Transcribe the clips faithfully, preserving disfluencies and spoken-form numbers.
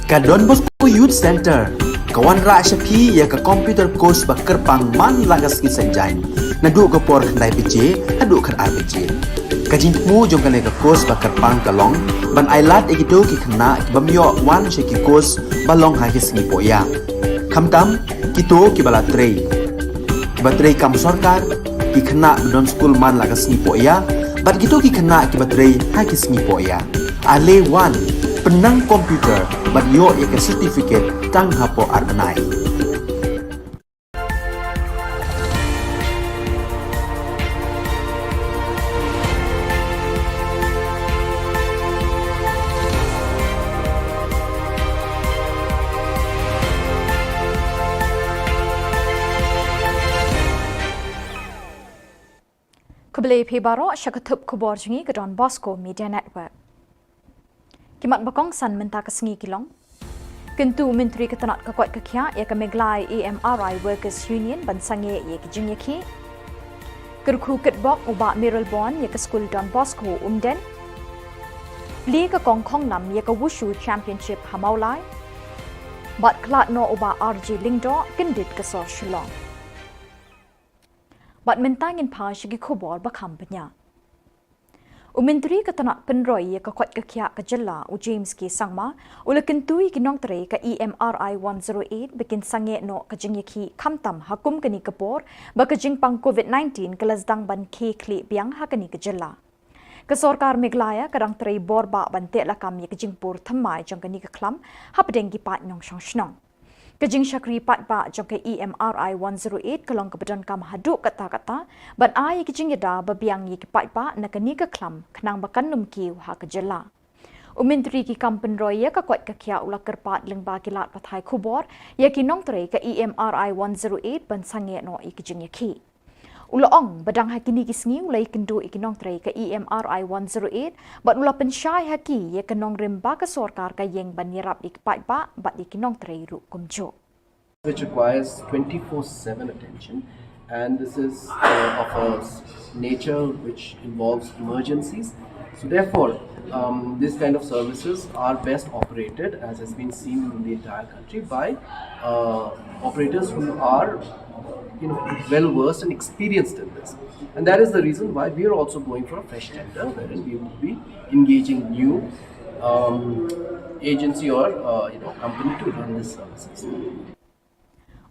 Ka Don Bosco Youth Centre ka wanrah sha phi ïa ka computer course ba kyrpang man la ka sngi Saitjaiñ, naduh ka por khyndai baje haduh khatar baje. Ka jingthmu jong kane ka course ba kyrpang ka long ban ailad ïa kito ki khynnah ki bym ïoh wan sha ki course ba long ha ki sngi pohïa, khamtam kito kiba la trei, kiba trei kam sorkar, ki khynnah ba don skul man la ka sngi pohïa bad kito ki khynnah kiba trei ha ki sngi pohïa. Ale wan, pynnang computer bad ïoh ïa ka certificate tang hapoh ar bnai. Khublei phi baroh sha ka thup khubor jong ngi ka Don Bosco Media Network. Ki mat ba kongsan mynta ka sngi ki long: Kyntu u Myntri ka tnat ka koit ka khiah ïa ka Meghalaya E M R I Workers Union ban sangeh ïa ki jingïakhih. Kyrkhu kitbok u Bah Mayralborn ïa ka skul Don Bosco Umden. Plie ka kong Khonglam ïa ka Wushu Championship ha Mawlai. Bad khlad noh u Bah R J Lyngdoh kyndit ka sor Shillong. Bad mynta ngin phai sha ki khubor ba kham bniah. U Myntri ka tnat pynroi ïa ka koit ka khiah ka jylla u James K Sangma u la kyntu ïa ki nongtrei ka E M R I one zero eight ba kin sangeh noh ka jingïakhih khamtam ha kum kane ka por ba ka jingpang covid nineteen ka la sdang ban khie khlieh biang ha kane ka jylla. Ka sorkar Meghalaya ka dang trei bor bha ban teh lakam ïa ka jingpur thymmai jong kane ka khlam hapdeng ki paid nongshong shnong. Ka jingshakri paidbah jong ka E M R I one zero eight ka long kaba donkam haduh katta katta ban ai ïa ka jingïada ba biang ïa ki paidbah na kane ka khlam khnang ba kan ym kiew ha ka jylla. U Myntri ki kam pynroi ïa ka koit ka khiah u la kyrpad lyngba ki lad pathai khubor ïa ki nongtrei ka E M R I one zero eight ban sangeh noh ïa ka jingïakhih. U la ong ba dang ha kine ki sngi u la ïakynduh ïa ki nongtrei ka E M R I one zero eight bad u la pynshai ha ki ïa ka nongrim ba ka sorkar ka ïeng ban ïarap ïa ki paidbah bad ïa ki nongtrei ruh kumjuh. Which requires twenty-four seven attention, and this is uh, of a s- nature which involves emergencies. So therefore, um, this kind of services are best operated, as has been seen in the entire country, by uh, operators who are, you know, well versed and experienced in this. And that is the reason why we are also going for a fresh tender, wherein we would be engaging new um, agency or uh, you know, company to run this services.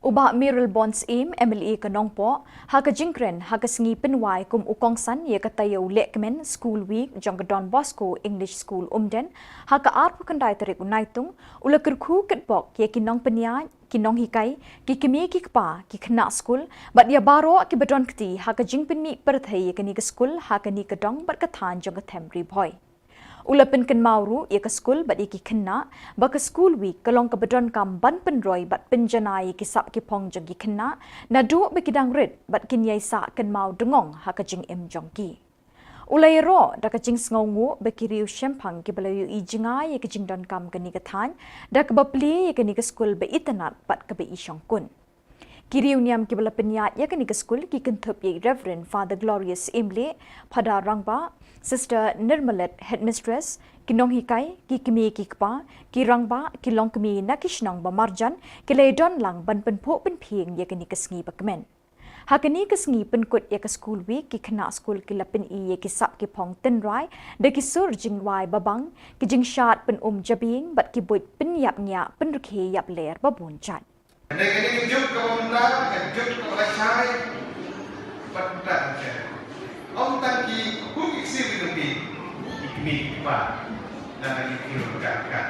U Bah Mayralborn Syiem, M L A ka Nongpoh, ha ka jingkren ha ka sngi pynwai kum u kongsan ïa ka taïew lehkmen School Week jong ka Don Bosco English School Umden ha ka arphew khyndai tarik u Naitung, u la kyrkhu kitbok ïa ki nongpynïaid, ki nonghikai, ki kmie ki kpa, ki khynnah skul bad ïa baroh kiba don kti ha ka jingpynmih pyrthei ïa kane ka skul ha kane ka dong bad ka thaiñ jong ka them Ri Bhoi. U la pynkynmaw ruh ïa ka skul bad ïa ki khynnah ba ka School Week ka long kaba donkam ban pynroi bad pynjanai ïa ki sap ki phong jong ki khynnah naduh ba ki dang rit bad kin ïai sah kynmaw dngong ha ka jingim jong ki. U la ïaroh da ka jingsngewnguh ba ki riew shemphang kiba la ïohi jngai ïa ka jingdonkam kane ka thaiñ da kaba plie ïa kane ka skul ba itynnad bad kaba ishongkun. Ki riew niam kiba la pynïaid ïa kane ka skul ki kynthup ïa i Reverend Father Glorious Imleh, Phadar Rangbah, Sister Nirmalet, Headmistress, ki nonghikai, ki kmie ki kpa, ki rangbah, ki longkmie na ki shnong ba marjan ki la ïadon lang ban pynphuh pynphieng ïa kane ka sngi ba kmen. Ha kane ka sngi pynkut ïa ka School Week, ki khynnah skul ki la pyni ïa ki sap ki phong tynrai da ki sur jingduwai babang, ki jingshad pynum jabieng bad ki buit pynïap ñiah pynrkhie ïap ler ba bun jait. Kane kane ka juk kaba mynta, ka juk kaba lashai bad mynta ka juk. Ym tang ki khun ki ksiew ki jong phi, ki kmie ki kpa, lane ki khynnah ka ka.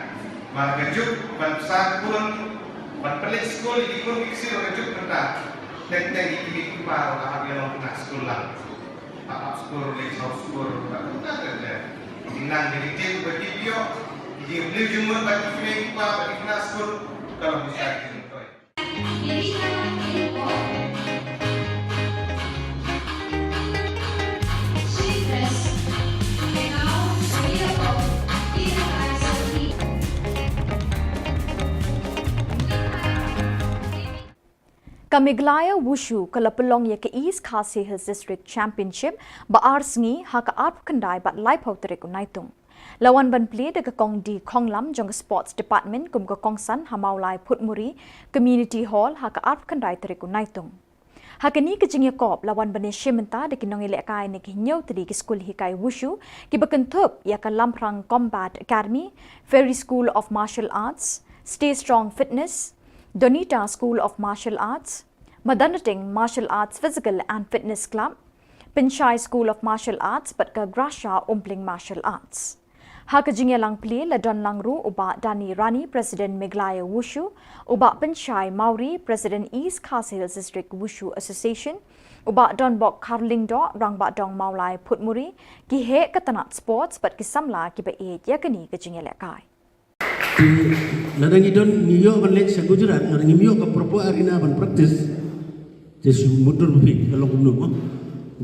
Mar ka juk ban pynsan khun, ban pynleit skul ki khun ki ksiew ka juk mynta. Teng teng ki kmie ki kpa la hap ïa long khynnah skul lang. Hap hap skul, leit shaw skul, bad mynta ka ka. Nang ki ktien ba ki pynïoh, ki jingpynleit jingmut bad ki kmie ki kpa bad ki khynnah skul, ka long ki shai ki jingmut. Ka Meghalaya Wushu ka la pynlong ïa ka East Khasi Hills District Championship ba ar sngi ha ka arphew khyndai bad laiphew tarik u Naitung. La wan ban plie da ka Kong D Khonglam jong ka Sports Department kum ka kongsan ha Mawlai Phutmuri Community Hall ha ka arphew khyndai tarik u Naitung. Ha kane ka jingïakop la wan ban ïashim bynta da ki nongïalehkai na ki hynñiew tylli ki skul hikai wushu kiba kynthup ïa ka Lamphrang Combat Academy, Fairy School of Martial Arts, Stay Strong Fitness, Donita School of Martial Arts, Madanateng Martial Arts Physical and Fitness Club, Pynshai School of Martial Arts bad ka Gracia Umpling Martial Arts. Ha ka jingïalang plie la don lang ruh u Bah Dani Rani, President Meghalaya Wushu, u Bah Pynshai Mawrie, President East Khasi Hills District Wushu Association, u Bah Donbok Kharlyngdoh, Rangbah Dong Mawlai Phutmuri, ki heh ka tnat sports bad ki samla kiba ïeit ïa kane ka jingïalehkai. Te lada ngi don, ngi ïoh ban leit sha Gujarat, lada ngim ïoh ka proper arena ban practice, te shu mutdur ba phi ka long kumno mo.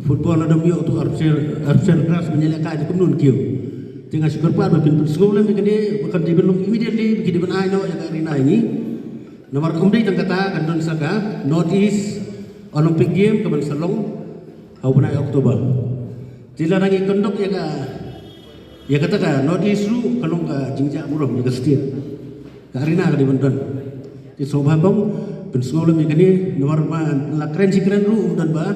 Football lada ym ïoh tu artificial, artificial grass ban ïalehkai, te kumno yn kiew. Te nga shu kyrpad ba phin pynsngew lem ïa kane, ba kan dei ban long immediately, ba ki dei ban ai noh ïa ka arena ïa ngi. Namar ym dei tang kata, kan don sa ka North East Olympic Game kaban sa long ha u bnai October. Te lada ngi conduct ïa ka, ïa kata ka North East ruh ka long ka jingjia burom ïa ka state. Ka arena ka dei ban don. Te sngewbha kong pynsngew lem ïa kane, namar ma la kren shi kren ruh ym don ba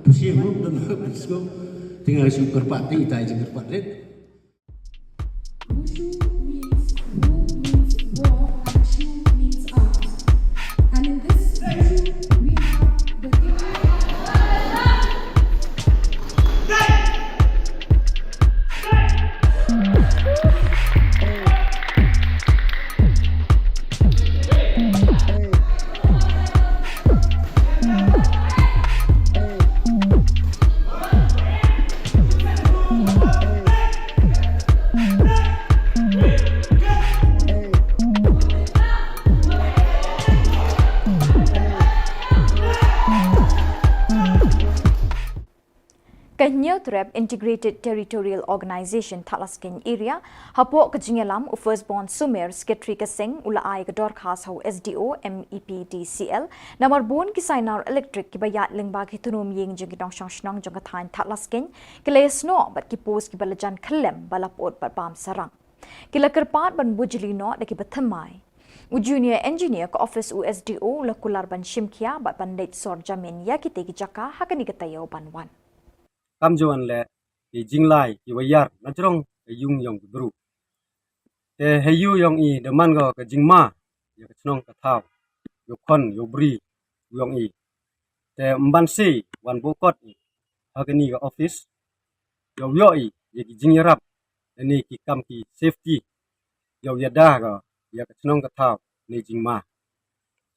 pyrshah, ym don ba pynsngew. Te nga shu kyrpad, te itai jingkyrpad rit. Wushu means woo means war and shu means out. And in this wushu, we have the Ka Hynñiewtrep Integrated Territorial Organization Thadlaskein Area, hapoh ka jingïalam u Firstborn Sumer, Secretary ka seng, u la ai ka dorkhas ha u S D O M E P D C L, namar bun ki sainar elektrik kiba ïaid lyngba ki tnum ïing jong ki nongshong shnong jong ka thaiñ Thadlaskein ki la ïasnoh bad ki post kiba la jan khyllem ba la pyut bad bam sarang. Ki la kyrpad ban bujli noh da kiba thymmai. U junior engineer ka office u S D O u la kular ban shim khia bad ban leit sor jamin ïa kitei ki jaka ha kane ka taïew ban wan. Kam ju wan leh ki jinglai kiba ïar na jrong ka ïung yong ki bru. Te ha ïu yong i da man ko ka jingma ïa ka chnong ka thaw, ïa u khon ïa u bri yong i. Te ym ban sei wan bokot i ha kane ka office, ïa u ïoh i ïa ki jingïarap lane ki kam ki safety, ïa u ïada ka ïa ka chnong ka thaw ne jingma.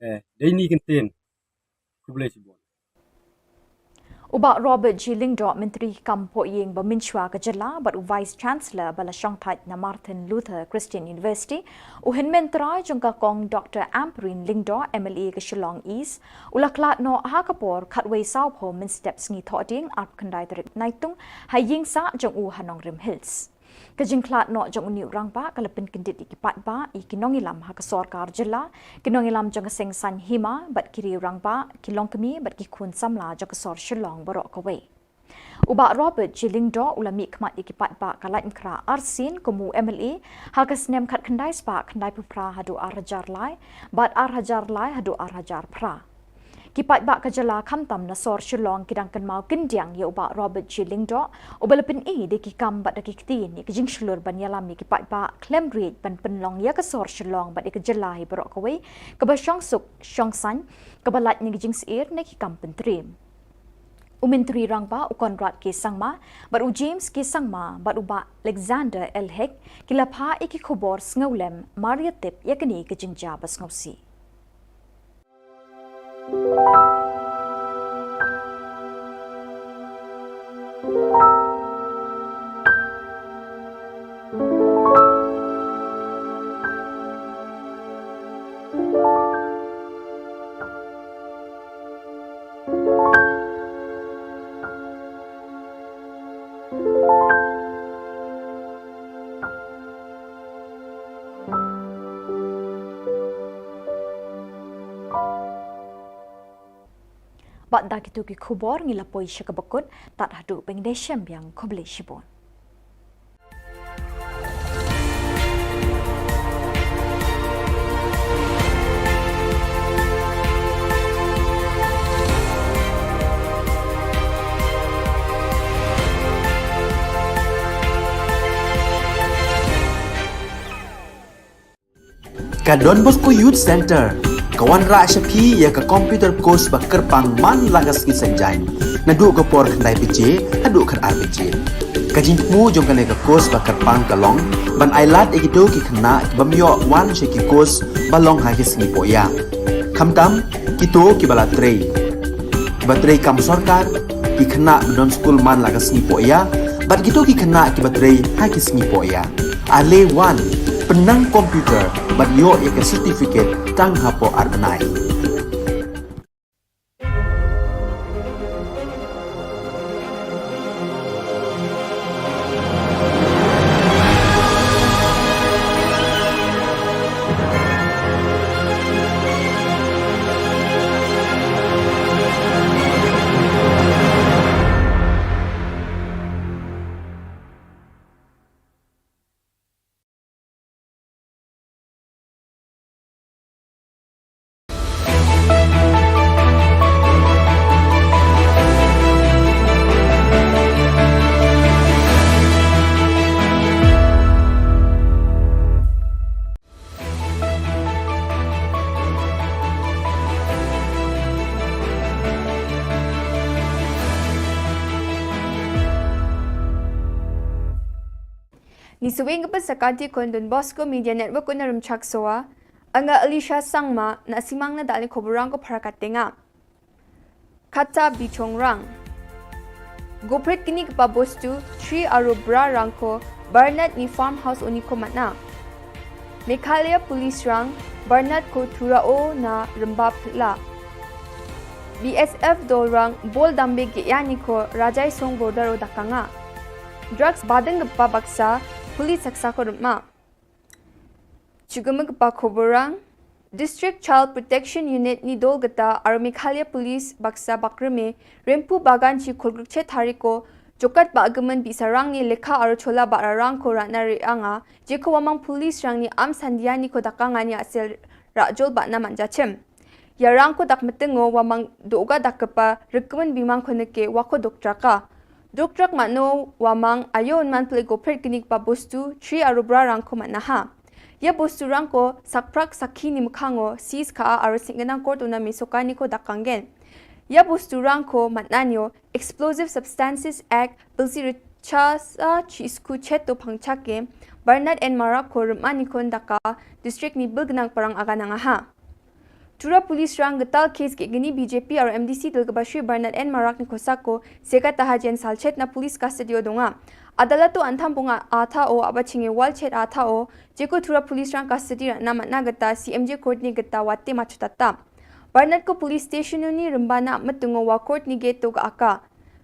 Te dei ni kyntien. Khublei shibun. U Bah Robert G Lyngdoh, Myntri kam poh ïing ba mynshuwa ka jylla bad u Vice Chancellor ba la shongthait na Martin Luther Christian University, u hynmen trai jong ka kong Doctor Ampareen Lyngdoh, M L A ka Shillong East, u la khlad noh ha ka por khatwei sawphew mynstep sngi Thohdieng, arphew khyndai tarik Naitung, ha ïing sah jong u ha Nongrim Hills. Ka jingkhlad noh jong une u rangbah ka la pynkyndit ïa ki paidbah, ïa ki nongïalam ha ka sorkar jylla, ki nongïalam jong ka seng saiñ hima bad ki riew rangbah, ki longkmie bad ki khun samla jong ka sor Shillong baroh kawei. U Bah Robert G Lyngdoh u la mihkhmat ïa ki paidbah ka Laitumkhrah arsien kum u M L A ha ka snem khatkhyndai spah khyndaiphew phra haduh ar hajar lai bad ar hajar lai haduh ar hajar phra. Ki paidbah ka jylla khamtam na sor Shillong ki dang kynmaw kyndiang ïa u Bah Robert G Lyngdoh, uba la pyni da ki kam bad da ki ktien ïa ka jingshlur ban ïalam ïa ki paidbah khlem riej ban pynlong ïa ka sor Shillong bad ïa ka jylla hi baroh kawei kaba shongsuk shongsaiñ, kaba lait na ki jingsyier ne ki kam pyntriem. U Myntri Rangbah u Conrad K Sangma bad u James K Sangma bad u Bah Alexander L Hek ki la phah ïa ki khubor sngewlem mar ïa tip ïa kane ka jingjia ba sngewsih. Bad da kitu ki khubor ngi la poi sha kaba kut, tad haduh ban ïadei shem biang, khublei shibun. Ka Don Bosco Youth Centre ka wanrah sha phi ïa ka computer course ba kyrpang man la ka sngi Saitjaiñ, naduh ka por khyndai baje haduh khatar baje. Ka jingthmu jong kane ka course ba kyrpang ka long ban ailad ïa kito ki khynnah ki bym ïoh wan sha ki course ba long ha ki sngi pohïa, khamtam kito kiba la trei, kiba trei kam sorkar, ki khynnah ba don skul man la ka sngi pohïa bad kito ki khynnah kiba trei ha ki sngi pohïa. Ale wan, pynnang computer bad ïoh ïa ka certificate tang hapoh ar bnai. Ngi sngewbha ban sa kynti khun Don Bosco Media Network u na Rymchak Sowa. Nga Alicia Sangma, na simang na dali khubor rang ko phara katenga. Kata bichong rang. Gopret kini kpa bostu, Sri Arubra rang ko, Bernard ni farmhouse oni ko matna. Meghalaya Police rang, Bernard ko thura o na rymba phla. B S F dol rang, bol dambe ge yani ko, Rajai Song border o dakanga. Drugs badeng kpa baksa, police saksa ko rymma. Chugum kpa khubor rang, District Child Protection Unit ni dol kata, aro Meghalaya Police baksa bakreme, Rempu Bagan chi khulgruk che thariko, jokat ba agman bi sarang ni lekha aro chola ba rarang ko rana re anga, jeko wamang police rang ni am sandia ni ko dakanga ni asel rajol ba na manja chem. Ïa rang ko dak metengo wamang doga dak kepa, rikmen bimang ko neke wako dok traka. Dok trak mano wamang ayo unman ple gopret kini kpa bostu, Sri Arubra rang ko matna ha. Ïa bostu rang ko sakprak sakhi ni mkhango, sis ka a aro singenang court una misoka ni ko dakanggen. Ïa bostu rang ko matna nyo, Explosive Substances Act, bilsi richasa chi isku cheto pangchake, Bernard N Marak ko rymma ni ko daka, district ni bilgnang parang aga nanga ha. Tura police rang getal case ke gini B J P aro M D C dil keba Sri Bernard N Marak ni kosako, seka taha jen salchet na police custody o donga. Adalat to antham bunga atha o aba chinge walchet atha o, jeko tura police rang custody rana matna geta C M J court ni geta wate machutata. Bernard ko police station ni rembana metungo wa court ni gate to ga aka.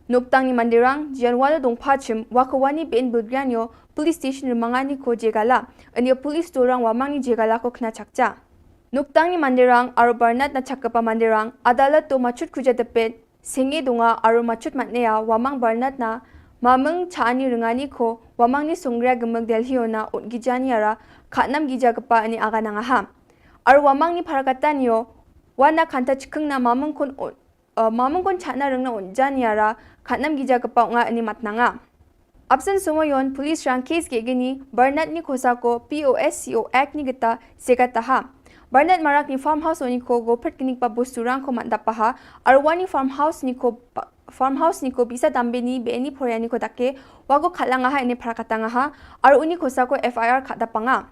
Noktang ni mandirang, jian walo dong pachim, wako wani ben bilgrianyo, police station remangani ko jegala. Ani police dorang wamang ni jegala ko kena chakcha. Noktang ni mandirang, aro Bernard na chakapa mandirang, adalat to machut kuja depet, senge donga, aro machut matnea, wamang Bernard na, mameng cha ani rengani ko, wamang ni songria gemeg Delhi ona, ut gijani ara, khatnam gija kepa ani aga nanga ha. Aro wamang ni parakatan yo, wana kanta chikeng na mameng kon ut, eh, mameng kon chana rengna un jan yara, khatnam gija kepa nga ani matnanga. Absent somoyon, police rang case ke gini, Bernard ni kosako, P O S C O Act ni geta, seka taha. Bernard Marak ni farmhouse oni ko, gopret kini pa bostu rang ko matda paha, arwani farmhouse ni ko, pa-, farmhouse ni ko, bisa dambe ni, be ni poria ni ko dake, wago khalanga ha ini parakatanga ha, arwani kosako F I R khada panga.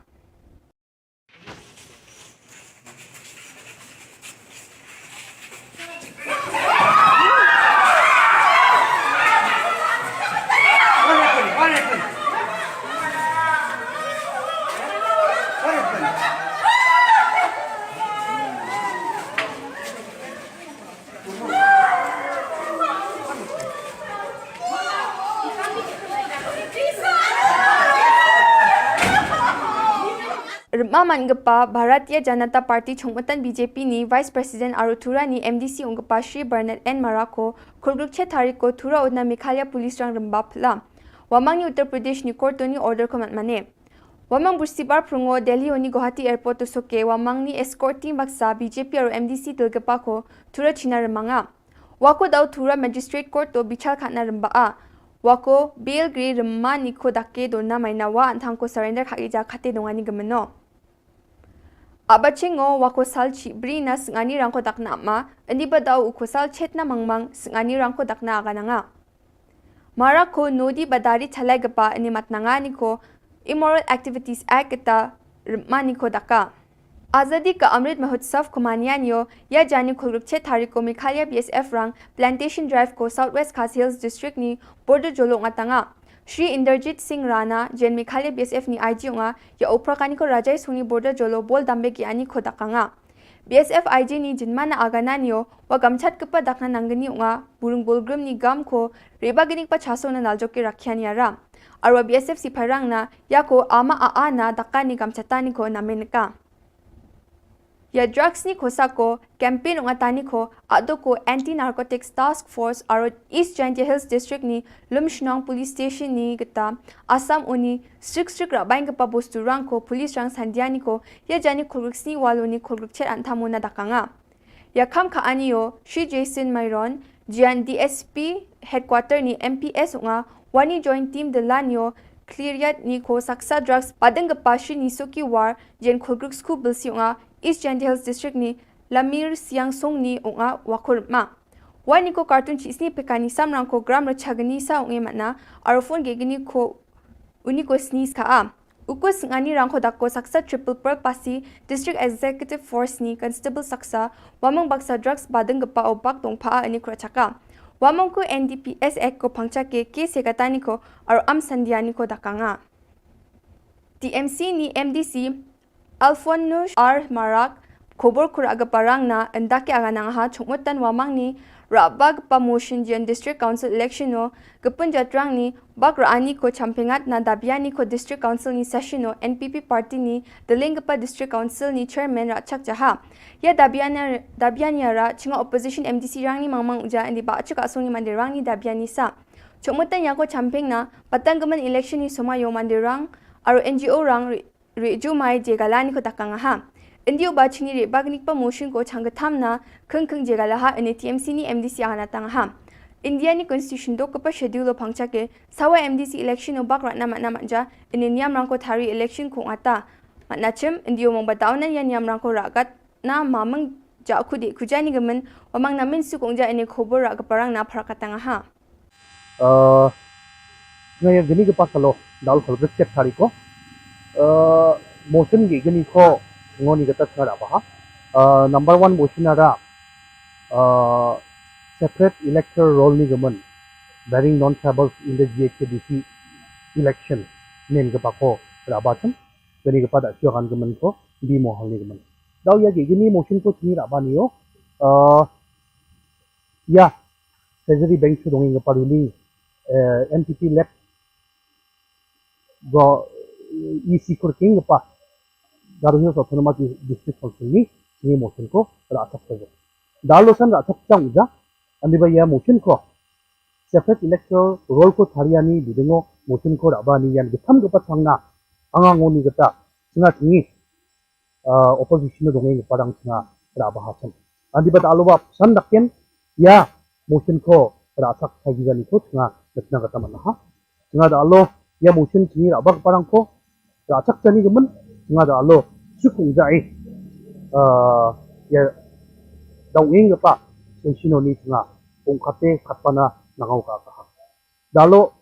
Rma man gpa Bharatiya Janata Party chongmatan B J P ni Vice President aro Tura ni M D C ong gpa Shri Bernard N Marak ko, khulgruk chet hari ko Tura utna Meghalaya Police rang rmba phla. Wamang ni Uttar Pradesh ni court ni order ko mat mane. Wamang Bristibar phrungo Delhi oni Guwahati Airport to soke, wamang ni escort team baksa B J P aro M D C dil gpa ko, Tura China rmanga. Wako dau Tura Magistrate Court to bichar khatna rmba a. Wako bail gri rmma ni ko dake dona maina wa anthang ko surrender khagi ja khate dongani gemeno. Aba chingo wa ko sal chi bri na sngani rang ko dakna ma, indi ba dau u ko sal chet na mangmang sngani rang ko dakna aga nanga. Mara ko nodi badari chalai gapa ini matnanga ni ko Immoral Activities Act kita rma ni ko daka. Azadi ka Amrit Mahotsav ko manian yo, ya jani khulruk chet hari ko Meghalaya B S F rang Plantation Drive ko South West Khasi Hills District ni border jolo ngatanga. Shri Inderjit Singh Rana, jen Meghalaya B S F ni I G unga, ya upra kani ko Rajai Suni border jolo bol dambe ki ani ko dakanga. B S F I G ni jinmana aga nanio, wa gamchat kepa dakna nanggani unga, burung bolgrim ni gam ko, reba gini pa chaso na naljoki rakhian yara. Arwa B S F sipai rang na, ya ko ama a a na dakani gamchatani ko namenka. Ya drugs ni ko sako, campaign unga tani ko, ado ko Anti Narcotics Task Force, aro East Jaintia Hills District ni, Lumshnong Police Station ni geta, Assam uni, strik strik rabain kepa bostu rang ko, police rang sandiani ko, ya jani khulruk sni walo ni khulruk chet anthamu na dakanga. Ya kham ka anio, Shri Jason Myron, jian D S P headquarter ni M P S unga, wani joint team de lanio, clear yat ni ko saksa drugs, badeng kepa Shri Nisuki War, jian khulruk sku bilsi unga, East Jaintia Hills District ni, Lamir Siang Song ni unga, wakur ma. Wani ko cartoon chi sni pekani samrang ko gram rachagani sa unge mana, arofon gegani ko uni ko sni ska a. Ukus ngani rang ko dako saksa triple pearl pasi, District Executive Force ni Constable saksa, wamang baksa drugs badeng gepa o bak dong pa a ani kura chaka. Wamang ko N D P S Act ko pangcha ke ke sekatani ko aro am sandiani ko dakanga. T M C ni M D C, Alphonsus R Marak, khobor kura aga parang na, enda ke aga nang ha, chungmutan wamang ni, rabag pa motion jian District Council election no, gepun jatrang ni, bak ra ani ko champengat na dabiani ko District Council ni session no, N P P party ni, deling pa District Council ni chairman ra chak jaha. Ya dabian, dabian ya ra, chinga opposition M D C rang ni mangmang uja, endi ba chuk asung ni mande rang ni dabiani sa. Chungmutan ya ko champeng na, patang gemen election ni soma yo mande rang, aro N G O rang, ri-, Riju mai jegala ni ko takang ha. Indi uba chini ri bag nik pa motion ko chang ketam na, keng keng jegala ha ini T M C ni M D C ana tang ha. India ni constitution dok kepa schedule lo pangcha ke, sawa M D C election o bak ratna matna matja, ini niam rang ko thari election ko ngata. Matna chem, indi o mong ba daunan ya niam rang ko ragat, na mamang ja kudi kujani gemen, wamang na min sukong ja ini khobor ra keparang na parakatang ha. Ah, nga ya gini ke pasalo dal khol brisket thari ko. Ah, motion gi gini ko ngoni kata thara baha. Ah, number one motion ara, ah, separate electoral roll ni gemen, barring non-tribals in the G H A D C election nen ke pako rabachem, gini ke pada sio kan gemen ko di mohal ni gemen. Dau ya gi gini motion ko chini rabani yo. Ah, ya, Treasury Bank chu dongeng kepa ruling, eh, N P P led go, eh, E C kurking kepa Garo Hills Autonomous District Council ni, ni motion ko ra accept ko. Dalo san ra accept chang ja, andi ba ya motion ko separate electoral roll ko thariani bidengo motion ko rabani yan getam kepa changna, anga ngoni keta, chinga chingi, ah, opposition dongeng parang chinga ra bahasam. Andi ba dalo ba san dakken ya motion ko ra sak thagi gani ko chinga letna kata mana ha. Chinga dalo ya motion chingi ra bak parang ko ra sak tani gemen chinga dalo sukung jai, ah, ya dongeng pa sensino ni chinga ungkate katpana nangau ka ka ha. Dalo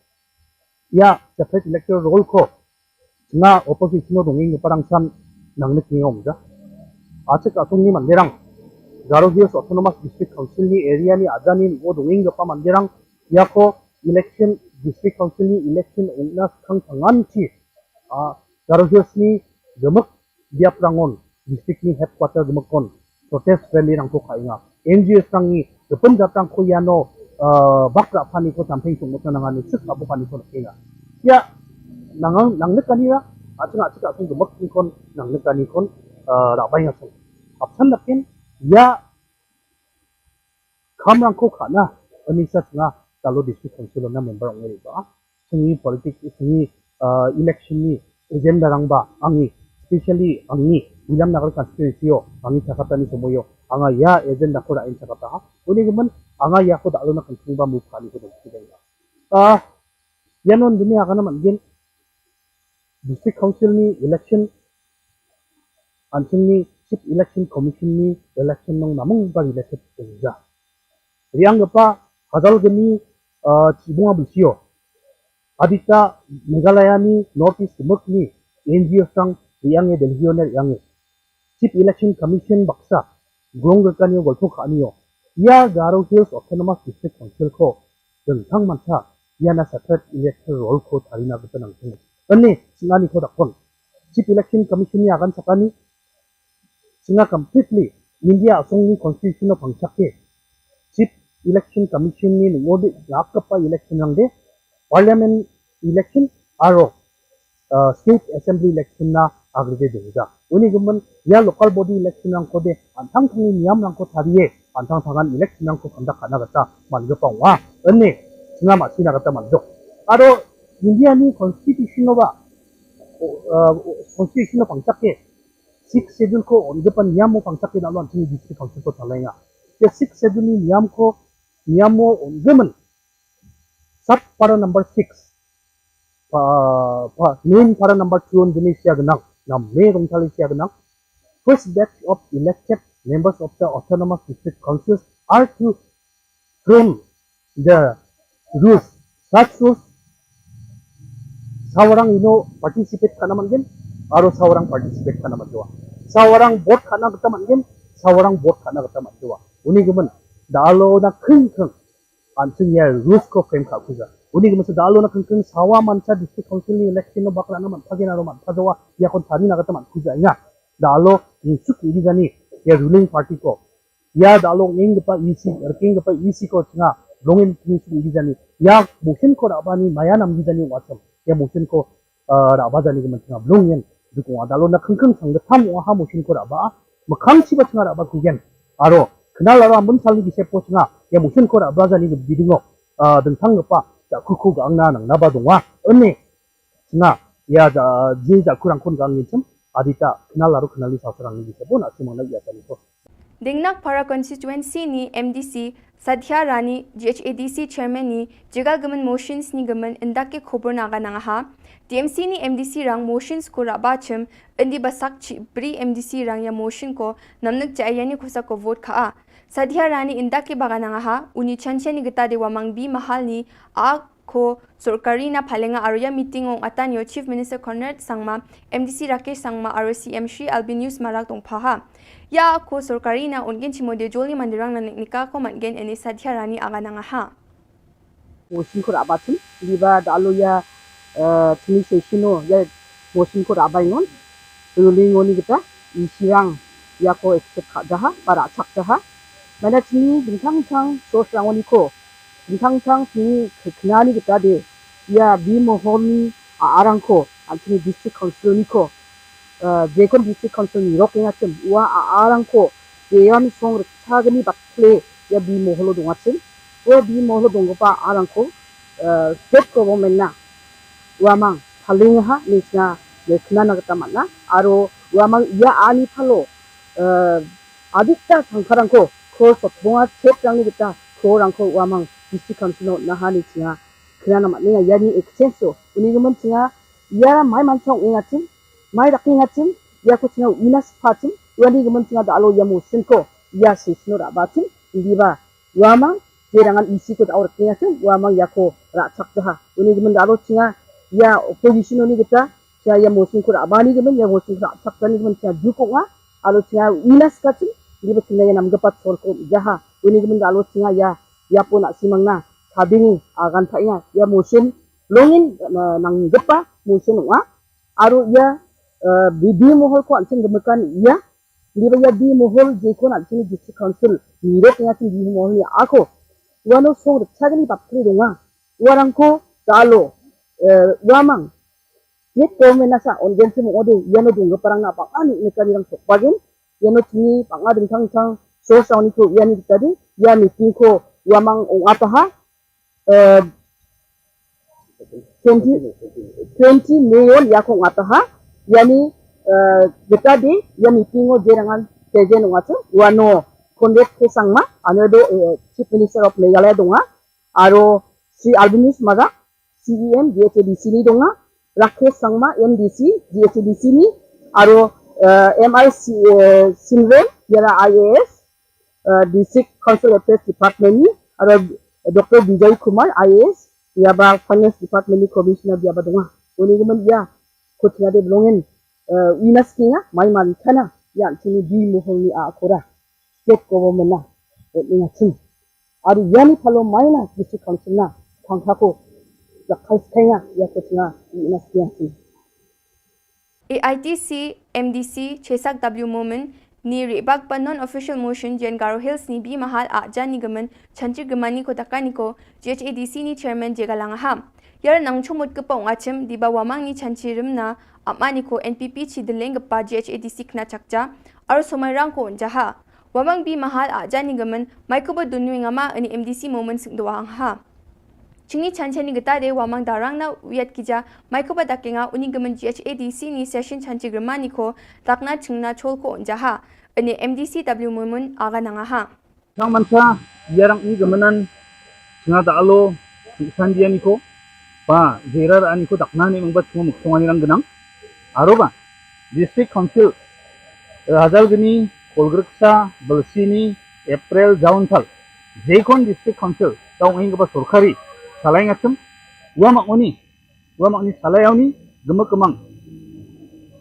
ya separate electoral roll ko nga opposition o dongeng parang san nang nek ngom ja. Achik atung ni manderang Garo Hills Autonomous District Council ni area ni aja ni o dongeng pa manderang ya ko election, District Council ni election ungna kang tangan chi, ah, Garo Hills ni gemek diap rangon, district ni headquarter gemek kon protest rally nang ko kainga. N G Os tang ni, gepun jatang ko yano, eh, bak ra pani ko samping sung mutna nangani sik abu pani ko kinga. Ya, nang, nang nek kani ra, achinga achinga sung gemek ni kon, nang nek kani kon, eh, ra bai ngasung. Apsan dakin, ya, kam rang ko kana, ani sa chinga, kalo District Council na member ong eri ba. Sini politik, sini, uh, election ni agenda rang ba angi, specially angi Williamnagar constituency o angi chakata ni somoyo anga ya agenda ko ra in chakata ha. Uni gemen anga ya ko dalo na kansung ba move kani ko dong kideng ba. Ah, ya non dunia kana man gin District Council ni election, ansing ni Chief Election Commission ni election nong namung ba related jong ja. Riang gapa hazal gani uh, chibunga bisio. Adita Meghalaya ni North East muk ni N G O sang riang e Delhi ne riang e. Chief Election Commission baksa glong gakani o golpho kani o. Ia Garo Hills Autonomous District Council ko dengthang mansa ia na separate electoral roll ko tharina gata nang sini. Ene singani ko dakon. Chief Election Commission ni akan sakani singa completely India asong ni constitution of pangchak ke. Chief Election Commission ni nungode yakapa election nang de Parliament election aro uh, State Assembly election na agrede dengja. Uni gumen ia local body election nang ko de antang tangi niam nang ko tharie antang tangan election nang ko conduct kana gata man gapa wa. Ene singa masina gata man jok. Aro India ni constitution no ba uh, constitution no pangchak ke Sixth Schedule ko on gepan niam mo pangchak ke na lon sini district council ko thalenga. Ke Sixth Schedule ni niam ko niam mo on gemen. Sub para number six. Pa, pa, main para number two on gene sia genang. Nam me rong tali sia genang. First batch of elected members of the autonomous district councils are to frame the rules. Such rules sawarang ino participate kana mangin, aro sawarang participate kana manjua. Sawarang vote kana gata mangin, sawarang vote kana gata manjua. Uni gumen dalo na kring kring ansing ya rules ko frame ka kuja. Uni gumen sa dalo na kring kring sawa mansa district council ni election no bakla na man pagin aro man pajawa ya kon tari na gata man kuja ya. Dalo ni suk ni jani ya ruling party ko ya dalo ngeng gapa E C, erking gapa E C ko chinga blongin ni suk ni jani ya motion ko raba ni maya nam ni jani wasam ya motion ko uh, raba jani gumen chinga blongin dukung dalo na kring kring sang getam wa ha motion ko raba makang chiba chinga raba kugen aro kenal aro ambun sali di sepo chinga ya motion ko raba jani ge bidingo uh, dengtang gapa ya kuku ga angna nang naba dongwa ene chinga ya ja ji ja kurang kun ga angin chim adita kenal aro kenali sa serang ni di sepo na simang na ya tani ko. Dingnak Para Constituency ni M D C Sadhya Rani, G H A D C Chairman ni jigal gemen motions ni gemen indak ke khobor naga nangaha. T M C ni M D C rang motions ko raba chim indi basak chi bri M D C rang ya motion ko namnek ja ayani kosa ko vote ka a. Sadhya Rani indak ke baga nangaha uni chanchen ni geta de wamang bi mahal ni a ko sorkari na phalenga aro ya meeting ong atan yo Chief Minister Conrad Sangma, M D C Rakesh Sangma aro C M Shri Albinius Marak tong phaha. Ya ko sorkari na onggen chimo de joli mandirang na niknika ko matgen ene Sadhya Rani aga nangaha. Motion ko raba chim liba dalo ya chini session o ya motion ko raba ingon ruling oni kita isirang ya ko accept kha jaha para chak jaha mana chini bintang tang sos rang oni ko bintang tang chini khna ni kita de ya bi mohol ni arang ko chini district council ni ko jekon district council ni rok inga chim wa arang ko ya mi song rikha gani bakle ya bi mohol o dunga chim wa bi mohol o dungpa arang ko state government na wa mang phaling ha ni sna le khna na kata mana aro wa mang ya ani phalo adikta sangkarang ko ko sotbonga chep rang ni kita ko rang ko wa mang district council no na ha ni sna khna na mana ya ni exchange so uni gumen sna ya mai man chong inga chim mai rak inga chim ya ko sna ina spa chim wa ni gumen sna da alo ya mo sin ko ya si sno da ba chim di ba wa mang je rangan isi ko da rak inga chim wa mang ya ko ra chak ha uni gumen da alo sna ya opposition uni kita sna ya mo sin ko da ba ni gumen ya mo sin ra chak ni gumen sna ju ko nga alo sna ina spa chim di ba sna ya nam gapat sor ko jaha uni gumen da alo sna ya ya po na simang na thabing agan pha inga ya mo sin longin nang gepa motion wa aro ya bi mohol ko ansin gemekan ya liba ya bi mohol je ko ansin district council ni rok ya bi mohol ni ako wano song de chagni bapkri donga warang ko dalo wamang ni ko mena sa on gen sim ode ya no dung geparang na bang ani ne kani rang sok bagin ya no tini bang ading tang tang so sa ni ko ya ni tadi ya meeting ko wamang ong ataha twenty twenty million ya ko ngata ha yani geta de ya meeting o je rangan teje no ngata wano Conrad K Sangma ano do Chief Minister of Meghalaya donga aro si Albinius Marak C E M D H A D C ni donga Rakesh Sangma M D C D H A D C ni aro Uh, M I C, uh, Sinren, ïa la I A S, uh, District Council Affairs Department ni, aro Doctor Bijoy Kumar, I A S, ïa ba Finance Department ni Commissioner ïa ba donga. Uni gmen ïa, kut nga de blongen, uh, ina skinga, mai man kana, ïa sini di mohol ni a akora. State government na, uni nga sini. Aro ïa ni palo mai na, District Council na, kang kako, ïa kal skinga, ïa kut nga, ina skinga sini. A I T C M D C Chesak W Momin ni rebak ba non official motion jong Garo Hills ni B Mahal a jan ni gaman chanchi gamani ko takani ko G H A D C ni chairman je galang ham. Yar nang chumut ke pong achim di ba wamang ni chanchi rimna amani ko N P P chi deleng gepa G H A D C kna chakja ar somai rang ko jaha. Wamang B Mahal a jan ni gaman mai ko ba dunwi ngama ani M D C Momin sing doang ha. Chingni chanchani gata de wamang darang na wiat kija mai ko ba dakenga uni gaman G H A D C ni session chanchi gramani ko dakna chingna chol ko jaha. Ani M D C W Momin aga nanga ha. Chang mansa yarang ni gamanan chinga da alo sandia ni ko ba jerar ani ko dakna ni mangbat chuma muksong ani rang genang. Aroba District Council Hazal gini kolgriksa belsini April jaun thal. Jekon District Council tau ngin kaba sorkari salai ngachim wa mak uni wa mak ni salai au ni gemek kemang.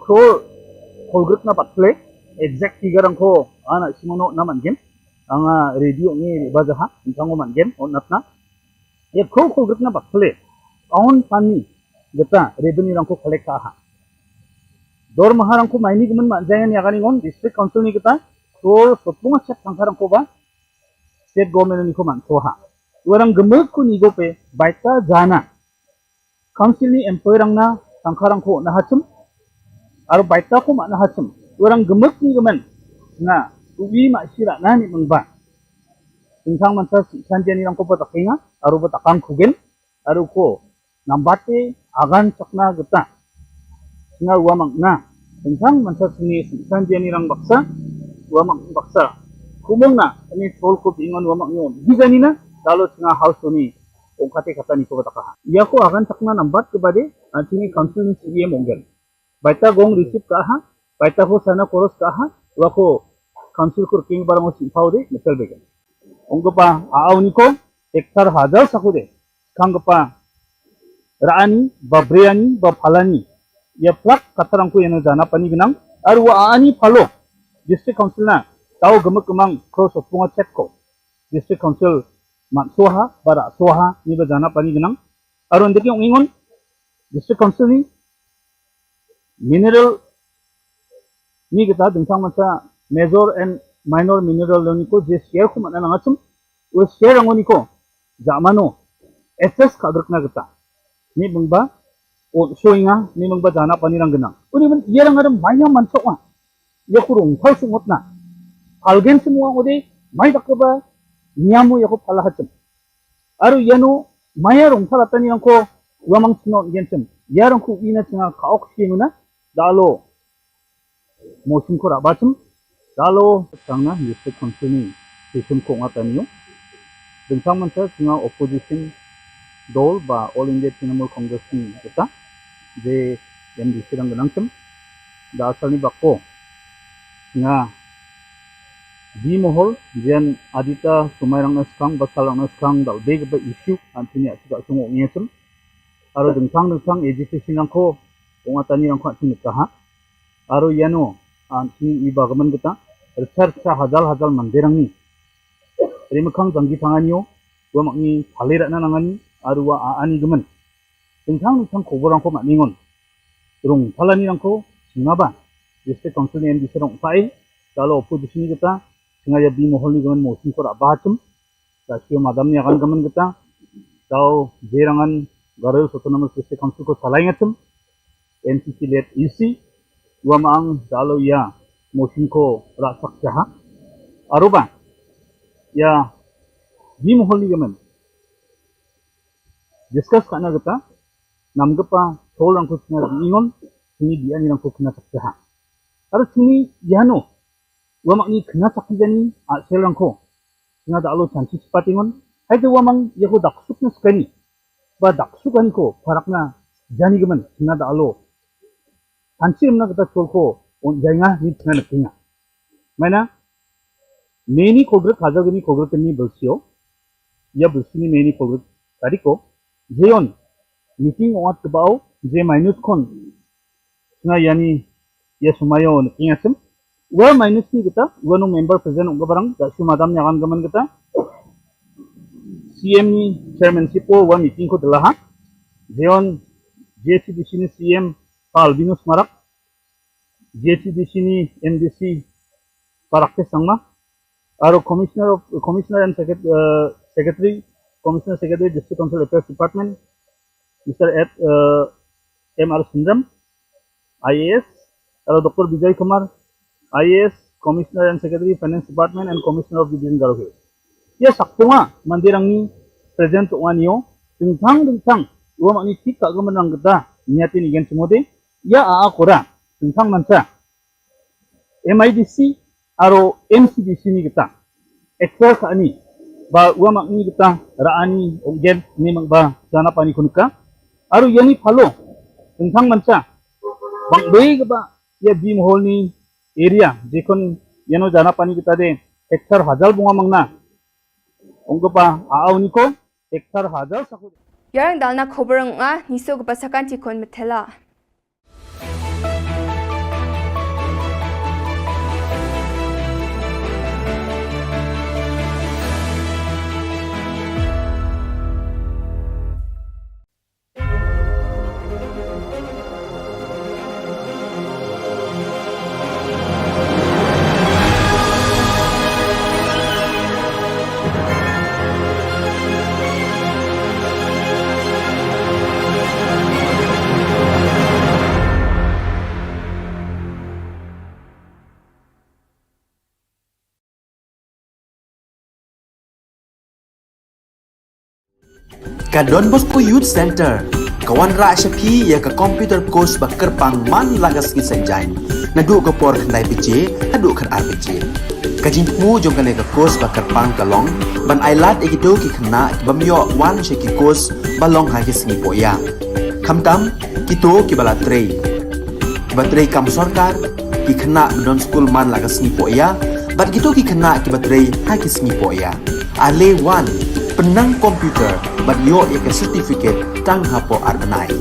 Kro kolgrik na bat ple exact figure ang ko ana simono na man gen. Anga radio ni bajaha entang man gen on natna. Ya kro kolgrik na bat ple on pani geta revenue rang ko collect ka ha. Dor maharang ko maini gemen ma jayan ya gani ngon District Council ni geta kro sotbunga chet sangkarang ko ba state government ni ko man so ha. Warang gemek ko ni go pe baita jana. Council ni employee rang na tangka rang ko na hachim. Aro baita ko ma na hachim. Warang gemek ni gemen na uwi ma sira na ni mengba. Tentang mansa si sanjani rang ko ba takinga aro ba takang kugen aro ko nambate agan chakna geta. Nga wa mang na tentang mansa sini si sanjani rang baksa wa mang baksa. Kumung na ini tol ko bingon wa mang yon. Gizani na dalo singa house ni ong kate kata ni ko bata kaha. Ia ko agan chakna nambat ke bade antini council ni C E M onggen. Baita gong receive kaha, baita ko sana koros kaha, wa ko council ko king barang o simpau de metel begen. Ong kepa aau ni ko hektar hajar saku de. Kang kepa raani, ba briani, ba phalani. Ia plak katarang ko iano jana pani genang. Aru wa aani phalo. District council na tau gemek kemang kro sopunga chet ko. District council mat soha, bara soha ni ba jana pani genang. Aron deki ong ingon District council ni mineral ni kita dengtang masa major and minor mineral ni ko je share ko mana nangachum. Wa share angon ni ko jamano S S ka grekna kita. Ni bengba o shoinga ni bengba jana pani rang genang. Uni men ia rang ada maya mansok wa. Ia kurung thau sumut na. Halgen semua ode mai dak ba nyamu ia ko pala hacem. Aru iano maya rong thala tani rong ko wamang sino gen sem. Ia rong ku ina singa kaok simuna dalo mosim ko rabacem. Dalo tangna yusik konsuni sisum ko ngatanio. Dengtang mansa singa opposition dol ba All India Trinamool Congress ni kata je M D C rang genang sem. Da asal ni bako singa di mohol jen adita sumai rang na skang basal rang na skang dal beg ba issue antini atika sungo ngesem. Aro dengtang dengtang agitation rang ko ong atani rang ko antini kaha. Aro iano antini iba gaman geta research sa hajal hajal manderang ni. Rimakang janggi tanganio wa makni phalera na nangani aro wa aani gaman. Dengtang dengtang khobor rang ko makni ngon. Rung thalani rang ko singa ba District Council ni M D C rong pai dalo opposition ni geta singa ya bi mohol ni gaman mosim ko rabacem. Da sio madam ni akan gaman geta dau jerangan Garo Hills Autonomous District Council ko salai ngacem. N P P led E C wa maang dalo ya mosim ko rasak jaha. Aruba ya bi mohol ni gaman discuss kana geta nam gepa chol rang ko sina di ingon sini di ani rang ko kena sak jaha. Aru sini yano wa makni kena sak jani a sel rang ko sina dalo chanchi sepat ingon. Hai te wa mang ya ko daksuk na sekani ba daksuk ani ko parak na jani gaman sina dalo chanchi emna geta chol ko un jainga ni tna na kinga. Mana, meni kogrek hajar gini kogrek ni belsio, ya belsi ni meni kogrek tariko, jeon, meeting wat kebao, je minus kon, nga yani, ya sumayo ni kinga sem, wa minus ni kita, wa no member present ong barang, da sumadam nyakan gaman kita, C M ni chairmanship o wa meeting ko delaha, jeon, J C D C ni C M, Pal Binus Marak, J C D C ni M D C Parakte Sangma, aro Commissioner of, Commissioner and Secret-, uh, Secretary, Commissioner Secretary District Council Affairs Department, Mister Ed, uh, M R Sundram, I A S, aro Doctor Bijoy Kumar, I A S, Commissioner and Secretary Finance Department and Commissioner of Division Garo Hills. Ya saktunga mandirang ni present wan yo, tentang tentang, dua makni tik ka gaman rang kita, niatin igen semode, ya a akura, tentang mansa, M I D C, aro M C D C ni kita. Ekor ka ani, ba ua mak ni kita, ra ani, ong gen, ni mak ba, jana pani kunuka. Aro yani palo, tentang mansa. Bang doi ke ba, ya di mohol ni area, jekon yano jana pani kita de, hektar hajar bunga mangna. Ong ke ba, aau ni ko, hektar hajar saku. Yarang dalna khobor nga, niso ke pasakan tikon metela. Ka Don Bosco Youth Center ka wanrah sha phi ïa ka computer course ba kyrpang man la ka sngi Saitjaiñ, naduh ka por khyndai baje haduh khatar baje. Ka jingthmu jong kane ka course ba kyrpang ka long ban ai lad ïa kito ki khynnah ki bym ïoh wan sha ki course ba long ha ki sngi pohïa, khamtam kito kiba la trei, kiba trei kam sorkar, ki khynnah ba don skul man la ka sngi pohïa, bad kito ki khynnah kiba trei ha ki sngi pohïa. Ale wan, pynnang computer bad ïoh ïa ka certificate tang hapoh ar bnai.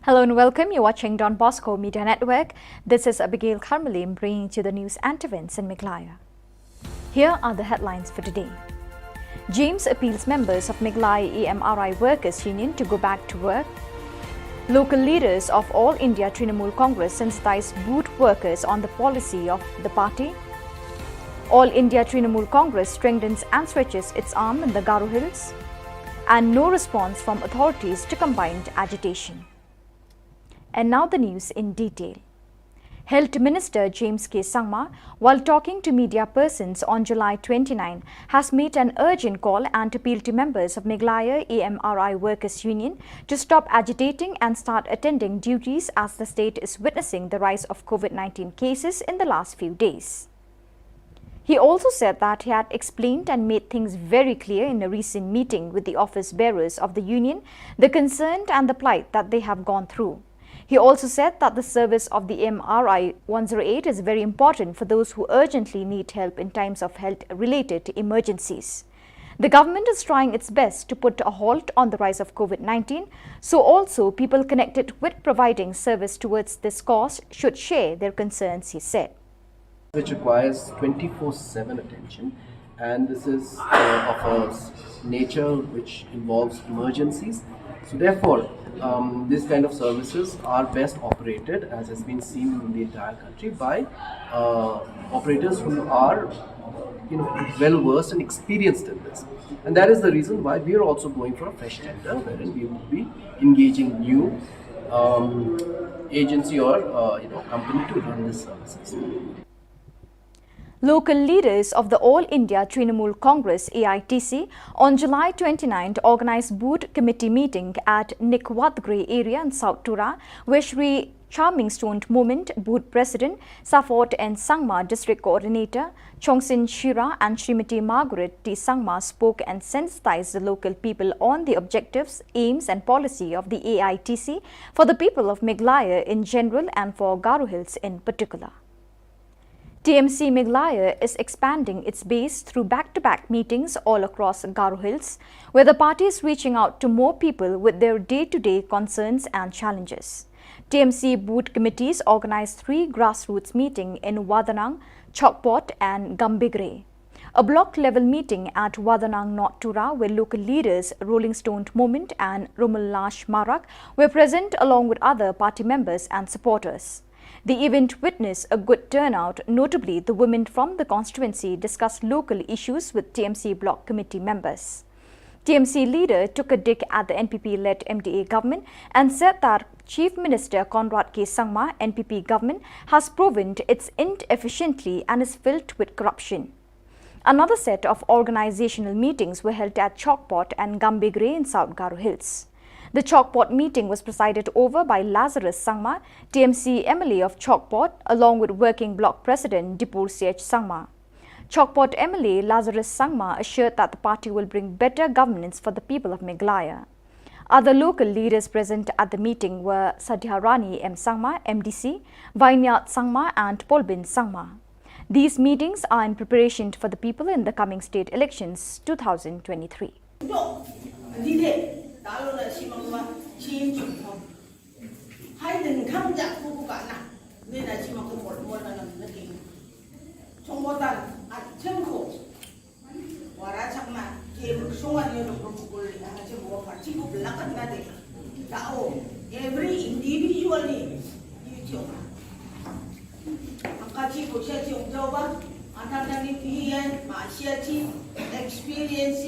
Hello and welcome. You're watching Don Bosco Media Network. This is Abigail Kharmalim bringing to you the news and events in Meghalaya. Here are the headlines for today. James appeals members of Meghalaya E M R I Workers Union to go back to work. Local leaders of All India Trinamool Congress sensitize booth workers on the policy of the party. All India Trinamool Congress strengthens and stretches its arm in the Garo Hills. And no response from authorities to combined agitation. And now the news in detail. Health Minister James K Sangma, while talking to media persons on July twenty-nine, has made an urgent call and appeal to members of Meghalaya E M R I Workers Union to stop agitating and start attending duties as the state is witnessing the rise of COVID nineteen cases in the last few days. He also said that he had explained and made things very clear in a recent meeting with the office bearers of the union, the concern and the plight that they have gone through. He also said that the service of the M R I one zero eight is very important for those who urgently need help in times of health-related emergencies. The government is trying its best to put a halt on the rise of COVID nineteen, so also people connected with providing service towards this cause should share their concerns, he said. Which requires twenty-four seven attention, and this is, uh, of a s-, nature which involves emergencies. So therefore, um, this kind of services are best operated, as has been seen in the entire country, by, uh, operators who are, you know, well versed and experienced in this. And that is the reason why we are also going for a fresh tender, wherein we would be engaging new, um, agency or, uh, you know, company to run this services. Local leaders of the All India Trinamool Congress, A I T C, on July twenty-ninth organized booth committee meeting at Nikwatgre area in South Tura, where Shri Charming Stoned Moment, booth president, Safot N Sangma, district coordinator, Chongsin Shira and Srimati Margaret T Sangma spoke and sensitized the local people on the objectives, aims and policy of the A I T C for the people of Meghalaya in general and for Garo Hills in particular. T M C Meghalaya is expanding its base through back-to-back meetings all across Garo Hills, where the party is reaching out to more people with their day-to-day concerns and challenges. T M C booth committees organized three grassroots meeting in Wadanang, Chokpot and Gambegre. A block level meeting at Wadanang North Tura, where local leaders Rolling Stone Moment and Romulash Marak were present along with other party members and supporters. The event witnessed a good turnout, notably the women from the constituency discussed local issues with T M C block committee members. T M C leader took a dig at the N P P-led M D A government and said that Chief Minister Conrad K Sangma N P P government has proven its inefficiently and is filled with corruption. Another set of organizational meetings were held at Chokpot and Gambegre in South Garo Hills. The Chokpot meeting was presided over by Lazarus Sangma, T M C M L A of Chokpot, along with Working Bloc President Dipur C H Sangma. Chokpot M L A Lazarus Sangma assured that the party will bring better governance for the people of Meghalaya. Other local leaders present at the meeting were Sadhya Rani M Sangma, M D C, Vineyard Sangma and Polbin Sangma. These meetings are in preparation for the people in the coming state elections two thousand twenty-three. Dok, dide, talo na simang wa, chin chum hom. Hai den kham jak ku ku ka na, ne na simang ku mol mol na na na king. Chong botan, at cheng ko. Wara chak na, ke muk song an yo dok ku ku le, na cheng ko pa, ching ku belakat na de. Tao, every individual ni, you chong. Ang kachi ko siya chi ong jaw ba, ang tang tang ni pihiyan, ma siya chi experience,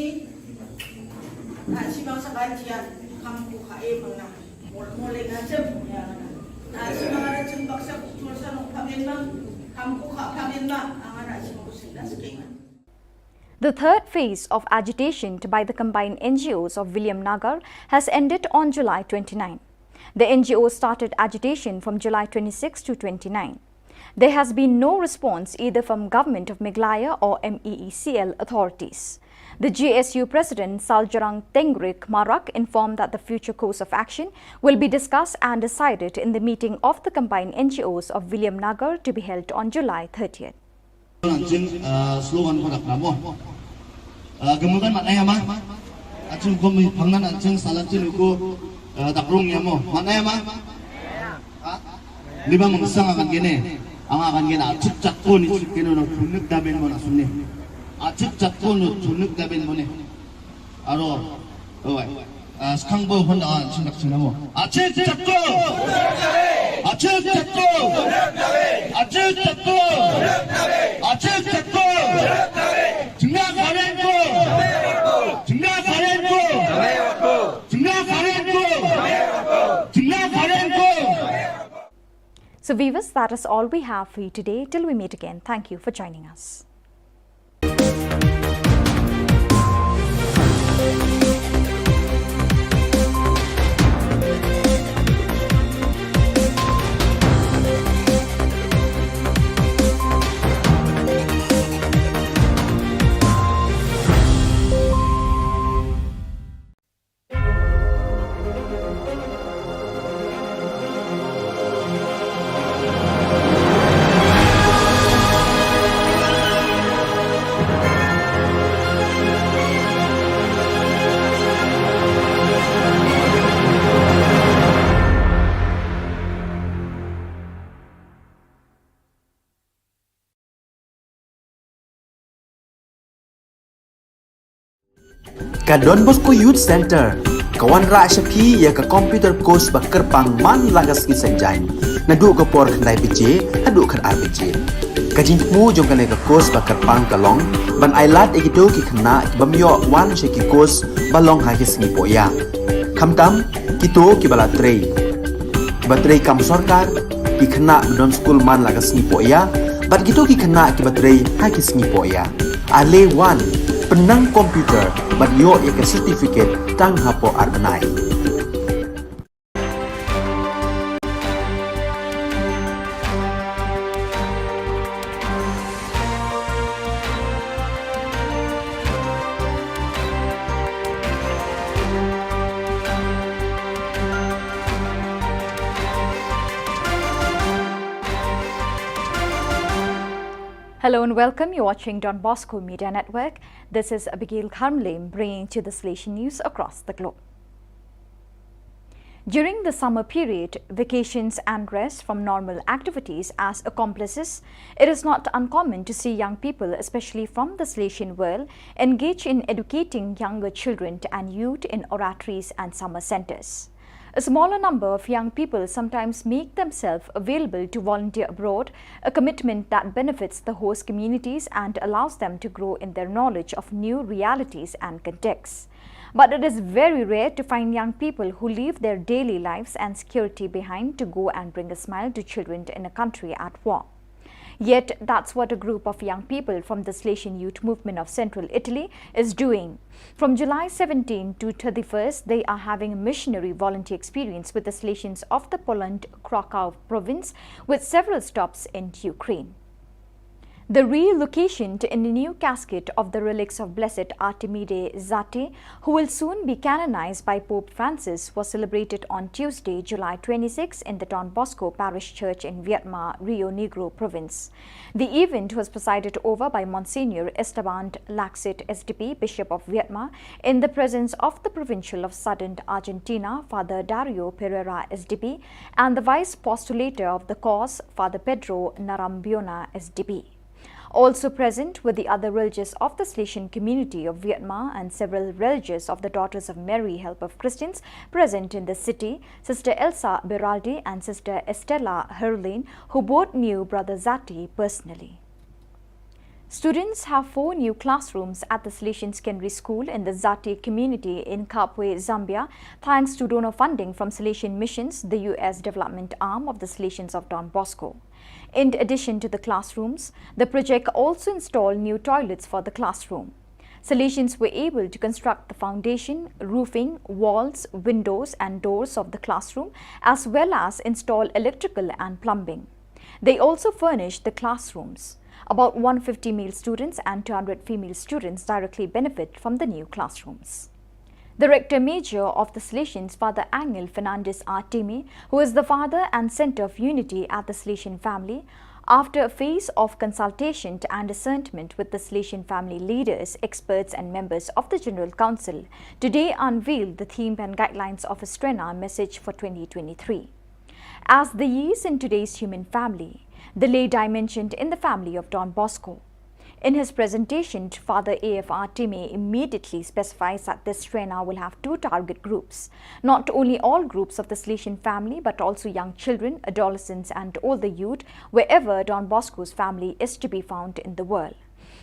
na si bang sa kan chiyan, kam ko ka e bang na, mol mol na chem ya na. Na si bang ada chem baksa ko chul sa nong phamin bang, kam ko ka phamin bang, ang ada si bang ko sindas kengan. The third phase of agitation by the combined N G Os of Williamnagar has ended on July twenty-nine. The N G Os started agitation from July twenty-six to twenty-nine. There has been no response either from Government of Meghalaya or M E E C L authorities. The G S U President Saljrang Tengrick Marak informed that the future course of action will be discussed and decided in the meeting of the combined N G Os of Williamnagar to be held on July thirtieth. An ching, ah, slogan ko dak namo. Ah, kemudian makna ya ma. Acing ko mi pangnan an ching salam chin ko, ah, dak rung ya mo. Makna ya ma. Ha? Lima mengsang akan kene. Ang akan kene acik chat ko ni cik kene no tunik daben mo na suni. Acik chat ko no tunik daben mo ni. Aro, oi. Ah, skang bo hon da an chin dak chin mo. Achik chatko! Achik chatko! Achik chatko! Achik chatko! Chingna karen ko! Chingna karen ko! Chingna karen ko! Chingna karen ko! So viewers, that is all we have for you today. Till we meet again, thank you for joining us. Ka Don Bosco Youth Centre ka wanrah sha phi ïa ka computer course ba kyrpang man la ka sngi Saitjaiñ, naduh ka por khyndai baje haduh khatar baje. Ka jingthmu jong kane ka course ba kyrpang ka long ban ailad ïa kito ki khynnah ki bym ïoh wan sha ki course ba long ha ki sngi pohïa, khamtam kito kiba la trei, kiba trei kam sorkar, ki khynnah ba don skul man la ka sngi pohïa Bad kito ki khynnah kiba trei ha ki sngi poh ïa. Ale wan, pynnang computer bad ïoh ïa ka certificate tang hapoh ar bnai. Hello and welcome. You're watching Don Bosco Media Network. This is Abigail Kharmlem bringing to the Salesian News across the globe. During the summer period, vacations and rest from normal activities as accomplices, it is not uncommon to see young people, especially from the Salesian world, engage in educating younger children and youth in oratories and summer centers. A smaller number of young people sometimes make themselves available to volunteer abroad, a commitment that benefits the host communities and allows them to grow in their knowledge of new realities and contexts. But it is very rare to find young people who leave their daily lives and security behind to go and bring a smile to children in a country at war. Yet, that's what a group of young people from the Salesian Youth Movement of Central Italy is doing. From July seventeen to thirty-first, they are having a missionary volunteer experience with the Salesians of the Poland Krakow province, with several stops in Ukraine. The relocation to a new casket of the relics of Blessed Artemide Zati, who will soon be canonized by Pope Francis, was celebrated on Tuesday, July twenty-six, in the Don Bosco Parish Church in Vietma, Rio Negro Province. The event was presided over by Monsignor Esteban Laxet, S D P, Bishop of Vietma, in the presence of the Provincial of Southern Argentina, Father Dario Pereira, S D P, and the Vice Postulator of the cause, Father Pedro Narambiona, S D P. Also present were the other religious of the Salesian community of Vietma and several religious of the Daughters of Mary Help of Christians present in the city, Sister Elsa Beraldi and Sister Estella Herlin, who both knew Brother Zati personally. Students have four new classrooms at the Salesian Secondary School in the Zati community in Kabwe, Zambia, thanks to donor funding from Salesian Missions, the U S development arm of the Salesians of Don Bosco. In addition to the classrooms, the project also installed new toilets for the classroom. Salesians were able to construct the foundation, roofing, walls, windows, and doors of the classroom, as well as install electrical and plumbing. They also furnished the classrooms. About one fifty male students and two hundred female students directly benefit from the new classrooms. The Rector Major of the Salesians, Father Angel Fernandez Artemi, who is the father and center of unity at the Salesian family, after a phase of consultation and discernment with the Salesian family leaders, experts, and members of the General Council, today unveiled the theme and guidelines of his Srena message for twenty twenty-three. As the Yis in today's human family, the Lei mentioned in the family of Don Bosco. In his presentation, Father A F Artemi immediately specifies that this Srena will have two target groups. Not only all groups of the Salesian family, but also young children, adolescents, and older youth, wherever Don Bosco's family is to be found in the world.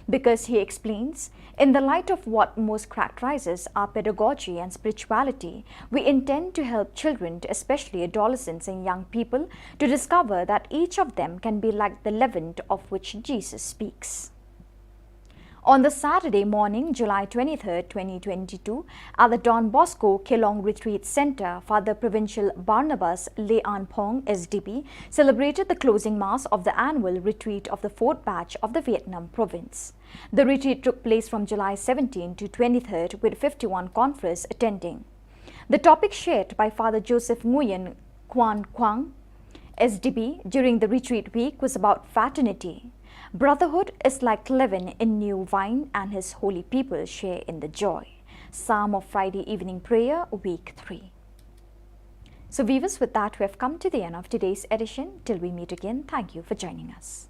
Because he explains, in the light of what most characterizes our pedagogy and spirituality, we intend to help children, especially adolescents and young people, to discover that each of them can be like the leaven of which Jesus speaks. On the Saturday morning, July twenty-third, twenty twenty-two, at the Don Bosco Kelong Retreat Center, Father Provincial Barnabas Leanphong, S D P, celebrated the closing mass of the annual retreat of the fourth batch of the Vietnam province. The retreat took place from July seventeen to twenty-third, with fifty-one conferees attending. The topic shared by Father Joseph Nguyen Quan Quang, S D P, during the retreat week was about fraternity. Brotherhood is like leaven in new wine, and his holy people share in the joy. Psalm of Friday Evening Prayer, Week three. So, viewers, with that, we have come to the end of today's edition. Till we meet again, thank you for joining us.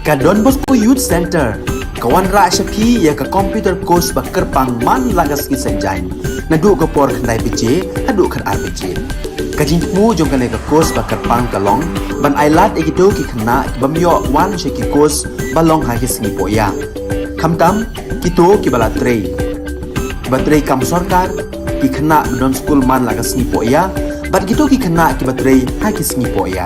Ka Don Bosco Youth Centre ka wanrah sha phi ïa ka computer course ba kyrpang man la ka sngi Saitjaiñ, naduh ka por khyndai baje haduh khatar baje. Ka jingthmu jong kane ka course ba kyrpang ka long ban ailad ïa kito ki khynnah ki bym ïoh wan sha ki course ba long ha ki sngi pohïa, khamtam kito kiba la trei, kiba trei kam sorkar, ki khynnah ba don skul man la ka sngi pohïa bad kito ki khynnah kiba trei ha ki sngi pohïa.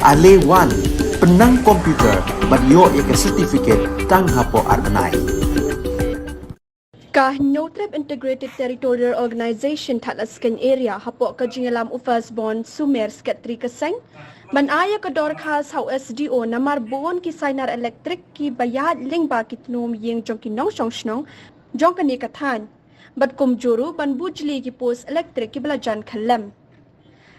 Ale wan, pynnang computer bad ïoh ïa ka certificate tang hapoh ar bnai. Ka Hynñiewtrep Integrated Territorial Organization Thadlaskein Area hapoh ka jingïalam u Firstborn Sumer, Secretary ka seng, ban ai ïa ka dorkhas ha u S D O namar bun ki sainar elektrik kiba ïaid lyngba ki tnum ïing jong ki nongshong shnong jong kane ka thaiñ bad kumjuh ruh ban bujli ki post elektrik kiba la jan khyllem.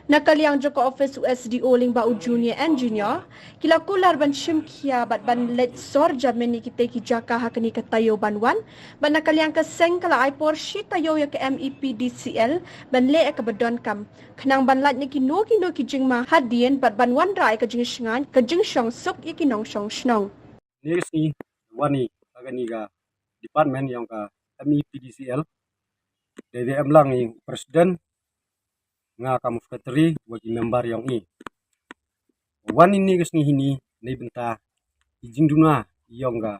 Na ka liang jong ka office u S D O lyngba u junior engineer, ki la kular ban shim khia bad ban leit sor jamin ïa kitei ki jaka ha kane ka taïew ban wan, bad na ka liang ka seng ka la ai por shi taïew ïa ka M E P D C L ban leh ïa kaba donkam, khnang ban lait na kino kino ki jingma hadien bad ban wanrah ïa ka jingshngaiñ ka jingshongsuk ïa ki nongshong shnong. Kane ka sngi wan i ha kane ka department ïong ka M E P D C L. Dei dei em lang i president, nga kam secretary wa ki member ïong i. Wan ini ka sngi hini nei bynta i jingduna ïong ka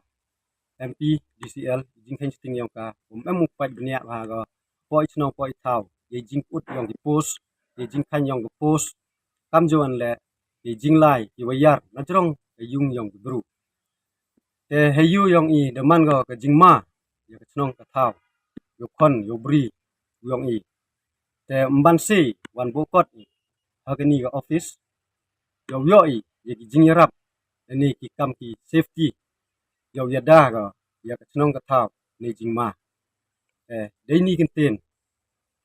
M P D C L, i jingkheiñ sting ïong ka, um em u pait bniah ha ka poi chnong poi thaw, i jingput ïong ki post, i jingkheiñ ïong ka post, kam juan le i jinglai i wayar na jrong ka yung ïong ki bru. Te ha ïu ïong i da man ka ka jingma ïa ka chnong ka thaw, ïa u khon ïa u bri ïong i. Te mban si wan bukot i ha kani ka office, ïa u ïoh i ïa ki jingïarap, ïa ni ki kam ki safety, ïa u ïada ka ïa ka chnong ka thaw ni jingma. Te dei ni kyntien.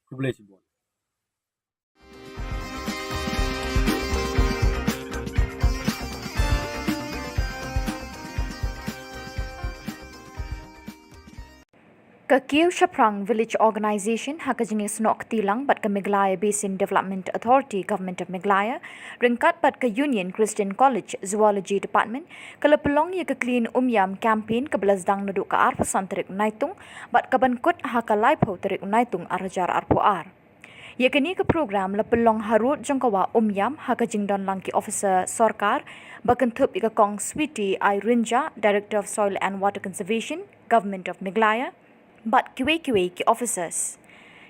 Khublei shibun. Ka Kiew Shaphrang Village Organization ha ka jingïasnoh kti lang bad ka Meghalaya Basin Development Authority, Government of Meghalaya, ryngkat bad ka Union Christian College Zoology Department, ka la pynlong ïa ka Clean Umiam campaign kaba la sdang naduh ka arphew san tarik Naitung bad ka ban kut ha ka laiphew tarik Naitung arhajar arphew ar. Ïa kane ka program la pynlong harud jong ka Wah Umiam ha ka jingdon lang ki officer sorkar, ba kynthup ïa ka Kong Sweety I Rynjah, Director of Soil and Water Conservation, Government of Meghalaya, bad kiwei kiwei ki officers.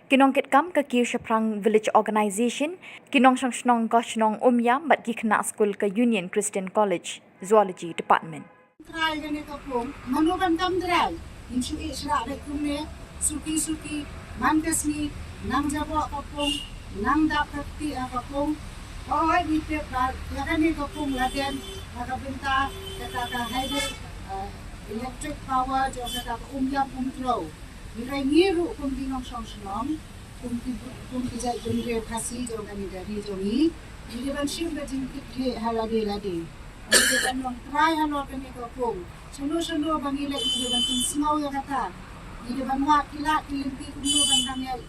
Ki nongkitkam ka Kiew Shaphrang Village Organization, ki nongshong shnong ka shnong Umiam bad ki khynnah skul ka Union Christian College Zoology Department. Trai kane ka pung, mano ban kam trai? Ngin shu ïeh shrah beit kumne, suki suki, man ka sngi, nang jaboh ka pung, nang dap ka kti ha ka pung. Oi, ngi tip ba ïa kane ka pung la dem ha ka bynta kata ka hydro, eh, electric power jong kata ka Umiam Umtrew. Ngi rai ngi ruh kum ki nongshong shnong, kum ki, kum ki jaitbynriew Khasi jong kane ka ri jong ngi, ngi dei ban shim ka jingkitkhlieh ha lade lade. Ngi dei ban long trai halor kane ka pung. Shano shano ba ngi leit ngi dei ban pynsngew ïa kata. Ngi dei ban wad ki lad ki lynti kumno ban dang ïai,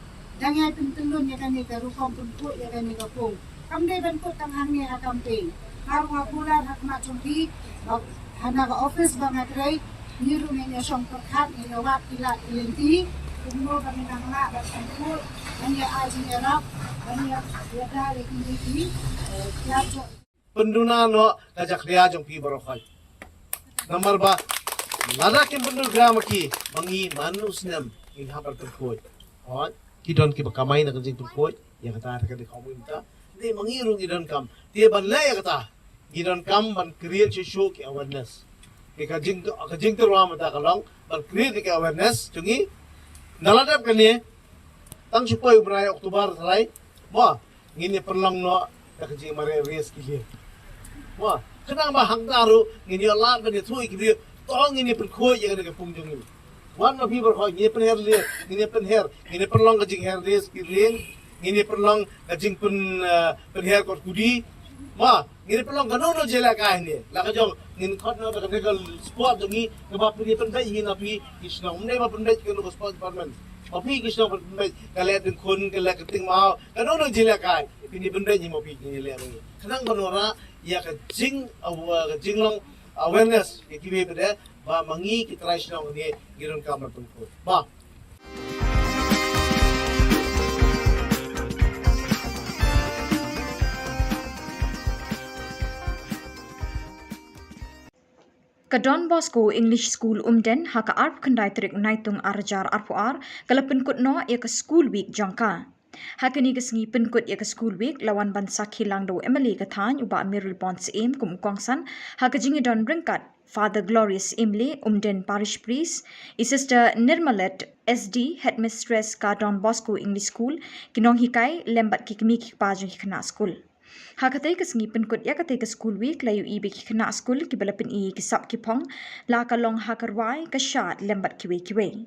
dang ïai pyntyllun ïa kane ka rukom pynkhuid ïa kane ka pung. Kam dei ban kut tang hangne ha campaign. Nga ruh nga kular ha khmat jong phi, ba ha na ka office ba nga trei, ngi ruh ngin ïa shong pyrkhat, ngin ïa wad ki lad ki lynti kumno ba ngin nang lah ban pynkhuid, ban ïa ai jingïarap, ban ïa ïada ïa kine ki, eh, ki lad jong Pynduna noh ka jakhlia jong phi baroh khoit. Namar ba lada kim pyndonkam ma ki, ma ngi man u snem ngin hap ban pynkhuid. Hooid, ki don kiba kamai na ka jingpynkhuid, ïa kata ka dei ka mut mynta. Dei ma ngi ruh ngi donkam. Te ban leh ïa kata, ngi donkam ban create shuh shuh ki awareness. Te ka jing, ka jingtyrwa mynta ka long ban create ki awareness jong ngi. Na la dep kane, tang shu poi u bnai October thalai, mo, ngin ïa pynlong noh da ka jingmareh risk ki lieng. Mo, khnang ba hangta ruh ngin ïa lad ban ïathuh ïa ki briew, to ngin ïa pynkhuid ïa kane ka pung jong ngi. Wan ma phi baroh, ngin ïa pynher lieng, ngin ïa pynher, ngin ïa pynlong ka jingher risk ki lieng, ngin ïa pynlong ka jingpyn, eh, pynher kot kudi. Mo, ngin ïa pynlong kano kano jingïalehkai ne. La ka jong ngin khot noh da kane ka sport jong ngi, kaba phin ïa pynbeit hi na phi ki shnong. Ym dei ba pynbeit kano ka sport department. Ma phi ki shnong pynbeit, ka leh dengkhun, ka leh kyrteng maw, kano kano jingïalehkai. Phin ïa pynbeit hi ma phi ki leh ngi. Khnang ban wanrah ïa ka jing, uh, ka jinglong, awareness ïa kiwei pat de ba ma ngi ki trai shnong ne ngi donkam ban pynkut. Ba Ka Don Bosco English School Umden ha ka arphew khyndai tarik Naitung ar hajar arphew ar ka la pynkut noh ïa ka School Week jong ka. Ha kane ka sngi pynkut ïa ka School Week la wan ban sakhi lang da u M L A ka thaiñ u Bah Mayralborn Syiem kum u kongsan ha ka jingïadon ryngkat Father Glorious Imlay, Umden Parish Priest, i Sister Nirmalet S D, Headmistress ka Don Bosco English School, ki nonghikai lem bad ki kmie ki kpa jong ki khynnah skul. Ha katei ka sngi pynkut ïa katei ka School Week la ïohi ba ki khynnah skul kiba la pyni ki sap ki phong la ka long ha ka rwai, ka shad lem bad kiwei kiwei.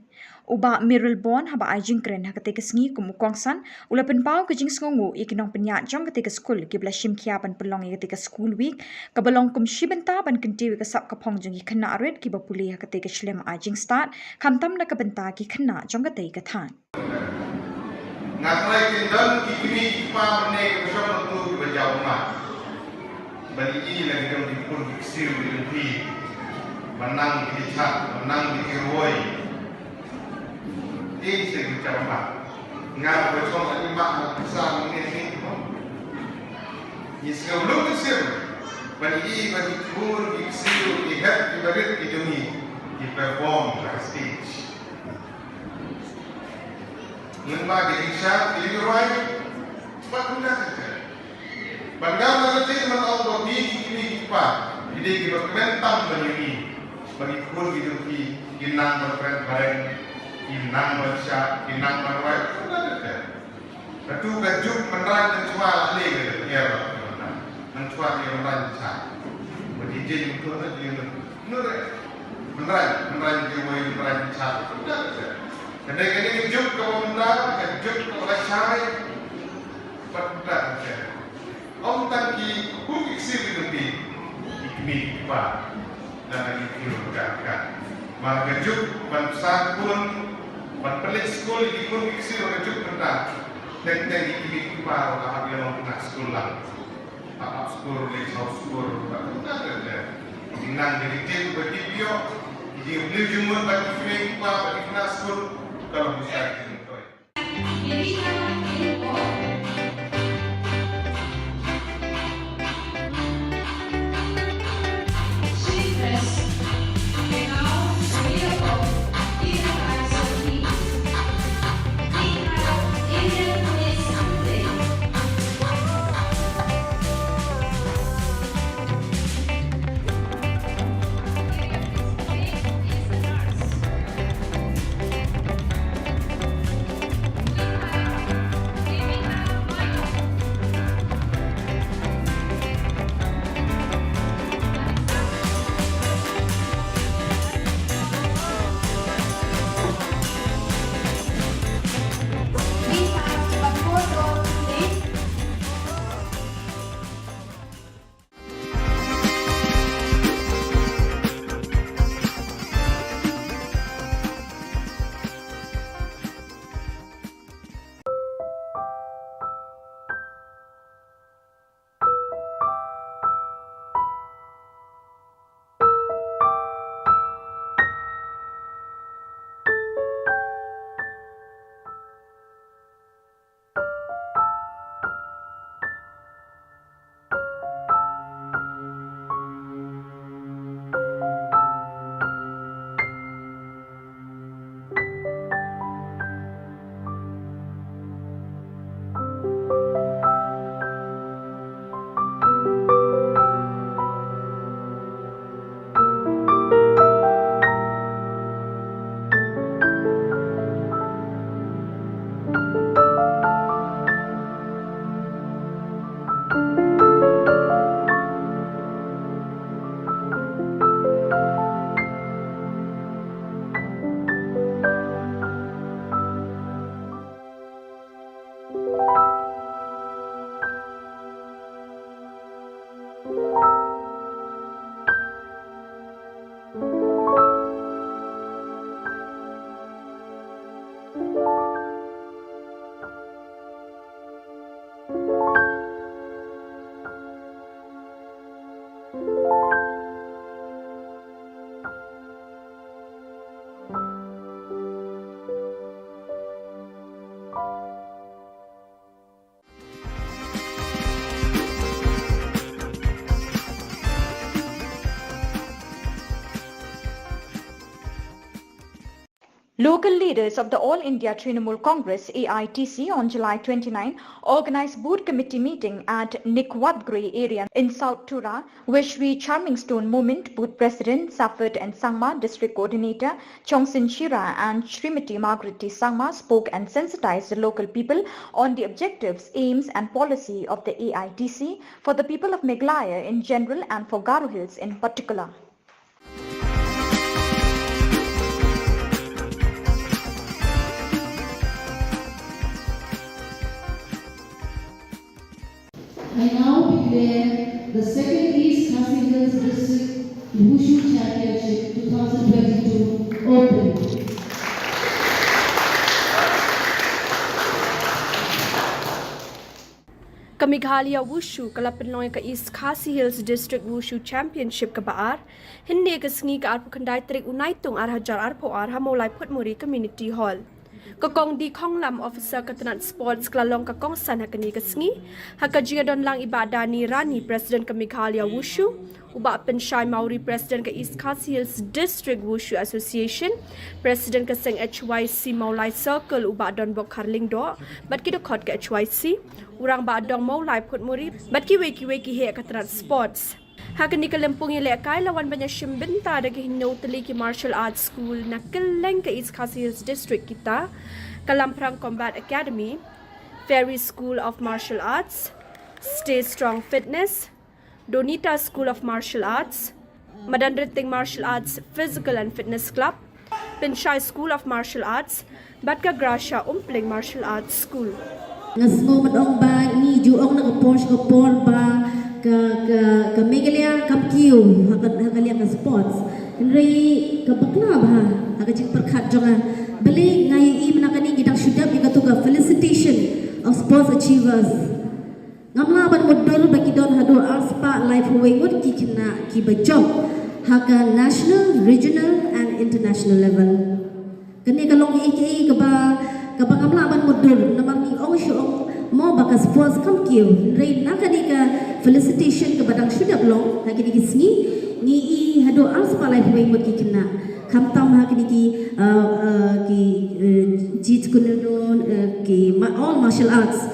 U Bah Mayralborn haba ai jingkren ha katei ka sngi kum u kongsan u la pynpaw ka jingsngewnguh ïa ki nongpynïaid jong katei ka skul kiba la shim khia ban pynlong ïa katei ka School Week kaba long kum shi bynta ban kyntiew ïa ka sap ka phong jong ki khynnah rit kiba pule ha katei ka shlem ai jingstad khamtam na ka bynta ki khynnah jong katei ka thaiñ. Nga trai kyndon ki kmie ki kpa mynne kiba shong hangto kiba jaw ummat. Ban ïohi la ki dong ki khun ki ksiew ki lynti. Ban nang ki jhat, ban nang ki rwai. Ïa se ki jaw ummat. Nga ba shong ha i mat ha pisa mynne ni mo. Ngi sngewlung ki ksiew. Ban ïohi ba ki khun ki ksiew ki hep kiba rit ki jong ngi ki perform ha stage. Lyngba ki jingshad ki jingruai bad kumta kumta. Bad nga nga ka jingmut ong ba phi ki kmie ki kpa ki dei kiba kmen tam ban ïohi ba ki khun ki jong phi ki nang ban kren phareng, ki nang ban shad, ki nang ban ruai, kumta kumta. Katu ka juk Mynrain mynshuwa la leh ka ïa ba Mynrain mynshuwa ïa Mynrain mynshuwa. Ba ki jing tu na jing tu. Nure. Mynrain, Mynrain jiwei, Mynrain mynshuwa. Ka dei ka dei ka juk ka ba mynta, ka juk ka ba la shai. Ba mynta ka. Ym tang ki khun ki ksiew ki lynti, ki kmie ki kpa. Lada ngi kiew ka ka. Mar ka juk ban pynsan khun, ban pynleit skul ïa ki khun ki ksiew ka juk mynta. Teng teng ki kmie ki kpa ruh ka hap ïa long khynnah skul lang. Hap hap skul, leit shaw skul, ruh ka mynta ka ka. Ki nang ki ktien ba ki pynïoh, ki jingpynlong jingmut ba ki kmie ki kpa ba ki khynnah skul. Ka long ki shai ki jingtoi. Local leaders of the All India Trinamool Congress, A I T C, on July twenty-nine organized booth committee meeting at Nikwatgre area in South Tura, where Shri Charmingstone Moment, booth president, Safet N Sangma, district coordinator, Chongsin Shira, and Srimati Margaret T Sangma spoke and sensitized the local people on the objectives, aims, and policy of the A I T C for the people of Meghalaya in general and for Garo Hills in particular. I now declare the second East Khasi Hills District Wushu Championship two thousand twenty-two open. Ka Meghalaya Wushu ka la pynlong ïa ka East Khasi Hills District Wushu Championship kaba ar hynne ka sngi, ka arphew khyndai tarik u Naitung ar hajar arphew ar, ha Mawlai Phutmuri Community Hall. Ka Kong D Khonglam, officer ka tnat sports, ka la long ka kongsan ha kane ka sngi, ha ka jingïadon lang i Bah Dani Rani, president ka Meghalaya Wushu, u Bah Pynshai Mawrie, president ka East Khasi Hills District Wushu Association, president ka seng H Y C Mawlai Circle, u Bah Donbok Kharlyngdoh, bad ki dkhot ka H Y C, u Rangbah Dong Mawlai Phutmuri, bad kiwei kiwei ki heh ka tnat sports. Ha kane ka lympung ïalehkai la wan ban ïashim bynta da ki hynñiew tylli ki martial arts school na kylleng ka East Khasi Hills District, kita: Ka Lamphrang Combat Academy, Fairy School of Martial Arts, Stay Strong Fitness, Donita School of Martial Arts, Madanrynting Martial Arts Physical and Fitness Club, Pynshai School of Martial Arts, bad ka Gracia Umpling Martial Arts School. Nga sngew ban ong ba ngi ju ong na ka por sha ka por ba ka, ka, ka Meghalaya kam kiew ha ka, ha ka liang ka sports. Hynrei ka bakla bha ha ka jingpyrkhat jong nga. Balei nga ïohi mynta kane ngi dang shu dep ïa kato ka felicitation of sports achievers. Ngam lah ban mutdur ba ki don haduh arspah laiphew wei ngut ki khynnah kiba jop ha ka national, regional and international level. Kane ka long kaei kaei kaba, kaba ngam lah ban mutdur, namar ngi ong shu ong mo ba ka sports kam kiew. Hynrei na kane ka felicitation kaba dang shu dep long ha kine ki sngi, ngi i haduh arspah laiphew wei ngut ki khynnah. Khamtam ha kine ki, uh, uh, ki, uh, jiu jitsu, uh, ki ma-, all martial arts.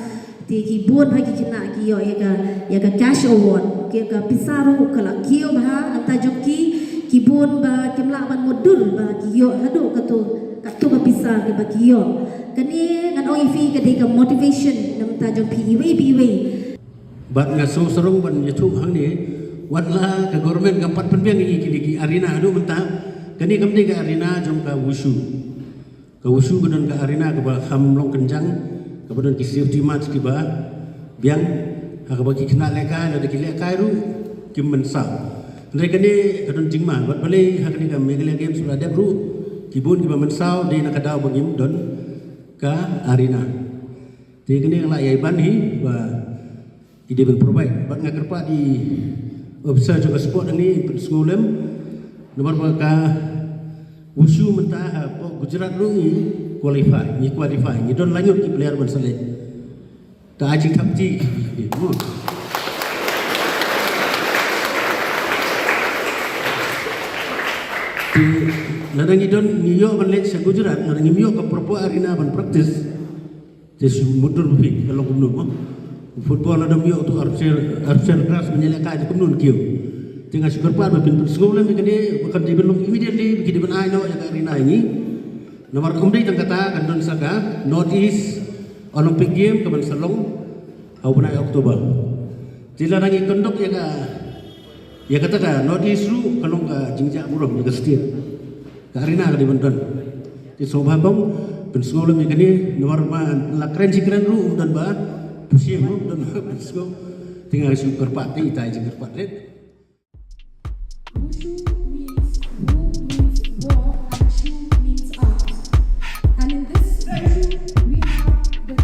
Te ki bun ha ki khynnah ki ïoh ïa ka, ïa ka cash award, ïa ka pisa ruh ka la kiew bha na bynta jong ki. Ki bun ba kim lah ban mutdur ba ki ïoh haduh kato, kato ka pisa kaba ki ïoh. Kane ngan ong ïa phi ka dei ka motivation na bynta jong phi iwei pa iwei. Bad nga sngewsarong ban ïathuh hangne, wat la ka government kam pat pynbiang ïa kine ki arena haduh mynta, kane kam dei ka arena jong ka wushu. Ka wushu ka don ka arena kaba kham long kynjang, kaba don ki safety mats kiba biang, ha kaba ki khynnah lehkai, lada ki lehkai ruh kim mynsaw. Hynrei kane ka don jingma, bad balei ha kane ka Meghalaya Games ba la dep ruh, ki bun kiba mynsaw dei na ka daw ba ngim don ka arena. Te kane ka la ïai ban hi ba ki dei ban provide. Bad nga kyrpad ïa i officer jong ka sport hangne pynsngewlem. Namar ba ka wushu mynta hapoh Gujarat ruh ngi qualify, ngi qualify, ngi don laingut ki player ban select. Te ai jingthap kti. Te lada ngi don, ngi ïoh ban leit sha Gujarat, lada ngim ïoh ka proper arena ban practice, te shu mutdur ba phi, ka long kumno mo. Football lada ym ïoh tu arpsher, arpsher grass ban ïalehkai te kumno kiew. Te nga shu kyrpad ba phin pynsngewlem ïa kane, ba kan dei ban long immediately, ba ki dei ban ai noh ïa ka arena ïa ngi. Namar ym dei tang kata, kan don sa ka North East Olympic Game kaban sa long ha u bnai October. Te lada ngi conduct ïa ka Ïa kata ka North East ruh ka long ka jingjia burom ïa ka state. Ka arena ka dei ban don. Te sngewbha ban pynsngewlem ïa kane, namar ma la kren shi kren ruh ym don ba pyrshah, ym don ba pynsngew. Te nga shu kyrpad, te ita i jingkyrpad rit. Wushu means who means war and shu means arms. And in this wushu, we have the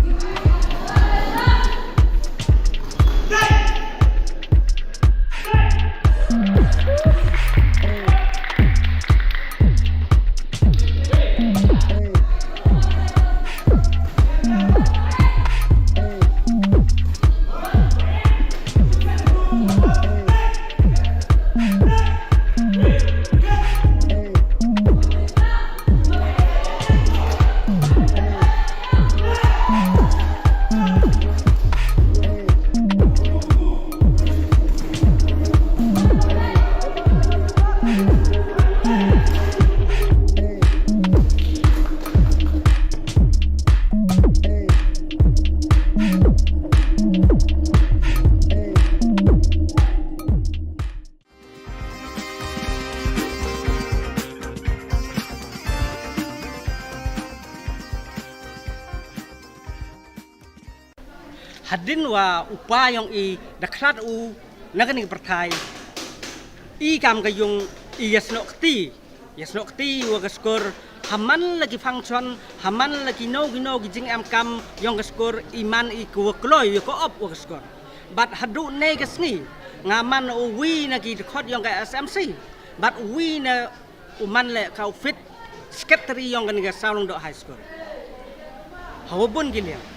Hadien wa u pa yong i da khlad u na kani ka pyrthai, i kam ka yung i ïasnoh kti, ïasnoh kti wa ka skur ha man la ki function, ha man la ki no ki no ki jingem kam yong ka skur, i man i ka wa kloi wa ka op wa ka skur. Bad haduh ne ka sngi nga man u wi na ki dkhot yong ka S M C, bad u wi na u man le ka u fit secretary yong kani ka Sawlyngdoh High School. Hawa bun ki liang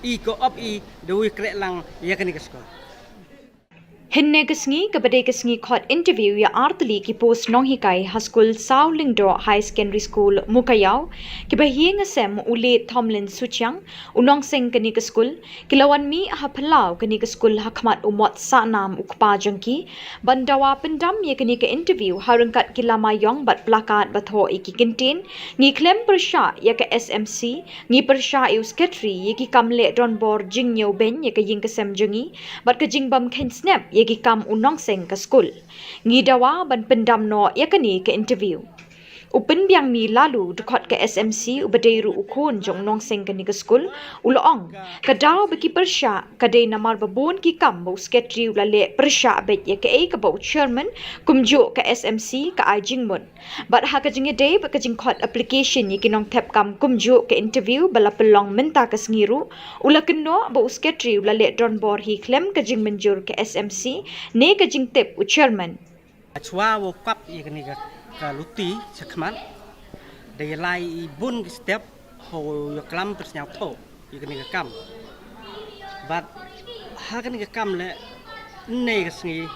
i ka op i da wi kreh lang ïa kani ka skur. Hynne ka sngi ka ba dei ka sngi khot interview ïa artylli ki post nonghikai ha skul Sawlyngdoh High Secondary School Mukaïaw, ki ba hieng sem u late Thomlin Suchiang, u nongseng kani ka skul, ki la wan mih ha phyllaw kani ka skul ha khmat u mot sahnam u kpa jong ki ban dawa pyndam ïa kani ka interview ha ryngkat ki lama ïong bad placard ba thoh ïa ki kyntien, ngi khlem pyrshah ïa ka S M C, ngi pyrshah ïa u secretary ïa ki kam leh donbor jingñiew beiñ ïa ka ïing ka sem jong ngi bad ka jingbym kheiñ snep ïa ki kam u nongseng ka skul. Ngi dawa ban pyndam noh ïa kani ka interview. U Pynbiang Ni Laloo, dkhot ka S M C, u ba dei ruh u khun jong u nongseng kani ka skul, u la ong, ka daw ba ki pyrshah ka dei namar ba bun ki kam ba u secretary u la leh pyrshah beit ïa kaei kaba u chairman kumjuh ka S M C ka ai jingmut. Bad ha ka jingïadei bad ka jingkhot application ïa ki nongthep kam kumjuh ka interview ba la pynlong mynta ka sngi ruh, u la kynnoh ba u secretary u la leh donbor hi khlem ka jingmynjur ka S M C ne ka jingtip u chairman. Shuwa wow kap ïa kani ka, ka luti shakhmat, da ïalai i bun ki step, hawa ïaklam pynsñiawthooh ïa kani ka kam. Bad ha kani ka kam le, ynne ka sngi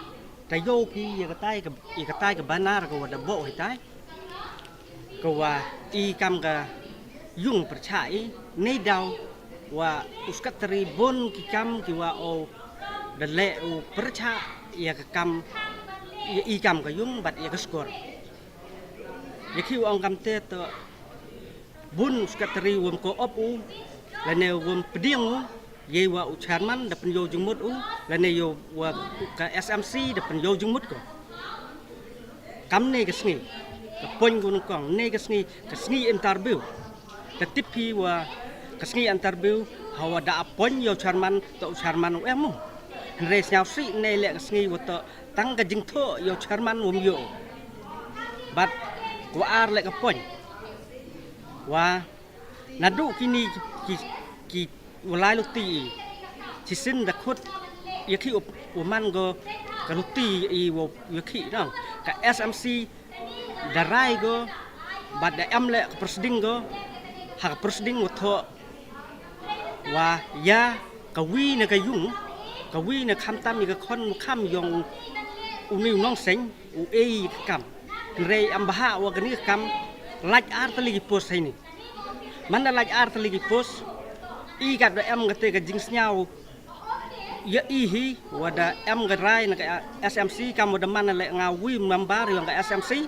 da ïoh phi ïa katai ka, ïa katai ka banner ka wa da boh hitai, ka wa i kam ka yung pyrshah i, ne daw wa u secretary bun ki kam ki wa o da leh u pyrshah ïa ka kam, ïa i kam ka yung bad ïa ka skur. Ïa ki wa ong kamte to bun u secretary wam ko op u, lane wam pdiang u, ïa wa u chairman da pynïoh jingmut u, lane ïa wa ka S M C da pynïoh jingmut ko. Kam ne ka sngi, ka point ko nongkong, ne ka sngi, ka sngi interview. Ka tip phi wa ka sngi interview, hawa da appoint ïa u chairman, to u chairman u em u. Hynrei sñiawsih ne le ka sngi wa to tang ka jingthoh ïa u chairman wam ïoh. Bad ko ar le ka point. Wa naduh kini ki, ki, ki wa lai luti i. Shisien da khot ïa ki u, u man ko ka luti i wa ïa ki nang. Ka S M C da rai ko, bad da em le ka proceeding ko, ha ka proceeding wa thoh, wa ïa ka wi na ka yung, ka wi na khamtam ïa ka khon kham yong u ni u nongseng, u ei ka kam. Hynrei em bha wa kani ka kam, lait artylli ki post haini. Man da lait artylli ki post, i kat da em kate ka jingsñiaw, ïa i hi, wa da em ka rai na ka S M C, kam wa da man le nga wi member yong ka S M C,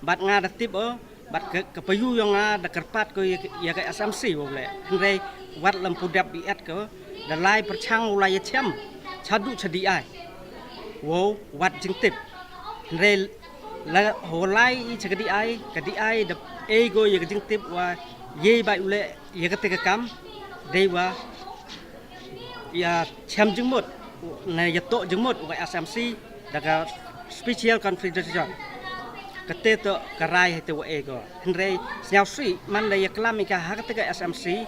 bad nga da tip o, bad ka, ka payu yong nga da kyrpad ko ïa, ïa ka S M C wa le. Hynrei wat lem pu dep i et ko, da lai pyrchang u lai ïa chem, chadu chadi ai. Wow, wat jingtip. Hynrei la ho lai i cha ka D I, ka D I da ei ko ïa ka jingtip wa ïa bai u le ïa kate ka kam, dei wa ïa chem jingmut, na ïa toh jingmut u ka S M C, da ka special confederation. Kate to ka rai hate wa ei ko. Hynrei sñiawsih, man da ïa klam i ka ha kate ka S M C,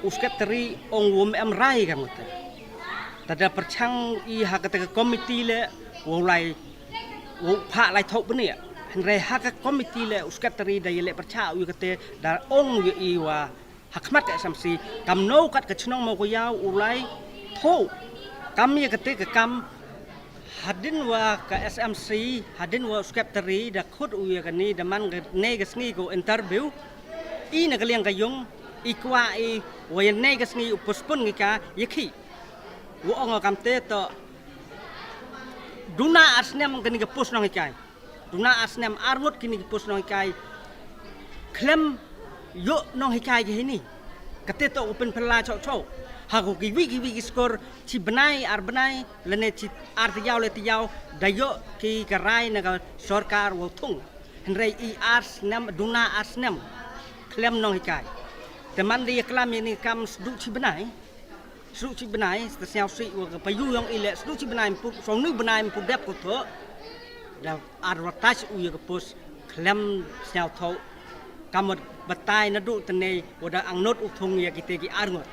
u secretary ong wam em rai ka mut. Tada pyrchang i ha kate ka committee le, wow lai, wow pha lai thok bni. Hynrei ha ka committee le, u secretary da ïa le pyrchang u ïa kate da ong ïa i wa ha khmat ka S M C, kam no kat ka chnong mo ko ïa u lai tho. Kam ïa kate ka kam hadien wa ka S M C, hadien wa u secretary da khot u ïa kani da man kane ka sngi ko interview. I na ka liang ka yung, i kwah i wa ïa ne ka sngi u postpone ngi ka ïa ki. Wa ong kamte to duna ar snem kani ka post nonghikai. Duna ar snem ar ngut kini ki post nonghikai. Khlem ïoh nonghikai ki hini. Kate to u pynphylla chok chok. Ha ko kiwi kiwi ki skor chi bnai ar bnai lane chi ar tayau le tayau da ïoh ki ka rai na ka sorkar wa thung. Hynrei i ar snem duna ar snem. Khlem nonghikai. Te man da ïa klam ïa ni kam sdu chi bnai. Sru chi bnai, ta sñiaw sri wa ka payu yong ile, sru chi bnai mpu, sru nu bnai mpu dep ko tho. Da advertise u ya ka post, khlem sñiaw tho. Kamot batai na du tene, wa da ang not u thung ya kite ki arngot.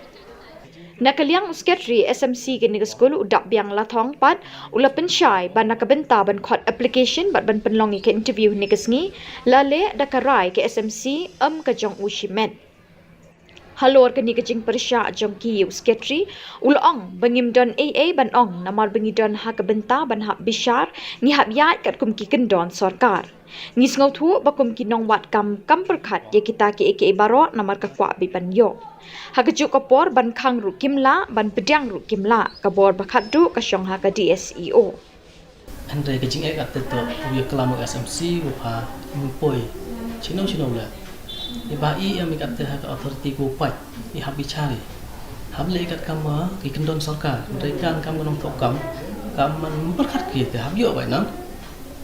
Na ka liang u secretary S M C kani ka skul u Dap Biang Lathong pat, u la pynshai, ba na ka bynta ban khot application, bad ban pynlong ya ka interview ni ka sngi, la leh da ka rai ka S M C, em ka jong u shimet. Halor kani ka jingpyrshah jong ki u secretary, u la ong, ba ngim don ei ei ban ong, namar ba ngi don ha ka bynta ban hap bishar, ngi hap ïaid katkum ki kyndon sorkar. Ngi sngewthuh ba kum ki nongwad kam kam pyrkhat ïa kita ki ei ki ei baroh namar ka kwah beit ban ïoh. Ha kajuh ka por ban khang ruh kim lah, ban pdiang ruh kim lah, ka bor ba khatduh ka shong ha ka D S E O. Hynrei ka jingeh katte to, u ïa klam u S M C, u pha, u poi. Chino chino le. I ba i em i katte ha ka authority ko pait, i hap i chari. Hap le i kat kam ma, ki kyndon sorkar. Hynrei kan kam ka nongthoh kam, kam man pyrkhat ki te hap ïoh bai nang.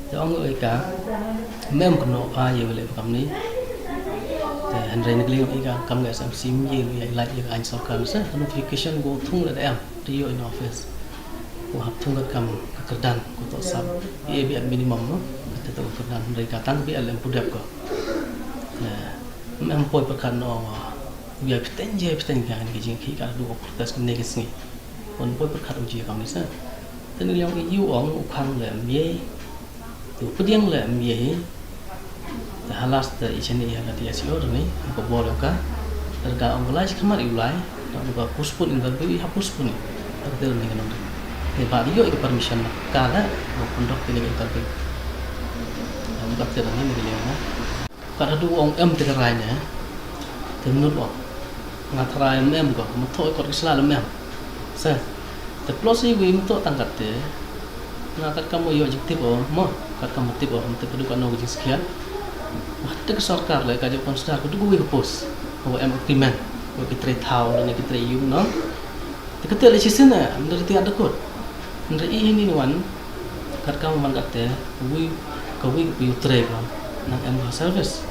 Te ong i ka, mem kno pha ïa le kam ni. Te hynrei na ka liang i ka, kam ka S M C mi ïa i lait ïa ka aiñ sorkar. Sa, notification ko thung le da em, te ïoh in office. Ko hap thung kat kam ka kyrdan, ko to sap, i bi at minimum no, ka te to kyrdan, hynrei ka tang bi at lem pudep ko. Te, mem poi pyrkhat no, wa, u ïa pteng je, pteng ka, ni ka jingkhih ka du ko protest ne ka sngi. Pon poi pyrkhat u ji kam ni sa. Te ni liang i yu ong, u khang le, mie, tu pdiang le, mie, Te halas te i chani i ha ka D S E O ni, ha ka bor ka. Te ka ong lai shi khmat i u lai, te ka postpone interview i ha postpone. Te ka te ni ka nong. Te ba ïoh i ka permission na ka da, ko conduct ni ka interview. Te ka te ni ni ka liang na. Ka da du ong em te ka rai ne. Te mnut ong. Nga tharai em em ko, ma thoi kot ki sla lem em. Sa, te plus i wi mto tang kat te. Nga kat kam mo ïoh jingtip o, mo, kat kam mo tip o, mo tip o du kat no ka jingskhiat. Wah, te ka sorkar le ka jong consider ko du ko wi ka post. Ko em agreement, ko ki trei thaw, ne ki trei yung no. Te ka te le shisien eh, am da reti ada kot. Hynrei i hini wan, kat kam man kat te, wi, ka wi ko yu trei ko, nang em ko service.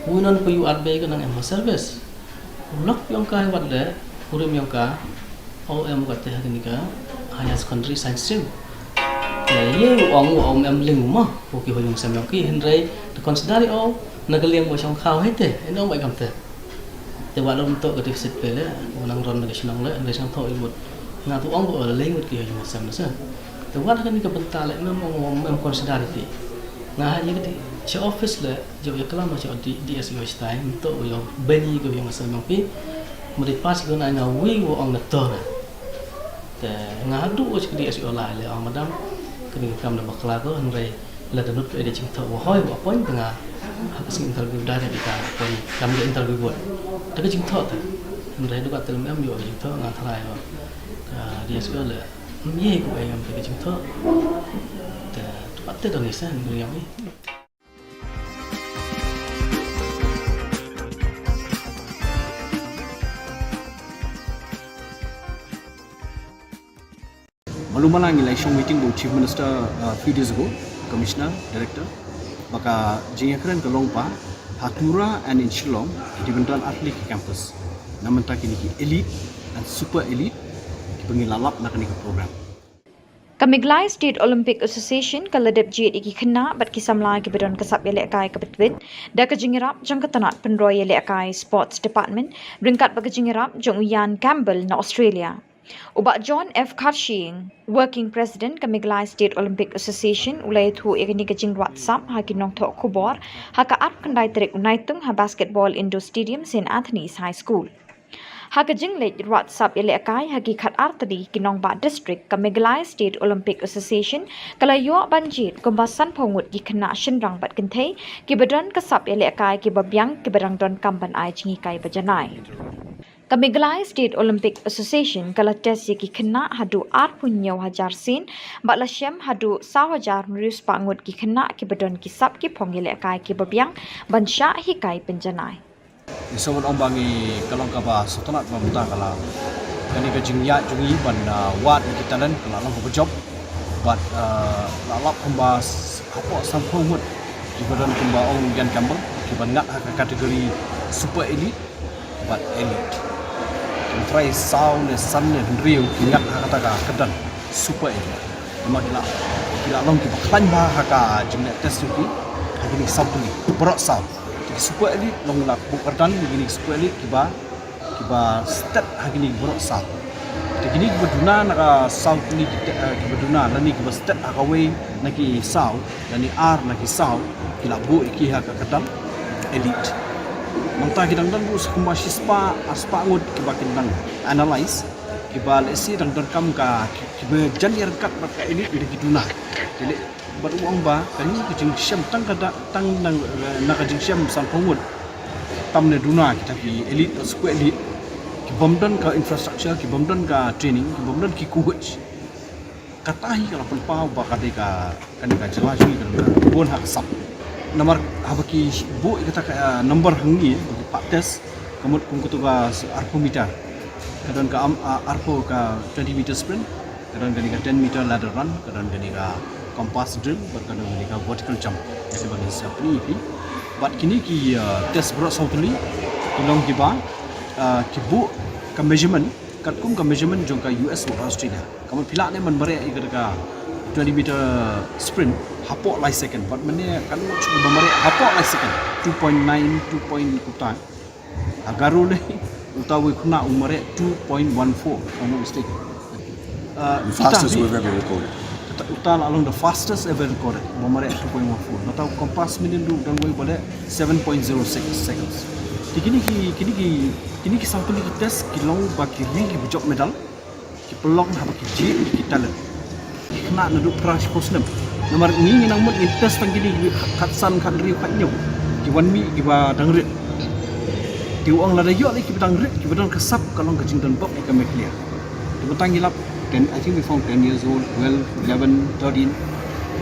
Wi non ko yu at bei ko nang em ko service. Lok yong ka wat le, kurim yong ka, o em ka te ha kani ka, higher secondary science stream. Te ye u ong u om em ling mo, u ki ho yung sem yong ki, hynrei, te consider o, na ka liang mo shong khaw hei te, ino bai kam te. Te wat lom to ka deficit pe le, u nang ron na ka shnong le, hynrei shong tho i mut. Nga tu ong u le ling mut ki ho yung sem na sa. Te wat ha kani ka bynta le, mem ong, mem consider ki. Nga ha ye ka di, sha office le, Jong ïa klam sha D-, D S E O stai, nto ïa bani ko ïa masa nong pi. Mari pas ko na nga wi wo ong na tor. Te nga hadu o sha D S E O lai le ong madam. Kini kam na bakla ko hynrei la da nut ko ede jingthoh wa hoi wa point nga. Ha ka sing interview da ka dei ka point kam ka interview bot. Da ka jingthoh te. Hynrei du ka te lem em ïa ka jingthoh nga tharai wa. Ka D S E O le. Ye ko ai ngam ka jingthoh. Te tu ka te da ni sa ni yang ni. Malu mala ngi la shong meeting bad Chief Minister, uh, few days ago, Commissioner, Director, ba ka jingïakren ka long ba ha Tura and in Shillong, ki dei ban don ar tylli ki campus. Na mynta kine ki elite and super elite, kiba ngi la lap na kane ka program. Ka Meghalaya State Olympic Association ka la dep jied ïa ki khynnah bad ki samla kiba don ka sap ïalehkai kaba tbit da ka jingïarap jong ka tnat pynroi ïalehkai Sports Department ryngkat bad ka jingïarap jong u Ian Campbell na Australia. U Bah John F Kharshiing, Working President ka Meghalaya State Olympic Association, u la ïathuh ïa kane ka jingwad sap ha ki nongthoh khubor ha ka arphew khyndai tarik u Naitung ha Basketball Indoor Stadium, Saint Anthony's High School. Ha ka jingleit wad sap ïalehkai ha ki khatar tylli ki nongbah district, ka Meghalaya State Olympic Association ka la ïoh ban jied kumba sanphew ngut ki khynnah shynrang bad kynthei kiba don ka sap ïalehkai kiba biang kiba dang donkam ban ai jinghikai ba janai. Ka Meghalaya State Olympic Association ka la test ïa ki khynnah haduh arphew hynñiew hajar sien bad la shem haduh saw hajar hynriew spah ngut ki khynnah kiba don ki sap ki phong ïalehkai kiba biang ban shah hikai pynjanai. Ngi sngewbha ong ba ngi ka long kaba sngewtynnat ba mynta ka la, kane ka jingïaid jong ngi ban, ah, wad ïa ki talent ka la long kaba jop. Bad, ah, la lap kumba s-, hapoh sanphew ngut kiba don kumba ong Ian Campbell kiba ngat ha ka category super elite bad elite. Trai saw ne san ne hynriew ki ngat ha kata ka kyrdan Super Elite. Namar ki la, ki la long kiba khlaiñ bha ha ka jingleh test jong ki ha kine ki saw tylli baroh saw. Te ki Super Elite long la buh kyrdan ïa kine ki Super Elite kiba, kiba stet ha kine ki baroh saw. Te kine kiba duna na ka saw tylli ki te-, eh, kiba duna lane kiba stet ha kawei na ki saw lane ar na ki saw, ki la buh ïa ki ha ka kyrdan Elite. Nangta ki dang don ruh kumba shispah arspah ngut kiba kin dang analyse, kiba lehse dang donkam ka, ki, kiba jan ïa ryngkat bad ka Elite lada ki duna. Te leh bad u ong ba kane ka jingshem tang ka da, tang na, na ka jingshem sanphew ngut tam ne duna kita ki Elite bad Super Elite, ki bym don ka infrastructure, ki bym don ka training, ki bym don ki coach. Kata hi ka la pynpaw ba ka dei ka, kane ka jylla jong ngi ka dang bun ha ka sap. Namar haba ki buh ïa kata ka, ah, number hangne ba ki phah test, ka mut kum katu ka arphew meter, ka don ka am, ah, arphew, ka twenty meter sprint, ka don kane ka ten meter ladder run, ka don kane ka compass drill bad ka don kane ka vertical jump. Ïa kaba ngi sa pyni ïa phi. Bad kine ki, ah, test baroh saw tylli ki long kiba, ah, ki buh ka measurement katkum ka measurement jong ka U S bad Australia. Ka mut phi lah ne ban mareh ïa ka twenty meter sprint hapoh lai second, bad mynne ka long shuh ban mareh hapoh lai second, two point nine, two point kumta. Ha Garo lei uta uwei u khynnah u mareh two point one four, if I'm not mistaken. Uh, The fastest uta hi, we've ever recorded. Uta, uta la long the fastest ever recorded, ba mareh two point one four. Nangta u compass minin ruh dang uwei ba leh seven point zero six seconds. Te kine ki, kine ki, kine ki saw tylli ki test ki long ba ki ri kiba jop medal ki pynlong haba ki jied ïa ki talent. Ki khynnah naduh phra shiphew snem. Namar ngi, ngi nang mut ngin test tang kine ki khatsan, khathynriew, khathynñiew ki wan mih kiba dang rit. Te u ong lada ïoh lei kiba dang rit, kiba don ka sap, ka long ka jingdon bok ïa ka Meghalaya. Te mynta ngi lap ten, I think we found ten years old, twelve, eleven, thirteen.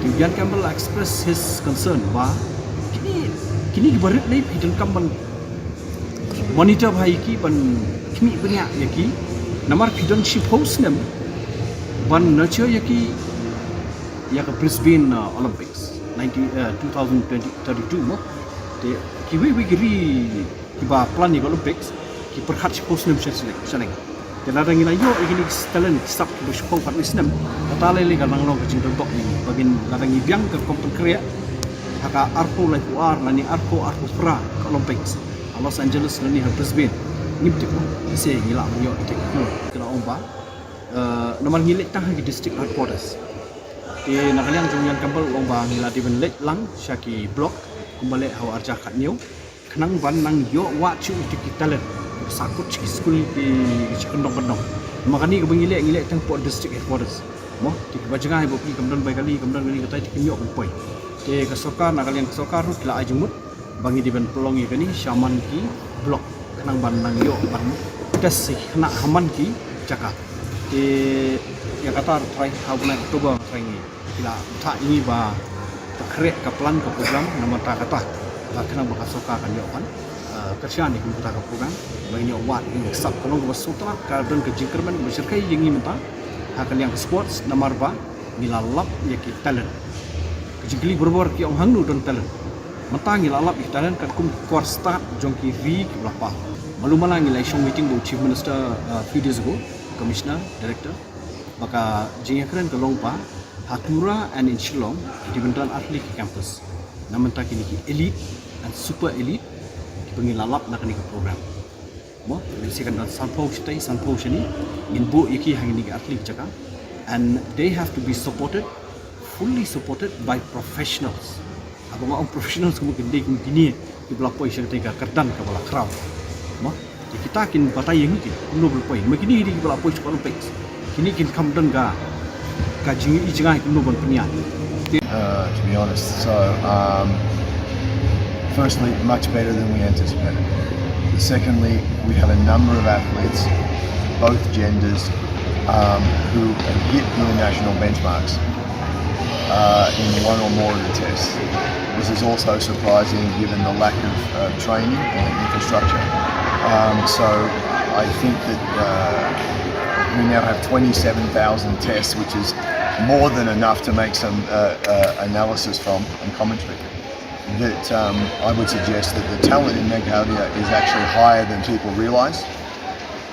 Te u Ian Campbell la express his concern ba kine, kine kiba rit lei phi donkam ban monitor bha ïa ki, ban khmih bniah ïa ki. Namar phi don shiphew snem ban nurture ïa ki ïa ka Brisbane, uh, Olympics nineteen, uh, two thousand twenty, thirty-two mo. Te kiwei wei ki ri kiba plan ïa ka Olympics ki pyrkhat shiphew snem shaneng, shaneng. Te lada ngi la ïoh ïa kine ki talent ki sap kiba shiphew khatwei snem, kata lei lei ka nang long ka jingdon bok ïa ngi. Ba ngin, lada ngi biang ka rukom pynkhreh ha ka arphew laiphew ar lane arphew arphew phra ka Olympics ha Los Angeles lane ha Brisbane, ngim tip mo, lehse ngi lah ban ïoh ïa kine ki khynnah. Ki la ong ba, eh, namar ngi leit tang ha ki district headquarters. Te na ka liang jong u Ian Campbell u ong ba ngi la dei ban leit lang sha ki block kumba leh ha u arhajar khathynñiew, khnang ban nang ïoh wad shuh ïa ki talent, sahkut sha ki skul ki sha kyndong kyndong. Namar kane kaba ngi leh, ngi leh tang hapoh district headquarters mo. Te kiba jngai ba phi kam don bai kali, kam don kali, katai te kim ïoh ban poi. Te ka sorkar, na ka liang ka sorkar ruh ki la ai jingmut ba ngi dei ban pynlong ïa kane sha man ki block, khnang ban nang ïoh ban test ïa ki khynnah ha man ki jaka. Te ïa kata ruh trai ha u bnai October trai ngi, ki la bthah ïa ngi ba pynkhreh ka plan, ka program. Namar kata, kata khnang ba ka sorkar kan ïoh ban, eh, kyrshan ïa kata ka program ba ngin ïoh wad ïa ka sap. Ka long kaba sngewtynnat, ka don ka jingkyrmen kaba shyrkhei ïa ngi mynta ha ka liang ka sports, namar ba ngi la lap ïa ki talent. Ka jingkylli barabor ki ong hangno don talent. Mynta ngi la lap ïa ki talent katkum ka kwah stad jong ki ri kiba la pang. Malu mala ngi la ïashong meeting bad u Chief Minister, uh, few days ago, Commissioner, Director. Ba ka jingïakren ka long ba ha Tura and in Shillong ki dei ban don ar tylli ki campus. Na mynta kine ki elite and super elite kiba ngi la lap na kane ka program. Mo, lehse kan don sanphew shatei, sanphew shane, ngin buh ïa ki ha kine ki ar tylli ki jaka. And they have to be supported, fully supported by professionals. Haba nga ong professionals, ka mut kan dei kum kine kiba la poi sha katei ka kyrdan kaba la khraw. Mo, te kita kin batai ïa ngi kumno ba la poi. Ma kine ki dei kiba la poi sha Olympics. Kine kin kham don ka, ka jingïohi jngai kumno ban pynïaid. Uh, to be honest. So, um, firstly, much better than we anticipated. Secondly, we have a number of athletes, both genders, um, who have hit international benchmarks, uh, in one or more of the tests. This is also surprising given the lack of, uh, training and infrastructure. Um, so I think that, uh, we now have twenty-seven thousand tests, which is more than enough to make some, uh, uh, analysis from and commentary. That, um, I would suggest that the talent in Meghalaya is actually higher than people realise.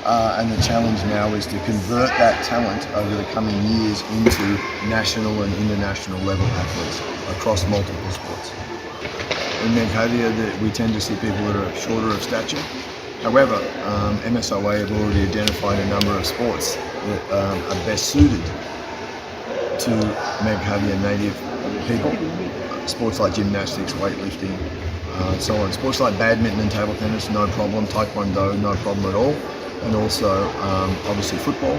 Uh, and the challenge now is to convert that talent over the coming years into national and international level athletes across multiple sports. In Meghalaya, the, we tend to see people that are shorter of stature. However, um, M S O A have already identified a number of sports that um, are best suited to Meghalaya native people. Sports like gymnastics, weightlifting, uh, and so on. Sports like badminton and table tennis, no problem. Taekwondo, no problem at all. And also, um, obviously, football.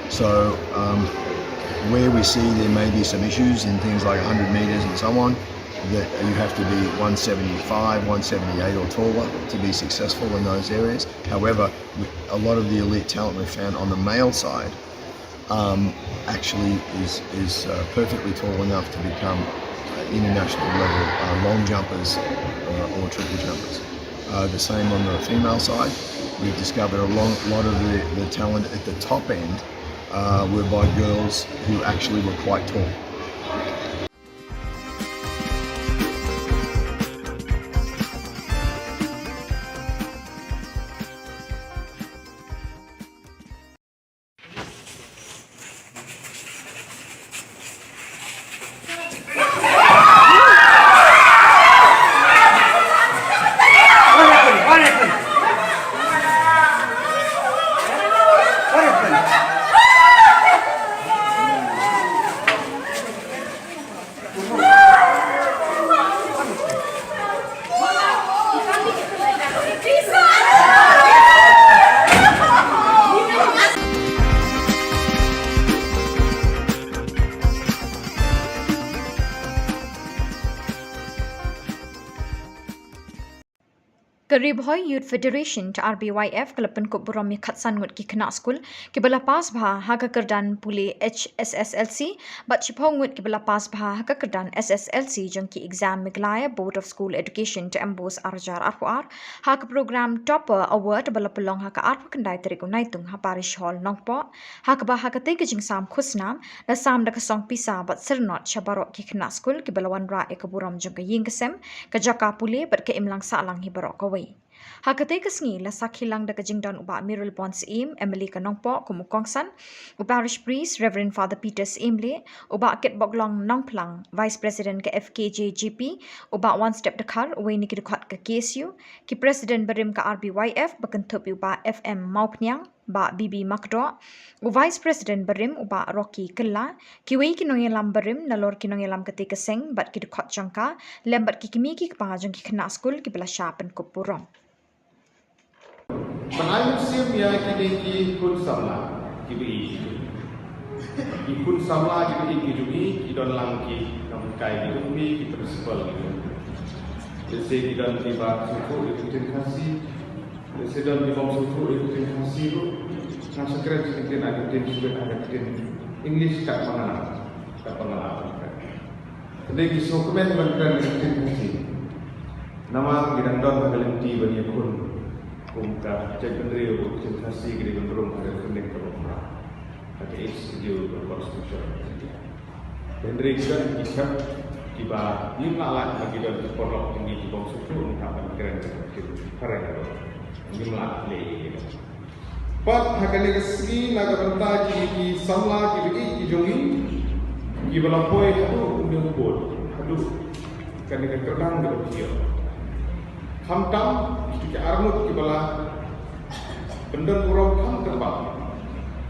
So, um, where we see there may be some issues in things like one hundred metres and so on, that you have to be one seventy-five, one seventy-eight or taller to be successful in those areas. However, a lot of the elite talent we've found on the male side um, actually is, is uh, perfectly tall enough to become uh, international level uh, long jumpers uh, or triple jumpers. Uh, the same on the female side. We've discovered a long, lot of the, the talent at the top end uh, were by girls who actually were quite tall. Ka Ri Bhoi Youth Federation, R B Y F, ka la pynkup burom ïa khatsan ngut ki khynnah skul kiba la pass bha ha ka kyrdan pule H S S L C bad shiphew ngut kiba la pass bha ha ka kyrdan S S L C jong ki exam Meghalaya Board of School Education, Tyrwet, ar hajar arphew ar ha ka program Topper Award ba la pynlong ha ka arphew khyndai tarik u Naitung ha Parish Hall Nongpoh, ha kaba ha katei ka jingsam khusnam la sam da ka song pisa bad syrnod sha baroh ki khynnah skul kiba la wanrah ïa ka burom jong ka ïing ka sem, ka jaka pule bad ka imlang sahlang hi baroh kawei. Ha katei ka sngi la sakhi lang da ka jingdon u Bah Mayralborn Syiem, M L A ka Nongpoh, kum u kongsan, u Parish Priest Reverend Father Peter Syiemlieh, u Bah Kitboklong Nongphlang, Vice President ka F K J G P, u Bah Wanstep Dkhar, uwei na ki dkhot ka K S U, ki President barim ka R B Y F ba kynthup ïa u Bah F M Mawphniang, Bah B B Makdoh, u Vice President barim u Bah Rocky Kylla, kiwei ki nongïalam barim nalor ki nongïalam katei ka seng bad ki dkhot jong ka, lem bad ki kmie ki kpa jong ki khynnah skul kiba la shah pynkup burom. Ban ai mynsiem ïa kine ki khun samla kiba ïeit ki jong ngi. Ki khun samla kiba ïeit ki jong ngi ki don lang ki nonghikai ki jong ngi, ki principal ki jong ngi. Lehse ki don kiba sngewthuh ïa ka ktien Khasi, lehse don ki bym sngewthuh ïa ka ktien Khasi ruh. Nga sa kren sa ka ktien, ka ktien English kat ba nga nang, kat ba nga nang. Te ki sngewkmen ban kren ka ktien Khasi. Namar ki dang don ha ka lynti ban ïakhun kum ka jaitbynriew, ka ktien Khasi ka dei ban rung ha ka khyrnit kaba khraw, ha ka Eighth Schedule ka Constitution of India. Hynrei ki don ki khep kiba ngim lah lait ba ki don ki paralok jong ngi ki bym sngewthuh, ngim lah ban kren ka ktien phareng ruh. Ngim lah leh ïa ki. Pat ha kane ka sngi na ka bynta ki, ki samla kiba ïeit ki jong ngi kiba la poi haduh une u booh, haduh kane ka kyrdan kaba ki ïoh. Khamtam kito ki arngut kiba la pyndon burom kham kyrpang,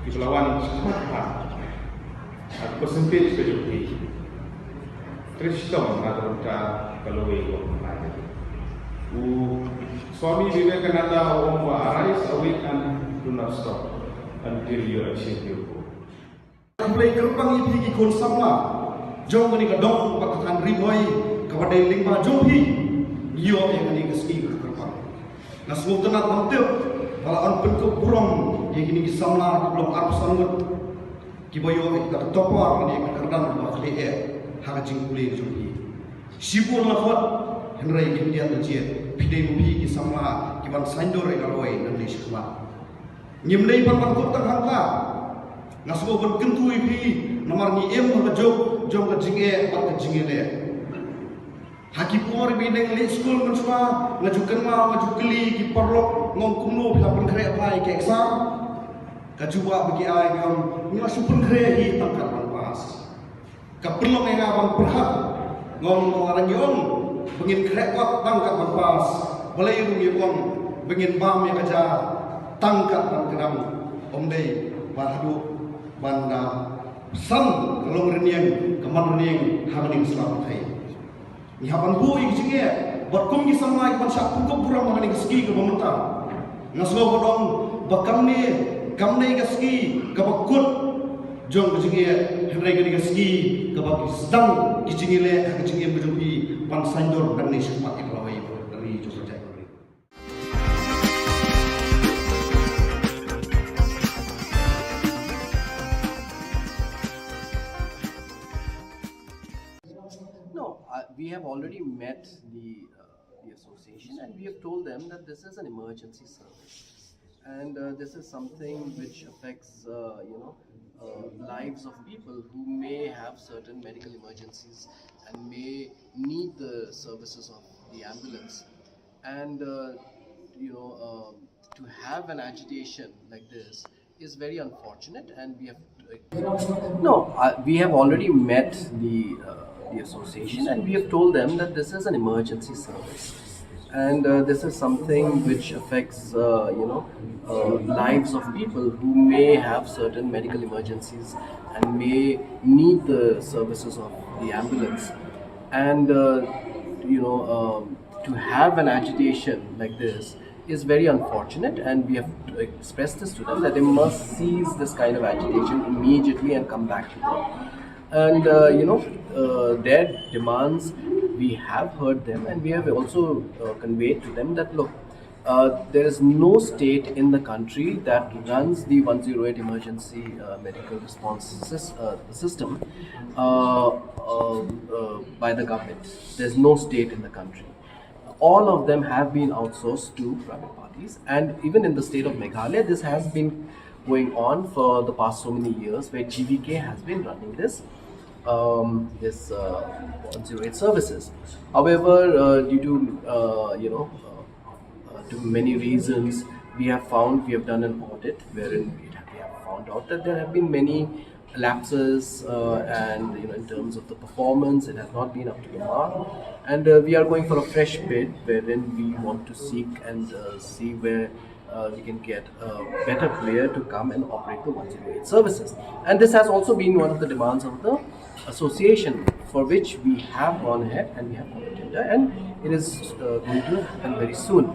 kiba la wan shakhmat ha Ka percentage ka jong ki. Trei shitom na ka bynta ka lawei ka online. U Swami Vivekananda u ong ba, "Arise, awake and do not stop until you achieve your goal." Khublei kyrpang ïa phi ki khun samla jong kane ka dong bad ka thaiñ Ri Bhoi kaba dei lyngba jong phi. Ïoh ïa kane ka sngi kyrpang. Nga sngewtynnat ban tip ba la wan pynkup burom ïa kine ki samla kiba long arphew san ngut. Kiba ïoh ïa ka topper lane ka kyrdan kaba khlieh eh ha ka jingpule jong ki. Shibun la khot, hynrei ngim tieng ka jied, phi dei ma phi ki samla kiban saiñdur ïa ka roi nangne shakhmat. Ngim dei ban ban kup tang hangta. Nga sngewbha ban kyntu ïa phi namar ngi im ha ka juk jong ka jingeh bad ka jingïaleh. Ha ki por ba ngi dang leit skul mynshuwa, nga ju kynmaw, nga ju kylli ki paralok, nga ong kumno phi la pynkhreh bha ïa ki exam. Ka jubab ba ki ai, ki ong, ngi la shu pynkhreh hi tang kat ban pass. Ka pynlong ïa nga ban pyrkhat, nga ong, lada ngi ong ba ngin khreh kot tang kat ban pass, balei ruh ngi ong ba ngin bam ïa ka ja tang kat ban kdang, ym dei ba haduh ban da san ka long rynïeng, ka man rynïeng ha kane ka sla pyrthei. Ngi hap ban buh ïa ki jingeh bad kum ki samla ki ban shah pynkup burom ha kane ka sngi kaba mynta. Nga sngew ba dang ba kam ne, kam ne ka sngi kaba kut jong ka jingeh, hynrei kane ka sngi kaba ki sdang ki jingeh leh ha ka jingim ka jong ki ban saiñdur nangne shakhmat ïa ka lawei ka ri jong ka jaitbynriew. No, uh, we have already met the, uh, the association, and we have told them that this is an emergency service. And uh, this is something which affects, uh, you know, uh, lives of people who may have certain medical emergencies and may need the services of the ambulance. And, uh, you know, um, to have an agitation like this is very unfortunate, and we have, uh, no, uh, we have already met the, uh, the association, and we have told them that this is an emergency service, and uh, this is something which affects, uh, you know, uh, lives of people who may have certain medical emergencies and may need the services of the ambulance. And uh, you know, um, to have an agitation like this is very unfortunate, and we have expressed this to them that they must cease this kind of agitation immediately and come back to work. And uh, you know, uh, their demands, we have heard them, and we have also uh, conveyed to them that, look, uh, there is no state in the country that runs the one zero eight emergency uh, medical response sys- uh, system uh, uh, uh, by the government. There's no state in the country. All of them have been outsourced to private parties, and even in the state of Meghalaya, this has been going on for the past so many years, where G V K has been running this um, this uh, one zero eight services. However, uh, due to uh, you know uh, uh, to many reasons, we have found, we have done an audit wherein it, we have found out that there have been many lapses, uh, and, you know, in terms of the performance, it has not been up to the mark. And uh, we are going for a fresh bid wherein we want to seek and uh, see where uh, we can get a better player to come and operate the one zero eight services. And this has also been one of the demands of the association, for which we have gone ahead and we have got a tender, and it is uh, going to happen very soon.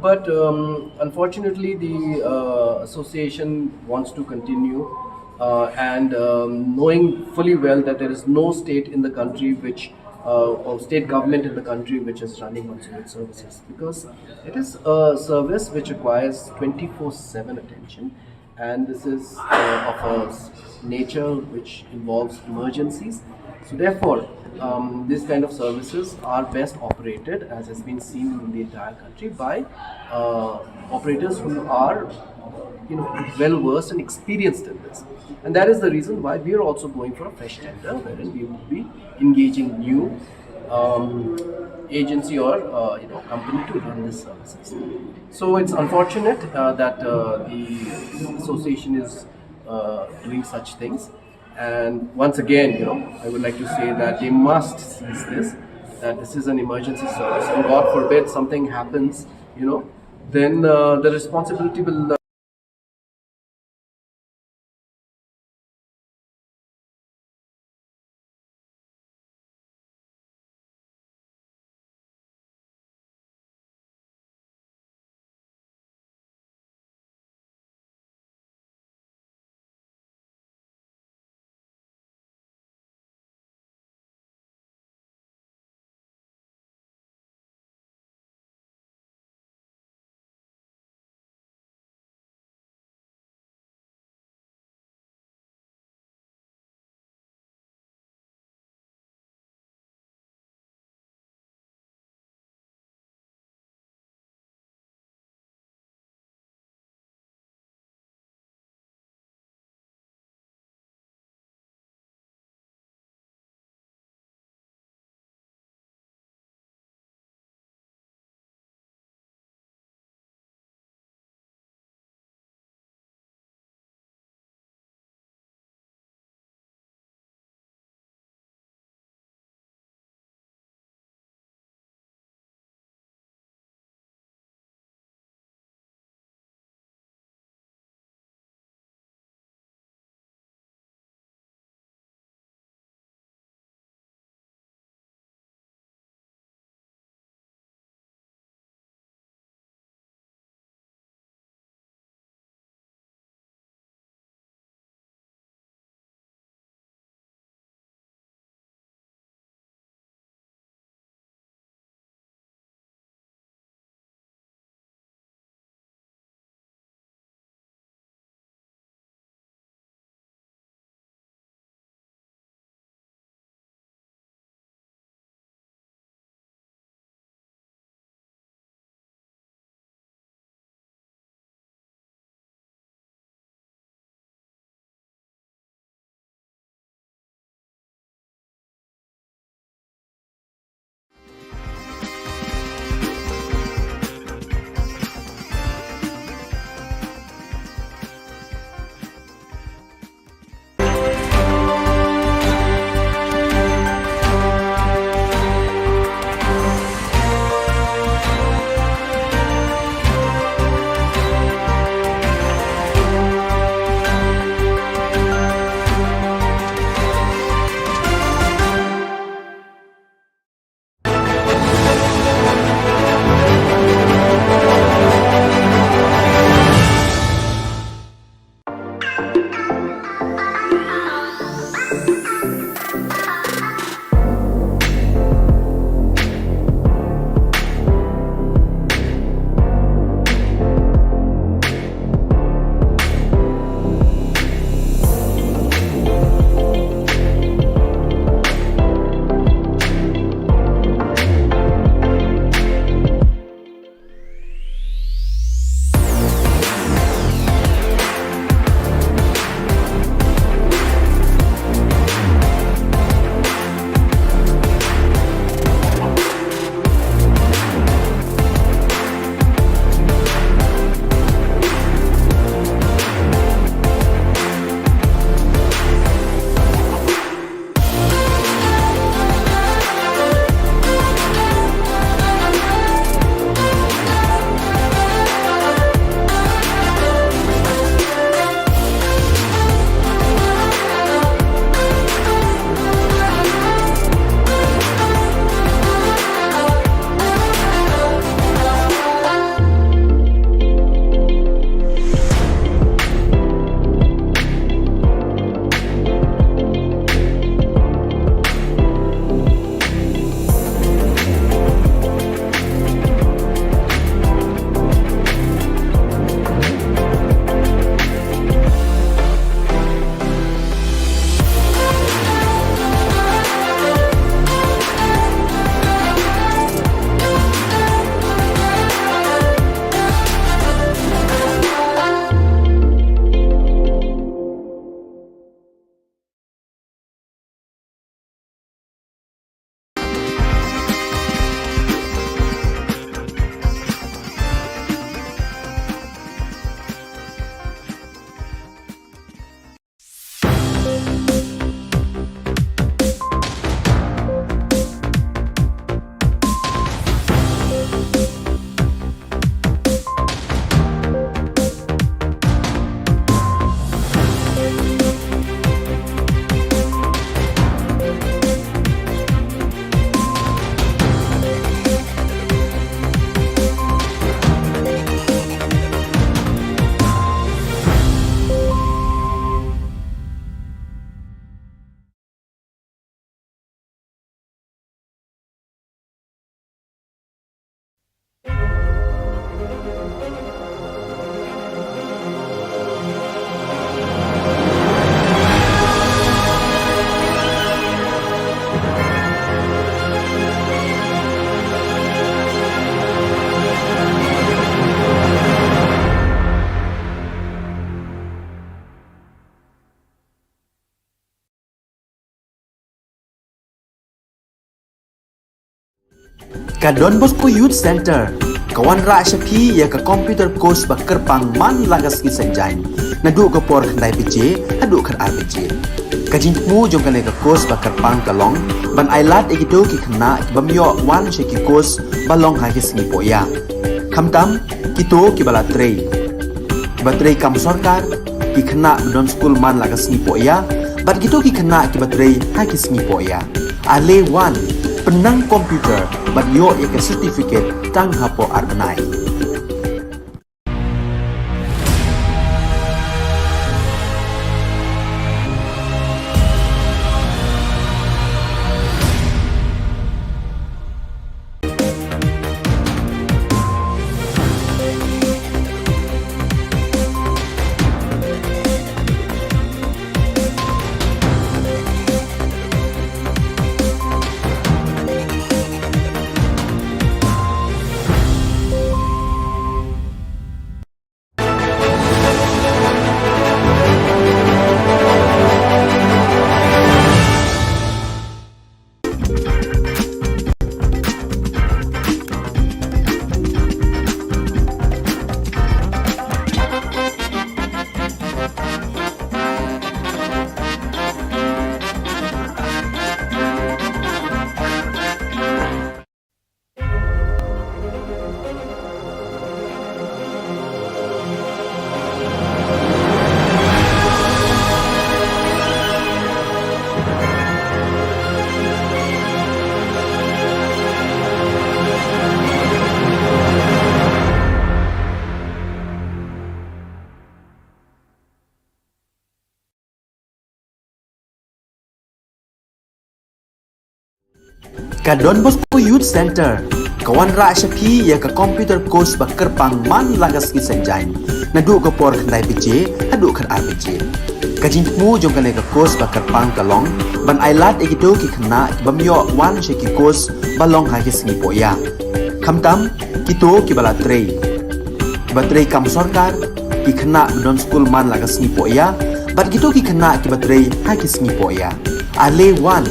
But um, unfortunately, the uh, association wants to continue, uh, and um, knowing fully well that there is no state in the country which uh, or state government in the country which is running one zero eight services, because it is a service which requires twenty-four seven attention, and this is uh, of a s- nature which involves emergencies. So therefore, um, these kind of services are best operated, as has been seen in the entire country, by uh, operators who are, you know, well versed and experienced in this. And that is the reason why we are also going for a fresh tender, wherein we would be engaging new um, agency or uh, you know, company to run this services. So it's unfortunate uh, that uh, the association is uh, doing such things. And once again, you know, I would like to say that they must cease this. That this is an emergency service, and God forbid something happens, you know, then uh, the responsibility will uh, Ka Don Bosco Youth Centre ka wanrah sha phi ïa ka computer course ba kyrpang man la ka sngi Saitjaiñ, naduh ka por khyndai baje haduh khatar baje. Ka jingthmu jong kane ka course ba kyrpang ka long ban ailad ïa kito ki khynnah ki bym ïoh wan sha ki course ba long ha ki sngi pohïa, khamtam kito kiba la trei, kiba trei kam sorkar, ki khynnah ba don skul man la ka sngi pohïa, bad kito ki khynnah kiba trei ha ki sngi pohïa. Ale wan, pynnang computer bad ïoh ïa ka certificate tang hapoh ar bnai. Ka Don Bosco Youth Centre ka wanrah sha phi ïa ka computer course ba kyrpang man la ka sngi Saitjaiñ, naduh ka por khyndai baje haduh khatar baje. Ka jingthmu jong kane ka course ba kyrpang ka long ban ailad ïa kito ki khynnah ki bym ïoh wan sha ki course ba long ha ki sngi pohïa, khamtam kito kiba la trei, kiba trei kam sorkar, ki khynnah ba don skul man la ka sngi pohïa, bad kito ki khynnah kiba trei ha ki sngi pohïa. Ale wan,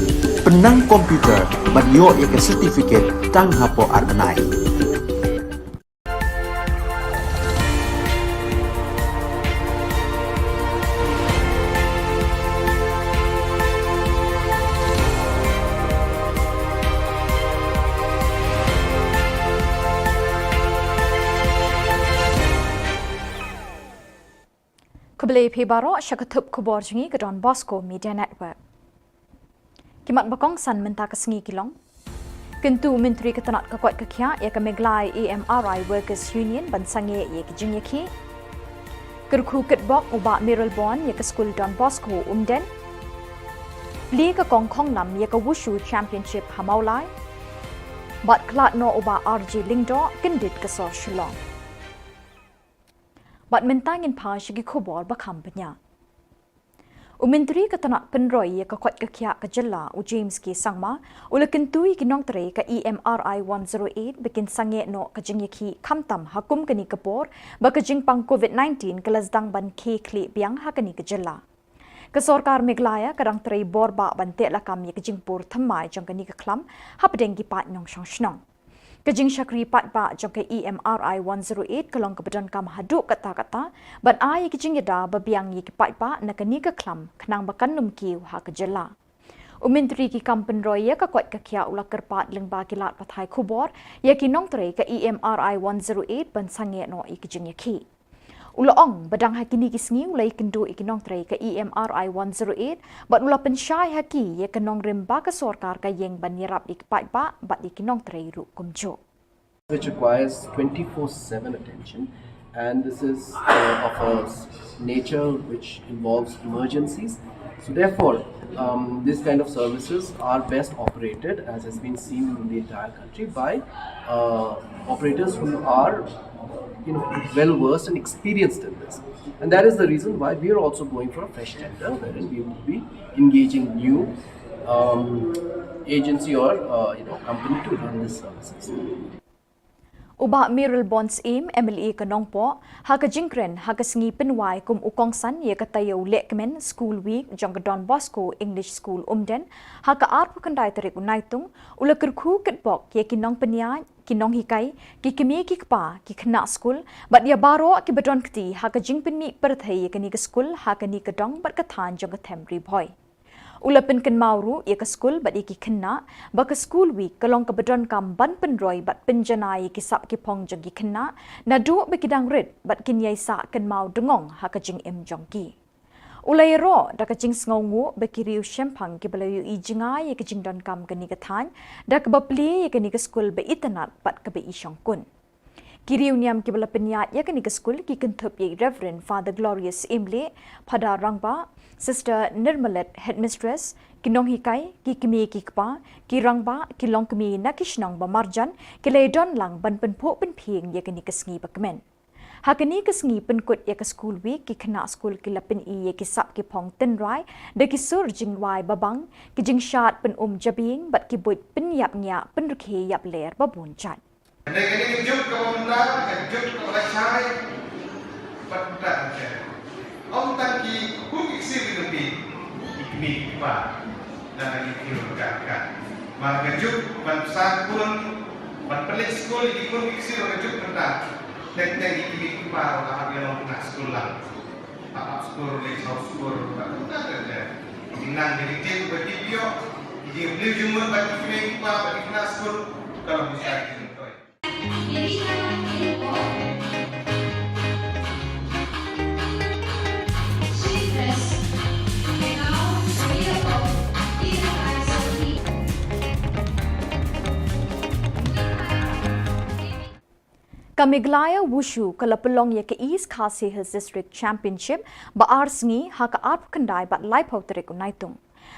pynnang computer bad ïoh ïa ka certificate tang hapoh ar bnai. Khublei phi baroh sha ka thup khubor jong ngi ka Don Bosco Media Network. Ki mat ba kongsan mynta ka sngi ki long: Kyntu u Myntri ka tnat ka koit ka khiah ïa ka Meghalaya E M R I Workers Union ban sangeh ïa ki jingïakhih. Kyrkhu kitbok u Bah Mayralborn ïa ka skul Don Bosco Umden. Plie ka kong Khonglam ïa ka Wushu Championship ha Mawlai. Bad khlad noh u Bah R J Lyngdoh kyndit ka sor Shillong. Bad mynta ngin phai sha ki khubor ba kham bniah. U Myntri ka tnat pynroi ïa ka koit ka khiah ka jylla u James K Sangma u la kyntu ïa ki nongtrei ka E M R I one zero eight ba kin sangeh noh ka jingïakhih khamtam ha kum kane ka por ba ka jingpang covid nineteen ka la sdang ban khie khlieh biang ha kane ka jylla. Ka sorkar Meghalaya ka dang trei bor bha ban teh lakam ïa ka jingpur thymmai jong kane ka khlam hapdeng ki paid nongshong shnong. Ka jingshakri paidbah jong ka E M R I one zero eight ka long kaba donkam haduh katta katta ban ai ïa ka jingïada ba biang ïa ki paidbah na kane ka khlam khnang ba kan ym kiew ha ka jylla. U Myntri ki kam pynroi ïa ka koit ka khiah u la kyrpad lyngba ki lad pathai khubor ïa ki nongtrei ka E M R I one zero eight ban sangeh noh ïa ka jingïakhih. U la ong ba dang ha kine ki sngi u la ïakynduh ïa ki nongtrei ka E M R I one zero eight bad u la pynshai ha ki ïa ka nongrim ba ka sorkar ka ïeng ban ïarap ïa ki paidbah bad ïa ki nongtrei ruh kumjuh. Which requires twenty-four seven attention, and this is uh, of a s- nature which involves emergencies. So therefore, um, this kind of services are best operated, as has been seen in the entire country, by uh, operators who are, you know, well versed and experienced in this. And that is the reason why we are also going for a fresh tender, wherein we will be engaging new um, agency or uh, you know, company to run this services. U Bah Mayralborn Syiem, M L A ka Nongpoh, ha ka jingkren ha ka sngi pynwai kum u kongsan ïa ka taïew lehkmen School Week jong ka Don Bosco English School Umden, ha ka arphew khyndai tarik u Naitung, u la kyrkhu kitbok ïa ki nongpynïaid, ki nonghikai, ki kmie ki kpa, ki khynnah skul, bad ïa baroh kiba don kti ha ka jingpynmih pyrthei ïa kane ka skul ha kane ka dong bad ka thaiñ jong ka them Ri Bhoi. U la pynkynmaw ruh ïa ka skul bad ïa ki khynnah ba ka School Week ka long kaba donkam ban pynroi bad pynjanai ïa ki sap ki phong jong ki khynnah, naduh ba ki dang rit bad kin ïai sah kynmaw dngong ha ka jingim jong ki. U la ïaroh da ka jingsngewnguh ba ki riew shemphang kiba la ïohi jngai ïa ka jingdonkam kane ka thaiñ, da kaba plie ïa kane ka skul ba itynnad bad kaba ishongkun. Ki riew niam kiba la pynïaid ïa kane ka skul ki kynthup ïa i Reverend Father Glorious Imlih, Phadar Rangbah, Sister Nirmalet, Headmistress, ki nonghikai, ki kmie ki kpa, ki rangbah, ki longkmie na ki shnong ba marjan, ki la ïadon lang ban pynphuh pynphieng ïa kane ka sngi bakmen. Ha kane ka sngi pynkut ïa ka School Week, ki khynnah skul ki la pyni ïa ki sap ki phong tynrai da ki sur jingwai babang, ki jingshad pynum jabieng bad ki buit pynïap ngiah pynrkhie ïap ler ba bun jait. Kane kane ka juk kaba mynta, ka juk kaba lashai bad mynta ka juk. Ym tang ki khun ki ksiew ki lynti, ki kmie ki kpa, lane ki khynnah ka ka. Mar ka juk ban san khun, ban pynleit skul ïa ki khun ki ksiew ka juk mynta. Teng teng ki kmie ki kpa la hap ïa long khynnah skul lang. Hap hap skul, leit shaw skul, bad mynta ka juk. Ki nang ki tip ba ki ïoh, ki jingïoh jingmut bad ki kmie ki kpa bad ki khynnah skul, ka long ki sa ki jingtoi. Ka Meghalaya Wushu ka la pynlong ïa ka East Khasi Hills District Championship ba ar sngi ha ka arphew khyndai bad laiphew tarik u Naitung.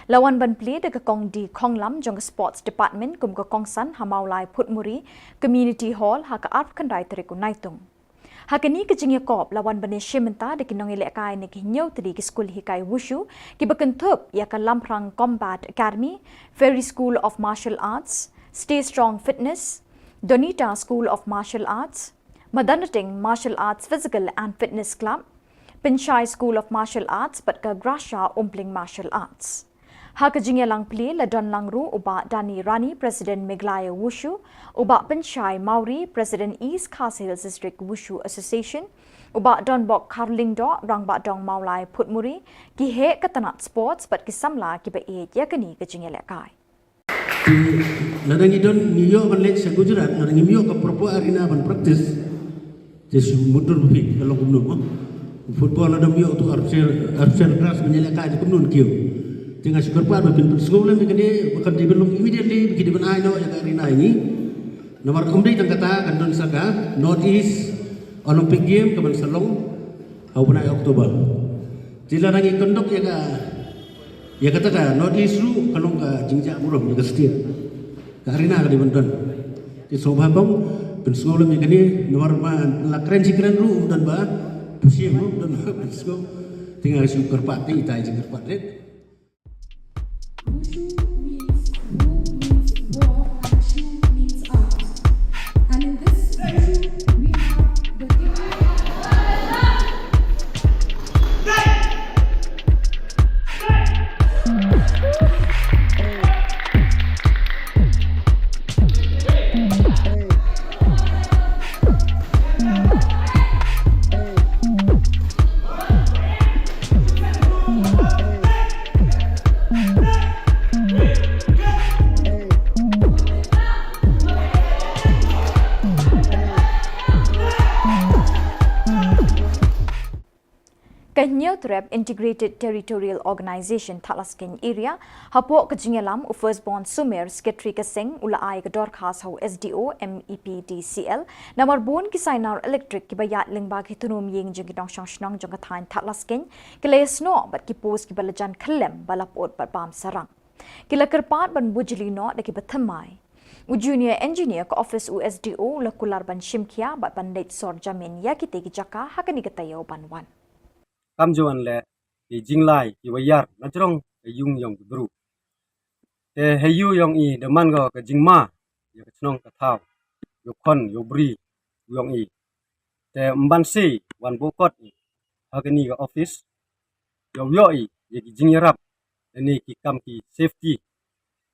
La wan ban plie da ka Kong D Khonglam jong ka Sports Department kum ka kongsan ha Mawlai Phutmuri Community Hall ha ka arphew khyndai tarik u Naitung. Ha kane ka jingïakop la wan ban ïashim bynta da ki nongïalehkai na ki hynñiew tylli ki skul hikai Wushu, kiba kynthup ïa ka Lamphrang Combat Academy, Fairy School of Martial Arts, Stay Strong Fitness, Donita School of Martial Arts, Madanateng Martial Arts Physical and Fitness Club, Pynshai School of Martial Arts bad ka Gracia Umpling Martial Arts. Ha ka jingïalang plie la don lang ruh u Bah Dani Rani, President Meghalaya Wushu, u Bah Pynshai Mawrie, President East Khasi Hills District Wushu Association, u Bah Donbok Kharlyngdoh, Rangbah Dong Mawlai Phutmuri, ki heh ka tnat sports bad ki samla kiba ïeit ïa kane ka jingïalehkai. Te lada ngi don, ngi ïoh ban leit sha Gujarat, lada ngim ïoh ka proper arena ban practice, te shu mutdur ba phi ka long kumno mo. Football lada ym ïoh tu artificial, artificial grass ban ïalehkai, te kumno yn kiew. Te nga shu kyrpad ba phin pynsngew lem ïa kane, ba kan dei ban long immediately, ba ki dei ban ai noh ïa ka arena ïa ngi. Namar ym dei tang kata, kan don sa ka North East Olympic Game kaban sa long ha u bnai October. Te lada ngi conduct ïa ka, ïa kata ka North East ruh ka long ka jingjia burom ïa ka state. Ka arena ka dei ban don. Te sngewbha kong, pynsngew lem ïa kane, namar ma la kren shi kren ruh ym don ba pynsngew, ym don ba pynsngew. Te nga shu kyrpad te ita i jingkyrpad rit. Wushu means who means war and shu means out. And in this Wushu, we have the gift. Ka Hynñiewtrep Integrated Territorial Organization Thadlaskein Area, hapoh ka jingïalam u Firstborn Sumer, Secretary ka seng, u la ai ka dorkhas ha u S D O M E P D C L, namar bun ki sainar electric kiba ïaid lyngba ki tnum ïing jong ki nongshong shnong jong ka thaiñ Thadlaskein ki la ïasnoh bad ki post kiba la jan khyllem ba la pyut bad bam sarang. Ki la kyrpad ban bujli noh da kiba thymmai. U Junior Engineer ka office u S D O u la kular ban shim khia bad ban leit sor jamin ïa kitei ki jaka ha kane ka taïew ban wan. Kam ju wan leh ki jinglai ki waiar na jrong ka ïung ïong ki bru. Te ha ïu ïong i da man ko ka jingma ïa ka chnong ka thaw, ïa u khon ïa u bri, u ïong i. Te ym ban sei wan bokot i ha kani ka office, ïa u ïoh i ïa ki jingïarap, ïa ne ki kam ki safety,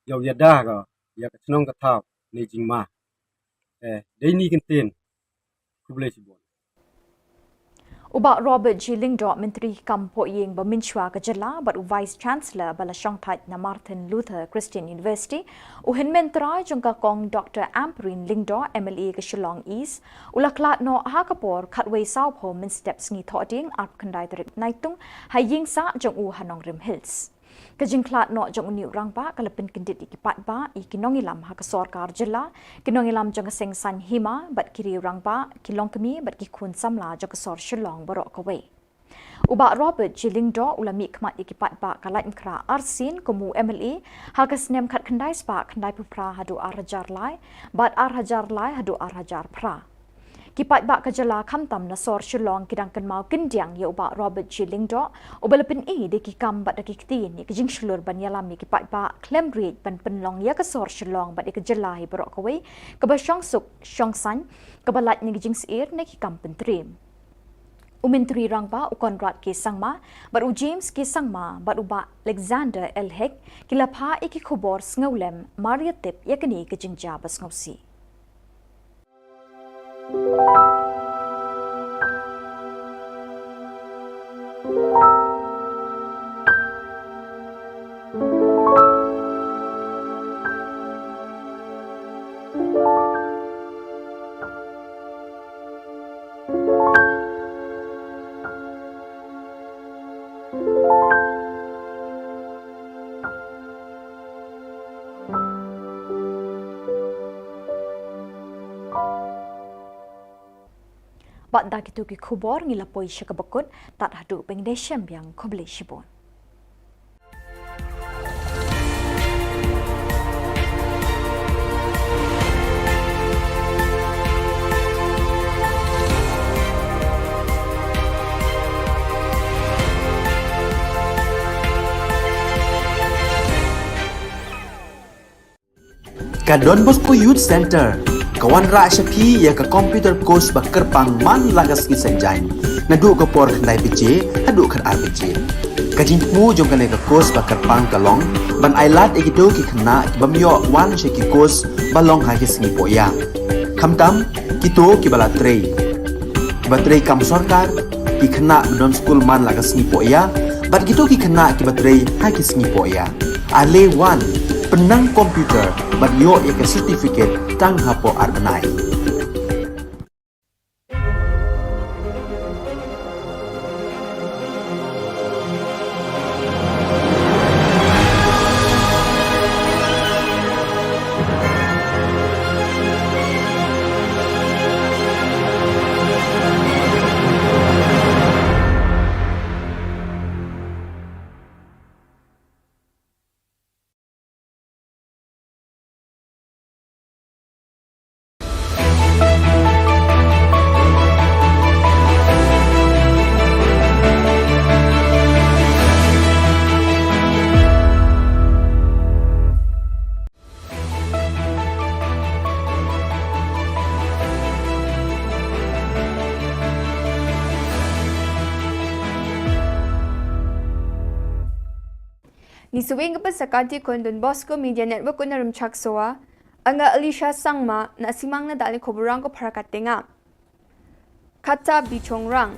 ïa u ïada ka, ïa ka chnong ka thaw ne jingma. Te dei ni kyntien. Khublei shibun. U Bah Robert G Lyngdoh, Myntri Kam Pohïing ba mynshwa ka jylla bad u Vice Chancellor ba la shongthait na Martin Luther Christian University, u hynmen trai jong ka kong Doctor Ampareen Lyngdoh, M L A ka Shillong East, u la khlad noh ha ka por khatwei sawphew mynstep sngi Thohdieng, arphew khyndai tarik Naitung, ha ïing sah jong u ha Nongrim Hills. Ka jingkhlad noh jong une u rangbah ka la pynkyndit ïa ki paidbah, ïa ki nongïalam ha ka sorkar jylla, ki nongïalam jong ka seng saiñ hima bad ki riew rangbah, ki longkmie bad ki khun samla jong ka sor Shillong baroh kawei. U Bah Robert G Lyngdoh u la mihkhmat ïa ki paidbah ka Laitumkhrah arsien kum u M L A ha ka snem khatkhyndai spah khyndaiphew phra haduh ar hajar lai bad ar hajar lai haduh ar hajar phra. Ki paidbah ka jylla khamtam na sor Shillong ki dang kynmaw kyndiang ïa u Bah Robert G Lyngdoh, uba la pyni da ki kam bad da ki ktien ïa ka jingshlur ban ïalam ïa ki paidbah khlem riej ban pynlong ïa ka sor Shillong bad ïa ka jylla hi baroh kawei kaba shongsuk shongsaiñ, kaba lait na ki jingsheptieng na ki kam pyntriem. U Myntri Rangbah u Conrad K Sangma bad u James K Sangma bad u Bah Alexander L Hek ki la phah ïa ki khubor sngewlem mar ïa tip ïa kane ka jingjia ba sngewsih. Bad da kito ki khubor ngi la poi sha kaba kut, tad haduh ban ïashem biang, khublei shibun. Ka Don Bosco Youth Centre ka wanrah sha phi ïa ka computer course ba kyrpang man la ka sngi Saitjaiñ, naduh ka por khyndai baje haduh khatar baje. Ka jingthmu jong kane ka course ba kyrpang ka long ban ailad ïa kito ki khynnah ki bym ïoh wan sha ki course ba long ha ki sngi pohïa, khamtam kito kiba la trei, kiba trei kam sorkar, ki khynnah ba don skul man la ka sngi pohïa bad kito ki khynnah kiba trei ha ki sngi pohïa. Ale wan, pynnang computer bad ïoh ïa ka certificate tang hapoh ar bnai. Ngi sa weng ka pynsakan ti khun Don Bosco Media Network u na Rymchak Sowa, nga Alicia Sangma, na simang na dal ni khuburang ko phara ka tenga. Kata bichong rang.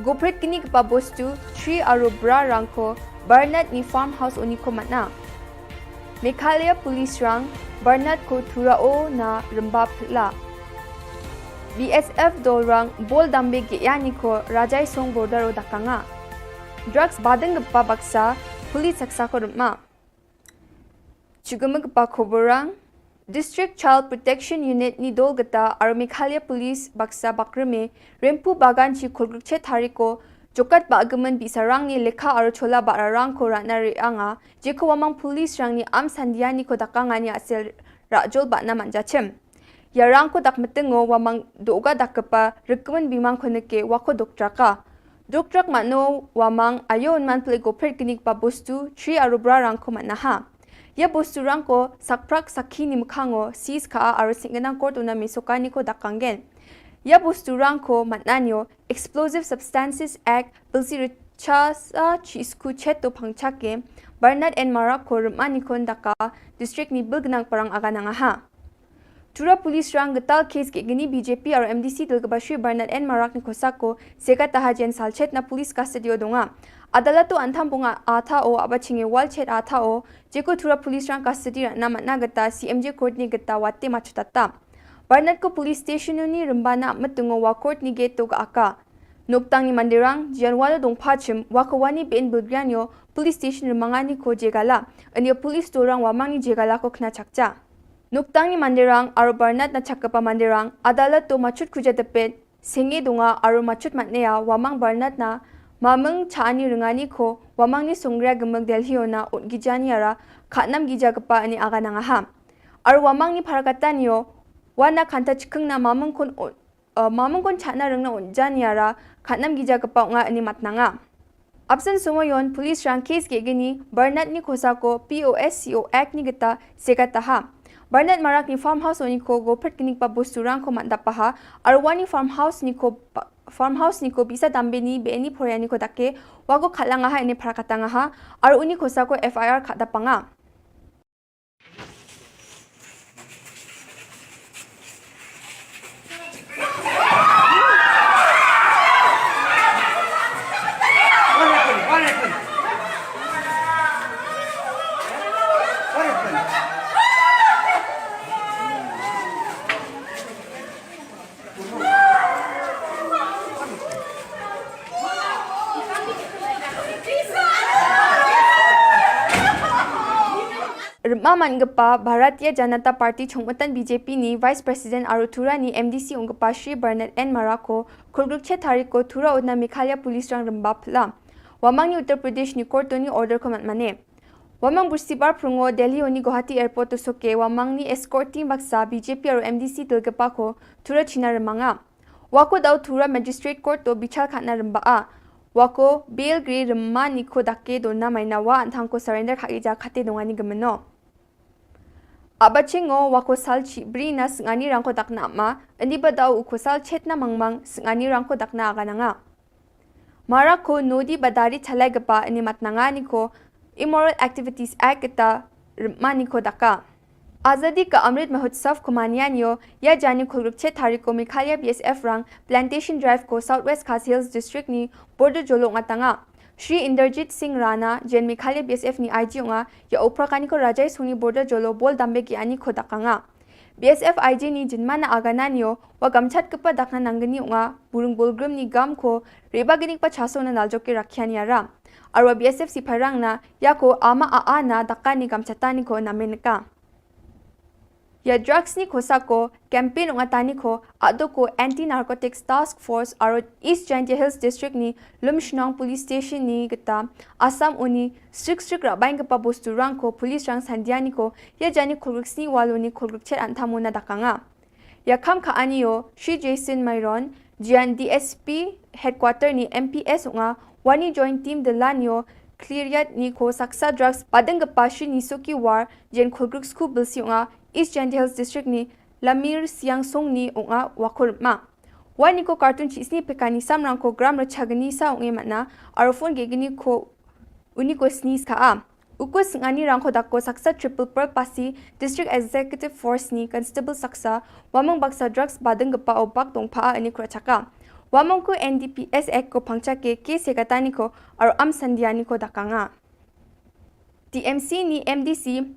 Gopret kini kpa bostu, Sri Arubra Rangko, Barnard ni farmhouse oni ko matna. Meghalaya Police Rang, Barnard ko Thurao na Rymba Phla. B S F Dolrang, Bol Dambe Geyani ko Rajai Song Border o Dakanga. Drugs badeng kpa baksa, Police saksa ko rema. Chugum kpa khuburang, District Child Protection Unit ni dol kata aro Meghalaya Police baksa bakreme, Rempu Bagan chi khulgruk che thariko, jokat ba agman bi sarang ni lekha aro chola ba rarang ko rana re anga, jeko wamang police rang ni am sandia ni ko dakanga ni asel rajol ba na manja chem. Ïarang ko dak metengo wamang doga dak kepa rikmen bimang ko neke wako dok traka. Dok trak mano wamang ayo unman ple gopret kini kpa bostu, Sri Arubra Rangko manaha. Ia bosturang ko sakprak sakhi ni mkhango seize kha aro sengkenang court u na mesoka ni ko dakanggen. Ia bosturang ko matnan io Explosive Substances Act bilsi rchasa chisku chet to phangchake Bernard N Marak ko rma ni ko daka district ni bilgnang parang aga nangaha. Tura police rang getal case ke gini B J P aro M D C dil ke Bashir Bernard N Marak ni kosa ko seka taha jen salchet na police custody o donga. Adalat to antham bunga atha o aba chinge wal chet atha o jeko tura police rang custody rana matna geta C M J court ni geta wate machutata. Bernard ko police station ni rimbana metungo wa court ni gate to ga aka. Noktang ni mandirang jian walo dong pachim wa ko wani ben bilgrian yo police station rimanga ni ko jegala. Enia police to rang wamang ni jegala ko kena chakcha. Noktang ni mandirang aro Bernard na chakapa mandirang adalat to machut kuja tepet senge donga aro machut matnea wamang Bernard na mameng chaani rengani ko wamang ni songria gemeg Delhi ona utgijani ara khatnam gija kepa ani aga nangaha. Aro wamang ni pharakatan yo wana khanta chikeng na mameng kon uh, mameng kon chana rengna unjan yara khatnam gija kepa nga ani matnanga. Absent sumoyon police rang case ke gini Bernard ni kosa ko P O S C O Act ni geta seka taha. Bernard Marak ni farmhouse oni ko gopret gini pa bosturang ko matda paha arwani farmhouse ni ko farmhouse ni ko bisa dambe ni be ni phoria ni ko dake wago khalangaha ini pharakat tangaha aruni kosa ko F I R khatda panga. Rma man gapa Bharatiya Janata Party chongmatan B J P ni Vice President aro Tura ni M D C ong gapa Shri Bernard N Marak ko khulgruk chet hari ko Tura utna Meghalaya Police rang rmba phla. Wamang ni Uttar Pradesh ni court ni order ko mat mane. Wamang bursibar prungo Delhi oni Guwahati Airport to soke wamang ni escort team baksa B J P aro M D C dil gapa ko Tura China rmanga. Wako dau Tura Magistrate Court to bichar khatna rmba a. Wako bail gri rmma ni ko dake dona maina wa anthang ko surrender khagi ja khate dongani gemeno. Aba chingo wako sal chi bri na sngani rangko dakna ma, indi ba dau uko sal chet na mangmang sngani rangko dakna aga nanga. Marak ko nodi badari chalai gapa ini matnanga ni ko Immoral Activities Act kita rmma ni ko daka. Azadi ka Amrit Mahotsav ko manian yo ia jani khulgruk chet hari ko Meghalaya B S F rang Plantation Drive ko South West Khasi Hills District ni border jolo ngatanga. Shri Inderjit Singh Rana jen Meghalaya B S F ni I G onga ia uprakani ko Rajai Suni border jolo bol dambe ki ani ko dakanga. B S F I G ni jinmana aga nanio wa gamchat kepa dakna nanggni unga burung bulgrim ni gam ko reba gini pa chaso na naljoke rakhian yara. Arwa B S F sipai rang na ia ko ama a a na dakani gamchatani ko namenka. Ia drugs ni ko sako campaign unga tani ko ado ko Anti Narcotics Task Force aro East Jaintia Hills District ni Lumshnong Police Station ni geta Assam uni strik strik rabain kepa bostu rang ko police rang sandiani ko ia jani khulgruk sni walo ni khulgruk chet anthamu na dakanga. Ia kham kha anio Shri Jason Myron jian D S P headquarter ni M P S unga wani joint team de lanio cleariat ni ko saksa drugs badeng kepa Shri Nisuki War jian khulgruk sku bilsi unga East Jaintia Hills District ni Lamir Siang Song ni unga wakur ma. Wani ko kartun chi sni pekani samrang ko gram rachagni sa unge matna arofon gegini ko uni ko sni ska a. Ukus ngani rangko dako saksa triple pearl pasi District Executive Force ni Constable saksa wamang baksa drugs badeng gepa o bak dongpa a ini kura chaka. Wamang ku N D P S Act ko pangcha ke ke sekatani ko aro am sandiani ko dakanga. T M C ni M D C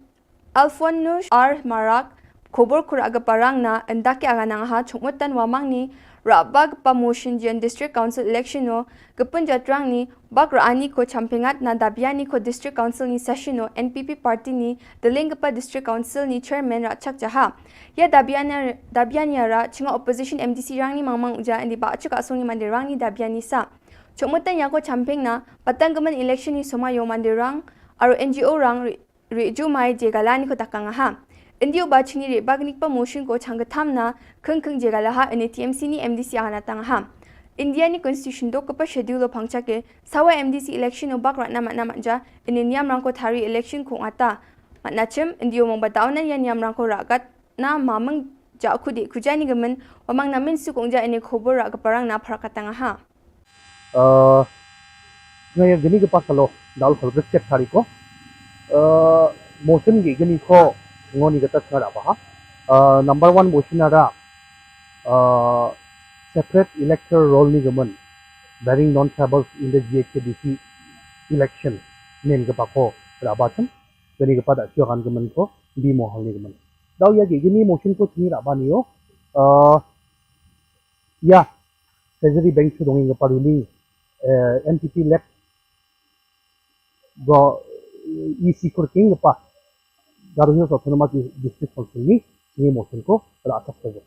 Alphonsus R Marak khobor kura aga parang na endake aga nangha chungmutan wamang ni raba gepa motion jian District Council election no gepun jatrang ni bak rani ko champengat na dabiani ko District Council ni session no N P P party ni deleng gepa District Council ni chairman rachak jaha. Ia dabiani dabiani ara chinga opposition M D C rang ni mangmang uja endi ba achuk asung ni mandir rang ni dabiani sa. Chungmutan ia ko champeng na patang gemen election ni soma yo mandir rang aro N G O rang ri- Rejumai jegala ni ko takang ha. Indi u ba chini ri bag ni pa motion ko chang ka tham na kheng kheng jegala ha ini T M C ni M D C ana tang ha. India ni constitution dok ka pa schedule o pangcha ke sawa M D C election o bak ratna matna matja ini niam rang ko thari election ko ngata. Mat na chim, yndio mong ba daw na ïa niam rang ko rah kat na ma meng ja khu di khu jai ni gemen, wa mang na min su kong ja ini khubor rah ka parang na phar katang ha. Uh, nga ïa gini ka pasalo dal khol brisket thari ko. Uh, motion gi gini ko ngoni kata nga rah ba ha. Uh, number one motion ara uh, separate electoral roll ni gemen bearing non-tribals in the G H A D C election nen ka pako rah ba chim. Gini ka pada sio kan gemen ko bi mohal ni gemen. Daw ïa gi gini motion ko chini rah ba ni yo. Uh, ïa, Treasury Bank chu dong ing ka paruli uh, N P P lep go E C kur king pa Garo Hills Autonomous District Council ni ni motion ko rah sak sa.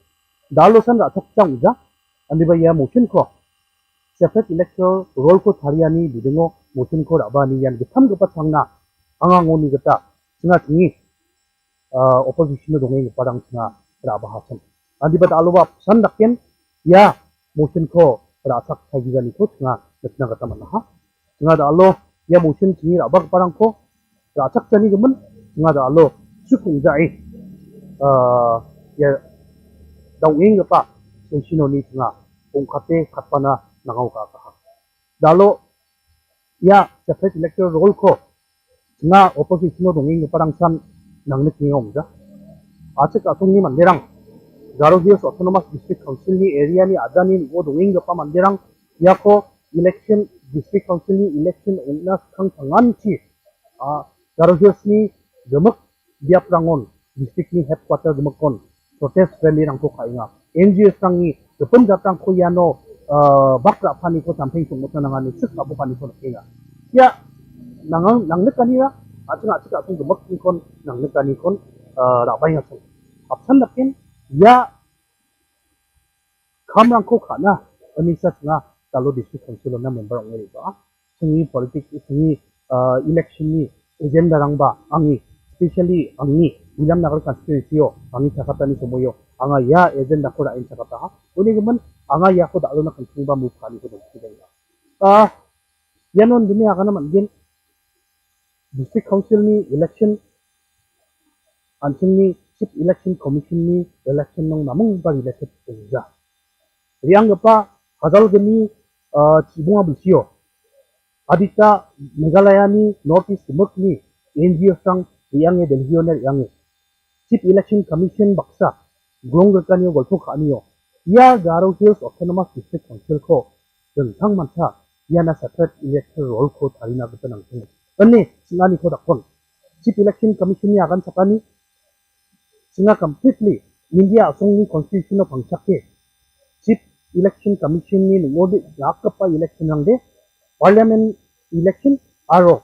Dalo san rah sak chang ja andi ba ïa motion ko separate electoral roll ko thariani bidingo motion ko rah ba ni yan githam ka pa chang na anga ngoni kata changa chini uh, opposition dong ing parang changa rah ba ha chang. Andi ba dalo ba san dak ken ïa motion ko rah sak sa gi ni ko changa nakna kata man ha. Nga da alo ïa motion chini rah ba parang ko rah chak chani gemen nga da alo sukung jai. Uh, ïa dau ing pa sensino ni nga ung kate katpana nangau ka ka. Da alo ïa separate electoral roll ko nga opposition dong ing parang san nang nik ni ong ja. Achik atung ni mandirang Garo Hills Autonomous District Council ni area ni ada ni ngo dong ing pa mandirang ïa ko election, district council ni election ong na khang thangan chi. Ah, Garo Hills ni gemek biap rangon, district ni headquarter gemek kon protest rally rang ko kha inga. N G O rang ni gepun jatang ko ïa no uh, bak rah pani ko samping sung mutna nangan ni sik abu pani ko inga. Ya nang nang nek kani ya aching aching aching gemek ni kon nang nek kani kon uh, rah bai ngasung. Apsan dakin ya Kham rang ko khana, ani sa nga talo district council na member ong eri ba. Sengi politik, sengi uh, election ni agenda rang ba angi, specially angi Williamnagar constituency o angi sakata ni semoyo anga ya agenda ko da in sakata ha. Uni gemen anga ya ko da lo na kansung ba move kani ko dong kidai ba. Ah, ya non dunia kana man gin district council ni election Anching ni Chief Election Commission ni election nong namung ba related ja. Riang gepa hazal geni uh, chibunga bisio. Adita Meghalaya ni North East muk ni N G O sang riang e Delhi ne riang e. Chief Election Commission baksa glong gekan yo golpho kani yo. Ya Garo Hills Autonomous District Council ko dengthang mansa ya na separate electoral roll ko tharina getan nangching. Ene singani ko dakon. Chief Election Commission ni agan sakani singa completely India asong ni constitution of pangchak ke. Chief Election Commission ni nungode yakapa election nang de parliament election aro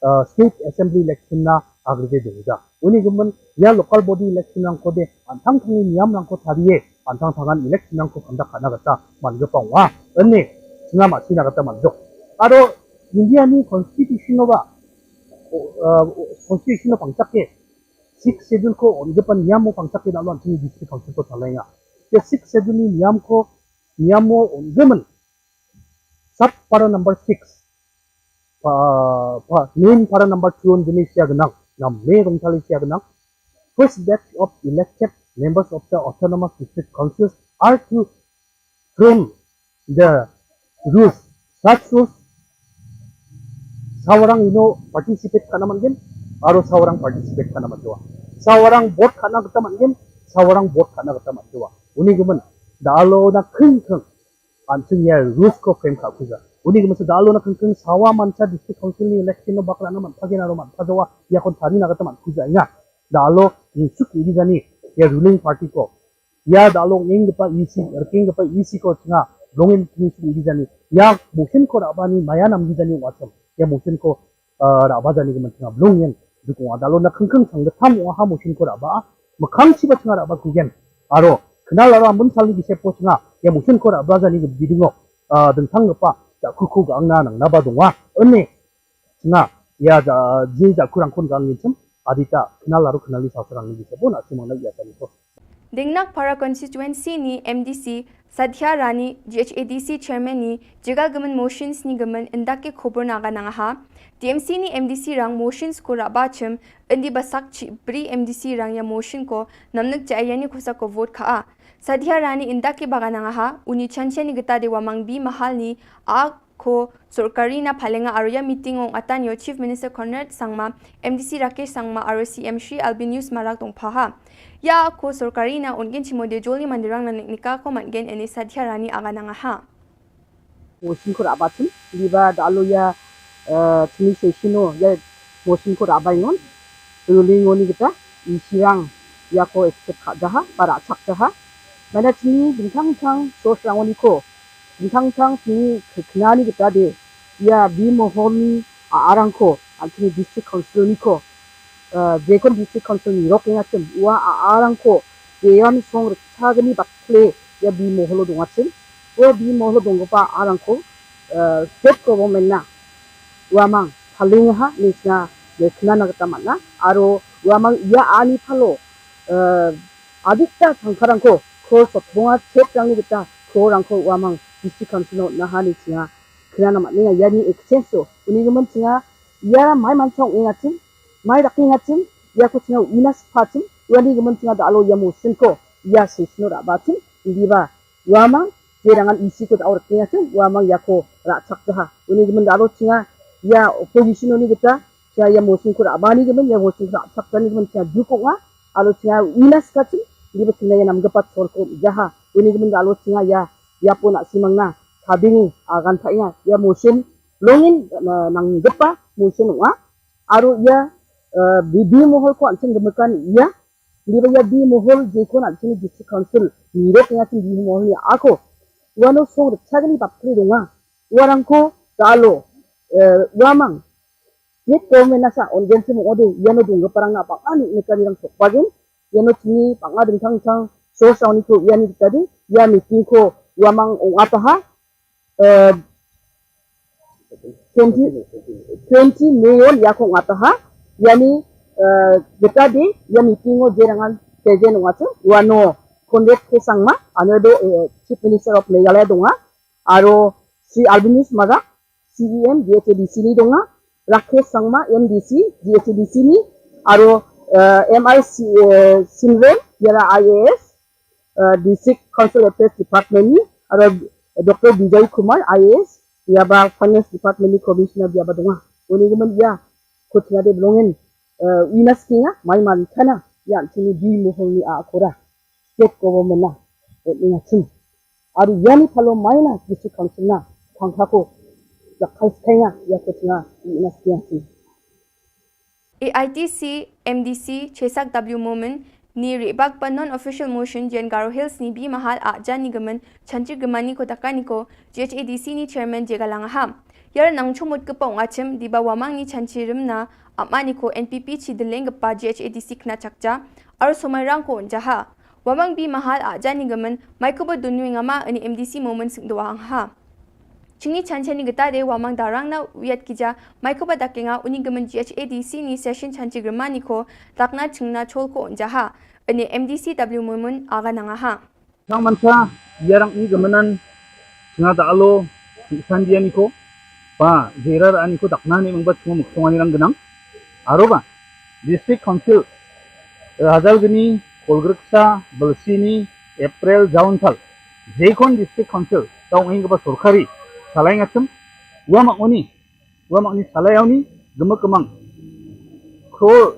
uh, state assembly election na agrede dengja. Uni gumen ya local body election nang kode antang tangi niam nang ko tharie antang tangan election nang ko conduct kana gata man gepang wa. Ene singa ma sina gata man jok. Aro India ni constitution ba uh, constitution of pangchak ke six schedule ko on gepan niam mo pangchak ke na lon sini district council ko thalenga. Ke six schedule ni niam ko niam mo on gemen sub para number six pa pa nin para number two on gene sia genang nam me rong tali sia genang. First batch of elected members of the autonomous district councils are to frame the rules such rules sawarang ino participate kana mangin aro sawarang participate kana manjua sawarang vote kana kita mangin sawarang vote kana kita manjua uni gumen dalo na kring kring anting ya rules ko frame ka kuja uni gumen dalo na kring kring sawa mansa district council ni election no bakra na man pagin aro man pajawa ya kon tani na kita man kuja ina dalo ni suk ni jani ya ruling party ko ya dalo ngeng gepa isi erking gepa isi ko chenga longin ni suk ni jani ya mungkin ko raba ni maya nam ni jani watam ya mungkin ko raba jani gemen chenga longin dukung dalo na kengkeng sang getam wa ha mungkin ko raba makang siba chenga raba kugen aro kenal aro ambun sal ni gise po chenga ya mungkin ko raba jani ge bidingo dengtang gepa ya kuku ga angna nang naba dungwa ene chenga ya ja ji ja kurang kun ga angin chem adita kenal aro kenal ni sa serang ni gise po na simang na ya sani ko Dingnak para constituency ni M D C Sadhya Rani, G H A D C chairman ni jyga gymmen motion sni gymmen ynda ki khubor na ka nang ha. T M C ni M D C rang motion ko raba chim, ynda ba sak chi bri M D C rang ya motion ko namnik cha ayani khosa ko vote kha a. Sadhya Rani ynda ki ba ka nang ha, uni chancha ni kita de Wamang B Mahal ni a ko sorkari na phalenga aro ya meeting ong atan yo Chief Minister Conrad Sangma, M D C Rakesh Sangma aro C M Shri Albinius Marak tong phaha. Ya ko sorkari na ongin chimo de joli mandirang na niknika ko man gen ene Sadhya Rani aga nang ha. Motion ko raba chim, liba dalo ya, eh, chini session o, ya motion ko raba ingon, ruling oni kita, isirang, ya ko accept kha jaha, para chak jaha. Mana chini bintang tang, sos rang oni ko, bintang tang chini kekna ni kita de, ya B Mohol ni a arang ko, an chini district council ni ko, eh, jekon district council ni rok inga chim, wa a arang ko, jeyan song riksa gani bakle, ya B Mohol o dunga chim, wa B Mohol o dungpa arang ko, eh, state government na, Wamang, phaling ha, ni sna, ni kna na kata mana, aro, Wamang, ya ani phalo, eh, adikta sangkarang ko, ko sotbonga chet rang ni kita, ko rang ko Wamang, district council o, na ha ni sna, kna na mana, ya ni exchange o, uni gymmen sna, ya mai man chong inga chim, mai rak inga chim, ya ko sna, inas pa chim, ya ni gymmen sna, dalo ya motion ko, ya session o raba chim, liba, Wamang, je rangan isi ko ta aur tinga chim, Wamang ya ko ra chak jaha. Uni gymmen dalo chinga, ya opposition uni kita, ya, ya motion ko ra bani gymmen, ya motion ko ra chak jani gymmen chinga juko nga, alo chinga inas ka chim, di ba chinga ya nam gepat sor ko jaha. Uni gymmen dalo chinga ya, ya po na simang na, kabing agan pa inga, ya motion, longin, na, nang gepa, motion nga, aro ya, eh, B, B Mohol ko an chim gemekan, ya, Liba ya B Mohol jekon an chini district council. Ni rok ya chini B Mohol ni ako. Wano song riksa gani bakle dunga. Warang ko dalo. Eh, Wamang. State government nasa on gen chimo ode. Yano dunga parang na pang ani nekani rang sok pagin. Yano chini pang ading tang tang. So sa oni ko yani tadi. Ya meeting ko Wamang ong ataha. Eh, twenty, twenty million ya ko ngata ha, yani, eh, beta de, ya meeting o jerangan tejen ngata, wano Conrad K Sangma, ano do, eh, Chief Minister of Meghalaya donga, aro si Albinius Marak, C E M, G H A D C ni donga, Rakesh Sangma, M D C, G H A D C ni, aro, eh, M I C, eh, Sinren, yara I A S, eh, District Council Affairs Department ni, aro Doctor Bijoy Kumar, I A S, yaba Finance Department ni Commissioner yaba donga. Uni gymmen ya, ko chinga de blongin, eh, winas kinga, mai man kana, ya chini B Mohol ni a akora. State government na, eh, ninga chim. Aro yani phalo mai na, District Council na, thangkha ko, ya kai skai nga, ya ko chinga, winas kinga chim. A I T C M D C Chesak W Momin ni rebak ba non-official motion jen Garo Hills ni B Mahal a jani gymmen chanchi gymani ko takani ko G H A D C ni chairman je galang ham. Yar nang chumut kepa ong achim di ba Wamang ni chanchi rimna amani ko N P P chi deleng gepa G H A D C kna chakja ar somai rang ko jaha. Wamang B Mahal a jani gymmen mai ko ba dunwi ngama ani M D C Momin sing doang ha. Chini chancha ni gita de Wamang darang na wiat kija mai ko ba dakenga uni gymmen G H A D C ni session chanchi gymani ko dakna chingna chol ko jaha. Ani M D C W Momin aga nanga ha. Chang mansa yarang ni gymmenan chinga da alo sandia ni ko ba jerar ani ko dakna ni mangbat chuma muksong ani rang genang. Aro ba District Council Rajalgani Kolgriksa Balsini April Jaunthal. Jekon District Council taung ing ba sorkari salai ngachum. Wamang oni, wamang ni salai oni gemek kemang. Kro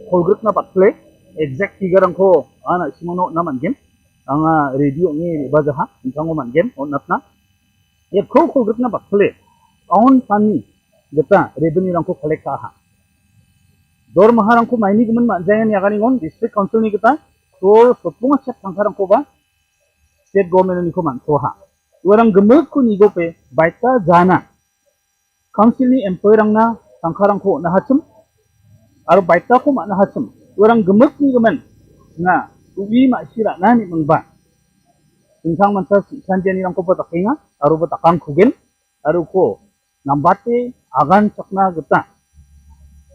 Kolgrik na pat play exact figure ang ko ana simono na man game. Anga radio ngi bajaha intang man game on natna. Ep ko Kolgrik na pat play on pani geta revenue rang ko collect ka ha. Dor maharang ko maini gymmen ma jayan ya kani ngon District Council ni geta. Kro sopung achet tangkarang ko ba state government ni ko man so ha. Warang gemek ko ni go pe baita jana. Council ni employee rang na tangkarang ko na hachum. Aro baita ko ma na hachum. Warang gemek ni gymmen na uwi ma sira na ni mengba. Tentang mansa si sanjani rang ko ba takinga aro ba takang kugen. Aro ko nambate agan sakna geta.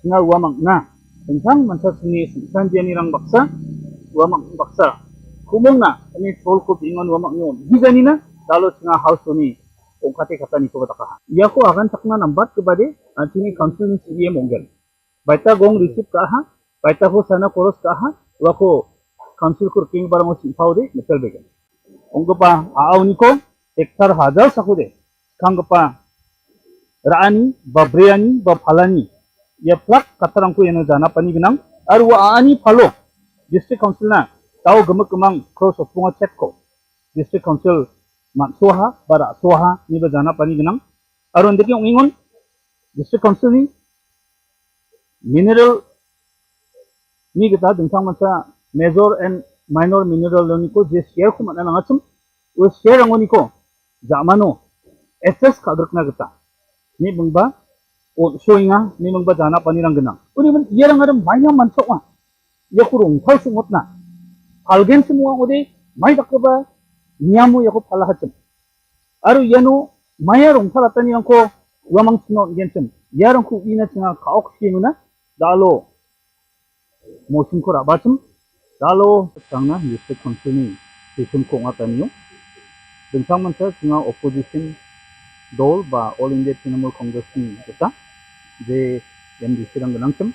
Nga Wamang na. Tentang mansa sini sanjani rang baksa, Wamang baksa. Kumung na, ini tol ko bingon wa mak nyon. Gizani na, dalo singa house ni, ong kate kata ni ko bata kaha. Ya ko agan takna nambat ke bade, antini council ni C E M onggen. Baita gong receive kaha, baita ko sana koros kaha, wa ko council kur king barang o sipau de, metel begen. Ong ko pa, aau ni ko, hektar hajar saku de. Kang ko pa, raani, ba briani, ba phalani. Ya plak katarang ko yano jana pani genang, arwa aani phalo. District council na, tau gemek kemang cross of punga chet ko. District council mat suaha, bara suaha, ni ba jana pani genang. Arun deki ong ingon, district council ni, mineral ni kita dengtang masa major and minor mineral ni ko je share ko mana nangachum, u share angon ni ko, jamano, S S ka grek na kita. Ni bengba, o shoinga, ni bengba jana pani rang genang. Uni men, iya rang ada maya mansok ma. Iya kurung, thau sumot na. Halgen semua ode, mai tak ba, nyamu iya ko pala hachum. Aru yano maya rong thala tani rang ko wamang sino gen sem. Ya rang ko ina singa kaok si muna dalo motion ko rabachum dalo tangna yusik council ni session ko nga tani yo. Dengtang mansa singa opposition dol ba All India Trinamool Congress ni kata de M D C rang genang sem.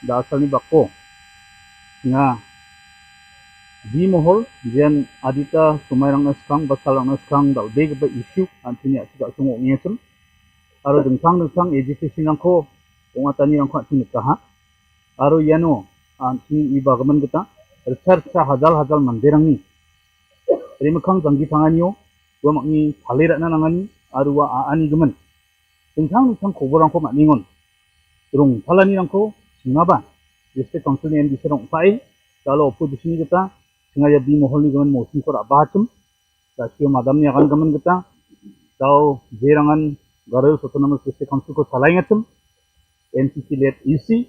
Da asal ni bako singa Di mohol, jian adita sumai rang na skang, basal rang na skang, dal beg ba issue, antini ati ka sungo ngesem. Aro dengtang dengtang agitation rang ko, ong atani rang ko antini kaha. Aro yano, antini iba gaman geta, research sa hajal hajal mande rang ni. Rimekang janggi tangan yo, wa mak ni pale rak na nangani, aro wa aani gaman. Dengtang dengtang khobor rang ko mak ningon. Rung thala ni rang ko, singa ba. District Council ni M D C rong pae, dalo opposition ni geta, singa ya bi mohol ni gaman motion ko rak bahachum, da sio madam ni akan gaman geta, dau jerangan Garo Hills Autonomous District Council ko salai ngachum, N C C led E C,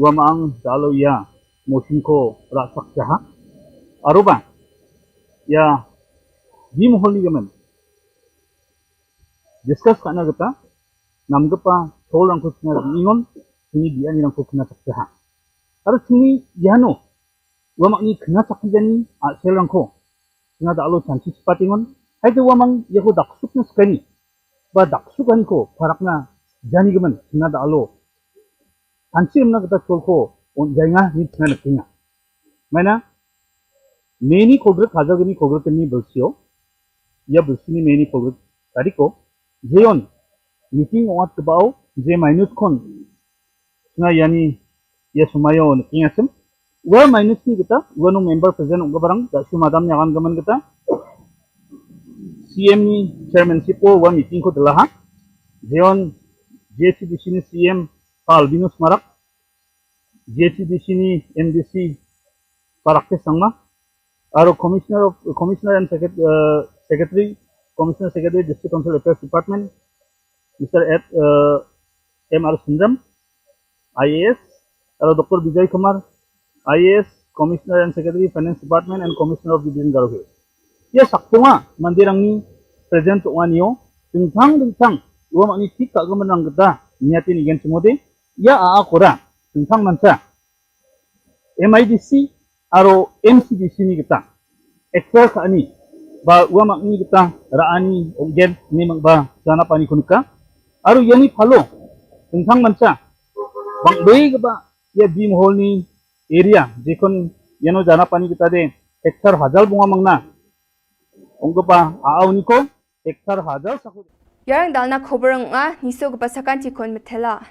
wa maang dalo ya motion ko rak sak jaha. Aruba, ya bi mohol ni gaman, discuss kana geta, nam gepa, chol rang ko singa ingon, sini biani rang ko kena sak jaha. Aru sini yano, wa mak ni kena sak jani, a sel rang ko. Singa da alo chanchi sipat ingon. Hai tu wa mang ya ko daksuk na sekani. Ba daksuk ani ko parak na jani gemen. Singa da alo chanchi emna kata chol ko on jainga ni singa na kinga. Mana meni kogrek hajar geni kogrek ni belsio. Ya belsi ni meni kogrek tadi ko. Jeon meeting oat kebao je minus kon. Singa yani ya sumayo ni kinga sim. Wa minus ni kita, wa no member present ong barang, da su madam nyagan gaman kita. C M ni chairmanship ko wa meeting ko delaha. Jeon J C D C ni C M Pal Binus Marak. J C D C ni M D C Parak Sangma. Aro Commissioner of, Commissioner and Secret-, uh, Secretary, Commissioner Secretary District Council Affairs Department, Mister Ed, uh, M R Sundram, I A S, aro Doctor Vijay Kumar, I A S, Commissioner and Secretary Finance Department and Commissioner of Division Garo Hills. Ya sakpunga mandirang ni present to one yo, dengtang dengtang, dua mak ni tik ka gemen rang geda, niatin igen semode, ya a a kora, dengtang mansa. M I D C aro M C D C ni kita. Excel ka ani. Ba ua mak ni kita ra ani ong gen ni mak ba jana pani kunuka. Aro yani phalo. Tentang mansa. Bang doi ke ba ya bi mohol ni area. Jekon yano jana pani kita de hektar hajal bunga mangna. Ong ke ba a au ni ko hektar hajal saku. Yarang dalna khobor nga niso ke pasakan tikon metela.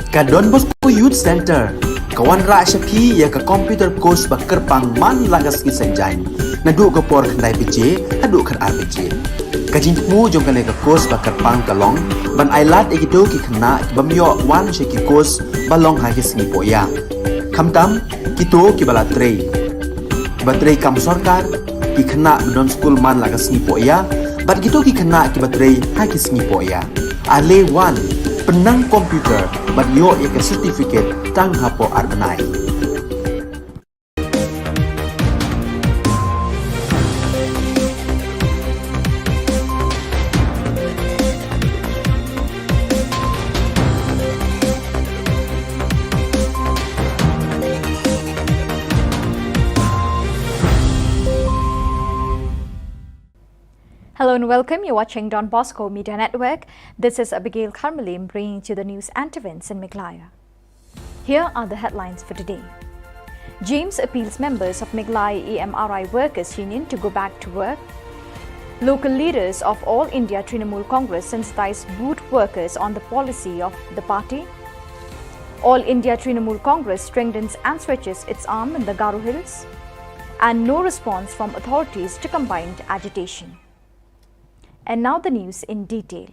Ka Don Bosco Youth Center ka wanrah sha phi ïa ka computer course ba kyrpang man la ka sngi Saitjaiñ, naduh ka por khyndai baje haduh khatar baje. Ka jingthmu jong kane ka course ba kyrpang ka long ban ai lad ïa kito ki khynnah ki bym ïoh wan sha ki course ba long ha ki sngi pohïa. Khamtam kito ki ba la trei, ki ba trei kam sorkar, ki khynnah ba don skul man la ka sngi pohïa, bad kito ki khynnah ki ba trei ha ki sngi pohïa. Ale wan, pynnang computer bad ïoh ïa ka certificate tang hapoh ar bnai. Hello and welcome. You're watching Don Bosco Media Network. This is Abigail Kharmalim bringing to you the news and events in Meghalaya. Here are the headlines for today. James appeals members of Meghalaya E M R I Workers Union to go back to work. Local leaders of All India Trinamool Congress sensitize booth workers on the policy of the party. All India Trinamool Congress strengthens and stretches its arm in the Garo Hills. And no response from authorities to combined agitation. And now the news in detail.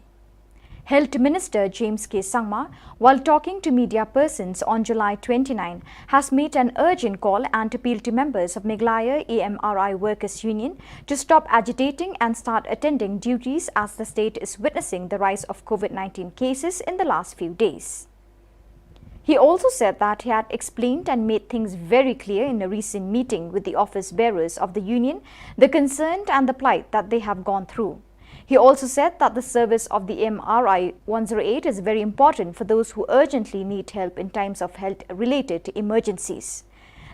Health Minister James K Sangma, while talking to media persons on July twenty-nine, has made an urgent call and appeal to members of Meghalaya E M R I Workers Union to stop agitating and start attending duties as the state is witnessing the rise of COVID nineteen cases in the last few days. He also said that he had explained and made things very clear in a recent meeting with the office bearers of the union, the concern and the plight that they have gone through. He also said that the service of the M R I one zero eight is very important for those who urgently need help in times of health-related emergencies.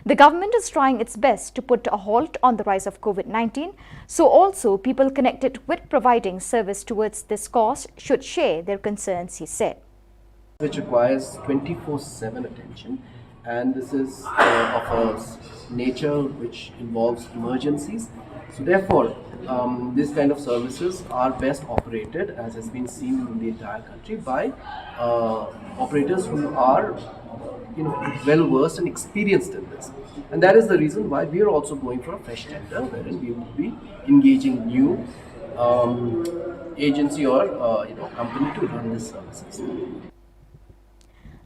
The government is trying its best to put a halt on the rise of COVID nineteen, so also people connected with providing service towards this cause should share their concerns, he said. Which requires twenty-four seven attention, and this is uh, of a s- nature which involves emergencies. So therefore, um, these kind of services are best operated, as has been seen in the entire country, by uh, operators who are, you know, well versed and experienced in this. And that is the reason why we are also going for a fresh tender, wherein we will be engaging new um, agency or uh, you know, company to run these services.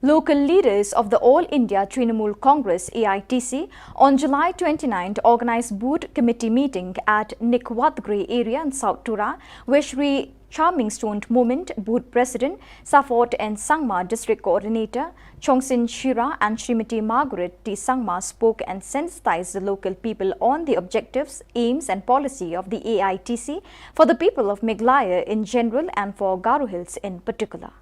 Local leaders of the All India Trinamool Congress A I T C on July twenty-ninth organized booth committee meeting at Nikwatgre area in South Tura, where Shri Charming Stoned Moment, Booth President, Safot N Sangma, District Coordinator, Chongsin Shira, and Srimati Margaret T Sangma spoke and sensitized the local people on the objectives, aims, and policy of the A I T C for the people of Meghalaya in general and for Garo Hills in particular.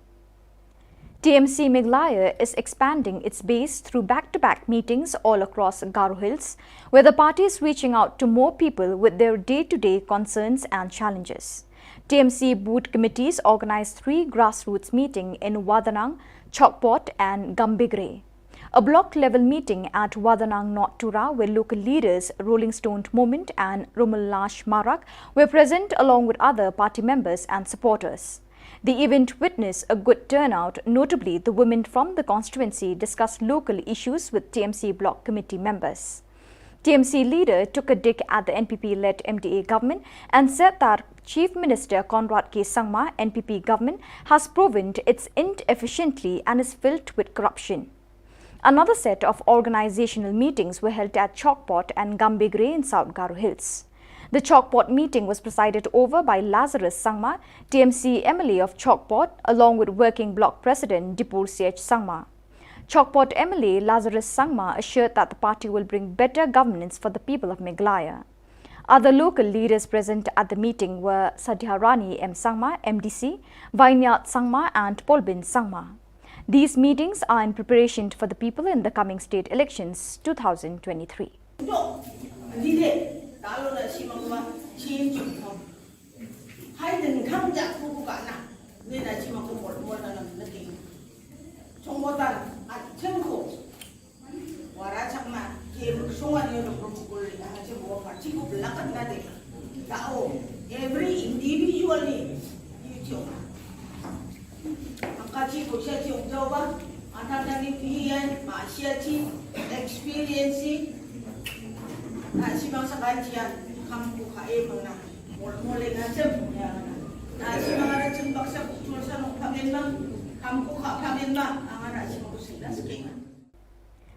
T M C Meghalaya is expanding its base through back to back meetings all across Garo Hills, where the party is reaching out to more people with their day to day concerns and challenges. T M C booth committees organized three grassroots meetings in Wadanang, Chokpot, and Gambegre. A block level meeting at Wadanang North Tura, where local leaders Rolling Stone Moment and Rumulash Marak were present along with other party members and supporters. The event witnessed a good turnout, notably the women from the constituency discussed local issues with T M C block committee members. T M C leader took a dig at the N P P led M D A government and said that Chief Minister Conrad K Sangma N P P government has proven its inefficiently and is filled with corruption. Another set of organizational meetings were held at Chokpot and Gambegre in South Garo Hills. The Chokpot meeting was presided over by Lazarus Sangma, T M C M L A of Chokpot, along with Working Bloc President Dipur C H Sangma. Chokpot M L A Lazarus Sangma assured that the party will bring better governance for the people of Meghalaya. Other local leaders present at the meeting were Sadhya Rani M Sangma, M D C, Vineyard Sangma, and Polbin Sangma. These meetings are in preparation for the people in the coming state elections two thousand twenty-three. Hai den kham jak ku ku ka na. Ni na chi ma ku mol mol na na na ki. Chong mo tan a chim ku. Wara chak ma ki mu shong an yo ku ku ri a chim mo ka chi ku blakat na de. Ka o every individually you chong. Ang ka chi ku sha chong jaw ba. Ang ta ta ni pi yan ma sha chi experience. Na chi ma sa kan chi yan kham ku ka e ma na. Mol mol na chim ya na.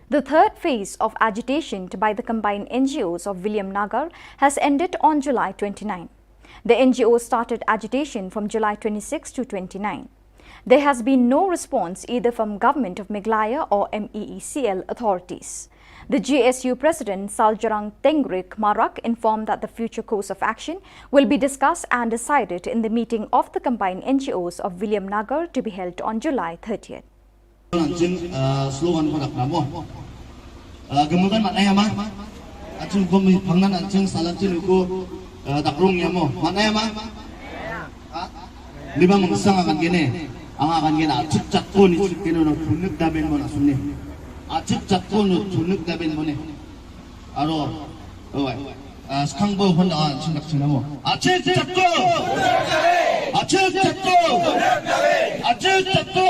The third phase of agitation by the combined N G Os of Williamnagar has ended on July twenty-nine. The N G Os started agitation from July twenty-six to twenty-nine. There has been no response either from Government of Meghalaya or M E E C L authorities. The G S U President Saljrang Tengrick Marak informed that the future course of action will be discussed and decided in the meeting of the combined N G Os of Williamnagar to be held on July thirtieth. Jing, uh, slogan ko dak namo. Uh, gemukan makna ya ma. Acung ko mi pangnan acung salam cin ko, uh, dak rung ya mo. Makna ya ma. Ha? Liba mengsang akan kene. Anga akan kene acik cak ko ni cik kene no tunik daben mo na suni. Acik cak ko no tunik daben mo ne. Aro, oi. Ah, skang bo hon da, ah, chin dak chin mo. Achik chakko! Achik chakko! Achik chakko!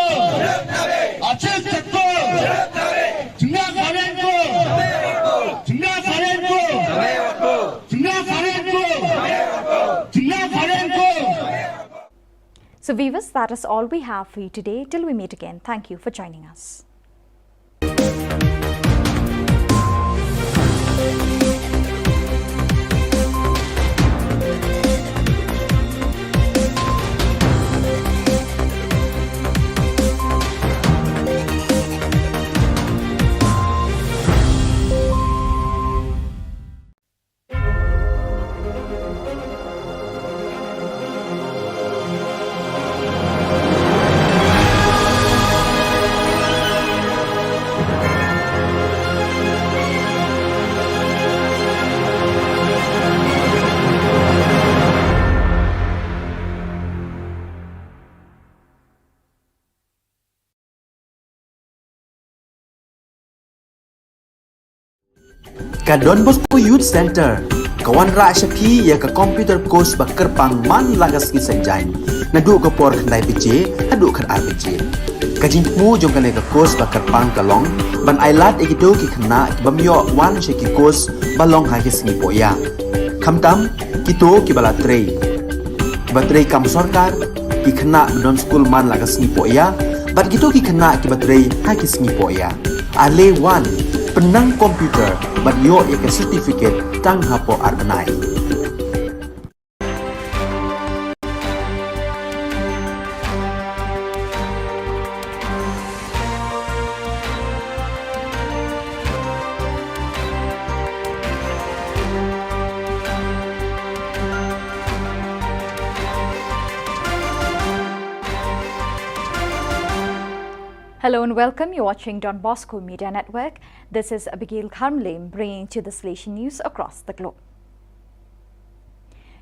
Achik chakko! Jingna karen ko! Jingna karen ko! Jingna karen ko! Jingna karen ko! So viewers, that is all we have for you today. Till we meet again, thank you for joining us. Ka Don Bosco Youth Centre ka wanrah sha phi ïa ka computer course ba kyrpang man la ka sngi Saitjaiñ, naduh ka por khyndai baje haduh khatar baje. Ka jingthmu jong kane ka course ba kyrpang ka long ban ailad ïa kito ki khynnah ki bym ïoh wan sha ki course ba long ha ki sngi pohïa, khamtam kito kiba la trei, kiba trei kam sorkar, ki khynnah ba don skul man la ka sngi pohïa bad kito ki khynnah kiba trei ha ki sngi pohïa. Ale wan, pynnang computer bad ïoh ïa ka certificate tang hapoh ar bnai. Hello and welcome. You're watching Don Bosco Media Network. This is Abigail Kharmlem bringing to the Salesian News across the globe.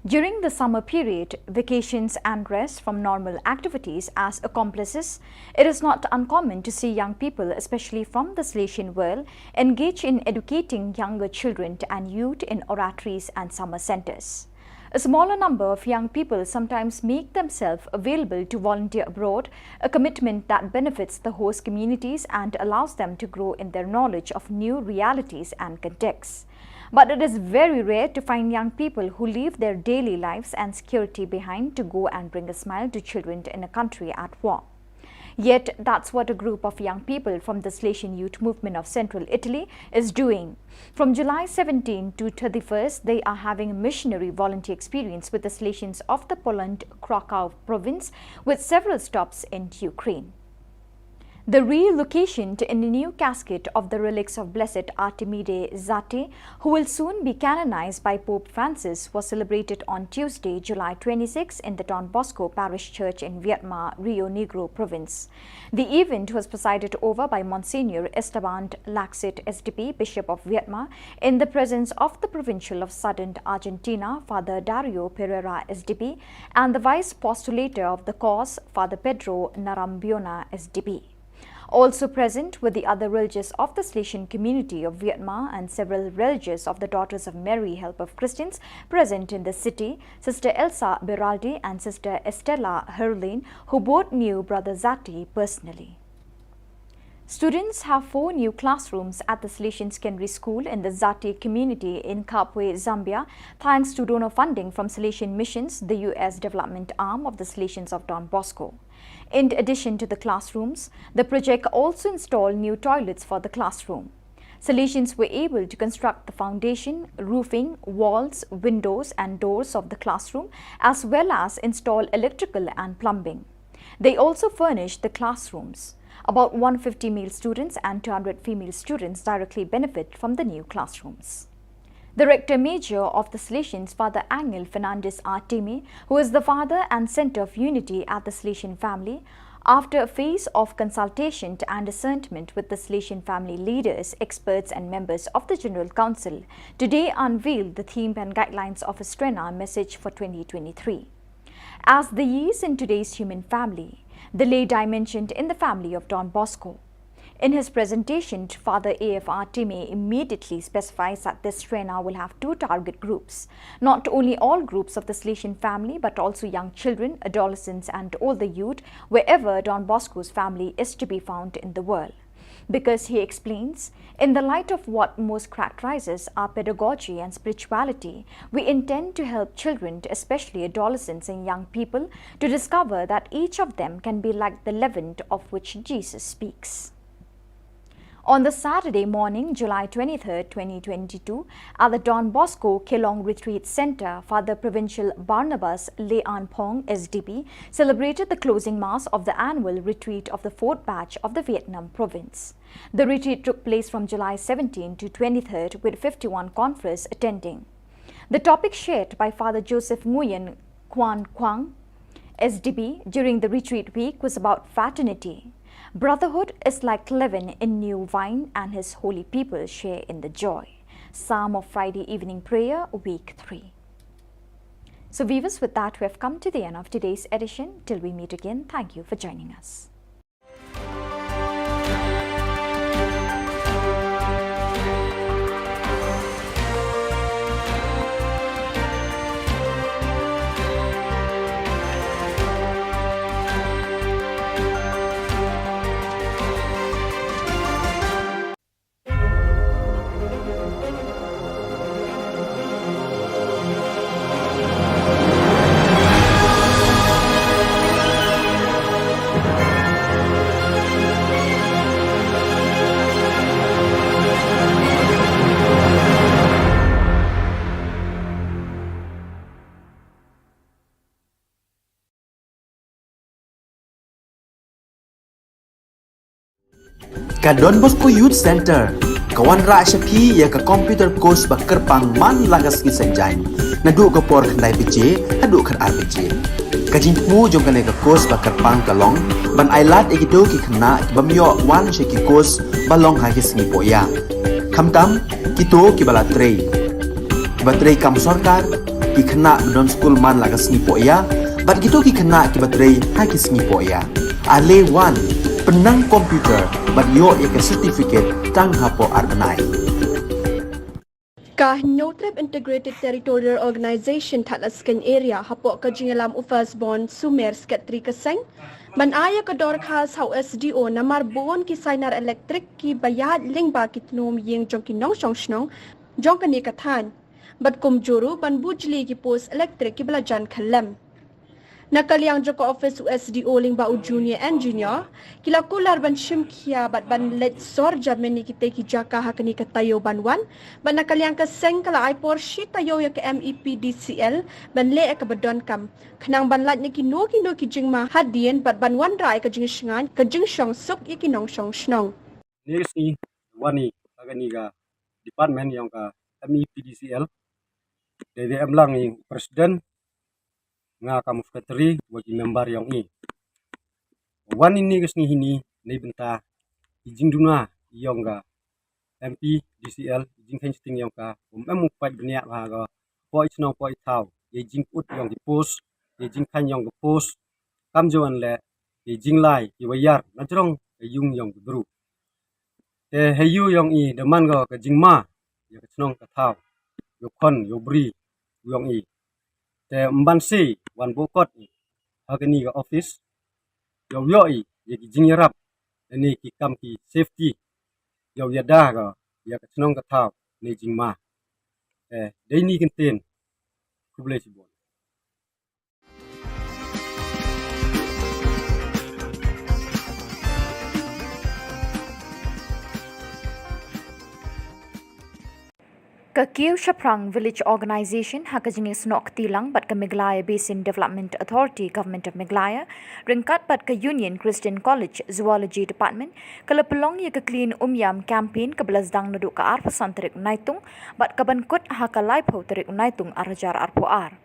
During the summer period, vacations and rest from normal activities as accomplices, it is not uncommon to see young people, especially from the Salesian world, engage in educating younger children and youth in oratories and summer centers. A smaller number of young people sometimes make themselves available to volunteer abroad, a commitment that benefits the host communities and allows them to grow in their knowledge of new realities and contexts. But it is very rare to find young people who leave their daily lives and security behind to go and bring a smile to children in a country at war. Yet, that's what a group of young people from the Salesian Youth Movement of Central Italy is doing. From July seventeen to thirty-first, they are having a missionary volunteer experience with the Salesians of the Poland Krakow province, with several stops in Ukraine. The relocation to a new casket of the relics of Blessed Artemide Zati, who will soon be canonized by Pope Francis, was celebrated on Tuesday, July twenty-six, in the Don Bosco Parish Church in Vietma, Rio Negro Province. The event was presided over by Monsignor Esteban Laxit, S D P, Bishop of Vietma, in the presence of the Provincial of Southern Argentina, Father Dario Pereira, S D P, and the Vice Postulator of the cause, Father Pedro Narambiona, S D P. Also present were the other religious of the Salesian community of Vietma and several religious of the Daughters of Mary Help of Christians present in the city, Sister Elsa Beraldi and Sister Estella Herlin, who both knew Brother Zati personally. Students have four new classrooms at the Salesian Secondary School in the Zati community in Kabwe, Zambia, thanks to donor funding from Salesian Missions, the U S development arm of the Salesians of Don Bosco. In addition to the classrooms, the project also installed new toilets for the classroom. Salesians were able to construct the foundation, roofing, walls, windows, and doors of the classroom, as well as install electrical and plumbing. They also furnished the classrooms. About one fifty male students and two hundred female students directly benefit from the new classrooms. The rector major of the Salesians, Father Angel Fernandez Artime, who is the father and center of unity at the Salesian family, after a phase of consultation and discernment with the Salesian family leaders, experts, and members of the General Council, today unveiled the theme and guidelines of his Srena message for twenty twenty-three. As the years in today's human family, the lay dimensioned in the family of Don Bosco. In his presentation, Father A F Artime immediately specifies that this Srena will have two target groups. Not only all groups of the Salesian family, but also young children, adolescents, and older youth, wherever Don Bosco's family is to be found in the world. Because he explains, in the light of what most characterizes our pedagogy and spirituality, we intend to help children, especially adolescents and young people, to discover that each of them can be like the leaven of which Jesus speaks. On the Saturday morning, July twenty-third, twenty twenty-two, at the Don Bosco Kelong Retreat Center, Father Provincial Barnabas Leanpong, S D B, celebrated the closing mass of the annual retreat of the fourth batch of the Vietnam province. The retreat took place from July seventeenth to twenty-third, with fifty-one conferees attending. The topic shared by Father Joseph Nguyen Kuan Kuang, S D B, during the retreat week was about fraternity. Brotherhood is like leaven in new wine, and his holy people share in the joy. Psalm of Friday evening prayer, week three. So, viewers, with that, we have come to the end of today's edition. Till we meet again, thank you for joining us. Ka Don Bosco Youth Center ka wanrah sha phi ïa ka computer course ba kyrpang man la ka sngi Saitjaiñ, naduh ka por khyndai baje haduh khatar baje. Ka jingthmu jong kane ka course ba kyrpang ka long ban ailad ïa kito ki khynnah ki bym ïoh wan sha ki course ba long ha ki sngi pohïa, khamtam kito kiba la trei, kiba trei kam sorkar, ki khynnah ba don skul man la ka sngi pohïa, bad kito ki khynnah kiba trei ha ki sngi pohïa. Ale wan, pynnang computer bad ïoh ïa ka certificate tang hapoh ar bnai. Ka Hynñiewtrep Integrated Territorial Organization Thadlaskein Area hapoh ka jingïalam u First Born Sumer, Secretary ka seng, ban ai ïa ka dorkhas ha u S D O namar bun ki sainar elektrik kiba ïaid lyngba ki tnum ïing jong ki nongshong shnong jong kane ka thaiñ, bad kumjuh ruh ban buh jli ki post elektrik kiba la jan khyllem. Na ka liang jong ka office u S D O lyngba u Junior Engineer, ki la kular ban shim khia bad ban leit sor jamin ïa kita ki jaka ha kane ka taïew ban wan, bad na ka liang ka seng ka la ai por shi taïew ïa ka M E P D C L ban leh ïa kaba donkam, khnang ban lait na kino kino ki jingma hadien bad ban wanrah ïa ka jingshngaiñ, ka jingshongsuk ïa ki nongshong shnong. Kine ki sngi wan i ha kane ka department ïong ka M E P D C L. Dei dei em lang i president, nga kam secretary, wa ki member ïong i. Wan i kine ki sngi hini na bynta i jingduna ïong ka M P D C L, i jingkheiñ shiteng ïong ka, um em u paid bniah ha ka, poi shnong poi thaw, ïa i jingput ïong ki post, ïa i jingkheiñ ïong ki post, kam juh wan leh, ïa i jinglai ki wire na jrong ka ïung ïong ki bru. Te ha ïu ïong i da man ka ka jingma ïa ka shnong ka thaw, ïa u khon ïa u bri ïong i. Te ym ban se wan bokot i ha kane ka office, ïa u ïoh i ïa ki jingïarap kane ki kam ki safety, ïa u ïada ka, ïa ka chnong ka thaw ne jingma. Eh, dei ni kyntien. Khublei shibun. Ka Kiew Shaphrang Village Organization ha ka jingïasnoh kti lang bad ka Meghalaya Basin Development Authority, Government of Meghalaya, ryngkat bad ka Union Christian College Zoology Department, ka la pynlong ïa ka Clean Umiam Campaign kaba la sdang naduh ka arphew san tarik Naitung bad ka ban kut ha ka laiphew tarik Naitung arhajar arphew ar.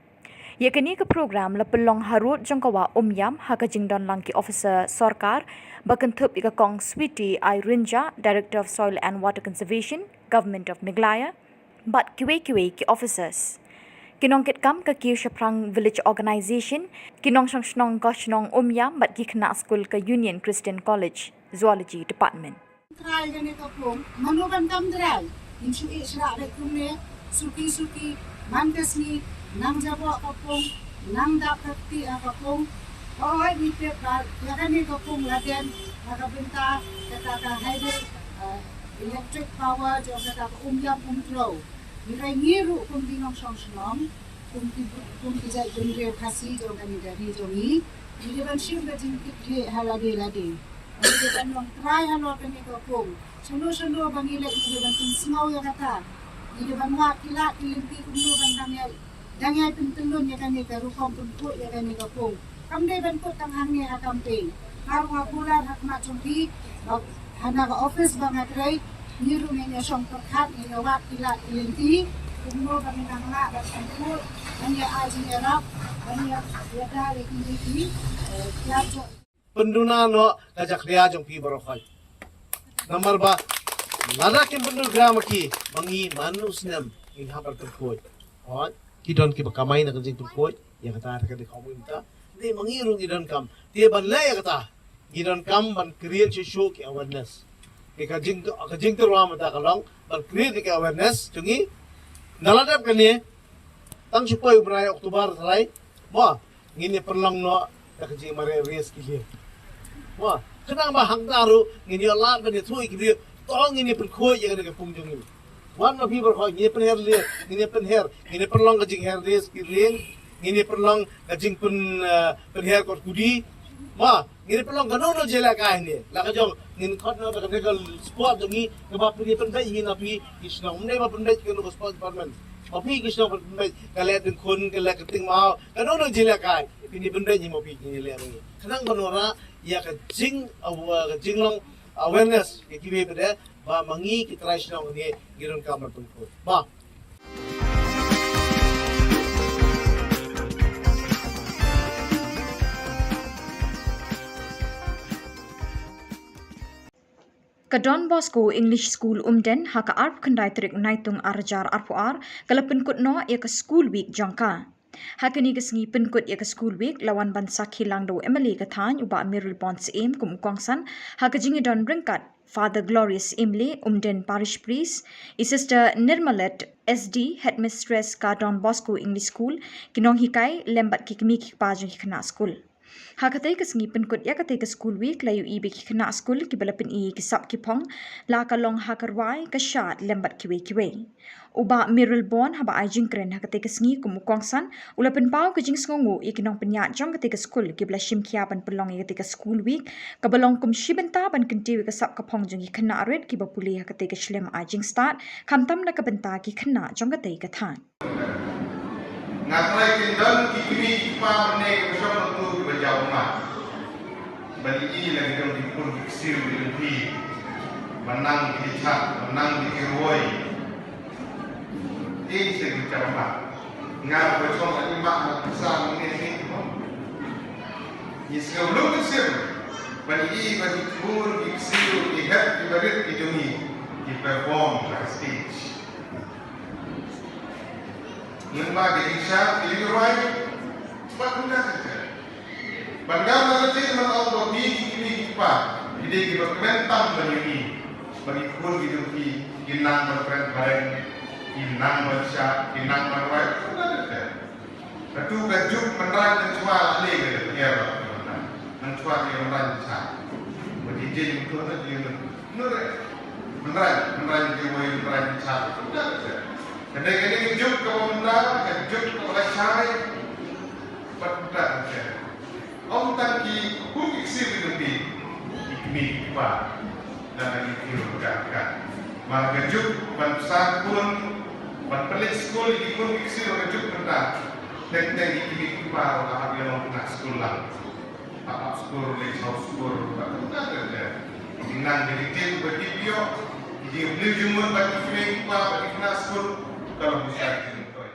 Ïa kane ka program la pynlong harud jong ka wah Umiam ha ka jingdon lang ki officer sorkar, ba kynthup ïa ka Kong Sweety I Rynjah, Director of Soil and Water Conservation, Government of Meghalaya, bad kiwei kiwei ki officers. Ki nongkitkam ka Kiew Shaphrang Village Organization, ki nongshong shnong ka shnong Umiam bad ki khynnah skul ka Union Christian College Zoology Department. Trai kane ka pung, mano ban kam trai? Ngi shu ïeh shrah beit kumne, suki suki, man ka sngi, nang jaboh ka pung, nang dap ka kti ha ka pung. Oi, ngi tip ba ïa kane ka pung la dem ha ka bynta kata ka hydro, eh, electric power jong kata ka Umiam Umtrew. Ngi ruh kum ki nongshong shnong, kum ki, kum ki jait bynriew Khasi jong kane ka ri jong ngi, ngi dei ban shim ka jingkitkhlieh ha lade lade. Ngi dei ban long trai halor kane ka pung. Shano shano ba ngi leit ngi dei ban pynsngew ïa kata. Ngi dei ban wad ki lad ki lynti kumno ban dang ïai, dang ïai pyntyllun ïa kane ka rukom pynkhuid ïa kane ka pung. Kam dei ban kut tang hangne ha campaign. Ka ruh nga kular ha khmat jong phi, ba hana ka office ba nga trei, ngi ruh ngin ïa shong pyrkhat, ngin ïa wad ki lad ki lynti kumno ba ngin nang lah ban pynkhuid, ban ïa ai jingïarap, ban ïa, ïada ïa kine ki, eh, ïa jong. Pynduna noh ka jakhlia jong phi baroh khoit. Namar ba lada kim pyndonkam ma ki, ma ngi man u snem ngin hap ban pynkhuid. Hooid, ki don kiba kamai na ka jingpynkhuid, ïa kata ka dei ka khawmih mynta. Dei ma ngi ruh ngi donkam. Te ban leh ïa kata, ngi donkam ban create shuh shuh ki awareness. Te ka jing, ka jingtyrwa mynta ka long ban create ki awareness jong ngi. Na la dep kane, tang shu poi u bnai October trai, mo, ngin ïa pynlong noh da ka jingmareh risk ki lieng. Mo, khnang ba hangta ruh ngin ïa lad ban ïathuh ïa ki briew, to ngin ïa pynkhuid ïa kane ka pung jong ngi. Wan ma phi baroh, ngin ïa pynher lieng, ngin ïa pynher, ngin ïa pynlong ka jingher risk ki lieng, ngin ïa pynlong ka jingpyn, eh, pynher kot kudi. Mo, ngin ïa pynlong kano kano jingïalehkai ne. La ka jong, ngin khot noh da kane ka spot jong ngi, kaba phin ïa pynbeit hi na phi ki shnong. Ym dei ba pynbeit kano ka sport department. Ma phi ki shnong pynbeit, ka leh dyngkhun, ka leh kyrting maw, kano kano jingïalehkai, phin ïa pynbeit hi ma phi ki leh ma ngi. Khnang ban wanrah ïa ka jing, aw, ka jinglong awareness ïa kiwei pat de, ba ma ngi ki trai shnong ne ngi donkam ban pynkhuid. Ba. Ka Don Bosco English School Umden, ha ka arphew khyndai tarik Naitung arhajar arphew ar, ka la pynkut noh ïa ka School Week jong ka. Ha kane ka sngi pynkut ïa ka School Week, la wan ban sakhi lang da u M L A ka thaiñ, u Bah Mayralborn Syiem, kum u kongsan ha ka jingïadon ryngkat Father Glorious Imlay, Umden Parish Priest, i Sister Nirmalet, S D, Headmistress ka Don Bosco English School, ki nonghikai lem bad ki kmie ki kpa jong ki khynnah skul. Ha katei ka sngi pynkut ïa katei ka School Week, la ïohi ba ki khynnah skul kiba la pyni ïa ki sap ki phong, la ka long ha ka rwai, ka shad lem bad kiwei kiwei. U Bah Mayralborn, haba ai jingkren ha katei ka sngi kum u kongsan, u la pynpaw ka jingsngewnguh ïa ki nongpynïaid jong katei ka skul kiba la shim khia ban pynlong ïa katei ka School Week, kaba long kum shi bynta ban kyntiew ïa ka sap ka phong jong ki khynnah rit kiba pule ha katei ka shlem ai jingstad, khamtam na ka bynta ki khynnah jong katei ka thaiñ. Nga trai kyndon ki kmie ki kpa mynne kiba shong hangto kiba jaw ummat. Ban ïohi la ki don ki khun ki ksiew ki lynti. Ban nang ki jhat, ban nang ki rwai. Ïa se ki jaw ummat. Nga ba shong ha i mat na pisa mynne ki mo. Ngi sngew lung ki ksiew. Ban ïohi ba ki khun ki ksiew ki hep kiba rit ki jong ngi. Ki perform ha stage. Lyngba ka jingshad ka jingrwai bad kumta ter ter. Ban ngam na ka jingmut ban ong ba phi ki kmie ki kpa, phi dei kiba kmen tam ban ïohi ba ki khun ki jong phi ki nang ban kren bhareng, ki nang ban shad, ki nang ban rwai, kumta ter ter. Katu ka juk mynta ngan shuwa leh ka dei ka dei mynta. Ngan shuwa ka dei mynta ngan shuwa. Ba Jing tu na jing tu. Nure. Menrai, menrai jing wai, menrai bichar. Ka dei ka dei ka juk ka ba menrai, ka juk ka ba lashai. Ba menrai. Ym tang ki khun ki ksiew ki lynti, ki kmie ki kpa, lane ki khun ka ka. Mar ka juk ban pynsan khun, ban pynleit skul ïa ki khun ki ksiew ka juk mynta. Teng teng ki kmie ki kpa la hap ïa long khynnah skul lang. Hap hap skul, leit shaw skul, ba mynta ka ka. Ki nang ki ktien ba ki pynïoh, ki jingpynlong jingmut ba ki kmie ki kpa, ba ki khynnah skul, ka long bishar ki jingtoi.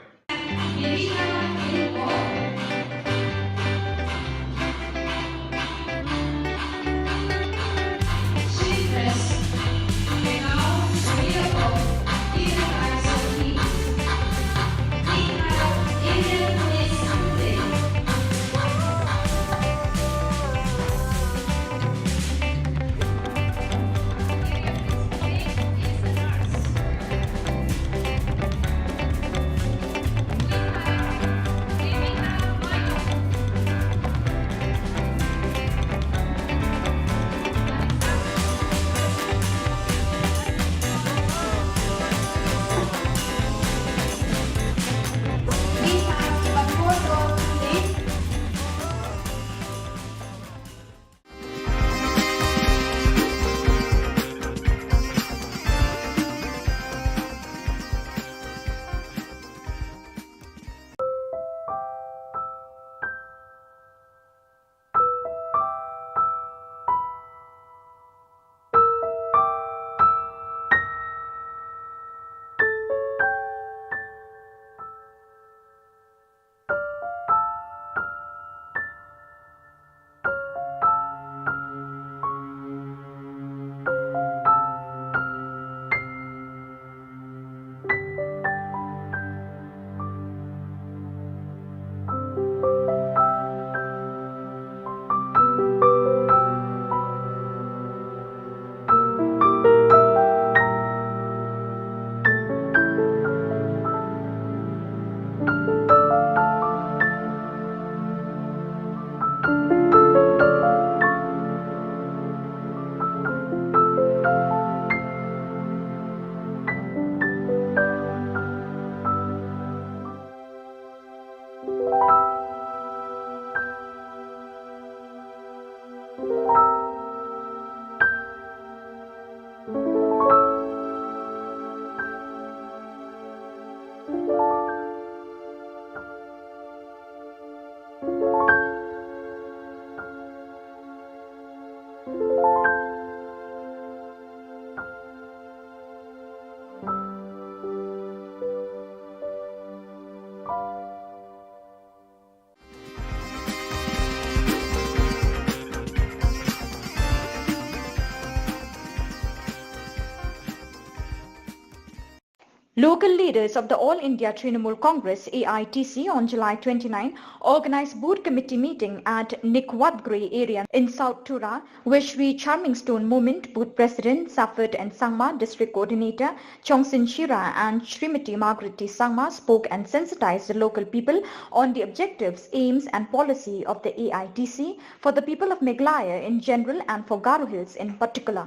Local leaders of the All India Trinamool Congress, A I T C, on July twenty-nine organized booth committee meeting at Nikwatgre area in South Tura, where Shri Charming Stone Movement Booth President Safet N Sangma, District Coordinator Chongsin Shira and Shrimati Margaret T Sangma spoke and sensitized the local people on the objectives, aims and policy of the A I T C for the people of Meghalaya in general and for Garo Hills in particular.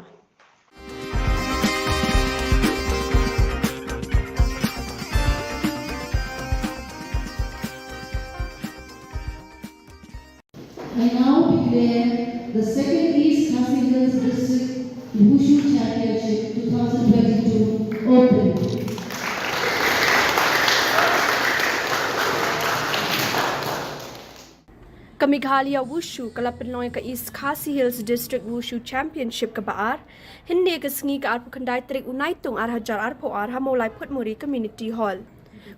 I now declare the second East Khasi Hills District Wushu Championship two thousand twenty-two open. Ka Meghalaya Wushu ka la pynlong ïa ka East Khasi Hills District Wushu Championship kaba ar, hynne ka sngi ka arphew khyndai tarik u Naitung ar hajar arphew ar ha Mawlai Phutmuri Community Hall.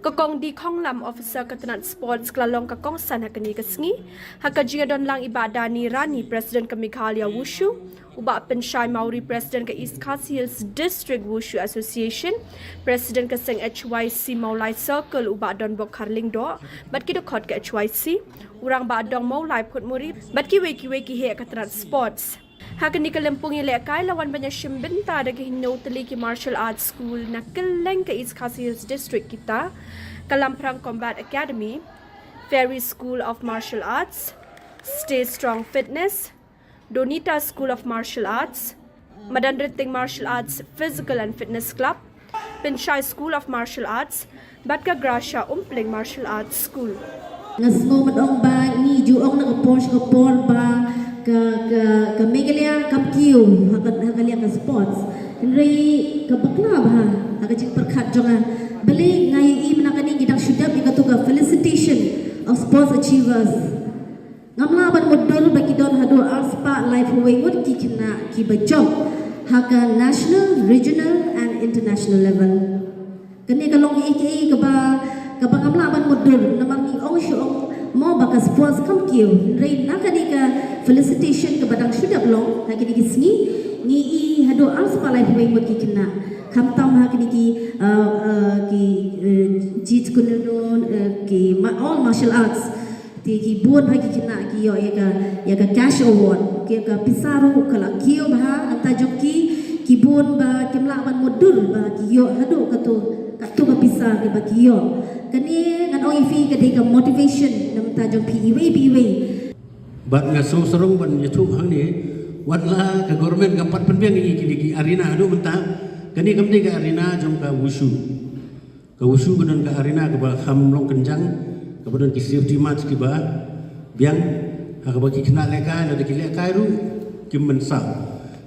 Ka Kong D Khonglam, Officer ka tnat Sports, ka la long ka kongsan ha kane ka sngi, ha ka jingïadon lang i Bah Dani Rani, President ka Meghalaya Wushu, u Bah Pynshai Mawrie, President ka East Khasi Hills District Wushu Association, President ka seng H Y C Mawlai Circle, u Bah Donbok Kharlyngdoh, bad ki dkhot ka H Y C, u Rangbah Dong Mawlai Phutmuri, bad kiwei kiwei ki heh ka tnat Sports. Ha kane ka lympung ïalehkai la wan ban ïashim bynta da ki hynñiew tylli ki martial arts school na kylleng ka East Khasi Hills District, kita ka Lamphrang Combat Academy, Fairy School of Martial Arts, Stay Strong Fitness, Donita School of Martial Arts, Madan Rinting Martial Arts Physical and Fitness Club, Pynshai School of Martial Arts, bad ka Gracia Umpling Martial Arts School. Nga sngew mad ong ba ngi ju ong na ka por sha ka por ba ka, ka, ka Meghalaya kam kiew ha ka, ha ka liang ka sports. Hynrei ka bakla bha ha ka jingpyrkhat jong nga. Balei nga ïohi mynta kane ngi dang shu dep ïa kato ka felicitation of sports achievers. Ngam lah ban mutdur ba ki don haduh arspah laiphew wei ngut ki khynnah kiba jop ha ka national, regional and international level. Kane ka long kaei kaei kaba, kaba ngam lah ban mutdur namar ngi ong shu ong mo ba ka sports kam kiew. Hynrei na kane ka felicitation kaba dang shu dep long ha kine ki sngi ngi i haduh arspah laiphew wei ngut ki khynnah. Khamtam ha kine ki, uh, uh, ki, uh, jiu jitsu, uh, ki ma-, all martial arts. Te ki bun ha ki khynnah ki ïoh ïa ka, ïa ka cash award, ïa ka pisa ruh ka la kiew bha. Nangta jong ki, ki bun ba kim lah ban mutdur ba ki ïoh haduh kato, kato ka pisa kiba ki ïoh. Kane ngan ong ïa phi ka dei ka motivation na bynta jong phi iwei pa iwei. Bad nga sngewsarong ban ïathuh hangne, wat la ka government kam pat pynbiang ïa kine ki arena haduh mynta. Kane kam dei ka arena jong ka wushu. Ka wushu ka don ka arena kaba kham long kynjang, kaba don ki safety mats kiba biang, ha kaba ki khynnah lehkai, lada ki lehkai ruh kim mynsaw.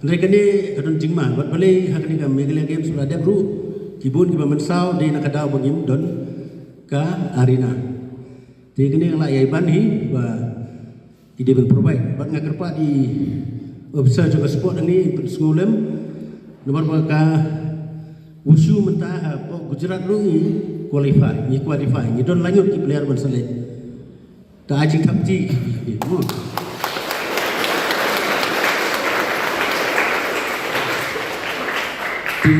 Hynrei kane ka don jingma, bad balei ha kane ka Meghalaya Games ba la dep ruh, ki bun kiba mynsaw dei na ka daw ba ngim don ka arena. Te kane nga la ïai ban hi ba ki dei ban provide. Bad nga kyrpad ïa i officer jong ka sport hangne pynsngewlem namar ba ka wushu mynta hapoh Gujarat ruh ngi qualify, ngi qualify, ngi don laingut ki player ban select. Te ai jingthap kti. Te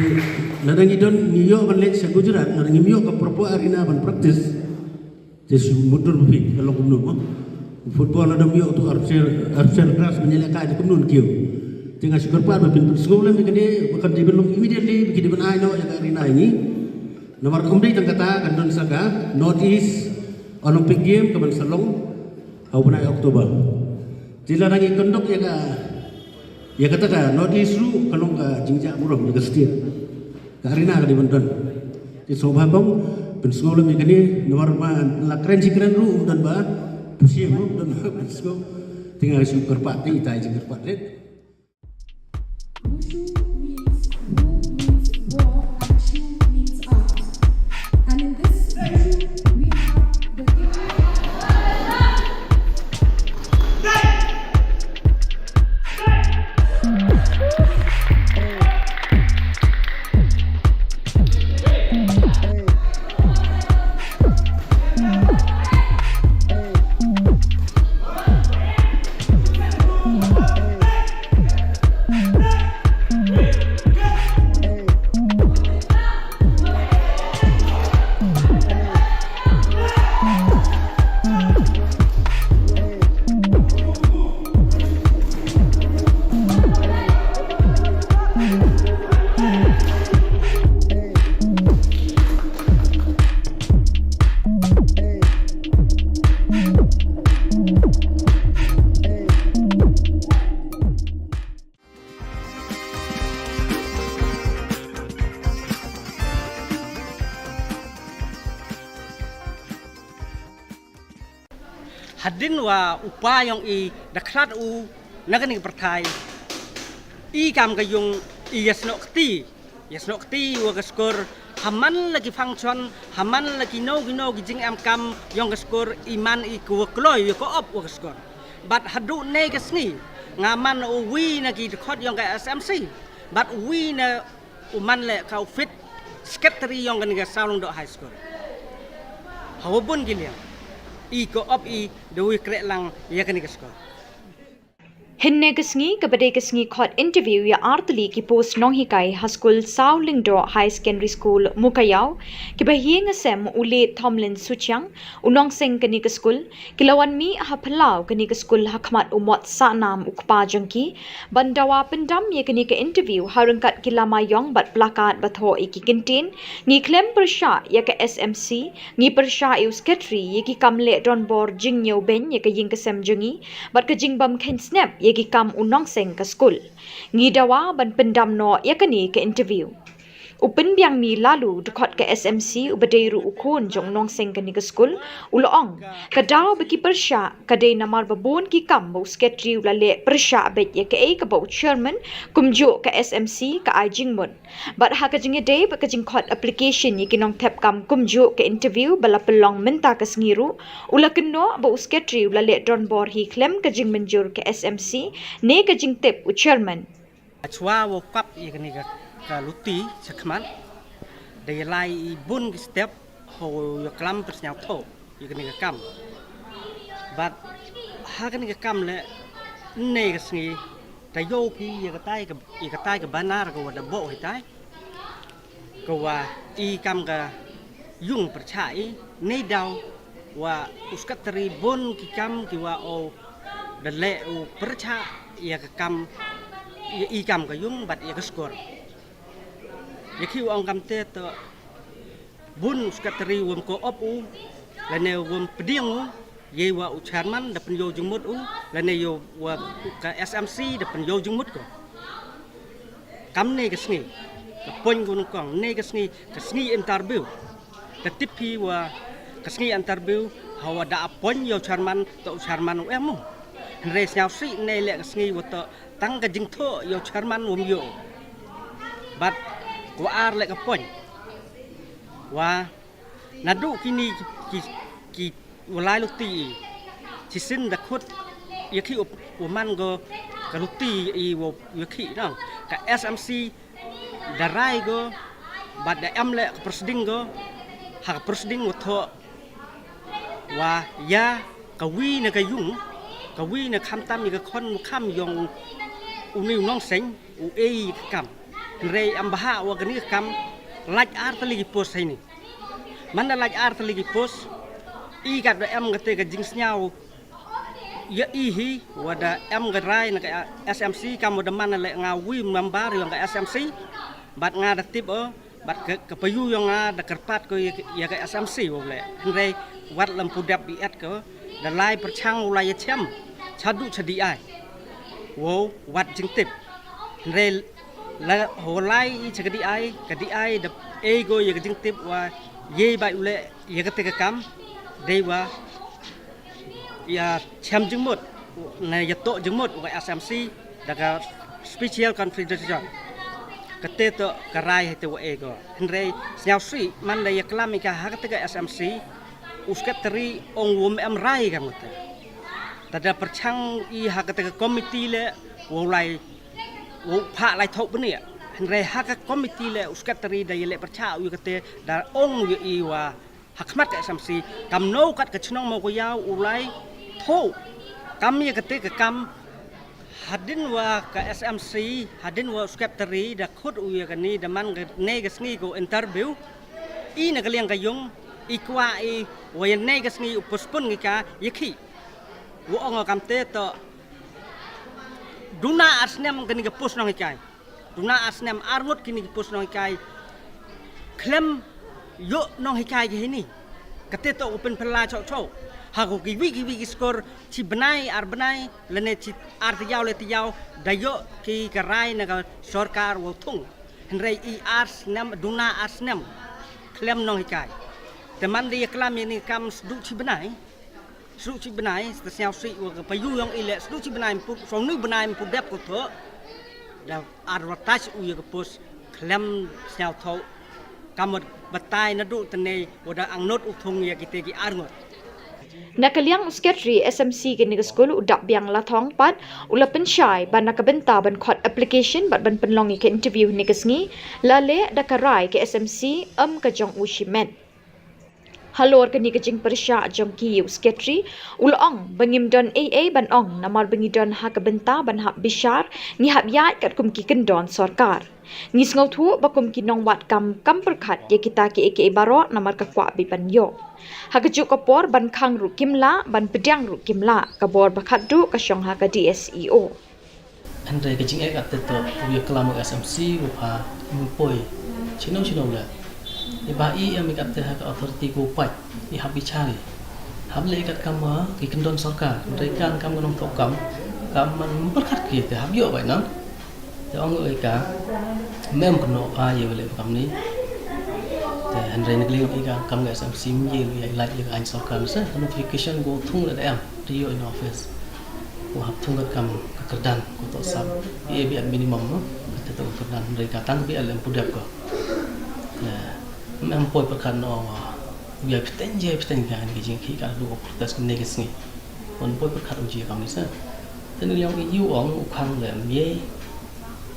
lada ngi don, ngi ïoh ban leit sha Gujarat, lada ngim ïoh ka proper arena ban practice. Te shu mutdur ba phi ka long kumno mo. Football lada ym ïoh tu artificial, artificial grass ban ïalehkai te kumno kiew. Te nga shu kyrpad ba phin pynsngewlem ïa kane ba kan dei ban long immediately ba ki dei ban ai noh ïa ka arena ïa ngi. Namar ym dei tang kata, kan don sa ka North East Olympic Game kaban sa long ha u bnai October. Te lada ngi conduct ïa ka, ïa kata ka North East ruh ka long ka jingjia burom ïa ka state. Ka arena ka dei ban don. Te sngewbha ban pynsngewlem ïa kane namar ba la kren shi kren ruh ym don ba pyrshah, ym don ba pynsngew. Te nga shu kyrpad te ita i jingkyrpad rit. Wushu means who means war and shu means art. And in this wushu we have the Hadien wa u pa yong i da khlad u na kane ka pyrthai, i kam ka yung i ïasnoh kti, ïasnoh kti wa ka skur ha man la ki function, ha man la kino kino ki jingem kam yong ka skur, i man i ka wa kloi wa ka op wa ka skur. Bad haduh ne ka sngi nga man u wi na ki dkhot yong ka S M C, bad u wi na u man le ka u fit secretary yong kane ka Sawlyngdoh High School. Hawa bun ki liang i ka op i da wi kreh lang ïa kane ka skur. Hynne ka sngi kaba dei ka sngi khot interview ïa artylli ki post nonghikai ha skul Sawlyngdoh High Secondary School Mukaïaw, kiba hiar ïa ka sem u late Thomlin Suchiang, u nongseng kane ka skul, ki la wan mih ha phyllaw kane ka skul ha khmat u mot sahnam u kpa jong ki ban dawa pyndam ïa kane ka interview ha ryngkat ki lama ïong bad placard ba thoh ïa ki kyntien: Ngi khlem pyrshah ïa ka S M C, ngi pyrshah ïa u secretary ïa ki kam leh donbor jingñiewbeiñ ïa ka ïing ka sem jong ngi bad ka jingbym kheiñ snep ïa ki kam u nongseng ka skul. Ngi dawa ban pyndam noh ïa kane ka interview. U Pynbiang Ni Laloo, dkhot ka S M C uba dei ruh u khun jong u nongseng kane ka skul, u la ong, ka daw ba ki pyrshah ka dei namar ba bun ki kam ba u secretary u la leh pyrshah beit ïa kaei kaba u chairman kumjuh ka S M C ka ai jingmut. Bad ha ka jingïadei bad ka jingkhot application ïa ki nongthep kam kumjuh ka interview ba la pynlong mynta ka sngi ruh, u la kynnoh ba u secretary u la leh donbor hi khlem ka jingmynjur ka S M C ne ka jingtip u chairman. Shuwa wow kap ïa kane ka, ka luti shakhmat, da ïalai i bun ki step, haw ïaklam pynsñiawthooh ïa kane ka kam. Bad ha kane ka kam leh, ynne ka sngi, da ïoh phi ïa katai ka, ïa katai ka banner ka wa da buh hitai, ka wa i kam ka yung pyrchah i, ne daw wa u secretary bun ki kam ki wa o da leh u pyrchah ïa ka kam, ïa i kam ka yung bad ïa ka skur. Ïa ki wa ong kamte to bun u secretary wam ko op u, lane wam pdiang u, ïa wa u chairman da pynïoh jingmut u, lane ïa wa ka S M C da pynïoh jingmut ko. Kam ne ka sngi, ka point ko nongkong, ne ka sngi, ka sngi interview. Da tip phi wa ka sngi interview, hawa da appoint ïa u chairman, to u chairman u em u. Hynrei sñiawsih ne leh ka sngi wa to tang ka jingthoh ïa u chairman wam ïoh. Bad ko ar leh ka point. Wa naduh kini ki, ki, ki walai luti i. Chisien da khut ïa ki u, u man ko ka luti i wa ïa ki nang. Ka S M C da rai ko, bad da em leh ka proceeding ko, ha ka proceeding wa thoh, wa ïa ka wi na ka yung, ka wi na khamtam ïa ka khon u kham yong u ni u nongseng, u ei ka kam. Hynrei em bha wa kani ka kam, lait ar tylli ki post haini. Man da lait ar tylli ki post, i kat da em kate ka jingsñiaw, ïa i hi, wa da em ka rai na ka S M C, kam wa da man leh nga wi member yong ka S M C, bad nga da tip o, bad ka, ka payu yong nga da kyrpad ko ïa, ïa ka S M C wa leh. Hynrei wat lem pu dep i et ko, da lai pyrchang u lai ïa chem, chadu chadi ai. Wow, wat jingtip. Hynrei la ho lai i cha ka D I, ka D I da ei ko ïa ka jingtip wa ïa bai u leh ïa kate ka kam, dei wa ïa chem jingmut, na ïa toh jingmut u ka S M C, da ka special confederation. Kate to ka rai hate wa ei ko. Hynrei sñiawsih, man da ïa klam i ka ha kate ka S M C, u secretary ong wam em rai ka mute. Tada pyrchang i ha kate ka committee leh, wow lai, wow pha lai thoh bniah. Hynrei ha ka committee leh, u secretary da ïa leh pyrchah u ïa kate, da ong ïa i wa ha khmat ka S M C, kam no kat ka chnong mo ko yaw u lai thoh. Kam ïa kate ka kam hadien wa ka S M C, hadien wa u secretary da khut u ïa kani da man kane ka sngi ko interview. I na ka liang ka yung, i kwah i wa ïa ne ka sngi u postpone ngi ka ïa ki. Wa ong kamte to duna ar snem kani ka post nonghikai. Duna ar snem ar ngut kini ki post nonghikai. Khlem ïoh nonghikai ki hini. Kate to u pynphylla chok chok. Ha ko ki wi ki wi ki skur chi bnai ar bnai lane chi ar tayau le tayau da ïoh ki ka rai na ka sorkar wa thung. Hynrei i ar snem duna ar snem. Khlem nonghikai. Te man da ïa klam ïa ni kam sdu chi bnai. Sdu chi bnai, te sñiawsih wa ka payu yong i leh sdu chi bnai pu, song nu bnai pu dep ko thoh. Da advertise u ïa ka post khlem sñiawthoh. Kam wa batai naduh tene wa da angnot u thung ïa kite ki ar ngut. Na ka liang u secretary S M C kane ka skul u Dapbiang Lathong pat u la pynshai ba na ka bynta ban khot application bad ban pynlong ïa ka interview kane ka sngi la leh da ka rai ka S M C em ka jong u shimet. Halor kane ka jingpyrshah jong ki ïa u secretary, u la ong ba ngim don ei ei ban ong namar ba ngi don ha ka bynta ban hap bishar, ngi hap ïaid katkum ki kyndon sorkar. Ngi sngewthuh ba kum ki nongwad kam kam pyrkhat ïa kita kiei kiei baroh namar ka kwah beit ban ïoh. Ha kajuh ka por ban khang ruh kim lah, ban pdiang ruh kim lah, ka bor ba khatduh ka shong ha ka D S E O. Hynrei ka jingeh kata to, u ïa klam u S M C, u pha, u poi, chino chino le. I ba i em i kata ha ka authority ko pai, i hap i chari. Hap le i kat kam, ah, ki kyndon sorkar, hynrei kan kam ka nongthoh kam, Ka man pyrkhat ki te hap ïoh bai nang. Te ong ïa ka mem kno a ïa wele kam ni. Te hynrei na kling ïa ka kam ga S M C mi ïa ïa lai ïa ka ain sorkar sa ka notification go thung la da em te ïoh in office. Ko hap thung ka kam ka kyrdan ko to sap ïa bi at minimum no. Te to kyrdan hynrei ka tang bi at lem pudep ko. Te mem poi pyrkhat no wa ïa piten je piten ka ni ka jingki ka du protest ne ka sngi. Wan poi pyrkhat u ji kam ni sa. Te ni liang i yu ong u khang le mye.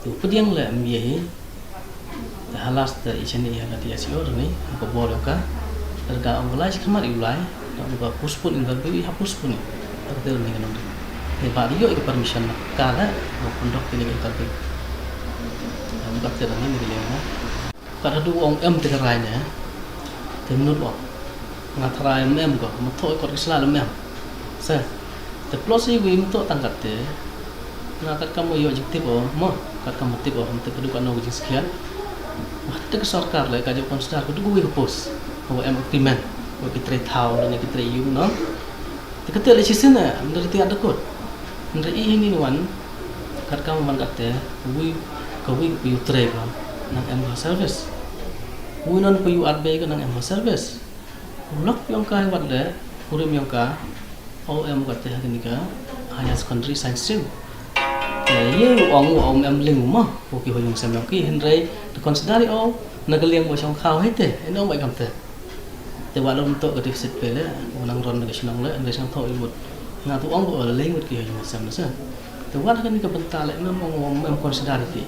Tu pdiang le mye. Te halas te i chani ha ka T S O ni ha ka bor ka. Te ka ong lai chi khmat i u lai. Te ong ka postpone interview i ha postpone. Te ka te ni ka nong. Te ba ri yo i ka permission na ka le. Ong pundok te ni ka interview. Ong ka te ni ni ka liang na. Kat haduh ong em te ka rai ne. Te mnut ong. Nga tharai em em ko, ma thoh kot ki sla em em. Se. Te plus i wi ma thoh tang kat te. Nga kat kam mo ïoh jingtip o, mo. Kat kam mo tip o, mo tip haduh kat no ka jingskhiat. Wah, te ka sorkar le ka jong consider ko duh wi ka post. Ko em agreement. Ko ki trei thaw, ne ki trei yung no. Te kate le shisien eh, hynrei te ïa da kot. Hynrei i hini wan, kat kam man kat te, wi, ka wi ka yu trei ka, nang em ka service. Wi non ka yu arbe ka nang em ka service. Lok yong ka wat le, kurim yong ka, o em kat te ha kani ka, higher secondary science stream. Te ye u ong u ong em ling u ma, u ki ho yung sem yong ki, hynrei, te consider o, na ka liang mo shong khaw hei te, ino bai kam te. Te wat lom to ka deficit pe le, u nang ron ka shnong le, ka shnong to i mut. Nga tu ong ko le ngut ki ha jong sem le sa. Te wat ka ni ka bynta le mem ong mem consider ki.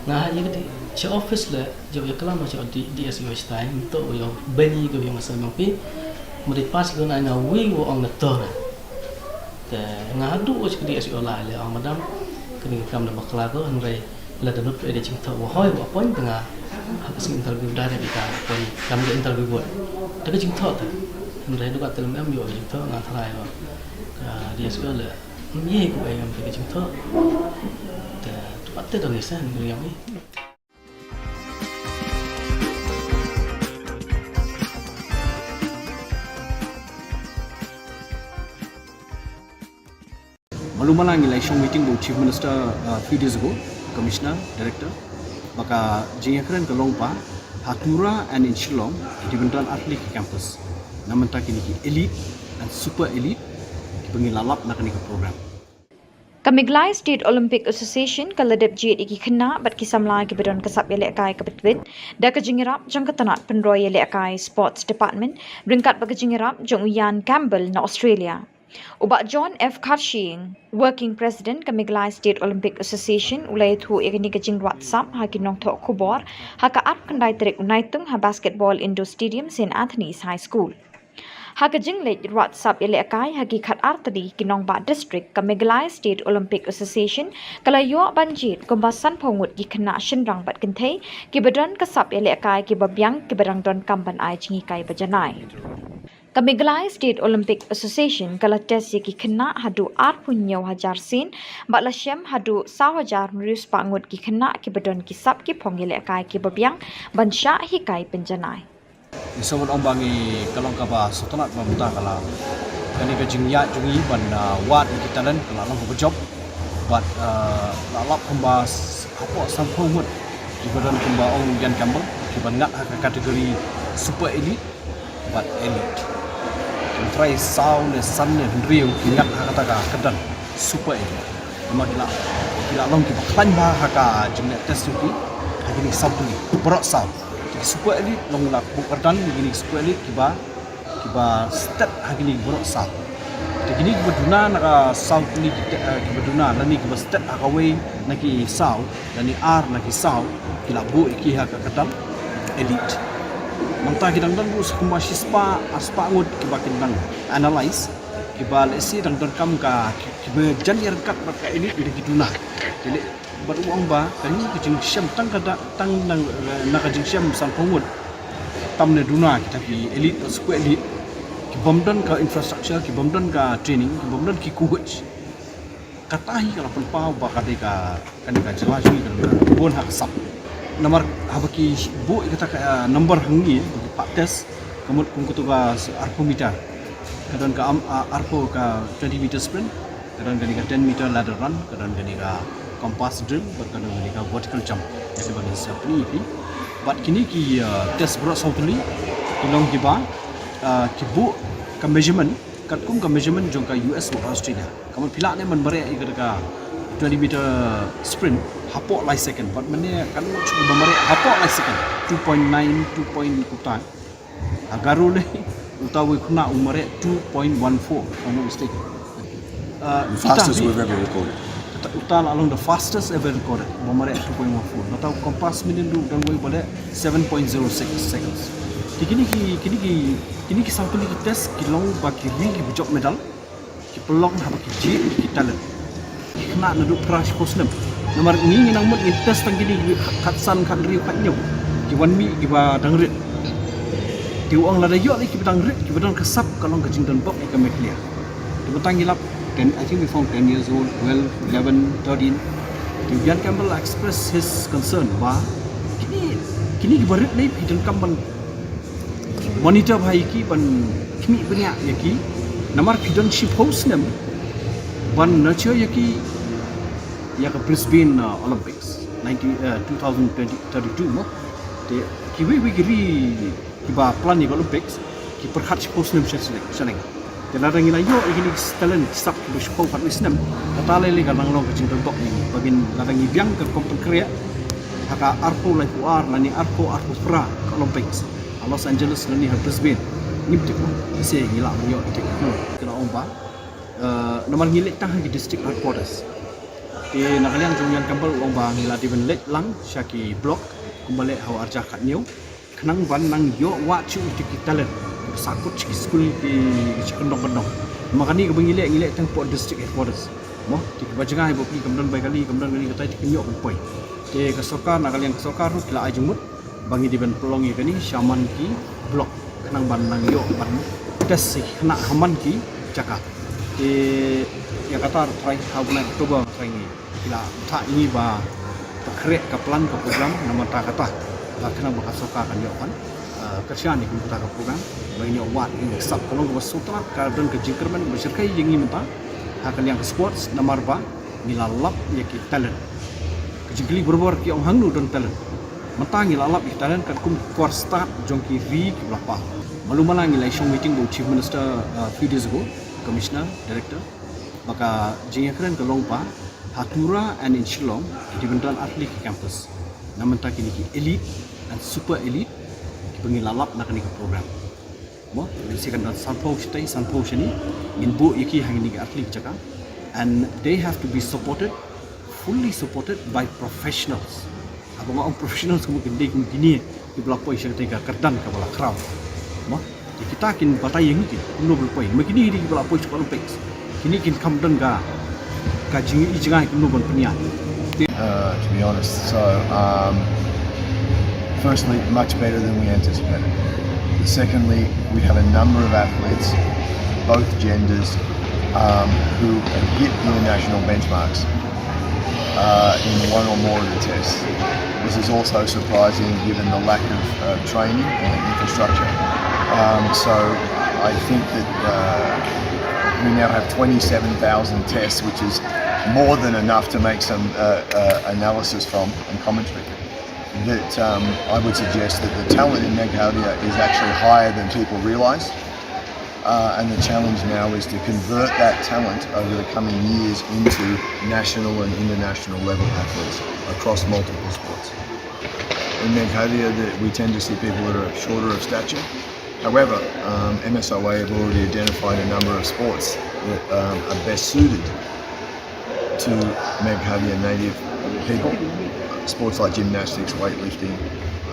Nga ha ni ka di cha office le, jo ya klam cha di di S O stai, to yo beni ko yo sem ki. Mari pas ko na nga wi wo ong na to. Te nga haduh u chkdi S O la le ong madam kini kam da bakla ko hynrei la da lut ede jingthoh wa hoi wa point te nga ha ka sing interview direct ita point kam da interview bot. Te ka jingthoh te hynrei duka te lem em yo jingthoh nga tharai wa ka D S O le ye ku e am te ka jingthoh. Te tu pat te da ni sa ni yang ni. Malu mala ngi la shong meeting bad Chief Minister, uh, few days ago, Commissioner, Director, ba ka jingïakren ka long ba ha Tura and in Shillong ki dei ban don ar tylli ki campus. Na mynta kine ki elite and super elite kiba ngi la lap na kane ka program. Ka Meghalaya State Olympic Association ka la dep jied ïa ki khynnah bad ki samla kiba don ka sap ïalehkai kaba tbit da ka jingïarap jong ka tnat pynroi ïalehkai Sports Department ryngkat bad ka jingïarap jong u Ian Campbell na Australia. U Bah John F Kharshiing, Working President ka Meghalaya State Olympic Association, u la ïathuh ïa kane ka jingwad sap ha ki nongthoh khubor ha ka arphew khyndai tarik u Naitung ha Basketball Indoor Stadium, Saint Anthony's High School. Ha ka jingleit wad sap ïalehkai ha ki khatar tylli ki nongbah district, ka Meghalaya State Olympic Association ka la ïoh ban jied kumba sanphew ngut ki khynnah shynrang bad kynthei kiba don ka sap ïalehkai kiba biang kiba dang donkam ban ai jinghikai ba janai. Ka Meghalaya State Olympic Association ka la test ïa ki khynnah haduh arphew hynñiew hajar sien bad la shem haduh saw hajar hynriew spah ngut ki khynnah kiba don ki sap ki phong ïalehkai kiba biang ban shah hikai pynjanai. Ngi sngewbha ong ba ngi ka long kaba sngewtynnat ba mynta ka la kane ka jingïaid jong ngi ban, ah, wad ïa ki talent ka la long kaba jop. Bad, ah, la lap kumba s-, hapoh sanphew ngut kiba don kumba ong Ian Campbell kiba ngat ha ka category super elite bad elite. Ki trai saw ne san ne hynriew ki ngat ha kata ka kyrdan super elite. Namar ki la, ki la long kiba khlaiñ bha ha ka jingleh test jong ki ha kine ki saw tylli baroh saw. Ki super elite long la buh kyrdan ïa kine ki super elite kiba, kiba stet ha kine ki baroh saw. Te kine kiba duna na ka saw tylli ki te-, eh, kiba duna lane kiba stet ha kawei na ki saw lane ar na ki saw ki la buh ïa ki ha ka kyrdan elite. Nangta ki dang don ruh sa kumba shispah arspah ngut kiba ki dang analyse kiba lehse dang donkam ka ki, kiba jan ïa ryngkat bad ka elite da ki duna. Te leh bad u ong ba kane ka jingshem tang ka da, tang nang, eh, na ka jingshem sanphew ngut. Tam ne duna kita ki elite bad super elite ki bym don ka infrastructure, ki bym don ka training, ki bym don ki coach. Kata hi ka la pynpaw ba ka dei ka, kane ka jylla jong ngi ka dei ka bun ha ka sap. Namar haba ki buh ïa kata ka, ah, number hangne ba ki pat test ka mut kum katu ka arphew meter. Ka don ka am, ah, arphew ka twenty meter sprint. Ka don kane ka ten meter ladder run, ka don kane ka compass drill, bad ka don kane ka vertical jump. Ïa kaba ngi sa pyni ïa phi. Bad kine ki, uh, test baroh saw tylli ki long kiba, uh, ki buh ka measurement katkum ka measurement jong ka U S bad Australia. Ka mut phi lah ne ban mareh ïa ka twenty meter sprint hapoh lai second, bad mynne kan mut shuh ba mareh hapoh lai second, two point nine, two point kumta. Ha Garo lei, uta uwei khynnah u mareh two point one four, if I'm not mistaken. Uh, The fastest we've ever recorded. Uta, uta la long the fastest ever recorded, ba mareh two point one four. Nangta u compass minute ruh u don uwei ba leh seven point zero six seconds. Te kine ki, kine ki, kine ki saw tylli ki test ki long ba ki ri kiba jop medal ki pynlong haba ki jied ïa ki talent. Ki khynnah naduh phra shiphew snem. Namar ngi ngi nang mut ngin test tang kine ki khat, khatsan, khathynriew, khathynñiew, ki wan mih kiba dang rit. Te u ong lada ïoh lei kiba dang rit, kiba don ka sap, ka long ka jingdon bok ïa ka Meghalaya. Te mynta ngi lap ten, I think we found ten years old, twelve, eleven, thirteen. Te u Ian Campbell express his concern ba kine, kine kiba rit lei phi donkam ban monitor bha ïa ki, ban khmih bniah ïa ki. Namar phi don shiphew snem ban nurture ïa ki ïa ka Brisbane, uh, Olympics nineteen, uh, two thousand twenty, thirty-two mo. Te kiwei wei ki ri kiba plan ïa ka Olympics ki pyrkhat shiphew snem sha shneng, sha shneng. Te lada ngi la ïoh ïa kine ki talent ki sap kiba shiphew khatwei snem, kata lei lei ka nang long ka jingdon bok ïa ngi. Ba ngin, lada ngi biang ka rukom pynkhreh ha ka arphew laiphew ar lane arphew arphew phra ka Olympics ha Los Angeles lane ha Brisbane, ngim tip mo, lehse ngi lah ban ïoh ïa ki. Ki la ong ba, eh, namar ngi leit tang ha ki district headquarters. Te na ka liang jong u Ian Campbell u ong ba ngi la dei ban leit lang sha ki block kumba leh ha u arhajar khathynñiew, khnang ban nang ïoh wad shuh ïa ki talent sahkut sha ki skul, ki sha kyndong kyndong. Namar kane kaba ngi leh, ngi leh tang hapoh district headquarters mo. Te kiba jngai ba phi kam don bai kali, kam don kali, katai te kim ïoh ban poi. Te ka sorkar, na ka liang ka sorkar ruh ki la ai jingmut ba ngi dei ban pynlong ïa kane sha man ki block, khnang ban nang ïoh ban test ïa ki khynnah ha man ki jaka. Te ïa kata ruh trai ha u bnai October trai ngi, ki la bthah ïa ngi ba pynkhreh ka plan, ka program na bynta kata, ba khnang ba ka sorkar kan ïoh ban, eh, kyrshan ïa kata ka program ba ngin ïoh wad ïa ngi. Sap ka long kaba sngewtynnat, ka don ka jingkyrmen kaba shyrkhei ïa ngi mynta ha ka liang ka sports, namar ba ngi la lap ïa ki talent. Ka jingkylli barabor ki ong hangno don talent. Mynta ngi la lap ïa ki talent katkum ki kor stad jong ki ri kiba la pah. Malu mala ngi la ïashong meeting bad u Chief Minister, uh, few days ago, Commissioner, Director, ba ka jingïakren ka long ba ha Tura and in Shillong ki dei ban don ar tylli ki campus. Na bynta kine ki elite and super elite kiba ngi la lap na kane ka program. Mo, lehse kan don sanphew shatei, sanphew shane, ngin buh ïa ki ha kine ki ar tylli ki jaka. And they have to be supported, fully supported by professionals. Haba nga ong professionals, kumno kin dei kum kine kiba la poi sha katei ka kyrdan kaba la khraw. Mo, te kita kin batai ïa ngi ki kumno ba la poi. Ma kine ki dei kiba la poi sha Olympics. Kine kin kham don ka, ka jingïohi jngai kumno ban pynïaid. Uh, to be honest. So, um, firstly, much better than we anticipated. Secondly, we have a number of athletes, both genders, um, who have hit international benchmarks, uh, in one or more of the tests. This is also surprising given the lack of, uh, training and infrastructure. Um, so I think that, uh, we now have twenty-seven thousand tests, which is more than enough to make some, uh, uh, analysis from and commentary. That, um, I would suggest that the talent in Meghalaya is actually higher than people realise. Uh, and the challenge now is to convert that talent over the coming years into national and international level athletes across multiple sports. In Meghalaya, the, we tend to see people that are shorter of stature. However, um, M S O A have already identified a number of sports that, um, are best suited to Meghalaya native people. Sports like gymnastics, weightlifting,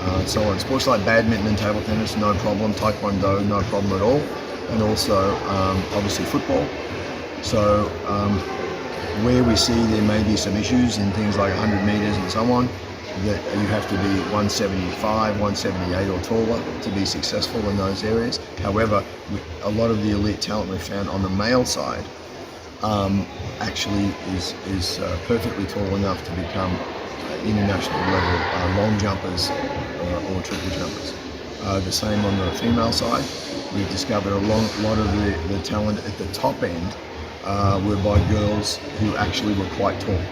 uh, and so on. Sports like badminton and table tennis, no problem. Taekwondo, no problem at all. And also, um, obviously, football. So, um, where we see there may be some issues in things like a hundred metres and so on, that you have to be one seventy-five, one seventy-eight or taller to be successful in those areas. However, we, a lot of the elite talent we found on the male side, um, actually is, is, uh, perfectly tall enough to become, uh, international level, uh, long jumpers, uh, or triple jumpers. Uh, the same on the female side. We've discovered a long, lot of the, the talent at the top end uh, were by girls who actually were quite tall.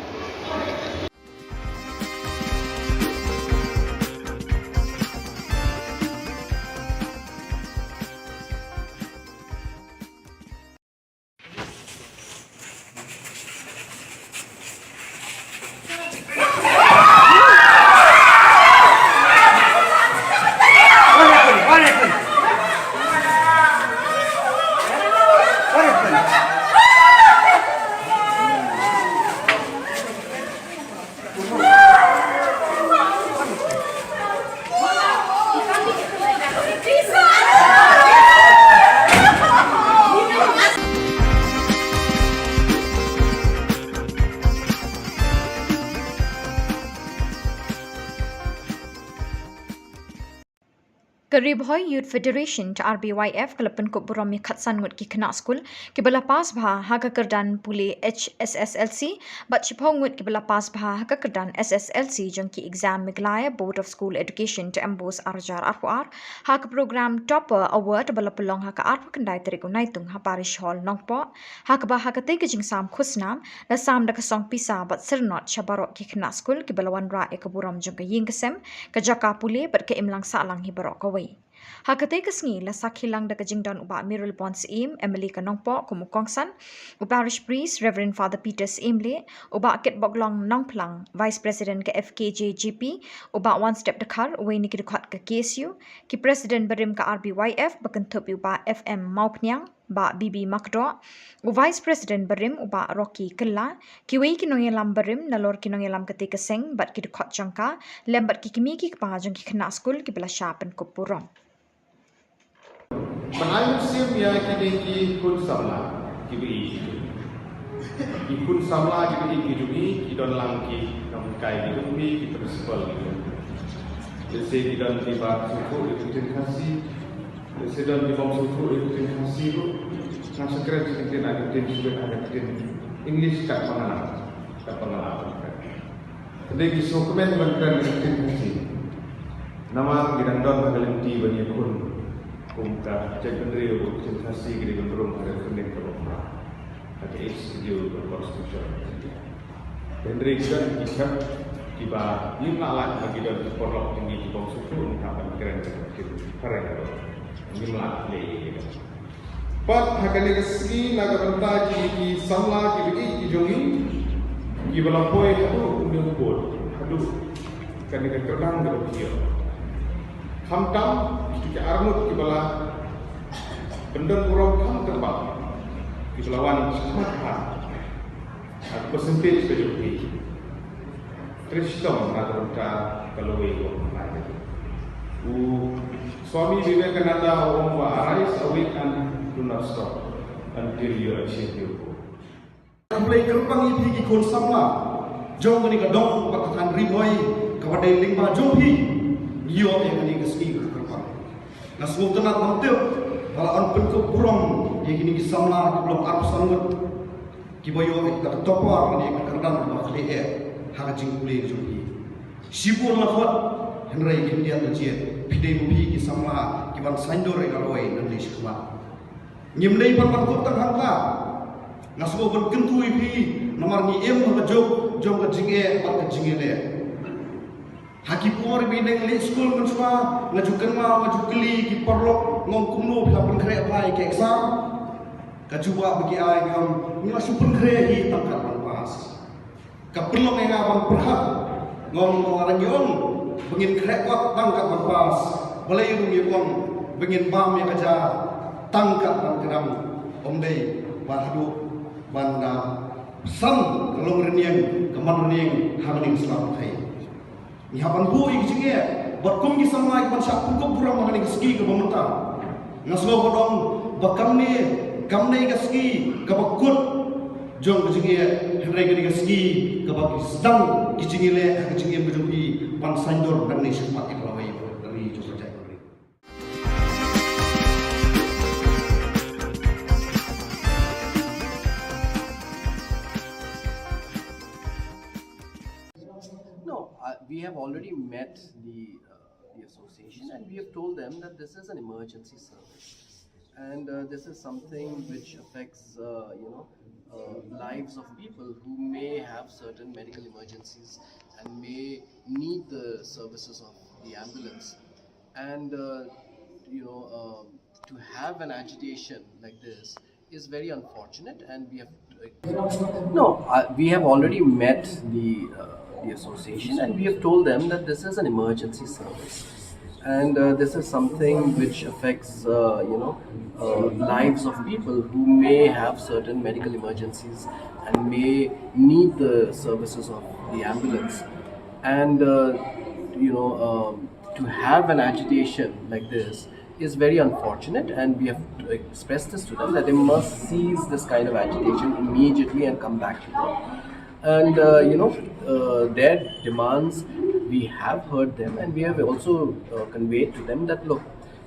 Ka Ri Bhoi Youth Federation, ta R B Y F, ka la pynkup burom ïa khatsan ngut ki khynnah skul kiba la pass bha ha ka kyrdan pule H S S L C bad shiphew ngut kiba la pass bha ha ka kyrdan S S L C jong ki exam Meghalaya Board of School Education, ta MBOSE, ar hajar arphew ar ha ka program Topper Award ba la pynlong ha ka arphew khyndai tarik u Naitung ha Parish Hall, Nongpoh, ha kaba ha katei ka jingsam khusnam la sam da ka song pisa bad syrnod sha baroh ki khynnah skul kiba la wanrah ïa ka burom jong ka ïing ka sem, ka jaka pule bad ka imlang sahlang hi baroh kawei. Ha katei ka sngi la sakhi lang da ka jingdon u Bah Mayralborn Syiem, M L A ka Nongpoh, kum u kongsan, u Parish Priest Reverend Father Peter Syiemlieh, u Bah Kitboklong Nongphlang, Vice President ka F K J G P, u Bah Wanstep Dkhar, uwei na ki dkhot ka K S U, ki President barim ka R B Y F ba kynthup ïa u Bah F M Mawphniang, Bah B B Makdoh, u Vice President barim u Bah Rocky Kylla, kiwei ki nongïalam barim nalor ki nongïalam katei ka seng bad ki dkhot jong ka, lem bad ki kmie ki kpa jong ki khynnah skul kiba la shah pynkup burom. Ban ai mynsiem ïa kine ki khun samla kiba ïeit ki jong ngi. Ki khun samla kiba ïeit ki jong ngi, ki don lang ki nonghikai ki jong ngi, ki principal ki jong ngi. Lehse ki don kiba sngewthuh ïa ka ktien Khasi, lehse don kibym sngewthuh ïa ka ktien Khasi ruh. Nga sa kren sa ka ktien, ka ktien Suwed, ka ktien English, katba nga lah, katba nga lah. Hynrei ki sngewkmen ban kren ka ktien Khasi. Namar ngi dang don ha ka lynti ban ïakhun kum ka jaitbynriew, ka ktien Khasi ka dei ban rung ha ka khyndiat kaba phra, ha ka Eighth Schedule ka Constitution. Hynrei ki don ki khep kiba ngim lah lait ba ki don ki paralok jong ngi kibym sngewthuh, ngi hap ban kren ka ktien phareng ruh. Ngim lah leh ïa ki. Bad ha kane ka sngi na ka bynta ki, ki samla kiba ïeit ki jong ngi kiba la poi haduh une u booth, haduh kane ka kyrdan kaba phi ïoh. Khamtam kito ki arngut kiba la pyndon burom kham kyrpang, kiba la wan shakhmat ha ka percentage ka jong phi. Trei shitom na ka bynta ka lawei ka ba phi ai. U Swami Vivekananda u ong ba, "Arise, awake and do not stop until you achieve your goal." Khublei kyrpang ïa phi ki khun samla jong kane ka dong bad ka thaiñ Ri Bhoi kaba dei lyngba jong phi ngi ïoh ïa kane ka sngi ka kyrpang. Nga sngewtynnat ban tip ba la wan pynkup burom ïa kine ki samla kiba long arphew san ngut. Kiba ïoh ïa ka topper kane ka kyrdan ba khlieh ha ka jingpule jong phi. Shibun la khot, hynrei khyndiat la jied, phi dei ma phi ki samla kiban saiñdur ïa ka lawei nangne shakhmat. Ngim dei pat ban kut tang hangta. Nga sngewbha ban kyntu ïa phi namar ngi im ha ka juk jong ka jingeh bad ka jingïaleh. Ha ki por ba ngi dang leit skul mynshuwa, nga ju kynmaw, nga ju kylli ki paralok, nga ong, "Kumno phi la pynkhreh bha ïa ka exam?" Ka jubab ba ki ai, nga ong, "Ngi la shu pynkhreh hi tang kat ban pass." Ka pynlong ïa nga ban pyrkhat, nga ong, "Lada ngi ong ba ngin khreh kot tang kat ban pass, balei ruh ngi ong ba ngin bam ïa ka ja tang kat ban kdang?" Ym dei ba haduh ban da san ka long rynïeng, ka man rynïeng ha kane ka sla pyrthei. Ngi hap ban buh ïa ka jingeh bad kum ki samla kiban shah pynkup burom ha kane ka sngi kaba mynta. Nga sngew ba dang ba kam ne, kam ne ka sngi kaba kut jong ka jingeh, hynrei kane ka sngi kaba ki sdang ki jingïaleh ha ka jingim ka jong ki ban saiñdur nangne shakhmat ïa ka lawei ka ri jong ka jaitbynriew. No, uh, we have already met the, uh, the association, and we have told them that this is an emergency service. And uh, this is something which affects, uh, you know, uh, lives of people who may have certain medical emergencies and may need the services of the ambulance. And uh, you know, um, to have an agitation like this is very unfortunate, and we have no, uh, we have already met the uh, the association, and we have told them that this is an emergency service, and uh, this is something which affects, uh, you know, uh, lives of people who may have certain medical emergencies and may need the services of the ambulance. And uh, you know, um, to have an agitation like this is very unfortunate, and we have expressed this to them that they must cease this kind of agitation immediately and come back to work. And uh, you know, uh, their demands, we have heard them, and we have also uh, conveyed to them that, look,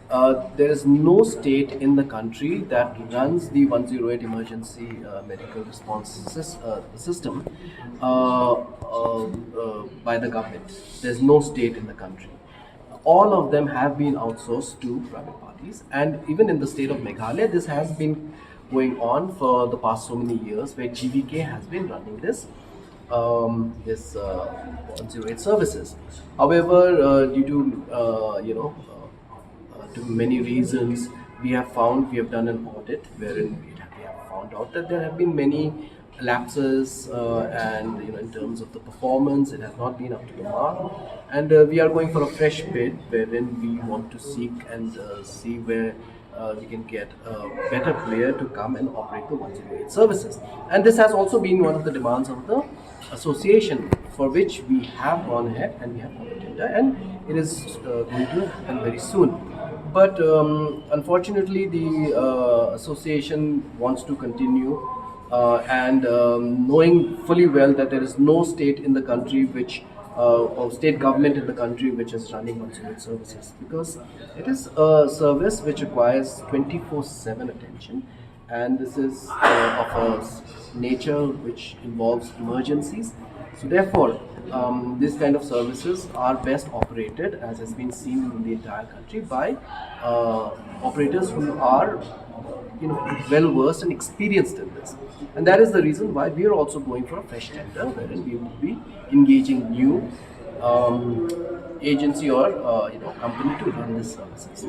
uh, there is no state in the country that runs the one zero eight emergency uh, medical response sys- uh, system uh, uh, uh, by the government. There's no state in the country. All of them have been outsourced to private parties, and even in the state of Meghalaya, this has been going on for the past so many years, where G V K has been running this um, this uh, one zero eight services. However, uh, due to uh, you know uh, uh, to many reasons, we have found we have done an audit wherein we have, we have found out that there have been many lapses uh, and, you know, in terms of the performance, it has not been up to the mark. And uh, we are going for a fresh bid wherein we want to seek and uh, see where uh, we can get a better player to come and operate the one zero eight services. And this has also been one of the demands of the association, for which we have gone ahead and we have won the tender, and it is uh, going to happen very soon. But um, unfortunately, the uh, association wants to continue, uh, and um, knowing fully well that there is no state in the country which uh, or state government in the country which is running one zero eight services, because it is a service which requires twenty-four seven attention, and this is uh, of a s- nature which involves emergencies. So therefore, um, these kind of services are best operated, as has been seen in the entire country, by uh, operators who are, you know, well versed and experienced in this. And that is the reason why we are also going for a fresh tender, wherein we will be engaging new um, agency or uh, you know, company to run this services.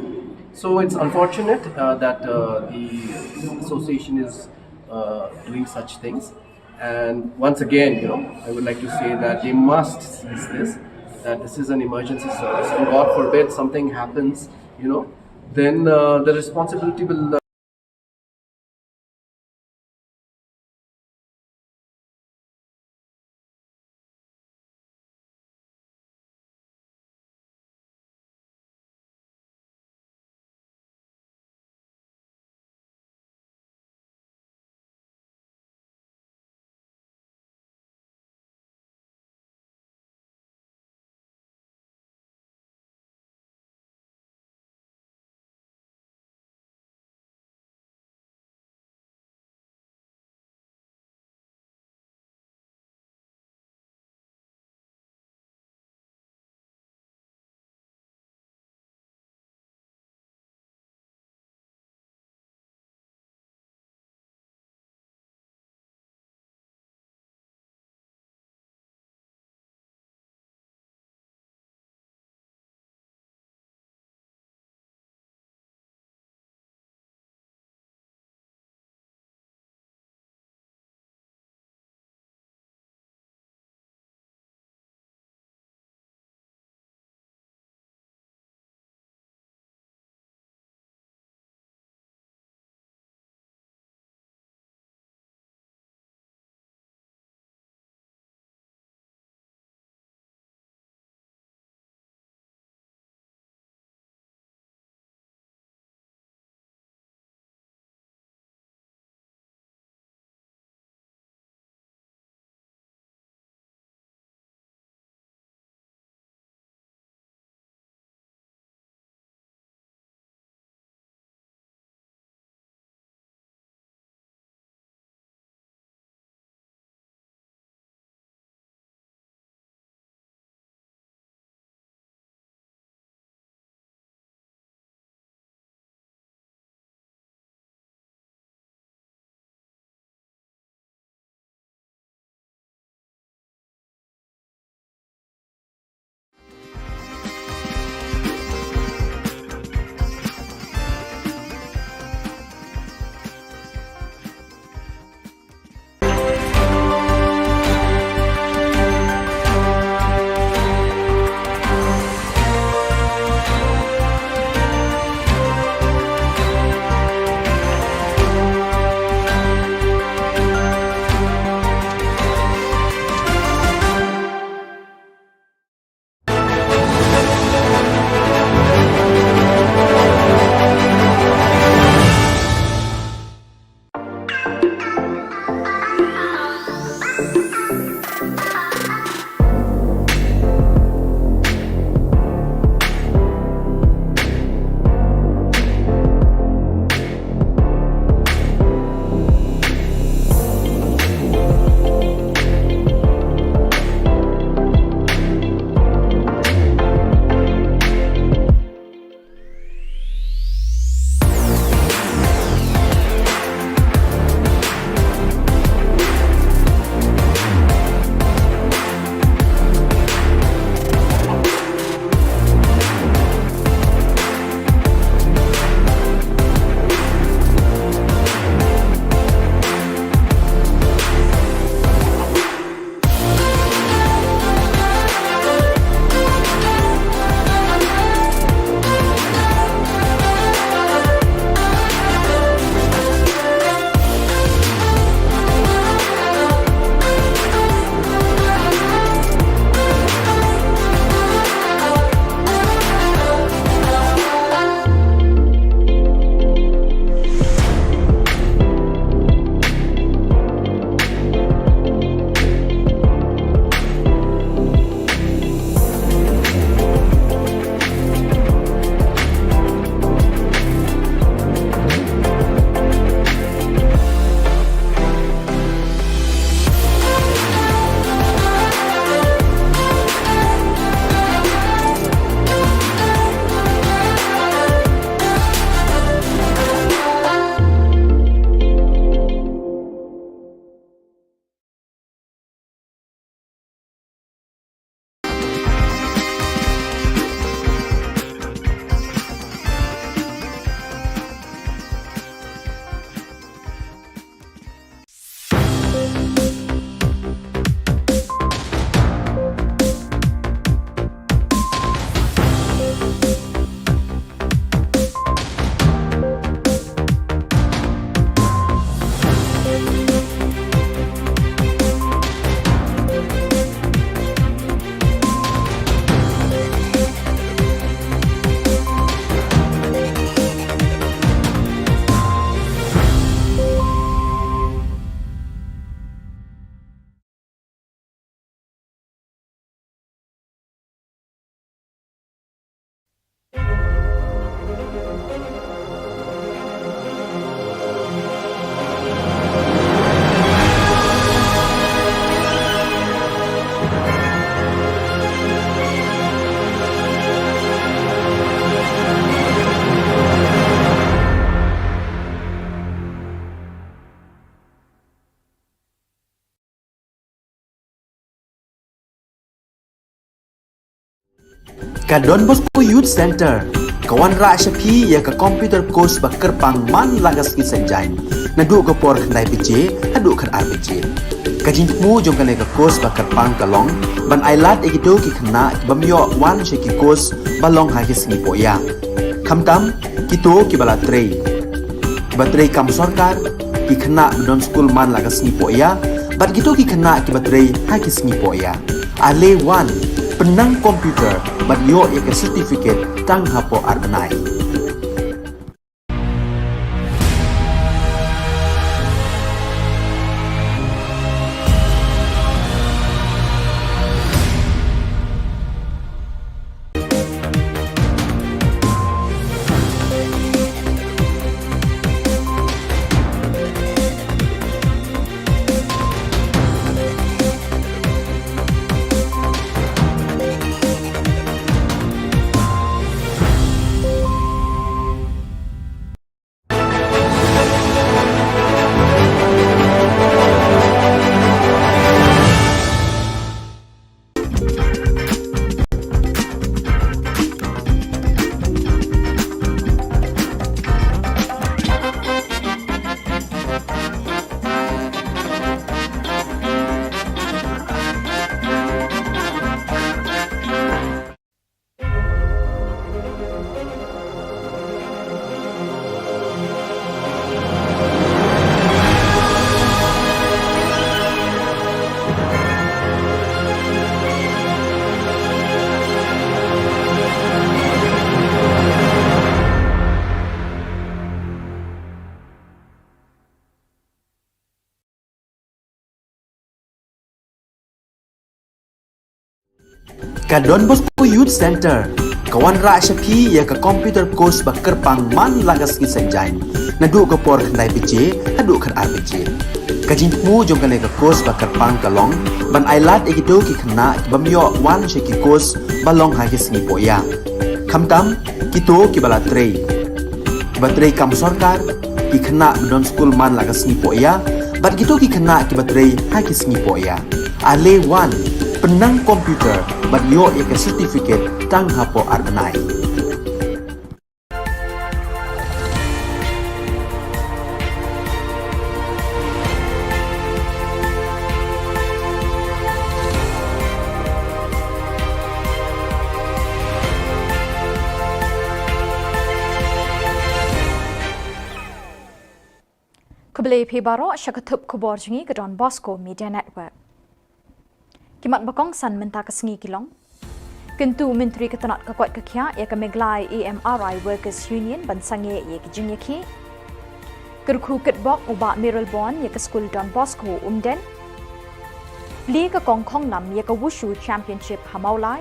So it's unfortunate uh, that uh, the association is uh, doing such things. And once again, you know, I would like to say that they must cease this. That this is an emergency service, and God forbid something happens, you know, then uh, the responsibility will uh, Ka Don Bosco Youth Centre ka wanrah sha phi ïa ka computer course ba kyrpang man la ka sngi Saitjaiñ, naduh ka por khyndai baje haduh khatar baje. Ka jingthmu jong kane ka course ba kyrpang ka long ban ai lad ïa kito ki khynnah ki bym ïoh wan sha ki course ba long ha ki sngi poh ïa, khamtam kito kiba la trei, kiba trei kam sorkar, ki khynnah ba don skul man la ka sngi poh ïa, bad kito ki khynnah kiba trei ha ki sngi poh ïa. Ale wan, pynnang computer bad ïoh ïa ka certificate tang hapoh ar bnai. Ka Don Bosco Youth Centre ka wanrah sha phi ïa ka computer course ba kyrpang man la ka sngi Saitjaiñ, naduh ka por khyndai baje haduh khatar baje. Ka jingthmu jong kane ka course ba kyrpang ka long ban ai lad ïa kito ki khynnah ki bym ïoh wan sha ki course ba long ha ki sngi poh ïa, khamtam kito kiba la trei, kiba trei kam sorkar, ki khynnah ba don skul man la ka sngi poh ïa, bad kito ki khynnah kiba trei ha ki sngi poh ïa. Ale wan, pynnang computer bad ïoh ïa ka certificate tang hapoh ar bnai. Khublei phi baroh sha ka thup khubor jong ngi ka Don Bosco Media Network. Ki mat ba kongsan mynta ka sngi ki long: Kyntu u Myntri ka tnat ka koit ka khiah ïa ka Meghalaya E M R I Workers Union ban sangeh ïa ki jingïakhih. Kyrkhu kitbok u Bah Mayralborn ïa ka skul Don Bosco Umden. Plie ka kong khonglam ïa ka Wushu Championship ha Mawlai.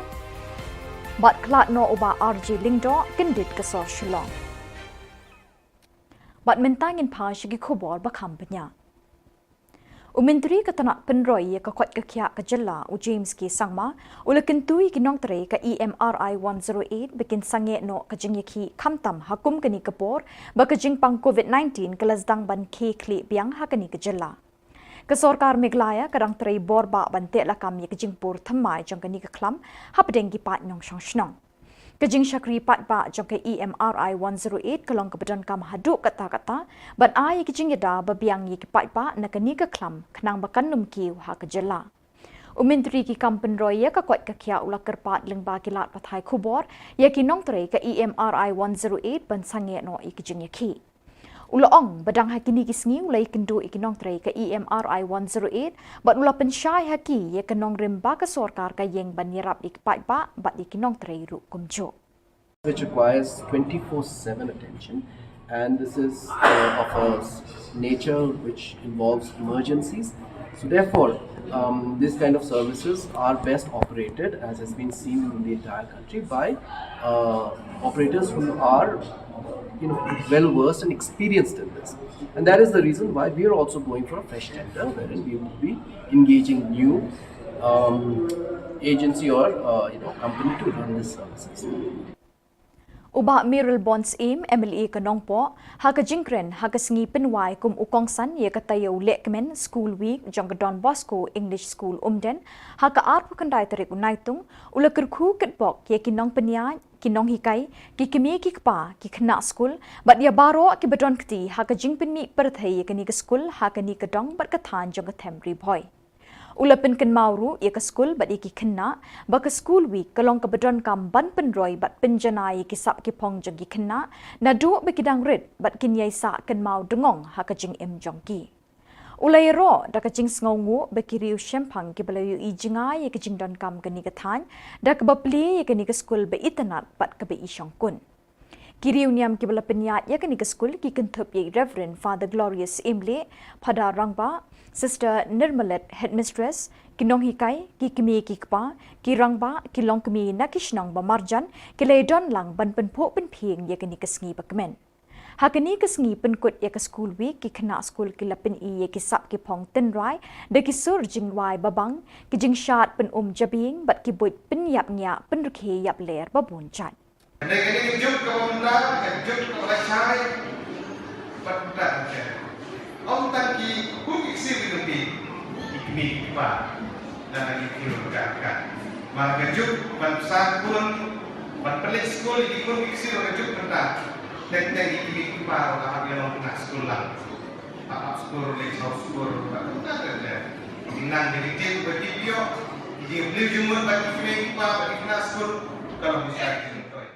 Bad khlad noh u Bah R J Lyngdoh, kyndit ka sor Shillong. Bad mynta ngin phai sha ki khubor ba kham bniah. U Myntri ka tnat pynroi ïa ka koit ka khiah ka jylla u James K Sangma u la kyntu ïa ki nongtrei ka E M R I one zero eight ba kin sangeh noh ka jingïakhih khamtam ha kum kane ka por ba ka jingpang covid nineteen ka la sdang ban khie khlieh biang ha kane ka jylla. Ka sorkar Meghalaya ka dang trei bor bha ban teh lakam ïa ka jingpur thymmai jong kane ka khlam hapdeng ki paid nongshong shnong. Ka jingshakri paidbah jong ka E M R I one zero eight ka long kaba donkam haduh katta katta ban ai ïa ka jingïada ba biang ïa ki paidbah na kane ka khlam khnang ba kan ym kiew ha ka jylla. U Myntri ki kam pynroi ïa ka koit ka khiah u la kyrpad lyngba ki lad pathai khubor ïa ki nongtrei ka E M R I one zero eight ban sangeh noh ïa ka jingïakhih. U la ong ba dang ha kine ki sngi u la ïakynduh ïa ki nongtrei ka E M R I one zero eight bad u la pynshai ha ki ïa ka nongrim ba ka sorkar ka ïeng ban ïarap ïa ki paidbah bad ïa ki nongtrei ruh kumjuh. Which requires twenty-four seven attention, and this is uh, of a s- nature which involves emergencies. So therefore, um, this kind of services are best operated, as has been seen in the entire country, by uh, operators who are you know, well versed and experienced in this. And that is the reason why we are also going for a fresh tender, wherein we would be engaging new um, agency or uh, you know, company to run this services. U Bah Mayralborn Syiem, M L A ka Nongpoh, ha ka jingkren ha ka sngi pynwai kum u kongsan ïa ka taïew lehkmen School Week jong ka Don Bosco English School Umden, ha ka arphew khyndai tarik u Naitung, u la kyrkhu kitbok ïa ki nongpynïaid, ki nonghikai, ki kmie ki kpa, ki khynnah skul, bad ïa baroh kiba don kti ha ka jingpynmih pyrthei ïa kane ka skul ha kane ka dong bad ka thaiñ jong ka them Ri Bhoi. U la pynkynmaw ruh ïa ka skul bad ïa ki khynnah ba ka School Week ka long kaba donkam ban pynroi bad pynjanai ïa ki sap ki phong jong ki khynnah naduh ba ki dang rit bad kin ïai sah kynmaw dngong ha ka jingim jong ki. U la ïaroh da ka jingsngewnguh ba ki riew shemphang kiba la ïohi jngai ïa ka jingdonkam kane ka thaiñ da kaba plie ïa kane ka skul ba itynnad bad kaba ishongkun. Ki riewniam kiba la pynïaid ïa kane ka skul ki kynthup ïa i Reverend Father Glorious Imleh, Phadar Rangbah, Sister Nirmalet, Headmistress, ki nonghikai, ki kmie ki kpa, ki rangbah, ki longkmie na ki shnong ba marjan, ki la ïadon lang ban pynphuh pynphieng ïa kane ka sngi ba kmen. Ha kane ka sngi pynkut ïa ka School Week, ki khynnah skul ki la pyni ïa ki sap ki phong tynrai da ki sur jingrwai babang, ki jingshad pynum jabieng bad ki buit pynïap ngiah pynrkhie ïap ler ba bun jait. Kane kane ka juk kaba mynta, ka juk kaba lashai bad mynta ka juk. Ym tang ki khun ki ksiew ki jong ki, ki kmie ki kpa, lada ki kiew ka ka. Mar ka juk ban pynsan khun, ban pynleit skul ïa ki khun ki ksiew ka juk mynta. Teng teng ki kmie ki kpa ba hap ïa long khynnah skul lang. Hap hap skul, leit shaw skul, ba mynta ka ka. Nang ki ktien ba ki pynïoh, ki jingïapliew jingmut ba ki kmie ki kpa ba ki khynnah skul, ka long ki shai ki jingmyntoi.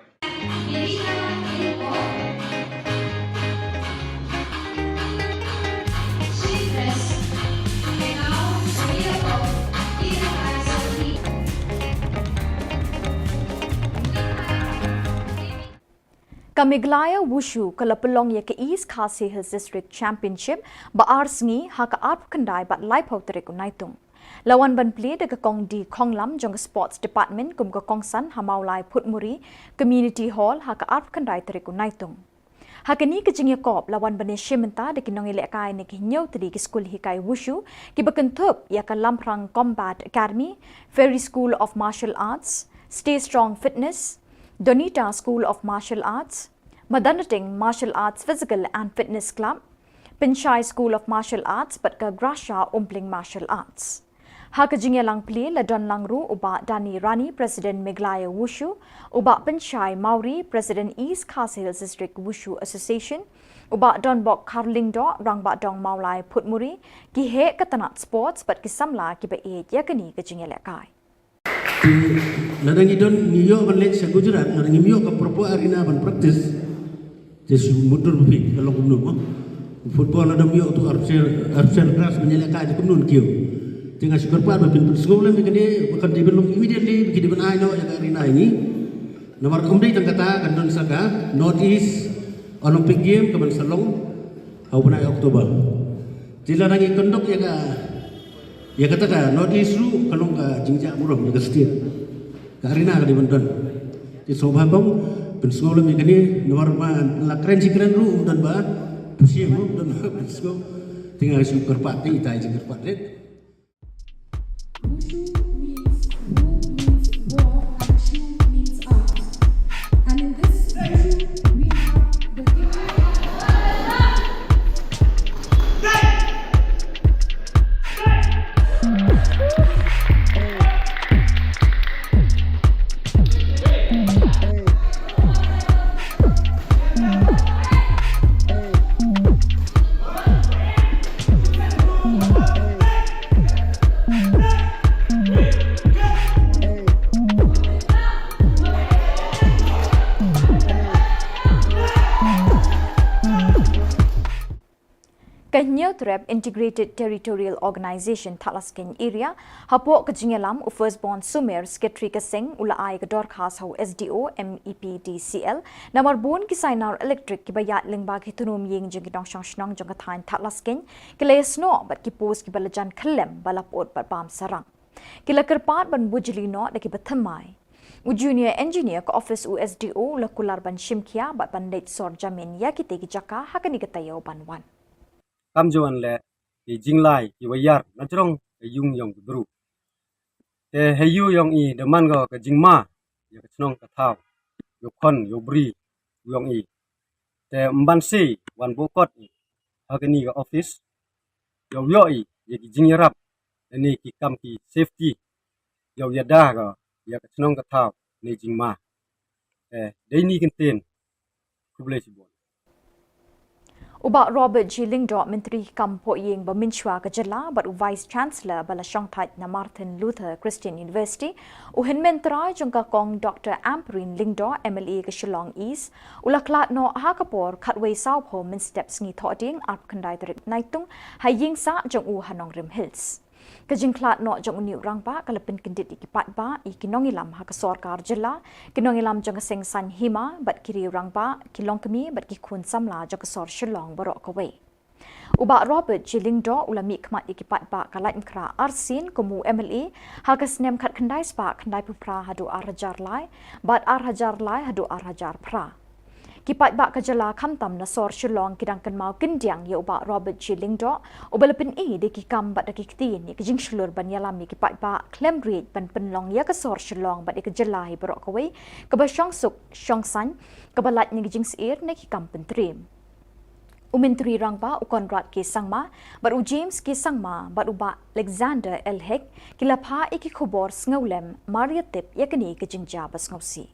Ka Meghalaya Wushu ka la pynlong ïa ka East Khasi Hills District Championship ba ar sngi ha ka arphew khyndai bad laiphew tarik u Naitung. La wan ban plie da ka Kong D Khonglam jong ka Sports Department kum ka kongsan ha Mawlai Phutmuri Community Hall ha ka arphew khyndai tarik u Naitung. Ha kane ka jingïakop la wan ban ïashim bynta da ki nongïalehkai na ki hynñiew tylli ki skul hikai Wushu kiba kynthup ïa ka Lamphrang Combat Academy, Fairy School of Martial Arts, Stay Strong Fitness, Donita School of Martial Arts, Madandating Martial Arts Physical and Fitness Club, Pynshai School of Martial Arts bad ka Grasha Umpling Martial Arts. Ha ka jingïalang plie la don lang ruh u Bah Dani Rani, President Meghalaya Wushu, u Bah Pynshai Mawrie, President East Khasi Hills District Wushu Association, u Bah Donbok Kharlyngdoh, Rangbah Dong Mawlai Phutmuri, ki heh ka tnat sports bad ki samla kiba ïeit ïa kane ka jingïalehkai. Te lada ngi don ngi ïoh ban leit sha Gujarat, lada ngim ïoh ka proper arena ban practice, te shu mutdur ba phi ka long kumno mo. Football lada ym ïoh tu artificial, artificial grass ban ïalehkai te kumno ngi kiew. Te nga shu kyrpad ba phin pynsngew lem ïa kane ba kan dei ban long immediately ba ki dei ban ai noh ïa ka arena ïa ngi. Namar ym dei tang kata, kan don sa ka North East Olympic Game kaban sa long ha u bnai October. Te lada ngi conduct ïa ka Ïa kata ka North East ruh ka long ka jingjia burom ïa ka state. Ka arena ka dei ban don. Te sngewbha kong pynsngew lem ïa kane namar ba la kren shi kren ruh ym don ba pyrshah ruh ym don ba pynsngew. Te nga shu kyrpad te ita i jingkyrpad rit. Wushu means woo means war and shu means out. And in this Wushu we have the Ka Hynñiewtrep Integrated Territorial Organization Thadlaskein Area, hapoh ka jingïalam u First Born Sumer, Secretary ka seng, u la ai ka dorkhas ha u S D O M E P D C L, namar bun ki sainar electric kiba ïaid lyngba ki tnum ïing jong ki nongshong shnong jong ka thaiñ Thadlaskein ki la ïasnoh bad ki post kiba la jan khyllem ba la pyut bad bam sarang. Ki la kyrpad ban bujli noh da kiba thymmai. U Junior Engineer ka office u S D O u la kular ban shim khia bad ban leit sor jamin ïa kitei ki jaka ha kane ka taïew ban wan. Kam ju wan leh ki jinglai ki waiar na jrong ka ïung ïong ki bru. Te ha ïu ïong i da man ka ka jingma ïa ka chnong ka thaw, ïa u khon ïa u bri ïong i. Te mban si wan bukot i ha kani ka office ïa u ïoh i ïa ki jingïarap ne ki kam ki safety ïa u ïada ka ïa ka chnong ka thaw ne jingma. Te dei ni kyntien. Khublei shibun. U Bah Robert G Lyngdoh, Myntri kam poh ïing ba mynshuwa ka jylla bad u Vice Chancellor ba la shongthait na Martin Luther Christian University, u hynmen trai jong ka kong Doctor Ampareen Lyngdoh, M L A ka Shillong East, u la khlad noh ha ka por khatwei sawphew mynstep sngi Thohdieng, arphew khyndai tarik Naitung, ha ïing sah jong u ha Nongrim Hills. Ka jingkhlad noh jong une u rangbah ka la pynkyndit ïa ki paidbah, ïa ki nongïalam ha ka sorkar jylla, ki nongïalam jong ka seng saiñ hima bad ki riew rangbah, ki longkmie bad ki khun samla jong ka sor Shillong baroh kawei. U Bah Robert G Lyngdoh u la mihkhmat ïa ki paidbah ka Laitumkhrah arsien kum u M L A ha ka snem khatkhyndai spah khyndaiphew phra haduh arhajar lai bad arhajar lai haduh arhajar phra. Ki paidbah ka jylla khamtam na sor Shillong ki dang kynmaw kyndiang ïa u Bah Robert G Lyngdoh, uba la pyni da ki kam bad da ki ktien ïa ka jingshlur ban ïalam ïa ki paidbah khlem riej ban pynlong ïa ka sor Shillong bad ïa ka jylla hi baroh kawei kaba shongsuk shongsaiñ, kaba lait na ki jingsyier ne ki kam pyntriem. U Myntri Rangbah u Conrad K Sangma bad u James K Sangma bad u Bah Alexander L Hek ki la phah ïa ki khubor sngewlem mar ïa tip ïa kane ka jingjia ba sngewsih.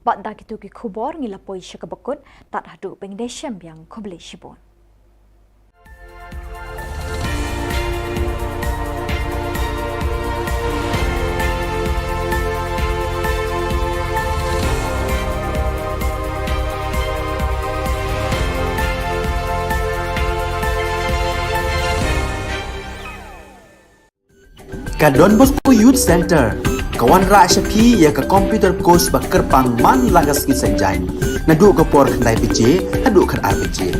Bad da kito ki khubor ngi la poi sha kaba kut, tad haduh ban ïashem biang, khublei shibun. Ka Don Bosco Youth Centre ka wanrah sha phi ïa ka computer course ba kyrpang man la ka sngi Saitjaiñ, naduh ka por khyndai baje haduh khatar baje.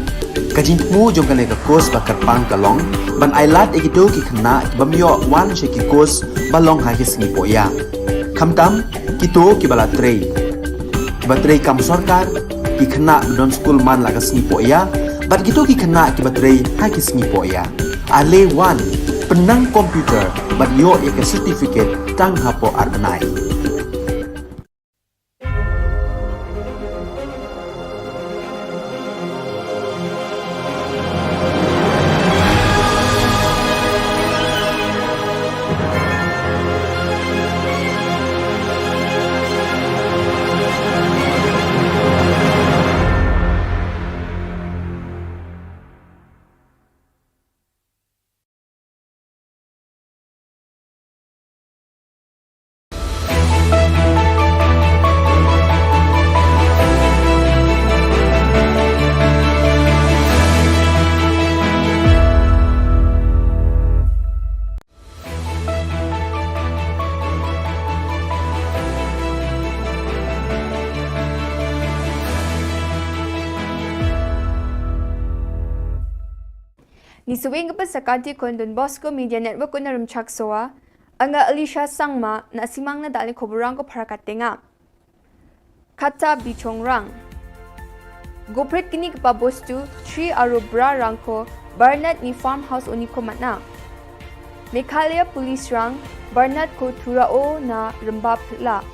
Ka jingthmu jong kane ka course ba kyrpang ka long ban ailad ïa kito ki khynnah ki bym ïoh wan sha ki course ba long ha ki sngi pohïa, khamtam kito kiba la trei, kiba trei kam sorkar, ki khynnah ba don skul man la ka sngi pohïa, bad kito ki khynnah kiba trei ha ki sngi pohïa. Ale wan, pynnang computer bad ïoh ïa ka certificate tang hapoh ar bnai. Ngi sa weng ka pynsakan ti khun Don Bosco Media Network u na Rymchak Sowa, nga Alicia Sangma, na simang na dal ni khuburang ko phara ka tenga. Kata bichong rang. Gopret kini kpa bostu, Tri Aro Bra rang ko, Barnard ni farmhouse oni ko matna. Meghalaya Police rang, Barnard ko Thura o na Rymba Phla.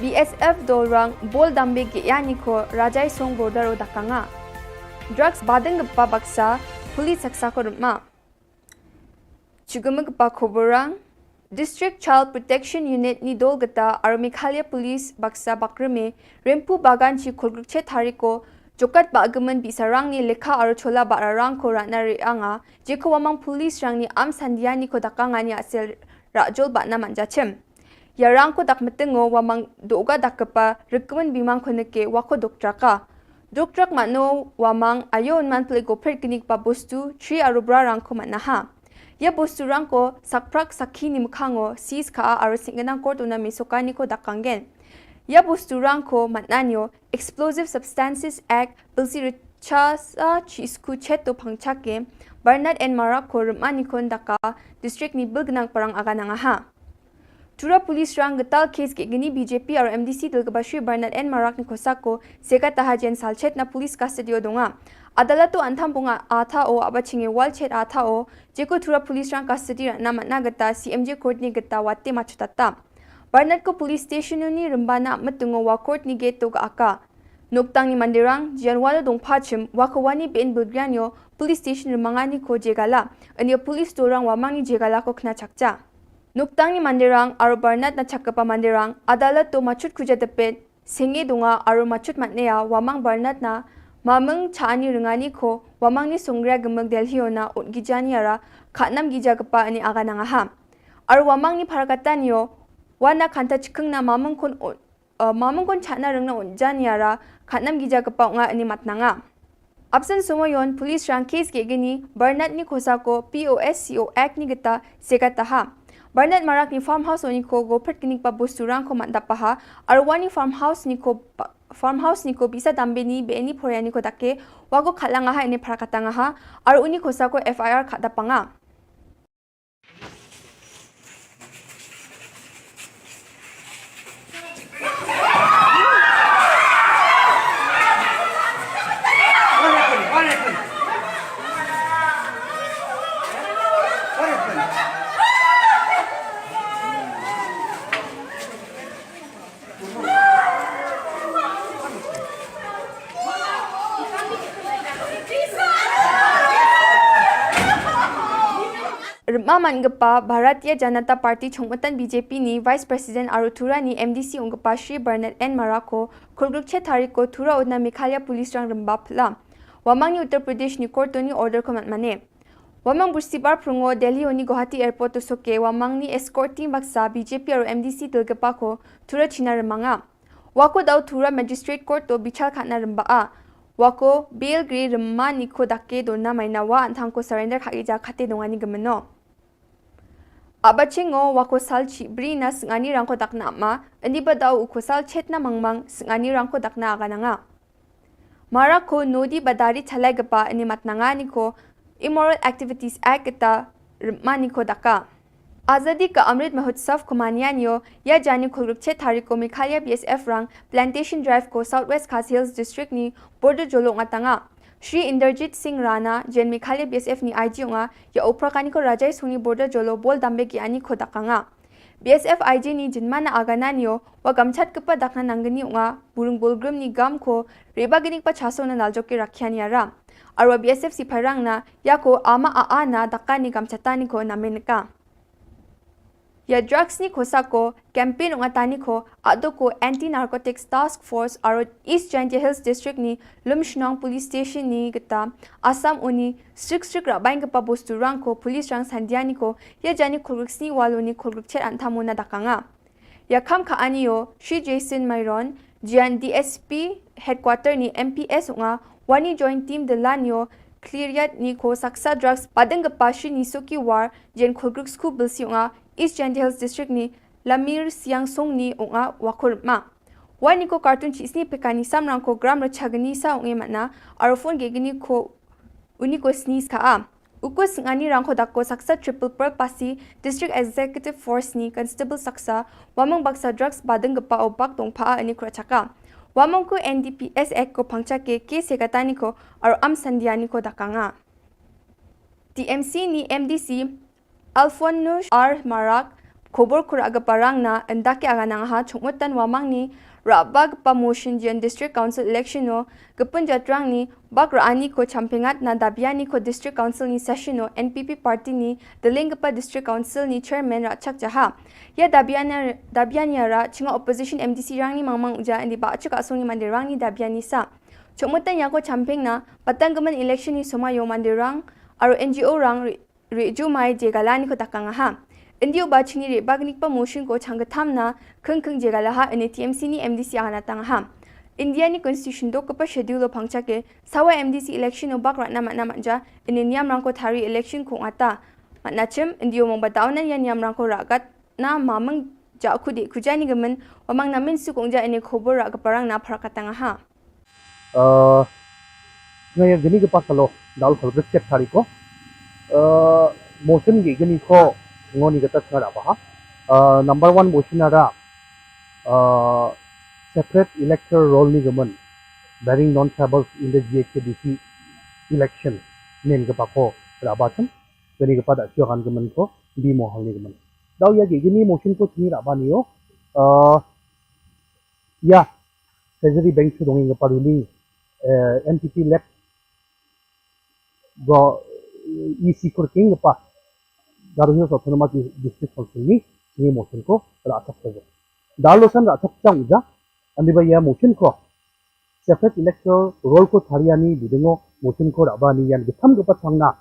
B S F dol rang, Bol Dambe ge yani ko, Rajai Song border o dakanga. Drugs badeng kpa baksa, police saksa ko rema. Chugum kpa khuburang, District Child Protection Unit ni dol kata aro Meghalaya Police baksa bakreme, Rempu Bagan chi khulgruk che thariko, jokat ba agmen bi sarang ni lekha aro chola ba rarang ko rana re anga, jeko wamang police rang ni am sandia ni ko dakanga ni asel Rajol Batna Manjachim. Ïa rang ko dak metengo wa mang doga dak kepa rikmen bimang ko neke wa ko duk traka. Duk trak mano wa mang ayo unman plik go prit kenik pa bostu tri arubra rang ko manaha. Ïa bostu rang ko sakprak sakhi ni mukhango sis ka a arusik ngenang kor tuna misoka ni ko dak kanggen. Ïa bostu rang ko matnanyo Explosive Substances Act bilsi richasa chi isku cheto pangchake Bernard N Marak ko rema ni ko ndaka district ni bilgnang parang aga nangaha. Tura police rang getal case ke gini B J P aro M D C dil ke Bashir Bernard N Marak ni kosa ko seka taha jen salchet na police custody o donga. Adalat tu antam bunga atha o aba chinge wal chet atha o jeko tura police rang custody na matna geta C M J court ni geta wate machutata. Bernard ko police station ni rembana metungo wa court ni gate to ga aka. Noktang ni mandirang, jian walo dong pachim, wa ko wani ben bilgrianyo, police station remangani ko jegala. Anya police dorang wa mangni jegala ko kena chakcha. Noktang ni mandirang, aro Bernard na chakapa mandirang, adalat to machut kuja depet, senge donga, aro machut matneya, wa mang Bernard na, mameng chaani rengani ko, wa mangni songria gemeg Delhi ona, ut gijani ara, khatnam gija kepa ani aga nangaha. Aro wa mangni parakatan yo, wana kanta chikeng na mameng kon ut, uh, mameng kon chana rengna unjan yara khatnam gija kepa nga ani matnanga. Absent somoyon police rang case ke gini Bernard ni kosa ko P O S C O Act ni geta seka taha. Bernard Marak ni farmhouse oni ko go pret kini pa bostu rang ko matda paha arwani farmhouse ni ko pa- farmhouse ni ko bisa dambe ni be ni porya ni ko dake wa ko khalanga ha ini parakatanga ha ar uni kosa ko F I R khada panga. Rma man gpa Bharatiya Janata Party chungmatan B J P ni Vice President aru Tura ni M D C ung gpa Shri Bernard N Marak ko khulgruk chet hari ko Tura udna Meghalaya Police rang rmba phla. Wamang ni Uttar Pradesh ni court ni order ko mat mane. Wamang bursi bar prungo Delhi oni Guwahati Airport to soke wamang ni escort team baksa B J P aru M D C dil gpa ko Tura China rmanga. Wako dau Tura Magistrate Court to bichar khatna rmba a. Wako bail gre rmma ni ko dakke dona maina wa anthang ko surrender khagi ja khate dongani gemeno. Aba chingo wako sal chi bri na sngani rang ko dakna ma, andi ba dau uko sal chet na mangmang sngani rang ko dakna aga nanga. Mara ko nodi badari chalai gapa ani matnanga ni ko Immoral Activities Act ta rmma ni ko daka. Azadi ka Amrit Mahotsav ko manian yo, ya jani khulgrup chet hari ko Meghalaya B S F rang Plantation Drive ko South West Khasi Hills District ni border jolo ngatanga. Shri Inderjit Singh Rana, jen Meghalaya B S F ni I G unga, ya opra kani ko Rajai Suni border jolo bol dambe ki ani ko dakanga. B S F I G ni jinmana agana nio, wa gamchat kepa dakna nanggani unga, burung bulgrim ni gam ko, reba gini pa chaso na laljoki rakhian yara. Arwa B S F sipai rang na, ya ko ama a a na daka ni gamchata ni ko namen ka. Ya drugs ni kosa ko, campaign unga tani ko, ado ko Anti Narcotics Task Force aro East Jaintia Hills District ni Lumshnong Police Station ni geta, Assam uni, strik strik rabain kepa bostu rang ko, police rang sandia ni ko, ya jani khulgruk sni walo ni khulgruk chet anthamu na dakanga. Ya kham ka ani yo, Shri Jason Myron, jian D S P headquarter ni M P S unga, wani joint team de lan yo, clear yat ni ko saksa drugs, badeng kepa Shri Nisuki War, jian khulgruk sku bilsi unga, East Jaintia Hills District ni Lamir Siang Song ni unga wakur ma. Wani ko kartun chi isni pekani samrang ko gram rachagani sa unge mana, arofon gegani ko uni ko sni ska a. Ukus ngani rang ko dako saksa triple pearl pasi, District Executive Force ni Constable saksa, wamang baksa drugs badeng gepa obak dong pa a ani kura chaka. Wamang ko N D P S Act ko pangcha ke ke sekatani ko, ar am sandiani ko dakanga. T M C ni M D C, Alphonsus R Marak, khobor kura aga parang na, enda ke aga nang ha, chungmutan wamang ni, raba gpa motion jian District Council election no, gepun jatrang ni, bak ra ani ko champengat na dabiani ko District Council ni session no, N P P party ni, deleng gpa District Council ni chairman ra chak jaha. Ya dabian ya, dabian ya ra, chinga opposition M D C rang ni mangmang uja, endi ba chuk asung ni mandirang ni dabiani sa. Chungmutan ya ko champeng na, patang gemen election ni soma yo mandirang, aro N G O rang, ri- Riju mai je galani ko dakang ha. Yndio ba chini re ba kani kpa motion ko chang ka tham na kheng kheng jega laha ene T M C ni M D C ana tang ha. India ni constitution dok kpa schedule o phang chake sawa M D C election o bak rat na mat na mat ja ene niam rang ko thari election ko ngata. Mat na chem yndio mong ba daw na ya niam rang ko ragat na mamang ja khu de khu ja ni gamen wamang na min su kong ja ene khobor ra ka parang na pharak ka tang ha. Nga ya gini ke pasalo dal khol ke chet thari ko. Motion ge gini ko ngoni kata chara baha. Number one motion ara separate electoral roll ni gaman bearing non tribals in the G H A D C election nen ke pako raba chen gini ke pada chuakan gaman ko bi mohal ni gaman. Dau ya ge gini motion ko chini raba ni yo. Ya Treasury Bank chu dongeng kapa ruling N P P led go E C kur king kapa Garo Hills Autonomous District Council ni sini motion ko ra asak saja. Dalo san ra asak chang uja andi ba ya motion ko separate electoral roll ko thariani bidengo motion ko ra bani yan githam kapa changna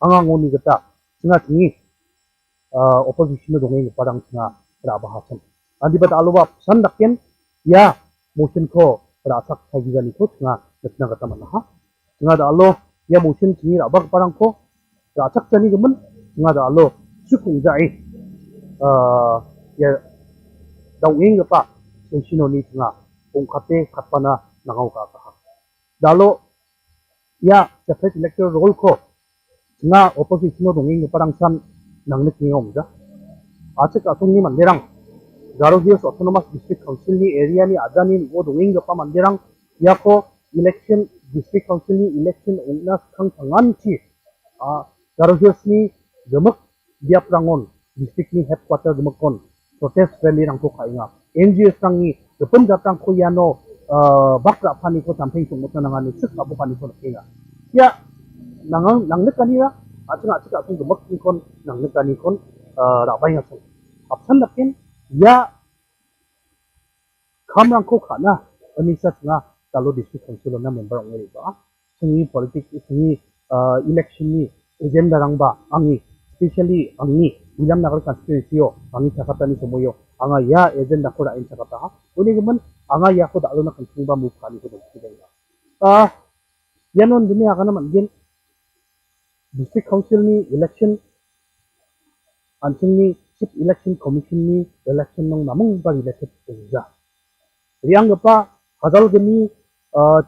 anga ngoni kata singa singi opposition no dongeng parang singa ra bahasam. Andi bat alo ba san dakken ya motion ko ra sak sa giga ni ko singa netna kata mana ha. Singa da alo ya motion singi ra bak parang ko ra sak sani gemen singa da alo sukung jai ya dongeng apa sensino ni singa ung kate katpana nangau ka ha. Dalo ya separate electoral roll ko nga opposition no dongeng parang san nang nik ni ong ja. Achik asung ni mandirang Garo Hills Autonomous District Council ni area ni ada ni ngo dongeng pa mandirang ya ko election district council ni election ungna khang sangan chi Garo Hills ni gemek diap rangon district ni headquarter gemek kon protest rally rang ko khainga N G O rang ni gepun jatang ko yano bak ra pani ko samping sung mutna nangani sik abu pani ko khainga ya nang nang ne kani ra aching achik aching gemek ni kon nang ne kani kon ra bai ngasung apsan dakin ya kam rang ko khana anisa singa talo district council na member ong ri ba singi politik singi election ni agenda rang ba angi specially angi Williamnagar constituency o angi sakata ni somoyo anga ya agenda ko ra in sakata ha uni gemen anga ya ko dalo na kansung ba move kani ko dong kidai ba ah ya non dunia kana man gen district council ni election anching ni chief election commission ni election nong namung ba related ja riang gepa hadal geni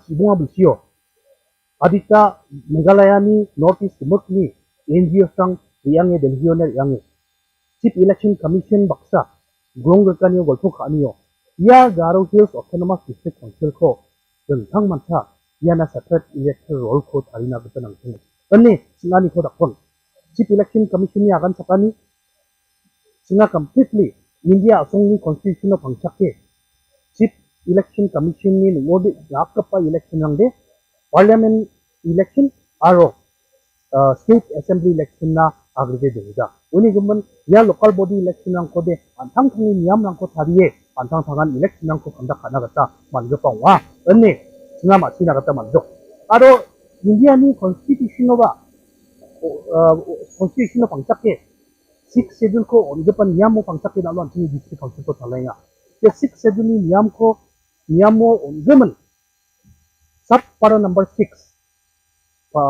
chibunga bisio adita Meghalaya ni North East muk ni N G O sang riang e Delhi ne riang e chief election commission baksa grong gekani o golpho kani o ya Garo Hills Autonomous District Council ko dengthang mansa ya na separate electoral roll ko tharina gita nangthung ane sinani ko dakon chief election commission ni agan sakani singa completely India asong ni constitution of pangchak ke chief election commission ni nungode yakapa election nangde parliament election aro state assembly election na agrede dengda uni gemen ya local body election nangkode antang tangni niam nangko tharie antang tangan election nangko conduct kana gata mangge pangwa ene singa machina gata manjok aro India ni constitution ba constitution of pangchak ke six schedule ko on gepan niam mo pangchak ke dalo antini district council ko thalenga ke six schedule ni niam ko niam mo on gemen sub para number six pa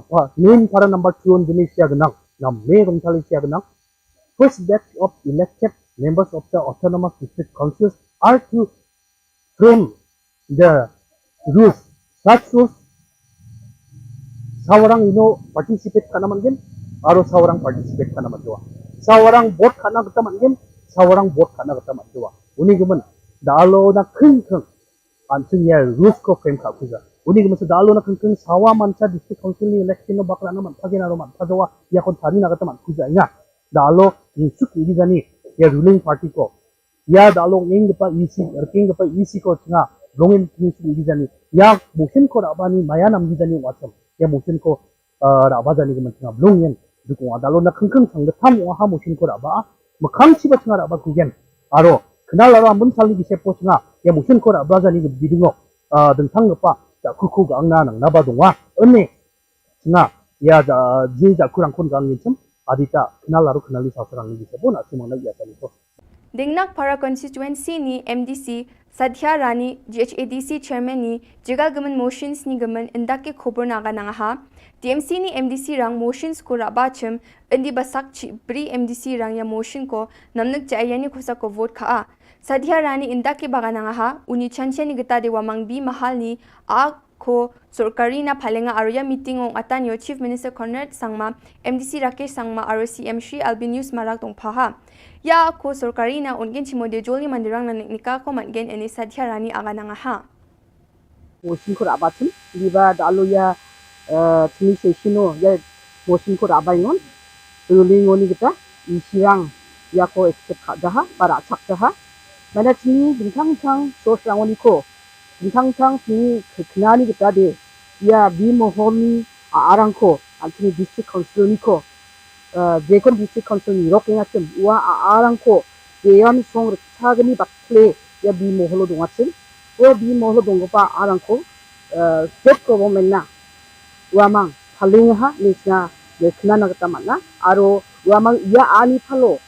pa nin para number two on gene sia genang nam me rong thali sia genang first batch of elected members of the autonomous district councils are to from the rules such rules sawarang ino participate kana mangin aro sawarang participate kana manjua sawarang vote kana kita mangin sawarang vote kana kita manjua uni gemen dalo na kring kring anching ya rules ko frame ka kuja uni gemen dalo na kring kring sawa mancha district council ni election no bakla na man pagin aro man pajawa ya kon tani na kita man kuja ina dalo ni chuk ni jani ya ruling party ko ya dalo nging gepa isi erking gepa isi ko chinga longin ni chuk ni jani ya motion ko rabani maya nam ni jani wacham ya motion ko raba jani gemen chinga longin dukung dalo na kengkeng sang de tham wa ha motion ko raba makang siba chinga raba kugen aro kenal aro ambun sali di sepo chinga ya motion ko raba jani ge bidingo dengthang gepa ya kuku ga angna nang naba dongwa ene chinga ya ja ji ja kurang kun ga angin chem Adita knal aro knal ni sawsarang ni bisa bona si mangna ia tani ko. Dingnak Para Constituency ni M D C Sadhya Rani G H A D C Chairman ni jika gimen motions ni gimen indak ki khubor na aga nang ha. T M C ni M D C rang motions ko raba chim indi basak chi bri M D C rang ya motion ko namnak ja ayani kosa ko vote kha a. Sadhya Rani indak ki baga nang ha uni chanchen ni gita de wamang bi mahal ni a ko sorkari na phalenga aro ia meeting ong atan io Chief Minister Conrad Sangma, M D C Rakesh Sangma aro C M Shri Albinius Marak tong phaha. Ia ko sorkari na ongin chimo de joli mandirang na niknika ko mangin eni Sadhya Rani aga nang ha. Motion ko raba chim, diba da alo ia chini session o ia motion ko raba ingon, ruling oni gita, isirang ia ko accept kha jaha, para chak jaha. Mana chini bintang chang sos rang oni ko, bintang chang chini kekna ni gita de, ia bi mohol ni a arang ko, an chini district council ni ko, jekon district council ni rok inga chim, ua a arang ko, ia mi song rikcha gani bakle, ia bi mohol o dong achim, ua bi mohol o dong pa arang ko, state government na, ua mang, paling ha, ni sna, kekna na gita mana, aro, ua mang ia ani palo,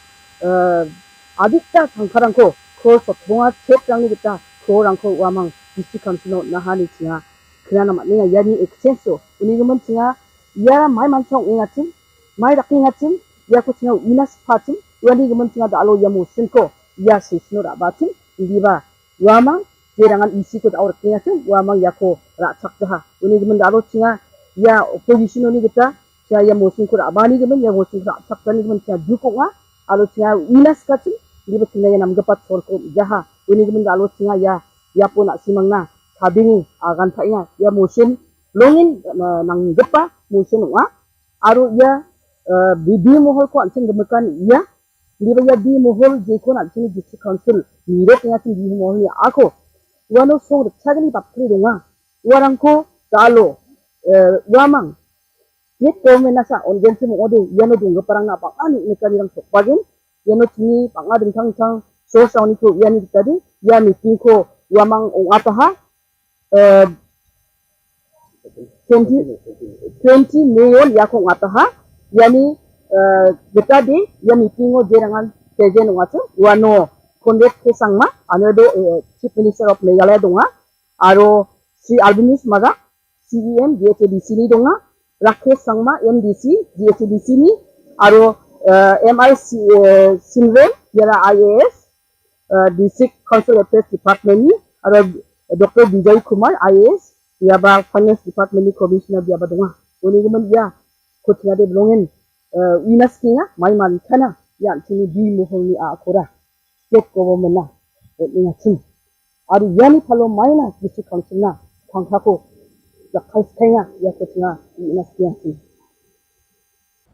adikta sangkarang ko, ko sotbonga chet rang ni gita, ko rang ko ua mang, district council no, na ha ni sna, kekna na mana, ia ni exchange so, uni gumen sna, ia mai man chong inga chim, mai rak inga chim, ia ko sna, ina spa chim, ua ni gumen sna da alo ia motion ko, ia session o raba chim, diba, ua mang, je rangan isi ko da rak inga chim, ua mang ia ko rak chak jaha, uni gumen da alo sna, ia opposition oni gita, sna ia motion ko raba ni gumen, ia motion ko rak chak ni gumen sna ju ko nga, alo sna ina ska chim, diba sna ia nam gapat sor ko jaha, uni gumen da alo sna ia, ia po na simang na, kabing, agan pa inga, ia motion, longin, nang gapa, motion nga, aro ia, bi, bi mohol ko an chim gemekan ia, diba ia bi mohol je ko na chini district council, ni rok inga chim bi mohol ni ako, ua no song rikcha gani bakle donga, ua rang ko, da alo, ua mang, State government na sa ongin chim ode, ia no dung parang na pang ani nikani rang sok pagin, ia no chini pang ading chang chang, so sa oni ko ia ni tadi, ia meeting ko ua mang ong ataha, twenty, twenty million ia ko ong ataha, ia ni, gita de, ia meeting o je rangan, tejen ong ataha, ua no, Conrad K Sangma, Honorable Chief Minister of Meghalaya donga, aro, si Albinius Marak, C E M, G H A D C ni donga, Rakesh Sangma, M D C, G H A D C ni, aro, eh, M I C, eh, Simran, iara I A S, eh, District Council Affairs Department ni, aro, Doctor Bijoy Kumar, I A S, iaba Finance Department ni Commissioner iaba donga. Uni gumen ia, ko sna de belongin, eh, ina skinga, mai man kana, ia chini bi mohol ni a akora. State government na, eh, ina chim. Aro ia ni palo mai na, district council na, thangkha ko, ia kai skai nga, ia ko sna, ina skinga chim.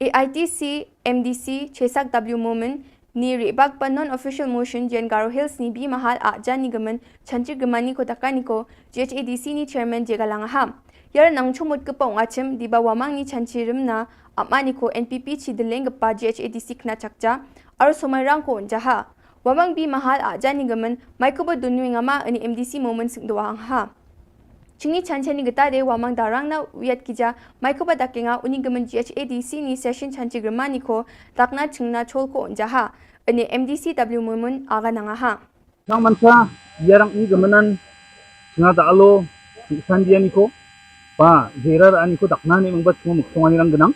A I T C, M D C, Chesak W Momin, ni ribak pa non-official motion jen Garo Hills ni bi mahal a jan ni gaman, chanchi gamani ko takani ko, G H A D C ni chairman je galang aham. Iara nang chumut kepa ong achim, diba wamang ni chanchi rimna, ama ni ko N P P chi deleng kepa G H A D C kna chakcha, aro somai rang ko ong jaha. Wamang bi mahal a jan ni gaman, mai ko ba dunwi ngama ani M D C Momin sing doang ha. Chini chanchi ni geta de wamang darang na wiat kija, mai ko ba dakenga uni gaman G H A D C ni session chanchi grimani ko, takna chingna chol ko ong jaha, ani M D C W Momin aga nanga ha. Chang mansa, iarang i gamanan, chingna da alo, si sandia ni ko, ba, jera ra ani ko dakna ni mangba chingna muksong ani rang ganang,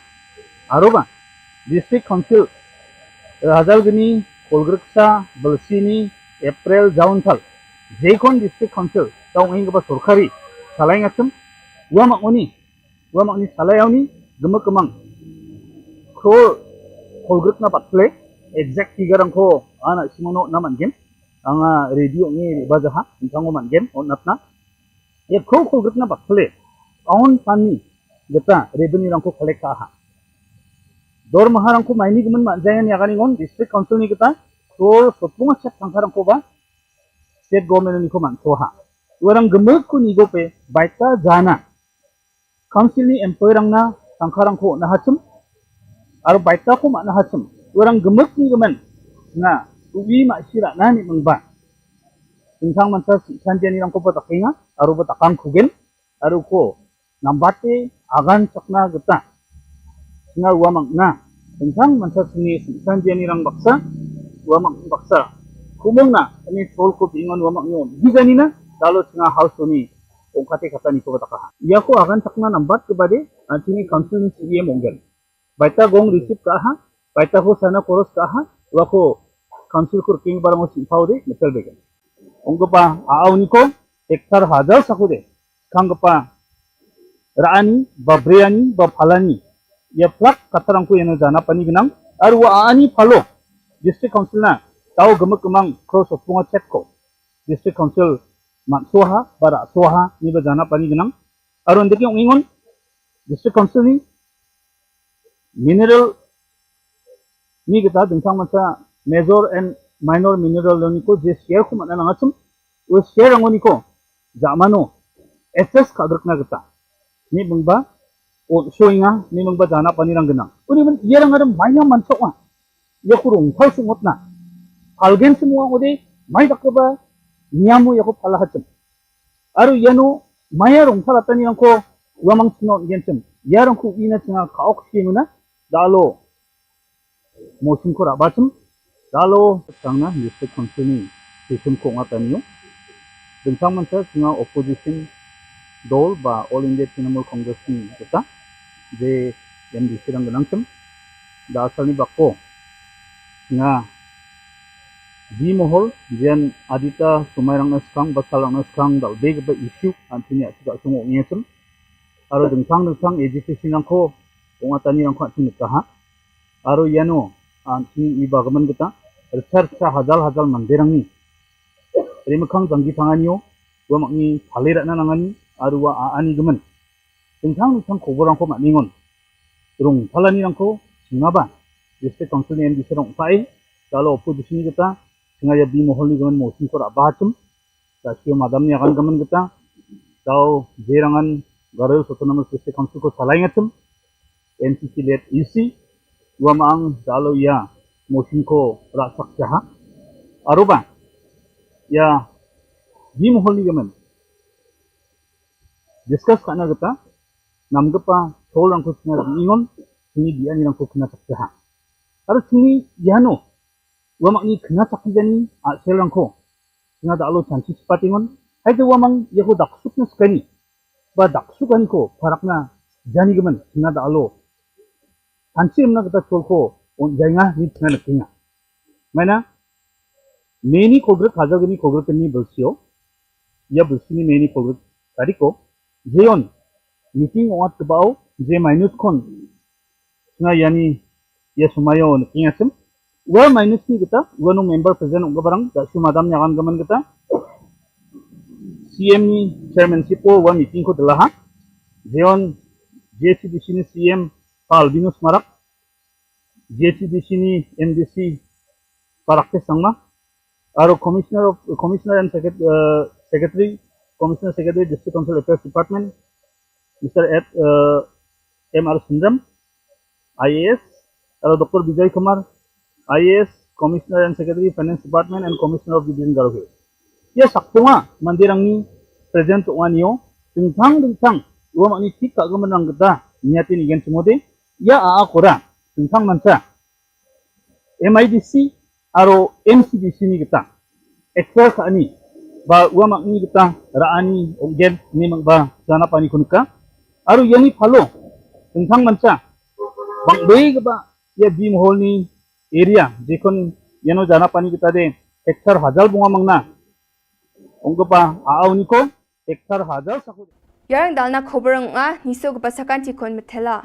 aro ba, District Council, Rajal gini, Kolgriksa, Balsini, April, Jaun thal, Jekon District Council, taung ing ba sorkari, salai ngasem, wa mak uni, wa mak ni salai uni, gemek kemang, kro, Kolgrik na bat play, exact figure ang ko, ana simono na man game, anga radio ngi bajaha, intang man game, on natna, ya kro Kolgrik na bat play, on pani, geta, revenue rang ko collect ka ha. Dor maharang ko maini gumen ma jayan ya gani ngon, District Council ni geta, kro, sopung achet tangkarang ko ba, State Government ni ko man, so ha. Warang gemek ko ni go pe, baita jana. Council ni employee rang na, tangkarang ko na hachum, aro baita ko ma na hachum, warang gemek ni gumen, na, uwi ma sira na ni mengba. Tentang mansa si sanjani rang ko ba takinga, aro ba takang kugen, aro ko, nambate, agan sakna geta. Nga wa mang na, Tang mansa sini san jani rang baksa, wa mak baksa. Kumong na, ani tol ko bingon wa mak nyon. Gizani na, dalo singa house ni, ong kate kata ni ko bata kaha. Ya ko agan takna nambat ke bade, an sini council ni C E M onggen. Baita gong receive kaha, baita ko sana koros kaha, wa ko council kur king barang o simpau de, metel begen. Ong kepa, aau ni ko, hektar hajar saku de. Kang kepa, raani, ba breani, ba phalani. Ya plak katarang ko yano jana pani genang. Arwa aani phalo. District Council na. Tau gemek kemang cross of punga chet ko. District Council mat suaha, ba ra suaha, ni ba jana pani genang. Arwa ndeki ong ingon. District Council ni. Mineral ni kita dengtang masa major and minor mineral ni ko je share ko mana nangachum. O share ango ni ko. Jamano. S S ka grek na kita. Ni bengba. O showing ah, ni bengba jana pani rang genang. Uni men iya rang ada maya mansok ah. Ya kurung thau sungot na. Halgen semua ngode, mai tak ba, nyamu ya ko pala hacem. Aru yano, maya rong thala tani rang ko, wamang sino gen cem. Ya rang ku ina singa kaok sino na, dalo. Motion ko rabacem, dalo. Tang na, District Council ni, session ko ngata niyo. Dengtang mansa singa opposition dol ba All India Trinamool Congress ni kata. Je M D C rang genang cem. Da asal ni bako. Singa. Di mohol, jen adita sumai rang na skang, basal rang na skang, dal beg ba issue, anti ni ati tak sungok ni cem. Aro dengtang dengtang agitation rang ko, ong atani rang ko anti ni kaha. Aro yano, anti ni iba gaman kita, research sa hajal hajal mandirang ni. Rimekang janggi tangan yo, wa mak ni phalera na nangan ni, aru wa a ani gemen. Tengtang tengtang khobor rang ko mak ningon. Rung thalani rang ko, singa ba. District Council ni M D C rong pai, dalo opposition ni kita, singa ya bi mohol ni gemen motion ko ra bahacum. Da sio madam ni akan gemen kita, dau jerangan Garo Hills Autonomous District Council ko salai ngacum. N C C led E C, wa maang dalo ya motion ko ra sak jaha. Aruba, ya, di mohol ni gemen. Discuss kana kita, nam gepa, chol rang ko sina di ingon, sini di ani rang ko kena sak jaha. Aru sini, ya no, wa mak ni kena sak jani, a sel rang ko. Sina dalo chanchi sipat ingon, hai de wa mang, ya ko daksuk na sekani. Ba daksuk ani ko, parak na, jani gemen, sina dalo. Hanchi emna kata chol ko, on jainga ni tna na kinga. Maina, meni kogrek hajar geni kogrek ni belsio, ya belsi ni meni kogrek tadi ko, jeon, meeting oat kebao, je minus kon, nga yani, ya sumayo ni kinga sem, wa minus ni kita, wa no member present ong barang, da sumadam nyagan gaman kita, C M ni chairmanship ko, wa meeting ko delaha, jeon, J C D C ni C M, Pal Binus Marak, J C D C ni M D C Parakte Sangma, aro Commissioner of, Commissioner and Secret-, uh, Secretary, Commissioner Secretary District Council Affairs Department, Mister Ed, uh, M R Sundram, I A S, aro Doctor Vijay Kumar, I A S, Commissioner and Secretary Finance Department and Commissioner of Division Garo Hills. Ya sakpunga mandirang ni present wan yo, dingtang dingtang, dua mak ni tik ka gemenang geda, niatin igen semode, ya a a kora, dingtang mansa. M I D C, aro M C D C ni kita. Express ani, ba ua mak ni kita, ra ani, ogen, ni mak ba, jana pani kunka. Aro yani palo, dingtang mansa. Bang dei ba, ya di mohol ni area, jikon yano jana pani kita de, hektar hajar bunga mangna. Ong kepa, a au ni ko, hektar hajar saku. Yarang dalna khobor nga, niso kepa sakan tikon metela.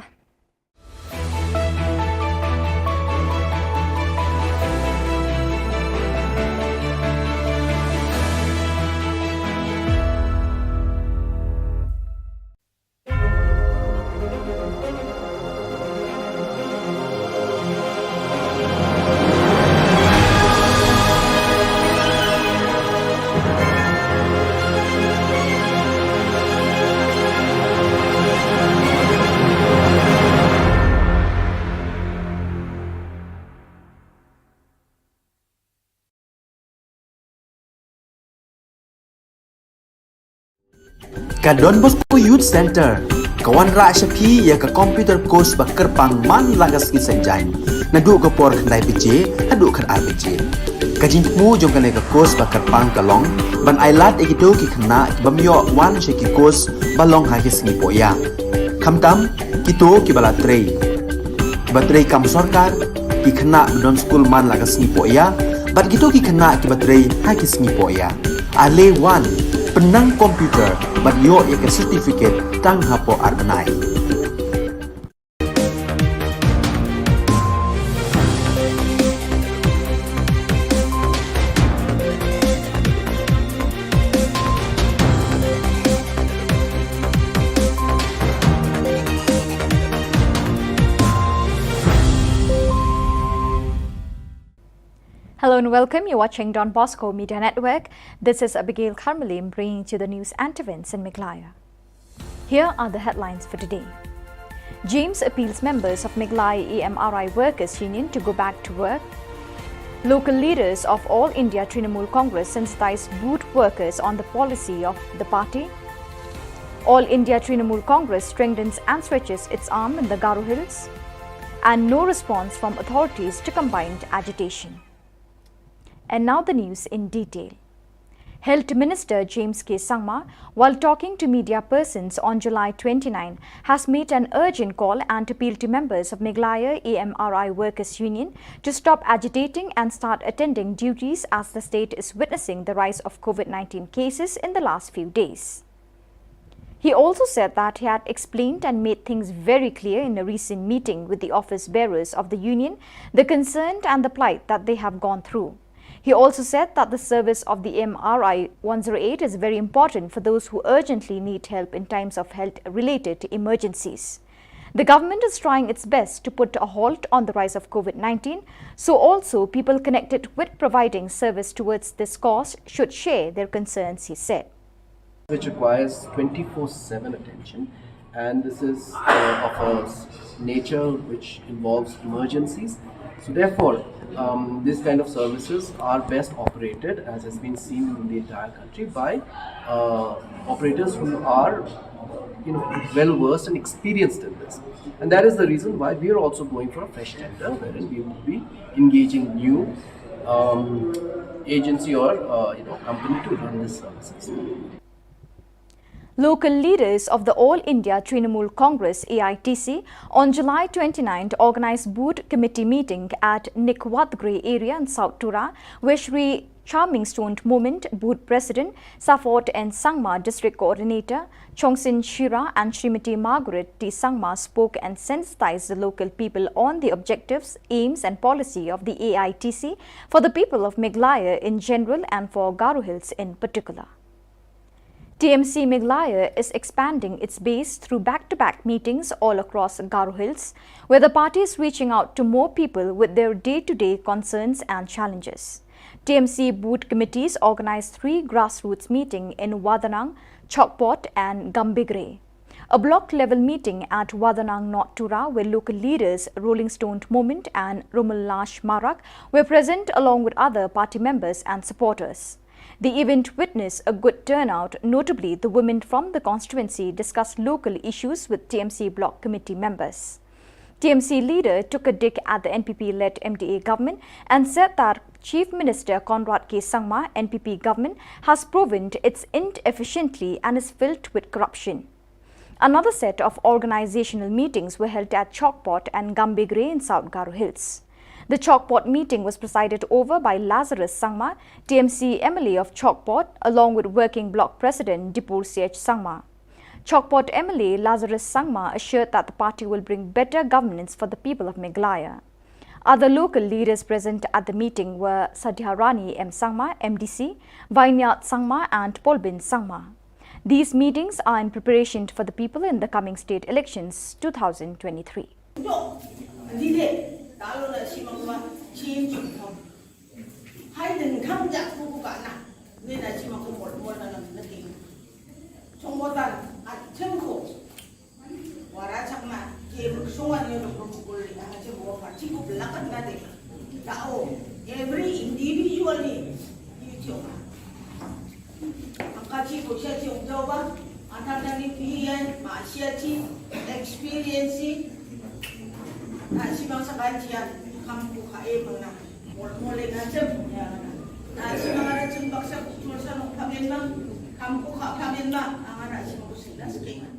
Ka Don Bosco Youth Center, Wanrah sha phi ïa ka computer course ba kyrpang man la ka sngi Saitjaiñ, naduh ka por khyndai baje haduh khatar baje. Ka jingthmu jong kane ka course ba kyrpang ka long ban ailad ïa kito ki khynnah ki bym ïoh wan sha ki course ba long ha ki sngi pohïa, khamtam kito kiba la trei, kiba trei kam sorkar, ki khynnah ba don skul man la ka sngi pohïa, bad kito ki khynnah kiba trei ha ki sngi pohïa. Ale wan, pynnang computer bad ïoh ïa ka certificate tang hapoh ar bnai. Hello and welcome. You're watching Don Bosco Media Network. This is Abigail Kharmalim bringing to the news and events in Meghalaya. Here are the headlines for today. James appeals members of Meghalaya A M R I Workers Union to go back to work. Local leaders of All India Trinamool Congress sensitize booth workers on the policy of the party. All India Trinamool Congress strengthens and stretches its arm in the Garo Hills. And no response from authorities to combined agitation. And now the news in detail. Health Minister James K Sangma, while talking to media persons on July twenty-nine, has made an urgent call and appeal to members of Meghalaya A M R I Workers Union to stop agitating and start attending duties as the state is witnessing the rise of COVID nineteen cases in the last few days. He also said that he had explained and made things very clear in a recent meeting with the office bearers of the union, the concern and the plight that they have gone through. He also said that the service of the M R I one zero eight is very important for those who urgently need help in times of health-related emergencies. The government is trying its best to put a halt on the rise of COVID nineteen, so also people connected with providing service towards this cause should share their concerns, he said. Which requires twenty-four seven attention, and this is uh, of a s- nature which involves emergencies. So therefore, um, this kind of services are best operated, as has been seen in the entire country, by uh, operators who are, you know, well versed and experienced in this. And that is the reason why we are also going for a fresh tender, wherein we will be engaging new um, agency or uh, you know, company to run this services. Local leaders of the All India Trinamool Congress, A I T C, on July twenty-ninth organized booth committee meeting at Nikwatgre area in South Tura, where Shri Charming Stoned Moment, booth president, Safot N Sangma, district coordinator, Chongsin Shira and Shrimati Margaret T Sangma spoke and sensitized the local people on the objectives, aims and policy of the A I T C for the people of Meghalaya in general and for Garo Hills in particular. T M C Meghalaya is expanding its base through back-to-back meetings all across Garo Hills, where the party is reaching out to more people with their day-to-day concerns and challenges. T M C booth committees organized three grassroots meetings in Wadanang, Chokpot and Gambegre. A block-level meeting at Wadanang, North Tura, where local leaders Rolling Stone Moment and Romulash Marak were present along with other party members and supporters. The event witnessed a good turnout, notably the women from the constituency discussed local issues with T M C block committee members. T M C leader took a dig at the N P P-led M D A government and said that Chief Minister Conrad K Sangma N P P government has proven its inefficiently and is filled with corruption. Another set of organizational meetings were held at Chokpot and Gambegre in South Garo Hills. The Chokpot meeting was presided over by Lazarus Sangma, T M C M L A of Chokpot, along with Working Bloc President Dipur C H Sangma. Chokpot M L A Lazarus Sangma assured that the party will bring better governance for the people of Meghalaya. Other local leaders present at the meeting were Sadhya Rani M Sangma, M D C, Vineyard Sangma, and Polbin Sangma. These meetings are in preparation for the people in the coming state elections two thousand twenty-three. Dide, talo na shima kuma chin chum thom. Hai den kham jak ku ku ka na. Ni na shima ku mol mol na na na ti. Chong botan at chim ku. Wara chak ma ke mu shong an yo no ku ku li na chim ku pa chi ku la kan na de. Ta o every individually you chong. Ka chi ku sha chong jo ba. Ata tani pian ma sia chi experience. Na si bang sa kan sia kam ku ka e bang na. Mol mol na chem ya na. Na si bang ada chem baksa ku tul sa no phagen bang. Kam ku ka phagen bang. Angara si bang ku sila skengan.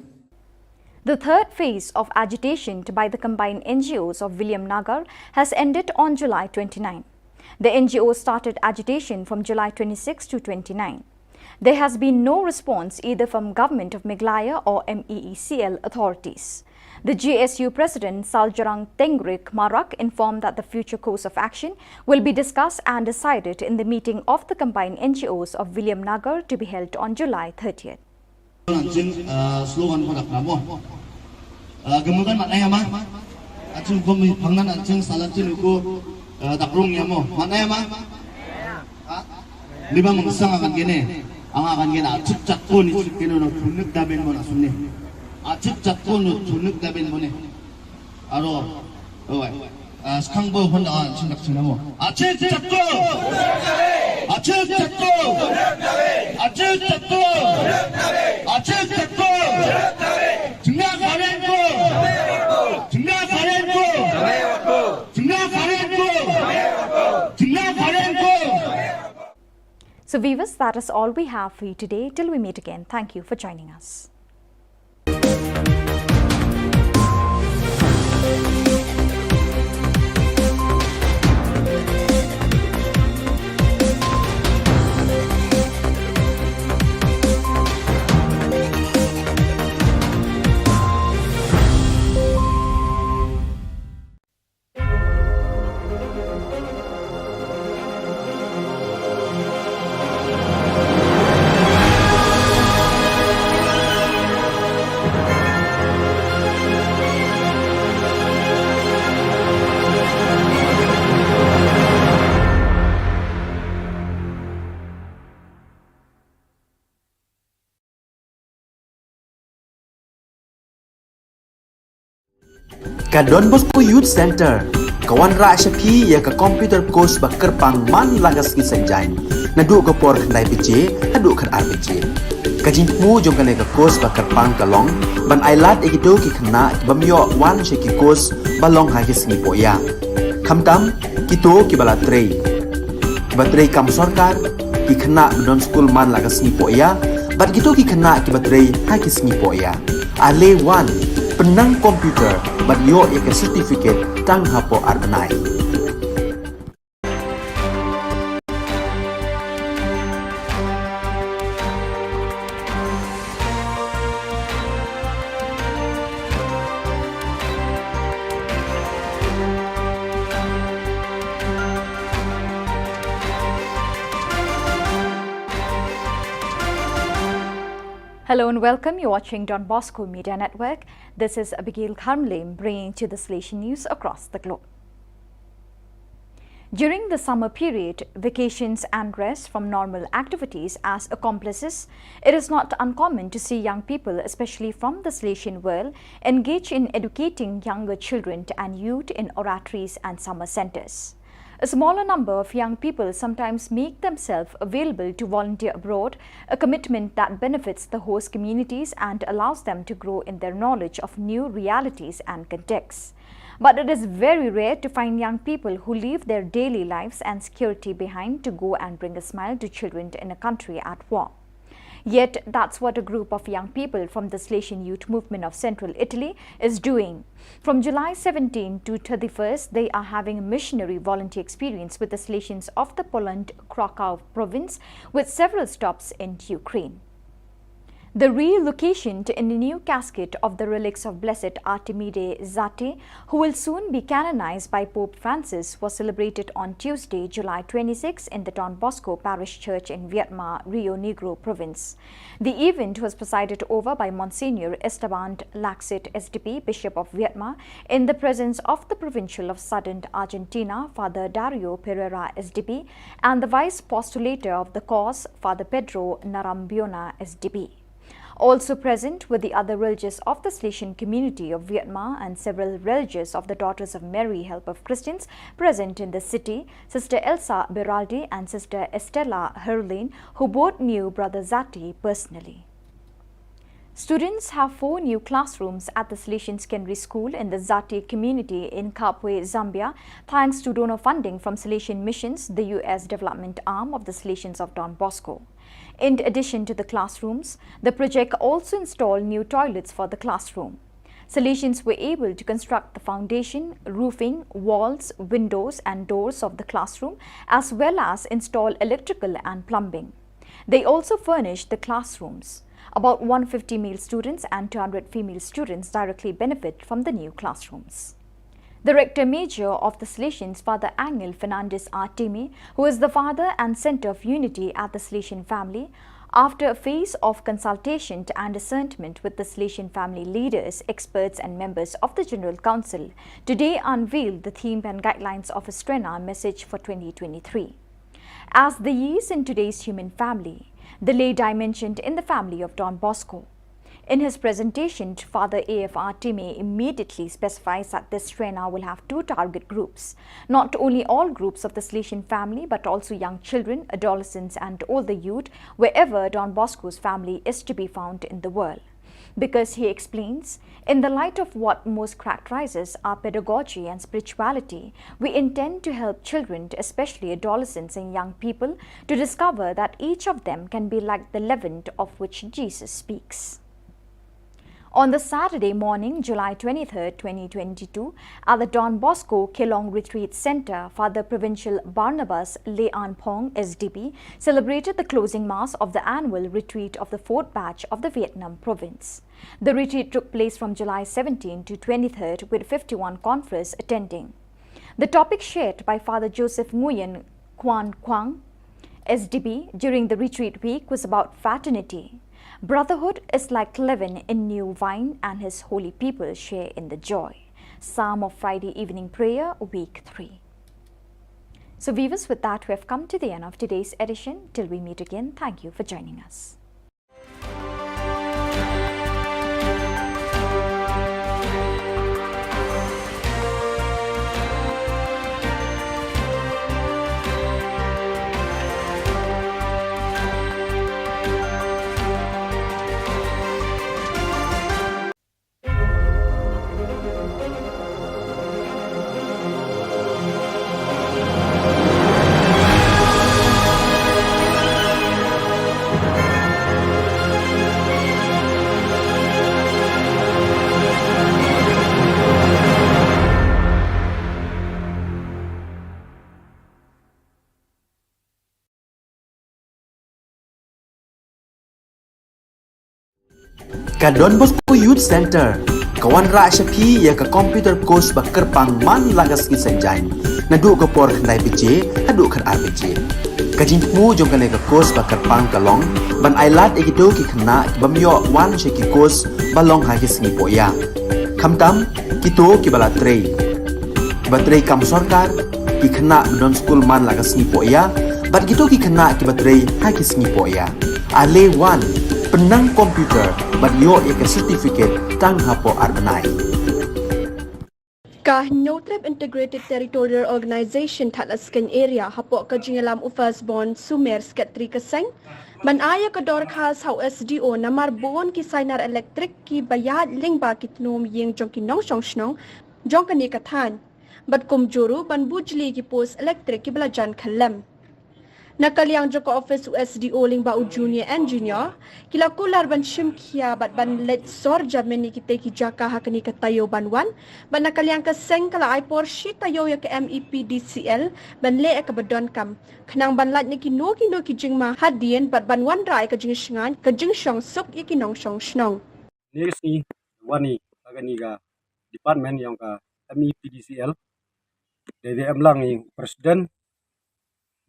The third phase of agitation by the combined N G Os of Williamnagar has ended on July twenty-nine. The N G Os started agitation from July twenty-six to twenty-nine. There has been no response either from Government of Meghalaya or M E E C L authorities. The G S U President Saljrang Tengrick Marak informed that the future course of action will be discussed and decided in the meeting of the combined N G Os of Williamnagar to be held on July thirtieth. Jing, ah, slogan ko dak namo. Ah, gemukan makna ya ma. Ajing ko mi pangnan ajing salam jing ko, ah, dak rung ya mo. Makna ya ma. Ha? Ni bang sang akan gene. Ang akan gene acik cak ko ni cik kene no tunik daben mo na suni. Acik cak ko no tunik daben mo ne. Aro. Oi. Ah, skang bo hon, ah, chin dak chin mo. Acik cak ko. Acik cak ko. Acik cak ko. Acik cak ko. Jingga karen ko. Jingga karen ko. Jingga karen ko. Jingga karen ko. So viewers, that is all we have for you today. Till we meet again, thank you for joining us. Ka Don Bosco Youth Centre ka wanrah sha phi ïa ka computer course ba kyrpang man la ka sngi Saitjaiñ, naduh ka por khyndai baje haduh khatar baje. Ka jingthmu jong kane ka course ba kyrpang ka long ban ailad ïa kito ki khynnah ki bym ïoh wan sha ki course ba long ha ki sngi pohïa, khamtam kito kiba la trei, kiba trei kam sorkar, ki khynnah ba don skul man la ka sngi pohïa bad kito ki khynnah kiba trei ha ki sngi pohïa. Ale wan, pynnang computer bad ïoh ïa ka certificate tang hapoh ar bnai. Hello and welcome. You're watching Don Bosco Media Network. This is Abigail Kharmlem bringing to the Salesian News across the globe. During the summer period, vacations and rest from normal activities as accomplices, it is not uncommon to see young people, especially from the Salesian world, engage in educating younger children and youth in oratories and summer centers. A smaller number of young people sometimes make themselves available to volunteer abroad, a commitment that benefits the host communities and allows them to grow in their knowledge of new realities and contexts. But it is very rare to find young people who leave their daily lives and security behind to go and bring a smile to children in a country at war. Yet, that's what a group of young people from the Salesian Youth Movement of Central Italy is doing. From July seventeen to thirty-first, they are having a missionary volunteer experience with the Salesians of the Poland Krakow province, with several stops in Ukraine. The relocation to a new casket of the relics of Blessed Artemide Zsaty, who will soon be canonized by Pope Francis, was celebrated on Tuesday, July twenty-six, in the Don Bosco Parish Church in Vietma, Rio Negro Province. The event was presided over by Monsignor Esteban Laxet, S D P, Bishop of Vietma, in the presence of the Provincial of Southern Argentina, Father Dario Pereira, S D P, and the Vice Postulator of the cause, Father Pedro Narambiona, S D P. Also present were the other religious of the Salesian community of Vietma and several religious of the Daughters of Mary Help of Christians present in the city, Sister Elsa Beraldi and Sister Estella Herlin, who both knew Brother Zsaty personally. Students have four new classrooms at the Salesian Secondary School in the Zati community in Kabwe, Zambia, thanks to donor funding from Salesian Missions, the U S development arm of the Salesians of Don Bosco. In addition to the classrooms, the project also installed new toilets for the classroom. Salesians were able to construct the foundation, roofing, walls, windows, and doors of the classroom, as well as install electrical and plumbing. They also furnished the classrooms. About one fifty male students and two hundred female students directly benefit from the new classrooms. The rector major of the Salesians, Father Angel Fernandez Artime, who is the father and center of unity at the Salesian family, after a phase of consultation and discernment with the Salesian family leaders, experts, and members of the General Council, today unveiled the theme and guidelines of his Srena message for twenty twenty-three. As the years in today's human family, the lay dimensioned in the family of Don Bosco. In his presentation, Father A F Artime immediately specifies that this Srena will have two target groups. Not only all groups of the Salesian family, but also young children, adolescents, and older youth, wherever Don Bosco's family is to be found in the world. Because he explains, in the light of what most characterizes our pedagogy and spirituality, we intend to help children, especially adolescents and young people, to discover that each of them can be like the leaven of which Jesus speaks. On the Saturday morning, July twenty-third, twenty twenty-two, at the Don Bosco Kelong Retreat Center, Father Provincial Barnabas Leanpong, S D B, celebrated the closing mass of the annual retreat of the fourth batch of the Vietnam province. The retreat took place from July seventeenth to twenty-third, with fifty-one confreres attending. The topic shared by Father Joseph Nguyen Kuan Kuang, S D B, during the retreat week was about fraternity. "Brotherhood is like leaven in new wine, and his holy people share in the joy." Psalm of Friday evening prayer, week three. So, viewers, with that, we have come to the end of today's edition. Till we meet again, thank you for joining us. Ka Don Bosco Youth Center ka wanrah sha phi ïa ka computer course ba kyrpang man la ka sngi Saitjaiñ, naduh ka por khyndai baje haduh khatar baje. Ka jingthmu jong kane ka course ba kyrpang ka long ban ailad ïa kito ki khynnah ki bym ïoh wan sha ki course ba long ha ki sngi pohïa. Khamtam kito kiba la trei, kiba trei kam sorkar, ki khynnah ba don skul man la ka sngi pohïa, bad kito ki khynnah kiba trei ha ki sngi pohïa. Ale wan, pynnang computer bad ïoh ïa ka certificate tang hapoh ar bnai. Ka Hynñiewtrep Integrated Territorial Organization Thadlaskein Area, hapoh ka jingïalam u First Born Sumer, Secretary ka seng, ban ai ïa ka dorkhas ha u S D O namar bun ki sainar elektrik kiba ïaid lyngba ki tnum ïing jong ki nongshong shnong jong kane ka thaiñ, bad kumjuh ruh ban bujli ki post elektrik kiba la jan khyllem. Na ka liang jong ka office u S D O lyngba u junior engineer, ki la kular ban shim khia bad ban leit sor jamin ïa kitei ki jaka ha kane ka taïew ban wan, bad na ka liang ka seng ka la ai por shi taïew ïa ka M E P D C L ban leh ïa kaba donkam, khnang ban lait na kino kino ki jingma hadien bad ban wanrah ïa ka jingshngaiñ, ka jingshongsuk ïa ki nongshong shnong. Kane ka sngi wan i ha kane ka department ïong ka M E P D C L. Dei dei em lang i president,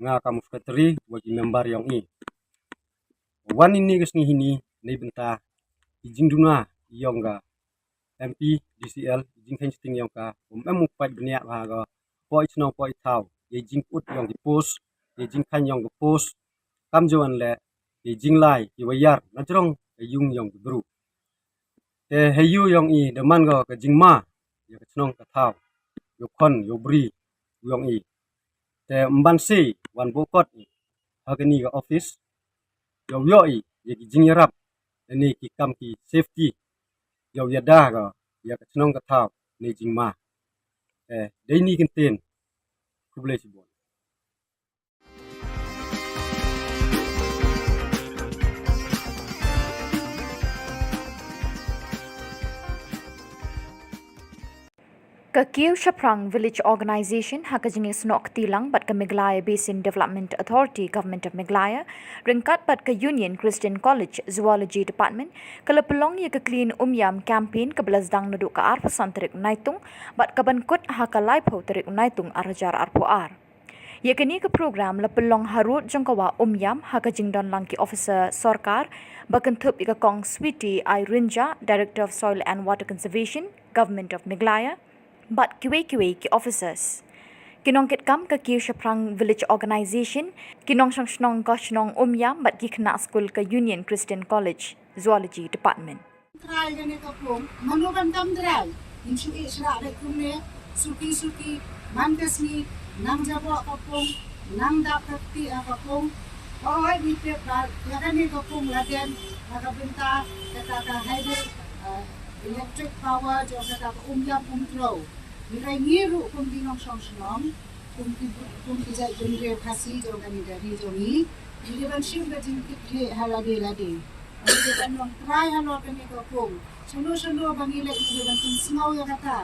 nga kam secretary, wa ki member ïong i. Wan ini ka sngi hini nei bynta i jingduna ïong ka M P D C L, i jingkheiñ sting ïong ka, um em u paid bniah ha ka poi shnong poi thaw, i jingput ïong ki post, i jingkheiñ ïong ka post, kam juan le i jinglai ki wayar na jrong ka ïung ïong ki bru. Te ha ïu ïong i da man ka ka jingma ïa ka chnong ka thaw, ïa u khon ïa u bri ïong i. Te mban si wan bokot i ha kani ka office, ïa u ïoh i ïa ki jingïarap ne ki kam ki safety ïa u ïada ka ïa ka chnong ka thaw ne jingma. Eh, dei ni kyntien. Khublei shibun. Ka Kiew Shaphrang Village Organization ha ka jingïasnoh kti lang bad ka Meghalaya Basin Development Authority, Government of Meghalaya, ryngkat bad ka Union Christian College Zoology Department, ka la pynlong ïa ka Clean Umiam campaign kaba la sdang naduh ka arphew san tarik Naitung bad ka ban kut ha ka laiphew tarik Naitung arhajar arphew ar. Ïa kane ka program la pynlong harud jong ka wah Umiam ha ka jingdon lang ki officer sorkar, ba kynthup ïa ka Kong Sweety I Rynjah, Director of Soil and Water Conservation, Government of Meghalaya, bad kiwei kiwei ki officers. Ki nongkitkam ka Kiew Shaphrang Village Organization, ki nongshong shnong ka shnong Umiam bad ki khynnah skul ka Union Christian College Zoology Department. Trai kane ka pung, mano ban kam trai? Ngin shu ïeh shrah beit kumne, suki suki, man ka sngi, nang jaboh ka pung, nang dap ka kti ha ka pung. Oi, ngi tip ba ïa kane ka pung la dem ha ka bynta kata ka hydro, eh, electric power jong kata ka Umiam Umtrew. Ngi ruh kum ki nongshong shnong, kum ki, kum ki jaitbynriew Khasi jong kane ka ri jong ngi, ngi dei ban shim ka jingkitkhlieh ha lade lade. Ba ngi dei ban long trai halor kane ka pung. Shano shano ba ngi leit ngi dei ban pynsngew ïa kata.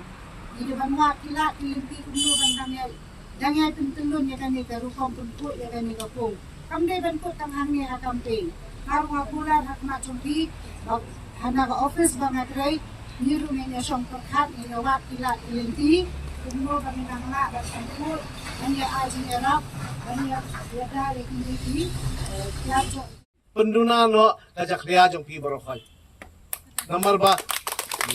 Ngi dei ban wad ki lad ki lynti kumno ban dang ïai, dang ïai pyntyllun ïa kane ka rukom pynkhuid ïa kane ka pung. Kam dei ban kut tang hangne ha campaign. Nga ruh nga kular ha khmat jong phi, ba hana ka office ba nga trei, ngi ruh ngin ïa shong pyrkhat, ngin ïa wad ki lad ki lynti kumno ba ngin nang lah ban pynkhuid, ban ïa ai jingïarap, ban ïa ïada ïa kine ki, eh, ki lad jong Pynduna noh ka jakhlia jong phi baroh khoit. Namar ba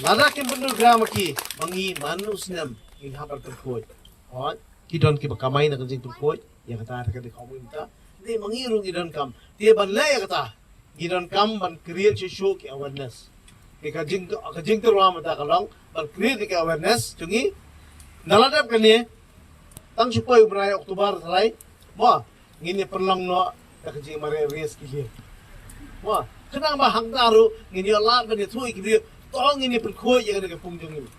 lada kim pyndonkam ïa ki, ma ngi man u snem ngin hap ban pynkhuid. Hooid, ki don kiba kamai na ka jingpynkhuid, ïa kata ka dei ka khawmui mynta. Te ma ngi ruh ngi donkam. Te ban leh ïa kata, ngi donkam ban create shuh shuh ki awareness. Te ka jing, ka jingtyrwa mynta ka long ban create ki awareness jong ngi. Na la dep kane, tang shu poi u bnai October thalai, mo, ngin ïa pynlong noh da ka jingmareh race ki lieng. Mo, khnang ba hangta ruh ngin ïa lad ban ïathuh ïa ki briew, to ngin ïa pynkhuid ïa kane ka pung jong ngi.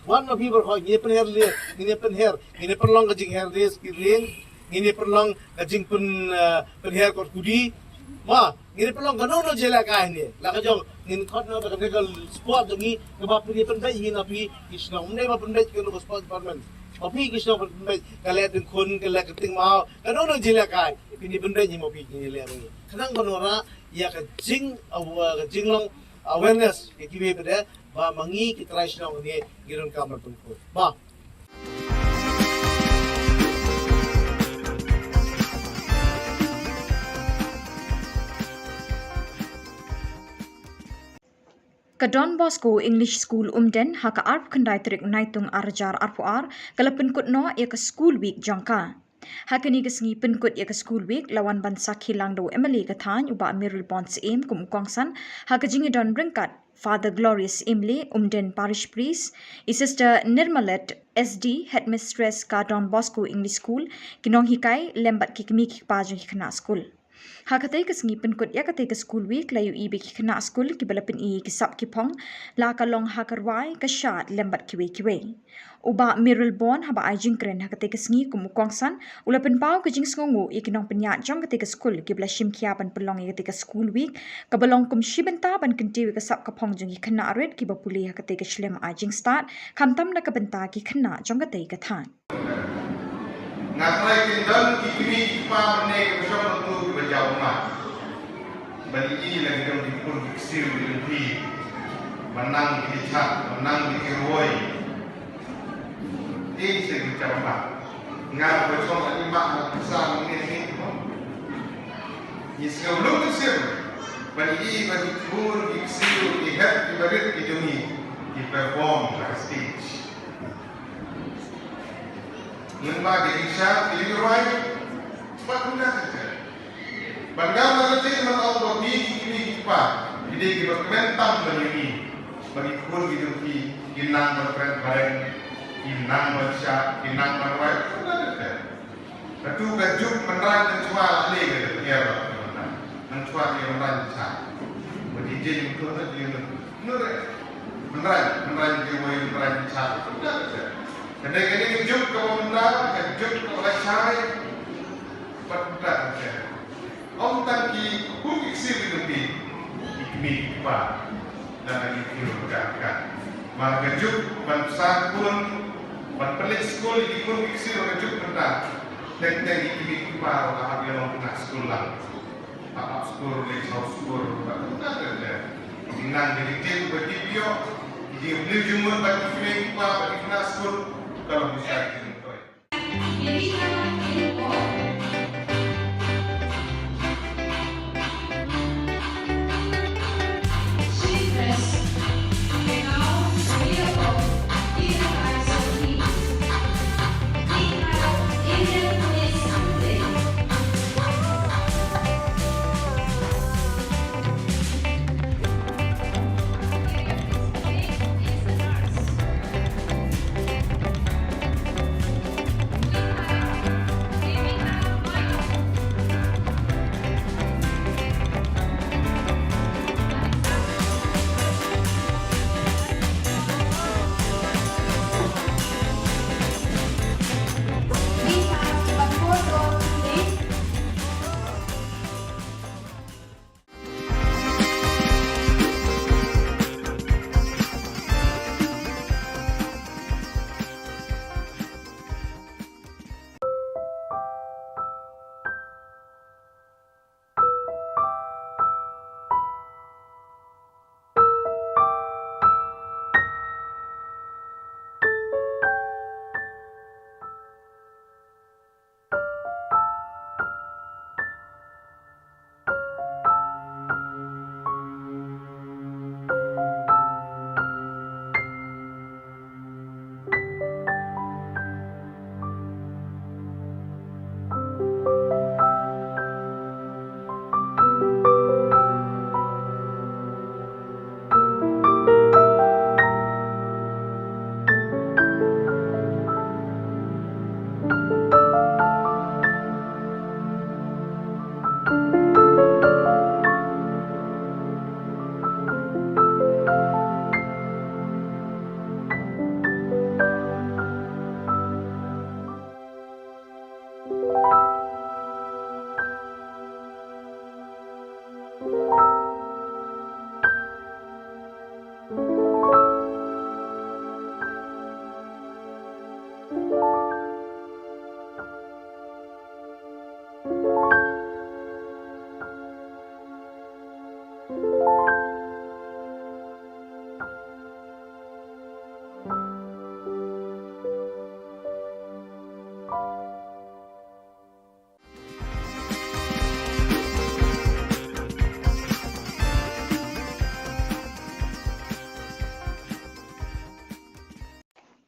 Wan ma phi baroh, ngin ïa pynher lieng, ngin ïa pynher, ngin ïa pynlong ka jingher race ki lieng, ngin ïa pynlong ka jingpyn, eh, pynher kot kudi. Mo, ngin ïa pynlong kano kano jingïalehkai ne. La ka jong ngin khot noh da kane ka sport jong ngi, kaba phin ïa pynbeit hi na phi ki shnong. Ym dei ba pynbeit kano ka sport department. Ba phi ki shnong pynbeit, ka leh dengkhun, ka leh kyrteng maw, kano kano jingïalehkai. Phin ïa pynbeit hi ma phi ki jingïaleh jong ngi. Khnang ban wanrah ïa ka jing, uh, ka jinglong awareness ïa kiwei pat de ba ma ngi ki trai shnong ne ngi donkam ban pynkhuid. Ba Ka Don Bosco English School Umden, ha ka arphew khyndai tarik Naitung arhajar arphew ar, ka la pynkut noh ïa ka School Week jong ka. Ha kane ka sngi pynkut ïa ka School Week, la wan ban sakhi lang da u M L A ka thaiñ, u Bah Mayralborn Syiem, kum u kongsan, ha ka jingïadon ryngkat Father Glorious Imlay, Umden Parish Priest, i Sister Nirmalet, S D, Headmistress ka Don Bosco English School, ki nonghikai, lem bad ki kmie ki kpa jong ki khynnah skul. Ha katei ka sngi pynkut ïa katei ka School Week, la ïohi ba ki khynnah skul kiba la pyni ïa ki sap ki phong, la ka long ha ka rwai, ka shad, lem bad kiwei kiwei. U Bah Mayralborn, haba ai jingkren ha katei ka sngi kum u kongsan, u la pynpaw ka jingsngewnguh ïa ki nongpynïaid jong katei ka skul kiba la shim khia ban pynlong ïa katei ka School Week, kaba long kum shi bynta ban kyntiew ïa ka sap ka phong jong ki khynnah rit kiba pule ha katei ka shlem ai jingstad, khamtam na ka bynta ki khynnah jong katei ka thaiñ. Nga trai kyndon ki kmie ki kpa mynne kiba shong hangto kiba jaw ummat. Ban ïohi la ki don ki khun ki ksiew ki lynti. Ban nang ki jhat, ban nang ki rwai. Ïa se ki jaw ummat. Nga ba shong ha i mat ha pisa mynne ni. Ngi sngew lung ki ksiew. Ban ïohi ba ki khun ki ksiew ki hep kiba rit ki jong ngi. Ki perform ha stage. Lyngba ka jingshad ka jingrwai bad kumta kumta. Ban ngam la ka jingmut ong ba phi ki kmie ki kpa ki dei kiba kmen tam ban ïohi ba ki khun ki jong phi ki nang ban kren phareng, ki nang ban shad, ki nang ban rwai. Kumta kumta. Katu ka juk mynta ngan shuwa leh ka ïa ba mynta ngan shuwa ïa mynta ngan shad. Ki jing tu na jing tu. Nure. Menrai, menrai jing wai menrai bichar. Kane kane ka juk ka ba menrai, ka juk ka ba lashai. Pat ta ka. Ong tang ki khun ki ksiew ki kmie, ki kmie ki kpa. Na ka ki kmie ka ka. Mar ka juk ban sa khun, ban pynleit skul ki khun ki ksiew ka juk mynta. Teng teng ki kmie ki kpa ka hap ïa long na skul lang. Hap hap skul, leit shaw skul, ban pynta ka ka. Ki nang ki tip ba ki pio, ki pynliew jingmut ba ki kmie ki kpa ba ki na skul. Ka long ki sa ki jingmut.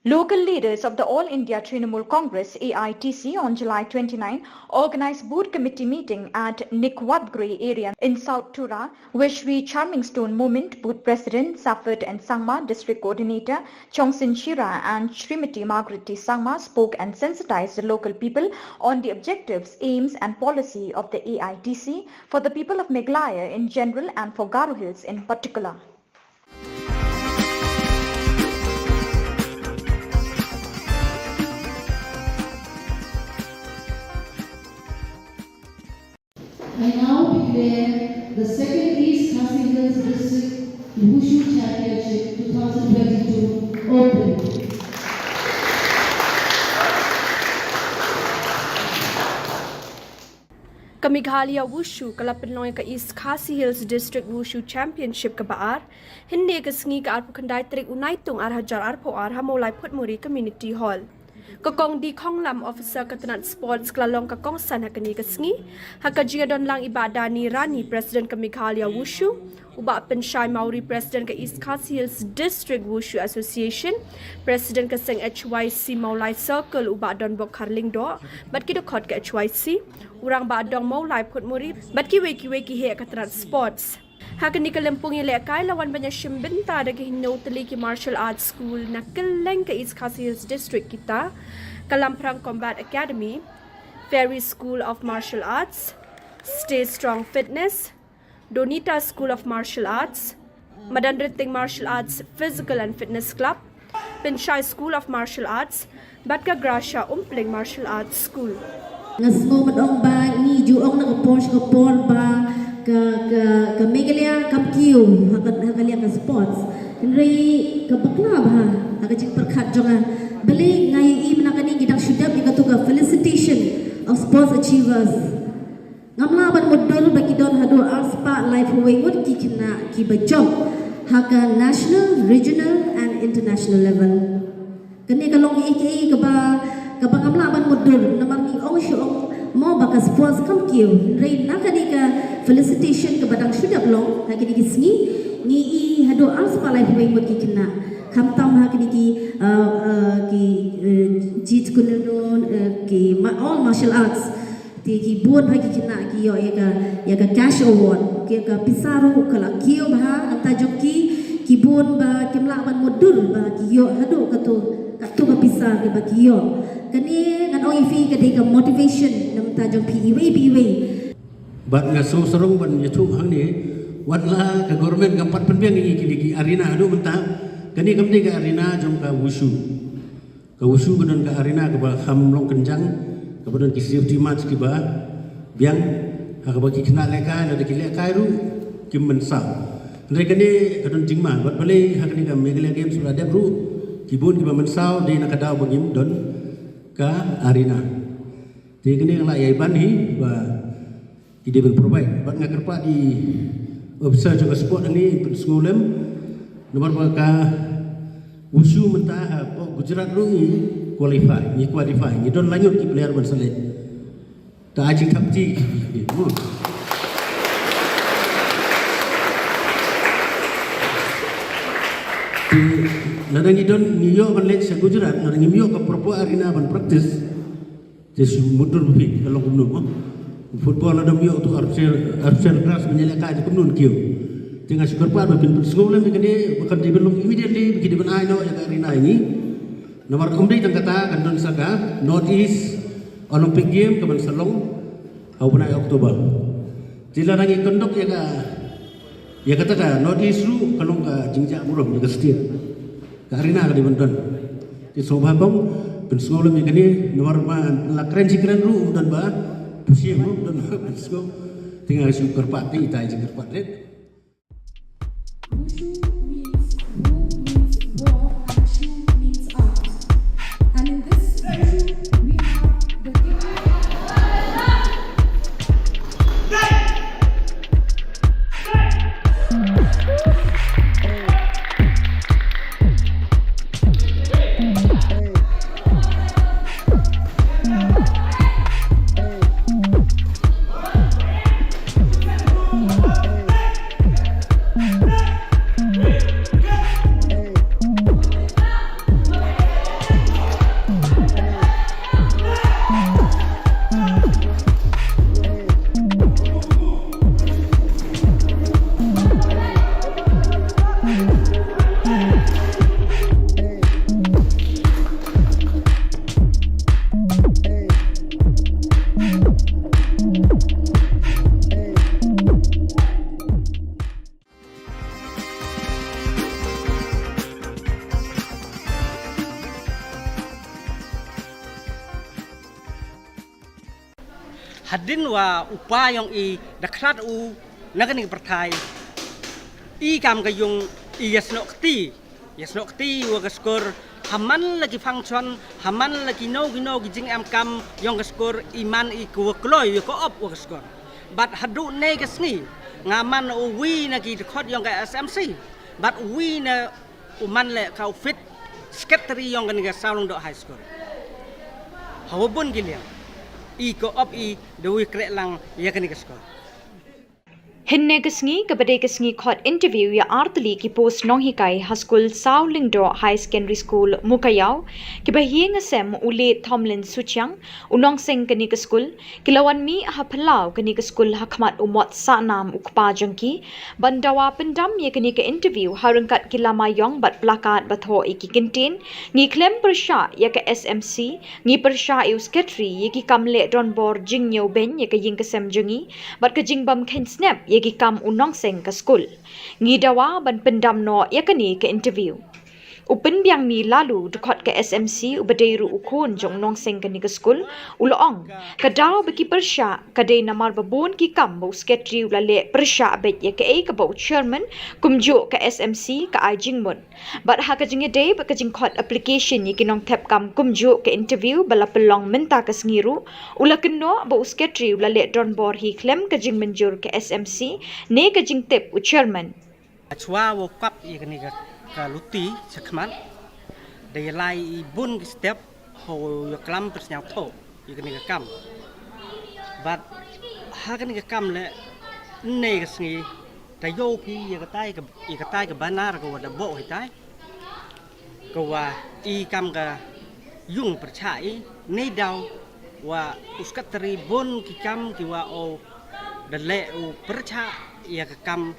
Local leaders of the All India Trinamool Congress, A I T C, on July twenty-nine organized booth committee meeting at Nikwatgre area in South Tura, where Shri Charmingstone Moment, booth president, Safet N Sangma, district coordinator, Chongsin Shira and Srimati Margaret T Sangma spoke and sensitized the local people on the objectives, aims and policy of the A I T C for the people of Meghalaya in general and for Garo Hills in particular. I now declare the second East Khasi Hills District Wushu Championship two thousand twenty-two open. Ka Meghalaya Wushu ka la pynlong ïa ka East Khasi Hills District Wushu Championship kaba ar, hynne ka sngi ka arphew khyndai tarik u Naitung ar hajar arphew ar ha Mawlai Phutmuri Community Hall. Ka Kong D Khonglam, Officer ka tnat Sports, ka la long ka kongsan ha kane ka sngi. Ha ka jingïadon lang i Bah Dani Rani, President ka Meghalaya Wushu, u Bah Pynshai Mawrie, President ka East Khasi Hills District Wushu Association, President ka seng H Y C Mawlai Circle, u Bah Donbok Kharlyngdoh, bad ki dkhot ka H Y C, u Rangbah Dong Mawlai Phutmuri, bad kiwei kiwei ki heh ka tnat Sports. Ha kane ka lympung ïalehkai la wan ban ïashim bynta da ki hynñiew tylli ki martial arts school na kylleng ka East Khasi Hills District, kita ka Lamphrang Combat Academy, Fairy School of Martial Arts, Stay Strong Fitness, Donita School of Martial Arts, Madanrynting Martial Arts Physical and Fitness Club, Pynshai School of Martial Arts, bad ka Gracia Umpling Martial Arts School. Nga sngew ban ong ba ngi ju ong na ka por sha ka por ba ka, ka, ka Meghalaya kam kiew ha ka, ha ka liang ka sports. Hynrei ka bakla bha ha ka jingpyrkhat jong nga. Balei nga ïohi mynta kane ngi dang shu dep ïa katu ka felicitation of sports achievers. Ngam lah ban mutdur ba ki don haduh arspah laiphew wei ngut ki khynnah kiba jop ha ka national, regional and international level. Kane ka long kaei kaei kaba, kaba ngam lah ban mutdur namar ngi ong shu ong mo ba ka sports kam kiew. Hynrei na kane ka felicitation kaba dang shu dep long ha kine ki sngi ngi i haduh arspah laiphew wei ngut ki khynnah. Khamtam ha kine ki, uh, uh, ki, uh, jiu jitsu, uh, ki ma-, all martial arts. Te ki bun ha ki khynnah ki ïoh ïa ka, ïa ka cash award. Ki, ïa ka pisa ruh ka la kiew bha, nangta jong ki, ki bun ba kim lah ban mutdur ba ki ïoh haduh katu, katu ka pisa kiba ki ïoh. Kane ngan ong ïa phi ka dei ka motivation na bynta jong phi iwei pa iwei. Bad nga sngewsarong ban ïathuh hangne, wat la ka government kam pat pynbiang ïa kine ki arena haduh mynta, kane kam dei ka arena jong ka wushu. Ka wushu ka don ka arena kaba kham long kynjang, kaba don ki safety match kiba biang, ha kaba ki khynnah lehkai, lada ki lehkai ruh kim mynsaw. Hynrei kane ka don jingma, bad balei ha kane ka Meghalaya Games ba la dep ruh, ki bun kiba mynsaw dei na ka daw ba ngim don ka arena. Te kane ka la ïai ban hi ba ki dei ban provide. Bad nga kyrpad ïa i officer jong ka sport hangne in pynsngew lem. Namar ba ka wushu mynta hapoh Gujarat ruh ngi qualify, ngi qualify. Ngi don lai ngut ki player ban select. Te ai jingthap kti. Te lada ngi don, ngi ïoh ban leit sha Gujarat, lada ngim ïoh ka proper arena ban practice. Te shu mutdur ba phi ka long kumno mo. Football lada ym ïoh tu artificial, artificial grass ban ïalehkai te kumno yn kiew. Te nga shu kyrpad ba phin pynsngew lem ïa kane ba kan dei ban long immediately ba ki dei ban ai noh ïa ka arena ïa ngi. Namar ym dei tang kata, kan don sa ka North East Olympic Game kaban sa long ha u bnai October. Te lada ngi conduct ïa ka, ïa kata ka North East ruh ka long ka jingjia burom ïa ka state. Ka arena ka dei ban don. Te sngewbha kong pynsngew lem ïa kane, namar ba la kren shi kren ruh ym don ba pyrshah, ym don ba pynsngew. Te nga shu kyrpad te ita i jingkyrpad rit. Wushu means who means war and shu means art. And in this wushu, we have the king. Hadien wa u pa yong i da khlad u na kane ka pyrthai, i kam ka yung i ïasnoh kti, ïasnoh kti wa ka skur ha man la ki function, ha man la kino kino ki jingem kam yong ka skur, i man i ka wa kloi wa ka op wa ka skur. Bad haduh ne ka sngi nga man u wi na ki dkhot yong ka S M C, bad u wi na u man leh ka u fit secretary yong kane ka Sawlyngdoh High School. Ha wa bun ki liang i ka op i da wi kreh lang ïa kane ka skur. Hynne ka sngi kaba dei ka sngi khot interview ïa artylli ki post nonghikai ha skul Sawlyngdoh High Secondary School Mukaïaw, kiba hiar sem u Late Thomlin Suchiang, u nongseng kane ka skul, ki la wan mih ha phyllaw kane ka skul ha khmat u Mot Sahnam u kpa jong ki ban dawa pyndam ïa kane ka interview ha ryngkat ki lama ïong bad plakat ba thoh ïa ki kyntien: Ngi khlem pyrshah ïa ka S M C, ngi pyrshah ïa u secretary ïa ki kam leh donbor jingñiew beiñ ïa ka ïing ka sem jong ngi bad ka jingbym kheiñ snep ïa ki kam u nongseng ka skul. Ngi dawa ban pyndam noh ïa kane ka interview. U Pynbiang Mih Laloo, dkhot ka S M C, uba dei ruh u khun jong u nongseng kane ka skul, u la ong, ka daw ba ki pyrshah ka dei namar ba bun ki kam ba u secretary u la leh pyrshah beit ïa kaei kaba u chairman kumjuh ka S M C ka ai jingmut. Bad ha ka jingïadei bad ka jingkhot application ïa ki nongthep kam kumjuh ka interview ba la pynlong mynta ka sngi ruh, u la kynnoh ba u secretary u la leh donbor hi khlem ka jingmynjur ka S M C ne ka jingtip u chairman. Shuwa wow kap ïa kane ka, ka luti shakhmat, da ïalai i bun ki step, ha wow ïaklam pynsñiawthooh ïa kane ka kam. Bad ha kane ka kam leh, ynne ka sngi, da ïoh phi ïa katai ka, ïa katai ka banner ka wa da buh hitai, ka wa i kam ka yung pyrshah i, ne daw wa u secretary bun ki kam ki wa o da leh u pyrshah ïa ka kam,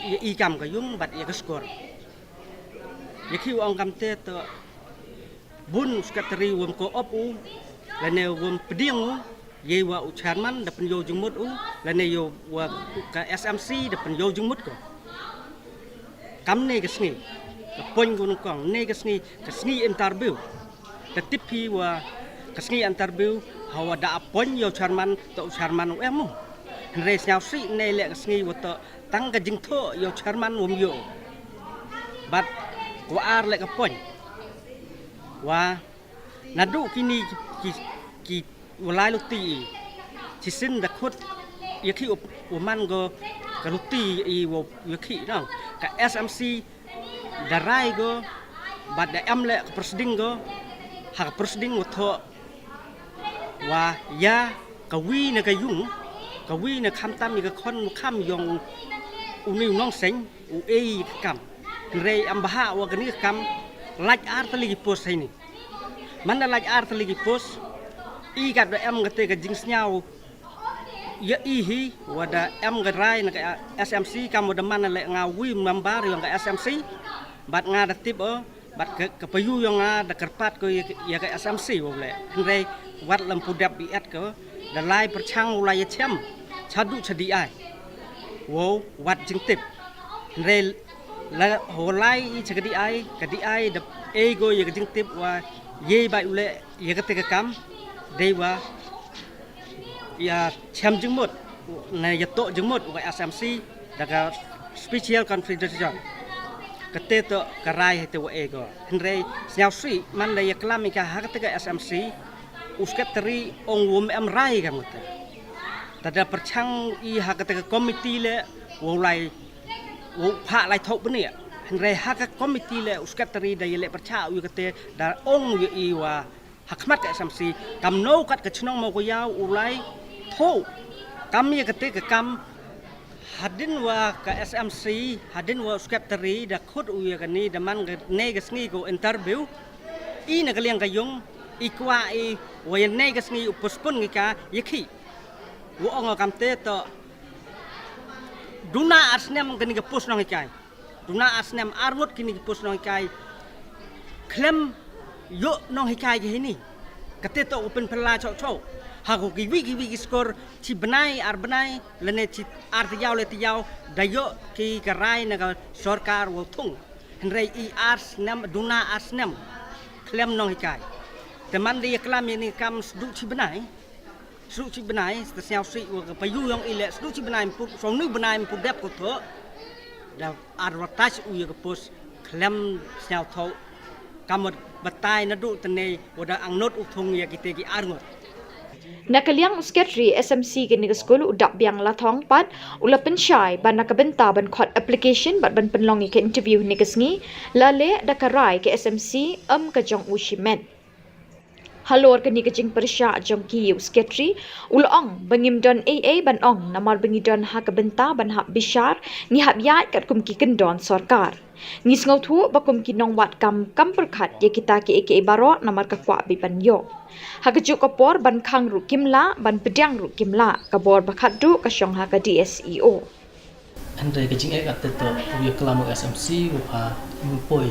ïa i kam ka yung bad ïa ka skur. Ïa ki u ong kamte to bun u secretary wam ko op u, lane wam pdiang u, ïa wa u chairman da pynïoh jingmut u, lane ïa wa ka S M C da pynïoh jingmut ko. Kam ne ka sngi, ka point ko nyngkong, ne ka sngi, ka sngi interview. Da tip phi wa ka sngi interview, ha wa da appoint ïa u chairman, to u chairman u em u. Hynrei sñiawsih ne leh ka sngi wa to tang ka jingthoh ïa u chairman wam ïoh. Bad ko ar leh ka point. Wa naduh kini ki, ki, ki wa lai luti i. Shisien da khot ïa ki u, u man ko ka luti i wa ïa ki nang. Ka S M C da rai ko, bad da em leh ka proceeding ko, ha ka proceeding wa thoh wa ïa ka wi na ka yung, ka wi na khamtam ïa ka khon kham yong u ni u nongseng, u ei ka kam. Hynrei em bha wa kani ka kam, lait ar tylli ki post heini. Man da lait ar tylli ki post, i kat da em kate ka jingsñiaw, ïa i hi, wa da em ka rai na ka S M C, kam wa da man leh nga wi member yong ka S M C, bad nga da tip o, bad ka, ka payu yong nga da kyrpad ko ïa, ïa ka S M C wa leh. Hynrei wat lem pu dep i et ko, da lai pyrchang u lai ïa chem, chadu chadi ai. Wow, wat jingtip. Hynrei la ho lai i cha ka D I, ka D I da ei ko ïa ka jingtip wa ïa bai u leh ïa kate ka kam, dei wa ïa chem jingmut, ne ïa toh jingmut wa S M C, da ka special confederation. Kate to ka rai hate wa ei ko. Hynrei sñiawsih, man da ïa klam i ka ha kate ka S M C, u secretary ong wam em rai ka mut. Tada pyrchang i ha kata ka committee leh, wow lai, wow phah lai thoh bniah. Hynrei ha ka committee leh, u secretary da ïaleh pyrchah u ïa kata da ong ïa i wa ha khmat ka S M C, kam no kat ka chnong mo ko yaw u lai thoh. Kam ïa kata ka kam hadien wa ka S M C, hadien wa u secretary da khot u ïa kani da man kane ka sngi ko interview. I na ka liang ka yung, i kwah i wa ïa ne ka sngi u postpone ngi ka ïa ki. Wa ong o kamte to duna ar snem kani ka post nonghikai. Duna ar snem ar ngut kini ki post nonghikai. Khlem ïoh nonghikai ki hini. Kate to u pynphylla chok chok. Ha ko kiwi kiwi ki skur chi bnai ar bnai lane chi ar tayaaw le tayaaw da ïoh ki ka rai na ka sorkar wow thung. Hynrei i ar snem, duna ar snem. Khlem nonghikai. Te man da ïa klam ïa ni kam sduk chi bnai. Sduk chi bnai, te sñiawsih wa ka payu yong i leh sduk chi bnai mpu, sawnu bnai mpu dep ko thoh. Da advertise u ïa ka post khlem sñiawthoh. Kam wa batai naduh tene wa da angnot u thung ïa kite ki ar ngut. Na ka liang u secretary S M C kane ka skul u Dapbiang Lathong pat u la pynshai ba na ka bynta ban khot application bad ban pynlong ïa ka interview hane ka sngi, la leh da ka rai ka S M C, em ka jong u shimet. Halor kane ka jingpyrshah jong ki ïa u secretary, u la ong ba ngim don ei ei ban ong namar ba ngi don ha ka bynta ban hap bishar, ngi hap ïaid katkum ki kyndon sorkar. Ngi sngewthuh ba kum ki nongwad kam kam pyrkhat ïa kita kiei kiei baroh namar ka kwah beit ban ïoh. Ha kajuh ka por ban khang ruh kim lah, ban pdiang ruh kim lah, ka bor ba khatduh ka shong ha ka D S E O. Hynrei ka jingeh kata to u ïa klam u S M C u pha u poi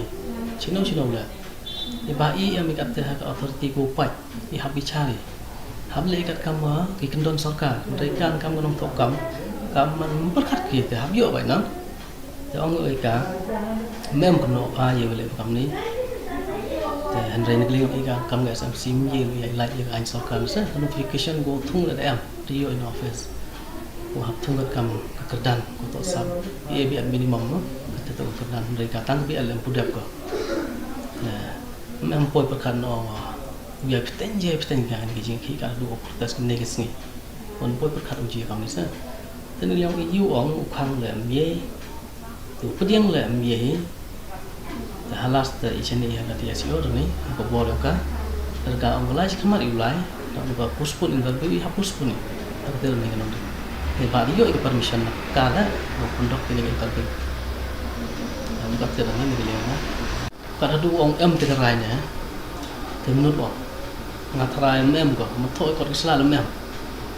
chino chino le. I ba i em i kata ha ka authority ko pai i hap bichari. Hap le i kat kam ki kyndon sorkar. Hynrei kan kam ka nongthoh kam Kam man pyrkhat ki te hap ïoh bai nang. Te ong ïa ka mem kno a ïa wele kam ni. Te hynrei ngi ling ïa ka kam ka S M C ïa ïa lai ïa ka ain sorkar se notification go thung le em te ïoh in office. Ko hap thung kam ka kyrdan ko to sam. Ïa bi at minimum no. Te to kyrdan hynrei ka tang bi at lem pudep ko. Te mem poi pyrkhat no. Ïa pteng je pteng ka ni jing ki ka du protest ne ki sngi. Kon poi pyrkhat um ji kam ni se. Te ni liang i yu ong u khang le mye. Tu pdiang le mye. Te halas te i chene i hana ti asi or ni. Ko bor ka. Te ka ong lai si khamar i lai. Ta ka postpone interview i ha postpone. Ta ka te ni ka nong. Te ba yu i ka permission ka la. Ko pondok te ni ka interview. Am ka te ni ni liang na. Kat haduh ong em te ka rai ne. Te minut ong. Nga tharai em em ko, mynta kot ki sla lem em.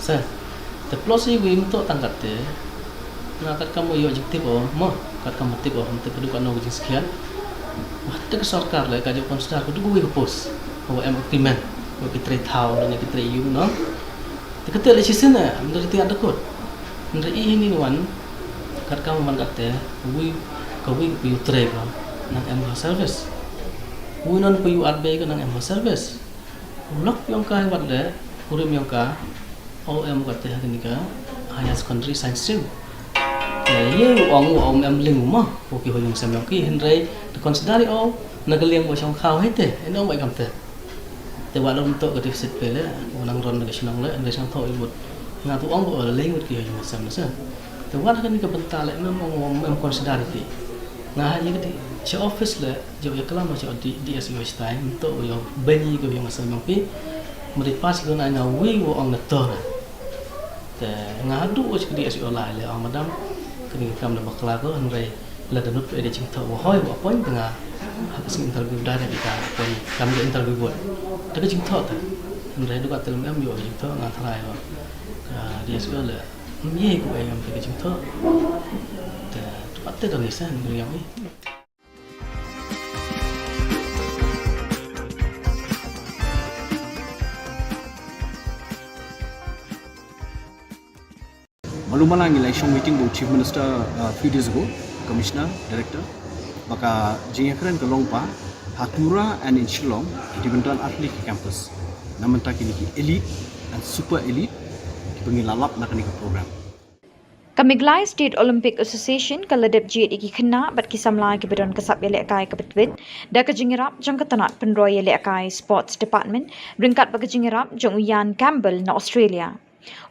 Se. Te plus i wi mynta tang kat te. Nga kat kam ïoh jingtip o, mo, kat kam tip o, mynta padu kat no jingskhiat. Wah, te ka sorkar le ka jong consider ko duh wi ka post. Ko em agreement. Ko ki trei thaw ne ki trei yu no. Te kata le shisien eh, hynrei te ïa dakut. Hynrei i hini wan, kat kam wan kat te, wi, ka wi ka yu trei ko, nang em ha service. Wi non ka yu at bei ko nang em ha service. U lok yong ka wat le, kurim yong ka, o em kat te ha kini ka, higher secondary science stream. Te ye u ong u ong em ling u ma, ko ki ho yung sem yong ki, hynrei, te consider o, na ka liang wa shong khaw hei te, eno wa i kam te. Te wat lom to ka deficit pele, u nang ron ka shnong le, nang shnong to i mut. Nga tu ong ko le ngut ki ha jong sem se. Te wat ka ni ka bynta le mem ong mem consider ki. Nga ha ni ka di che office le, jo ya kalam che di di S U H time to yo beni ko yo masa mem ki. Mari pas ko na nga wi wo ong na to na. Te nga hadu o chik di S U lai le, oh madam, kini kam da bakla ko, hynrei la da nut ede jingthoh wa hoi wa appoint nga ha ka sing interview direct ita appoint kam da interview bot. Da ka jingthoh ta. Hynrei du ka telem em yo jingthoh nga tharai wa. Ka di S U le. Ye ku em da ka jingthoh. Te tu pat te da ni sa ni yang ni. Malu mala ngi la shong meeting bad Chief Minister, uh, few days ago, Commissioner, Director, ba ka jingïakren ka long ba ha Tura and in Shillong, ki dei ban don ar tylli ki campus. Na mynta kine ki elite and super elite, kiba ngi la lap na kane ka program. Ka Meghalaya State Olympic Association ka la dep jied ïa ki khynnah bad ki samla kiba don ka sap ïalehkai kaba tbit da ka jingïarap jong ka tnat pynroi ïalehkai Sports Department ryngkat bad ka jingïarap jong u Ian Campbell na Australia.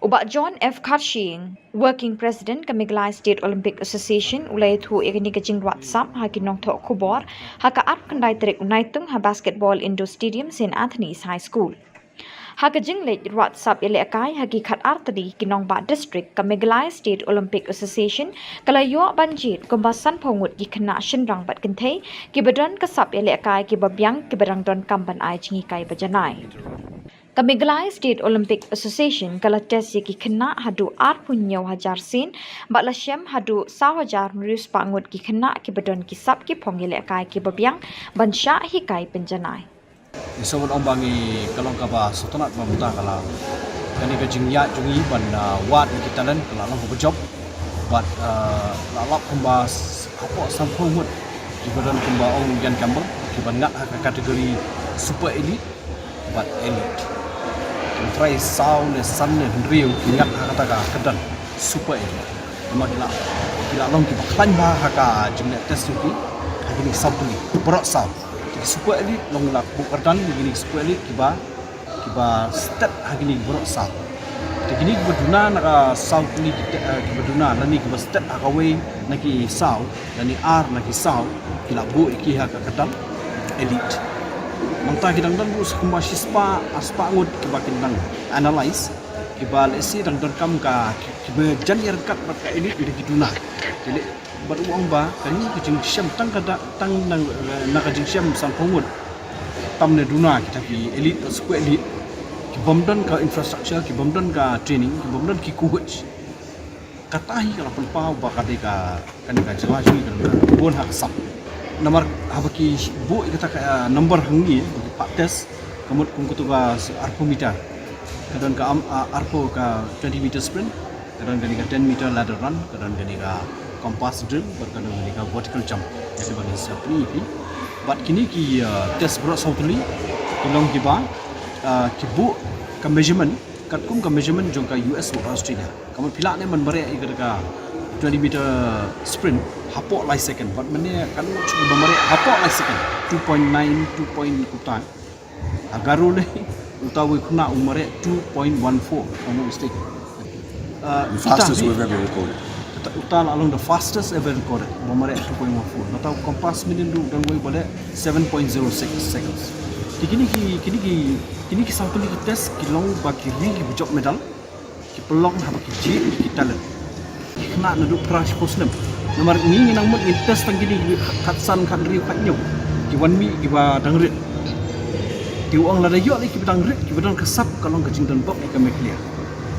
U Bah John F Kharshiing, Working President ka Meghalaya State Olympic Association, u la ïathuh ïa kane ka jingwad sap ha ki nongthoh khubor ha ka arphew khyndai tarik u Naitung ha Basketball Indoor Stadium, Saint Anthony's High School. Ha ka jingleit wad sap ïalehkai ha ki khatar tylli ki nongbah district, ka Meghalaya State Olympic Association ka la ïoh ban jied kumba sanphew ngut ki khynnah shynrang bad kynthei kiba don ka sap ïalehkai kiba biang kiba dang donkam ban ai jinghikai ba janai. Ka Meghalaya State Olympic Association ka la test ïa ki khynnah haduh arphew hynñiew hajar sien bad la shem haduh saw hajar hynriew spah ngut ki khynnah kiba don ki sap ki phong ïalehkai kiba biang ban shah hikai pynjanai. Ngi sngewbha ong ba ngi ka long kaba sngewtynnat ba mynta ka la kane ka jingïaid jong ngi ban, ah, wad ïa ki talent ka la long kaba jop. Bad, ah, la lap kumba s-, hapoh sanphew ngut kiba don kumba ong Ian Campbell kiba ngat ha ka category super elite bad elite. Ki trai saw ne san ne hynriew ki ngat ha kata ka kyrdan super elite. Namar ki la, ki la long kiba khlaiñ bha ha ka jingleh test jong ki ha kine ki saw tylli baroh saw. Te ki super elite long la buh kyrdan ïa kine ki super elite kiba, kiba stet ha kine ki baroh saw. Te kine kiba duna na ka saw tylli ki te, eh, kiba duna lane kiba stet ha kawei na ki saw lane ar na ki saw ki la buh ïa ki ha ka kyrdan elite. Nangta ki dang don buh sa kumba shispah arspah ngut kiba kin dang analyse kiba lehse dang donkam ka kiba jan ïa ryngkat bad ka elite da ki duna. Te leh bad u ong ba kane ka jingshem tang ka da, tang na, na ka jingshem sanphew ngut. Tam ne duna kita ki elite, super elite, ki bym don ka infrastructure, ki bym don ka training, ki bym don ki coach. Kata hi ka la pynpaw ba ka dei ka, kane ka jylla jong ngi ka dei ka bun ha ka sap. Namar haba ki buh ïa kata ka, ah, number hangne, ba ki pat test, ka mut kum katu ka arphew meter. Ka don ka am, ah, arphew ka twenty meter sprint. Ka don kane ka ten meter ladder run, ka don kane ka compass drill, bad ka don kane ka vertical jump. Ïa kaba ngin sa pyni ïa phi. Bad kine ki, uh, test baroh saw tylli ki long kiba, uh, ki buh ka measurement katkum ka measurement jong ka U S bad Australia. Ka mut phi lah ne ban mareh ïa ka twenty meter sprint hapoh lai second. Bad mynne ka long shuh ba mareh hapoh lai second, two point nine, two point kumta. Ha Garo lei, uta uwei u khynnah u mareh two point one four, if I'm not mistaken. Uh, The fastest we've ever recorded. Uta, uta la long the fastest ever recorded, ba mareh two point one four. Nangta u compass minin ruh u don uwei ba leh seven point zero six seconds. Te kine ki, kine ki, kine ki saw tylli ki test ki long ba ki ri kiba jop medal ki pynlong haba ki jied ïa ki talent. Ki khynnah naduh phra shiphew snem. Namar ngi, ngi nang mut ngin test tang kine ki khatsan, khathynriew, khathynñiew ki wan mih kiba dang rit. Te u ong lada ïoh lei kiba dang rit, kiba don ka sap, ka long ka jingdon bok ïa ka Meghalaya.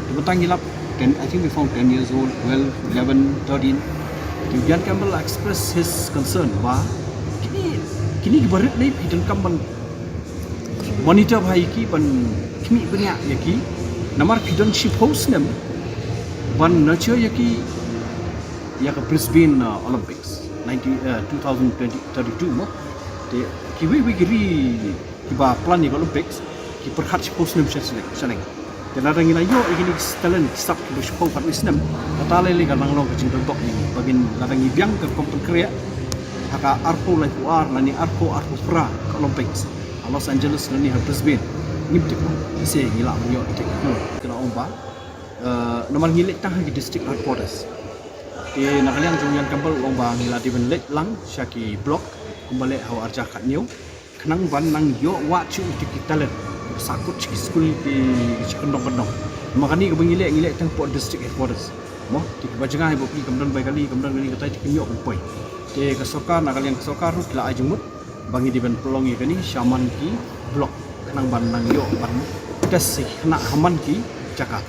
Te mynta ngi lap ten, I think we found ten years old, twelve, eleven, thirteen. Te u Ian Campbell express his concern ba kine, kine kiba rit lei phi donkam ban monitor bha ïa ki, ban khmih bniah ïa ki. Namar phi don shiphew snem ban nurture ïa ki ïa ka Brisbane, uh, Olympics, ninety, uh, two thousand twenty, thirty-two mo. Te kiwei wei ki ri kiba plan ïa ka Olympics ki pyrkhat shiphew snem sha sha sha neng. Te lada ngi la ïoh ïa kine ki talent ki sap kiba shiphew khatwei snem, kata lei lei ka nang long ka jingdon bok ïa ngi ba ngin, lada ngi biang ka rukom pynkhreh ha ka arphew laiphew ar lane arphew arphew phra ka Olympics ha Los Angeles lane ha Brisbane, ngim tip mo, lehse ngi lah ban ïoh ïa kine ki, ki la ong ba, eh, namar ngi leit tang ha ki district headquarters. Te na ka liang jong u Ian Campbell u ong ba ngi la dei ban leit lang sha ki block kumba leh ha u arhajar khathynñiew, khnang ban nang ïoh wad shuh ïa ki talent ba sahkut sha ki skul, ki sha kyndong kyndong. Namar kane kaba ngi leh, ngi leh tang hapoh district headquarters mo. Te kiba jngai ba phi kam don bai kali, kam don kali, katai te kim ïoh ban poi. Te ka sorkar, na ka liang ka sorkar ruh ki la ai jingmut ba ngi dei ban pynlong ïa kane sha man ki block khnang ban nang ïoh ban test ïa ki khynnah ha man ki jaka.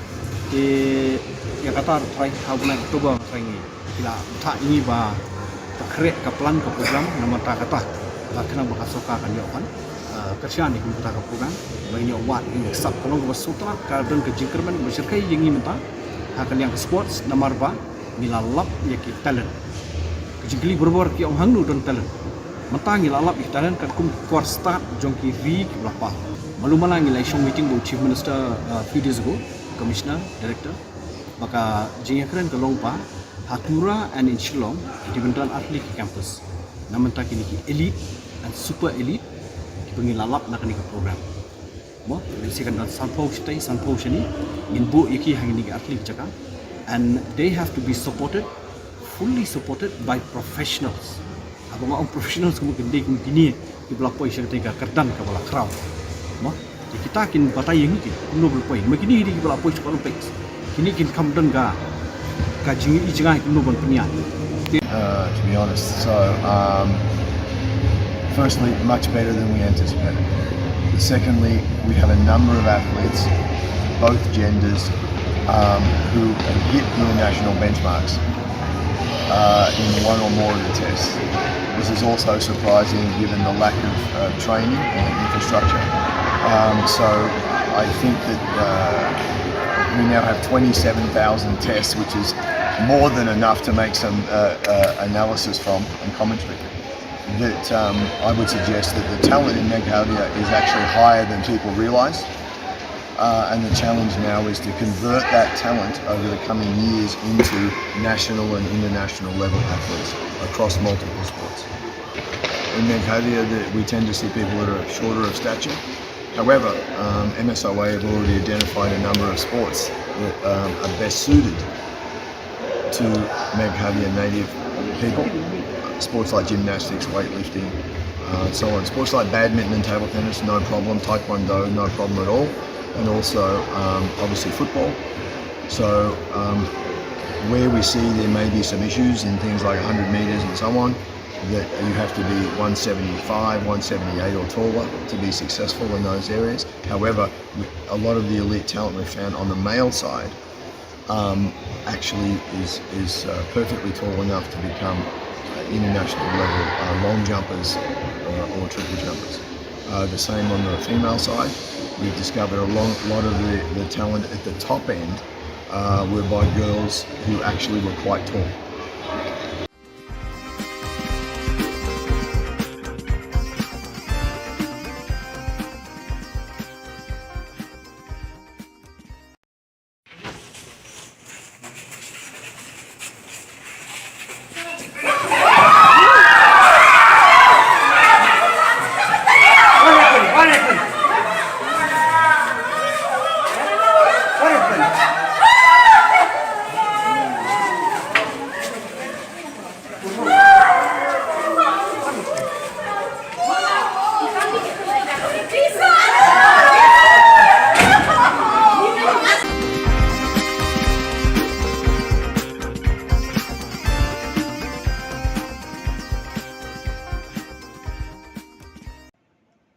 Te ïa kata ruh trai ha u bnai October trai ngi, ki la bthah ïa ngi ba ka khreh ka plan ka program. Namar kata kata, ba khnang ba ka sorkar kan ïoh ban, eh, kyrshan ïa kata ka program ba ngin ïoh wad ïa ngi sap. Ka long kaba sngewtynnat, ka don ka jingkyrmen kaba shyrkhei ïa ngi mynta ha ka liang ka sports, namar ba ngi la lap ïa ki talent. Ka jingkylli barabor ki ong hangno don talent. Mynta ngi la lap ïa ki talent katkum ki kwar stad jong ki ri kiba la pang. Malu mala ngi la ïashong meeting bad u Chief Minister, uh, few days ago, Commissioner, Director. Ba ka jingïakren ka long ba ha Tura and in Shillong ki dei ban don ar tylli ki campus. Na mynta kine ki elite and super elite kiba ngi la lap na kane ka program. Mo, lehse kan don sanphew shatei, sanphew shane, ngin buh ïa ki ha kine ki ar tylli ki jaka. And they have to be supported, fully supported by professionals. Haba nga ong professionals, kumno, kine, kine kiba la poi sha katei ka kyrdan kaba la khraw. Mo, te kita kin batai ïa ngi ki kumno ba la poi. Ma kine, kine kiba la poi sha Olympics, kine kin kham don ka, ka jingïohi jngai kumno ban pynïaid. Uh, to be honest. So, um, firstly, much better than we anticipated. Secondly, we have a number of athletes, both genders, um, who have hit international benchmarks uh, in one or more of the tests. This is also surprising given the lack of uh, training and infrastructure. Um, so I think that uh, we now have twenty-seven thousand tests, which is more than enough to make some uh, uh, analysis from and commentary. That um, I would suggest that the talent in Meghalaya is actually higher than people realise. Uh, and the challenge now is to convert that talent over the coming years into national and international level athletes across multiple sports. In Meghalaya, the, we tend to see people that are shorter of stature. However, um, M S O A have already identified a number of sports that um, are best suited to Meghalaya native people. Sports like gymnastics, weightlifting, uh, and so on. Sports like badminton and table tennis, no problem. Taekwondo, no problem at all. And also, um, obviously, football. So, um, where we see there may be some issues in things like one hundred metres and so on, that you have to be one seventy-five, one seventy-eight or taller to be successful in those areas. However, a lot of the elite talent we've found on the male side um, actually is, is uh, perfectly tall enough to become uh, international level uh, long jumpers uh, or triple jumpers. Uh, the same on the female side. We've discovered a long, lot of the, the talent at the top end uh, were by girls who actually were quite tall.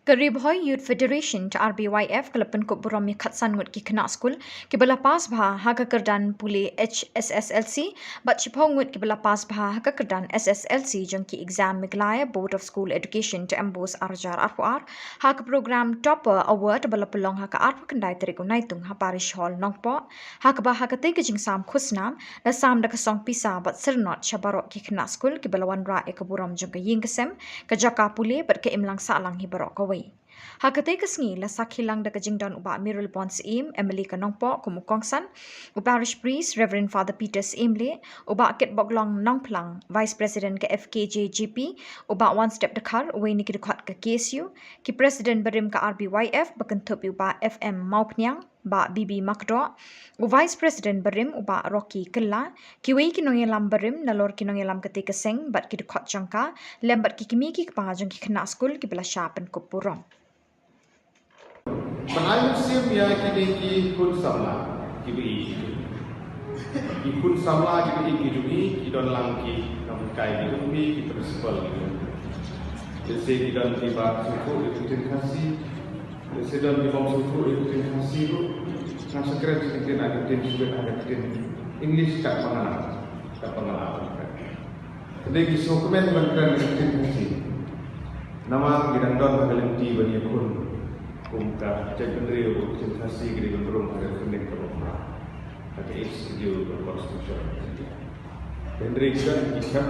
Ka Ri Bhoi Youth Federation, R B Y F, ka la pynkup burom ïa khatsan ngut ki khynnah skul kiba la pass bha ha ka kyrdan pule H S S L C bad shiphew ngut kiba la pass bha ha ka kyrdan S S L C jong ki exam Meghalaya Board of School Education te MBOSE ar hajar arphew ar ha ka program Topper Award ba la pynlong ha ka arphew khyndai tarik u Naitung ha Parish Hall Nongpoh, ha kaba ha katei ka jingsam khusnam la sam da ka song pisa bad syrnod sha baroh ki khynnah skul kiba la wanrah ïa ka burom jong ka ïing ka sem, ka jaka pule bad ka imlang sahlang hi baroh kawei. Ha katei ka sngi la sakhi lang da ka jingdon u Bah Mayralborn Syiem, M L A ka Nongpoh, kum u kongsan, u Parish Priest Reverend Father Peter Syiemlieh, u Bah Kitbok Long Nongphlang, Vice President ka F K J G P, u Bah Wanstep Dkhar, uwei na ki dkhot ka K S U, ki President barim ka R B Y F ba kynthup ïa u Bah F M Mawphniang, Bah B B Makdoh, u Vice President barim u Bah Rocky Kylla, kiwei ki nongïalam barim nalor ki nongïalam katei ka seng bad ki dkhot jong ka, lem bad ki kmie ki kpa jong ki khynnah skul kiba la shah pynkup burom. Ban ai mynsiem ïa kine ki khun samla kiba ïeit ki jong ngi. Ki khun samla kiba ïeit ki jong ngi, ki don lang ki nonghikai ki jong ngi, ki principal ki jong ngi. Lehse ki don kiba sngewthuh ïa ka ktien Khasi, lehse don ki bym sngewthuh ïa ka ktien Khasi ruh. Nga sa kren sa ka ktien, ka ktien Sudan, ka ktien English kat ba nga, kat ba nga. Te ki sngewkmen ban kren ka ktien Khasi. Namar ki dang don ha ka lynti ban ïakhun kum ka jaitbynriew, ka ktien Khasi ka dei ban rung ha ka kyndeng kaba khraw, ha ka Eighth Schedule ka Constitution of India. Hynrei ki don ki khep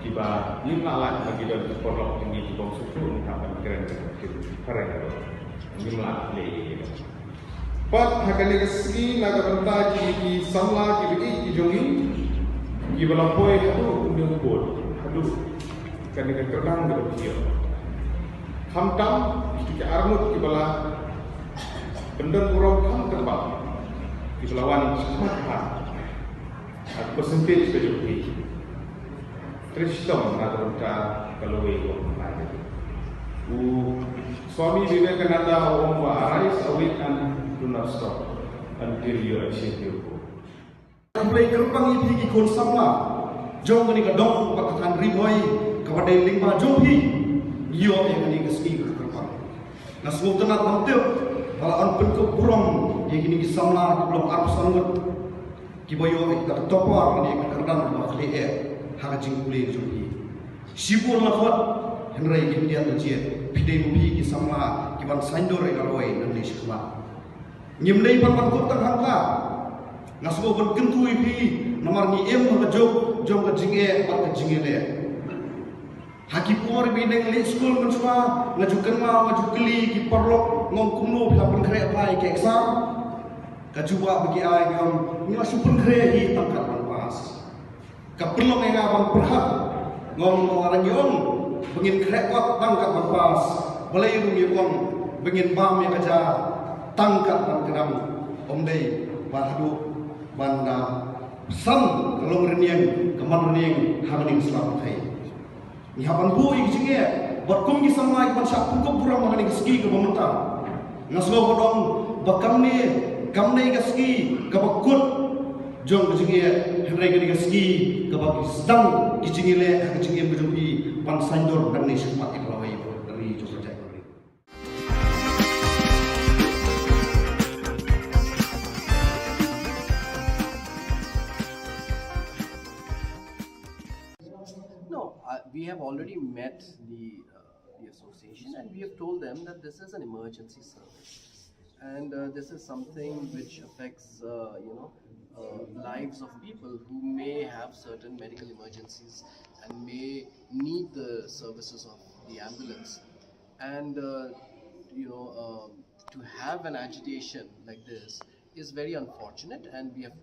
kiba ngim lah lait ba ki don ki paralok jong ngi ki bym sngewthuh, ngim hap ban kren ka ktien phareng ruh. Ngim lah leh ïa ki. Bad ha kane ka sngi na ka bynta jong ki samla kiba ïeit ki jong ngi, kiba la poi haduh une u booth, haduh kane ka kyrdan kaba phi ïoh. Khamtam kito ki arngut kiba la pyndon burom kham kyrpang, kiba la wan shakhmat ha ka percentage ka jong phi. Trei shitom na ka bynta ka lawei ka bym phai. U Swami Vivekananda u ong ba, "Arise, awake and do not stop until you achieve your goal." Khublei kyrpang ïa phi ki khun samla jong kane ka dong bad ka thaiñ Ri Bhoi kaba dei lyngba jong phi ngi ïoh ïa kane ka sngi ka kyrpang. Nga sngewtynnat ban tip ba la wan pynkup burom ïa kine ki samla kiba long arphew san ngut kiba ïoh ïa ka topper ha kane ka kyrdan ba khlieh ha ka jingpule jong phi. Shibun la khot, hynrei ngim ïa la jied, phi dei ma phi ki samla kiban saiñdur ïa ka roi nangne shakhmat. Ngim dei ban ban kup tang hangta. Nga sngewbha ban kyntu ïa phi namar ngi im ha ka juk jong ka jingeh bad ka jingïaleh. Ha ki por ba ngi dang leit skul mynshuwa, nga ju kynmaw, nga ju kylli ki paralok, nga ong, "Kumno phi la pynkhreh bha ïa ka exam?" Ka jubab ba ki ai, ki ong, "Ngi la shu pynkhreh hi tang kat ban pass." Ka pynlong ïa nga ban pyrkhat, nga ong, "Lada ngi ong ba ngin khreh kot tang kat ban pass, balei ruh ngi ong ba ngin bam ïa ka ja tang kat ban kdang, ym dei ba haduh ban da san ka long rynïeng ka man rynïeng ha kane ka sla pyrthei." Ngi hap ban buh ïa ka jingeh bad kum ki samla kiban shah pynkup burom ha kane ka sngi kaba mynta. Nga sngew ba dang ba kamne, kamne ka sngi kaba kut jong ka jingeh, hynrei kane ka sngi kaba ki sdang ki jingïaleh ha ka jingim ka jong phi ban saiñdur nangne shakhmat ïa ka lawei ka ri jong ka jaitbynriew. No, uh, we have already met the, uh, the association, and we have told them that this is an emergency service. And, uh, this is something which affects, uh, you know, uh, lives of people who may have certain medical emergencies and may need the services of the ambulance. And, uh, you know, um, to have an agitation like this is very unfortunate, and we have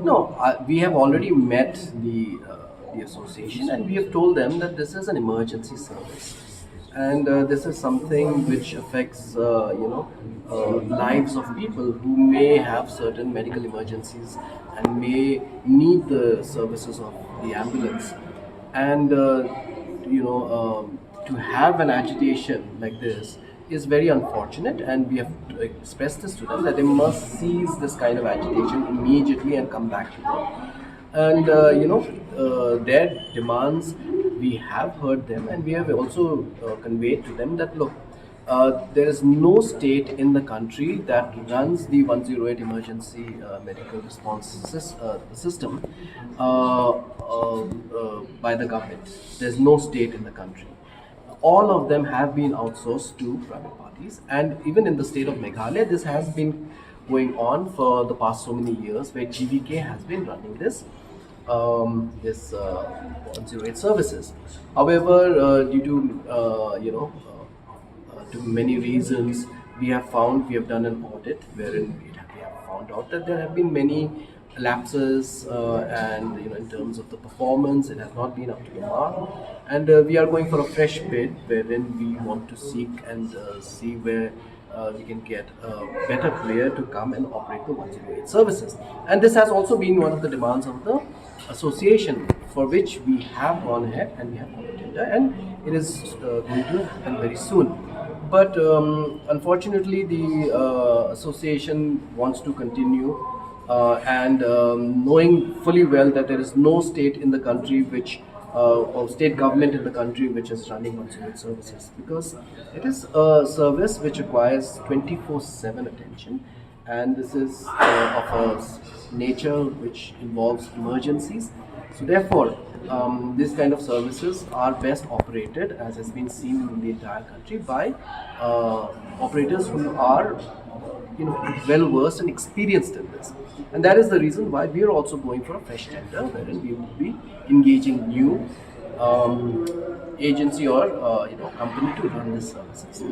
no, uh, we have already met the uh, the association, and we have told them that this is an emergency service, and uh, this is something which affects, uh, you know, uh, lives of people who may have certain medical emergencies and may need the services of the ambulance. And, uh, you know, um, to have an agitation like this is very unfortunate, and we have expressed this to them that they must cease this kind of agitation immediately and come back to work. And, uh, you know, uh, their demands, we have heard them, and we have also uh, conveyed to them that, look, uh, there is no state in the country that runs the one zero eight emergency uh, medical response sys- uh, system uh, uh, uh, by the government. There's no state in the country. All of them have been outsourced to private parties, and even in the state of Meghalaya, this has been going on for the past so many years, where G V K has been running this um, this uh, one zero eight services. However, uh, due to uh, you know uh, uh, to many reasons, we have found we have done an audit wherein it, we have found out that there have been many lapses uh, and, you know, in terms of the performance, it has not been up to the mark. And uh, we are going for a fresh bid wherein we want to seek and uh, see where uh, we can get a better player to come and operate the one zero eight services. And this has also been one of the demands of the association, for which we have gone ahead and we have got a tender, and it is uh, going to happen very soon. But um, unfortunately, the uh, association wants to continue, uh, and um, knowing fully well that there is no state in the country which uh, or state government in the country which is running one zero eight services, because it is a service which requires twenty-four seven attention, and this is uh, of a s- nature which involves emergencies. So therefore, um, these kind of services are best operated, as has been seen in the entire country, by uh, operators who are, you know, well versed and experienced in this. And that is the reason why we are also going for a fresh tender, wherein we will be engaging new um, agency or uh, you know, company to run this services.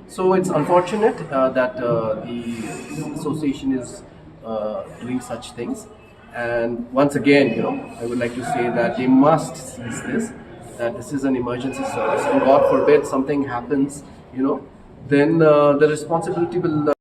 So it's unfortunate uh, that uh, the association is uh, doing such things. And once again, you know, I would like to say that they must cease this. That this is an emergency service, and God forbid something happens, you know, then uh, the responsibility will uh,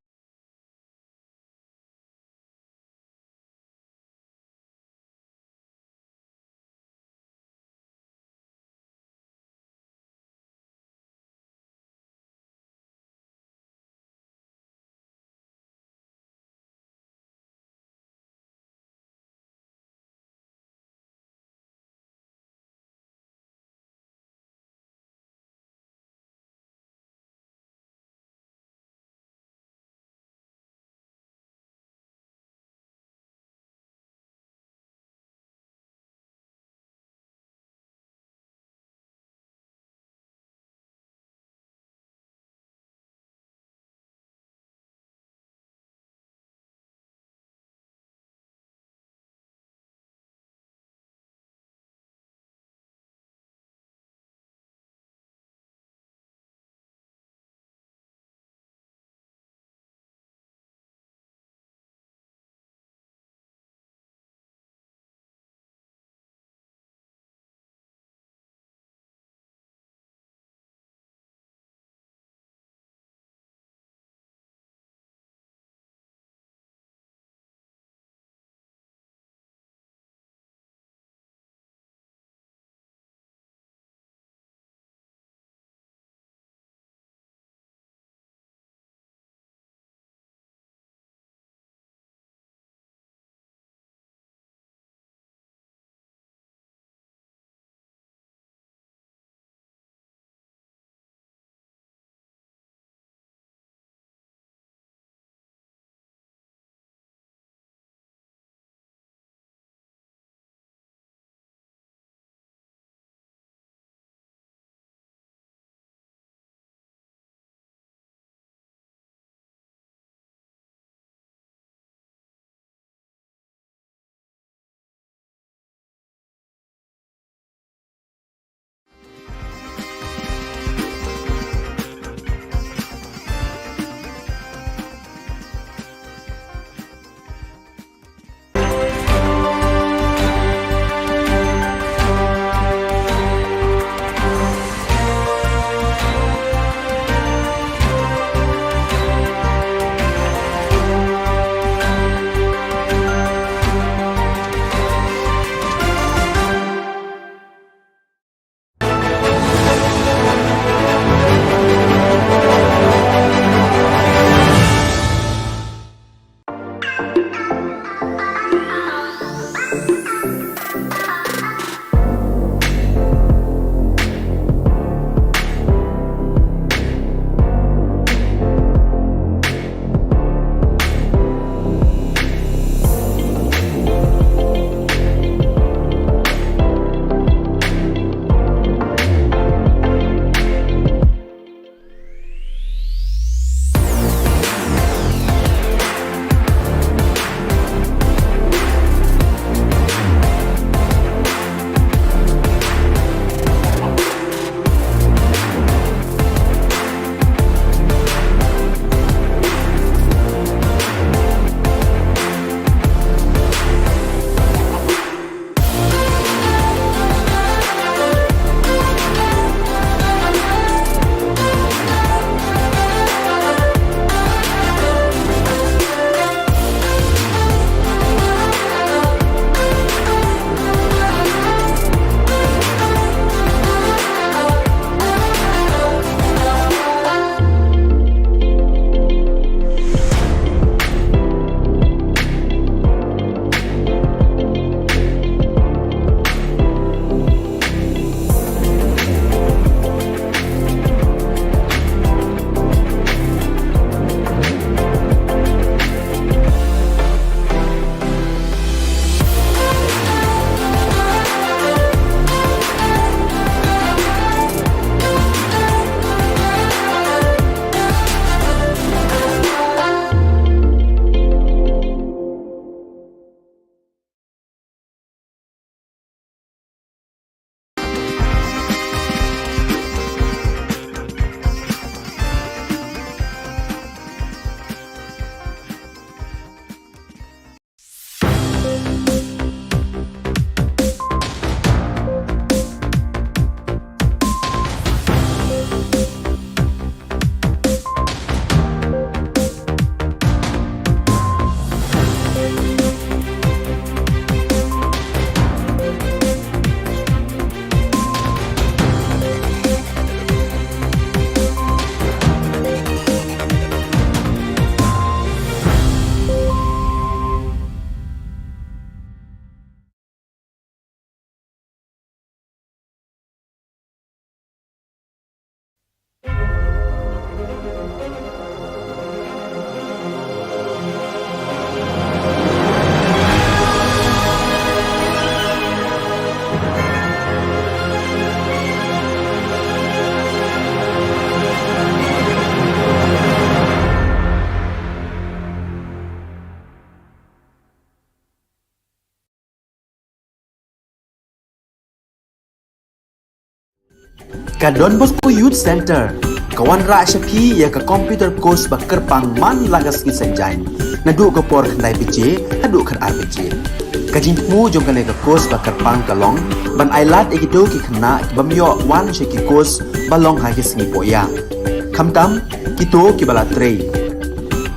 Ka Don Bosco Youth Centre ka wanrah sha phi ïa ka computer course ba kyrpang man la ka sngi Saitjaiñ, naduh ka por khyndai baje haduh khatar baje. Ka jingthmu jong kane ka course ba kyrpang ka long ban ailad ïa kito ki khynnah ki bym ïoh wan sha ki course ba long ha ki sngi pohïa, khamtam kito kiba la trei,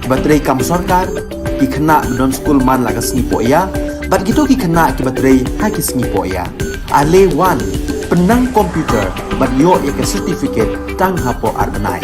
kiba trei kam sorkar, ki khynnah ba don skul man la ka sngi pohïa, bad kito ki khynnah kiba trei ha ki sngi pohïa. Ale wan, pynnang computer bad ïoh ïa ka certificate tang hapoh ar bnai.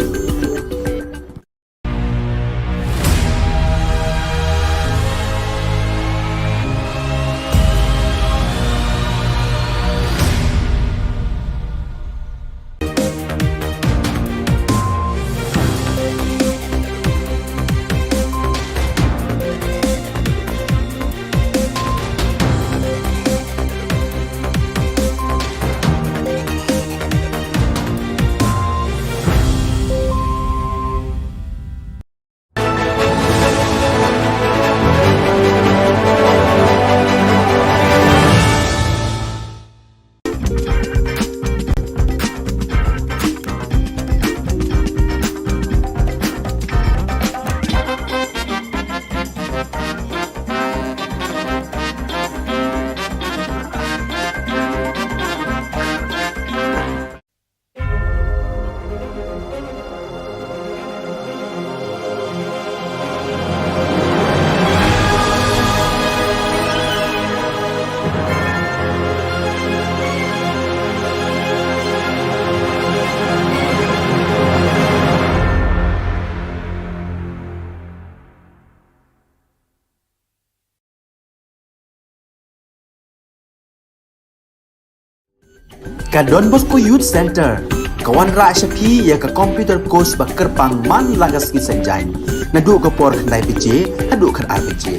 Ka Don Bosco Youth Centre ka wanrah sha phi ïa ka computer course ba kyrpang man la ka sngi Saitjaiñ, naduh ka por khyndai baje haduh khatar baje.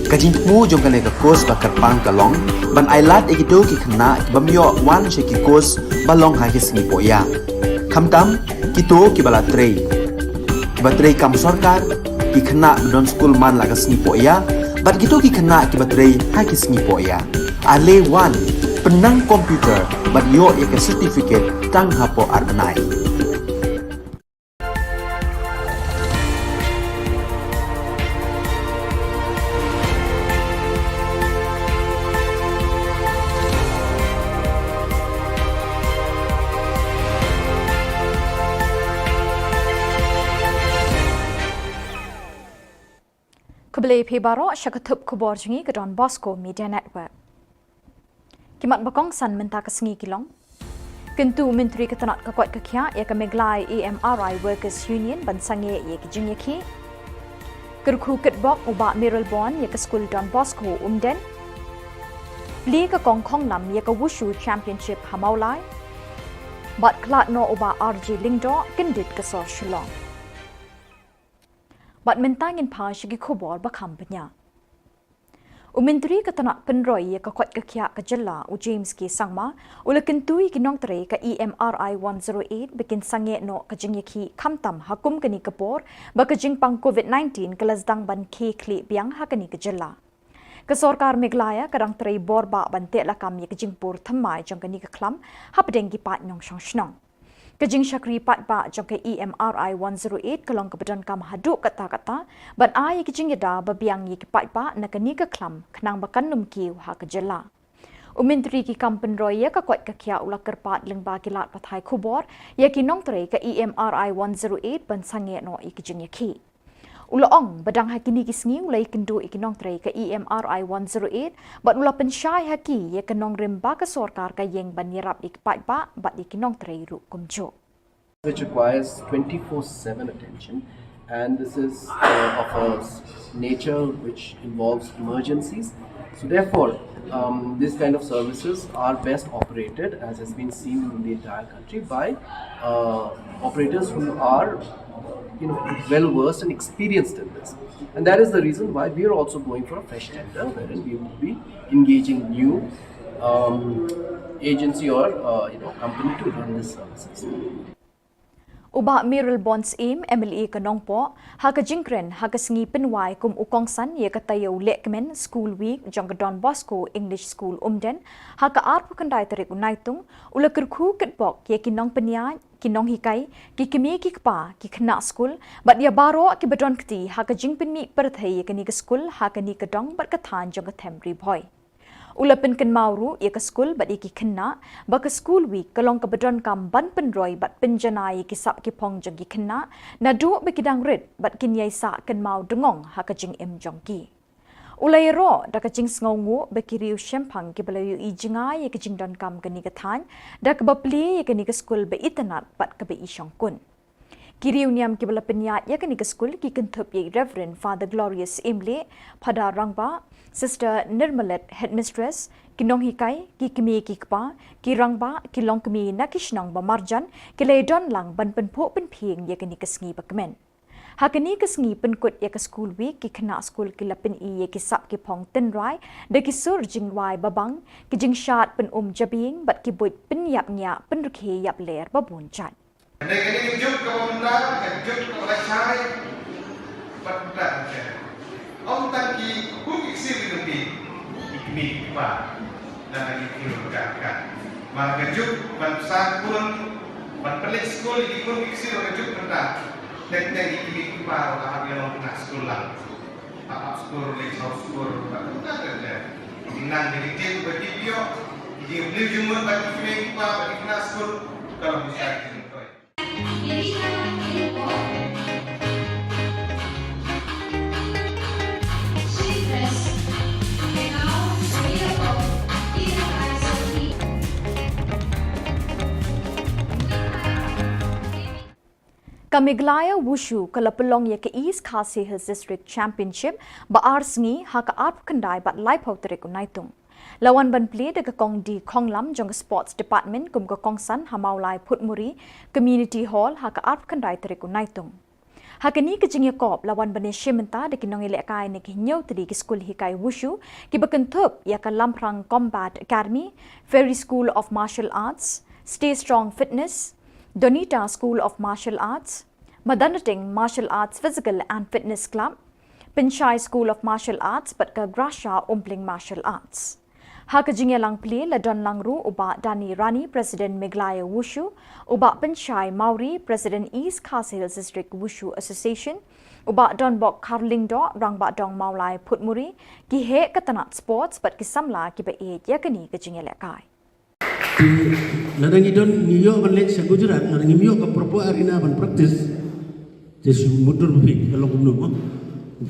Ka jingthmu jong kane ka course ba kyrpang ka long ban ailad ïa kito ki khynnah ki bym ïoh wan sha ki course ba long ha ki sngi pohïa, khamtam kito kiba la trei, kiba trei kam sorkar, ki khynnah ba don skul man la ka sngi pohïa, bad kito ki khynnah kiba trei ha ki sngi pohïa. Ale wan, pynnang computer bad ïoh ïa ka certificate tang hapoh ar bnai. Khublei phi baroh sha ka thup khubor jong ngi ka Don Bosco Media Network. Ki mat ba kongsan mynta ka sngi ki long: Kyntu u Myntri ka tnat ka koit ka khiah ïa ka Meghalaya E M R I Workers Union ban sangeh ïa ki jingïakhih. Kyrkhu kitbok u Bah Mayralborn ïa ka skul Don Bosco Umden. Plie ka kong khonglam ïa ka Wushu Championship ha Mawlai. Bad khlad noh u Bah R J Lyngdoh kyndit ka sor Shillong. Bad mynta ngin phai sha ki khubor ba kham bniah. U Myntri ka tnat pynroi ïa ka koit ka khiah ka jylla u James K Sangma u la kyntu ïa ki nongtrei ka E M R I one zero eight ba kin sangeh noh ka jingïakhih khamtam ha kum kane ka por ba ka jingpang covid nineteen ka la sdang ban khie khlieh biang ha kane ka jylla. Ka sorkar Meghalaya ka dang trei bor bha ban teh lakam ïa ka jingpur thymmai jong kane ka khlam hapdeng ki paid nongshong shnong. Ka jingshakri paidbah jong ka E M R I one zero eight ka long kaba donkam haduh katta katta ban ai ïa ka jingïada ba biang ïa ki paidbah na kane ka khlam khnang ba kan ym kiew ha ka jylla. U Myntri ki kam pynroi ïa ka koit ka khiah u la kyrpad lyngba ki lad pathai khubor ïa ki nongtrei ka E M R I one zero eight ban sangeh noh ïa ka jingïakhih. U la ong ba dang ha kine ki sngi u la ïakynduh ïa ki nongtrei ka E M R I one zero eight bad u la pynshai ha ki ïa ka nongrim ba ka sorkar ka ïeng ban ïarap ïa ki paidbah bad ïa ki nongtrei ruh kumjuh. Which requires twenty-four seven attention, and this is uh, of a s- nature which involves emergencies. So therefore, um, these kind of services are best operated, as has been seen in the entire country, by uh, operators who are, you know, well versed and experienced in this. And that is the reason why we are also going for a fresh tender, wherein we will be engaging new um, agency or uh, you know, company to run these services. U Bah Mayralborn Syiem, M L A ka Nongpoh, ha ka jingkren ha ka sngi pynwai kum u kongsan ïa ka taïew lehkmen School Week jong ka Don Bosco English School Umden, ha ka arphew khyndai tarik u Naitung, u la kyrkhu kitbok ïa ki nongpynïaid, ki nonghikai, ki kmie ki kpa, ki khynnah skul, bad ïa baroh kiba don kti ha ka jingpynmih pyrthei ïa kane ka skul ha kane ka dong bad ka thaiñ jong ka them Ri Bhoi. U la pynkynmaw ruh ïa ka skul bad ïa ki khynnah ba ka School Week ka long kaba donkam ban pynroi bad pynjanai ïa ki sap ki phong jong ki khynnah, naduh ba ki dang rit bad kin ïai sah kynmaw dngong ha ka jingim jong ki. U la ïaroh da ka jingsngewnguh ba ki riew shemphang kiba la ïohi jngai ïa ka jingdonkam kane ka thaiñ, da kaba plie ïa kane ka skul ba itynnad bad kaba ishongkun. Ki riew niam kiba la pynïaid ïa kane ka skul ki kynthup ïa i Reverend Father Glorious Imlih, Phadar Rangbah, Sister Nirmalet, Headmistress, ki nonghikai, ki kmie ki kpa, ki rangbah, ki longkmie na ki shnong ba marjan, ki la ïadon lang ban pynphuh pynphieng ïa kane ka sngi ba kmen. Ha kane ka sngi pynkut ïa ka School Week, ki khynnah skul ki la pyni ïa ki sap ki phong tynrai da ki sur jingwai babang, ki jingshad pynum jabieng bad ki buit pynïap ngiah pynrkhie ïap ler ba bun jait. Kane kane ka juk kaba mynta, ka juk kaba la shai, bad mynta ka juk. Ym tang ki khun ki ksiew ki kmie, ki kmie ki kpa, lane ki kmie ka ka. Mar ka juk ban sa khun, ban pynleit skul ki khun ki ksiew ka juk mynta. Teng teng ki kmie ki kpa la hap ïa long khynnah skul lang. Hap hap skul, leit shaw skul, bad mynta ka juk. Ki nang ki tip ba ki ïoh, ki ïoh jingmut bad ki kmie ki kpa bad ki khynnah skul, ka long shai ki juk. Ka Meghalaya Wushu ka la pynlong ïa ka East Khasi Hills District Championship ba ar sngi ha ka arphew khyndai bad laiphew tarik u Naitung. La wan ban plie da ka Kong D Khonglam jong ka Sports Department kum ka kongsan ha Mawlai Phutmuri Community Hall ha ka arphew khyndai tarik u Naitung. Ha kane ka jingïakop la wan ban ïashim bynta da ki nongïalehkai na ki hynñiew tylli ki skul hikai Wushu, kiba kynthup ïa ka Lamphrang Combat Academy, Fairy School of Martial Arts, Stay Strong Fitness, Donita School of Martial Arts, Madandating Martial Arts Physical and Fitness Club, Pynshai School of Martial Arts bad ka Grasha Umpling Martial Arts. Ha ka jingïalang plie la don lang ruh u Bah Dani Rani, President Meghalaya Wushu, u Bah Pynshai Mawrie, President East Khasi Hills District Wushu Association, u Bah Donbok Kharlyngdoh, Rangbah Dong Mawlai Phutmuri, ki heh ka tnat sports bad ki samla kiba ïeit ïa kane ka jingïalehkai. Te lada ngi don, ngi ïoh ban leit sha Gujarat, lada ngim ïoh ka proper arena ban practice, te shu mutdur ba phi, ka long kumno mo.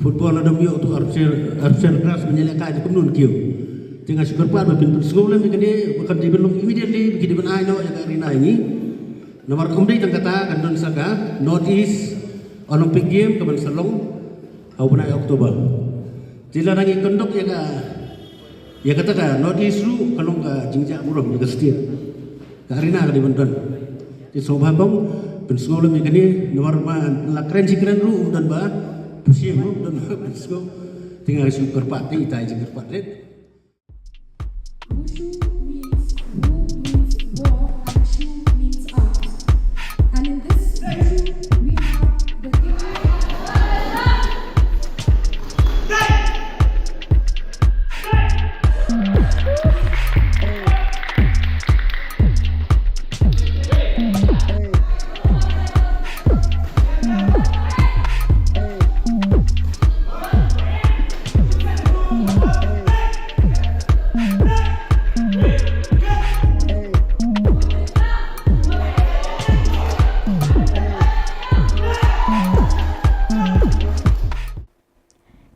Football lada ngim ïoh tu armchair, armchair grass ban ïalehkai, te kumno kiew. Te nga shu kyrpad ba phin pynsngew lem ïa kane, ba kan dei ban long immediately, ba ki dei ban ai noh ïa ka arena ïa ngi. Namar ym dei tang kata, kan don sa ka North East Olympic Game kaban sa long ha u bnai October. Te lada ngi conduct ïa ka, ïa kata ka North East ruh ka long ka jingjia burom ïa ka state. Ka arena ka dei ban don. Te sngewbha tong pynsngew lem ïa kane, namar ma la kren shi kren ruh ym don ba pyrshah, ym don ba pynsngew. Te nga shu kyrpad, te ita i jingkyrpad rit. Wushu means woo means war and shu means arms. And in this Wushu, we have the king.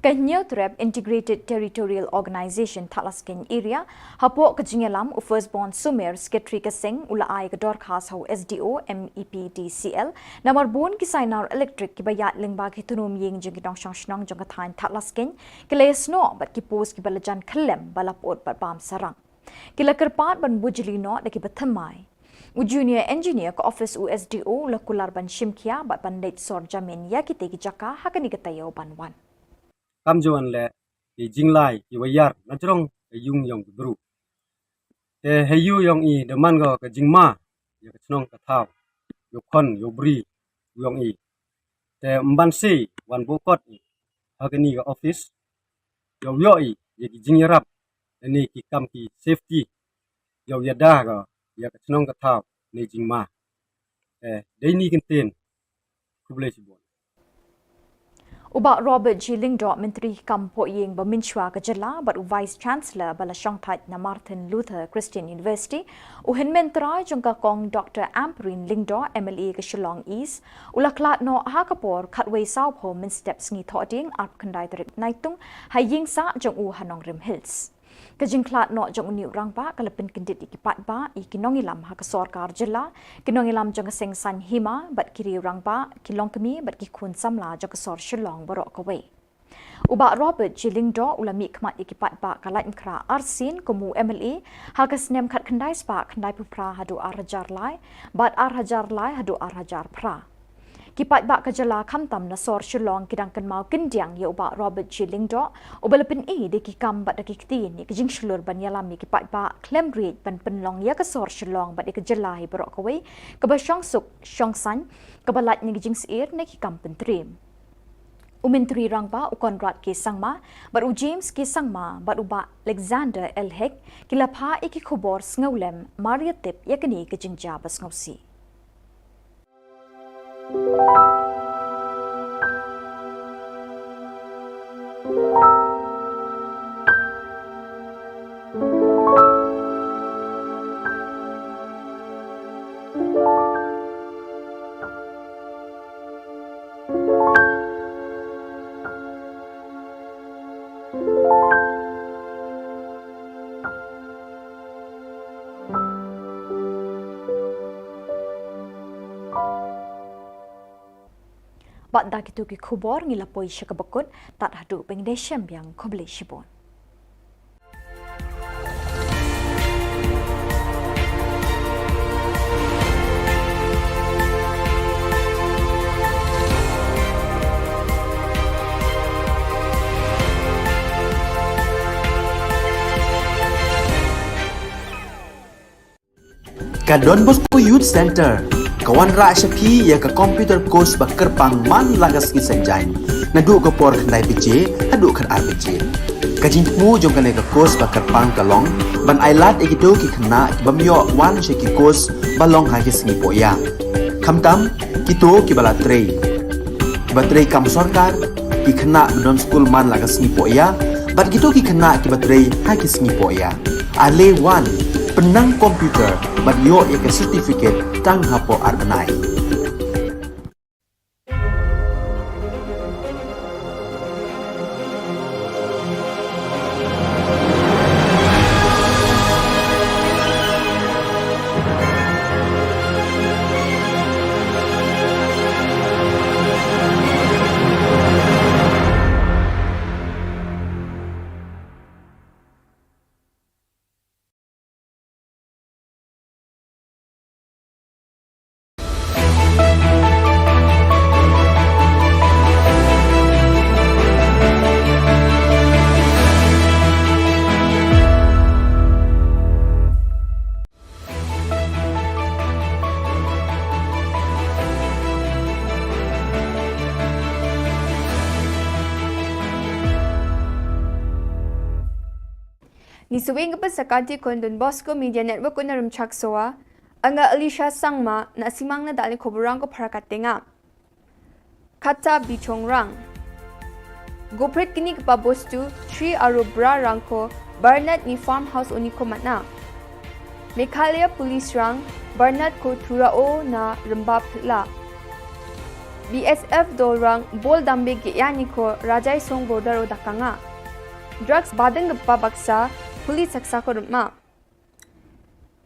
Ka Hynñiewtrep Integrated Territorial Organization Thadlaskein Area, hapoh ka jingïalam u Firstborn Sumer, Secretary ka seng, u la ai ka dorkhas ha u S D O M E P D C L, namar bun ki sainar elektrik kiba ïaid lyngba ki tnum ïing jong ki nongshong shnong jong ka thaiñ Thadlaskein ki la ïasnoh bad ki post kiba la jan khyllem ba la pyut bad bam sarang. Ki la kyrpad ban bujli noh da kiba thymmai. U junior engineer ka office u S D O u la kular ban shim khia bad ban leit sor jamin ïa kitei ki jaka ha kane ka taïew ban wan. Kam ju wan leh ki jinglai kiba ïar na jrong ka ïung yong ki bru. Te ha ïu yong i da man ko ka jingma ïa ka chnong ka thaw, ïa u khon ïa u bri, u ïong i. Te mban si wan bokot i ha kani ka office, ïa u ïoh i ïa ki jingïarap ne ki kam ki safety, ïa u ïada ka ïa ka chnong ka thaw ne jingma. Te dei ni kyntien. Khublei shibun. U Bah Robert G Lyngdoh, Myntri Kam Pohïing ba mynshuwa ka jylla bad u Vice Chancellor ba la shongthait na Martin Luther Christian University, u hynmen trai jong ka Kong Doctor Ampareen Lyngdoh, M L A ka Shillong East, u la khlad noh ha ka por khatwei sawphew mynstep sngi Thohdieng, arphew khyndai tarik Naitung, ha ïing sah jong u ha Nongrim Hills. Ka jingkhlad noh jong une u rangbah ka la pynkyndit ïa ki paidbah, ïa ki nongïalam ha ka sorkar jylla, ki nongïalam jong ka seng saiñ hima bad ki riew rangbah, ki longkmie bad ki khun samla jong ka sor Shillong baroh kawei. U Bah Robert G Lyngdoh u la mihkhmat ïa ki paidbah ka Laitumkhrah arsien kum u M L A ha ka snem khatkhyndai spah khyndaiphew phra haduh arhajar lai bad arhajar lai haduh arhajar phra. Ki paidbah ka jylla khamtam na sor Shillong ki dang kynmaw kyndiang ïa u Bah Robert G Lyngdoh, uba la pyni da ki kam bad da ki ktien ïa ka jingshlur ban ïalam ïa ki paidbah khlem riej ban pynlong ïa ka sor Shillong bad ïa ka jylla hi baroh kawei kaba shongsuk shongsaiñ, kaba lait na ki jingsyier ne ki kam pyntriem. U Myntri Rangbah u Conrad K Sangma bad u James K Sangma bad u Bah Alexander L Hek ki la phah ïa ki khubor sngewlem mar ïa tip ïa kane ka jingjia ba sngewsih. Bad da kito ki khubor ngi la poi sha kaba kut, tad haduh ban ïashem biang, khublei shibun. Ka Don Bosco Youth Centre ka wanrah sha phi ïa ka computer course ba kyrpang man la ka sngi Saitjaiñ, naduh ka por khyndai baje haduh khatar baje. Ka jingthmu jong kane ka course ba kyrpang ka long ban ailad ïa kito ki khynnah ki bym ïoh wan sha ki course ba long ha ki sngi pohïa, khamtam kito kiba la trei, kiba trei kam sorkar, ki khynnah ba don skul man la ka sngi pohïa bad kito ki khynnah kiba trei ha ki sngi pohïa. Ale wan, pynnang computer bad ïoh ïa ka certificate tang hapoh ar bnai. Ni suwing ka pesa kati kon Don Bosco Media Network ko na Rumchak Soa, anga Alicia Sangma, na simang na dali koburang ko para katenga. Kata bichong rang. Gopret kini kpa bostu, Sri Arubra Rangko, Barnard ni farmhouse oni ko matna. Meghalaya Police Rang, Barnard ko Thurao na Rembab Pla. B S F Dolrang, Bol Dambe Geyani ko Rajai Song Border o Dakanga. Drugs badeng kpa baksa, Police saksa ko rema.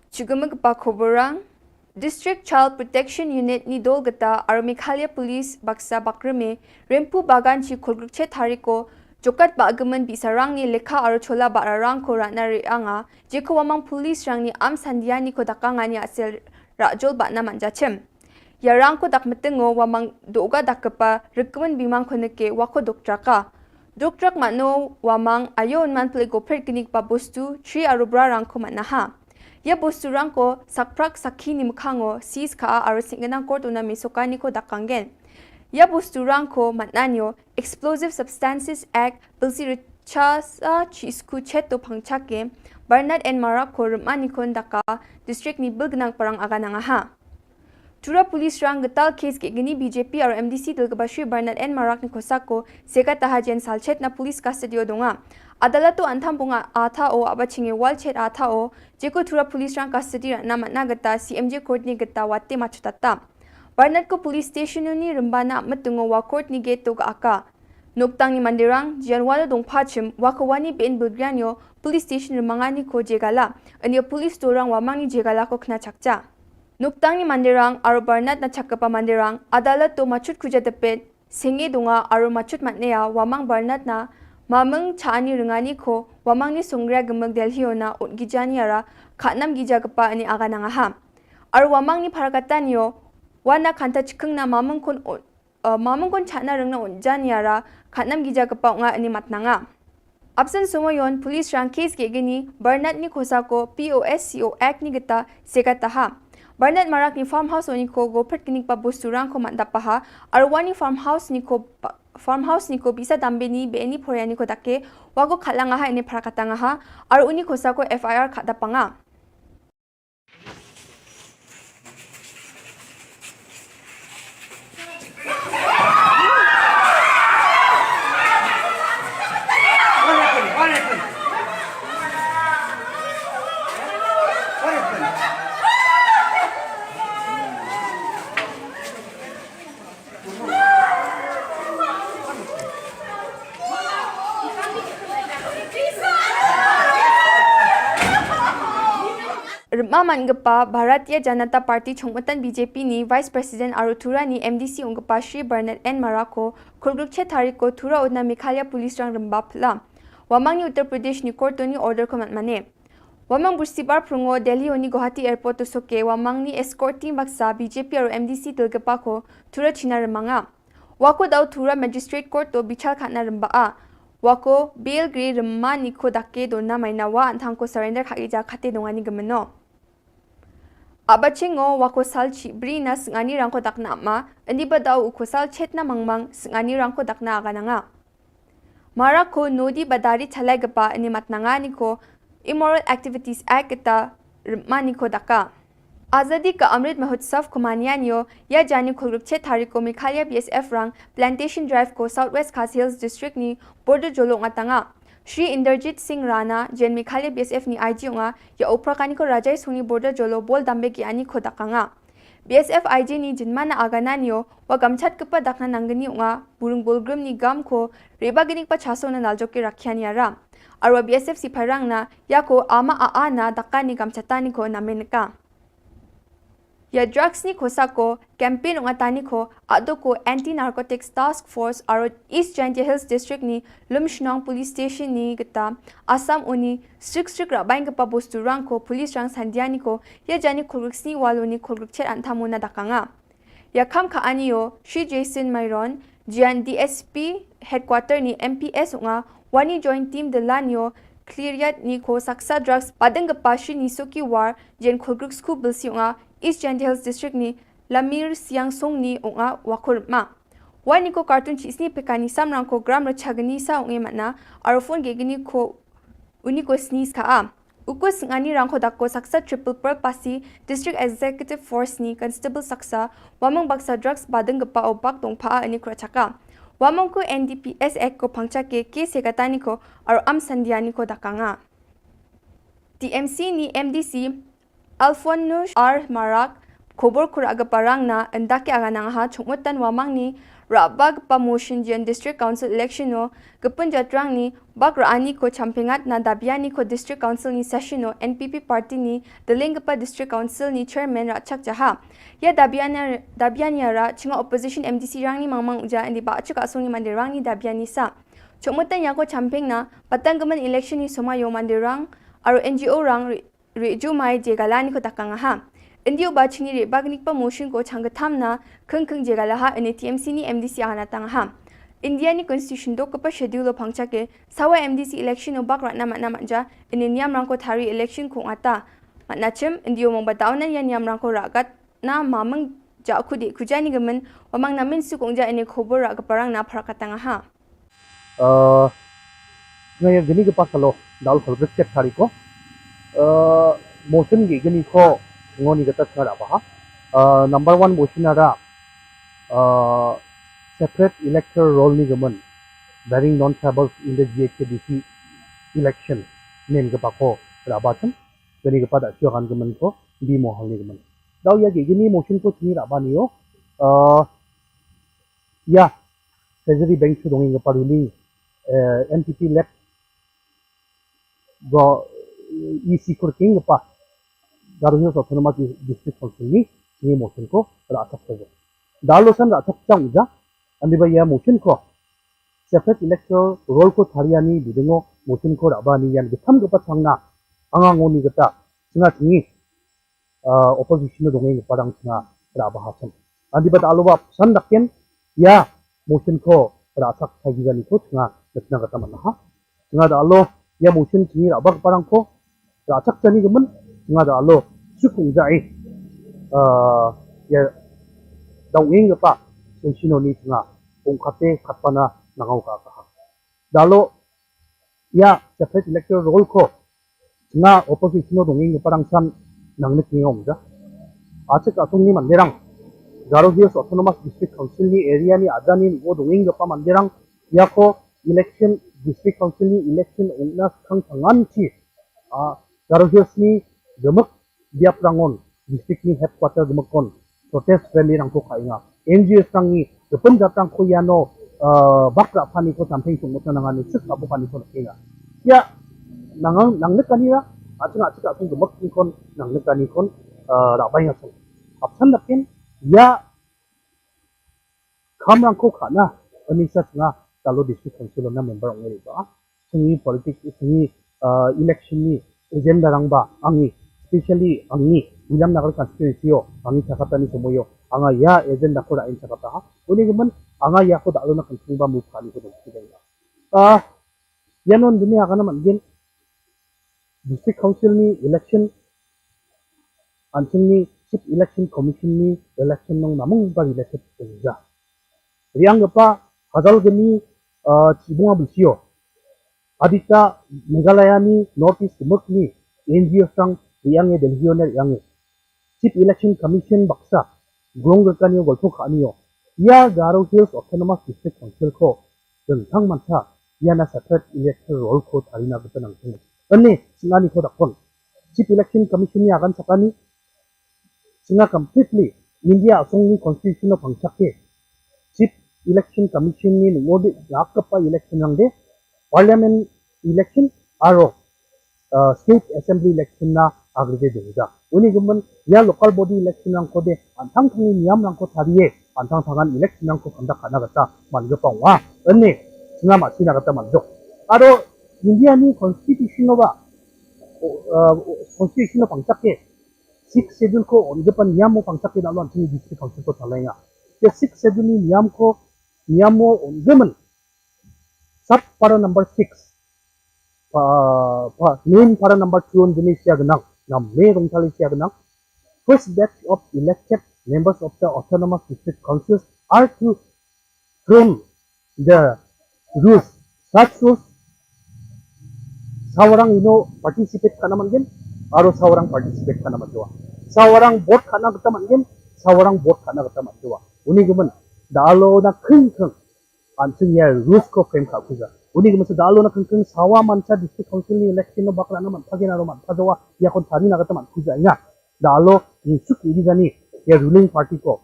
Chugum kpa koborang, District Child Protection Unit ni Dolgata aro Meghalaya Police baksa bakreme, Rempu Bagan chi kolgrukche tariko, jokat ba agmen bi sarang ni lekha aro chola ba rarang ko rana re anga, jeko wamang police rang ni am sandia ni ko dakanga ni asel rajol ba na manja chem. Yarang ko dak metengo wamang doga dak kepa rikmen bimang ko neke wako doktraka. Doktrak mano wamang ayo unman pele gopret kini kpa bostu, Sri Arubra Rangko manaha. Ia bosturang ko sakprak sakhi ni mkhango seize kha aro singkenang court una mesoka ni ko dakanggen. Ia bosturang ko matnan yo Explosive Substances Act bilsi rchasa chisku cheto phangchake Bernard N Marak ko rma ni ko ndaka district ni bilgnang parang aga nangaha. Tura police rang getal case ke gini B J P aro M D C dil kebashwi Bernard N Marak ni kosa ko seka taha jen salchet na police custody o donga. Adalato antham punga atha o aba chinge walchet atha o jeko tura police rang custody rana matna geta C M J court ni geta wate machutata. Bernard ko police station ni rimbana metungo wa court ni gate to ga aka. Noktang ni mandirang jian walo dongpachim wa kawani ben bilgrianyo police station rimangani ko jegala. Ania police torang wamang ni jegala ko kena chakcha. Noktang ni mandirang aro Bernard na chakapa mandirang adalat to machut kuja tepet senge donga aro machut matnea wamang Bernard na mameng chaani rengani ko wamang ni songria gemeg Delhi ona un gijani ara khatnam gija kepa ani aga nangaha. Aro wamang ni pharakatan yo wana khanta chikeng na mameng kon un uh, mamung kon chana rengna un jan yara khatnam gija kepa nga ani matnanga. Absen sumoyon police rang case ke gini Bernard ni kosa ko P O S C O Act ni geta seka taha. Bernard Marak ni farmhouse oni ko go pret gini pa bosturang ko matda paha arwani farmhouse ni ko farmhouse ni ko bisa dambe ni be ni phoria ni ko dake wago khalanga ha ini pharakatanga ha aruni kosa ko F I R khatda panga. Rma man gapa Bharatiya Janata Party chongmutan B J P ni Vice President aro Tura ni M D C ong gapa Shri Bernard N Marak ko khulgruk chet hari ko Tura utna Meghalaya Police rang rmba phla. Wamang ni Uttar Pradesh ni court ni order ko mat mane. Wamang bursibar prungo Delhi oni Guwahati Airport to soke wamang ni escort team baksa B J P aro M D C tilgapa ko Tura China rmanga. Wako dau Tura Magistrate Court to bichal khana rmba a. Wako bail gre rmma ni ko dake dona maina wa anthang ko surrender khagi ja khate dongani gemeno. Abachingo wako sal chi bri na sngani rangko dakna ma, indi ba dau uko sal chet na mangmang sngani rangko dakna aga nanga. Mara ko nodi badari chalai gapa ini matnanga ni ko Immoral Activities Act kita rmma ni ko daka. Azadi ka Amrit Mahotsav ko manian yo ia jani khulgruk chet hari ko Meghalaya B S F rang Plantation Drive ko South West Khasi Hills District ni border jolo ngatanga. Shri Inderjit Singh Rana jen Meghalaya B S F ni I G onga ia uprakani ko Rajai Sungni border jolo bol dambe ki ani ko dakanga. B S F I G ni jinmana agana nio wa gamchat kepa dakna nanggni unga burung bulgrim ni gam ko reba gini pa chaso na naljoki rakhian yara. Arwa B S F sipai rang na ia ko ama a a na daka ni gamchatani ko namen ka. Ia drugs ni ko sako campaign unga tani ko ado ko Anti Narcotics Task Force aro East Jaintia Hills District ni Lumshnong Police Station ni geta Assam uni strik strik rabain kepa bostu rang ko police rang sandia ni ko ia jani khulgruk sni walo ni khulgruk chet anthamu na dakanga. Ia kham kha ani yo Shri Jason Myron jian D S P headquarter ni M P S unga wani joint team de lan yo clear yat ni ko saksa drugs badeng kepa Shri Nisuki War jian khulgruk sku bilsi unga East Jaintia Hills District ni Lamir Siang Song ni unga wakur ma. Wani ko kartun chi sni pekani samrang ko gram rachagani sa unge matna arofon gegini ko uni ko sni ska a. Ukus ngani rangko dako saksa Triple Pearl Pasi District Executive Force ni Constable saksa wamang baksa drugs badeng gepa o bak dongpa a ini krachaka. Wamang ko N D P S Act ko pangchake ke sekatani ko aro am sandiani ko dakanga. T M C ni M D C Alphonsus R Marak Khobor khura ga parang na endake aga nang ha chungmutan wamang ni rabag pa motion jian District Council election no gepun jatrang ni bak ra ani ko champingat na dabiani ko District Council ni session no N P P party ni deleng pa District Council ni chairman ra chak jaha. Ya dabiani dabiani ra chinga opposition M D C rang ni mangmang uja indi ba chuk asung ni mande rang ni dabiani sa. Chungmutan ya ko champing na patang gemen election ni soma yo mande rang aro N G O rang ri- Ri jumai je gala ni ko takang ha. Indi u ba chini ri bag nik pa motion ko chang gatham na keng keng je gala ha ini T M C ni M D C ana tang ha. India ni constitution dok ko pa schedule lo pangcha ke sawa M D C election o bak rat nama nama ja ini niam rang ko thari election ko ngata. Mat na chim, yndio mong ba daw na ïa niam rang ko rah kat na ma meng ja khu de khu ja ni gemen, wa mang na min su kong ja ine khobor rah ka parang na phra katang ha. Nga ya gini ke pasalo dal kal brisket hari ko. Motion ge gini ko ngoni kata chara baha. Number one motion ada separate electoral roll ni gemen bearing non-tribals in the G H A D C election nen ke pako raba cham gini ke pada chuan gemen ko bi mohal ni gemen. Dau ya ge gini motion ko chini raba ni yo. Ya, Treasury Bank chu dongeng ke paruni M P P lep go E C kur king ke pa Garo Hills Autonomous District Council ni ni motion ko ra asak sajo. Dalo san ra asak chang ja andi ba ya motion ko separate electoral roll ko thariani bidengo motion ko ra ba ni yan githam ke pa changna anga ngoni kata chinga chingi opposition dongeng parang chinga ra ba hasam. Andi ba dalo ba san dakken ya motion ko ra asak saji jani ko chinga natna kata mana ha. Chinga dalo ya motion chingi ra ba parang ko ra asak jani gemen chinga dalo sukung jai ya dongeng pa sensino ni chinga ung kate katpana nangau ka ka ha. Dalo ya separate electoral roll ko nga opposition no dongeng parang san nang nik ni om ja. Achik atung ni mandirang Garo Hills Autonomous District Council ni area ni ada ni ngo dongeng pa mandirang ya ko election district council ni election ungna khang thangan chi Garo Hills ni gemek biap rangon district ni headquarter gemek kon protest rally rang ko khainga N G Os rang ni gepen jatang ko yano bak ra pani ko samping sung mutna nangani sik abu pani ko khainga ya nang nang nek kani ra achang achik achang gemek ni kon nang nek kani kon ra bai ngasung apsan dakin ya kham rang ko khana ani sa nga talo district council na member ong ri ba sini politik sini election ni agenda rang ba angi specially angi Williamnagar constituency yo angi sakata ni somoyo anga ya agenda ko ra in sakata ha uni gemen anga ya ko dalo na kan ba mu khani ko dong kideng ah ya non dunia kana man gen district council ni election anching ni chief election commission ni election nong namung ba related ja riang gepa hazal geni chibunga bisio adita Meghalaya ni North East muk ni N G O sang riang e Delhi ne riang e chief election commission baksa glong gekani o golpho khani o ya Garo Hills Autonomous District Council ko dengthang mansa ya na separate electoral roll ko tharina gepenang sini ene singani ko dakon chief election commission ni akan sakani singa completely India asong ni constitution of pangchak ke chief election commission ni ngode yakapa election nang de parliament election aro state assembly election na agrede dengja uni gemen ya local body election nang kode antang thangi niam nang ko tharie antang thangan election nang ko conduct kana kata man ge pong wa ene singa ma sina kata man jok aro India ni constitution ba constitution of pangchak ke six schedule ko on ge pan niam mo pangchak ke na lon sini district council ko thalai nga ke six schedule ni niam ko niam mo on ge men sub para number six pa pa main para number two on jini sia genang nam me rong thali sia genang first batch of elected members of the autonomous district councils are to frame the rules such rules sawarang ino participate kana mangin aro sawarang participate kana manjua sawarang vote kana kita mangin sawarang vote kana kita manjua uni gemen dalo na kheng kheng ansing ya rules ko frame ka kuja uni gemen dalo na kheng kheng sawa mansa district council ni election no bakra na man pagin aro man pajawa ya kon tari na kita man kuja inga dalo ni suk ni jani ya ruling party ko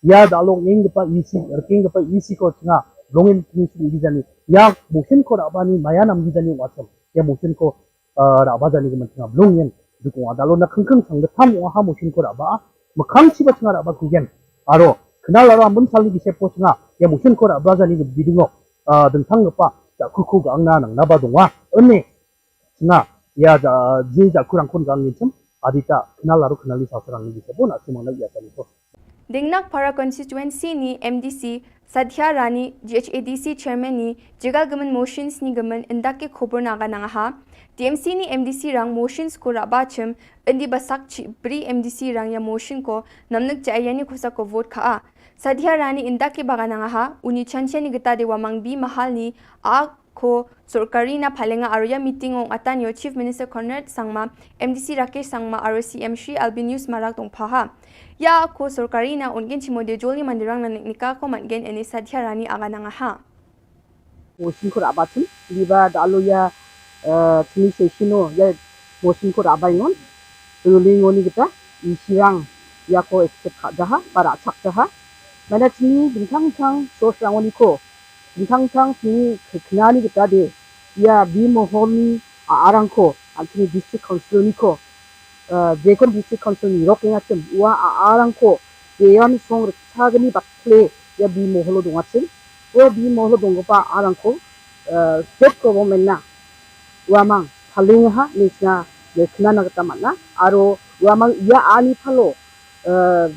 ya dalo ngeng gepa isi erking gepa isi ko chinga longin ni suk ni jani ya mungkin ko raba ni maya nam ni jani wasam ya mungkin ko raba jani gemen chinga blung yen dukung adalo na khengkheng sang de tham wa ha mungkin ko raba makhang chiba chinga raba kugen aro kenal aro ambun sal ni bise po chinga ya mungkin ko raba jani ge bidingo dengthang gepa ya kuku ga angna nang naba dongwa ene chinga ya ji ja kurang kun ga angin chim adita kenal aro kenal ni sa serang ni bise po na simang na ya tani ko Dingnak Para Constituency ni M D C Sadhya Rani G H A D C Chairman ni jigal gemen motions ni gemen indak ke khobor naga nangaha. T M C ne M D C rang motions ko raba chim, indi ba sak chi bri M D C rang ya motion ko, namnuk cha yani ko sa ko vote kha a. Sadhya Rani inda ke baga nang aha, uni chancha ni gita de Wamang B Mahal ni a ko sorkari na phalenga aro ya meeting ong atan yo Chief Minister Conrad Sangma, M D C Rakesh Sangma aro C M Shri Albinus Marak dong phaha. Ya ko sorkari na ongin chimo de joli mandirang na nik nika ko man gen eni Sadhya Rani aga nang aha. Motion ko raba chim, liba da alo ya, eh, chini session o ya motion ko raba ingon. Ruling oni gita, isirang ya ko accept kha jaha, para chak jaha. Mana chini dingthang thang source rang oni ko, dingthang thang chini khna ni gita de, ya B Mohol ni a arang ko, an chini district council ni ko, eh, jekon district council ni rok yang achim, wa a arang ko, de yan song rikcha gani batle, ya B Mohol dong achim, wa B Mohol dong pa arang ko, eh, state government na, Wamang, phaling ha, ni sna, le khna na gita mana, aro, Wamang, ya ani phalo, eh,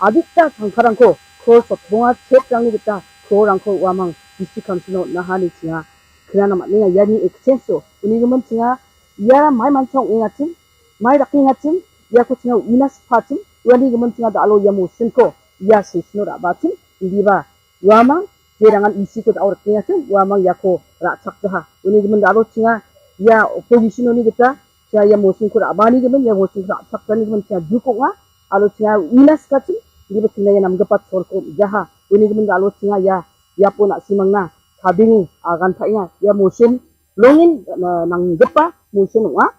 adikta sangkharang ko, ko sotbonga chet rang ni gita, ko rang ko Wamang, district council no, na ha ni sna, khna na mana, ya ni exchange so, uni gumen sna, ya mai man chong ing achim, mai dak ing achim, ya ko sna, ina spa chim, ya ni gumen sna, da alo ya motion ko, ya session o raba chim, indi ba, Wamang, je rangan isi ko da aur kena chim, Wamang ya ko ra chak jaha. Uni gumen da alo chinga, ya opposition uni gita, chinga ya motion ko da abani gumen, ya motion ko da chak jani gumen chinga juko nga, alo chinga inas ka chim, di ba chinga ya nam gapa chor ko jaha. Uni gumen da alo chinga ya, ya po na simang na, sabing, agan pa inga, ya motion, longin, eh, nang gapa, motion nga,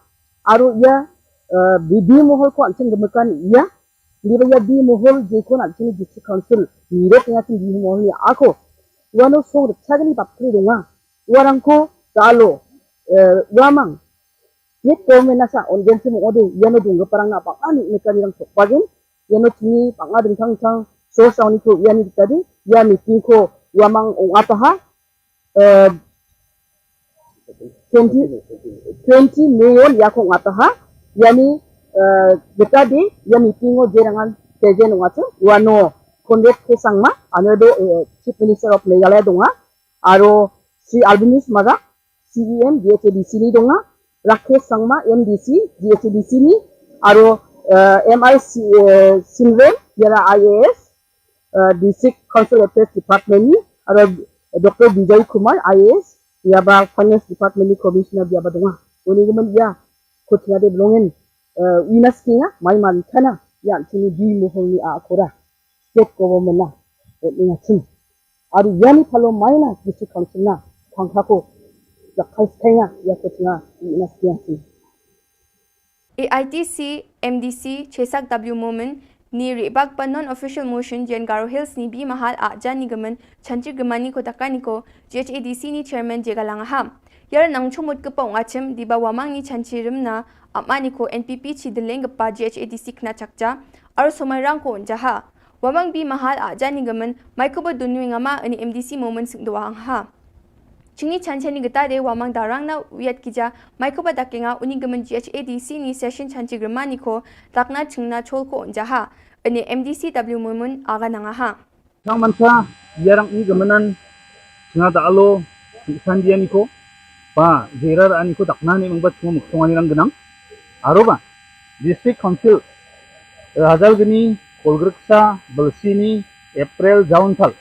aro ya, eh, B Mohol ko an chim gemekan, ya, Di ba ya B Mohol jekon an chini district council. Ni rok ya chini B Mohol ni ako. Wano song rikcha gani bapkri donga. Warang ko da alo. Eh, Wamang. Ye komen nasa on gen chimo ode. Yano dunga parang na bang ani nekani rang sok bagin. Yano chini bang ading chang chang. So sa oni ko yani tadi. Ya meeting ko Wamang ong apa ha. Eh, twenty, twenty million ya ko ngata ha, yani, eh, gita de, ya meeting o je rangan tejen ngata, Wano Conrad K Sangma, ano do, eh, Chief Minister of Meghalaya donga, aro Shri Albinus Marak, C E M, D H A D C ni donga, Rakesh Sangma, M D C, D H A D C ni, aro, eh, M I C, eh, Sinrem, yara I A S, eh, District Council Affairs Department ni, aro Doctor Bijoy Kumar, I A S, yaba Finance Department ni Commissioner yaba donga. Uni gumen ya, ko chinga de blongin, eh, winas kinga, mai man kana, ya chini B Mohol ni a akora. State government na, eh, ni ngachim. Aro yani phalo mai na, District Council na, thangkha ko, ya khais khainga, ya ko chinga, winas kinga chim. A I T C, M D C, Chesak W Momin, ni rebak ba non-official motion jen Garo Hills ni B Mahal a jan ni gaman, chanchi gamani ko takani ko, G H A D C ni chairman je galang ham. Yar nang chumut ke pong achim, di ba Wamang ni chanchi rimna, ama ni ko N P P chi deleng gepa G H A D C kna chakcha, aro somai rang ko unjaha. Wamang B Mahal a jan ni gaman, mai ko ba dunwi ngama ani M D C Momin sing doang ha. Chini chancha ni gita de Wamang darang na wiat kija, mai ko ba dakenga uni gaman G H A D C ni session chanchi grama ni ko, dakna chingna chol ko unjaha, ani M D C W Momin aga nanga ha. Chang mansa, yarang ni gamanan, chinga da alo, san dia ni ko, ba, jerar ani ko dakna ni mangbat chuma muksong ani rang genang, aro ba, District Council, eh, hajar gini, kolgriksa, belsini, April, jaun thal.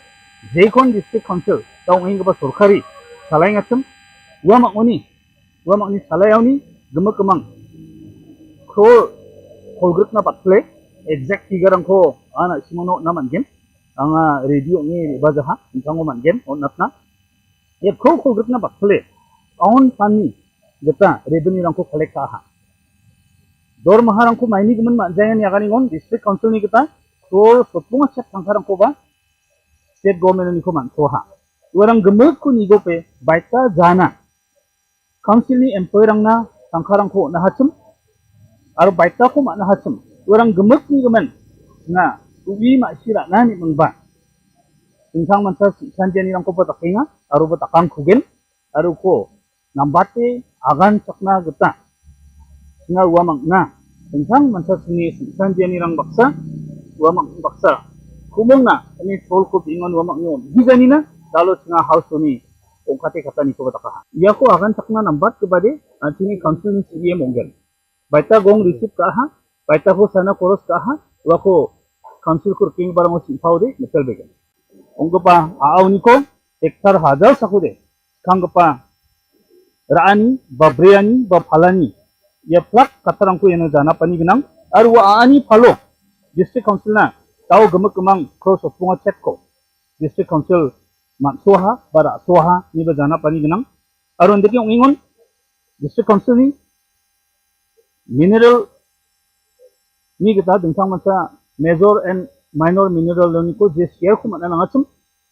Jekon District Council, taung ing kaba sorkari, salai ngachim, Wamang oni, Wamang ni salai oni, gemek kemang. Crore, kolgrik na batle, exact figure ang ko, ana simono na man gen, anga radio ni bajaha, ingkang man gen, on natna. Ya crore kolgrik na batle, on pani, geta, revenue rang ko collect ha. Dor maharang ko maini gemen man jayan ya kani ngon, District Council ni geta, crore, sotbunga chet tangkarang ko ba, State Government ni ko man soha. Warang gemek ku ni gope, baita jana. Council ni employee rang na, tangkarang ko na hachum. Aro baita ko ma na hachum. Warang gemek ni gemen. Na, uwi ma sira na ni mengba. Tentang mansa si sanjani rang ko batakenga, aro batakang kugen. Aro ko, nambate, agan chakna geta. Nga Wamang na, tentang mansa sini, sanjani rang baksa, Wamang baksa. Kumung na, ini sol ko bingon Wamang ngon. Gizani na, dalo singa house ni. Ong kata kata ni ko kata ka ha. Ïa ko agan takna nambat ke bade, ah, tini council ni C E M ong gen. Baita gong receive ka ha, baita ko sana koros ka ha, wa ko council ko king barang o si pau de, metel begen. Ong ko pa, a au ni ko, hektar hajar saku de. Kang ko pa, Rani, ba Briani, ba Palani. Ïa plak katarang ko ïa na jana pani genang, ar wa ani palo. District Council na, tau gemek kemang cross of punga check ko. District Council mat suaha, bara suaha, ni ba jana pani genang. Arun deki ong ingon, District Council ni, mineral ni kita dengtang masa major and minor mineral ni ko je share ko mana nangachum,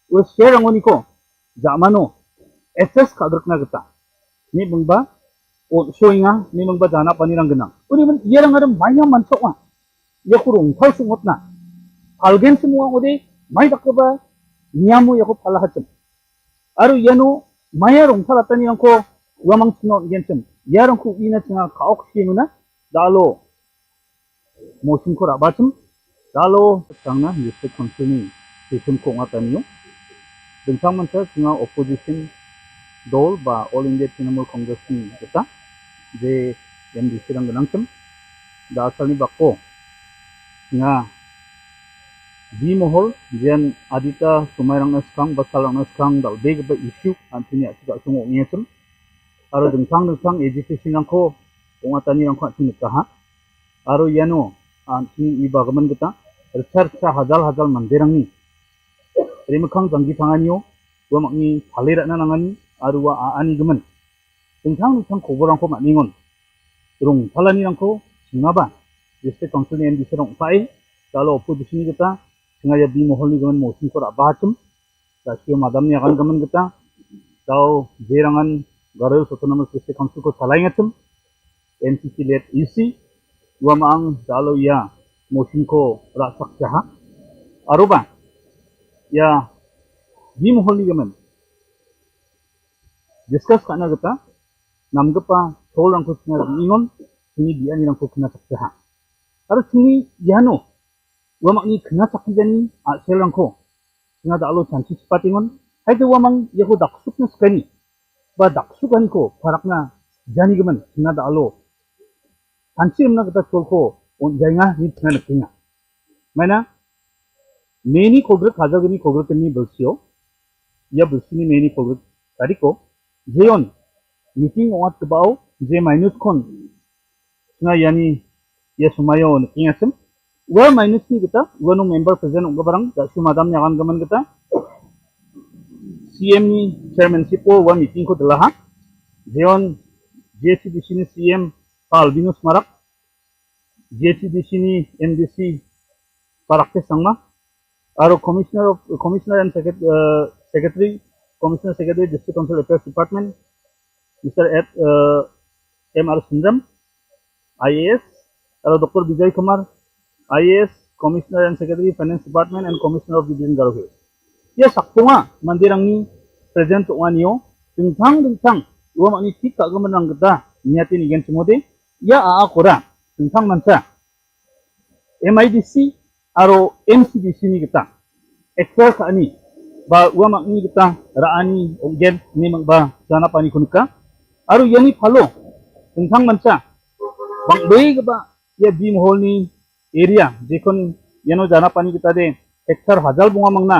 we share angon ni ko, jamano, S S ka grekna kita. Ni bengba, o soinga, ni bengba jana pani rang genang. Uni men, ïa rang ada maya mansok ma. Ïa ko rong thal sumot na. Halgen semua ode, mai tak ba, nyamu ïa ko pala hacem. Aru ïa no, maya rong thal atani rang ko, wamang sino gen cem. Ïa rang ko ina chenga ka ok si muna, dalo. Motion ko rabachum, dalo. Tangna, yusik konsuni, session ko ngatanyo. Dengtang mansa, chenga opposition, dol ba All India Trinamool Congress ni, kita, je M D C rang genang cem. Da asal ni bako, nga, Bi Mohol, jen adita sumai rang na skang, basal rang na skang, dal beg ba issue, an sini atika sungok ngesem. Aro dengtang dengtang agitation rang ko, ong atani rang ko atin ka ha. Aro ïa no, an sini i bagaman kita, research sa hajal hajal mandirang ni. Rimekang janggi tangan yo, wa mak ni thalir na nangan ni, aro wa a ani gemen. Dengtang dengtang khobor rang ko mak ningon. Rung thalani rang ko, singa ba. District Council ni M D C rong pai, dalo opposition ni kita, singa ïa Bi Mohol ni gemen motion ko rabachum. Da sio madam ni akan gemen kita, dau jerangan Garo Hills Autonomous District Council ko salai ngachum, N C C led E C, wa maang dalo ïa, motion ko rasak jaha. Aruba, ïa, Bi Mohol ni gemen. Discuss kana kita, nam gepa, tol rang ko singa ingon, sini dia ni rang ko kena sak jaha. Aru sini, ïa no, wa mak ni kena sak jani, a sel rang ko. Singa dalo chanchi sepat ingon, hai te wa mang, ïa ko dak suk na sekani. Ba dak suk ani ko, parak na, jani gemen, singa dalo. Chanchi emna kita tol ko, on jainga, ni singa nekinga. Mana, meni kogrek hajar geni kogrek ni bersio, ïa bersini meni kogrek tadi ko, jeon, meeting oat kebao, je minus kon, singa yani, ïa sumayo ni kingasem, wa minus ni kita, wa no member present ong barang, da suma dam nyakan gaman kita, C M ni chairmanship ko, wa meeting ko delaha, jeon, J C D C ni C M, Pal Binus Marak, J C D C ni M D C Parakte Sangma, aro Commissioner of, Commissioner and Secret-, uh, Secretary, Commissioner Secretary District Council Affairs Department, Mister Ed, uh, M R Sundram, I A S, aro Doctor Bijoy Kumar, I A S, Commissioner and Secretary Finance Department and Commissioner of Division Garo Hills. Ïa sakpunga mandirang ni present ong anio, dengtang dengtang, wa mak ni tik ka gemen rang kita, niatin igen semode, ïa a a kora, dengtang mansa. M I D C, aro M C D C ni kita. Ekor ka ani, ba wa mak ni kita, ra ani, ong gen, ni mak ba, sana pani kunika. Aro yani palo, dengtang mansa. Bang beg ba, ïa Bi Mohol ni area, jekon ïa no jana pani kita de, hektar hajar bunga mangna.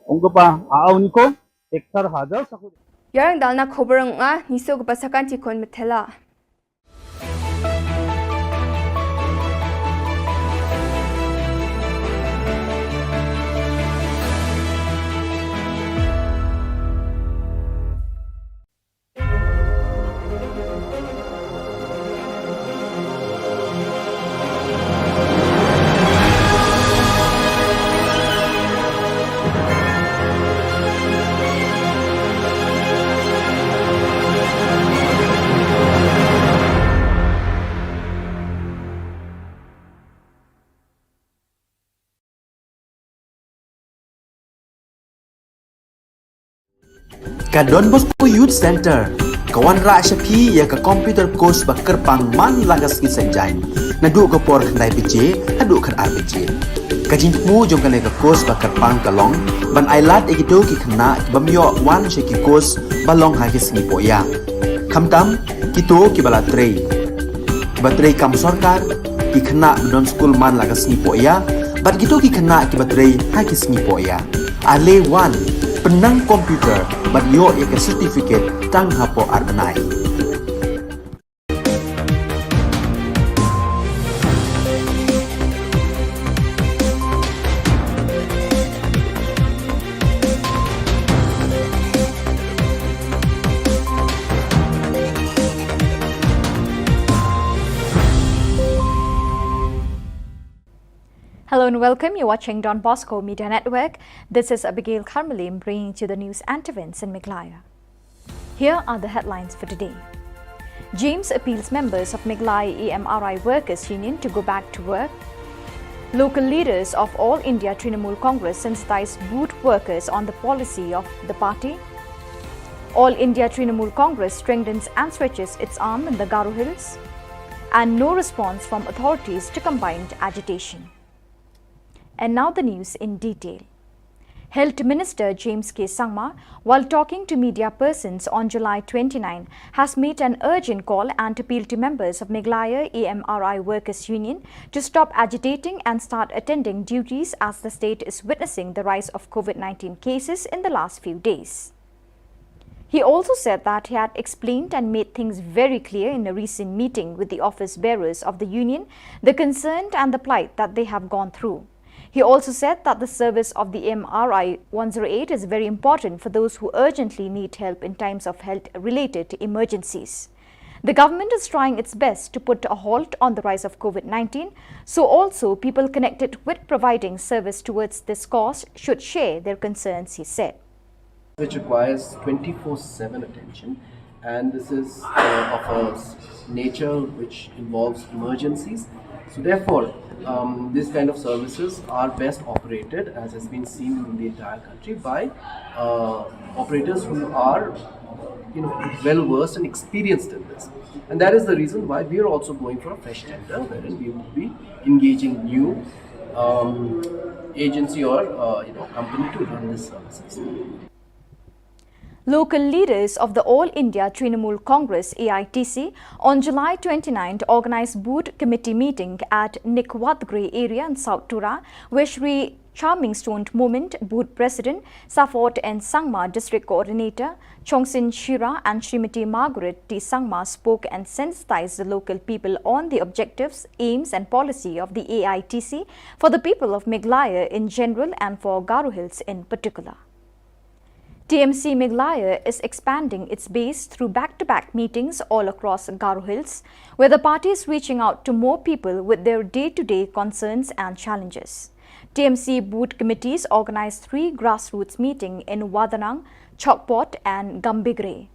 Ong ko pa, a au ni ko, hektar hajar saku. Ïa rang dalna khobor nga, niso ko pa sakan ti kon metela. Ka Don Bosco Youth Center ka wanrah sha phi ïa ka computer course ba kyrpang man la ka sngi Saitjaiñ, naduh ka por khyndai baje haduh khatar baje. Ka jingthmu jong kane ka course ba kyrpang ka long ban ai lad ïa kito ki khynnah ki bym ïoh wan sha ki course ba long ha ki sngi poh ïa. Khamtam kito ki ba la trei, ki ba trei kam sorkar, ki khynnah ba don skul man la ka sngi poh ïa, bad kito ki khynnah ki ba trei ha ki sngi poh ïa. Ale wan pynnang computer bad ïoh ïa ka certificate tang hapoh ar bnai. Hello and welcome. You're watching Don Bosco Media Network. This is Abigail Kharmalim bringing to you the news and events in Meghalaya. Here are the headlines for today. James appeals members of Meghalaya E M R I Workers Union to go back to work. Local leaders of All India Trinamool Congress sensitize boot workers on the policy of the party. All India Trinamool Congress strengthens and stretches its arm in the Garo Hills. And no response from authorities to combined agitation. And now the news in detail. Health Minister James K Sangma, while talking to media persons on July twenty-nine, has made an urgent call and appeal to members of Meghalaya E M R I Workers Union to stop agitating and start attending duties as the state is witnessing the rise of COVID nineteen cases in the last few days. He also said that he had explained and made things very clear in a recent meeting with the office bearers of the union, the concern and the plight that they have gone through. He also said that the service of the M R I one zero eight is very important for those who urgently need help in times of health-related emergencies. The government is trying its best to put a halt on the rise of COVID nineteen, so also people connected with providing service towards this cause should share their concerns, he said. Which requires twenty-four seven attention, and this is uh, of a s- nature which involves emergencies. So therefore, um, this kind of services are best operated, as has been seen in the entire country, by uh, operators who are, you know, well versed and experienced in this. And that is the reason why we are also going for a fresh tender, wherein we will be engaging new um, agency or uh, you know, company to run this services. Local leaders of the All India Trinamool Congress, A I T C, on July twenty-ninth organized booth committee meeting at Nikwatgre area in South Tura, where Shri Charming Stoned Moment, booth president, Safot N Sangma, district coordinator, Chongsin Shira, and Srimati Margaret T Sangma spoke and sensitized the local people on the objectives, aims, and policy of the A I T C for the people of Meghalaya in general and for Garo Hills in particular. T M C Meghalaya is expanding its base through back-to-back meetings all across Garo Hills, where the party is reaching out to more people with their day-to-day concerns and challenges. T M C booth committees organized three grassroots meetings in Wadanang, Chokpot, and Gambegre.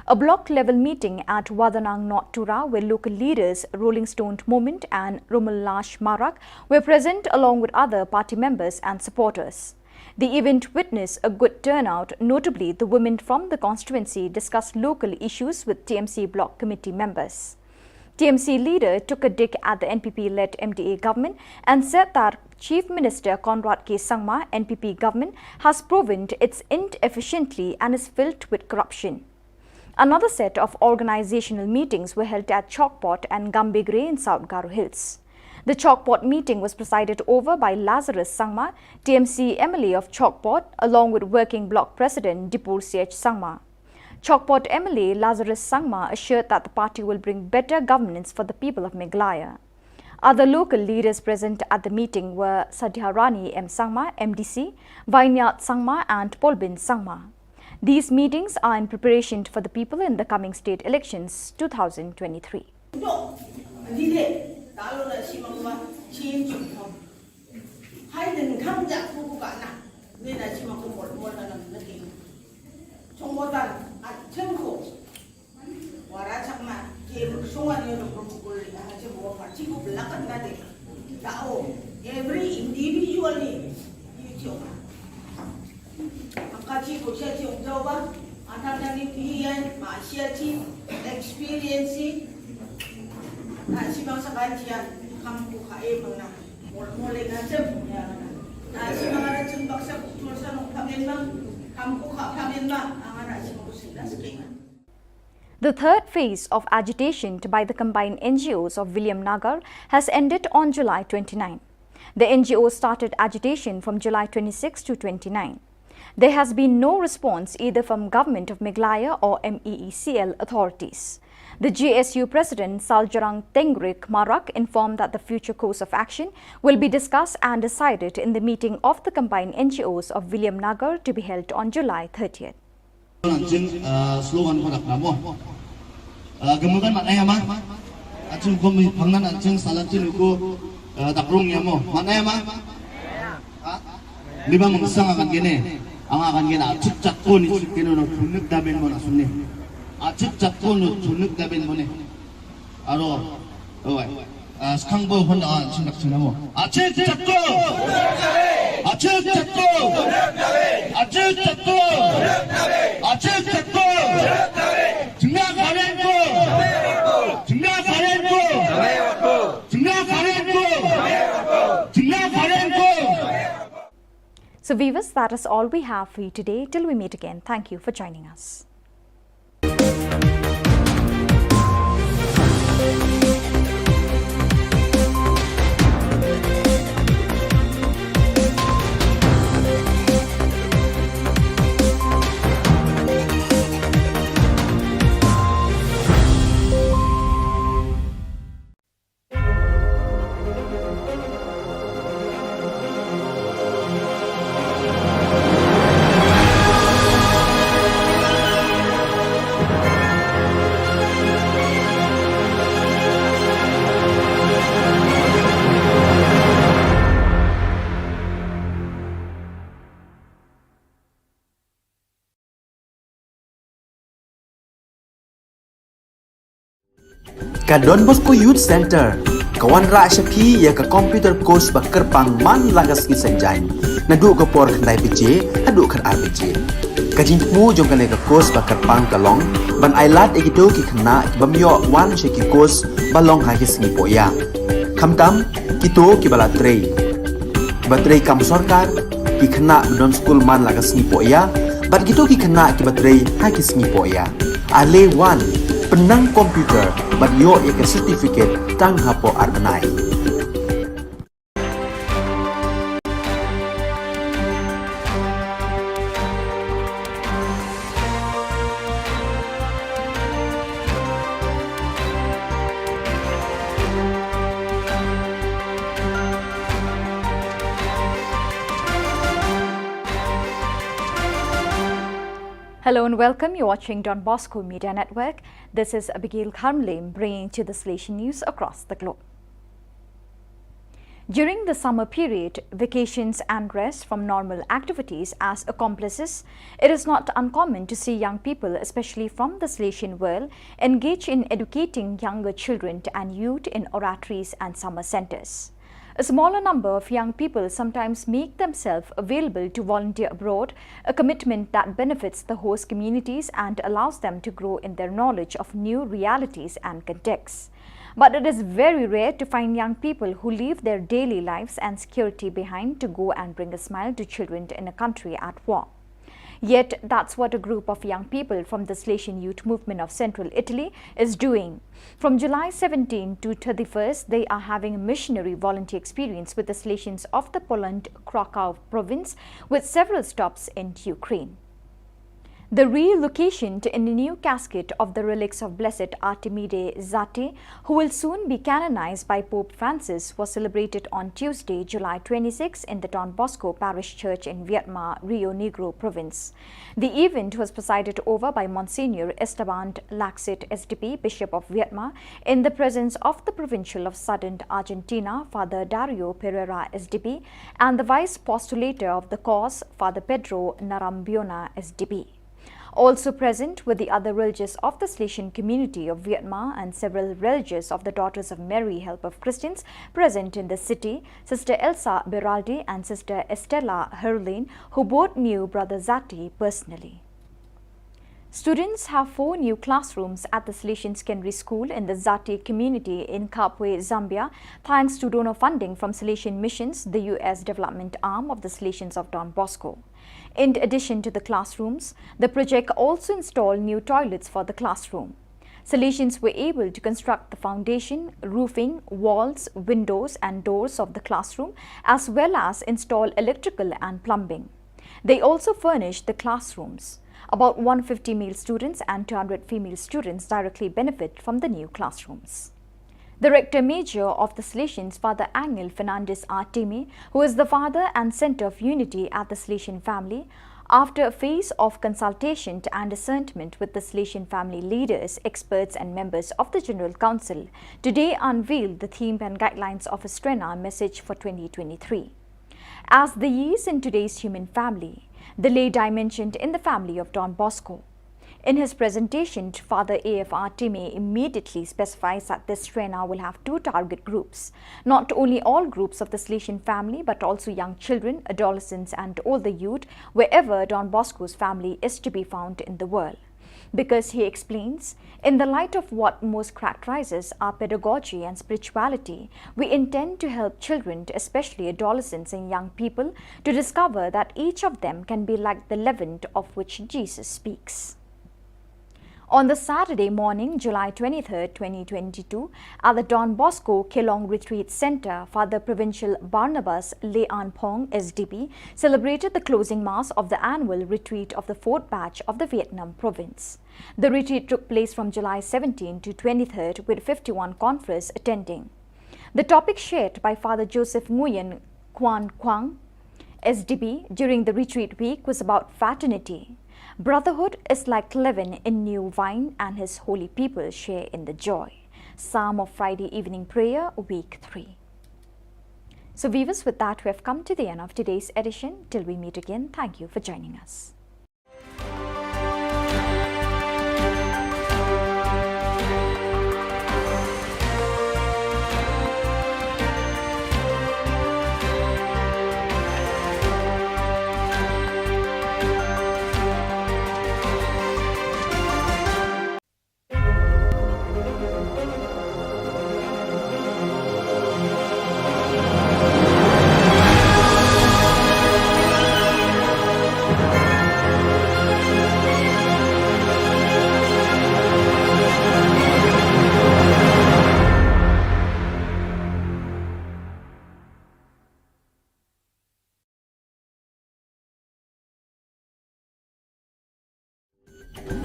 A block-level meeting at Wadanang North Tura, where local leaders Rolling Stone Moment and Romulash Marak were present along with other party members and supporters. The event witnessed a good turnout, notably the women from the constituency discussed local issues with T M C block committee members. T M C leader took a dig at the N P P-led M D A government and said that Chief Minister Conrad K Sangma N P P government has proven its inefficiently and is filled with corruption. Another set of organizational meetings were held at Chokpot and Gambegre in South Garo Hills. The Chokpot meeting was presided over by Lazarus Sangma, T M C M L A of Chokpot, along with Working Bloc President Dipur C H Sangma. Chokpot M L A Lazarus Sangma assured that the party will bring better governance for the people of Meghalaya. Other local leaders present at the meeting were Sadhya Rani M Sangma, M D C, Vineyard Sangma, and Polbin Sangma. These meetings are in preparation for the people in the coming state elections two thousand twenty-three. Wara chakma, jem shong wan ïa ka bor bor ri ha jem wa pha chi ko bla kan na de. Ta o, every individual ni, ni chi o. Ka chi ko sia chi o jao ba, ata ta ni pi yan, ma sia chi, experience chi. Na chi bang sa ban chi yan, kam ko kha e bang na. Mol mol e na jem ya na. The third phase of agitation by the combined N G Os of Williamnagar has ended on July twenty-nine. The N G Os started agitation from July twenty-six to twenty-nine. There has been no response either from Government of Meghalaya or M E E C L authorities. The G S U President Saljrang Tengrick Marak informed that the future course of action will be discussed and decided in the meeting of the combined N G Os of Williamnagar to be held on July thirtieth. An jing, ah, slogan ko dak namo. Ah, gemukan mat ai ama. An jing ko mi pangnan an jing salan jing ko, ah, dak rung yamo. Mat ai ama. Ha? Lima mengsang akan kene. Anga akan kene. Achik chat ko ni chik kene no thunik da ben mo na sumne. Achik chat ko no thunik da ben mo ne. Aro. Oi. Ah, skang bo hon da an chin dak chin mo. Achik chat ko. Achik chat ko. Achik chat ko. Achik chat ko. Jingna karen ko. Jingna karen ko. Jingna karen ko. Jingna karen ko. So viewers, that is all we have for you today. Till we meet again, thank you for joining us. Ka Don Bosco Youth Centre ka wanrah sha phi ïa ka computer course ba kyrpang man la ka sngi Saitjaiñ, naduh ka por khyndai baje haduh khatar baje. Ka jingthmu jong kane ka course ba kyrpang ka long ban ailad ïa kito ki khynnah ki bym ïoh wan sha ki course ba long ha ki sngi pohïa, khamtam kito kiba la trei, kiba trei kam sorkar, ki khynnah ba don skul man la ka sngi pohïa, bad kito ki khynnah kiba trei ha ki sngi pohïa. Ale wan, pynnang computer bad ïoh ïa ka certificate tang hapoh ar bnai. Hello and welcome. You're watching Don Bosco Media Network. This is Abigail Kharmlem bringing to the Salesian News across the globe. During the summer period, vacations and rest from normal activities as accomplices, it is not uncommon to see young people, especially from the Salesian world, engage in educating younger children and youth in oratories and summer centres. A smaller number of young people sometimes make themselves available to volunteer abroad, a commitment that benefits the host communities and allows them to grow in their knowledge of new realities and contexts. But it is very rare to find young people who leave their daily lives and security behind to go and bring a smile to children in a country at war. Yet, that's what a group of young people from the Salesian Youth Movement of Central Italy is doing. From July seventeen to thirty-first, they are having a missionary volunteer experience with the Salesians of the Poland Krakow province, with several stops in Ukraine. The relocation to, in the new casket of the relics of Blessed Artemide Zate, who will soon be canonized by Pope Francis, was celebrated on Tuesday, July twenty-six, in the Don Bosco Parish Church in Vietma, Rio Negro Province. The event was presided over by Monsignor Esteban Laxet, S D P, Bishop of Vietma, in the presence of the Provincial of Southern Argentina, Father Dario Pereira, S D P, and the Vice Postulator of the cause, Father Pedro Narambiona, S D P. Also present were the other religious of the Salesian community of Vietma and several religious of the Daughters of Mary Help of Christians present in the city, Sister Elsa Beraldi and Sister Estella Herlin, who both knew Brother Zati personally. Students have four new classrooms at the Salesian Secondary School in the Zati community in Kabwe, Zambia, thanks to donor funding from Salesian Missions, the U S development arm of the Salesians of Don Bosco. In addition to the classrooms, the project also installed new toilets for the classroom. Salesians were able to construct the foundation, roofing, walls, windows, and doors of the classroom, as well as install electrical and plumbing. They also furnished the classrooms. About one hundred fifty male students and two hundred female students directly benefit from the new classrooms. The Rector Major of the Salesians, Father Angel Fernandez Artime, who is the father and center of unity at the Salesian family, after a phase of consultation and discernment with the Salesian family leaders, experts, and members of the General Council, today unveiled the theme and guidelines of his Srena message for twenty twenty-three. As the years in today's human family, the lay dimensioned in the family of Don Bosco. In his presentation, Father A F Artime immediately specifies that this Srena will have two target groups. Not only all groups of the Salesian family, but also young children, adolescents, and older youth, wherever Don Bosco's family is to be found in the world. Because he explains, in the light of what most characterizes our pedagogy and spirituality, we intend to help children, especially adolescents and young people, to discover that each of them can be like the leaven of which Jesus speaks. On the Saturday morning, July twenty-third, twenty twenty-two, at the Don Bosco Kelong Retreat Center, Father Provincial Barnabas Lean Phong, S D B, celebrated the closing mass of the annual retreat of the fourth batch of the Vietnam province. The retreat took place from July seventeenth to twenty-third, with fifty-one conferees attending. The topic shared by Father Joseph Nguyen Quan Quang, S D B, during the retreat week was about fraternity. Brotherhood is like leaven in new wine, and his holy people share in the joy. Psalm of Friday evening prayer, week three. So, viewers, with that, we have come to the end of today's edition. Till we meet again, thank you for joining us.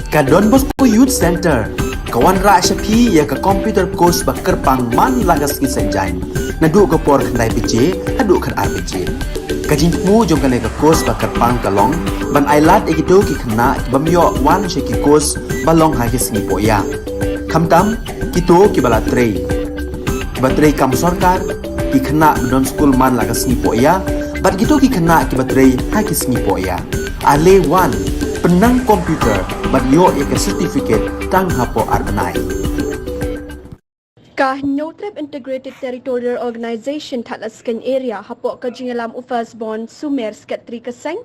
Ka Don Bosco Youth Center ka wanrah sha phi ïa ka computer course ba kyrpang man la ka sngi Saitjaiñ, naduh ka por khyndai baje haduh khatar baje. Ka jingthmu jong kane ka course ba kyrpang ka long ban ailad ïa kito ki khynnah ki bym ïoh wan sha ki course ba long ha ki sngi pohïa, khamtam kito kiba la trei, kiba trei kam sorkar, ki khynnah ba don skul man la ka sngi pohïa, bad kito ki khynnah kiba trei ha ki sngi pohïa. Ale wan, pynnang computer bad ïoh ïa ka certificate tang hapoh ar bnai. Ka Hynñiewtrep Integrated Territorial Organization Thadlaskein Area hapoh ka jingïalam u First Born Sumer, Secretary ka seng,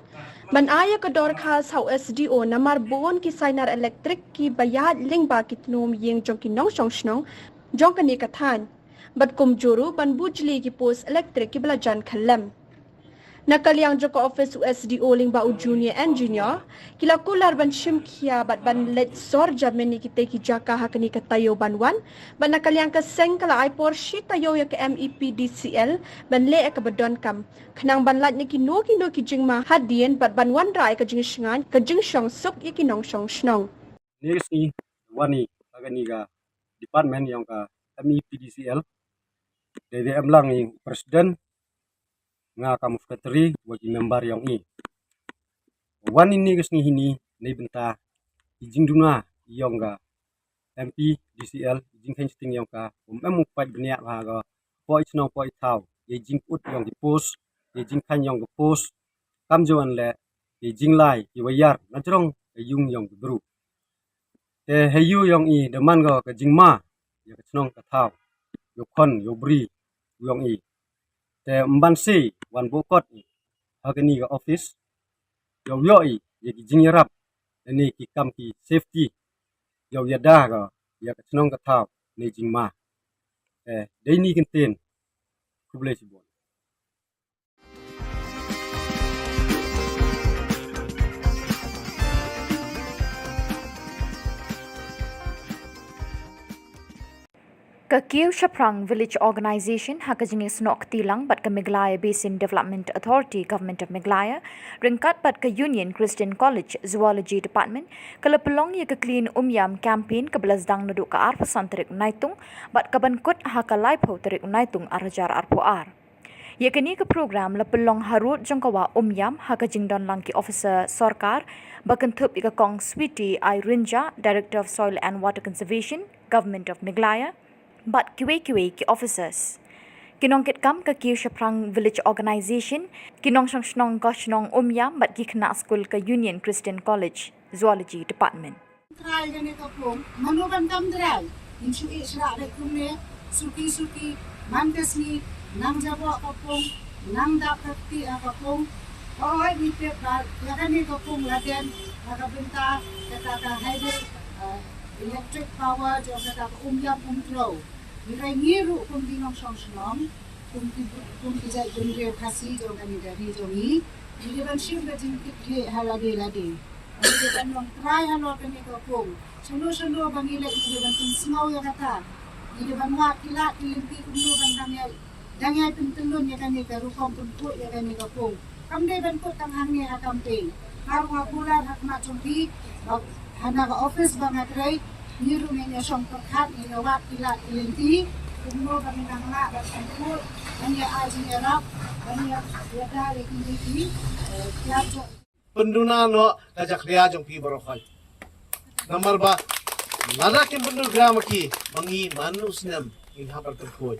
ban ai ïa ka dorkhas ha u S D O namar bun ki sainar elektrik kiba ïaid lyngba ki tnum ïing jong ki nongshong shnong jong kane ka thaiñ, bad kumjuh ruh ban bujli ki post elektrik kiba la jan khyllem. Na ka liang jong ka office u S D O lyngba u Junior Engineer, ki la kular ban shim khia bad ban leit sor jamin ïa kitei ki jaka ha kane ka taïew ban wan, bad na ka liang ka seng ka la ai por shi taïew ïa ka M E P D C L ban leh ïa kaba donkam, khnang ban lait na kino kino ki jingma hadien bad ban wanrah ïa ka jingshngaiñ ka jingshongsuk ïa ki nongshong shnong. Kine ki sngi wan i ha kane ka department ïong ka M E P D C L. Dei dei em lang i president, nga kam u secretary, wa ki member ïong i. Wan ini ka sngi hini nei bynta i jingduna ïong ka M P D C L, i jingkheiñ shting ïong ka, um em u paid bniah ha ka poi chnong poi thaw, i jingput ïong ki post, i jingkheiñ ïong ki post, kam juan le i jinglai ki wayar na jrong ka ïung ïong ki bru. Te ha ïu ïong i da man ka ka jingma ïa ka chnong ka thaw, ïa u khon ïa u bri ïong i. Te mban si wan bokot i ha kani ka office, ïa u ïoh i ïa ki jingïarap ne ki kam ki safety, ïa u ïada ka, ïa ka chnong ka thaw ne jingma. Eh, dei ni kyntien. Khublei shibun. Ka Kiew Shaphrang Village Organization ha ka jingïasnoh kti lang bad ka Meghalaya Basin Development Authority, Government of Meghalaya, ryngkat bad ka Union Christian College Zoology Department, ka la pynlong ïa ka Clean Umiam campaign kaba la sdang naduh ka arphew san tarik Naitung bad ka ban kut ha ka laiphew tarik Naitung arhajar arphew ar. Ïa kane ka program la pynlong harud jong ka wah Umiam ha ka jingdon lang ki officer sorkar, ba kynthup ïa ka Kong Sweety I Rynjah, Director of Soil and Water Conservation, Government of Meghalaya, bad kiwei kiwei ki officers. Ki nongkitkam ka Kiew Shaphrang Village Organization, ki nongshong shnong ka shnong Umiam bad ki khynnah skul ka Union Christian College Zoology Department. Trai kane ka pung, mano ban kam trai? Ngi shu ïeh shrah beit kumne, suki suki, man ka sngi, nang jaboh ka pung, nang dap ka kti ha ka pung. Hooid, ngi tip ba ïa kane ka pung la den ha ka bynta kata ka hydro, eh, electric power jong kata ka Umiam Umtrew. Ngi ruh kum ki nongshong shnong, kum ki, kum ki jaitbynriew Khasi jong kane ka ri jong ngi, ngi dei ban shim ka jingkitkhlieh ha lade lade. Ngi dei ban long trai halor kane ka pung. Shano shano ba ngi leit ngi dei ban pynsngew ïa kata. Ngi dei ban wad ki lad ki lynti kumno ban dang ïai, dang ïai pyntyllun ïa kane ka rukom pynkhuid ïa kane ka pung. Kam dei ban kut tang hangne ha campaign. Nga ruh nga kular ha khmat jong phi, ba hana ka office ba nga trei, ngi ruh ngin ïa shong pyrkhat, ngin ïa wad ki lad ki lynti kumno ba ngin nang lah ban pynkhuid, ban ïa ai jingïarap, ban ïa, ïa da ïa kine ki, eh, ki lad jong Pynduna noh ka jakhlia jong phi baroh khoit. Namar ba lada kim pyndonkam ïa ki, ma ngi man u snem ngin hap ban pynkhuid.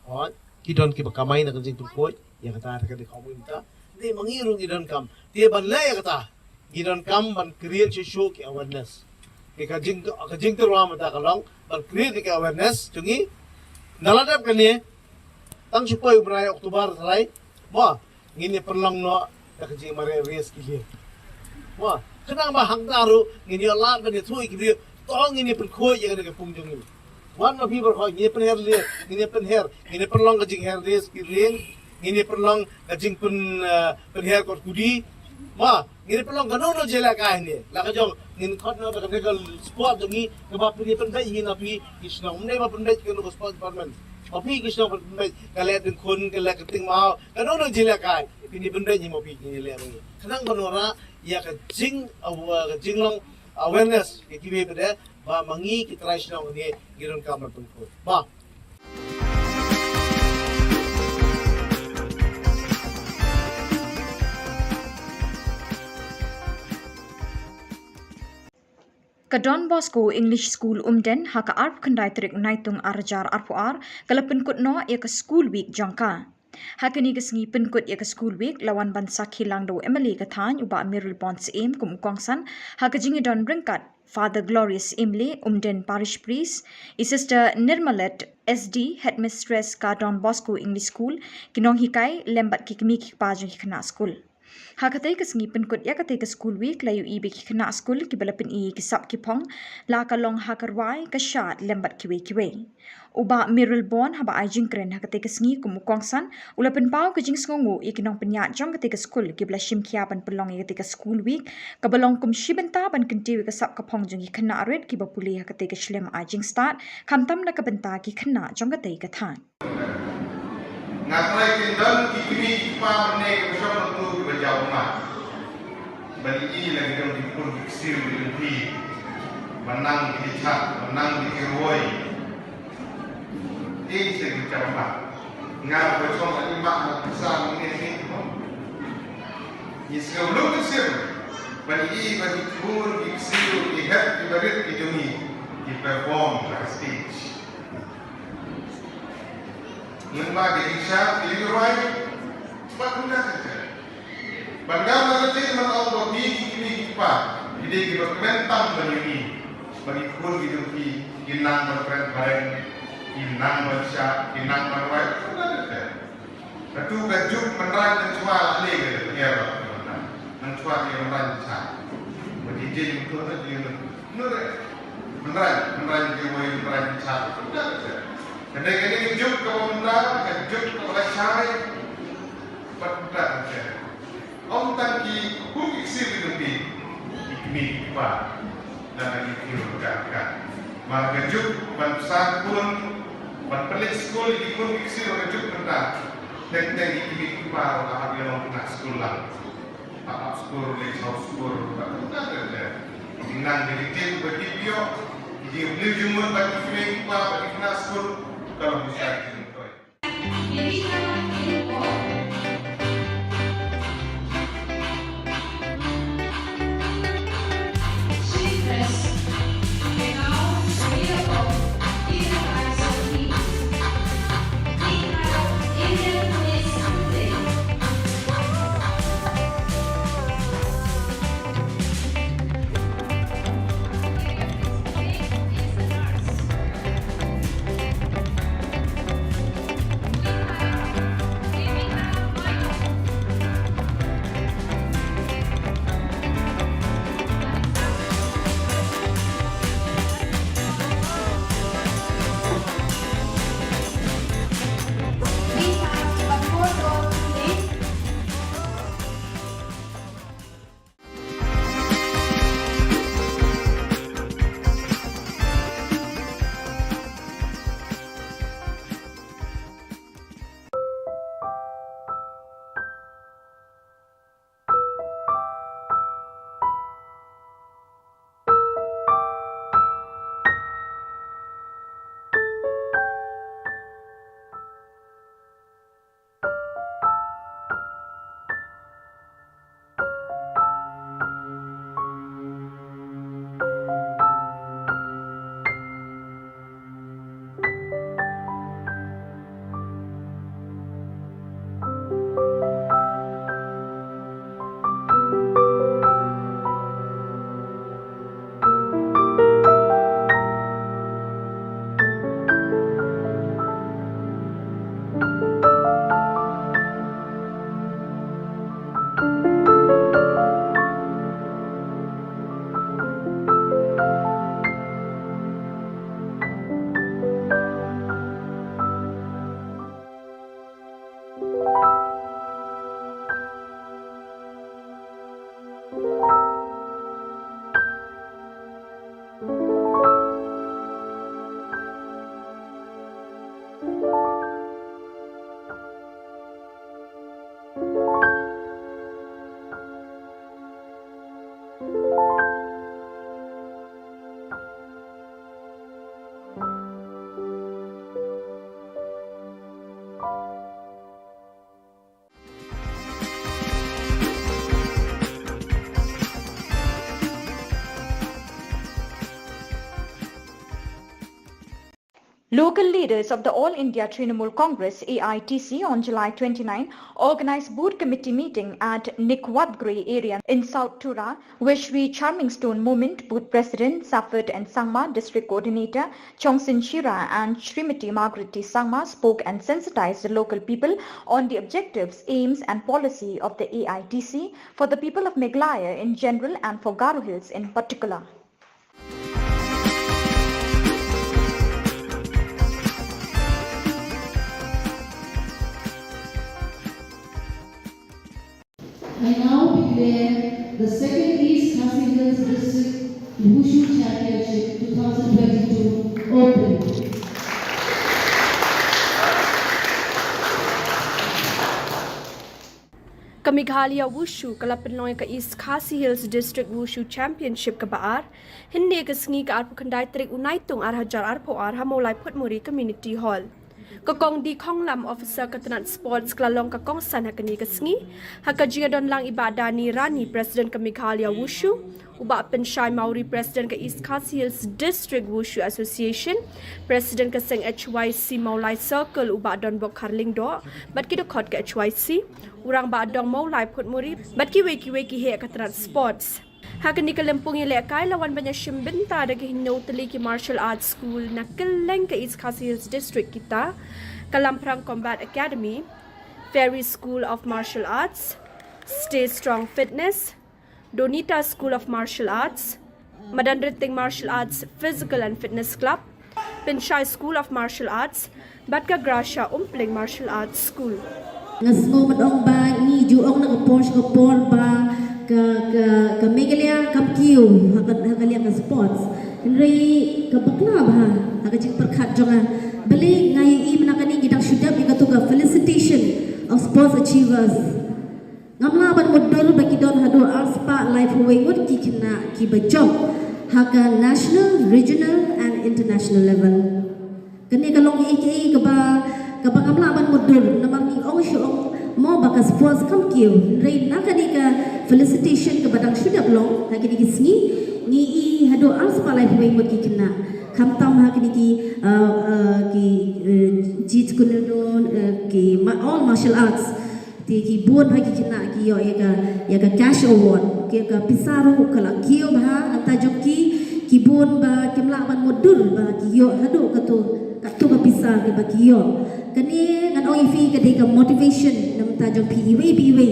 Hooid, ki don kiba kamai na ka jingpynkhuid, ïa kata ka dei ka khawmui mynta. Te ma ngi ruh ngi donkam. Te ban leh ïa kata, ngi donkam ban create shuh shuh ki awareness. Te ka jing, ka jingtyrwa mynta ka long ban create ki awareness jong ngi. Na la dep kane, tang shu poi u bnai October trai, ba ngin ïa pynlong noh da ka jingmareh race ki lieng. Ba khnang ba hangta ruh ngin ïa lad ban ïathuh ïa ki briew, to ngin ïa pynkhuid ïa kane ka pung jong ngi. Wan ma phi baroh, ngin ïa pynher lieng, ngin ïa pynher, ngin ïa pynlong ka jingher race ki lieng, ngin ïa pynlong ka jingpyn, eh, pynher kot kudi. Ba ngin ïa pynlong kano kano jingïalehkai hangne. La ka jong ngin khot noh da kane ka sport jong ngi kaba pynbeit ïa ngi na phi ki shnong. Ym dei ba pynbeit kano ka sport department. Ma phi ki shnong pynbeit ka leh dyngkhun, ka leh kyrting maw, kano kano jingïalehkai. Pynbeit ïa ngi ma phi ki leh ma ngi. Khnang ban wanrah ïa ka jing, uh, ka jinglong awareness ïa kiwei pat de ba ma ngi ki trai shnong hangne ngi donkam ban pynkhuid. Ba Ka Don Bosco English School Umden, ha ka arphew khyndai tarik Naitung arhajar arphew ar, ka la pynkut noh ïa ka School Week jong ka. Ha kane ka sngi pynkut ïa ka School Week, la wan ban sakhi lang da u M L A ka thaiñ, u Bah Mayralborn Syiem, kum u kongsan, ha ka jingïadon ryngkat Father Glorious Imlay, Umden Parish Priest, i Sister Nirmalet, S D, Headmistress ka Don Bosco English School, ki nonghikai, lem bad ki kmie ki kpa jong ki khynnah skul. Ha katei ka sngi pynkut ïa katei ka School Week, la ïohi ba ki khynnah skul kiba la pyni ïa ki sap ki phong, la ka long ha ka rwai, ka shad, lem bad kiwei kiwei. U Bah Mayralborn, haba ai jingkren ha katei ka sngi kum u kongsan, u la pynpaw ka jingsngewnguh ïa ki nongpynïaid jong katei ka skul kiba la shim khia ban pynlong ïa katei ka School Week, kaba long kum shi bynta ban kyntiew ïa ka sap ka phong jong ki khynnah rit kiba pule ha katei ka shlem ai jingstad, khamtam na ka bynta ki khynnah jong katei ka thaiñ. Nga trai kyndon ki kmie ki kpa mynne kiba shong hangto kiba jaw ummat. Ban ïohi la ki don ki khun ki ksiew ki lynti. Ban nang ki jhat, ban nang ki rwai. Te sa ki jaw ummat. Nga ba shong ha i mah ha pisa mynne ki. Ngi sngew lung ki ksiew. Ban ïohi ba ki khun ki ksiew ki hep ki barit ki jong ngi. Ki perform ha stage. Lyngba ka jingshad ka jingrwai bad kumta kumta. Bad nga nga ka jingmut ong ba phi ki kmie ki kpa, phi dei kiba kmen tam ban ïohi ba ki khun ki jong phi ki nang ban kren phareng, ki nang ban shad, ki nang ban rwai, kumta kumta. Katu ka juk mynta mynshuwa la leh ka jingeh ba mynta. Mynshuwa ka mynta mynshuwa. Ba ki Jing tu na jing tu. Nure. Menrai, menrai jing wai, menrai bichar. Kene kene juk ka benda, juk ka benda chai. Benda chai. Ong tang ki kum ki ksiew ki kmie, ki kmie ki kpa. Dan ki kmie ka ka. Mar ka juk ban pynsan khun, ban pynleit skul ki kum ki ksiew ka juk bynta. Teng teng ki kmie ki kpa ka hap ïa long na skul lang. Hap skul, leit sha skul, ka bynta ka. Nang ki kmie ba ki pio, ki kmie jumut ba ki kmie ki kpa ba ki na skul. Ka long bynta ki kmie. Local leaders of the All India Trinamool Congress, A I T C, on July twenty-nine organized booth committee meeting at Nikwatgre area in South Tura, where Shri Charmingstone Moment, booth president, Safet N Sangma, district coordinator, Chongsin Shira and Srimati Margaret T Sangma spoke and sensitized the local people on the objectives, aims and policy of the A I T C for the people of Meghalaya in general and for Garo Hills in particular. I now declare the second East Khasi Hills District Wushu Championship two thousand twenty-two open. Ka Meghalaya Wushu ka la pynlong ïa ka East Khasi Hills District Wushu Championship kaba ar, hynne ka sngi ka arphew khyndai tarik u Naitung ar hajar arphew ar ha Mawlai Photmuri Community Hall. Ka Kong D Khonglam, Officer ka tnat Sports, ka la long ka kongsan ha kane ka sngi. Ha ka jingïadon lang i Bah Dani Rani, President ka Meghalaya Wushu, u Bah Pynshai Mawrie, President ka East Khasi Hills District Wushu Association, President ka seng H Y C Mawlai Circle, u Bah Donbok Kharlyngdoh, bad ki dkhot ka H Y C, u Rangbah Dong Mawlai Photmuri, bad kiwei kiwei ki heh ka tnat Sports. Ha kane ka lympung ïalehkai la wan ban ïashim bynta da ki hynñiew tylli ki martial arts school na kylleng ka East Khasi Hills District, kita ka Lamphrang Combat Academy, Fairy School of Martial Arts, Stay Strong Fitness, Donita School of Martial Arts, Madan Rinting Martial Arts Physical and Fitness Club, Pynshai School of Martial Arts, bad ka Gracia Umpling Martial Arts School. Nga sngew mad ong ba ngi ju ong na ka por sha ka por ba ka, ka, ka Meghalaya kam kiew ha ka, ha ka liang ka sports. Hynrei ka bakla bha ha ka jingpyrkhat jong nga. Balei nga ïohi mynta kane ngi dang shu dep ïa kato ka felicitation of sports achievers. Ngam lah ban mutdur ba ki don haduh arspah laiphew wei ngut ki khynnah kiba jop ha ka national, regional and international level. Kane ka long ïa kaei kaba, kaba ngam lah ban mutdur namar ngi ong shu ong mo ba ka sports kam kiew. Hynrei na kane ka felicitation kaba dang shu dep long ha kine ki sngi ngi i haduh arspah laiphew wei ngut ki khynnah. Khamtam ha kine ki, uh, uh, ki, uh, jiu jitsu, uh, ki ma-, all martial arts. Te ki bun ha ki khynnah ki ïoh ïa ka, ïa ka cash award, ïa ka pisa ruh ka la kiew bha. Nangta jong ki, ki bun ba kim lah ban mutdur ba ki ïoh haduh kato, kato ka pisa kaba ki ïoh. Kane ngan ong ïa phi ka dei ka motivation na bynta jong phi iwei pa iwei.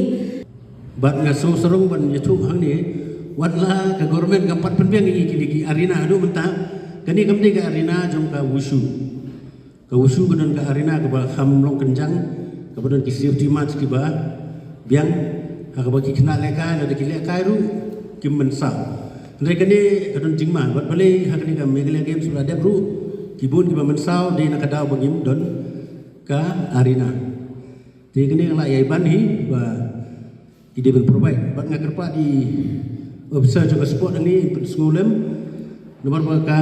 Bad nga sngew sarong ban ïathuh hangne, wat la ka government kam pat pynbiang ïa kine ki arena haduh mynta. Kane kam dei ka arena jong ka wushu. Ka wushu ka don ka arena kaba kham long kynjang, kaba don ki safety mats kiba biang, ha kaba ki khynnah lehkai, lada ki lehkai ruh kim mynsaw. Hynrei kane ka don jingma, bad balei ha kane ka Meghalaya Games ba la dep ruh, ki bun kiba mynsaw, dei na ka daw ba ngim don ka arena. Te kane ka la ïai ban hi ba ki dei ban provide. Bad nga kyrpad ïa i officer jong ka sport hangne pynsngewlem. Namar ba ka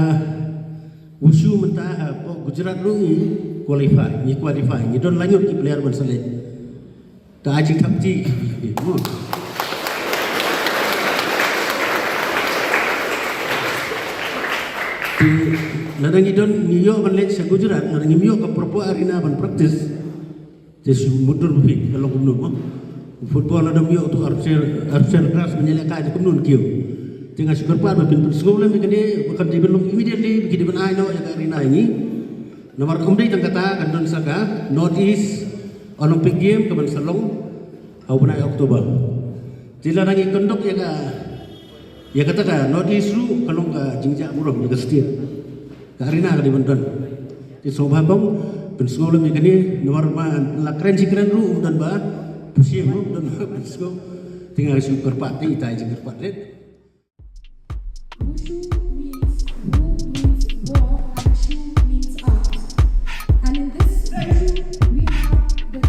wushu mynta hapoh Gujarat ruh ngi qualify, ngi qualify. Ngi don lai ngut ki player ban select. Ta ai jingthap kti. Te lada ngi don, ngi ïoh ban leit sha Gujarat, lada ngim ïoh ka proper arena ban practice. Te shu mutdur ba phi, ka long kumno mo. Football lada ym ïoh tu artificial, artificial grass ban ïalehkai te kumno kiew. Te nga shu kyrpad ba phin pynsngewlem ïa kane, ba kan dei ban long immediately, ba ki dei ban ai noh ïa ka arena ïa ngi. Namar ym dei tang kata, kan don sa ka North East Olympic Game kaban sa long ha u bnai October. Te lada ngi conduct ïa ka, ïa kata ka North East ruh ka long ka jingjia burom ïa ka state. Ka arena ka dei ban don. Te sngewbha tang pynsngewlem ïa kane, namar ma la kren shi kren ruh ym don ba pyrshah, ym don ba pynsngew. Te nga shu kyrpad, te ita i jingkyrpad rit. Wushu means who means war and shu means arms. And in this wushu we have the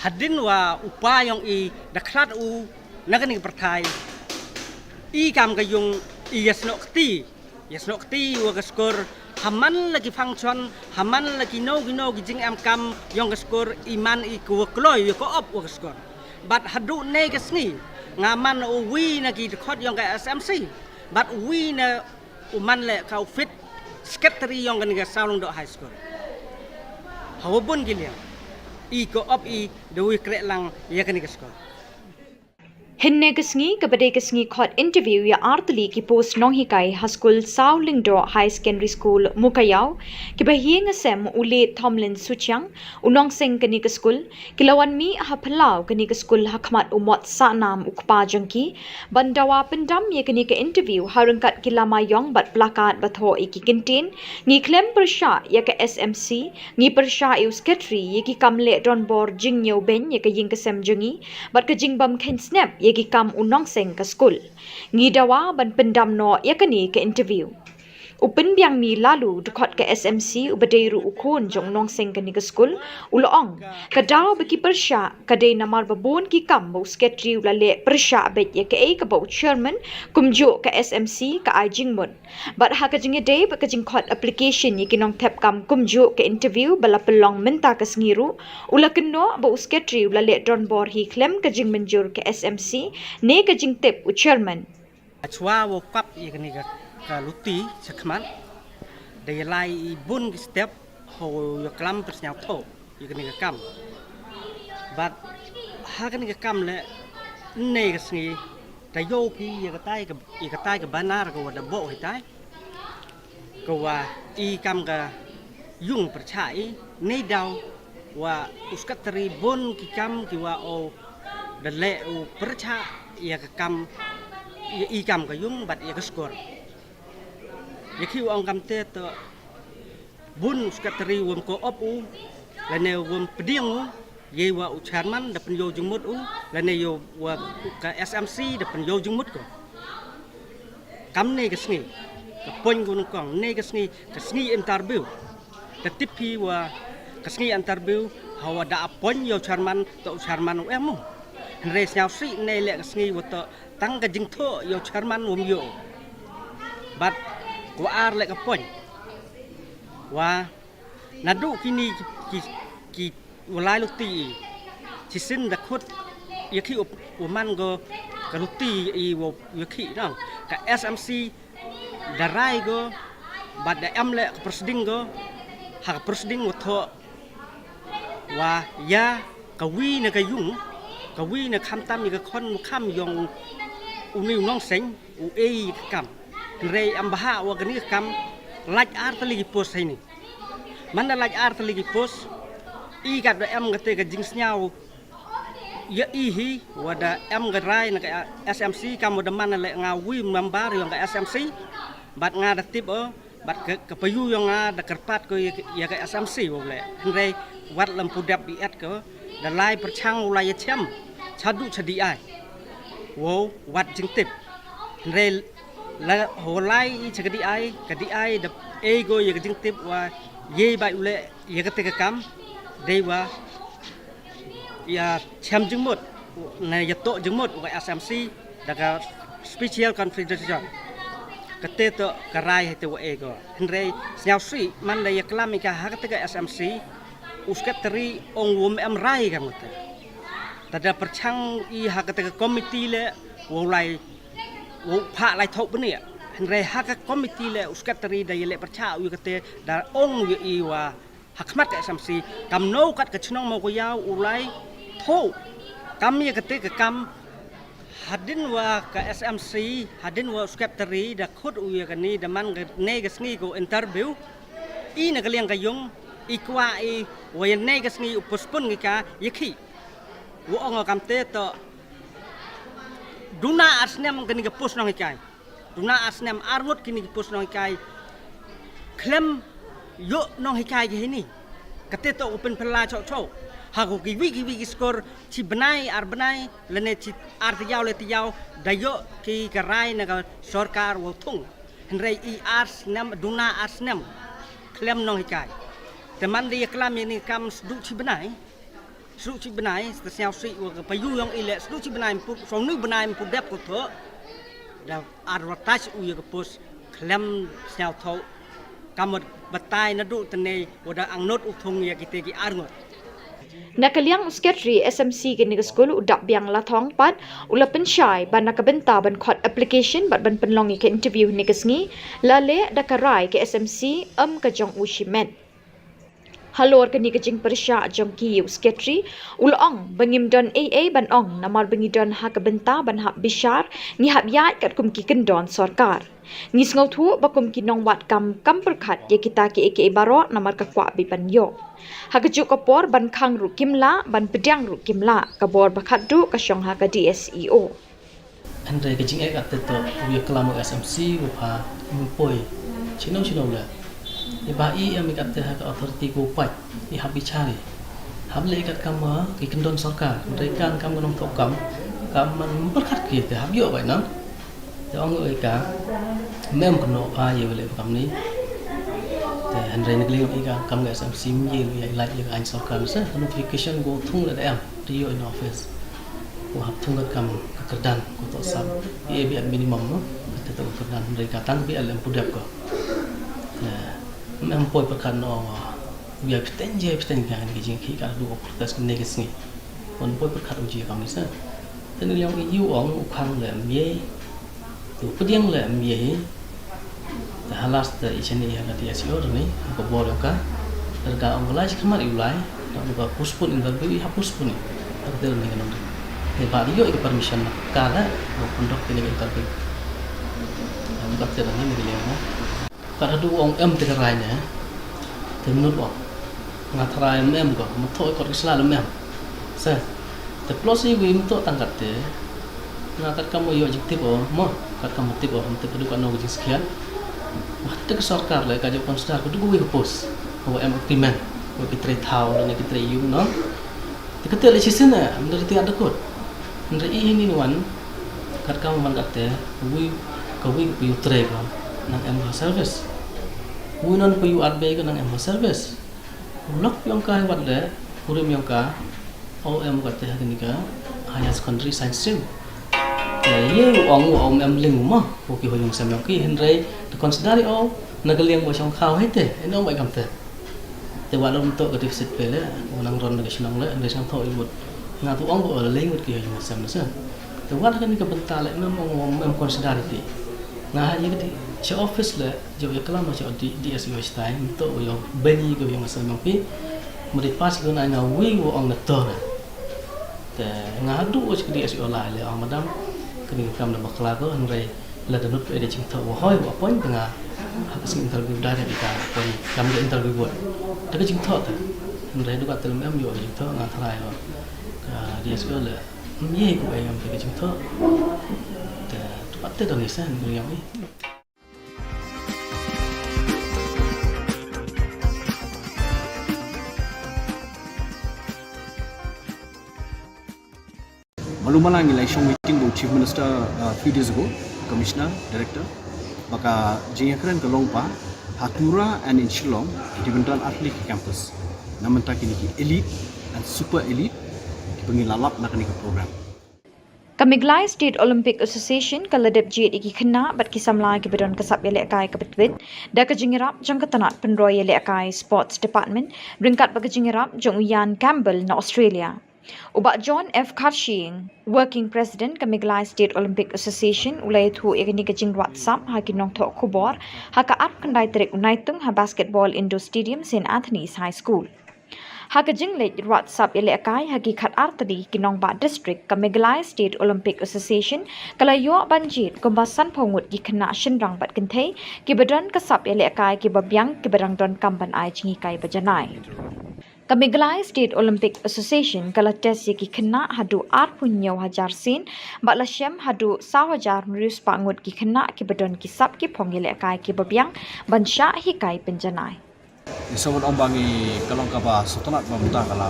Hadien wa u pa yong i da khlad u na kane ka pyrthai, i kam ka yung i ïasnoh kti, ïasnoh kti wa ka skur ha man la ki function, ha man la kino kino ki jingem kam yong ka skur, i man i ka wa kloi wa ka op wa ka skur. Bad haduh ne ka sngi nga man u wi na ki dkhot yong ka S M C, bad u wi na u man le ka u fit secretary yong kane ka Sawlong Doh High School. Hawa bun ki liang i ka op i da wi kreh lang ïa kane ka skur. Hynne ka sngi kaba dei ka sngi khot interview ïa artylli ki post nonghikai ha skul Sawlong Doh High Secondary School Mukaïaw, kiba hiar ïa ka sem u late Thomlin Suchiang, u nongseng kane ka skul, ki la wan mih ha phyllaw kane ka skul ha khmat u Mot Sahnam u kpa jong ki ban dawa pyndam ïa kane ka interview ha ryngkat ki lama ïong bad placard ba thoh ïa ki kyntien: Ngi khlem pyrshah ïa ka S M C, ngi pyrshah ïa u secretary ïa ki kam leh donbor jingñiewbeiñ ïa ka ïing ka sem jong ngi bad ka jingbym kheiñ snep ïa ki kam u nongseng ka skul. Ngi dawa ban pyndam noh ïa kane ka interview. U Pynbiang Ni Lalu, dkhot ka S M C, uba dei ruh u khun jong u nongseng kane ka skul, u la ong, ka daw ba ki pyrshah ka dei namar ba bun ki kam ba u secretary u la leh pyrshah beit ïa kaei kaba u chairman kumjuh ka S M C ka ai jingmut. Bad ha ka jingïadei bad ka jingkhot application ïa ki nongthep kam kumjuh ka interview ba la pynlong mynta ka sngi ruh, u la kynnoh ba u secretary u la leh donbor hi khlem ka jingmynjur ka S M C ne ka jingtip u chairman. Shuwa wow kap ïa kane ka, ka luti shakhmat, da ïalai i bun ki step, haw ïaklam pynsñiawthooh ïa kane ka kam. Bad ha kane ka kam leh, ynne ka sngi, da ïoh phi ïa katai ka, ïa katai ka banner ka wa da buh hitai, ka wa i kam ka yung pyrchah i, neidaw wa u secretary bun ki kam ki wa o da leh u pyrchah ïa ka kam, ïa i kam ka yung bad ïa ka skur. Ïa ki wa ong kamte to bun u secretary wam ko op u, lane wam pdiang u, ïa wa u chairman da pynïoh jingmut u, lane ïa wa ka S M C da pynïoh jingmut ko. Kam ne ka sngi, ka point ko nyngkong, ne ka sngi, ka sngi interview. Da tip phi wa ka sngi interview, hawa da appoint ïa u chairman, to u chairman u em u. Hynrei sñiawsih ne leh ka sngi wa to tang ka jingthoh ïa u chairman wam ïoh. Bad ko ar leh ka point. Wa naduh kini ki, ki, ki wa lai luti i. Shisien da khut ïa ki u, u man ko ka luti i wa ïa ki nang. Ka S M C da rai ko, bad da em leh ka proceeding ko, ha ka proceeding wa thoh wa ïa ka wi na ka yung, ka wi na khamtam ïa ka khon u kham yong u ni u nongseng, u ei ka kam. Hynrei em bha wa kani ka kam, lait ar tylli ki post heini. Man da lait ar tylli ki post, i kat da em kate ka jingsñiaw, ïa i hi, wa da em ka rai na ka S M C, kam wa da man leh nga wi member yong ka S M C, bad nga da tip o, bad ka, ka payu yong nga da kyrpad ko ïa, ïa ka S M C wow leh. Hynrei wat lem pu dep i et ko, da lai pyrchang u lai ïa chem, chadu chadi ai. Wow, wat jingtip. Hynrei la ho lai i cha ka D I, ka D I da ei ko ïa ka jingtip wa ïa bai u leh ïa kate ka kam, dei wa ïa chem jingmut, na ïa toh jingmut u ka S M C, da ka special confederation. Kate to ka rai hate wa ei ko. Hynrei sñiawsih, man da ïa klam i ka ha kate ka S M C, u secretary ong wam em rai ka mute. Tada pyrchang i ha kate ka committee leh, wow lai, wow pha lai thoh bniah. Hynrei ha ka committee leh, u secretary da ïa leh pyrchah u ïa kate da ong ïa i wa ha khmat ka S M C, kam no kat ka chnong mo ko yaw u lai thoh. Kam ïa kate ka kam hadien wa ka S M C, hadien wa u secretary da khut u ïa kani da man kane ka sngi ko interview. I na ka liang ka yung, i kwah i wa ïa ne ka sngi u postpone ngi ka ïa ki. Wa ong kamte to duna ar snem kani ka post nonghikai. Duna ar snem ar ngut kini ki post nonghikai. Khlem ïoh nonghikai ki hini. Kate to u pynphylla chok chok. Ha ko ki wi ki wi ki skur chi bnai ar bnai lane chi ar tayaaw le tayaaw da ïoh ki ka rai na ka sorkar wow thung. Hynrei i ar snem, duna ar snem. Khlem nonghikai. Te man da ïa klam ïa ni kam sduk chi bnai. Sduk chi bnai, te sñiawsih wa ka payu yong i leh sduk chi bnai mpu, song nu bnai mpu dep ko thoh. Da advertise u ïa ka post khlem sñiawthoh. Kam wa batai naduh tene wa da angnot u thung ïa kite ki ar ngut. Na ka liang u secretary S M C kane ka skul u Dapbiang Lathong pat u la pynshai ba na ka bynta ban khot application bad ban pynlong ïa ka interview kane ka sngi la leh da ka rai ka S M C em ka jong u shimet. Halor kane ka jingpyrshah jong ki ïa u secretary, u la ong ba ngim don ei ei ban ong namar ba ngi don ha ka bynta ban hap bishar, ngi hap ïaid katkum ki kyndon sorkar. Ngi sngewthuh ba kum ki nongwad kam kam pyrkhat ïa kita kiei kiei baroh namar ka kwah beit ban ïoh. Ha kajuh ka por ban khang ruh kim lah, ban pdiang ruh kim lah, ka bor ba khatduh ka shong ha ka D S E O. Hynrei ka jingeh kata to u ïa klam u S M C u pha u poi. Chino chino le. I ba i em i kata ha ka authority ko pai. I hap bichari. Hap le i kat kam ki kyndon sorkar. Hynrei kan kam ka nongthoh kam. Ka man pyrkhat ki te hap ïoh bai nang. Te ong oi ka mem kano a ye wele kam ni. Te hynrei ngi ling oi ka kam ga sam sim ye ye lai ye ain sorkar sa notification go thung le em te ïoh in office. Ko hap thung ka kam ka kyrdan ko to sam ye bi at minimum no. Te to kyrdan hynrei ka tang bi at lem pudep ko. Te mem poi pyrkhat no. Wi ai piten je piten ka ni jing ki ka du protest ne ke sngi. Kon poi pyrkhat u ji kam ni sa. Te ni liang i yu ong u khang le mye. Tu pdiang le mye. Te halas te i chani ha ka T S O ni ha ka bor ka. Ter ka ong lai khmat i lai. Ta ka postpone interview i ha postpone. Ta ka ter ni ka nong. Te ba ri yo i ka permission na ka da. Ko pondok te ni ka interview. Ka ter ni ni liang na. Kat haduh ong em te ka rai ne. Te minut ong. Nga tharai em em ko, mynta kot ki sla em em. Sa. Te plus i wi mynta tang kat te. Nga kat kam ïoh jingtip o, mo, kat kam tip o, mynta ka duk ano ka jingskhiat. Mynta ka sorkar le ka jok consider ka duk wi ka post. Ko em agreement, ko ki trei thaw ne ki trei yung no. Te kata le shisien eh, hynrei te ada kot. Hynrei i hini wan, kat kam man kat te, wi, ka wi ka yu trei ko, nang em ka service. Wi non ka yu arbe ko nang em ka service. Lok yong ka wat le, kurim yong ka, o em kat te hini ka, higher secondary science stream. Te ye u ong u ong em ling mo, ko ki ho yung sem yong ki, hynrei, te consider o, na ka liang bo shong khaw hei te, ino bai kam te. Te wat lom to ka deficit pe le, u nang ron na ka shnong le, hynrei shang tho i mut. Nga tu ong ko le le mut ki ha jong sem le sa. Te wat kani ka bynta le mem ong mem consider iti. Nga ha ye kati, cha office le, jo ya klam cha D-, D S O stai, mto yo beni ko yo masa mpi. Mari pas ko na nga wi wo ong na to na. Te nga hadu o chkdi S O lai le ong madam, kani ka kam na bakla ko, hynrei la da lut ko ida jingthoh wa hoi wa appoint te nga ha ka sing interview direct ita appoint kam ka interview board. Te ka jingthoh te. Hynrei du ka te lem em yo ka jingthoh nga tharai wa ka D S O le. Ye ko ai am te ka jingthoh. Te tu pat te da ni sa ni yang ni. Malu mala ngi la shong meeting bad Chief Minister, uh, few days ago, Commissioner, Director, ba ka jingïakren ka long ba ha Tura and in Shillong, ki dei ban don ar tylli ki campus. Na mynta kine ki elite and super elite, kiba ngi la lap na kane ka program. Ka Meghalaya State Olympic Association ka la dep jied ïa ki khynnah bad ki samla kiba don ka sap ïalehkai kaba tbit da ka jingïarap jong ka tnat pynroi ïalehkai Sports Department ryngkat bad ka jingïarap jong u Ian Campbell na Australia. U Bah John F Kharshiing, Working President ka Meghalaya State Olympic Association, u la ïathuh ïa kane ka jingwad sap ha ki nongthoh khubor ha ka arphew khyndai tarik u Naitung ha Basketball Indoor Stadium, Saint Anthony's High School. Ha ka jingleit wad sap ïalehkai ha ki khatar tylli ki nongbah district, ka Meghalaya State Olympic Association ka la ïoh ban jied kumba sanphew ngut ki khynnah shynrang bad kynthei kiba don ka sap ïalehkai kiba biang kiba dang donkam ban ai jinghikai ba janai. Ka Meghalaya State Olympic Association ka la test ïa ki khynnah haduh arphew hynñiew hajar sien bad la shem haduh saw hajar hynriew spah ngut ki khynnah kiba don ki sap ki phong ïalehkai kiba biang ban shah hikai pynjanai. Ngi sngewbha ong ba ngi ka long kaba sngewtynnat ba mynta ka la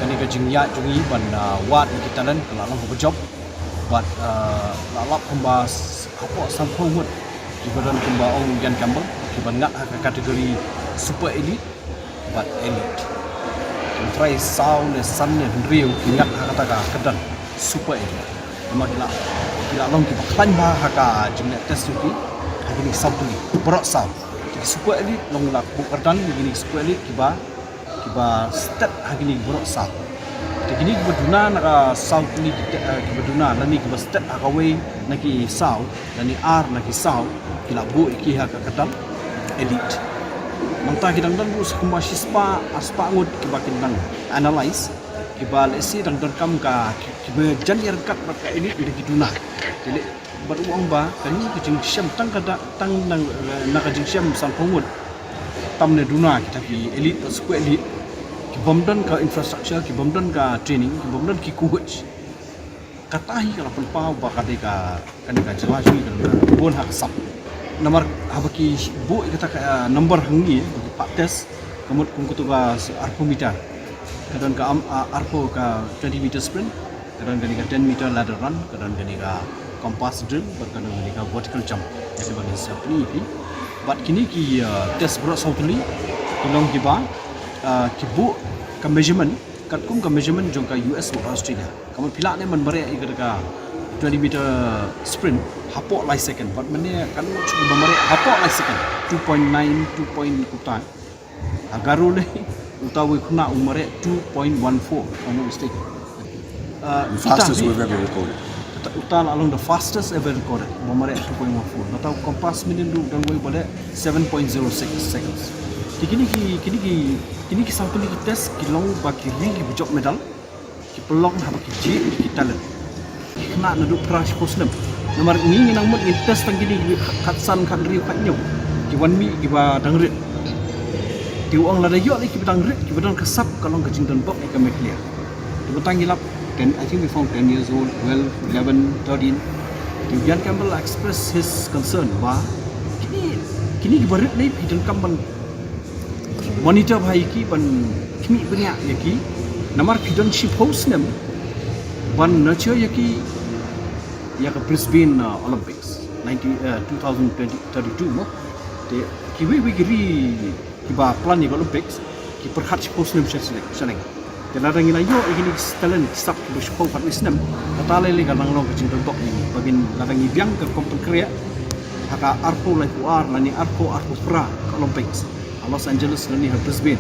kane ka jingïaid jong ngi ban, ah, wad ïa ki talent ka la long kaba jop. Bad, ah, la lap kumba s-, hapoh sanphew ngut kiba don kumba ong Ian Campbell kiba ngat ha ka category super elite bad elite. Ki trai saw ne san ne hynriew ki ngat ha kata ka kyrdan super elite. Namar ki la, ki la long kiba khlaiñ bha ha ka jingleh test jong ki ha kine ki saw tylli baroh saw. Te ki super elite long la buh kyrdan ïa kine ki super elite kiba, kiba stet ha kine ki baroh saw. Te kine kiba duna na ka saw tylli ki te-, eh, kiba duna lane kiba stet ha kawei na ki saw lane ar na ki saw ki la buh ïa ki ha ka kyrdan elite. Nangta ki dang don ruh sa kumba shispah arspah ngut kiba ki dang analyse kiba lehse dang donkam ka ki, kiba jan ïa ryngkat bad ka elite da ki duna. Te leh bad u ong ba kane ka jingshem tang ka da, tang na, na ka jingshem sanphew ngut. Tam ne duna kita ki elite bad super elite ki bym don ka infrastructure, ki bym don ka training, ki bym don ki coach. Kata hi ka la pynpaw ba ka dei ka, kane ka jylla jong ngi ka dei ka bun ha ka sap. Namar haba ki buh ïa kata ka, ah, number hangne, ba ki pat test, ka mut kum kato ka arphew meter. Ka don ka am, ah, arphew ka twenty meter sprint. Ka don kane ka ten meter ladder run, ka don kane ka compass drill, bad ka don kane ka vertical jump. Ïa kaba ngi sa pyni ïa phi. Bad kine ki, uh, test baroh saw tylli ki long kiba, uh, ki buh ka measurement katkum ka measurement jong ka U S bad Australia. Ka mut phi lah ne ban mareh ïa ka twenty meter sprint hapoh lai second. Bad mynne ka long shuh ba mareh hapoh lai second, two point nine, two point kumta. Ha Garo lei, uta uwei u khynnah u mareh two point one four, if I'm not mistaken. Uh, The fastest we've ever recorded. Uta, uta la long the fastest ever recorded, ba mareh two point one four. Nangta u compass minute ruh u don uwei ba leh seven point zero six seconds. Te kine ki, kine ki, kine ki saw tylli ki test ki long ba ki ri kiba jop medal ki pynlong haba ki jied ïa ki talent. Ki khynnah naduh phra shiphew snem. Namar ngi, ngi nang mut ngin test tang kine kiba khatsan, khathynriew, khathynñiew, ki wan mih kiba dang rit. Te u ong lada ïoh lei kiba dang rit, kiba don ka sap, ka long ka jingdon bok ïa ka Meghalaya. Te mynta ngi lap ten, I think we found ten years old, twelve, eleven, thirteen. Te u Ian Campbell express his concern ba kine, kine kiba rit lei phi donkam ban monitor bha ïa ki, ban khmih bniah ïa ki. Namar phi don shiphew snem ban nurture ïa ki ïa ka Brisbane, uh, Olympics, nineteen, uh, two thousand twenty, thirty-two mo. Te kiwei wei ki ri kiba plan ïa ka Olympics ki pyrkhat shiphew snem sha sha sha leng. Te lada ngi la ïoh ïa kine ki talent ki sap kiba shiphew khatwei snem, kata lei lei ka nang long ka jingdon bok ïa ngi. Ba ngin, lada ngi biang ka rukom pynkhreh ha ka arphew laiphew ar lane arphew arphew phra ka Olympics ha Los Angeles lane ha Brisbane,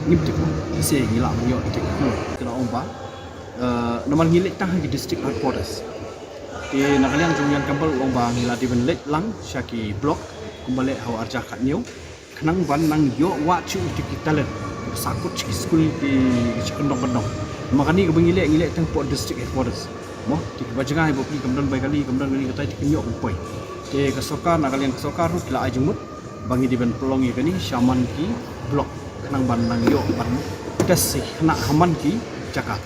ngim tip mo, lehse ngi lah ban ïoh ïa kata. Ka la ong ba, eh, namar ngi leit tang ha ki district headquarters. Te na ka liang jong u Ian Campbell u ong ba ngi la dei ban leit lang sha ki block kumba leh ha u arhajar khathynñiew, khnang ban nang ïoh wad shuh ïa ki talent ba sahkut sha ki skul, ki sha kyndong kyndong. Namar kane kaba ngi leh, ngi leh tang hapoh district headquarters mo. Te kiba jngai ba phi kam don bai kali, kam don kali, katai te kim ïoh ban poi. Te ka sorkar, na ka liang ka sorkar ruh ki la ai jingmut ba ngi dei ban pynlong ïa kane sha man ki block khnang ban nang ïoh ban test ïa ki khynnah ha man ki jaka.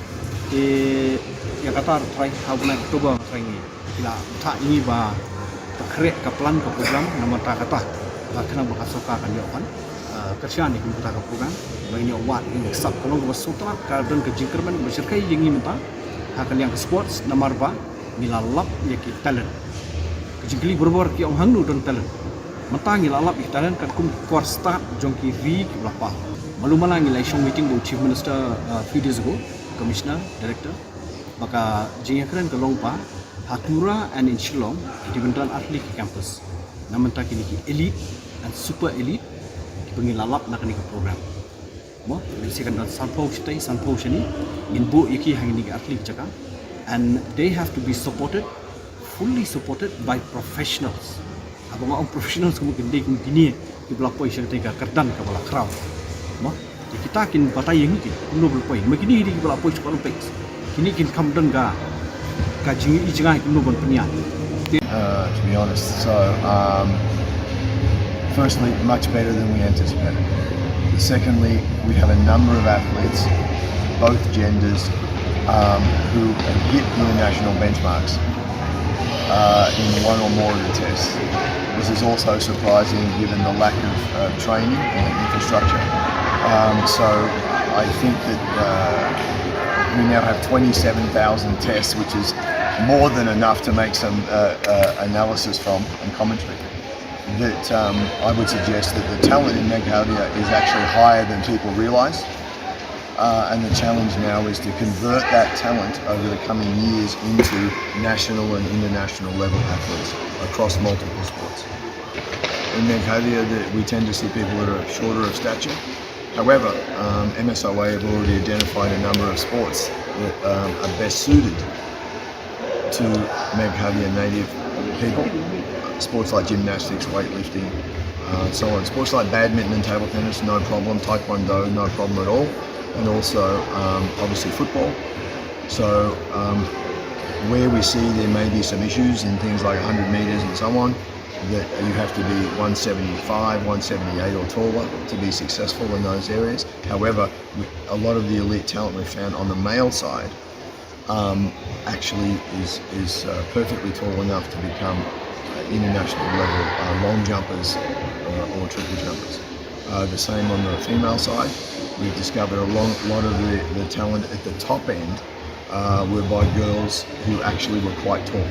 Te ïa kata ruh trai ha u bnai October trai ngi, ki la bthah ïa ngi ba pynkhreh ka plan, ka program na bynta kata, ba khnang ba ka sorkar kan ïoh ban, eh, kyrshan ïa kata ka program ba ngin ïoh wad ïa ngi sap. Ka long kaba sngewtynnat, ka don ka jingkyrmen kaba shyrkhei ïa ngi mynta ha ka liang ka sports, namar ba ngi la lap ïa ki talent. Ka jingkylli barabor ki ong hangno don talent. Mynta ngi la lap ïa ki talent katkum ki kwar stad jong ki ri kiba la pal. Malu mala ngi la ïashong meeting bad u Chief Minister, uh, few days ago, Commissioner, Director, ba ka jingïakren ka long ba ha Tura and in Shillong ki dei ban don ar tylli ki campus. Na bynta kine ki elite and super elite kiba ngi la lap na kane ka program. Mo, lehse kan don sanphew shatei, sanphew shane, ngin buh ïa ki ha kine ki ar tylli ki jaka. And they have to be supported, fully supported by professionals. Haba nga ong professionals, ka mut kin dei kum kine kiba la poi sha katei ka kyrdan kaba la khraw. Mo, te kita kin batai ïa ngi ki kumno ba la poi. Ma kine ki dei kiba la poi sha ka Olympics. Kine kin kham don ka, ka jing, i jngai kumno ban pynïaid. Uh, to be honest. So, um, firstly, much better than we anticipated. Secondly, we have a number of athletes, both genders, um, who have hit international benchmarks, uh, in one or more of the tests. This is also surprising given the lack of, uh, training and infrastructure. Um, so I think that, uh, we now have twenty-seven thousand tests, which is more than enough to make some, uh, uh, analysis from and commentary. That, um, I would suggest that the talent in Meghalaya is actually higher than people realise. Uh, and the challenge now is to convert that talent over the coming years into national and international level athletes across multiple sports. In Meghalaya, the, we tend to see people that are shorter of stature. However, um, M S O A have already identified a number of sports that, um, are best suited to Meghalaya native people. Sports like gymnastics, weightlifting, uh, and so on. Sports like badminton and table tennis, no problem. Taekwondo, no problem at all. And also, um, obviously, football. So, um, where we see there may be some issues in things like a hundred metres and so on, that you have to be one seventy-five, one seventy-eight or taller to be successful in those areas. However, we, a lot of the elite talent we found on the male side, um, actually is, is, uh, perfectly tall enough to become, uh, international level, uh, long jumpers, uh, or triple jumpers. Uh, the same on the female side. We've discovered a long, lot of the, the talent at the top end uh, were by girls who actually were quite tall.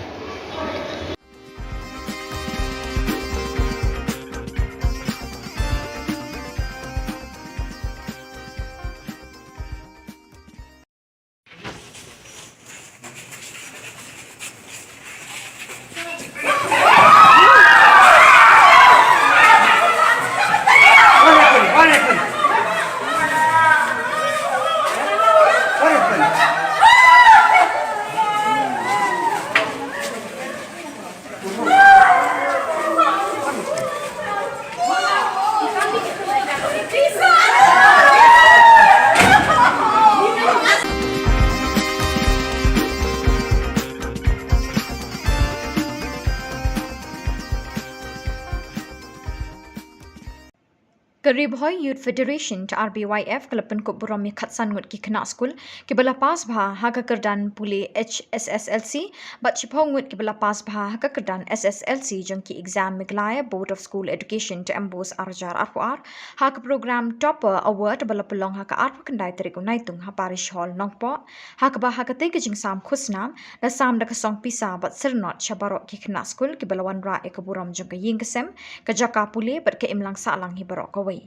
Ka Ri Bhoi Youth Federation, R B Y F, ka la pynkup burom ïa khatsan ngut ki khynnah skul kiba la pass bha ha ka kyrdan pule H S S L C bad shiphew ngut kiba la pass bha ha ka kyrdan S S L C jong ki exam Meghalaya Board of School Education te MBOSE ar hajar arphew ar ha ka program Topper Award ba la pynlong ha ka arphew khyndai tarik u Naitung ha Parish Hall Nongpoh, ha kaba ha katei ka jingsam khusnam la sam da ka song pisa bad syrnod sha baroh ki khynnah skul kiba la wanrah ïa ka burom jong ka ïing ka sem, ka jaka pule bad ka imlang sahlang hi baroh kawei.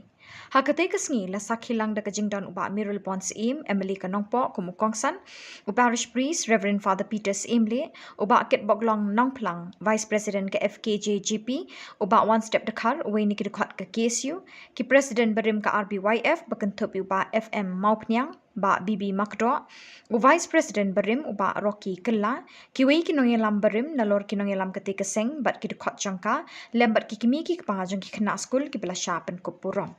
Ha katei ka sngi la sakhi lang da ka jingdon u Bah Mayralborn Syiem, M L A ka Nongpoh, kum u kongsan, u Parish Priest Reverend Father Peter Syiemlieh, u Bah Kitboklong Nongphlang, Vice President ka F K J G P, u Bah Wanstep Dkhar, uwei na ki dkhot ka K S U, ki President barim ka R B Y F ba kynthup ïa u Bah F M Mawphniang, Bah B B Makdoh, u Vice President barim u Bah Rocky Kylla, kiwei ki nongïalam barim nalor ki nongïalam katei ka seng bad ki dkhot jong ka, lem bad ki kmie ki kpa jong ki khynnah skul kiba la shah pynkup burom.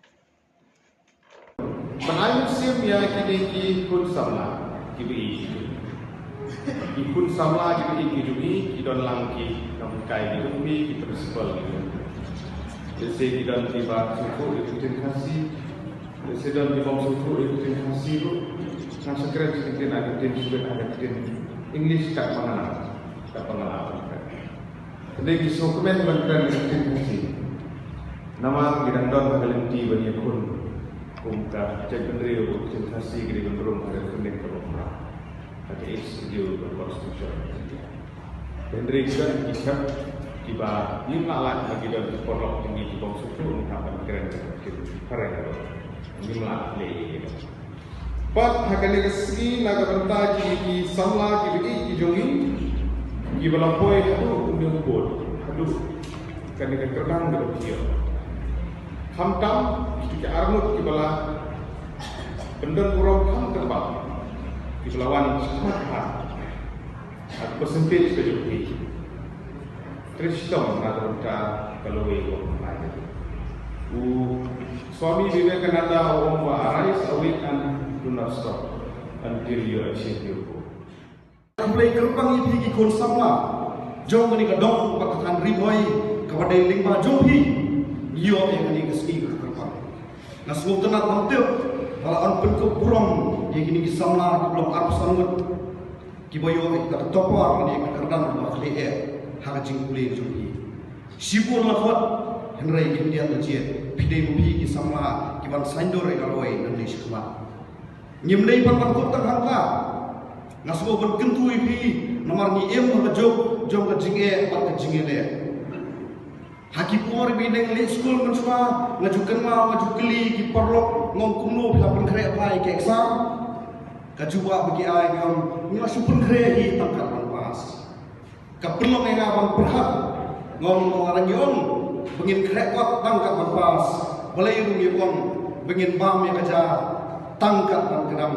Ban ai mynsiem ïa kine ki khun samla kiba ïeit. Ki khun samla kiba ïeit ki jong ngi, ki don lang ki nonghikai ki jong ngi, ki principal ki jong ngi. Lehse ki don kiba sngewthuh ïa ka ktien Khasi, lehse don ki bym sngewthuh ïa ka ktien Khasi ruh. Nga sa kren sa ka ktien, ka ktien Suwed, ka ktien English, kat ba nga lah, kat ba nga lah. Hynrei ki sngewkmen ban kren ka ktien Khasi. Namar ki dang don ha ka lynti ban ïakhun kum ka jaitbynriew, ka ktien Khasi ka dei ban rung ha ka khyrnit kaba phra, ha ka Eighth Schedule ka Constitution. Hynrei ki don ki khep kiba ngim lah lait ba ki don ki paralok jong ngi ki bym sngewthuh, ngim hap ban kren ka ktien phareng ruh. Ngim lah leh ïa ki. Pat ha kane ka sngi na ka bynta ki, ki samla kiba ïeit ki jong ngi, kiba la poi haduh une u kut, haduh kane ka kyrdan kaba ki ïoh. Khamtam kito ki arngut kiba la pyndon burom kham kyrpang, kiba la wan shakhmat ha Ka percentage ka jong ki. Trei shitom na ka bynta ka lawei ka pynlait. U Swami Vivekananda u ong ba, "Arise, awake and do not stop until you achieve your goal." Khublei kyrpang ïa phi ki khun samla jong kane ka dong ba ka than Ri Bhoi kaba dei lyngba jong phi. Ïoh ïa kane ka sngi ka kyrpang. Nga sngewtynnat ban tip ba la wan pynkup burom ïa kine ki samla kiba long arphew san ngut. Kiba ïoh ïa ka topper lane ka kyrdan ba khlieh ha ka jingpule jong ki. Shibun la khot, hynrei ngim tieng la jied, phi dei ma phi ki samla kiban saiñdur ïa ka roi nangne shakhmat. Ngim dei pat ban kup tang hangta. Nga sngewbha ban kyntu ïa phi namar ngi im ha ka juk jong ka jingeh bad ka jingïaleh. Ha ki por ba ngi dang leit skul mynshuwa, nga ju kynmaw, nga ju kylli ki paralok, nga ong, "Kumno phi la pynkhreh bha ïa ka exam?" Ka jubab ba ki ai, nga ong, "Ngi la shu pynkhreh hi tang kat ban pass." Ka pynlong ïa nga ban pyrkhat, nga ong, "Lada ngi ong ba ngin khreh kot tang kat ban pass, balei ruh ngi ong ba ngin bam ïa ka ja tang kat ban kdang,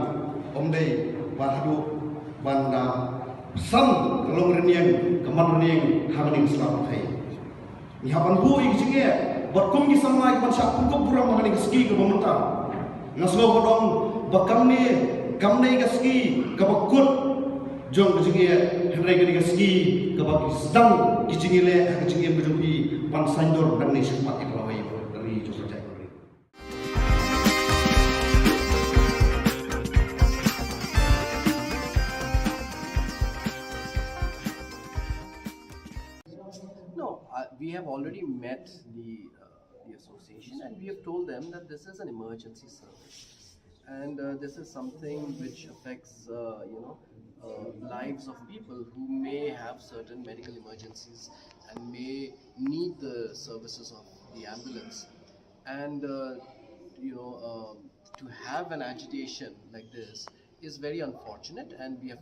ym dei ba haduh ban da san ka long rynïeng, ka man rynïeng ha kane ka sla pyrthei." Ngi hap ban buh ïa ka jingeh bad kum ki samla kiban shah pynkup burom ha kane ka sngi kaba mynta. Nga sngew ba dang ba kam ne, kam ne ka sngi kaba kut jong ka jingeh, hynrei kane ka sngi kaba ki sdang ki jingïaleh ha ka jingim ka jong phi ban saiñdur nangne shakhmat ïa ka lawei ka ri jong ka jaitbynriew. No, uh, we have already met the, uh, the association, and we have told them that this is an emergency service. And, uh, this is something which affects, uh, you know, uh, lives of people who may have certain medical emergencies and may need the services of the ambulance. And, uh, you know, um, to have an agitation like this is very unfortunate, and we have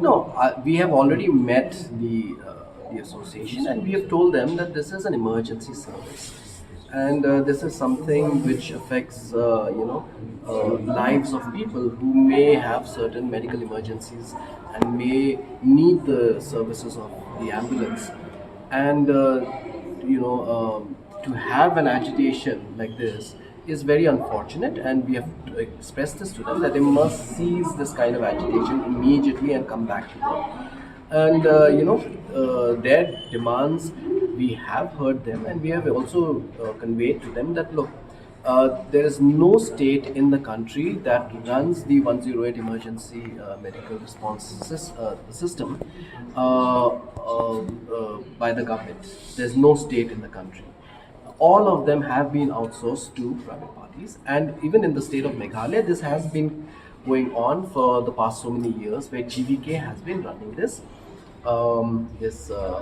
no, uh, we have already met the uh, the association, and we have told them that this is an emergency service, and uh, this is something which affects, uh, you know, uh, lives of people who may have certain medical emergencies and may need the services of the ambulance. And, uh, you know, um, to have an agitation like this is very unfortunate, and we have expressed this to them that they must cease this kind of agitation immediately and come back to work. And, uh, you know, uh, their demands, we have heard them, and we have also uh, conveyed to them that, look, uh, there is no state in the country that runs the one zero eight emergency uh, medical response sys- uh, system uh, uh, uh, by the government. There's no state in the country. All of them have been outsourced to private parties, and even in the state of Meghalaya, this has been going on for the past so many years, where G V K has been running this um, this uh,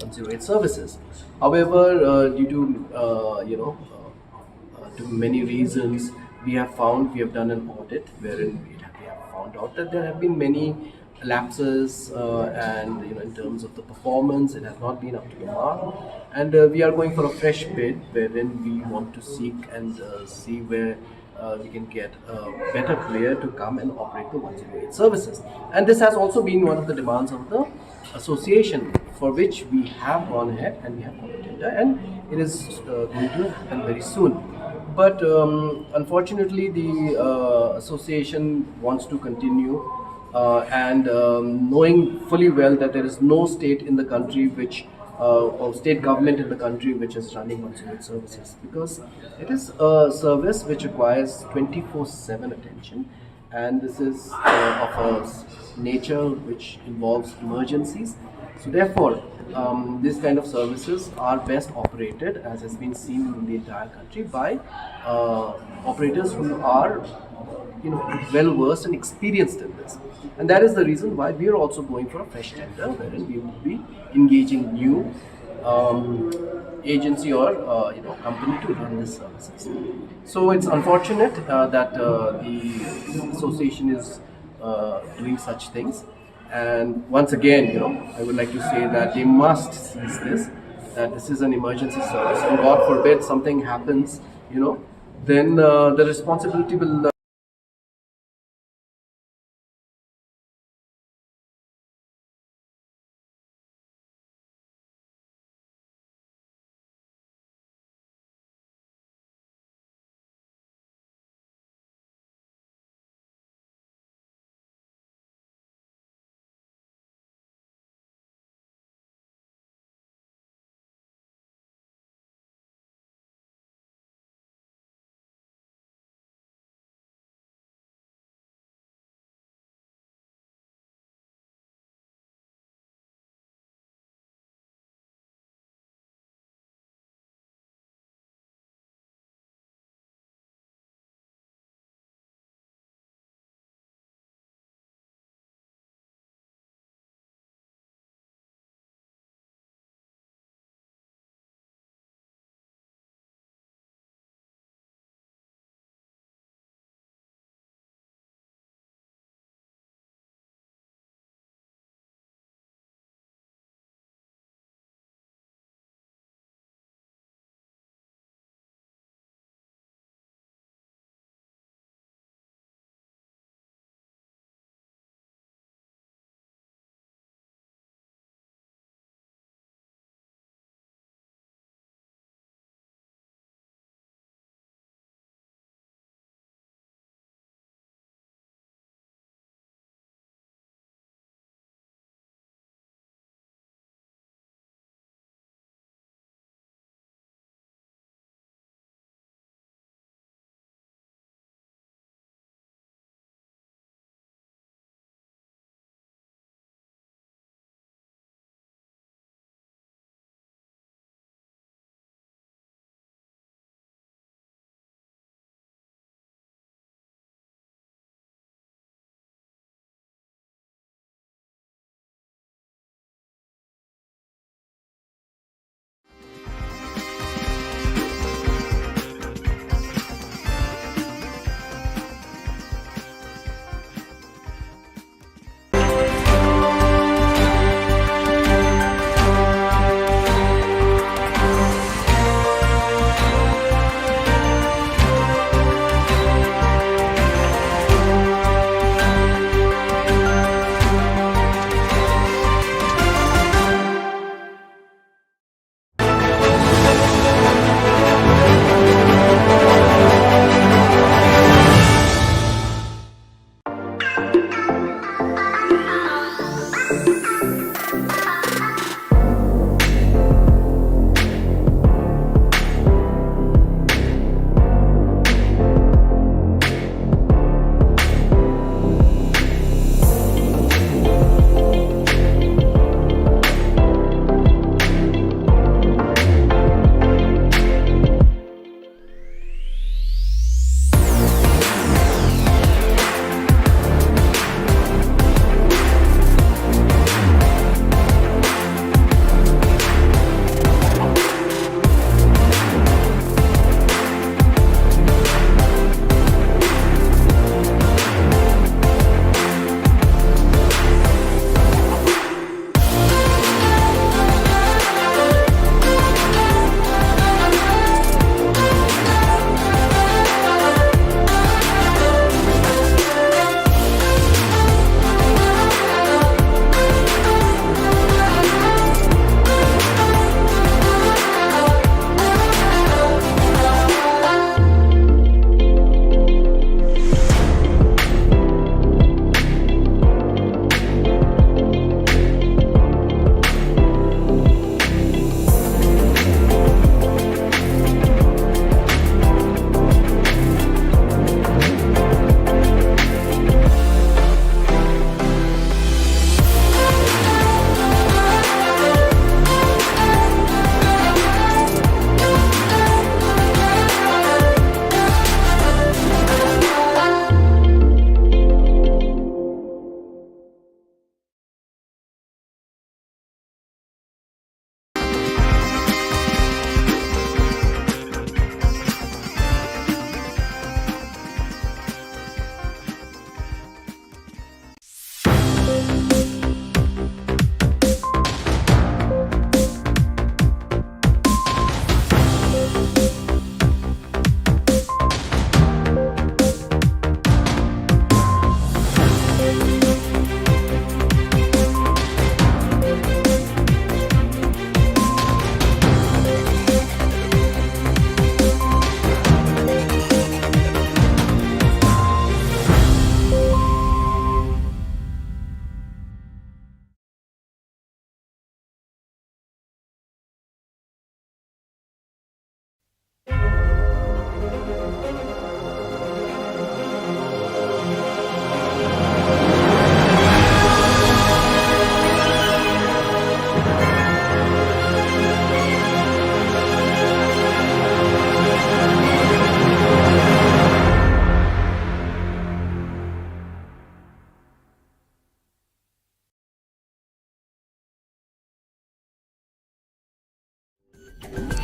one zero eight services. However, uh, due to uh, you know uh, uh, to many reasons, we have found we have done an audit wherein we have, we have found out that there have been many lapses uh, and, you know, in terms of the performance, it has not been up to the mark. And uh, we are going for a fresh bid wherein we want to seek and uh, see where uh, we can get a better player to come and operate the one zero eight services. And this has also been one of the demands of the association, for which we have gone ahead and we have got a tender, and it is uh, going to happen very soon. But um, unfortunately, the uh, association wants to continue, uh, and um, knowing fully well that there is no state in the country which uh, or state government in the country which is running one zero eight services, because it is a service which requires twenty-four seven attention, and this is uh, of a s- nature which involves emergencies. So therefore, um, these kind of services are best operated, as has been seen in the entire country, by uh, operators who are, you know, well versed and experienced in this. And that is the reason why we are also going for a fresh tender, wherein we will be engaging new um, agency or uh, you know, company to run this services. So it's unfortunate uh, that uh, the association is uh, doing such things. And once again, you know, I would like to say that they must cease this. That this is an emergency service, and God forbid something happens, you know, then uh, the responsibility will uh,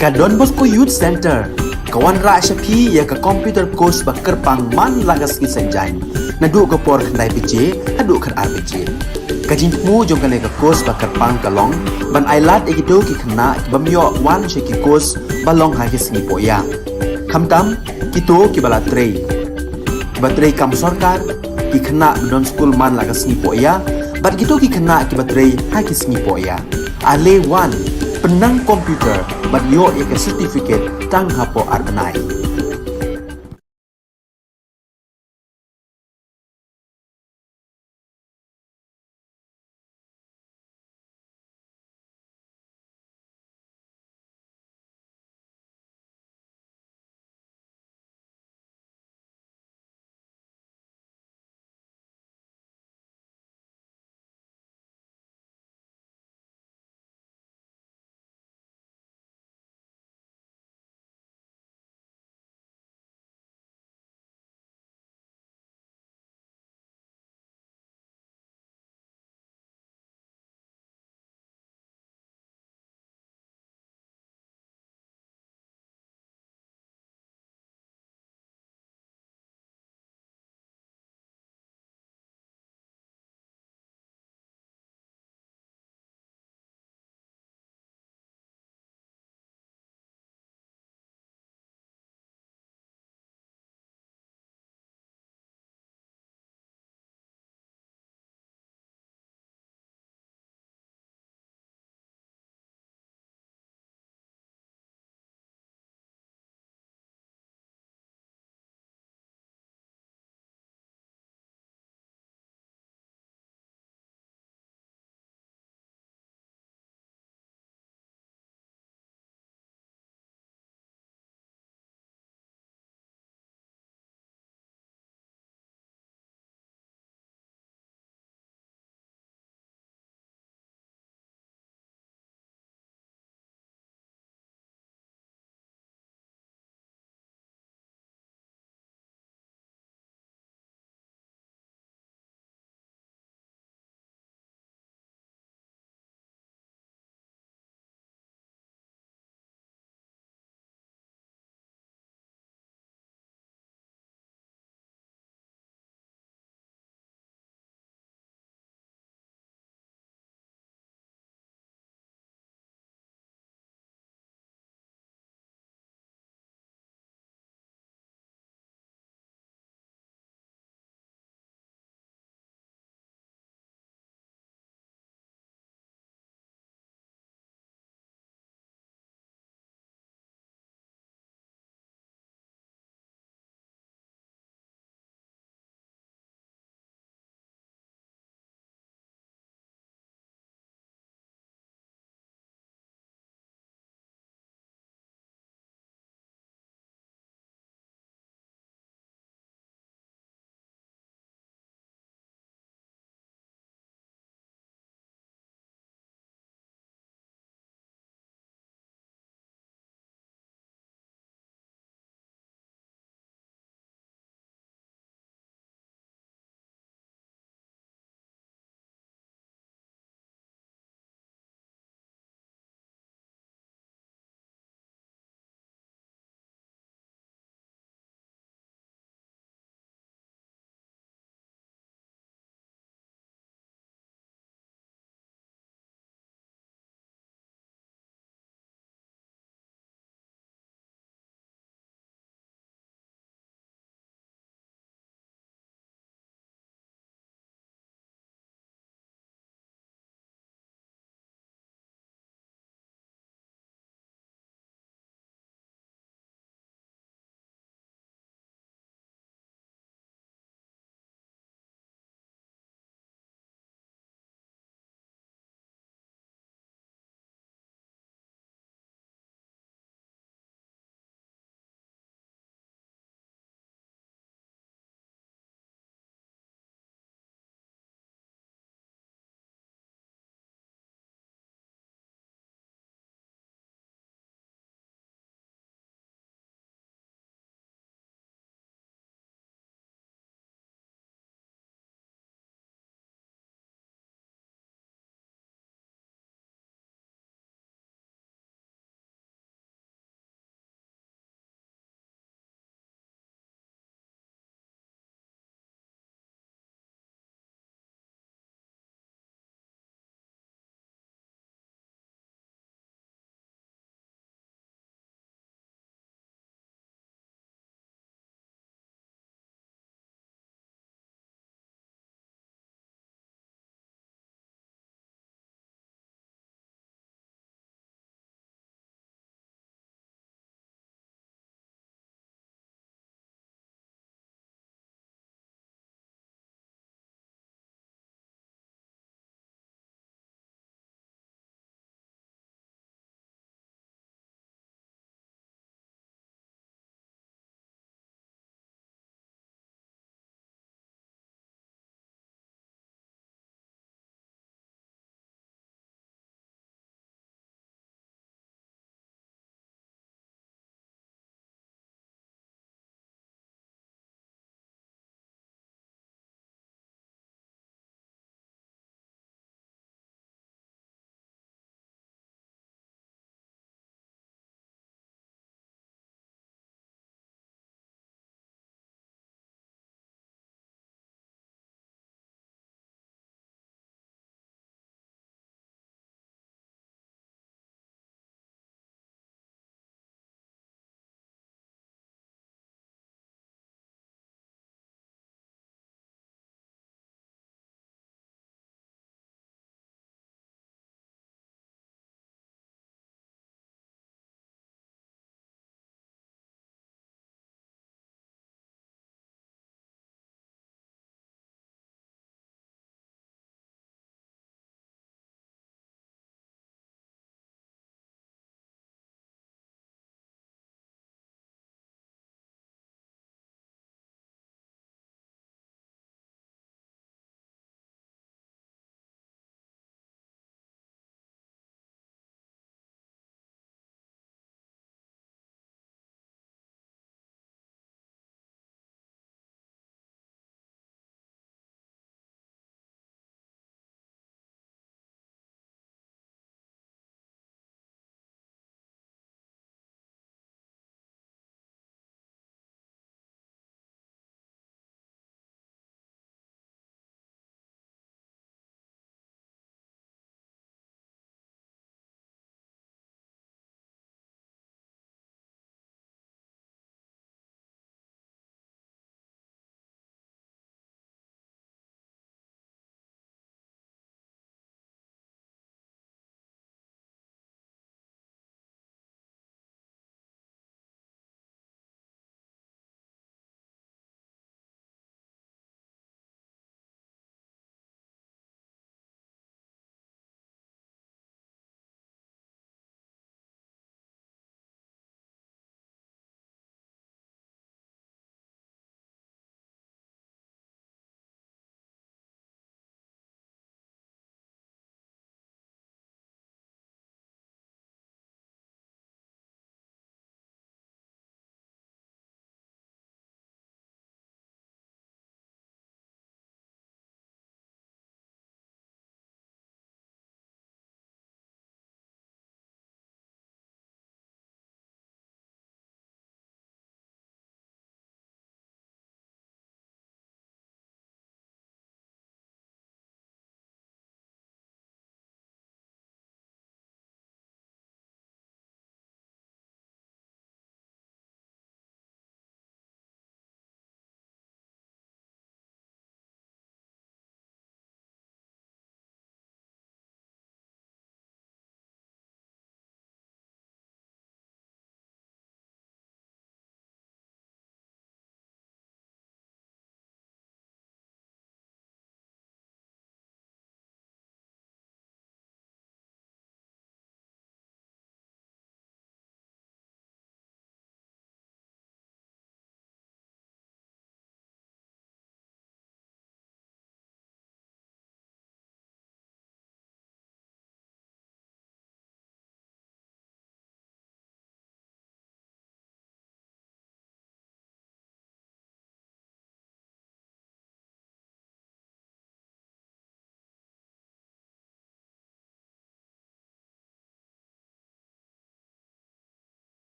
Ka Don Bosco Youth Centre ka wanrah sha phi ïa ka computer course ba kyrpang man la ka sngi Saitjaiñ, naduh ka por khyndai baje haduh khatar baje. Ka jingthmu jong kane ka course ba kyrpang ka long ban ailad ïa kito ki khynnah ki bym ïoh wan sha ki course ba long ha ki sngi pohïa, khamtam kito kiba la trei, kiba trei kam sorkar, ki khynnah ba don skul man la ka sngi pohïa, bad kito ki khynnah kiba trei ha ki sngi pohïa. Ale wan, pynnang computer bad ïoh ïa ka certificate tang hapoh ar bnai.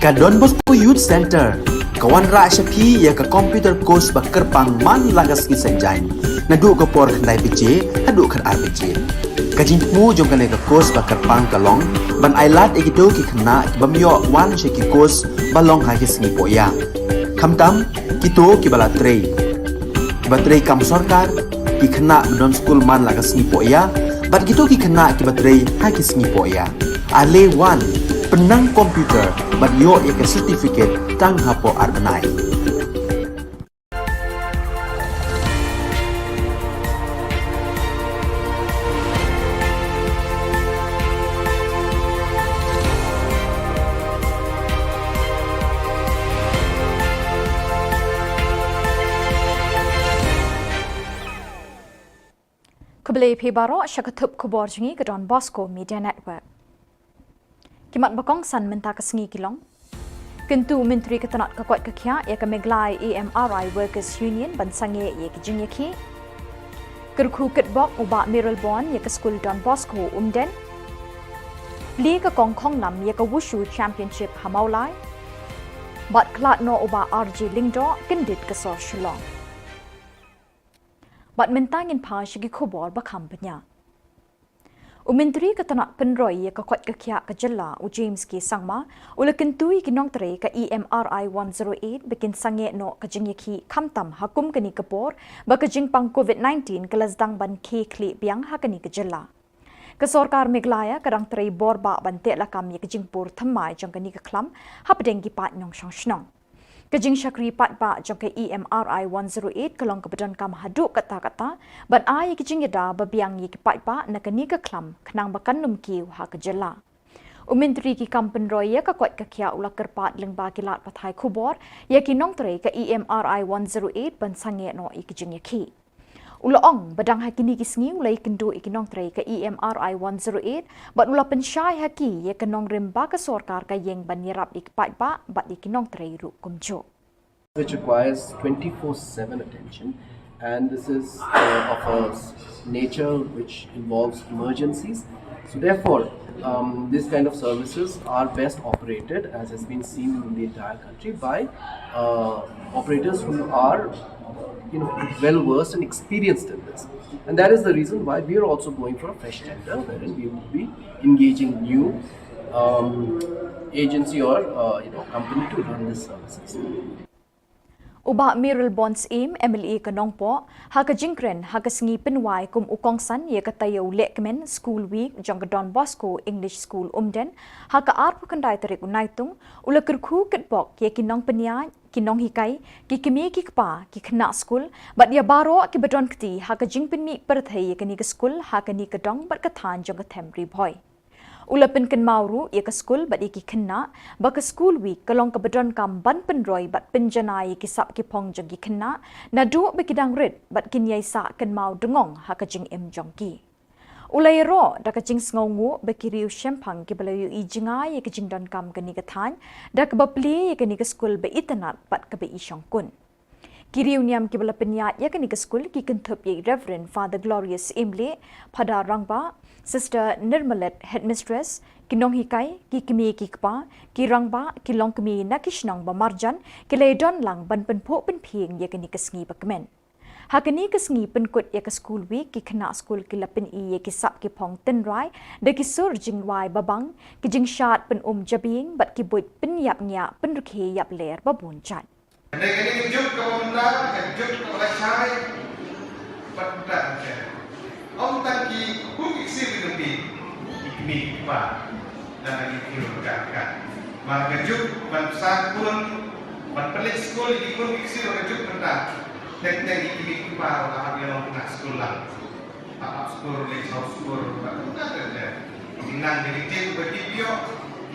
Ka Don Bosco Youth Centre ka wanrah sha phi ïa ka computer course ba kyrpang man la ka sngi Saitjaiñ, naduh ka por khyndai baje haduh khatar baje. Ka jingthmu jong kane ka course ba kyrpang ka long ban ailad ïa kito ki khynnah ki bym ïoh wan sha ki course ba long ha ki sngi pohïa, khamtam kito kiba la trei, kiba trei kam sorkar, ki khynnah ba don skul man la ka sngi pohïa bad kito ki khynnah kiba trei ha ki sngi pohïa. Ale wan, pynnang computer bad ïoh ïa ka certificate tang hapoh ar bnai. Khublei phi baroh sha ka thup khubor jong ngi ka Don Bosco Media Network. Ki mat ba kongsan mynta ka sngi ki long: Kyntu u Myntri ka tnat ka koit ka khiah ïa ka Meghalaya E M R I Workers Union ban sangeh ïa ki jingïakhih. Kyrkhu kitbok u Bah Mayralborn ïa ka skul Don Bosco Umden. Plie ka kong Khonglam ïa ka Wushu Championship ha Mawlai. Bad khlad noh u Bah R J Lyngdoh kyndit ka sor Shillong. Bad mynta ngin phai sha ki khubor ba kham bniah. U Myntri ka tnat pynroi ïa ka koit ka khiah ka jylla u James K Sangma u la kyntu ïa ki nongtrei ka E M R I one zero eight ba kin sangeh noh ka jingïakhih khamtam ha kum kane ka por ba ka jingpang covid nineteen ka la sdang ban khie khlieh biang ha kane ka jylla. Ka sorkar Meghalaya ka dang trei bor bah ban teh lakam ïa ka jingpur thymmai jong kane ka khlam hapdeng ki paid nongshong shnong. Ka jingshakri paidbah jong ka E M R I one zero eight ka long kaba donkam haduh katta katta ban ai ïa ka jingïada ba biang ïa ki paidbah na kane ka khlam khnang ba kan ym kiew ha ka jylla. U Myntri ki kam pynroi ïa ka koit ka khiah u la kyrpad lyngba ki lad pathai khubor ïa ki nongtrei ka E M R I one zero eight ban sangeh noh ïa ka jingïakhih. U la ong ba dang ha kine ki sngi u la ïakynduh ïa ki nongtrei ka E M R I one zero eight bad u la pynshai ha ki ïa ka nongrim ba ka sorkar ka ïeng ban ïarap ïa ki paidbah bad ïa ki nongtrei ruh kumjuh. Which requires twenty-four seven attention, and this is uh, of a s- nature which involves emergencies. So therefore, um, this kind of services are best operated, as has been seen in the entire country, by uh, operators who are, you know, well versed and experienced in this. And that is the reason why we are also going for a fresh tender, wherein we would be engaging new um, agency or uh, you know, company to run this services. U Bah Mayralborn Syiem, M L A ka Nongpoh, ha ka jingkren ha ka sngi pynwai kum u kongsan ïa ka taïew lehkmen School Week jong ka Don Bosco English School Umden ha ka arphew khyndai tarik u Naitung, u la kyrkhu kitbok ïa ki nongpynïaid, ki nonghikai, ki kmie ki kpa, ki khynnah skul bad ïa baroh kiba don kti ha ka jingpynmih pyrthei ïa kane ka skul ha kane ka dong bad ka thaiñ jong ka them Ri Bhoi. U la pynkynmaw ruh ïa ka skul bad ïa ki khynnah ba ka School Week ka long kaba donkam ban pynroi bad pynjanai ïa ki sap ki phong jong ki khynnah naduh ba ki dang rit bad kin ïai sah kynmaw dngong ha ka jingim jong ki. U la ïaroh da ka jingsngewnguh ba ki riew shemphang kiba la ïohi jngai ïa ka jingdonkam kane ka thaiñ da kaba plie ïa kane ka skul ba itynnad bad kaba i shongkun. Ki riew niam kiba la pynïaid ïa kane ka skul ki kynthup ïa i Reverend Father Glorious Imleh, Phadar Rangbah, Sister Nirmalet, Headmistress, ki nonghikai, ki kmie ki kpa, ki rangbah, ki longkmie na ki shnong ba marjan ki la ïadon lang ban pynphuh pynphieng ïa kane ka sngi ba kmen. Ha kane ka sngi pynkut ïa ka School Week ki khynnah skul ki la pyni ïa ki sap ki phong tynrai da ki sur jingrwai babang, ki jingshad pynum jabieng bad ki buit pynïap ngiah pynrkhie ïap ler ba bun jait. Kane kane ka juk kaba mynta ka juk kaba la shai bad mynta ka juk. Ym tang ki khun ki ksiew ki jong ki, ki kmie ki kpa, lane ki khynnah ka ka. Mar ka juk ban pynsan khun, ban pynleit skul ki khun ki ksiew ka juk mynta. Teng teng ki kmie ki kpa la hap ïa long khynnah skul lang. Hap hap skul, leit shaw skul, bad mynta ka ka. Ki nang ka jingtip bad ki pynïoh,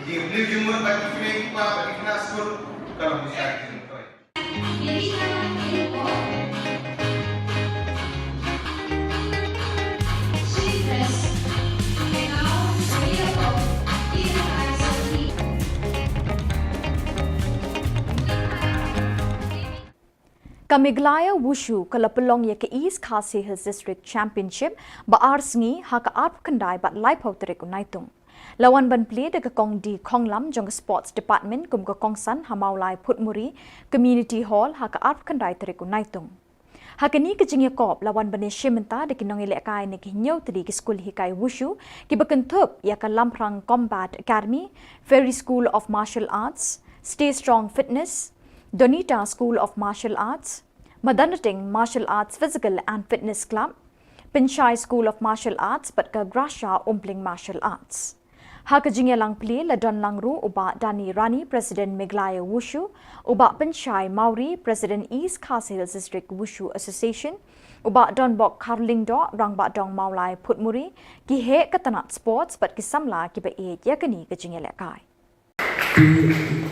ki jingïoh jingmut bad ki kmie ki kpa bad ki khynnah skul. Ka long ki shai ki jingmut. Ka Meghalaya Wushu ka la pynlong ïa ka East Khasi Hills District Championship ba ar sngi ha ka arphew khyndai bad laiphew tarik u Naitung. La wan ban plie da ka Kong D. Khonglam jong ka Sports Department kum ka kongsan ha Mawlai Phutmuri Community Hall ha ka arphew khyndai tarik u Naitung. Ha kane ka jingïakop la wan ban ïashim bynta da ki nongïalehkai na ki hynñiew tylli ki skul hikai wushu kiba kynthup ïa ka Lamphrang Combat Academy, Fairy School of Martial Arts, Stay Strong Fitness, Donita School of Martial Arts, Madanateng Martial Arts Physical and Fitness Club, Pynshai School of Martial Arts bad ka Gracia Umpling Martial Arts. Ha ka jingïalang plie la don lang ruh u Bah Dani Rani, President Meghalaya Wushu, u Bah Pynshai Mawrie, President East Khasi Hills District Wushu Association, u Bah Donbok Kharlyngdoh, Rangbah Dong Mawlai Phutmuri, ki heh ka tnat sports bad ki samla kiba ïeit ïa kane ka jingïalehkai. Te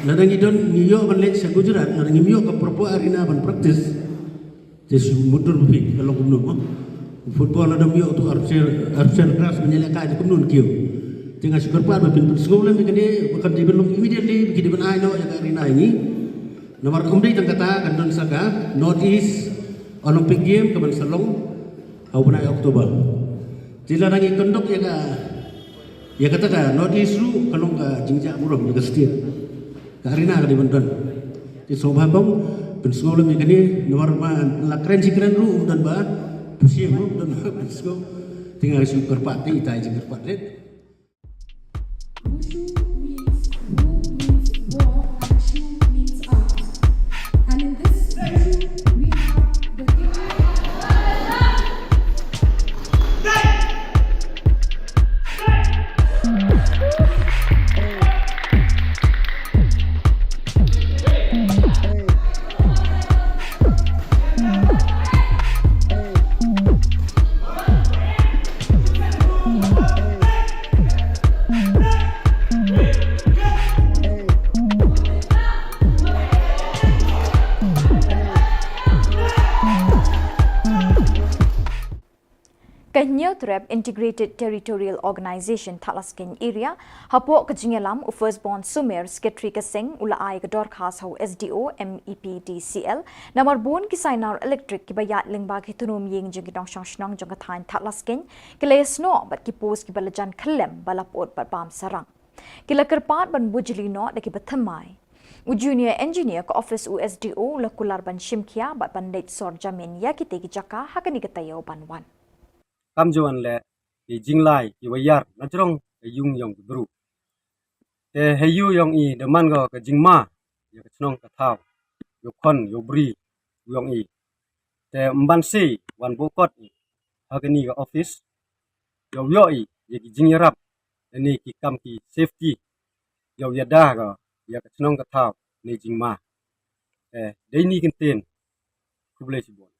lada ngi don, ngi ïoh ban leit sha Gujarat, lada ngim ïoh ka proper arena ban practice, te shu mutdur ba phi ka long kumno mo. Football lada ym ïoh tu artificial, artificial grass ban ïalehkai, te kumno kiew. Te nga shu kyrpad ba phin pynsngew lem ïa kane, ba kan dei ban long immediately, ba ki dei ban ai noh ïa ka arena ïa ngi. Namar ym dei tang kata, kan don sa ka North East Olympic Game kaban sa long ha u bnai October. Te lada ngi conduct ïa ka, ïa kata ka North East ruh ka long ka jingjia burom ïa ka state. Ka arena ka dei ban don. Te sngewbha kong pynsngew lem ïa kane, namar ma la kren shi kren ruh ym don ba pyrshim, ym don ba pynsngew. Te nga shu kyrpad, te ita i jingkyrpad rit. Wushu means who means war and shu means out. And in this wushu, we have the Ka Hynñiewtrep Integrated Territorial Organization Thadlaskein Area, hapoh ka jingïalam u Firstborn Sumer, Secretary ka seng, u la ai ka dorkhas ha u S D O M E P D C L, namar bun ki sainar electric kiba ïaid lyngba ki tnum ïing jong ki nongshong shnong jong ka thaiñ Thadlaskein ki la ïasnoh bad ki post kiba la jan khyllem ba la pyut bad bam sarang. Ki la kyrpad ban bujli noh da kiba thymmai. U junior engineer ka office u S D O u la kular ban shim khia bad ban leit sor jamin ïa kitei ki jaka ha kane ka taïew ban wan. Kam ju wan leh ki jinglai kiba ïar na jrong ka ïung ïong ki bru. Te ha ïu ïong i da man ko ka jingma ïa ka chnong ka thaw, ïa u khon ïa u bri ïong i. Te ym ban sei wan bokot i ha kane ka office, ïa u ïoh i ïa ki jingïarap lane ki kam ki safety, ïa u ïada ka ïa ka chnong ka thaw ne jingma. Te dei ni kyntien. Khublei shibun.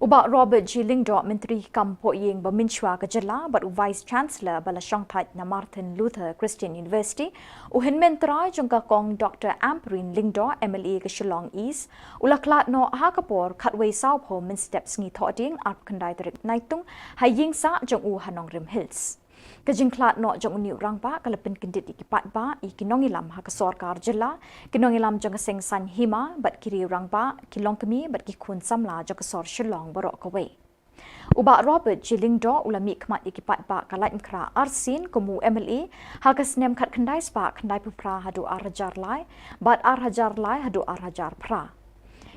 U Bah Robert G Lyngdoh, Myntri kam poh ïing ba mynshuwa ka jylla bad u Vice Chancellor ba la shongthait na Martin Luther Christian University, u hynmen trai jong ka kong Doctor Ampareen Lyngdoh, M L A ka Shillong East, u la khlad noh ha ka por khatwei sawphew mynstep sngi Thohdieng, arphew khyndai tarik Naitung, ha ïing sah jong u ha Nongrim Hills. Ka jingkhlad noh jong une u rangbah ka la pynkyndit ïa ki paidbah, ïa ki nongïalam ha ka sorkar jylla, ki nongïalam jong ka seng saiñ hima bad ki riew rangbah, ki longkmie bad ki khun samla jong ka sor Shillong baroh kawei. U Bah Robert G Lyngdoh u la mihkhmat ïa ki paidbah ka Laitumkhrah arsien kum u M L A ha ka snem khatkhyndai spah khyndaiphew phra haduh ar hajar lai bad ar hajar lai haduh ar hajar phra.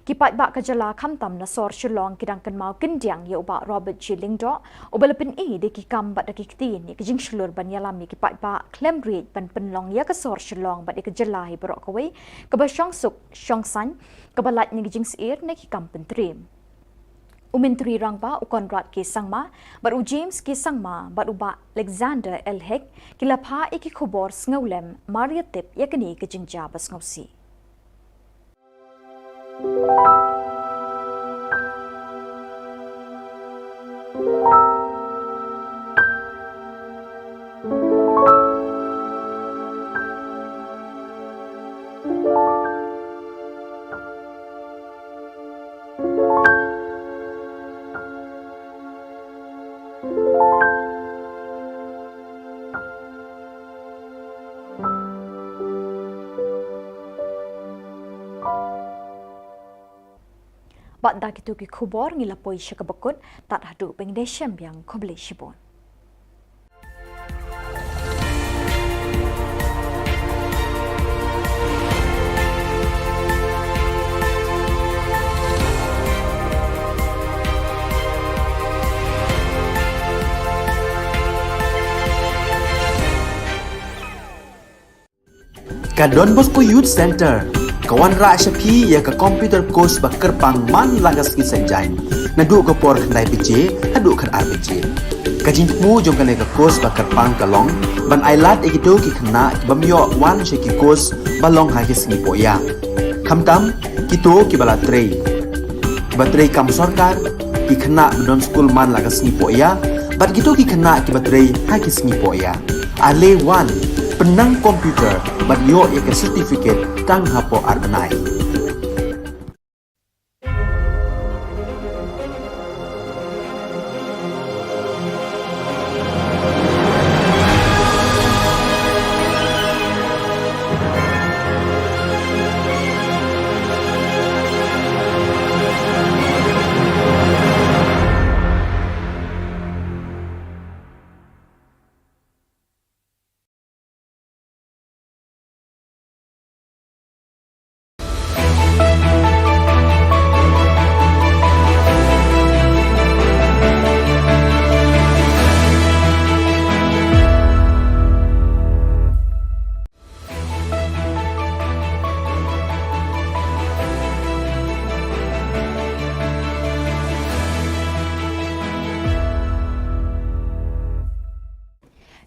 Ki paidbah ka jylla khamtam na sor Shillong ki dang kynmaw kyndiang ïa u Bah Robert G Lyngdoh, uba la pyni da ki kam bad da ki ktien ïa ka jingshlur ban ïalam ïa ki paidbah khlem riej ban pynlong ïa ka sor Shillong bad ïa ka jylla hi baroh kawei kaba shongsuk shongsaiñ, kaba lait na ki jingsyier ne ki kam pyntriem. U Myntri Rangbah u Conrad K Sangma bad u James K Sangma bad u Bah Alexander L Hek ki la phah ïa ki khubor sngewlem mar ïa tip ïa kane ka jingjia ba sngewsih. Bad da kito ki khubor ngi la poi sha kaba kut, tad haduh ban ïashem biang, khublei shibun. Ka Don Bosco Youth Centre ka wanrah sha phi ïa ka computer course ba kyrpang man la ka sngi Saitjaiñ, naduh ka por khyndai baje haduh khatar baje. Ka jingthmu jong kane ka course ba kyrpang ka long ban ailad ïa kito ki khynnah ki bym ïoh wan sha ki course ba long ha ki sngi pohïa, khamtam kito kiba la trei, kiba trei kam sorkar, ki khynnah ba don skul man la ka sngi pohïa bad kito ki khynnah kiba trei ha ki sngi pohïa. Ale wan, pynnang computer bad ïoh ïa ka certificate tang hapoh ar bnai.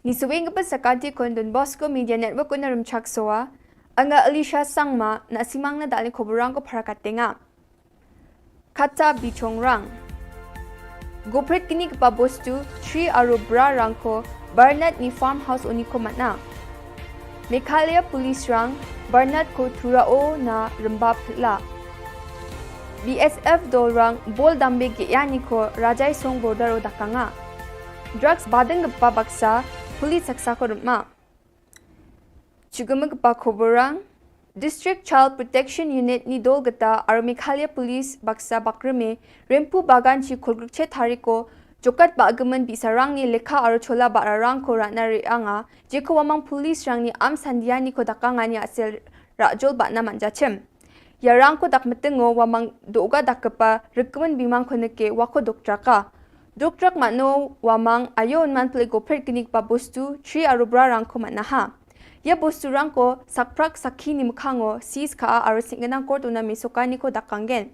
Ngi sa weng ka pynsakat jong ka Don Bosco Media Network, u na Rymchak Sowa, nga Alicia Sangma, na simang na dal ni khubor rang ko para ka tenga. Kata bichong rang. Gopret kini kpa bostu, Sri Arubra rang ko, Bernard ni farmhouse oni ko matna. Meghalaya Police rang, Bernard ko thura o na rymba phla. B S F dol rang, bol dambe ge yani ko, Rajai Song border o dakanga. Drugs badeng kpa baksa, police saksa ko rymma. Chugum kpa khubor rang, District Child Protection Unit ni dol kata, aro Meghalaya Police baksa bakreme, Rempu Bagan chi khulgruk che thariko, jokat ba agman bi sarang ni lekha aro chola ba rarang ko rana re anga, jeko wamang police rang ni am sandia ni ko dakanga ni asel rajol ba na manja chem. Ïa rang ko dak metengo wamang doga dak kepa rikmen bimang ko neke wako dok traka. Dok trak mano wamang ayo unman ple gopret kini kpa bostu, Sri Arubra rang ko matna ha. Ïa bostu rang ko sakprak sakhi ni mukhango, sis ka a aro singenang court una mesoka ni ko dak kanggen.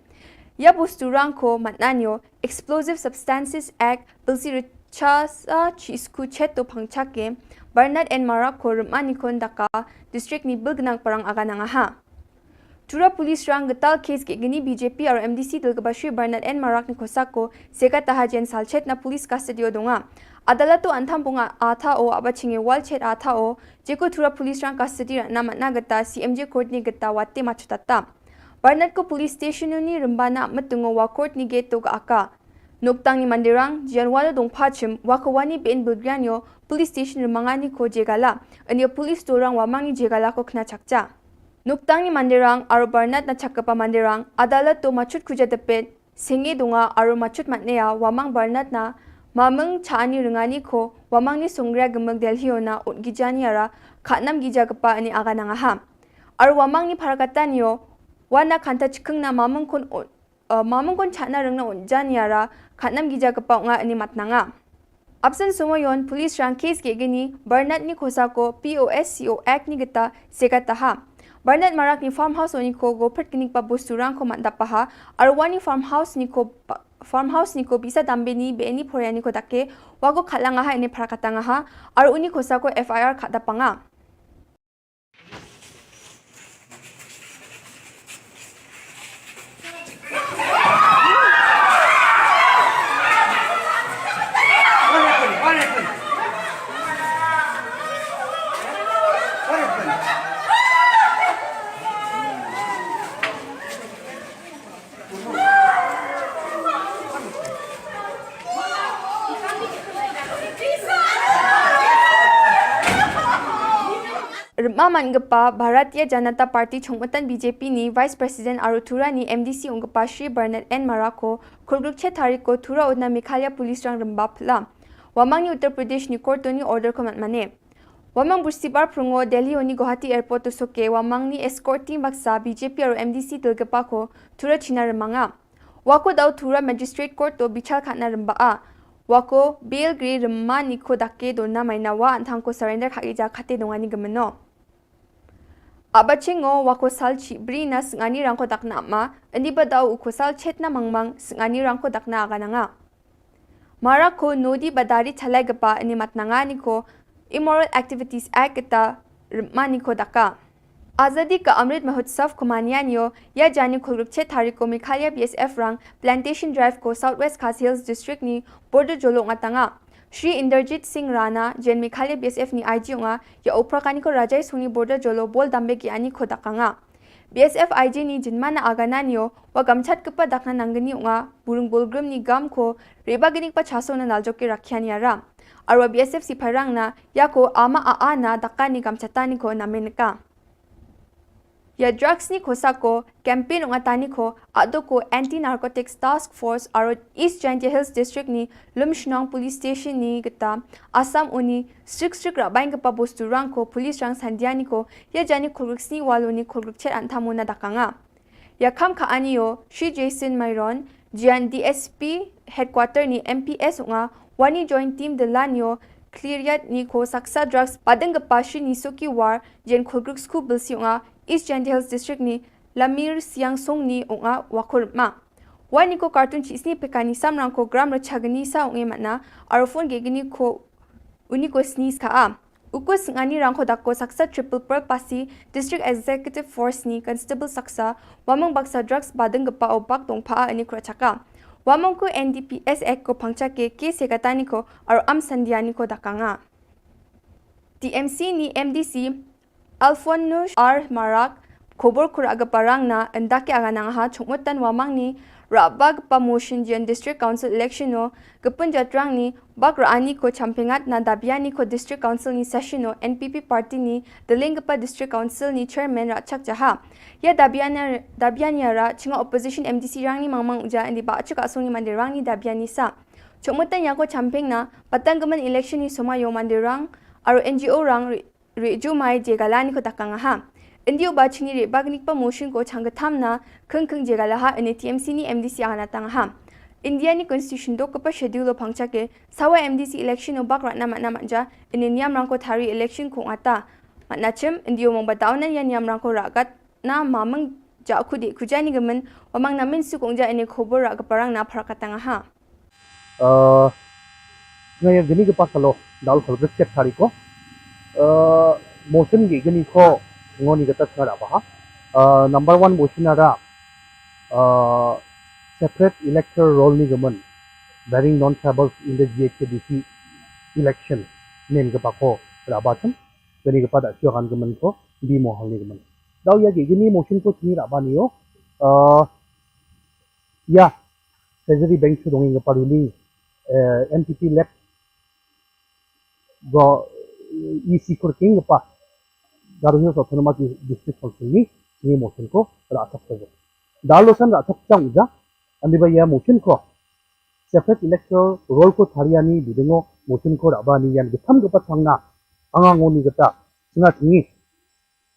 Ïa bostu rang ko matna nyo, Explosive Substances Act, bilsi richasa chi isku cheto phangchake, Bernard N Marak ko rymma ni ko ndaka, district ni bilgnang parang aganang aha. Tura police rang getal case ke gini B J P aro M D C dil keba Sri Bernard N Marak ni kosako, seka taha jen salchet na police custody o donga. Adalat to antham bunga atha o aba chinge walchet atha o, jeko tura police rang custody na matna geta C M J court ni geta wate machutata. Bernard ko police station ni rembana metungo wa court ni gate to ga aka. Noktang ni mandirang, jen walo dong pachim, wa ko wani ben bilgrianyo, police station remanga ni ko jegala. Anya police dorang wamang ni jegala ko kena chakcha. Noktang ni mandirang, aro Bernard na chakapa mandirang, adalat to machut kuja depet, senge donga, aro machut matnea, wamang Bernard na, mameng cha ani rengani ko, wamang ni songria gemeg Delhi ona, ut gija ni ara, khatnam gija kepa ani aga nangaham. Aro wamang ni parakatan yo, wana kanta chikeng na mameng kon ut, eh, mameng kon chana rengna ut jan yara, khatnam gija kepa nga ani matnanga. Absen somoyon, police rang case ke gini, Bernard ni kosako, P O S C O Act ni geta, seka taha. Bernard Marak ni farmhouse oni ko, gopret kini pa bostu rang ko manda paha, arwani farmhouse ni ko pa-, farmhouse ni ko bisa dambe ni, be ni poria ni ko dake, wago khalangaha ini parakatanga ha, arwani kosako F I R khada panga. Rma man gpa Bharatiya Janata Party chongmatan B J P ni Vice President aro Tura ni M D C ong gpa Shri Bernard N Marak ko, khulgruk chet hari ko Tura utna Meghalaya Police rang rmba phla. Wamang ni Uttar Pradesh ni court ni order ko mat mane. Wamang bursi bar prungo Delhi oni Guwahati Airport to soke, wamang ni escort team baksa B J P aro M D C til gpa ko, Tura China rmanga. Wako dau Tura Magistrate Court to bichar khatna rmba a. Wako bail gre rmma ni ko dake dona maina wa anthang ko surrender khagi ja khate dongani gemeno. Aba chingo wa ko sal chi bri na sngani rang ko dakna ma, indi ba dau u ko sal chet na mangmang sngani rang ko dakna aga nanga. Mara ko nodi badari chalai gapa ini matnanga ni ko Immoral Activities Act kita rma ni ko daka. Azadi ka Amrit Mahotsav ko manian yo, ya jani khulgrup chet hari ko Meghalaya B S F rang Plantation Drive ko South West Khasi Hills District ni border jolo ngatanga. Shri Inderjit Singh Rana, Jen Meghalaya B S F ni I G unga, ya upra kani ko Rajai Suni border jolo bol dambe ki ani ko dakanga. B S F I G ni jinmana aga nanio, wa gamchat kepa dakna nanggani unga, burung bolgrim ni gam ko, reba gini pa chaso na naljok ki rakhian yara. Arwa B S F si parang na, ya ko ama a a na dakani gamchatani ko namen ka. Ya drugs ni ko sako, campaign unga tani ko, ado ko Anti Narcotics Task Force, aro East Jaintia Hills District ni, Lumshnong Police Station ni geta, Assam uni, strik strik rabain kepa bostu rang ko, police rang sandia ni ko, ya jani khulgrik sni walo ni khulgrik chet anthamu na dakanga. Ya kham ka anio, Shri Jason Myron, Jian D S P Headquarter ni M P S unga, wani joint team de lanio, clear yat ni ko saksa drugs, badeng kepa Shri Nisuki War, Jian khulgrik sku bilsi unga, East Jaintia Hills District ni, Lamir Siang Song ni unga, wakur ma. Wani ko kartun chi sni pekani samrang ko gram rachagani sa unge matna, arofon gegani ko uni ko sni ska a. Ukus ngani rang ko dako saksa triple pearl pasi, District Executive Force ni Constable saksa, wamang baksa drugs badeng gepa o bak dong pa a ani kura chaka. Wamang ko N D P S Act ko pangcha ke ke sekatani ko aro am sandiani ko dakanga. T M C ni M D C, Alphonsus R Marak, khobor kura aga parang na, enda ke aga nang ha, chungmutan wamang ni, Rabag pa motion jian District Council election no, gepun jatrang ni, bak rani ko champengat na dabiani ko District Council ni session no, N P P party ni, deleng pa District Council ni chairman rachak jaha. Ya dabiani, dabiani ara, chinga opposition M D C rang ni mangmang uja, indi ba achuk asung ni mandirang ni dabiani sa. Chungmutan ya ko champeng na, patang gemen election ni soma yo mandirang, aro N G O rang, ri-, Reju mai jegala ni ko dakang ha. Indi uba chini rebag ni pa motion ko chang getham na, keng keng jegala ha ini T M C ni M D C ana tang ha. India ni constitution dok kepa schedule lo pangcha ke, sawa M D C election o bak ratna matna matja, ini niam rang ko thari election ko ngata. Matna chem, indi o mong ba daunan ya niam rang ko ragat, na mamang ja ku de ku jani gemen, wamang na min su kong ja ini khobor ra keparang na parakatang ha. Uh, nga ya gini gepa kalo dal khol brisket thari ko. Uh, motion gi gini ko ngoni gata nga da baha. Uh, number one motion ada, uh, separate electoral roll ni gemen bearing non-tribals in the G H A D C election nen gepa ko da ba chen. Gini gepa da sio kan gemen ko di mohal ni gemen. Dau ya gi gini motion ko chini da ba ni yo. Uh, ya Treasury Bank chu dongeng gepa ruling, eh, N P P led go, eh, E C kur king gepa Garo Hills Autonomous District Council ni, ni motion ko ra asak sajo. Dalo san ra asak chang ja, andi ba ya motion ko separate electoral roll ko thariani bidengo motion ko ra ba ni yan getham gepa chang na, anga ngoni geta, singa singi,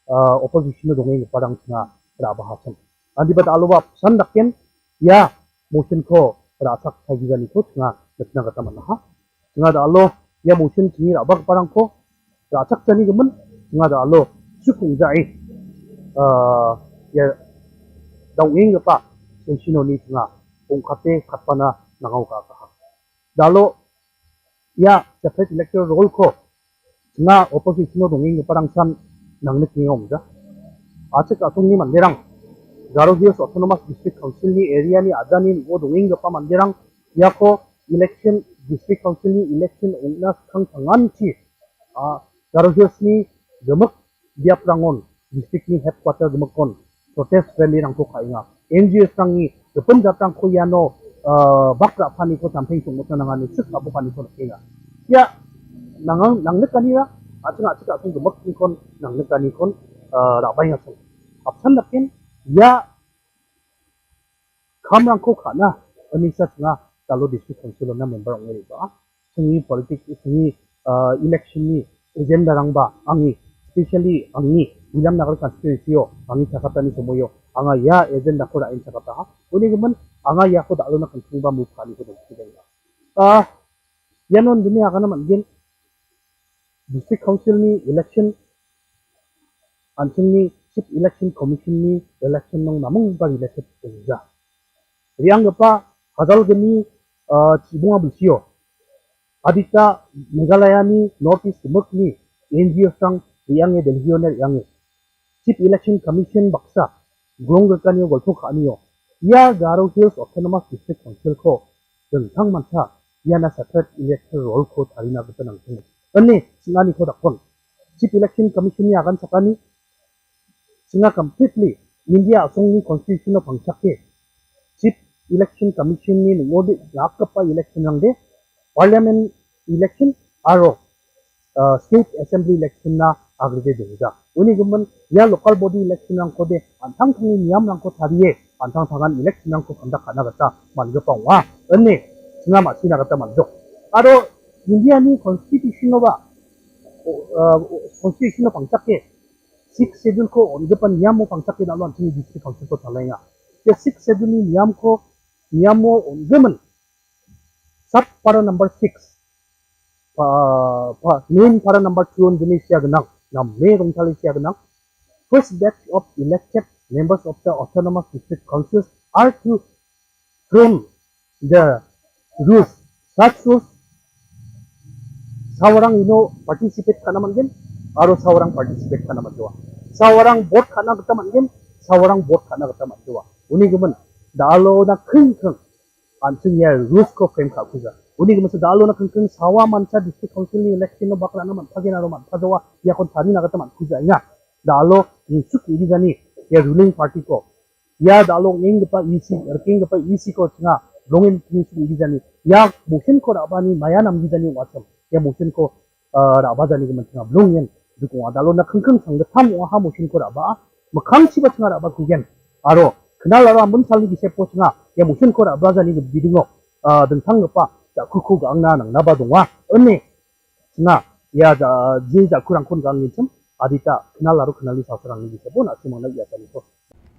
uh, opposition dongeng parang singa ra ba ha sam. Andi ba da alo ba san daken ya motion ko ra sak sa gi ni ko singa letna kata mana ha. Singa da alo ya motion singi ra ba parang ko ra sak sa ni gemen singa da alo sukung jai. Uh, ya dongeng pa sensino ni singa ung kate katpana nangau ka ka ha. Dalo ya separate electoral roll ko nga opposition no dongeng parang san nang nek ni om ja. Achik atung ni mandirang Garo Hills Autonomous District Council ni area ni aja ni ngo dongeng pa mandirang ya ko election, District Council ni election ungna kang tangan chi, ah, Garo Hills ni gemek diap rangon, district ni headquarter gemek kon protest rally rang ko ka inga. N G Os rang ni, gepun jatang ko yano, eh, bak ra pani ko samping sung mutna nangani sik abu pani ko inga. Ya, nangang, nang nek kani ra, achang achik achang gemek ni kon, nang nek kani kon, eh, ra bai ngasung. Apsan dakin, ya, kam rang ko kana, ani sa singa, kalo District Council na member ong eri ba. Singi politik, singi, uh, election ni agenda rang ba angi, specially angi Williamnagar constituency o angi sakata ni somoyo anga ya agenda ko ra in sakata ha. Uni gemen anga ya ko dalo na kensung ba move kali ko dong kideng. Ah, ya non dunia kana man gen District Council ni election ansing ni Chief Election Commission ni election nang namung ba related pungja. Riang gapa hadal gani uh, chibunga bisio. Adita Meghalaya ni North East muk ni N G O sang riang e Delhi ne riang e. Chief Election Commission baksa grong gakani o golpuk ani o. Ia Garo Hills Autonomous District Council ko dengtang mansa ia na separate electoral roll ko tarina gata nang tung. Ene singani ko dakon. Chief Election Commission ni akan sakani singa completely India asong ni constitution of pangchak ke. Chief Election Commission ni nungode yak kapa election rang de Parliament election aro uh, State Assembly election na agrede dengja. Uni gumen ia local body election rang ko de antang tangi niam rang ko tarie antang tangan election rang ko conduct kana gata man gapang wa. Ene singa masina gata manjok. Aro India ni constitution no ba uh, constitution no pangchak ke Sixth Schedule ko on gepan niam mo pangchak ke na lo antini district council ko thalenga. Ke Sixth Schedule ni niam ko niam mo on gemen sub para number six pa, pa main para number two on gene sia genang nam me rong thale sia genang. First batch of elected members of the autonomous district councils are to from the rules, such rules, sawarang ino participate kana mangin, aro sawarang participate kana mandoa. Sawarang vote kana gata mangin, sawarang vote kana gata mandoa. Uni gumen, dalo na kring kring, ansing ya rules ko frame ka kuza. Uni gumen sa dalo na kring kring sawa mansa district council ni election no bakra na man pagin aro man pajawa, ya kon tari na gata man kuza inga. Dalo ni suk ni jani, ya ruling party ko. Ia dalo nging gepa isi, erking gepa isi ko chinga, blongin kini sing igi jani. Ia musin ko raba ni maya nam igi jani wasam. Ia musin ko uh, raba jani gemen chinga blongin. Dukung adalo na kengkeng sang getam uaha musin ko raba. Mekang siba chinga raba kugen. Aro, kenal aro ambun sali gisep ko chinga. Ia musin ko raba jani ge bidingo. Uh, dengtang gepa, tak kuku ga angna nang naba dongwa. Ene, chinga, ia ja, ji ja kurang kun ga angin chem. Adita, kenal aro kenali sausarang ni gisep. Bona simang na ia sali ko.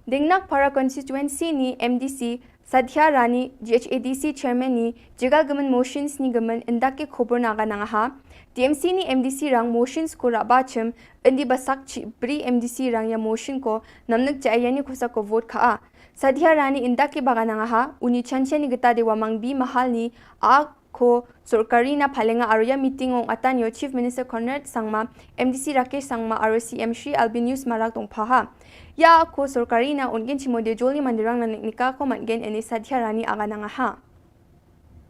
Dingnak Para Constituency ni M D C Sadhya Rani, G H A D C Chairman ni Jigal Gaman Motions ni Gaman Indake Khobor Naga Nangaha, D M C ni M D C Rang Motions Kura Bachim, Indi Basak Chi Bri M D C Rang ya Motion ko Namnak Jayani Kosako Vote Ka A. Sadhya Rani Indake Baga Nangaha, Uni Chanchani Gita Dewa Mangbi Mahal ni A ko sorkari na phalenga aro ia meeting ong atan io Chief Minister Conrad Sangma, M D C Rakesh Sangma aro C M Shri Albinius Marak dongphaha. Ia ko sorkari na ongin chimo de jolni mandirang na niknika ko mangin ene Sadhya Rani aga nangaha.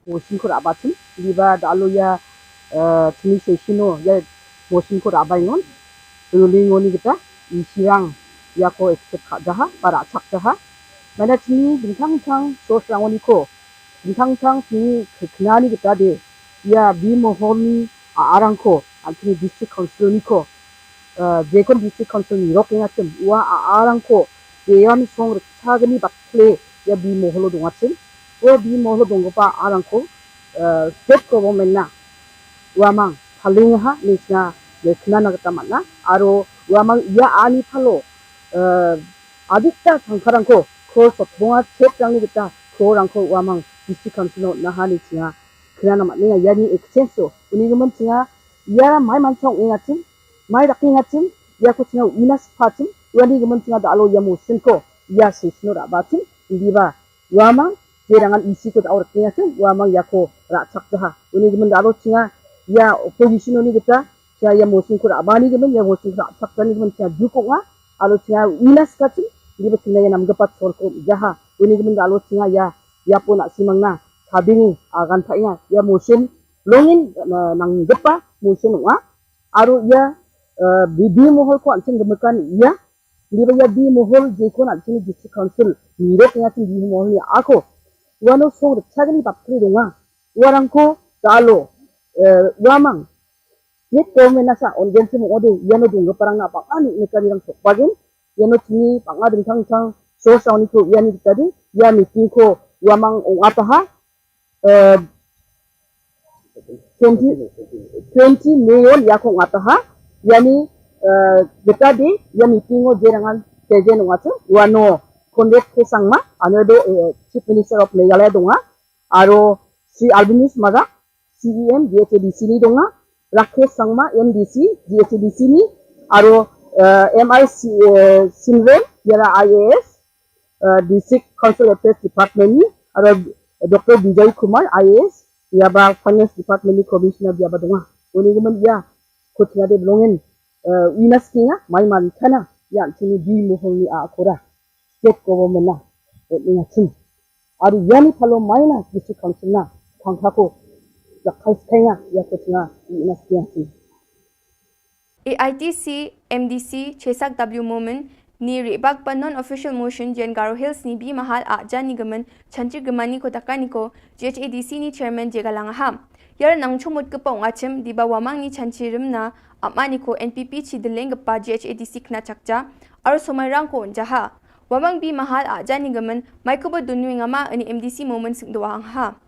Motion ko raba chim, liba dalo ia uh, chini session o ia motion ko raba ingon. Ruling oni kita isirang ia ko expect ka jaha para chak jaha. Mana chini bintang tang sos rang oni ko bintang tang chini kena ni kita de ia bi mohol ni arang ko antini district council ni ko uh, jekon district council ni rok yang asim ua arang ko dewan song reksa gani bakle ia bi mohol dong asim ua bi mohol dong pa arang ko uh, state government na uamang paling ha ni sna le kena na kata mana aro uamang ia ani palo uh, adikta sangkarang ko ko sotbonga chet rang ni kita ko rang ko uamang district council na ha ni sna kena na mana ia ni exchange so uni gumen sna ia mai man chong inga chim mai rak inga chim ia ko sna ina spa chim uani gumen sna da alo ia motion ko ia session raba chim indi ba uamang je rangan isi ko da rak inga chim uamang ia ko rak chak jaha uni gumen da alo sna ia opposition uni kita sna ia motion ko raba ni gumen ia motion ko rak chak ni gumen sna ju ko nga alo sna ina spa chim indi ba sna ia nam gepat sol ko jaha uni gumen da alo sna ia ia pun asimang na sabing agan pa inga ia motion longin nang gepa motion wa aro ia bi mohol ko ansin gemekan ia di ba ia bi mohol je ko ansin district council ni ro tinga tin bi mohol ni ako wano song de chagni bap kri donga warang ko dalo wamang ni ko mena sa on gen sim ode ia no dung geparang na bang ani ne kan rang sok bagin ia no tini bang ading tang tang so sa ni ko ia ni tadi ia meeting ko wamang ong apa ha eh, twenty, twenty million ia ko ngata ha yani eh, kita di ia meeting o je rangan teje no ngata wano Conrad K Sangma ano do eh, Chief Minister of Meghalaya donga aro si Albinius Marak C E M D H A D C ni donga Rakesh Sangma M D C D H A D C ni aro Uh, M I C, uh, Sinrem, ïa la I A S, uh, District Council Affairs Department ni, aro Doctor Bijoy Kumar, I A S, ïa ba Finance Department ni Commissioner ïa ba donga. Uni gumon ïa, ko tnga de blongin, uh, ina skinga, mai man kana, ïa tini di mohol ni a akora. State government na, eh, ni ngatin. Aru ïa ni palo mai na, District Council na, kangkako, ïa kai skinga, ïa ko tnga, ina skinga sing. A I T C M D C Chesak W Momin ni ribak ba non official motion jen Garo Hills ni bi mahal a jan ni gaman chanchi gamani ko takani ko G H A D C ni chairman je galang ham. Yar nang chumut ke pong achim di ba wamang ni chanchi rimna amani ko N P P chi deleng ke pa G H A D C kna chakja ar somai rang ko jaha. Wamang bi mahal a jan ni gaman mai ko ba dunwi ngama ani M D C Momin sing doang ha.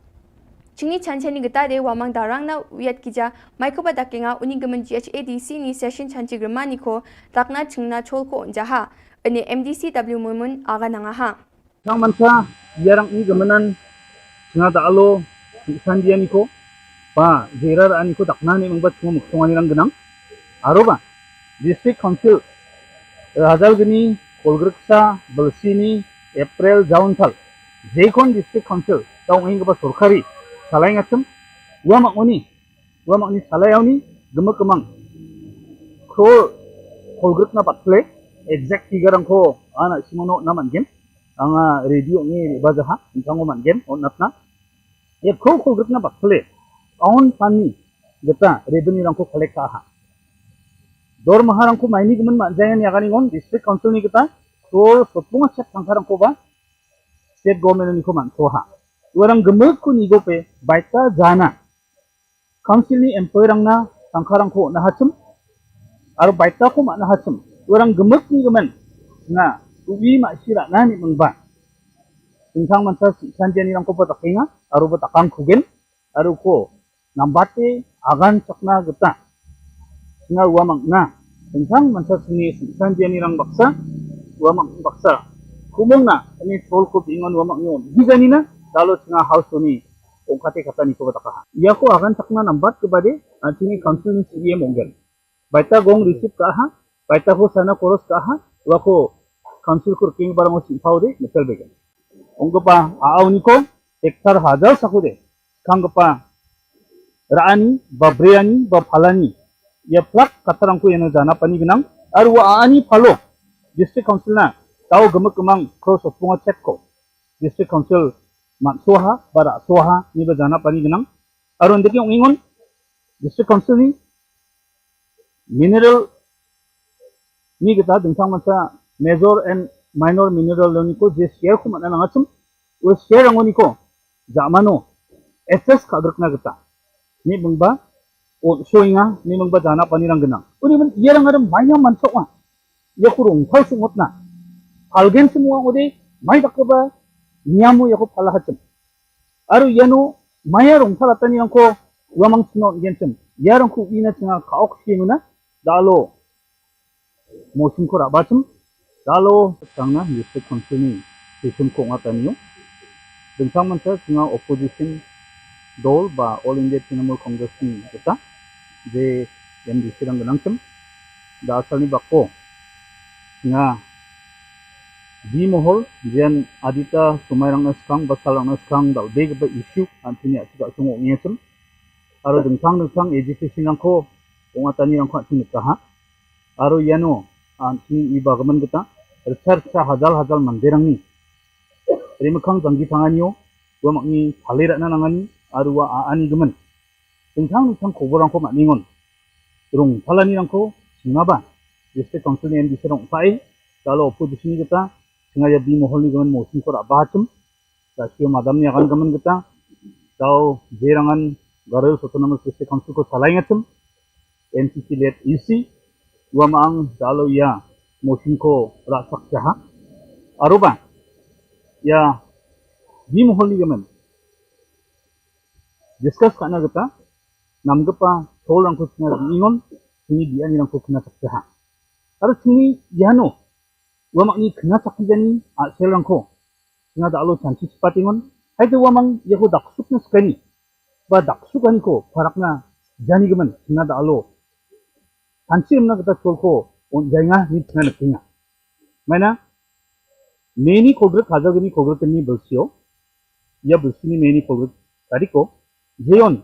Chingni chanchani gata de wamang darang na wiat kija mai ko ba dakenga uni gaman G H A D C ni session chanchi gramani ko takna chingna chol ko jaha. Ani M D C W Momin aga nanga ha. Sang mansa ïarang ni gamanan chinga da alo sandia ni ko ba jerar ani ko dakna ni mangba chuma muksong ani rang genang. Aro ba District Council Rajal gini Kolgriksa Belsini April Jaun thal. Jekon District Council tau ngi gaba sorkari salai ngachim. Wa mak uni, wa mak ni salai au ni gemek kemang. Kro Kolgrik na patle exact figure angko ana simono na man gem. Anga radio ngi ba jaha, entang man gem, on natna. Ïa kro Kolgrik na patle aun pani gata revenue rangko collect ka ha. Dor maha rangko maini gemen ma jayan ïa kani ngon District Council ni gata kro sopung achet tangka rangko ba state government ni ko man so ha. Warang gemek ku ni gope baita jana. Council ni employee rang na tangka rangko na hachim. Aro baita ko ma na hachim. Warang gemek ni gemen na uwi ma sira na ni mengba. Tentang mansa si sanjani rangko ba takinga aro ba takang kugen aro ko nambate agan chakna geta. Nga wa mang na tentang mansa sini sanjani rang baksa wa mang baksa. Kumong na ini tol ko bingon wa mang ngon. Di jani na dalo singa house ni ongkate kata ni ko bataka. Ia ko agan chakna nambat ke bade, ah, sini council ni si ia monggen. Baita gong receive ka ha, baita ko sana koros ka ha, wa ko council kur king barang o si pau de, metel begen. Ong kepa, a au ni ko, hektar hajar saku de. Kang kepa, raani, ba briani, ba phalani. Ia plak katarang ko iano jana pani genang, aru wa ani phalo. District Council na, tau gemek kemang cross of punga check ko. District Council mat soha, bara soha, ni ba jana pani genang. Aru ndeki ong ingon, District Council ni, mineral ni kita dengtang masa major and minor mineral ni ko je share ko mana nangachum, we share angoni ko, jamano, S S ka grekna kita. Ni bengba, o soinga, ni bengba jana pani rang genang. Uni men, ia rang ada maya mansok ma. Ia kurung, thau sungot na. Halgen semua ngode, mai tak ba, nyamu ia ko pala hacem. Aru iano, maya rong thala tani rang ko, wamang sino gen sem. Ia rang ko ina singa kaok si nguna, dalo. Motion ko rabachum, dalo tangna District Council ni session ko nga tanyo. Dengtang mansa singa opposition dol ba All India Trinamool Congress ni kita, je M D C rang genang sem. Da asal ni bako singa di mohol jen adita sumai rang na skang, basal rang na skang, dal beg ba issue, antini atika sungo ngi sem. Aro dengtang dengtang agitation rang ko, ong atani rang ko antini kaha. Aro iano, antini iba gemen geta, rechar rechar hajal hajal manderang ni. Rimekang janggi tanganio, wa mak ni phalera na nangani, aro wa a ani gemen. Dengtang dengtang khobor rang ko mak ningon. Rung thalani rang ko, singaba, District Council ni M D C rang pai, dalo opposition ni geta, singa ia bi mohol ni gemen motion ko rabachum. Da sio madam ni akan gemen geta, dau jerangan Garo Hills Autonomous District Council ko salai ngachum, N P P led E C, wa maang dalo ia motion ko rasak jaha. Aruba, ia bi mohol ni gemen. Discuss kana geta, nam gepa, tol rang ko singa bi ingon, sini bi ani rang ko kena sak jaha. Aru sini iano, wa mak ni kena sak jani, a sel rang ko. Singa dalo chanchi sipatingon, hai te wa mang ia ko daksuk na skani. Ba daksuk ani ko, parak na jani gemen, singa dalo. Chanchi emna kata chol ko, un jai nga ni tna na kinga. Mana, meni kogrek hajar gini kogrek ni bersio, ya bersini meni kogrek tariko, jeon,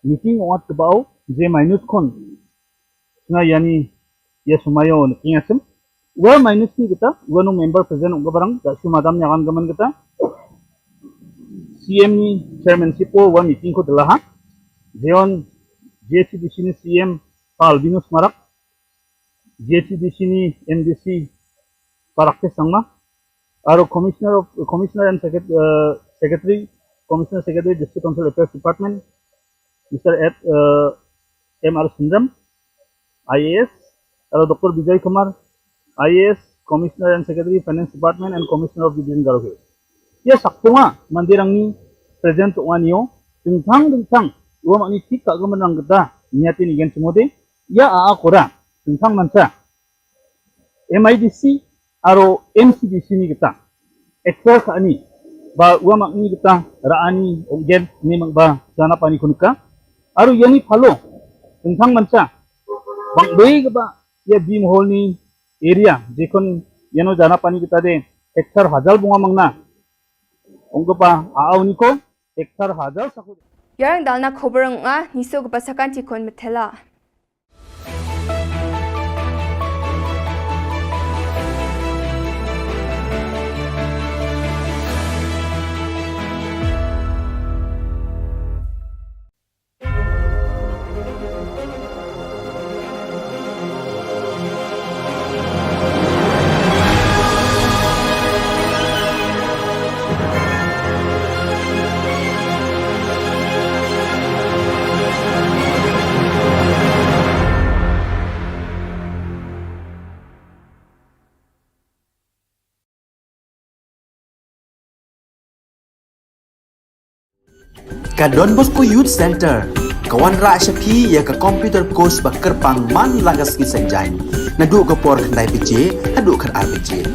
meeting oat kebao, je minus kon, nga yani, ya sumayo na kinga sem, wa minus ni kita, wa no member present ong barang, da su madam nyakan gaman kita, C M ni chairmanship o wa meeting ko delaha, jeon, J C D C ni C M, Pal Binus Marak, J C D C ni M D C Parakte Sangma, aro Commissioner of, Commissioner and Secret-, uh, Secretary, Commissioner Secretary District Council Affairs Department, Mister Ed, uh, M R Sundram, I A S, aro Doctor Bijoy Kumar, I A S, Commissioner and Secretary Finance Department and Commissioner of Division Garo Hills. Ya saktunga mandirang ni present to one yo, dingtang dingtang, wa mani tik ka gaman rang kita, niatin igen chimode, ya a a kora, dingtang mansa, M I D C, aro M C D C ni kita. Ektor ka ani, ba wa mak ni kita, ra ani, onggen, ni mak ba, sana pani kunuka. Aro yani palo, tentang mansa. Bang dei ka ba, ya di mohol ni area, jikon yano jana pani kita de, hektar hajar bunga mangna. Ong ka ba, a au ni ko, hektar hajar saku. Yarang dalna khobor nga, niso ka ba sakan tikon metela. Ka Don Bosco Youth Center ka wanrah sha phi ïa ka computer course ba kyrpang man la ka sngi Saitjaiñ, naduh ka por khyndai baje haduh khatar baje.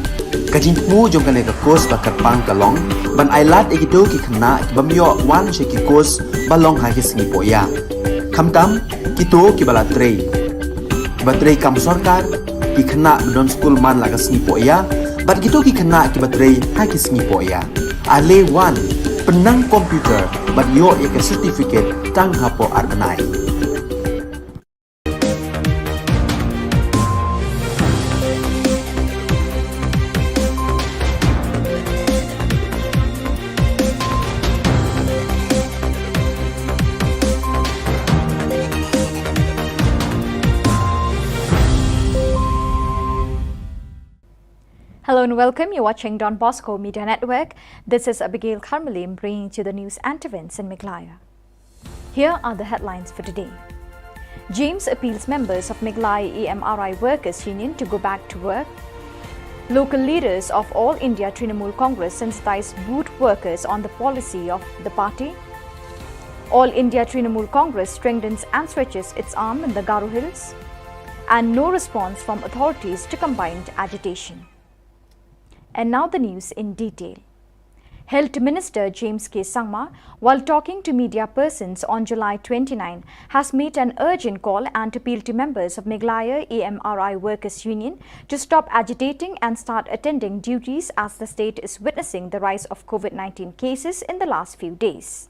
Ka jingthmu jong kane ka course ba kyrpang ka long ban ailad ïa kito ki khynnah ki bym ïoh wan sha ki course ba long ha ki sngi pohïap. Khamtam kito kiba la trei, kiba trei kam sorkar, ki khynnah ba don skul man la ka sngi pohïap, bad kito ki khynnah kiba trei ha ki sngi pohïap. Ale wan, pynnang computer bad ïoh ïa ka certificate tang hapoh ar bnai. Hello and welcome. You're watching Don Bosco Media Network. This is Abigail Kharmalim bringing to you the news and events in Meghalaya. Here are the headlines for today. James appeals members of Meghalaya E M R I Workers Union to go back to work. Local leaders of All India Trinamool Congress sensitize booth workers on the policy of the party. All India Trinamool Congress strengthens and stretches its arm in the Garo Hills. And no response from authorities to combined agitation. And now the news in detail. Health Minister James K Sangma, while talking to media persons on July twenty-nine, has made an urgent call and appeal to members of Meghalaya E M R I Workers Union to stop agitating and start attending duties as the state is witnessing the rise of COVID nineteen cases in the last few days.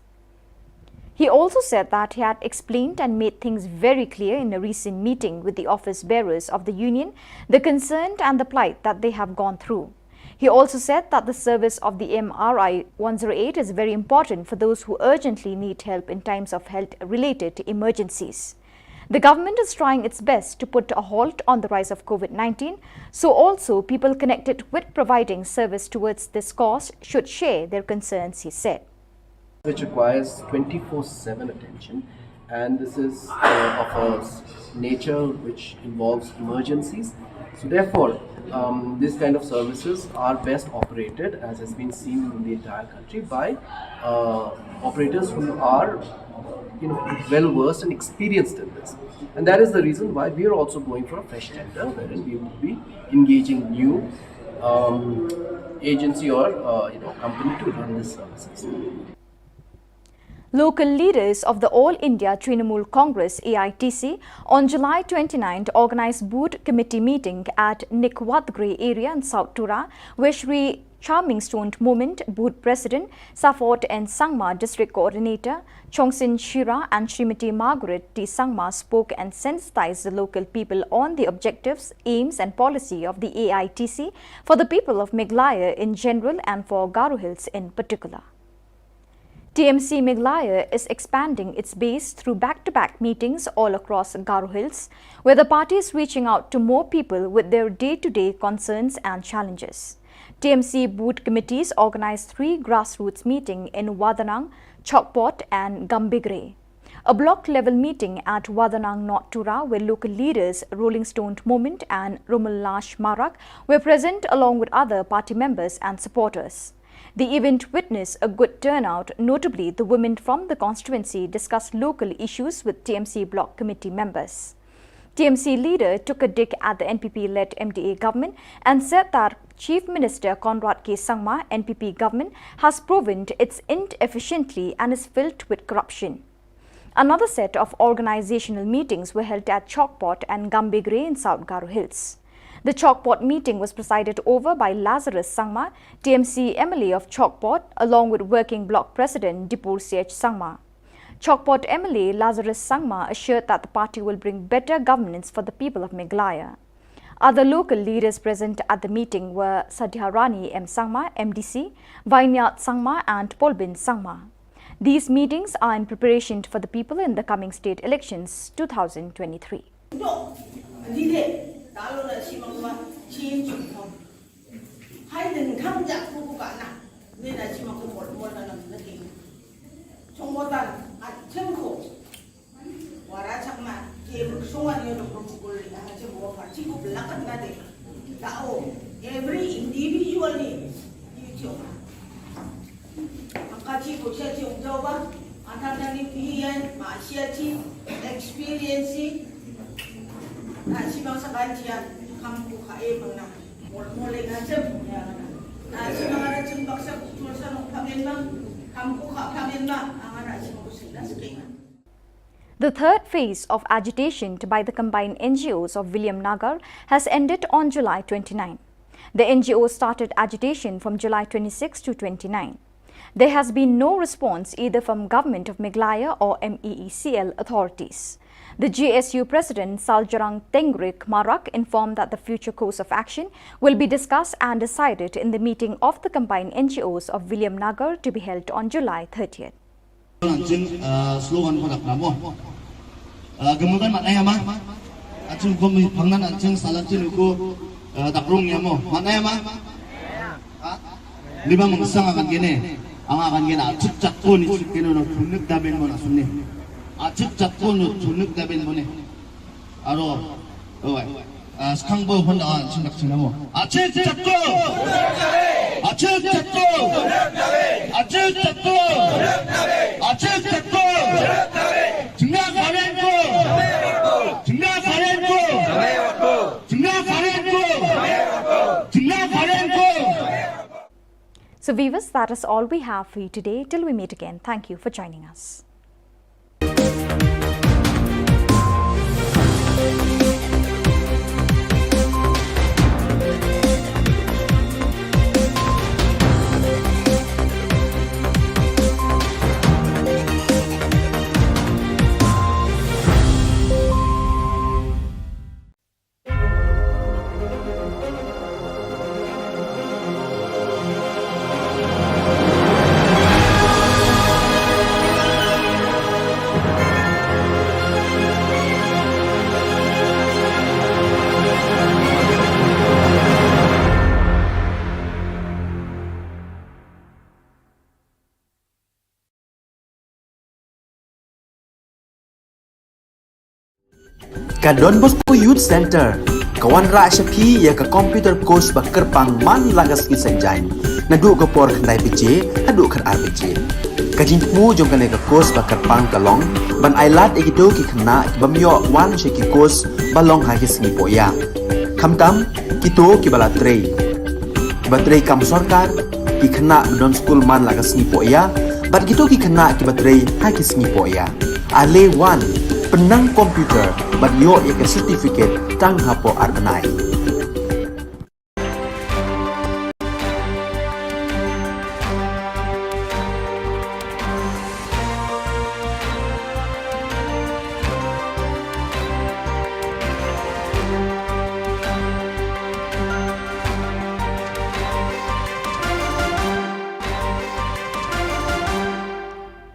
He also said that he had explained and made things very clear in a recent meeting with the office bearers of the union, the concern and the plight that they have gone through. He also said that the service of the M R I one zero eight is very important for those who urgently need help in times of health-related emergencies. The government is trying its best to put a halt on the rise of COVID nineteen, so also people connected with providing service towards this cause should share their concerns, he said. Which requires twenty-four seven attention, and this is, uh, of a s-, nature which involves emergencies. So therefore, um, this kind of services are best operated, as has been seen in the entire country, by, uh, operators who are, you know, well versed and experienced in this. And that is the reason why we are also going for a fresh tender, wherein we will be engaging new, um, agency or, uh, you know, company to run this services. Local leaders of the All India Trinamool Congress, A I T C, on July twenty-ninth organized booth committee meeting at Nikwatgre area in South Tura, where Shri Charming Stoned Moment, Booth President, Safot N Sangma, District Coordinator, Chongsin Shira and Srimati Margaret T Sangma spoke and sensitized the local people on the objectives, aims and policy of the A I T C for the people of Meghalaya in general and for Garo Hills in particular. T M C Meghalaya is expanding its base through back-to-back meetings all across Garo Hills, where the party is reaching out to more people with their day-to-day concerns and challenges. T M C booth committees organized three grassroots meeting in Wadanang, Chokpot and Gambegre. A block level meeting at Wadanang North Tura, where local leaders Rolling Stone Moment and Rumulash Marak were present along with other party members and supporters. The event witnessed a good turnout, notably the women from the constituency discussed local issues with T M C block committee members. T M C leader took a dig at the N P P-led M D A government and said that Chief Minister Conrad K Sangma N P P government has proven its inefficiently and is filled with corruption. Another set of organizational meetings were held at Chokpot and Gambegre in South Garo Hills. The Chokpot meeting was presided over by Lazarus Sangma, T M C M L A of Chokpot, along with Working Bloc President Dipur C H Sangma. Chokpot M L A Lazarus Sangma assured that the party will bring better governance for the people of Meghalaya. Other local leaders present at the meeting were Sadhyarani M Sangma, M D C, Vineyard Sangma and Polbin Sangma. These meetings are in preparation for the people in the coming state elections two thousand twenty-three. Dok, dide, talo na shimang ma, chin chung thong. Hai den kham jak ku ku ka na, ne na shimang ku mol mol na nam na king. Chong botan, a cheng ko. Wara chak ma, ke buk song an yo dok buk kul, a cheng ko pa, chi ku belakat na de. Ta o, every individual ni, you chong. Ka chi ko cha chi ong jaw ba, ata ta ni pi yan, ma sia chi, experience chi. Na chi bang sa kan chi yan, kam ku kha e bang na. Mol mol e na chem, ya na. Na chi bang ada chem bak sa ku chul sa nong phamen ma, kam ku kha phamen ma, anga na chi bang ku sing na sing na. The third phase of agitation by the combined N G Os of Williamnagar has ended on July twenty-nine. The N G Os started agitation from July twenty-six to twenty-nine. There has been no response either from Government of Meghalaya or M E E C L authorities. The G S U President Saljrang Tengrick Marak informed that the future course of action will be discussed and decided in the meeting of the combined N G Os of Williamnagar to be held on July thirtieth. An ching, ah, slogan ko dak namo. Ah, gemukan mat naya ma. An ching ko mi pangnan an ching salam ching ko, ah, dak rung ya mo. Mat naya ma. Ha? Ni bang sang akan kene. Ang akan kene a chik chak ko ni chik kene no thunik da ben mo na sumne. A chik chak ko no thunik da ben mo ne. Aro, oi. Ah, skang bo hon, ah, chin dak chin mo. Achik chakko! Achik chakko! Achik chakko! Achik chakko! Chingna karen ko! Chingna karen ko! Chingna karen ko! Chingna karen ko! So viewers, that is all we have for you today. Till we meet again, thank you for joining us. Ka Don Bosco Youth Centre ka wanrah sha phi ïa ka computer course ba kyrpang man la ka sngi Saitjaiñ, naduh ka por khyndai baje haduh khatar baje. Ka jingthmu jong kane ka course ba kyrpang ka long ban ailad ïa kito ki khynnah ki bym ïoh wan sha ki course ba long ha ki sngi pohïa, khamtam kito kiba la trei, kiba trei kam sorkar, ki khynnah ba don skul man la ka sngi pohïa, Bad kito ki khynnah kiba trei ha ki sngi poh ïa. Ale wan, pynnang computer bad ïoh ïa ka certificate tang hapoh ar bnai.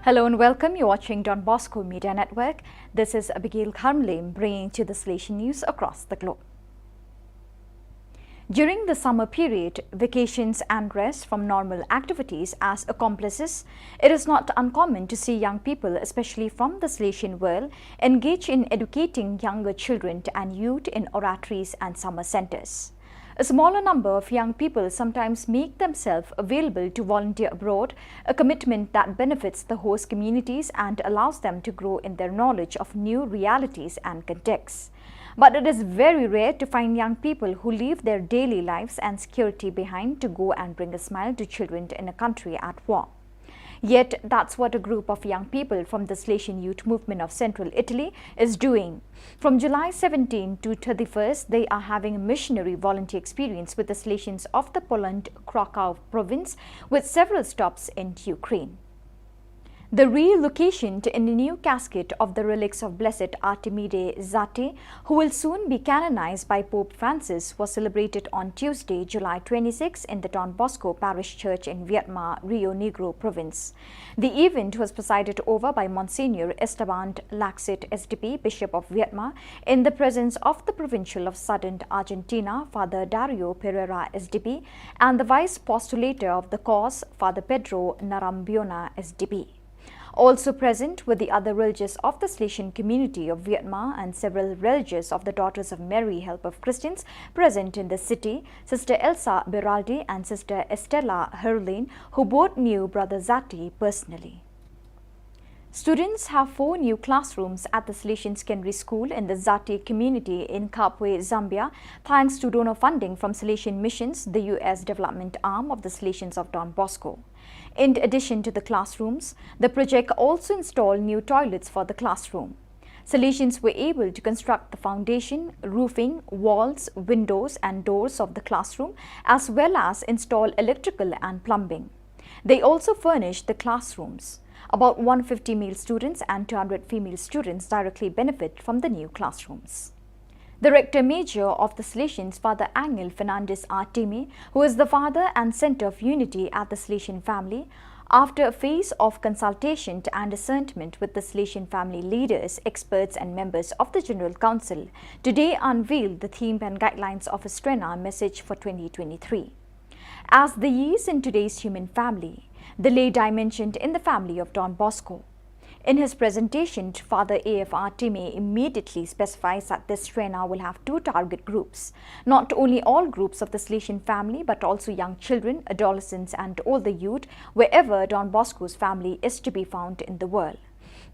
Hello and welcome. You're watching Don Bosco Media Network. This is Abigail Kharmlem bringing to you the Salesian news across the globe. During the summer period, vacations and rest from normal activities as accomplices, it is not uncommon to see young people, especially from the Salesian world, engage in educating younger children and youth in oratories and summer centers. A smaller number of young people sometimes make themselves available to volunteer abroad, a commitment that benefits the host communities and allows them to grow in their knowledge of new realities and contexts. But it is very rare to find young people who leave their daily lives and security behind to go and bring a smile to children in a country at war. Yet, that's what a group of young people from the Salesian Youth Movement of Central Italy is doing. From July seventeen to thirty-first, they are having a missionary volunteer experience with the Salesians of the Poland Krakow province, with several stops in Ukraine. The relocation to, in a new casket of the relics of Blessed Artemide Zati, who will soon be canonized by Pope Francis, was celebrated on Tuesday, July twenty-six, in the Don Bosco Parish Church in Vietmar, Rio Negro Province. The event was presided over by Monsignor Esteban Laxet, S D P, Bishop of Vietmar, in the presence of the Provincial of Southern Argentina, Father Dario Pereira, S D P, and the Vice Postulator of the cause, Father Pedro Narambiona, S D P. Also present were the other religious of the Salesian community of Vietmar and several religious of the Daughters of Mary Help of Christians present in the city, Sister Elsa Beraldi and Sister Estella Herlin, who both knew Brother Zati personally. Students have four new classrooms at the Salesian Secondary School in the Zati community in Kabwe, Zambia, thanks to donor funding from Salesian Missions, the U S development arm of the Salesians of Don Bosco. In addition to the classrooms, the project also installed new toilets for the classroom. Salesians were able to construct the foundation, roofing, walls, windows, and doors of the classroom, as well as install electrical and plumbing. They also furnished the classrooms. About one fifty male students and two hundred female students directly benefit from the new classrooms. The Rector Major of the Salesians, Father Angel Fernandez Artime, who is the father and center of unity at the Salesian family, after a phase of consultation and discernment with the Salesian family leaders, experts, and members of the General Council, today unveiled the theme and guidelines of his Srena message for twenty twenty-three. As the years in today's human family, the lay dimension in the family of Don Bosco. In his presentation, Father A F Artime immediately specifies that this Srena will have two target groups. Not only all groups of the Salesian family, but also young children, adolescents, and older youth, wherever Don Bosco's family is to be found in the world.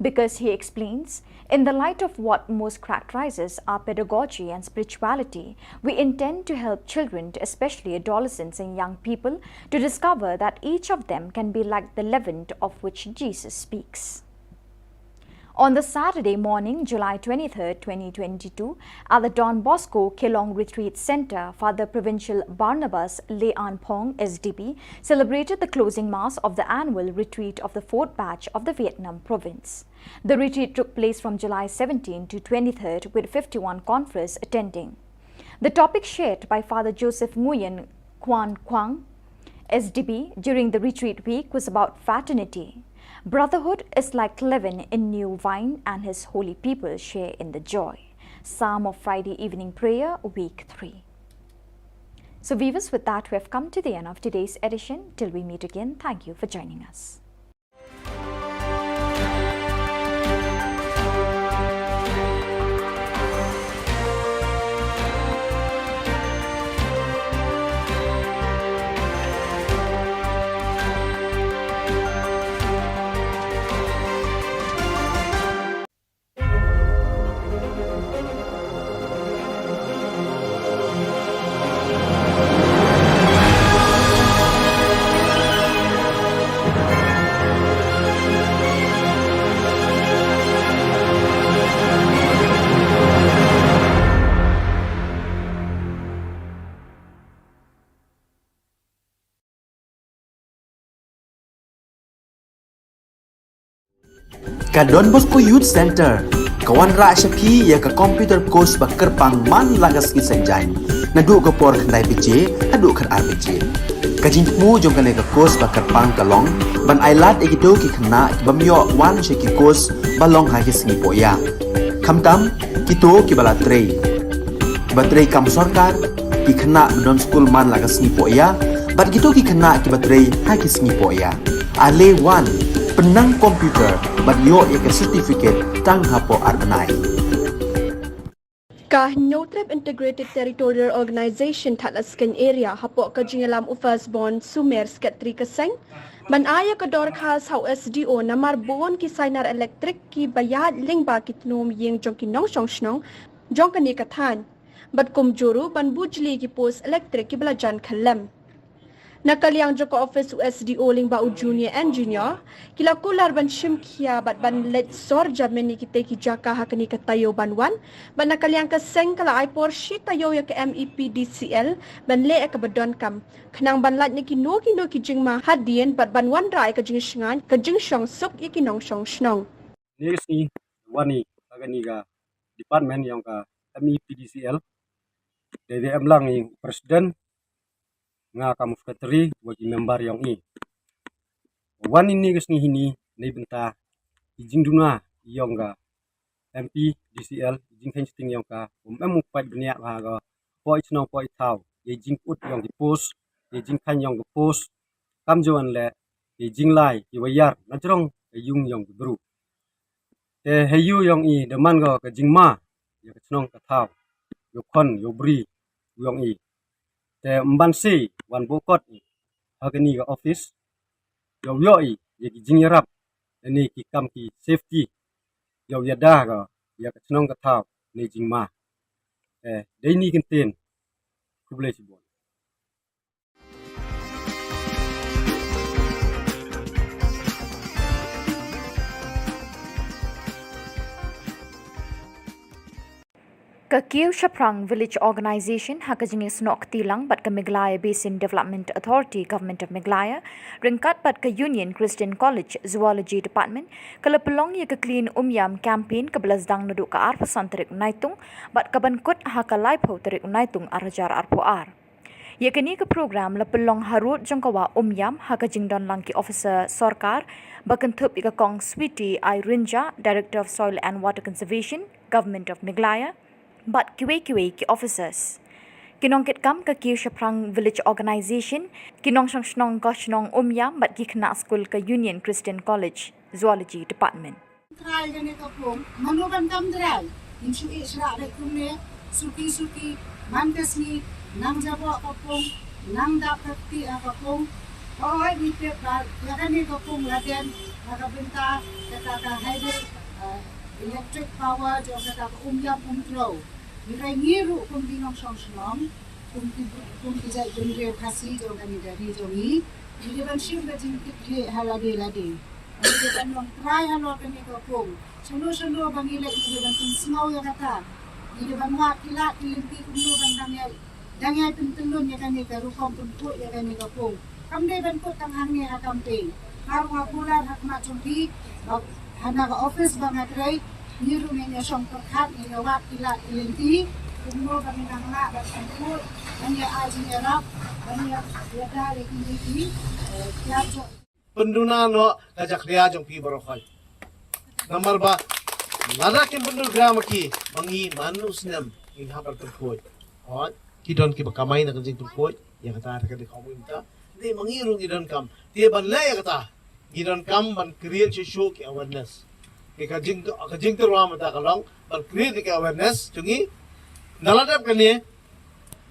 Because he explains, in the light of what most characterizes our pedagogy and spirituality, we intend to help children, especially adolescents and young people, to discover that each of them can be like the leaven of which Jesus speaks. On the Saturday morning, July twenty-third, twenty twenty-two, at the Don Bosco Kelong Retreat Center, Father Provincial Barnabas Leanphong, S D P, celebrated the closing mass of the annual retreat of the fourth batch of the Vietnam province. The retreat took place from July seventeen to twenty-third, with fifty-one confreres attending. The topic shared by Father Joseph Nguyen Quan Quang, S D P, during the retreat week was about fraternity. Brotherhood is like leaven in new wine, and his holy people share in the joy. Psalm of Friday Evening Prayer, Week three. So, viewers, with that, we have come to the end of today's edition. Till we meet again, thank you for joining us. Ka Don Bosco Youth Centre ka wanrah sha phi ïa ka computer course ba kyrpang man la ka sngi Saitjaiñ, naduh ka por khyndai baje haduh khatar baje. Ka jingthmu jong kane ka course ba kyrpang ka long ban ailad ïa kito ki khynnah ki bym ïoh wan sha ki course ba long ha ki sngi pohïa, khamtam kito kiba la trei, kiba trei kam sorkar, ki khynnah ba don skul man la ka sngi pohïa, bad kito ki khynnah kiba trei ha ki sngi pohïa. Ale wan, pynnang computer bad ïoh ïa ka certificate tang hapoh ar bnai. Ka Hynñiewtrep Integrated Territorial Organization Thadlaskein Area hapoh ka jingïalam u First Born Sumer, Secretary ka seng, ban ai ïa ka dorkhas ha u S D O namar bun ki sainar elektrik kiba ïaid lyngba ki tnum ïing jong ki nongshong shnong jong kane ka thaiñ, bad kumjuh ruh ban bujli ki post elektrik kiba la jan khyllem. Na ka liang jong ka office u S D O lyngba u junior engineer, ki la kular ban shim khia bad ban leit sor jamin ïa kitei ki jaka ha kane ka taïew ban wan, bad na ka liang ka seng ka la ai por shi taïew ïa ka M E P D C L ban leh ïa kaba donkam, khnang ban lait na kino kino ki jingma hadien bad ban wanrah ïa ka jingshngaiñ, ka jingshongsuk ïa ki nongshong shnong. Kine ki sngi wan i ha kane ka department ïong ka M E P D C L. Dei dei em lang i president, nga kam secretary, wa ki member ïong i. Wan ini ka sngi hini nei bynta i jingduna ïong ka M P D C L, i jingkheiñ shting ïong ka, um em u pait bniah ha ka poi chnong poi thaw, i jingput ïong ki post, i jingkheiñ ïong ka post, kam juan le i jinglai ki wayar na jrong ka ïung ïong ki bru. Te ha ïu ïong i da man ka ka jingma ïa ka chnong ka thaw, ïa u khon ïa u bri ïong i. Te mban si wan bukot i ha kani ka office, ïa u ïoh i ïa ki jingïarap, ïa ni ki kam ki safety, ïa u ïada ka ïa ka chnong ka thaw ni jingma. Te dei ni kyntien. Khublei shibun. Ka Kiew Shaphrang Village Organization ha ka jingïasnoh kti lang bad ka Meghalaya Basin Development Authority, Government of Meghalaya, ryngkat bad ka Union Christian College Zoology Department, ka la pynlong ïa ka Clean Umiam campaign kaba la sdang naduh ka arphew san tarik Naitung bad ka ban kut ha ka laiphew tarik Naitung arhajar arphew ar. Ïa kane ka program la pynlong harud jong ka wah Umiam ha ka jingdon lang ki officer sorkar, ba kynthup ïa ka Kong Sweety I Rynjah, Director of Soil and Water Conservation, Government of Meghalaya, bad kiwei kiwei ki officers. Ki nongkitkam ka Kiew Shaphrang Village Organization, ki nongshong shnong ka shnong Umiam bad ki khynnah skul ka Union Christian College Zoology Department. Trai kane ka pung, mano ban kam trai? Ngin shu ïeh shrah beit kumne, suki suki, man ka sngi, nang jaboh ka pung, nang dap ka kti ha ka pung. Oi, ngi tip ba ïa kane ka pung la den ha ka bynta kata ka hydro, eh, electric power jong kata ka Umiam Umtrew. Ngi ruh kum ki nongshong shnong, kum ki, kum ki jaitbynriew Khasi jong kane ka ri jong ngi, ngi dei ban shim ka jingkitkhlieh ha lade lade. Ngi dei ban long trai halor kane ka pung. Shano shano ba ngi leit ngi dei ban pynsngew ïa kata. Ngi dei ban wad ki lad ki lynti kumno ban dang ïai, dang ïai pyntyllun ïa kane ka rukom pynkhuid ïa kane ka pung. Kam dei ban kut tang hangne ha campaign. Nga ruh nga kular ha khmat jong phi, ba hana ka office ba nga trei, ngi ruh ngin ïa shong pyrkhat, ngin ïa wad ki lad ki lynti kumno ba ngin nang lah ban pynkhuid, ban ïa ai jingïarap, ban ïa, ïada ïa kine ki, eh, kiad jong Pynduna noh ka jakhlia jong phi baroh khoit. Namar ba lada kim pyndonkam ki, ma ngi man u snem ngin hap ban pynkhuid. Hooid, ki don kiba kamai na ka jingpynkhuid, ïa kata ka dei ka mynta. Te ma ngi ruh ngi donkam. Te ban leh ïa kata, ngi donkam ban create shuh shuh ki awareness. Te ka jing, ka jingtyrwa mynta ka long ban create ki awareness jong ngi. Na la dep kane,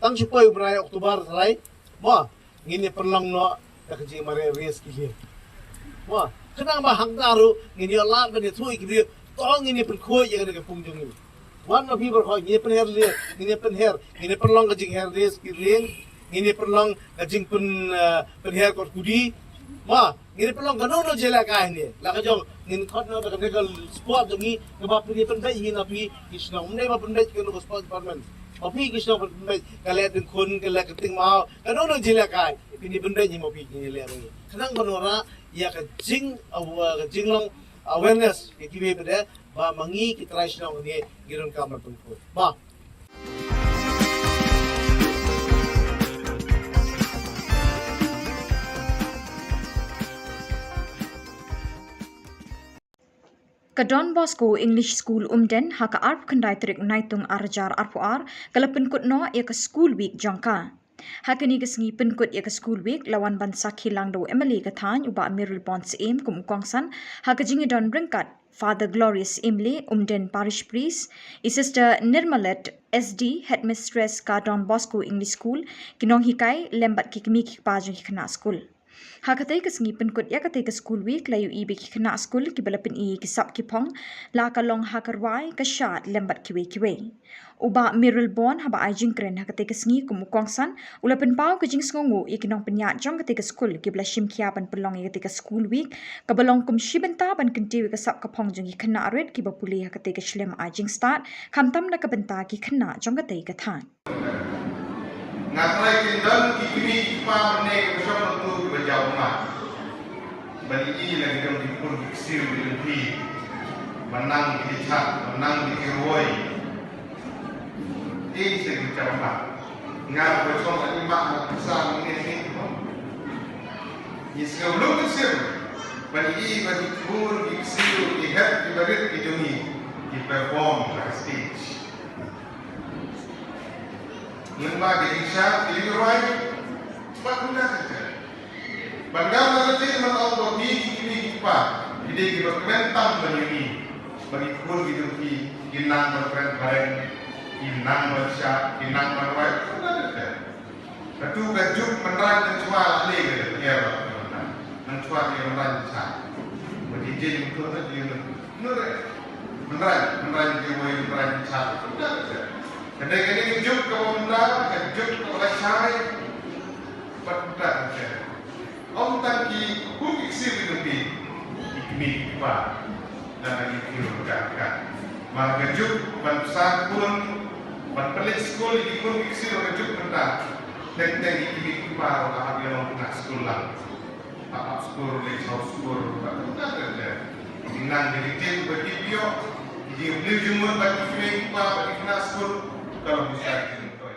tang shu poi u bnai October trai, mo, ngin ïa pynlong noh da ka jingmareh risk ki lieng. Mo, khnang ba hangta ruh ngin ïa lad ban ïathuh ïa ki briew, to ngin ïa pynkhuid ïa kane ka pung jong ngi. Wan ma phi baroh, ngin ïa pynher lieng, ngin ïa pynher, ngin ïa pynlong ka jingher risk ki lieng, ngin ïa pynlong ka jingpyn, eh, pynher kot kudi. Mo, ngin ïa pynlong kano kano jingïalehkai ne. La ka jong ngin khot noh da kane ka spot jong ngi, kaba phin ïa pynbeit hi na phi ki shnong. Ym dei ba pynbeit kano ka spot department. Ma phi ki shnong pynbeit, ka leh dengkhun, ka leh kyrting maw, kano kano jingïalehkai. Phin ïa pynbeit hi ma phi ki leh ngi. Khnang ban wanrah ïa ka jing, uh, ka jinglong, awareness ïa kiwei pat de ba ma ngi ki trai shnong ne ngi donkam ban pynkut. Ba Ka Don Bosco English School Umden ha ka arphew khyndai tarik Naitung ar hajar arphew ar ka la pynkut noh ïa ka School Week jong ka. Ha kane ka sngi pynkut ïa ka School Week la wan ban sakhi lang da u M L A ka thaiñ u Bah Mayralborn Syiem kum u kongsan ha ka jingïadon ryngkat Father Glorious Imlay, Umden Parish Priest, i Sister Nirmalet S D, Headmistress ka Don Bosco English School, ki nonghikai lem bad ki kmie ki kpa jong ki khynnah skul. Ha katei ka sngi pynkut ïa katei ka School Week la ïohi ba ki khynnah skul kiba la pyni ïa ki sap ki phong la ka long ha ka rwai, ka shad lem bad kiwei kiwei. U Bah Mayralborn haba ai jingkren ha katei ka sngi kum u kongsan u la pynpaw ka jingsngewnguh ïa ki nongpynïaid jong katei ka skul kiba la shim khia ban pynlong ïa katei ka School Week kaba long kum shi bynta ban kyntiew ïa ka sap ka phong jong ki khynnah rit kiba pule ha katei ka shlem ai jingstad khamtam na ka bynta ki khynnah jong katei ka thaiñ. Nga trai kyndon ki kmie ki kpa mynne ka shong nangtu kiba jaw ummat. Ban ïohi la ki dong ki pun ki ksiew ki lynti. Ban nang ki jhat, ban nang ki rwai. Ei se ki jaw ummat. Nga ba shong la i mak na pisa mynne ni. Ngi sngew lung ki ksiew. Ban ïohi ba ki pun ki ksiew ki hep ki barit ki jong ngi. Ki perform ha stage. Lyngba ki jingshad ki jingrwai bad kumta ter ter. Ban ngam na ka jingmut ong ba ngi ki kmie ki kpa ki dei kiba kmen tam ban ïohi ba ki khun ki jong ki ki nang ban kren phareng, ki nang ban shad, ki nang ban rwai kumta ter ter. Katu ka juk Mynraiñ mynshuwa la leh ka jar. Mynshuwa ki Mynraiñ mynshuwa. Ba ki jin mynta ki Mynraiñ, Mynraiñ ki wei Mynraiñ mynshuwa. Ka dei ka dei ka juk kaba mynta, ka juk kaba la shai. Bad mynta ka jar. Ym tang ki khun ki ksiew ki jong ki, ki kmie ki kpa. Lada ngi kiew ryngkat ryngkat. Mar ka juk ban pynsan khun, ban pynleit skul ïa ki khun ki ksiew ha ka juk mynta. Teng teng ki kmie ki kpa ruh la hap ïalong khynnah skul lang. Hap hap skul, leit shaw skul, bad kumta ter ter. Ngi nang ïa ki tip ba ki pynïoh, ki jingïoh jingmut bad ki kmie ki kpa bad ki khynnah skul. Ka long bishar ki jingmyntoi.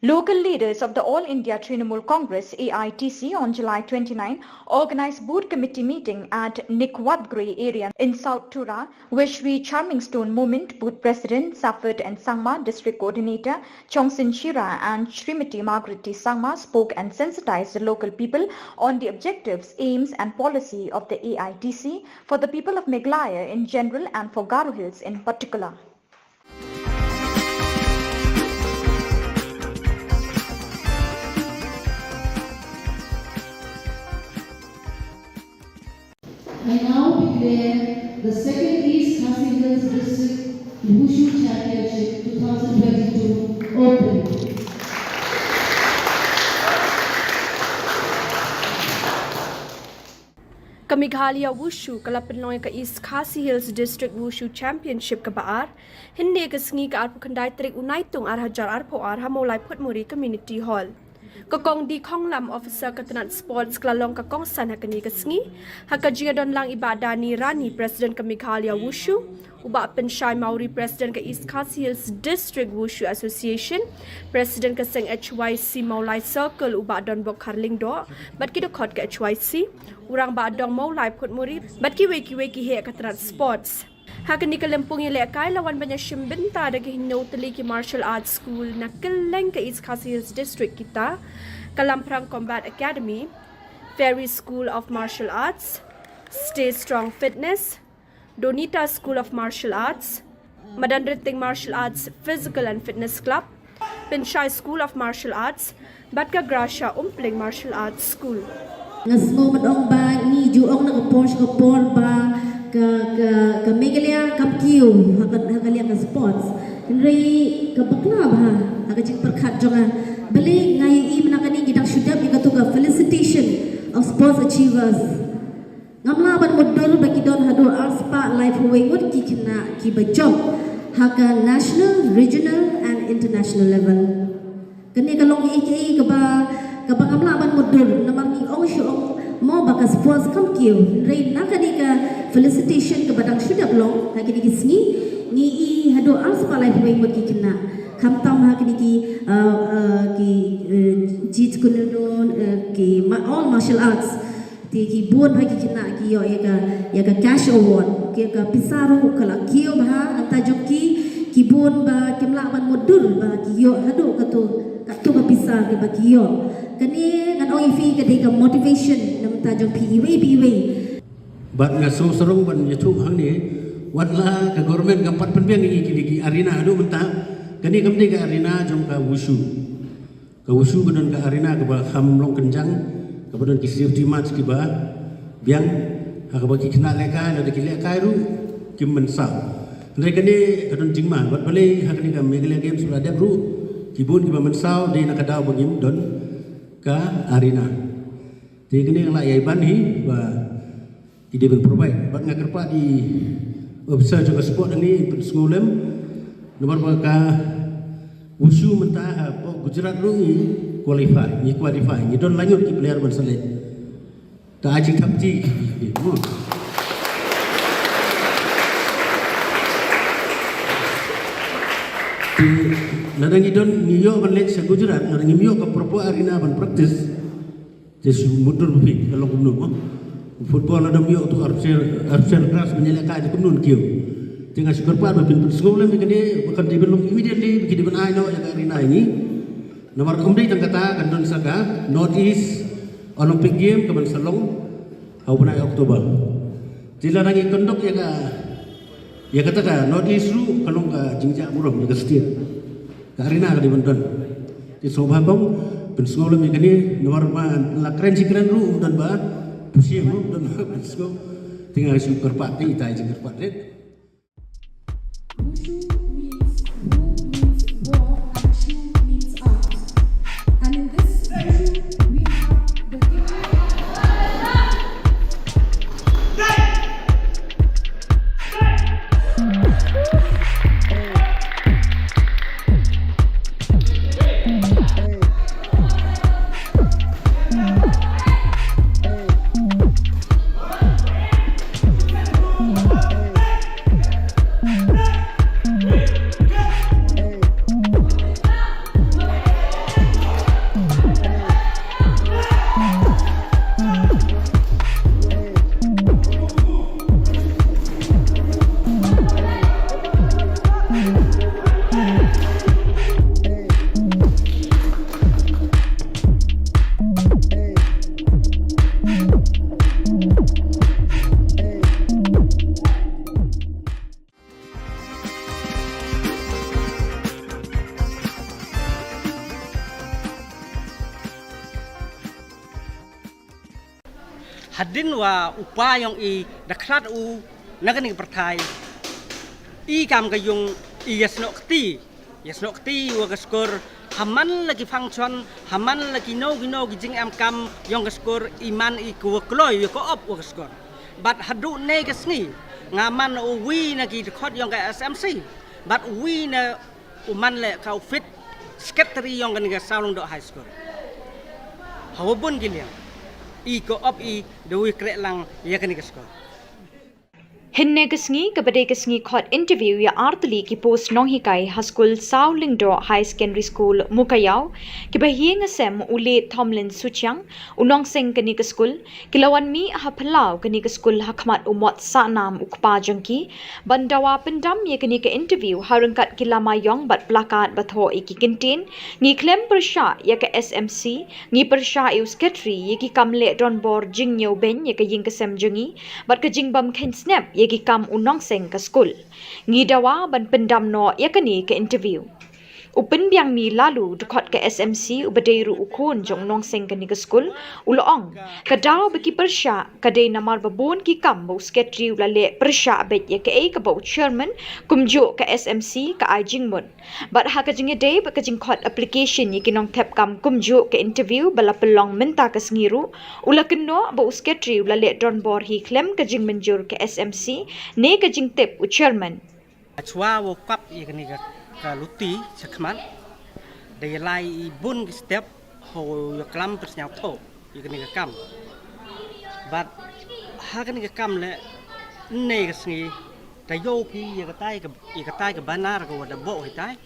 Local leaders of the All India Trinamool Congress, A I T C, on July twenty-nine organized booth committee meeting at Nikwatgre area in South Tura, where Shri Charmingstone Moment, booth president, Safet N Sangma, district coordinator, Chongsin Shira, and Srimati Margaret T Sangma spoke and sensitized the local people on the objectives, aims, and policy of the A I T C for the people of Meghalaya in general and for Garo Hills in particular. I now declare the second East Khasi Hills District Wushu Championship two thousand twenty-two open. Ka Meghalaya Wushu ka la pynlong ïa ka East Khasi Hills District Wushu Championship kaba ar hynne ka sngi, ka arphew khyndai tarik u Naitung ar hajar arphew ar, ha Mawlai Phutmuri Community Hall. Ka Kong D Khonglam, Officer ka tnat Sports, ka la long ka kongsan ha kane ka sngi. Ha ka jingïadon lang i Bah Dani Rani, President ka Meghalaya Wushu, u Bah Pynshai Mawrie, President ka East Khasi Hills District Wushu Association, President ka seng H Y C Mawlai Circle, u Bah Donbok Kharlyngdoh, bad ki dkhot ka H Y C, u Rangbah Dong Mawlai Phutmuri, bad kiwei kiwei ki heh ka tnat Sports. Ha kane ka lympung ïalehkai la wan ban ïashim bynta da ki hynñiew tylli ki martial arts school na kylleng ka East Khasi Hills District, kita: Ka Lamphrang Combat Academy, Fairy School of Martial Arts, Stay Strong Fitness, Donita School of Martial Arts, Madanryting Martial Arts Physical and Fitness Club, Pynshai School of Martial Arts, bad ka Gracia Umpling Martial Arts School. Nga sngew ban ong ba ngi ju ong na ka por sha ka por ba ka, ka, ka Meghalaya kam kiew ha ka, ha ka liang ka sports. Hynrei ka bakla bha ha ka jingpyrkhat jong nga. Balei nga ïohi mynta kane ngi dang shu dep ïa kato ka felicitation of sports achievers. Ngam lah ban mutdur ba ki don haduh arspah laiphew wei ngut ki khynnah kiba jop ha ka national, regional and international level. Kane ka long kaei kaei kaba, kaba ngam lah ban mutdur, namar ngi ong shu ong mo ba ka sports kam kiew. Hynrei na kane ka felicitation kaba dang shu dep long ha kine ki sngi, ngi i haduh arspah laiphew wei ngut ki khynnah. Khamtam ha kine ki, uh, uh, ki, uh, Jeet Kune Un, uh, ki ma-, all martial arts. Te ki bun bha ki khynnah ki ïoh ïa ka, ïa ka cash award, ïa ka pisa ruh ka la kiew bha na bynta jong ki. Ki bun ba kim lah ban mutdur ba ki ïoh haduh kato, kato ka pisa kaba ki ïoh. Kane ngan ong ïa phi ka dei ka motivation na bynta jong phi iwei pa iwei. Bad nga sngewsarong ban ïathuh hangne, wat la ka government kam pat pynbiang ïa kine ki arena haduh mynta, kane kam dei ka arena jong ka wushu. Ka wushu ka don ka arena kaba kham long kynjang, kaba don ki safety match kiba biang, ha kaba ki khynnah lehkai, lada ki lehkai ruh kim mynsaw. Hynrei kane ka don jingma, bad balei ha kane ka Meghalaya Games ba la dep ruh, ki bun kiba mynsaw, dei na ka daw ba ngim don ka arena. Te kane nga la ïai ban hi ba ki dei ban provide. Bad nga kyrpad ïa u officer jong ka sport hangne, pynsngewlem. Namar ba ka wushu mynta hapoh Gujarat ruh ngi qualify, ngi qualify. Ngi don laingut ki player ban select. Te ai jingthap kti. Te lada ngi don, ngi ïoh ban leit sha Gujarat, lada ngim ïoh ka proper arena ban practice. Te shu mutdur ba phi ka long kumno mo. Football lada ym ïoh tu artificial, artificial grass ban ïalehkai te kumno yn kiew. Te nga shu kyrpad ba phin pynsngewlem ïa kane, ba kan dei ban long immediately, ba ki dei ban ai noh ïa ka arena ïa ngi. Namar ym dei tang kata, kan don sa ka North East Olympic Game kaban sa long ha u bnai October. Te lada ngi conduct ïa ka Ïa kata ka North East ruh ka long ka jingjia burom ïa ka state. Ka arena ka dei ban don. Te sngewbha kong pynsngewlem ïa kane, namar ba la kren shi kren ruh ym don ba pyrshah ruh ym don ba pynsngew. Te nga shu kyrpad te ita i jingkyrpad rit. Wushu means who means war and shu means out. And in this wushu, we have the Hadien wa u pa yong i da khlad u na kani ka pyrthai, i kam ka yung i ya snoh kti, ya snoh kti wa ka skur. Haman la ki function, haman la ki no ki no ki jingem kam yong ka skur, i man i ko wa kloi ya ko op wa ka skur. Bad haduh ne ka sngi nga man u wi na ki dkhot yong ka S M C, bad u wi na u man le ka u fit secretary yong kani ka Sawlyngdoh High School. Hawa bun ki liang i ko op i da wi kreh lang ya kani ka skur. Hynne ka sngi kaba dei ka sngi khot interview ya artylli ki post nonghikai ha skul Sawlyngdoh High Secondary School Mukayaw, kiba hi nga sem u le Thomlin Suchiang, u nongseng kani ka skul, ki la wan mih ha phyllaw kani ka skul ha khmat u mot sahnam u kpa jong ki ban dawa pyndam ya kani ka interview ha ryngkat ki lama yong bad plakat ba thoh ya ki kyntien, ngi khlem pyrshah ya ka S M C, ngi pyrshah ya u secretary ya ki kam leh donbor jingñiewbeiñ ya ka ïing ka sem jong ngi bad ka jingbym kheiñ snep ya ki kam u nongseng ka skul. Ngi dawa ban pyndam noh ya kani ka interview. U Pynbiang Mih Laloo, dkhot ka S M C, uba dei ruh u khun jong u nongseng kani ka skul, u la ong, ka daw ba ki pyrshah ka dei namar ba bun ki kam ba u secretary u la leh pyrshah beit ya kaei kaba u chairman kumjuh ka S M C ka ai jingmut. Bad ha ka jingïadei bad ka jingkhot application ya ki nongthep kam kumjuh ka interview ba la pynlong mynta ka sngi ruh, u la kynnoh ba u secretary u la leh donbor hi khlem ka jingmynjur ka S M C ne ka jingtip u chairman. Hashwa wow kap ya kani ka, ka luti shakhmat, da ya lai i bun ki step, hawa ya klam pynsñiawthoh ya kani ka kam. Bad ha kani ka kam le, ynne ka sngi, da yoh phi ya katai ka, ya katai ka banner ka wa da boh hitai,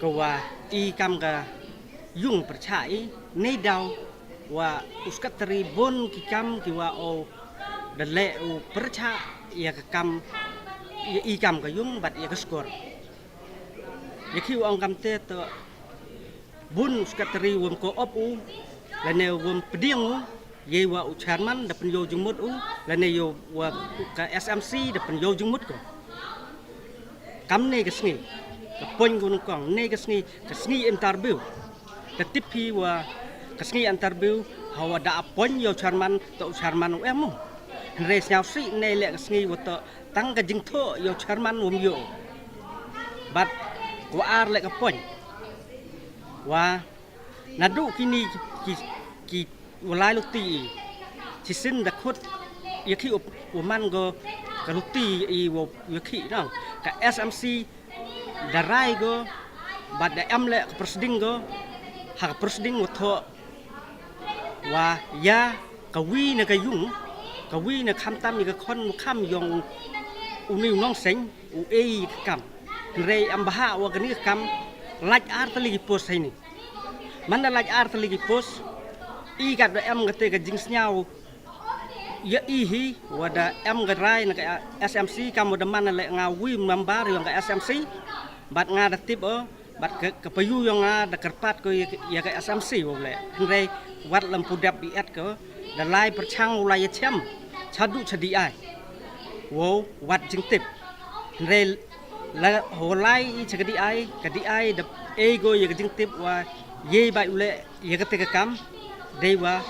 ka wa i kam ka yung pyrshah i, ne daw wa u secretary bun ki kam ki wa o da leh u pyrshah ya ka kam, ya i kam ka yung bad ya ka skur. Ya ki u ong kamte to bun u secretary wam ko op u, lane wam pdiang u, yei wa u chairman da pynyoh jingmut u, lane yoh wa ka S M C da pynyoh jingmut ko. Kam ne ka sngi, ka point ko nyngkong, ne ka sngi, ka sngi interview. Da tip phi wa ka sngi interview, hawa da appoint yoh chairman, to chairman u em u. Hynrei sñiawsih ne le ka sngi wa to tang ka jingthoh yoh chairman wam yoh. Bad wa ar le ka point. Wa naduh kini ki, ki, ki wa lai luti i. Shisien da khut ya ki u, u man ko ka luti i wa ya ki nang. Ka S M C da rai ko, bad da em le ka proceeding ko, ha ka proceeding wa thoh wa ya ka wi na ka yung, ka wi na khamtam ya ka khon u kham yong u ni u nongseng, u ei ka kam. Hynrei em bha wa kani ka kam, lait artylli ki post heini. Man da lait artylli ki post, i kat da em kate ka jingsñiaw, ya i hi, wa da em ka rai na ka S M C, kam wa da man le nga wi member yong ka S M C, bad nga da tip o, bad ka, ka payu yong nga da kyrpad ko ya, ya ka S M C wow le. Hynrei wat lem pudep i et ko, da lai pyrchang u lai ya chem, chadu chadi ai. Wow, wat jingtip. Hynrei la ho lai i cha ka D I, ka D I da ei ko ya ka jingtip wa yei bai u le ya kate ka kam, dei wa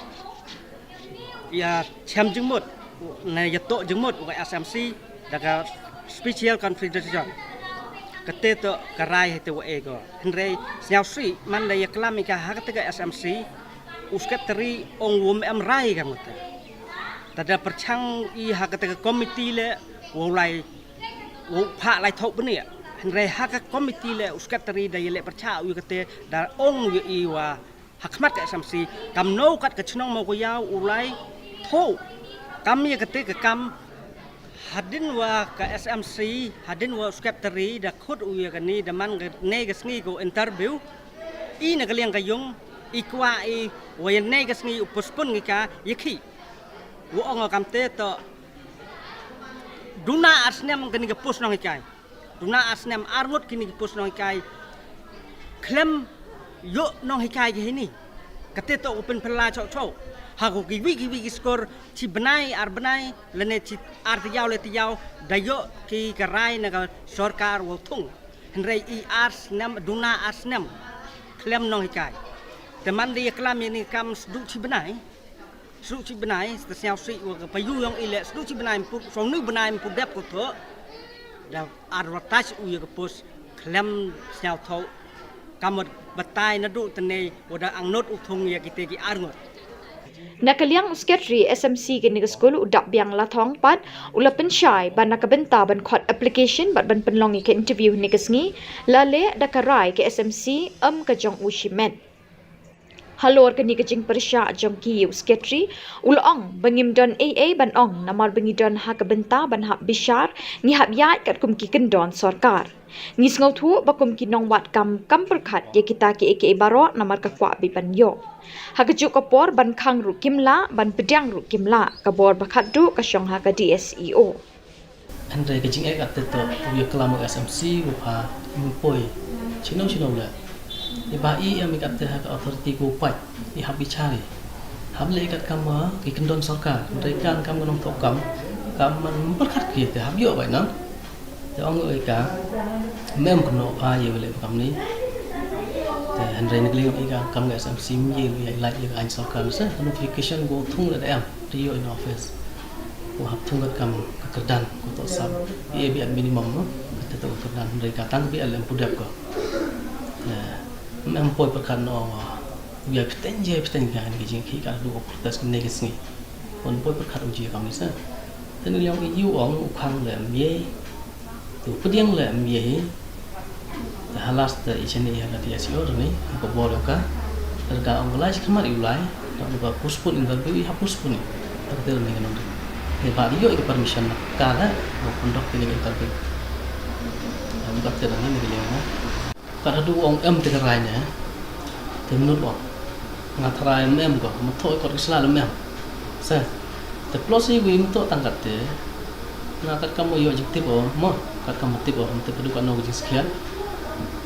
ya chem jingmut, ne ya toh jingmut wa S M C, da ka special confederation. Kate to ka rai hate wa ei ko. Hynrei sñiawsih, man da ya klam i ka ha kate ka S M C, u secretary ong wam em rai ka mut. Tada pyrchang i ha kate ka committee le, wow lai, wow phah lai thoh bniah. Hynrei ha ka committee le, u secretary da ya le pyrchah u ya kate, da ong ya i wa ha khmat ka S M C, kam no kat ka chnong Mawkayaw u lai thoh. Kam ya kate ka kam, hadien wa ka S M C, hadien wa u secretary da khut u ya kani da man kane ka sngi ko interview, i na ka liang ka yung, i kwah i wa ya ne ka sngi u postpone ngi ka ya ki. Wa ong o kamte to duna ar snem kani ka post nonghikai. Duna ar snem ar ngut kine ki post nonghikai khlem ïoh nonghikai ki hini. Kata to u pynphylla chok chok. Ha ko kiwi kiwi ki skor chi bnai ar bnai lane chi ar taïew le taïew da ïoh ki ka rai na ka sorkar wow thung. Hynrei i ar snem duna ar snem khlem nonghikai. Te man da ïaklam ïa kane ka kam sduk chi bnai. Sduk chi bnai, te sñiaw sih wa ka payu yong i le sduk chi bnai mpu, song nu bnai mpu dep ko to. Da advertise u ïa ka post khlem sñiaw thaw. Ka mut batai naduh tene wa da ang not u thung ïa kite ki ar ngut. Na ka liang u Secretary S M C kane ka skul u Dapbiang Lathong pat u la pynshai ba na ka bynta ban khot application bad ban pynlong ïa ka interview hane ka sngi la leh da ka rai ka S M C, em ka jong u shimet. Halor kane ka jingpyrshah jong ki ïa u Secretary u la ong ba ngim don ei ei ban ong namar ba ngi don ha ka bynta ban hap bishar, ngi hap ïaid katkum ki kyndon sorkar. Ngi sngewthuh ba kum ki nongwad kam kam pyrkhat ïa kita kiei kiei baroh namar ka kwah beit ban ïoh. Ha kajuh ka por ban khang ruh kim lah, ban pdiang ruh kim lah, ka bor ba khatduh ka shong ha ka D S E O. Hynrei ka jingeh katte to u ïaklam u S M C u pha, u poi chino chino le. I ba i em i katte ha ka authority ko pat i hap bichari. Hap le i kat kam ma ki kyndon sorkar. Hynrei kan kam ka nongthoh kam, kam man pyrkhat ki te hap ïoh bai nang. Te ong i ka mem kno pha ïa le kam ni. Te hynrei ni kling i ka kam ka S M C mi ïa ïa lai ïa ka ain sorkar se notification ko thung le em. Te ïoh in office. Ko hap thung kat kam ka kyrdan ko to sap. Ïa bi at minimum no. Kata to ka kyrdan hynrei ka tang bi at lem pudep ko. Te mem poi pyrkhat no. Ïa pteng je pteng ka ni ka jingkhih ka du protest ne ka sngi. Pon poi pyrkhat u ji kam ni sa. Te ni liang i yu ong u khang le mye. Tu pdiang le mye hi. Te halas te i chani ha ka D S E O ni ka bor ka. Te ka ong lai khmat i u lai. Te ka postpone interview i ha postpone. Te ka te ni ka nong. Te ba yu i ka permission ka la. Ba conduct ni ka interview. Te ka te ni ni ka liang na. Ka haduh ong em te ka rai ne. Te mnut ong. Nga tharai em em ko, mthoh kot ki sla lem em. Sa. Te plus i wi mthoh tang kat te. Nga kat kam ïoh jingtip o, mo, kat kam tip o, te padu kat no jingskhiat.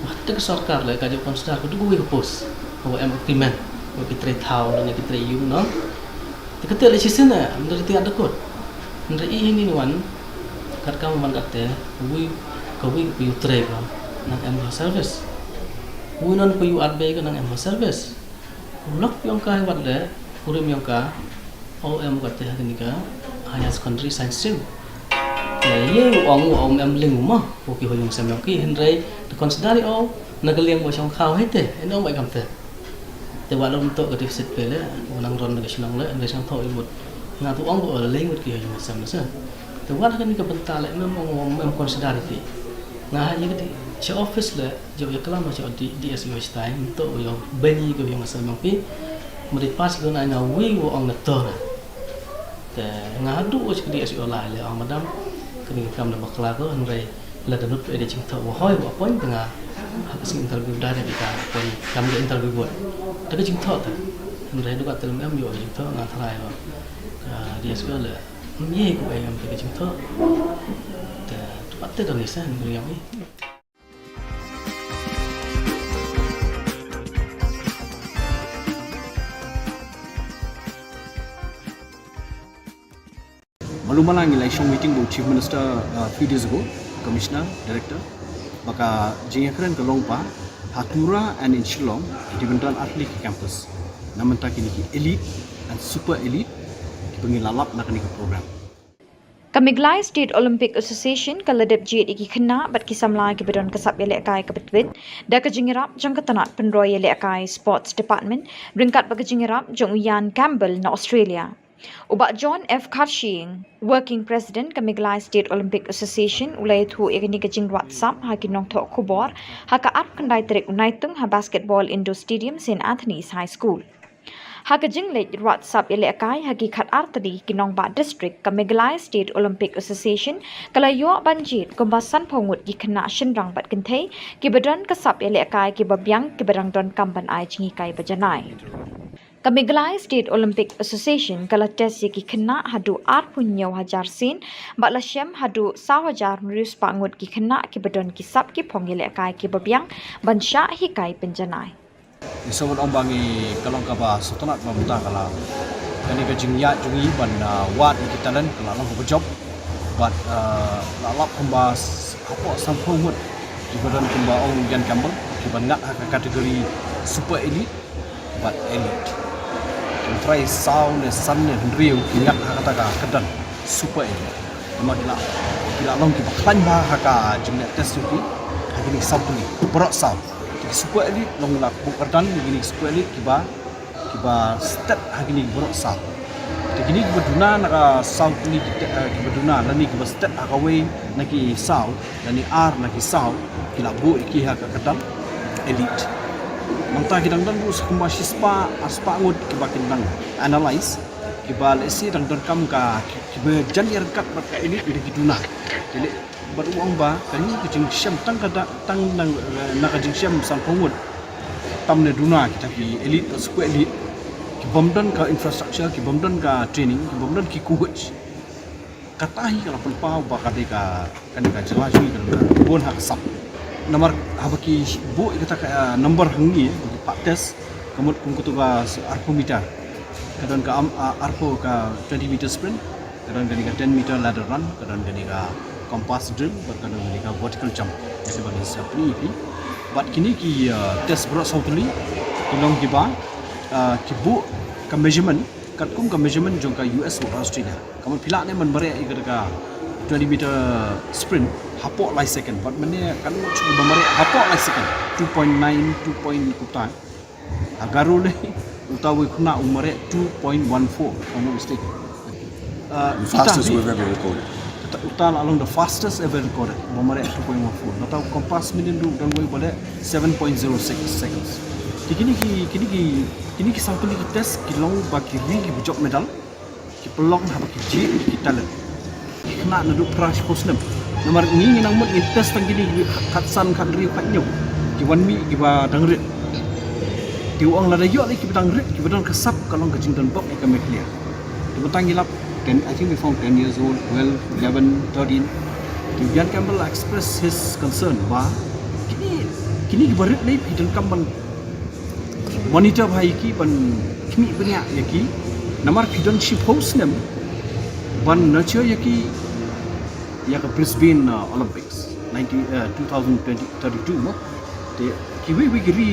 Wah, te ka sorkar le ka jong consider ko duh wi ka post. Ko em agreement. Ko ki trei thaw, ne ki trei yung no. Te kata le shisien eh, am dei te ada kot. Hynrei i hini wan, kat kam wan kat te, wi, ka wi ka yu trei ko, nang em ko service. Wi non ko yu at bei ko nang em ko service. Lok yong ka wat le, kurim yong ka, o em kat te ha kani ka, higher secondary science stream. Te ye u ong u ong em ling u ma, ko ki hoyong sem yong ki, hynrei, te consider i o, na ka liang bo shong khaw hei te, en ong bai kam te. Te wa lom to ka deficit pele, wa nang ron ka shnong le, nang shnong to i mut. Nga tu ong ko le ngut ki ha jong sam le sa. Te wa ka ni ka bynta le mem ong mem consider ti. Nga ha ni ka di, cha office le, jo ya kalam cha di, D S O time, to yo beni ko yo sam pi. Mari pas ko na nga wi wo ong na to na. Te nga haduh u chikdi S O lai le ong madam, kani ka kam da bakla ko, hynrei la ka nut e da jingthoh wa hoi wa point te nga ha ka sing interview direct ka point kam da interview bot. Da ka jingthoh te. Hynrei du ka telem em yo jingthoh nga tharai wa. Ka D S O le. Ye ku em te ka jingthoh. Te tu pat te da ni sa ni yang i. Malu mala ngi lai shong meeting bad Chief Minister, uh, few days ago, Commissioner, Director, ba ka jingïakren ka long ba ha Tura and in Shillong, ki dei ban don ar tylli ki campus. Na mynta kine ki elite and super elite, kiba ngi la lap na kane ka program. Ka Meghalaya State Olympic Association ka la dep jied ïa ki khynnah bad ki samla kiba don ka sap ïalehkai kaba tbit da ka jingïarap jong ka tnat pynroi ïalehkai Sports Department ryngkat bad ka jingïarap jong u Ian Campbell na Australia. U Bah John F Kharshiing, Working President ka Meghalaya State Olympic Association, u la ïathuh ïa kane ka jingwad sap ha ki nongthoh khubor ha ka arphew khyndai tarik u Naitung ha Basketball Indoor Stadium, Saint Anthony's High School. Ha ka jingleit wad sap ïalehkai ha ki khat ar tylli ki nongbah district, ka Meghalaya State Olympic Association ka la ïoh ban jied kumba sanphew ngut ki khynnah shynrang bad kynthei kiba don ka sap ïalehkai kiba biang kiba dang donkam ban ai jinghikai ba janai. Ka Meghalaya State Olympic Association ka la test ïa ki khynnah haduh arphew hynñiew hajar sien, bad la shem haduh saw hajar hynriew spah ngut ki khynnah kiba don ki sap ki phong ïalehkai kiba biang ban shah hikai pynjanai. Ngi sngewbha ong ba ngi ka long kaba sngewtynnat ba mynta ka la, kane ka jingïaid jong ngi ban, ah, wad ïa ki talent ka la long kaba jop. Bad, ah, la lap kumba s-, hapoh sanphew ngut kiba don kumba ong u Ian Campbell, kiba ngat ha ka category super elite bad elite. Ki trai saw ne san ne hynriew ki ngat ha kata ka kyrdan super elite. Namar ki la, ki la long kiba khlaiñ bha ha ka jingleh test jong ki ha kine ki saw tylli baroh saw. Te ki super elite long la buh kyrdan ïa kine ki super elite kiba, kiba stet ha kine ki baroh saw. Te kine kiba duna na ka saw tylli ki te-, eh, kiba duna lane kiba stet ha kawei na ki saw lane ar na ki saw, ki la buh ïa ki ha ka kyrdan elite. Nangta ki dang don ruh sa kumba shispah ar spah ngut kiba kin dang analyse, kiba lehse dang donkam ka, kiba jan ïaryngkat bad ka elite, ynda ki duna. Te leh bad u ong ba kane ka jingshem tang ka da, tang na, na ka jingshem sanphew ngut, tam ne duna kita ki elite bad super elite, ki bym don ka infrastructure, ki bym don ka training, ki bym don ki coach. Kata hi ka la pynpaw ba ka dei ka, kane ka jylla jong ngi ka dei ka bun ha ka sap. Namar haba ki buh ïa kata ka, ah, number hangne, ba ki pat test, ka mut kum katu ka arphew meter. Ka don ka am, ah, arphew ka twenty meter sprint, ka don kane ka ten meter ladder run, ka don kane ka compass drill, bad ka don kane ka vertical jump. Ïa kaba ngi sa pyni ïa phi. Bad kine ki, ah, test baroh saw tylli, ki long kiba, ah, ki buh ka measurement katkum ka measurement jong ka U S bad Australia. Ka mut phi lah ne ban mareh ïa kata ka twenty meter sprint hapoh lai second. Bad mynne ka mut shu ba mareh hapoh lai second. Two point nine, two point kumta. Ha Garo lei, uta uwei u khynnah u mareh two point one four, if I'm not mistaken. Uh, The fastest uta hi, we've ever recorded. Uta, uta la long the fastest ever recorded. Ba mareh two point one four. Nangta u compass minimum ruh dang wei ba leh seven point zero six seconds. Te kine ki, kine ki, kine ki saw tylli ki test ki long ba ki ri kiba jop medal ki pynlong haba ki jied ïa ki talent. Ki khynnah naduh phra shiphew snem. Namar ngi, ngi nang mut ngin test tang kine ki khatsan, khathynriew, khathynñiew, ki wan mih kiba dang rit. Te u ong lada ïoh lei kiba dang rit, kiba don ka sap, ka long ka jingdon bok ïa ka Meghalaya. Te mynta ngi lap ten, I think we found ten years old, twelve, eleven, thirteen. Te u Ian Campbell express his concern ba kine, kine kiba rit lei phi donkam ban monitor bha ïa ki, ban khmih bniah ïa ki. Namar phi don shiphew snem ban nurture ïa ki ïa ka Brisbane, uh, Olympics nineteen, uh, two thousand twenty, thirty-two mo. Te kiwei wei ki ri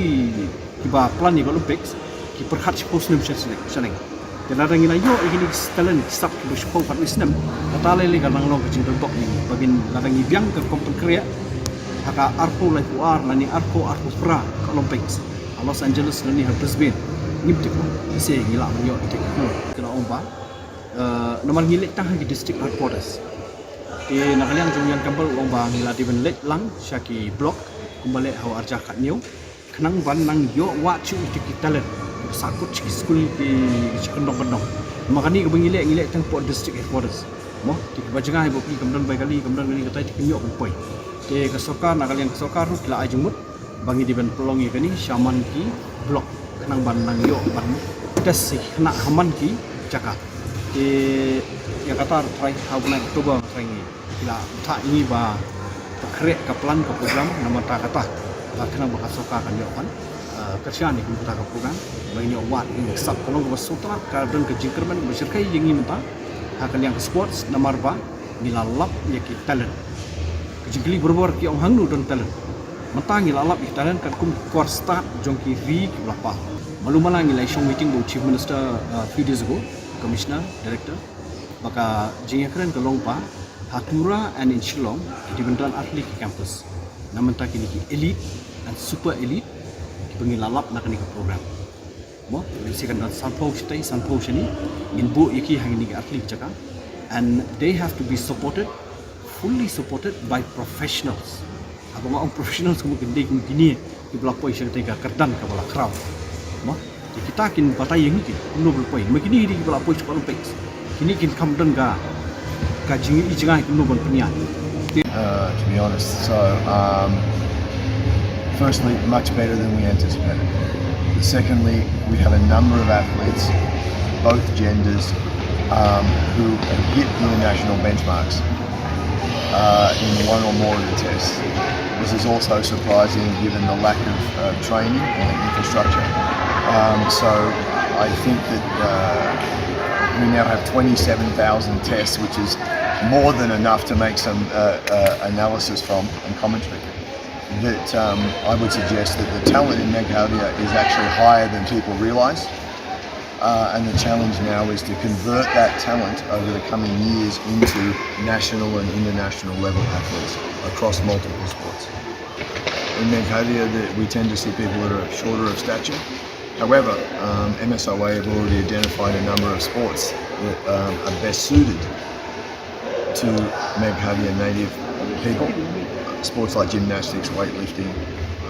kiba plan ïa ka Olympics ki pyrkhat shiphew snem sha shneng, shaneng. Te lada ngi la ïoh ïa kine ki talent ki sap kiba shiphew khatwei snem, kata lei lei ka nang long ka jingdon bok ïa ngi. Ba ngin, lada ngi biang ka rukom pynkhreh ha ka arphew laiphew ar lane arphew arphew phra ka Olympics ha Los Angeles lane ha Brisbane, ngim tip mo. Lehse ngi lah ban ïoh ïa kita ki khynnah. Ki la ong ba, eh, namar ngi leit tang ha ki district headquarters. Te na ka liang jong u Ian Campbell u ong ba ngi la dei ban leit lang sha ki block kumba leh ha u arhajar khathynñiew, khnang ban nang ïoh wad shuh ïa ki talent ba sahkut sha ki skul, ki sha kyndong kyndong. Namar kane kaba ngi leh, ngi leh tang hapoh district headquarters mo. Te kiba jngai ba phi kam don bai kali, kam don kali, katai te kim ïoh ban poi. Te ka sorkar, na ka liang ka sorkar ruh ki la ai jingmut ba ngi dei ban pynlong ïa kane sha man ki block, khnang ban nang ïoh ban test ïa ki khynnah ha man ki jaka. Te ïa kata ruh trai ha u bnai October trai ngi, ki la thah ïa ngi ba pynkhreh ka plan, ka program na bynta kata, ba khnang ba ka sorkar kan ïoh ban, eh, kyrshan ïa kata ka program ba ngin ïoh wad ïa ngi. Sap ka long kaba sngewtynnat, ka don ka jingkyrmen kaba shyrkhei ïa ngi mynta ha ka liang ka sports, namar ba ngi la lap ïa ki talent. Ka jingkylli barabor ki ong hangno don talent. Mynta ngi la lap ïa ki talent katkum ki kwar stad jong ki ri kiba la pang. Malu mala ngi la ïashong meeting bad u Chief Minister, uh, few days ago, Commissioner, Director. Ba ka jingïakren ka long ba ha Tura and in Shillong ki dei ban don ar tylli ki campus. Na bynta kine ki elite and super elite kiba ngi la lap na kane ka program. Mo, lehse kan don sanphew shatei, sanphew shane, ngin buh ïa ki ha kine ki ar tylli ki jaka. And they have to be supported, fully supported by professionals. Haba nga ong professionals, kumno kin dei kum kine kiba la poi sha katei ka kyrdan kaba la khraw. Mo, te kita kin batai ïa ngi ki kumno ba la poi. Ma kine ki dei kiba la poi sha Olympics. Kine kin kham don ka, ka jingïohi jngai kumno ban pynïaid. Uh, to be honest. So, um, firstly, much better than we anticipated. Secondly, we have a number of athletes, both genders, um, who have hit international benchmarks uh, in one or more of the tests. This is also surprising given the lack of uh, training and infrastructure. Um, so I think that uh, we now have twenty-seven thousand tests, which is more than enough to make some uh, uh, analysis from and commentary. That um, I would suggest that the talent in Meghalaya is actually higher than people realise. Uh, and the challenge now is to convert that talent over the coming years into national and international level athletes across multiple sports. In Meghalaya, the, we tend to see people that are shorter of stature. However, um, M S O A have already identified a number of sports that um, are best suited to Meghalaya native people. Sports like gymnastics, weightlifting,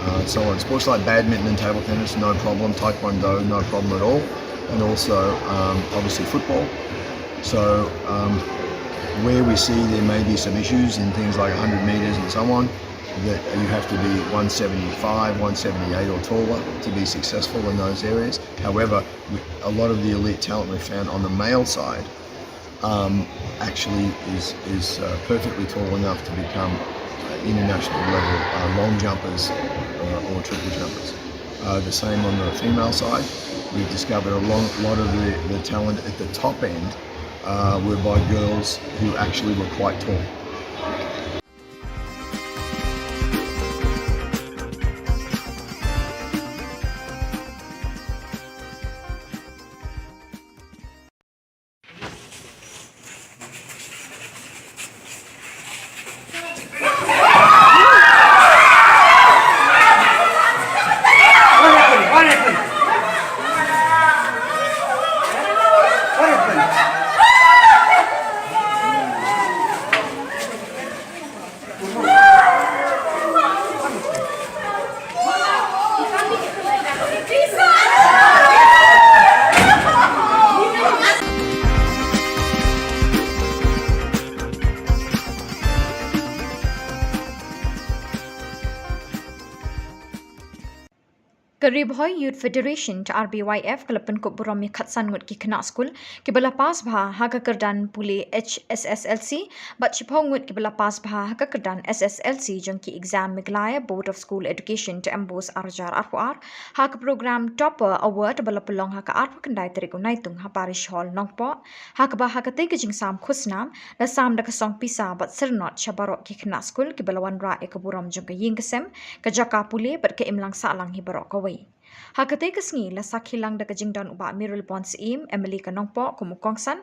uh, and so on. Sports like badminton and table tennis, no problem. Taekwondo, no problem at all. And also, um, obviously, football. So, um, where we see there may be some issues in things like one hundred metres and so on, that you have to be one seventy-five, one seventy-eight or taller to be successful in those areas. However, we, a lot of the elite talent we found on the male side um, actually is, is uh, perfectly tall enough to become uh, international level uh, long jumpers uh, or triple jumpers. Uh, the same on the female side. We've discovered a long, lot of the, the talent at the top end uh, were by girls who actually were quite tall. Ka Ri Bhoi Youth Federation, R B Y F, ka la pynkup burom ïa khatsan ngut ki khynnah skul kiba la pass bha ha ka kyrdan pule H S S L C bad shiphew ngut kiba la pass bha ha ka kyrdan S S L C jong ki exam Meghalaya Board of School Education, MBOSE, ar hajar arphew ar ha ka program Topper Award ba la pynlong ha ka arphew khyndai tarik u Naitung ha Parish Hall, Nongpoh. Ha kaba ha katei ka jingsam khusnam la sam da ka song pisa bad syrnod sha baroh ki khynnah skul kiba la wanrah ïa ka burom jong ka ïing ka sem, ka jaka pule bad ka imlang sahlang hi baroh kawei. Ha katei ka sngi la sakhi lang da ka jingdon u Bah Mayralborn Syiem, M L A ka Nongpoh, kum u kongsan,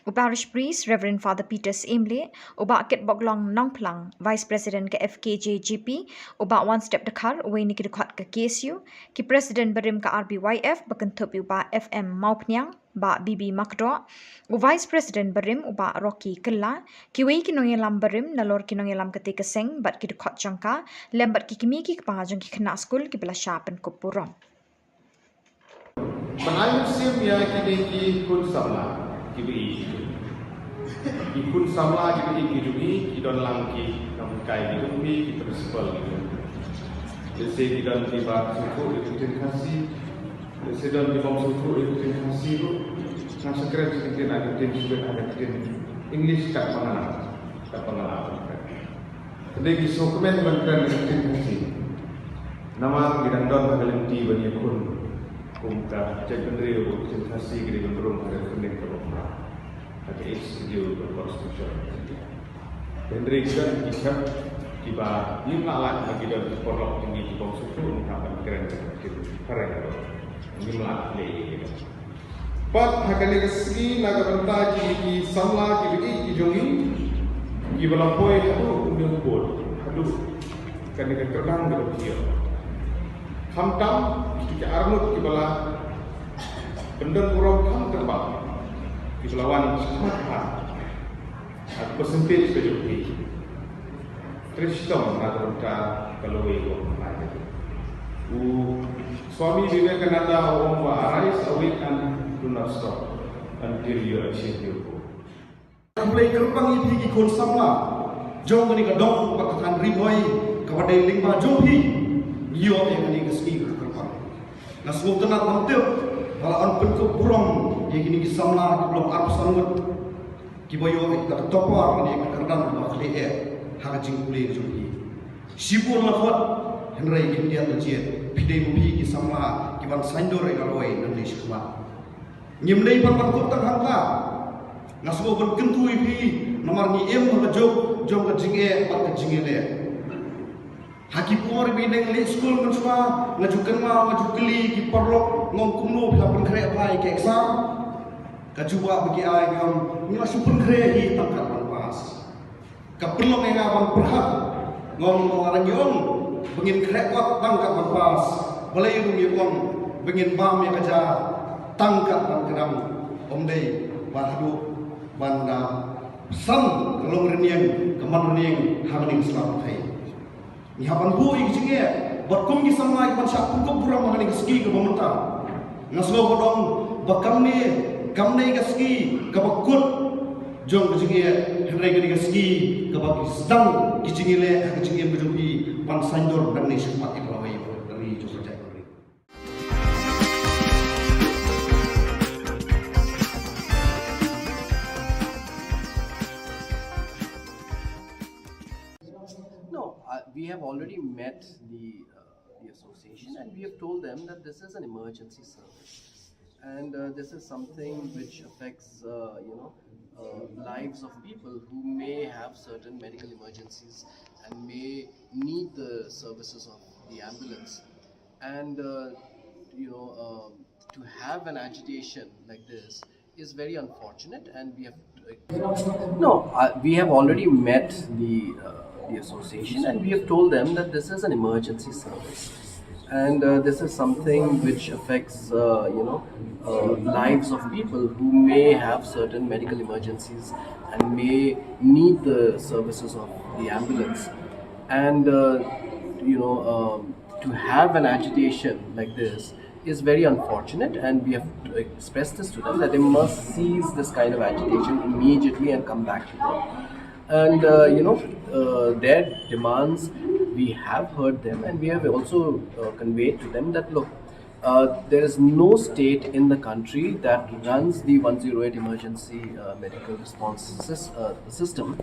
u Parish Priest Reverend Father Peter Syiemlieh, u Bah Kitboklong Nongphlang, Vice President ka F K J G P, u Bah Wanstep Dkhar, uwei na ki dkhot ka K S U, ki President barim ka R B Y F ba kynthup ïa u Bah F M Mawphniang, Bah B B Makdoh, u Vice President barim u Bah Rocky Kylla, kiwei ki nongïalam barim nalor ki nongïalam katei ka seng bad ki dkhot jong ka, lem bad ki kmie ki kpa jong ki khynnah skul kiba la shah pynkup burom. Ban ai mynsiem ïa kine ki khun samla kiba ïeit ki jong ngi. Ki khun samla kiba ïeit ki jong ngi ki don lang ki nonghikai ki jong ngi, ki principal ki jong ngi. Lehse ki don kiba sngewthuh ïa ka ktien Khasi, lehse don ki bym sngewthuh ïa ka ktien Khasi ruh. Nga sa kren sha ka ktien, ha ka ktien Tibet, ha ka ktien English, katba nga nang, katba nga lah ban kren. Hynrei ki sngewkmen ban kren ïa ka ktien Khasi. Namar ngi dang don ha ka lynti ban ïakhun kum ka jaitbynriew, ka ktien Khasi ka dei ban rung ha ka khyrnit kaba phra ha ka Eighth Schedule ka Constitution of India. Hynrei ki don ki khep kiba ngim lah lait ba ki don ki paralok jong ngi ki bym sngewthuh, ngim hap ban kren ïa ka ktien phareng ruh. Ngim lah leh ïa ka. Bad ha kane ka sngi na ka bynta jong ki samla kiba ïeit ki jong ngi kiba la poi haduh une u pud, haduh kane ka kyrdan kaba khia. Khamtam kito ki arngut kiba la pyndon burom kham kyrpang, kiba la wan shakhmat ha ka percentage ka jong ki. Trei shitom na ka bynta ka lawei ka umphniang. U Swami Vivekananda u ong ba, "Arise, awake and do not stop until you achieve your goal." Khublei kyrpang ïa phi ki khun samla jong kane ka dong bad ka thaiñ Ri Bhoi kaba dei lyngba jong phi ngi ïoh ïa kane ka sngi kyrpang. Nga sngewtynnat ban tip ba la pynkup burom ïa kine ki samla kiba long arphew san ngut kiba ïoh ïa ka top ar kane ka kyrdan kaba khlieh ha ka jingpule jong phi. Shibun la khot, hynrei khyndiat la jied. Phi dei ma phi ki samla kiban saiñdur ïa ka lawei nangne shakhmat. Ngim dei ban pynkup tang hangta. Nga sngewbha ban kyntu ïa phi namar ngi im ha ka juk jong ka jingeh bad ka jingïaleh. Ha ki por ba ngi dang leit skul mynshuwa, nga ju kynmaw, nga ju kylli ki paralok, nga ong kumno phi la pynkhreh bha ïa ka exam. Ka jubab ba ki ai, nga ong, ngi la shu pynkhreh hi tang kat ban pass. Ka pynlong ïa nga ban pyrkhat, nga ong, nga la dang ong ba ngin khreh kot tang kat ban pass. Balei ruh ngi ong ba ngin bam ïa ka ja tang kat ban kdang, ym dei ba haduh ban da san ka long rynïeng ka man rynïeng ha kane ka sla pyrthei. Ngi hap ban buh ïa ki jingeh bad kum ki samla kiban shah pynkup burom ha kane ka sngi kaba mynta. Nga sngew ba dang ba kam ne kam ne ka sngi kaba kut jong ka jingeh, hynrei kane ka sngi kaba ki sdang ki jingïaleh ha ka jingim ka jong ki ban saiñdur nangne shakhmat ïa ka lawei ka ri jong ka jaitbynriew. No, uh, we have already met the, uh, the association, and we have told them that this is an emergency service, and, uh, this is something which affects, uh, you know, uh, lives of people who may have certain medical emergencies and may need the services of the ambulance. And, uh, you know, um, to have an agitation like this is very unfortunate, and we have, uh, no, uh, we have already met the, uh, the association, and we have told them that this is an emergency service, and, uh, this is something which affects, uh, you know, uh, lives of people who may have certain medical emergencies and may need the services of the ambulance. And, uh, you know, um, to have an agitation like this is very unfortunate, and we have expressed this to them that they must cease this kind of agitation immediately and come back to work. And, uh, you know, uh, their demands, we have heard them, and we have also, uh, conveyed to them that, look, uh, there is no state in the country that runs the one zero eight emergency, uh, medical response sys- uh, system,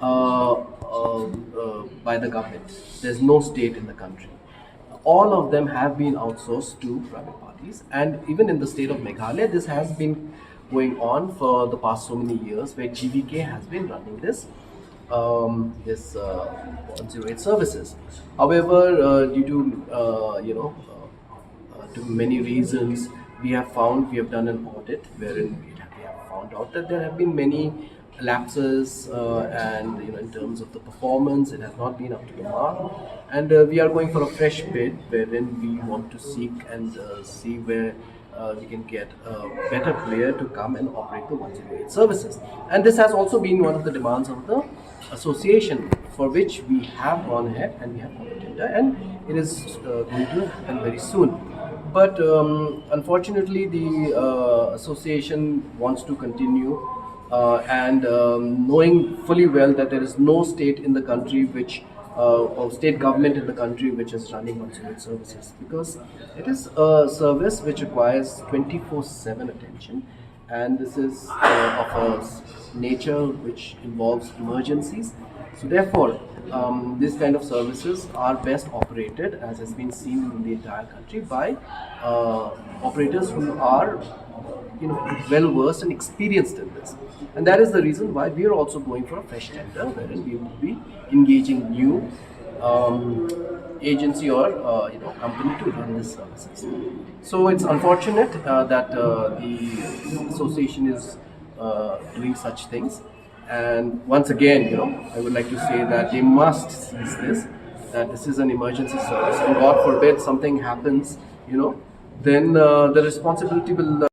uh, uh, uh, by the government. There's no state in the country. All of them have been outsourced to private parties, and even in the state of Meghalaya, this has been going on for the past so many years, where G V K has been running this, um, this, uh, one zero eight services. However, uh, due to, uh, you know, uh, uh, to many reasons, we have found, we have done an audit wherein we have found out that there have been many lapses, uh, and, you know, in terms of the performance, it has not been up to the mark. And, uh, we are going for a fresh bid wherein we want to seek and, uh, see where, uh, we can get a better player to come and operate the one zero eight services. And this has also been one of the demands of the association, for which we have gone ahead and we have got a tender, and it is, uh, going to happen very soon. But, um, unfortunately, the, uh, association wants to continue, uh, and, um, knowing fully well that there is no state in the country which, uh, or state government in the country which is running one zero eight services, because it is a service which requires twenty-four seven attention, and this is, uh, of a s- nature which involves emergencies. So therefore, um, these kind of services are best operated, as has been seen in the entire country, by, uh, operators who are, you know, well versed and experienced in this. And that is the reason why we are also going for a fresh tender, wherein we will be engaging new, um, agency or, uh, you know, company to run this services. So it's unfortunate, uh, that, uh, the association is, uh, doing such things. And once again, you know, I would like to say that they must cease this, that this is an emergency service, and God forbid something happens, you know, then, uh, the responsibility will, uh,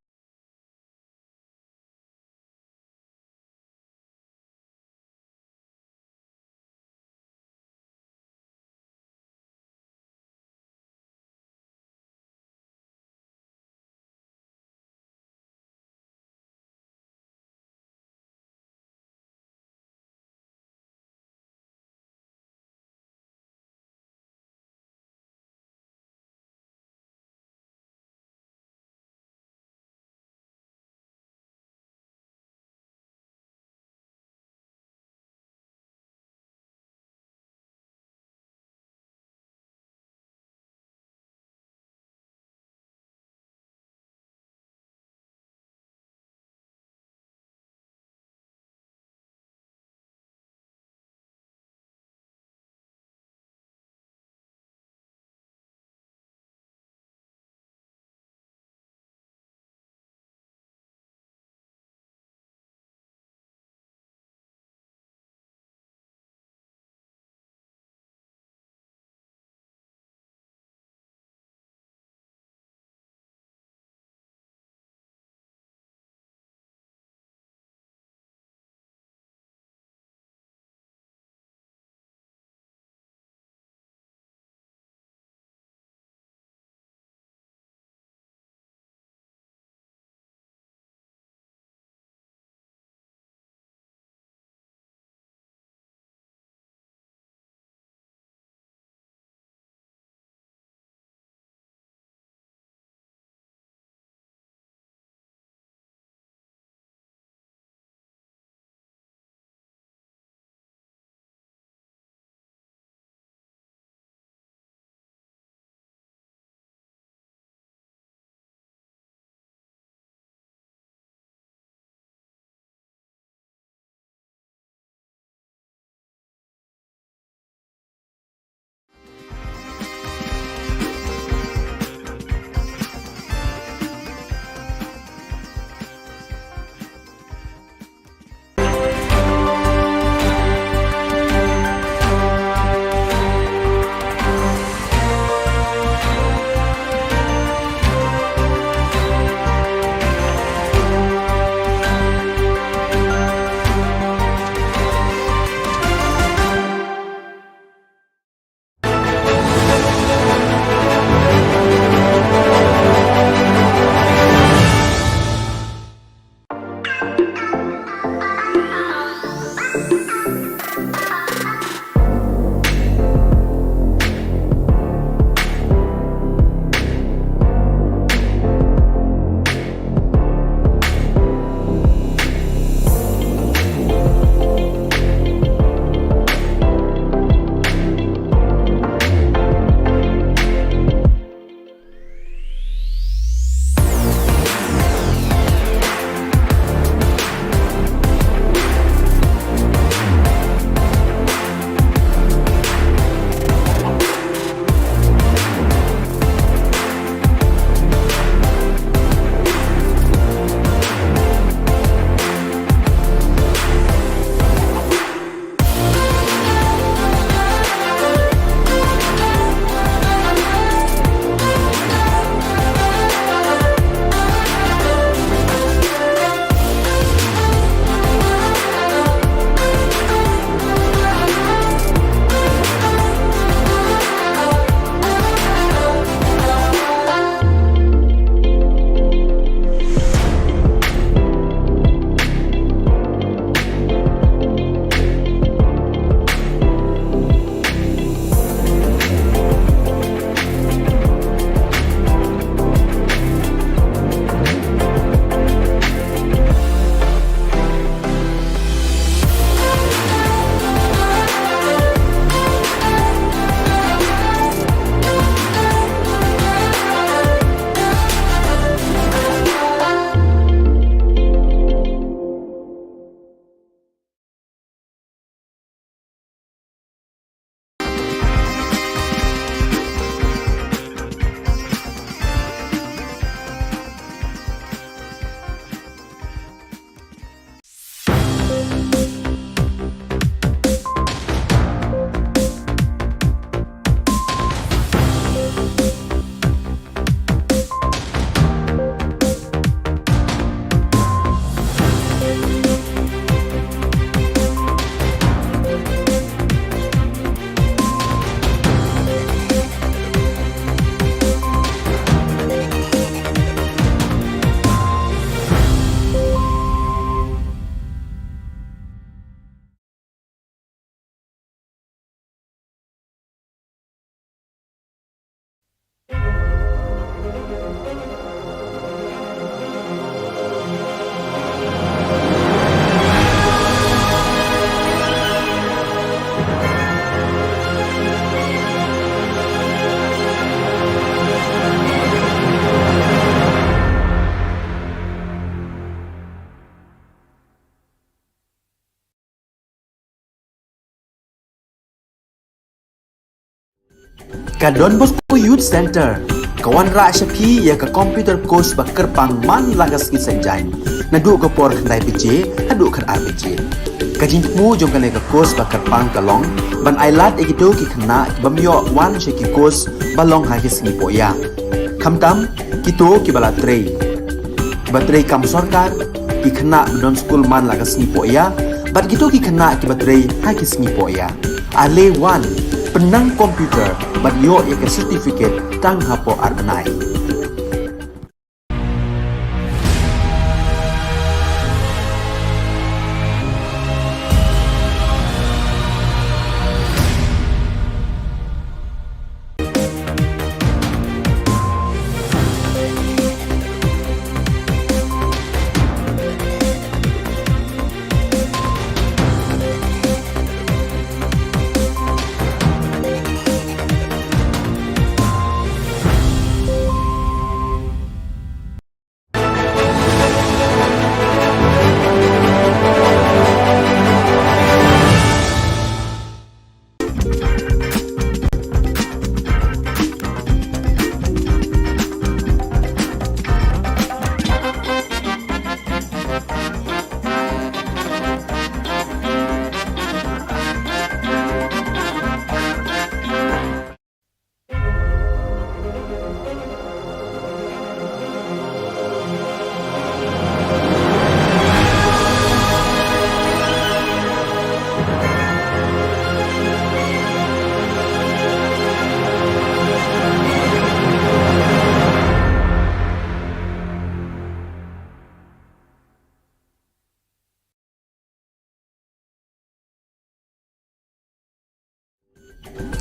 Ka Don Bosco Youth Centre ka wanrah sha phi ïa ka computer course ba kyrpang man la ka sngi Saitjaiñ, naduh ka por khyndai baje haduh khatar baje. Ka jingthmu jong kane ka course ba kyrpang ka long ban ailad ïa kito ki khynnah ki bym ïoh wan sha ki course ba long ha ki sngi pohïa, khamtam kito kiba la trei, kiba trei kam sorkar, ki khynnah ba don skul man la ka sngi pohïa, bad kito ki khynnah kiba trei ha ki sngi pohïa. Ale wan, pynnang computer bad ïoh ïa ka certificate tang hapoh ar bnai.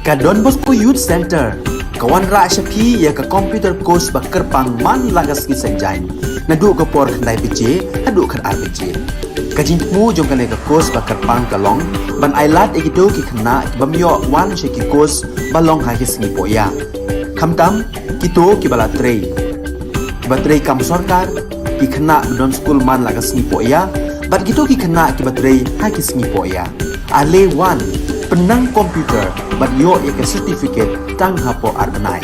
Ka Don Bosco Youth Centre ka wanrah sha phi ïa ka computer course ba kyrpang man la ka sngi Saitjaiñ, naduh ka por khyndai baje haduh khatar baje. Ka jingthmu jong kane ka course ba kyrpang ka long ban ailad ïa kito ki khynnah ki bym ïoh wan sha ki course ba long ha ki sngi pohïa, khamtam kito kiba la trei, kiba trei kam sorkar, ki khynnah ba don skul man la ka sngi pohïa, bad kito ki khynnah kiba trei ha ki sngi pohïa. Ale wan, pynnang computer bad ïoh ïa ka certificate tang hapoh ar bnai.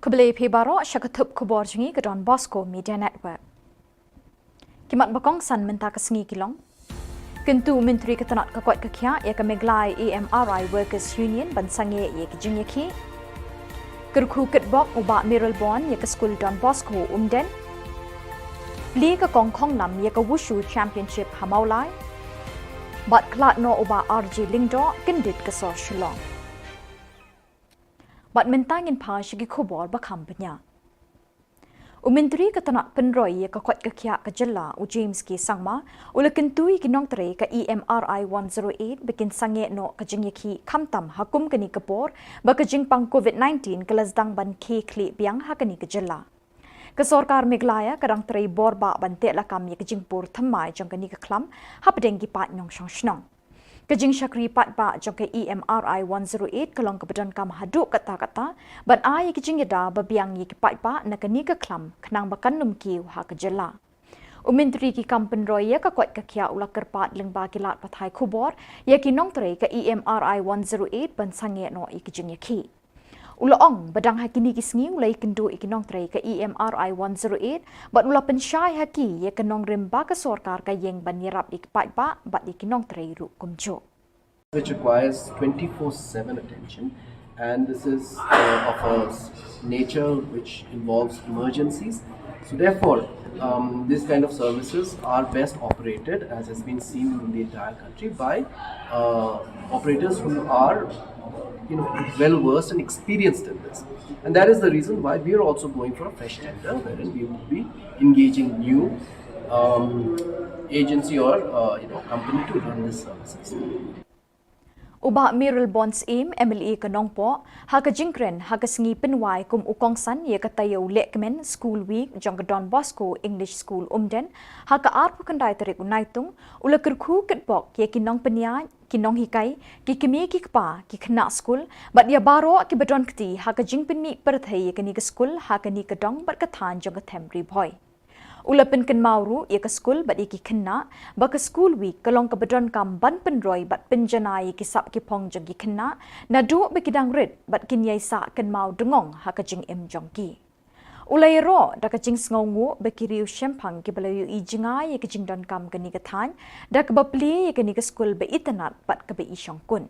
Khublei phi baroh sha ka thup khubor jong ngi ka Don Bosco Media Network. Ki mat ba kongsan mynta ka sngi ki long: Kyntu u Myntri ka tnat ka koit ka khiah ïa ka Meghalaya E M R I Workers Union ban sangeh ïa ki jingïakhih. Kyrkhu kitbok u Bah Mayralborn ïa ka skul Don Bosco Umden. Plie ka kong khonglam ïa ka Wushu Championship ha Mawlai. Bad khlad noh u Bah R J Lyngdoh kyndit ka sor Shillong. Bad mynta ngin phai sha ki khubor ba kham bniah. U Myntri ka tnat pynroi ïa ka koit ka khiah ka jylla u James K Sangma u la kyntu ïa ki nongtrei ka E M R I one zero eight ba kin sangeh noh ka jingïakhih khamtam ha kum kane ka por ba ka jingpang covid nineteen ka la sdang ban khie khlieh biang ha kane ka jylla. Ka sorkar Meghalaya ka dang trei bor bha ban teh lakam ïa ka jingpur thymmai jong kane ka khlam hapdeng ki paid nongshong shnong. Ka jingshakri paidbah jong ka E M R I one zero eight ka long kaba donkam haduh katta katta ban ai ïa ka jingïada ba biang ïa ki paidbah na kane ka khlam khnang ba kan ym kiew ha ka jylla. U Myntri ki kam pynroi ïa ka koit ka khiah u la kyrpad lyngba ki lad pathai khubor ïa ki nongtrei ka E M R I one zero eight ban sangeh noh ïa ka jingïakhih. U la ong ba dang ha kine ki sngi u la ïakynduh ïa ki nongtrei ka E M R I one zero eight bad u la pynshai ha ki ïa ka nongrim ba ka sorkar ka ïeng ban ïarap ïa ki paidbah bad ïa ki nongtrei ruh kumjuh. Which requires twenty-four seven attention, and this is uh, of a s- nature which involves emergencies. So therefore, um, this kind of services are best operated, as has been seen in the entire country, by uh, operators who are, you know, well versed and experienced in this. And that is the reason why we are also going for a fresh tender, wherein we will be engaging new um, agency or uh, you know, company to run this services. U Bah Mayralborn Syiem, M L A ka Nongpoh, ha ka jingkren ha ka sngi pynwai kum u kongsan ïa ka taïew lehkmen School Week jong ka Don Bosco English School Umden, ha ka arphew khyndai tarik u Naitung, u la kyrkhu kitbok ïa ki nongpynïaid, ki nonghikai, ki kmie ki kpa, ki khynnah skul, bad ïa baroh kiba don kti ha ka jingpynmih pyrthei ïa kane ka skul ha kane ka dong bad ka thaiñ jong ka them Ri Bhoi. U la pynkynmaw ruh ïa ka skul bad ïa ki khynnah ba ka School Week ka long kaba donkam ban pynroi bad pynjanai ïa ki sap ki phong jong ki khynnah naduh ba ki dang rit bad kin ïai sah kynmaw dngong ha ka jingim jong ki. U la ïaroh da ka jingsngewnguh ba ki riew shemphang kiba la ïohi jngai ïa ka jingdonkam kane ka thaiñ da kaba plie ïa kane ka skul ba itynnad bad kaba ishongkun.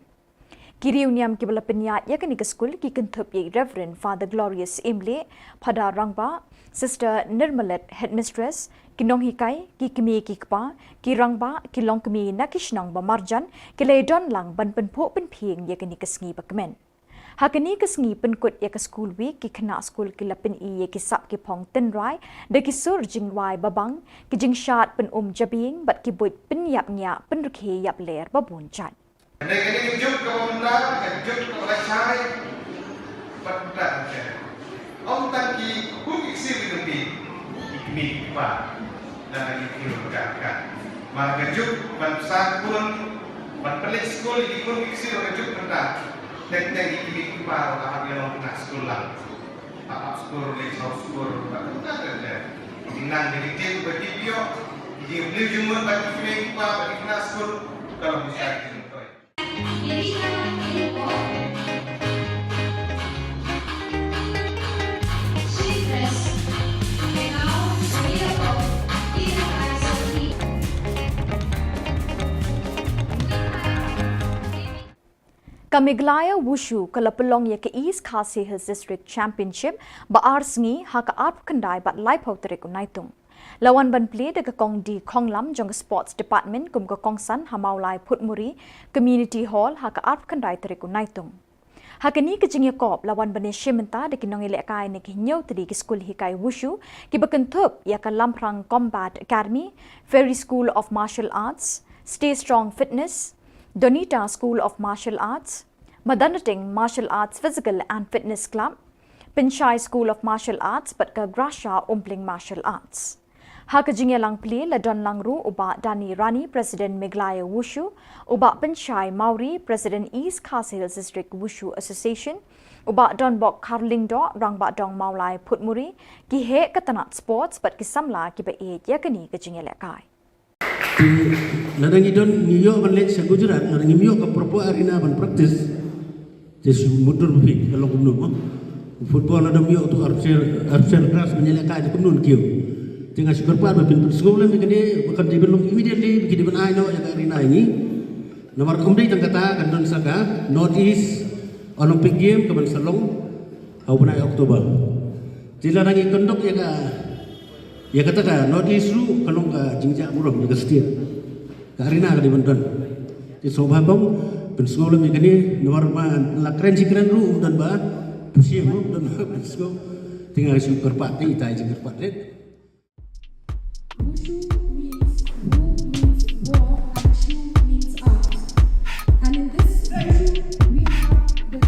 Ki riew niam kiba la pynïaid ïa kane ka skul ki kynthup ïa i Reverend Father Glorious Imleh, Phadar Rangbah, Sister Nirmalet, Headmistress, ki nonghikai, ki kmie ki kpa, ki rangbah, ki longkmie na ki shnong ba marjan, ki la ïadon lang ban pynphuh pynphieng ïa kane ka sngi ba kmen. Ha kane ka sngi pynkut ïa ka School Week, ki khynnah skul ki la pyni ïa ki sap ki phong tynrai da ki sur jingwai babang, ki jingshad pynum jabieng bad ki buit pynïap ngiah pynrkhie ïap ler ba bun jait. Kane kane ka juk kaba mynta, ka juk kaba lashai bad mynta ka juk. Ym tang ki khun ki ksiew ki jong ki, ki kmie ki kpa, lane ki khynnah ka ka. Mar ka juk ban pynsan khun, ban pynleit skul ïa ki khun ki ksiew ka juk mynta. Teng teng ki kmie ki kpa ruh ka hap ïa long khynnah skul lang. Hap hap skul, leit shaw skul, bad mynta ka juk. Ki nang ki tip ba ki ïoh, ki jingïoh jingmut bad ki kmie ki kpa bad ki khynnah skul, ka long ki sa ki jingmut. Ka Meghalaya Wushu ka la pynlong ïa ka East Khasi Hills District Championship ba ar sngi ha ka arphew khyndai bad laiphew tarik u Naitung. La wan ban plie da ka Kong D Khonglam jong ka Sports Department kum ka kongsan ha Mawlai Phutmuri Community Hall ha ka arphew khyndai tarik u Naitung. Ha kane ka jingïakop la wan ban ïashim bynta da ki nongïalehkai na ki hynñiew tylli ki skul hikai Wushu kiba kynthup ïa ka Lamphrang Combat Academy, Fairy School of Martial Arts, Stay Strong Fitness, Donita School of Martial Arts, Madandating Martial Arts Physical and Fitness Club, Pynshai School of Martial Arts bad ka Gracia Umpling Martial Arts. Ha ka jingïalang plie la don lang ruh u Bah Danny Rani, President Meghalaya Wushu, u Bah Pynshai Mawrie, President East Khasi Hills District Wushu Association, u Bah Donbok Kharlyngdoh, Rangbah Dong Mawlai Phutmuri, ki heh ka tnat sports bad ki samla kiba ïeit ïa kane ka jingïalehkai. Te lada ngi don, ngi ïoh ban leit sha Gujarat, lada ngim ïoh ka proper arena ban practice, te shu mutdur ba phi ka long kumno mo. Football lada ym ïoh tu artificial, artificial grass ban ïalehkai, te kumno kiew. Te nga shu kyrpad ba phin pynsngew lem ïa kane, ba kan dei ban long immediately, ba ki dei ban ai noh ïa ka arena ïa ngi. Namar ym dei tang kata, kan don sa ka North East Olympic Game kaban sa long ha u bnai October. Te lada ngi conduct ïa ka, ïa kata ka North East ruh ka long ka jingjia burom ïa ka state. Ka arena ka dei ban don. Te sngewbha kong, pynsngew lem ïa kane, namar ma la kren shi kren ruh ym don ba pynsngew, ym don ba pynsngew. Te nga shu kyrpad, te ita i jingkyrpad rit. Wushu means, Wu means war, and Shu means art. And in this Wushu, we have the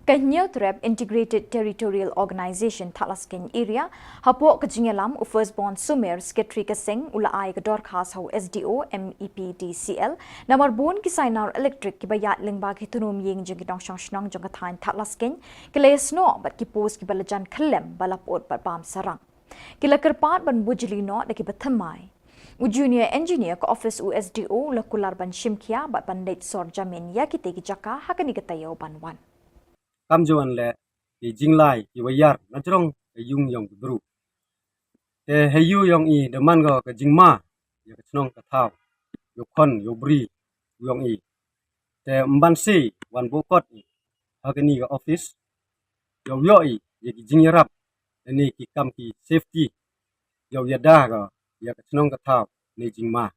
Ka Hynñiewtrep Integrated Territorial Organization Thadlaskein Area, hapoh ka jingïalam u Firstborn Sumer, Secretary ka seng, u la ai ka dorkhas ha u S D O M E P D C L, namar bun ki sainar electric kiba ïaid lyngba ki tnum ïing jong ki nongshong shnong jong ka thaiñ Thadlaskein ki la ïasnoh bad ki post kiba la jan khyllem ba la put bad bam sarang. Ki la kyrpad ban bujli noh da kiba thymmai. U Junior Engineer ka office u S D O u la kular ban shim khia bad ban leit sor jamin ïa kitei ki jaka ha kane ka taïew ban wan. Kam ju wan leh ki jinglai ki wayar na jrong ka ïung yong ki bru. Te ha ïu yong i da man ko ka jingma ïa ka chnong ka thaw, ïa u khon ïa u bri, u ïong i. Te ym ban sei wan bokot i ha kani ka office, ïoh ïoh i ïa ki jingïarap ne ki kam ki safety, ïoh ïada ka ïa ka chnong ka thaw ne jingma.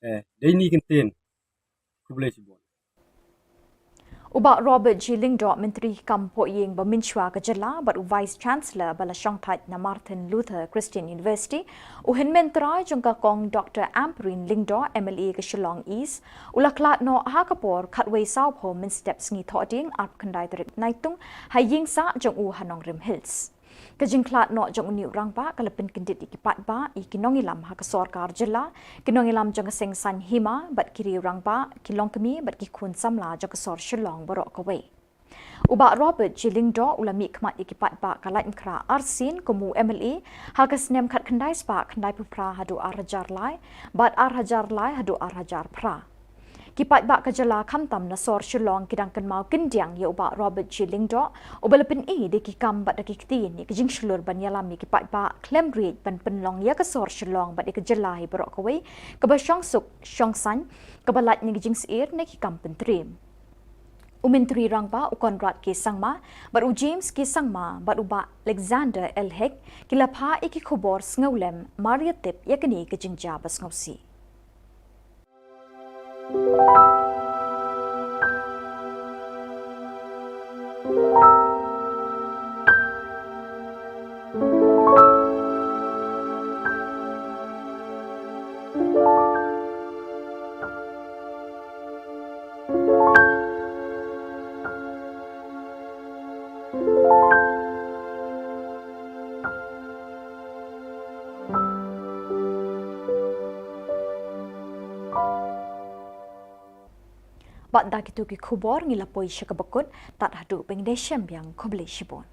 Te dei ni kyntien. Khublei shibun. U Bah Robert G Lyngdoh, Myntri Kam Pohïing ba mynshwa ka jylla bad u Vice Chancellor ba la shongthait na Martin Luther Christian University, u hynmen trai jong ka kong Doctor Ampareen Lyngdoh, M L A ka Shillong East, u la khlad noh ha ka por khatwei sawphew mynstep sngi Thohdieng, arphew khyndai tarik Naitung, ha ïing sah jong u ha Nongrim Hills. Ka jingkhlad noh jong une u rangbah ka la pynkyndit ïa ki paidbah, ïa ki nongïalam ha ka sorkar jylla, ki nongïalam jong ka seng saiñ hima bad ki riew rangbah, ki longkmie bad ki khun samla jong ka sor Shillong baroh kawei. U Bah Robert G Lyngdoh u la mihkhmat ïa ki paidbah ka Laitumkhrah arsien kum u M L A ha ka snem khatkhyndai spah khyndaiphew phra haduh ar hajar lai bad ar hajar lai haduh ar hajar phra. Ki paidbah ka jylla khamtam na sor Shillong ki dang kynmaw kyndiang ïa u Bah Robert G Lyngdoh, uba la pyni da ki kam bad da ki ktien ïa ka jingshlur ban ïalam ïa ki paidbah khlem riej ban pynlong ïa ka sor Shillong bad ïa ka jylla hi baroh kawei kaba shongsuk shongsaiñ, kaba lait na ki jingsheptieng ne ki kam pyntriem. U Myntri Rangbah u Conrad K Sangma bad u James K Sangma bad u Bah Alexander L Hek ki la phah ïa ki khubor sngewlem mar ïa tip ïa kane ka jingjia ba sngewsih. Bad da kito ki khubor ngi la poi sha kaba kut, tad haduh ba ngin ïashem biang, khublei shibun.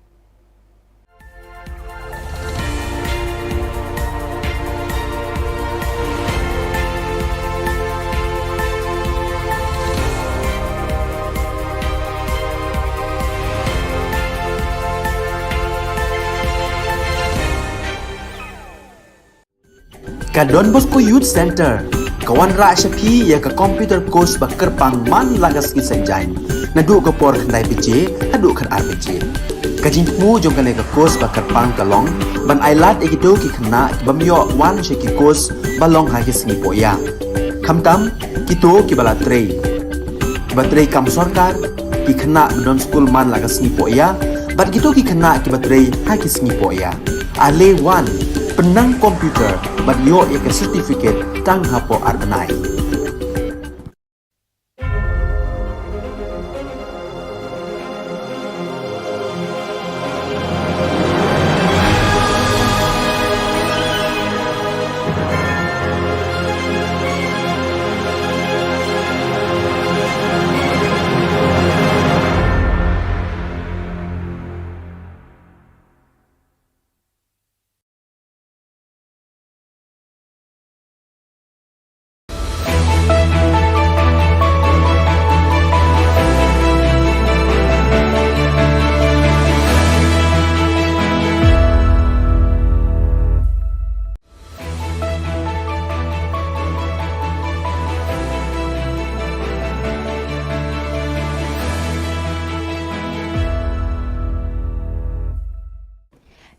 Ka Don Bosco Youth Centre ka wanrah sha phi ïa ka computer course ba kyrpang man la ka sngi Saitjaiñ, naduh ka por khyndai baje haduh khatar baje. Ka jingthmu jong kane ka course ba kyrpang ka long ban ailad ïa kito ki khynnah ki bym ïoh wan sha ki course ba long ha ki sngi pohïa, khamtam kito kiba la trei, kiba trei kam sorkar, ki khynnah ba don skul man la ka sngi pohïa bad kito ki khynnah kiba trei ha ki sngi pohïa. Ale wan, pynnang computer bad ïoh ïa ka certificate tang hapoh ar bnai.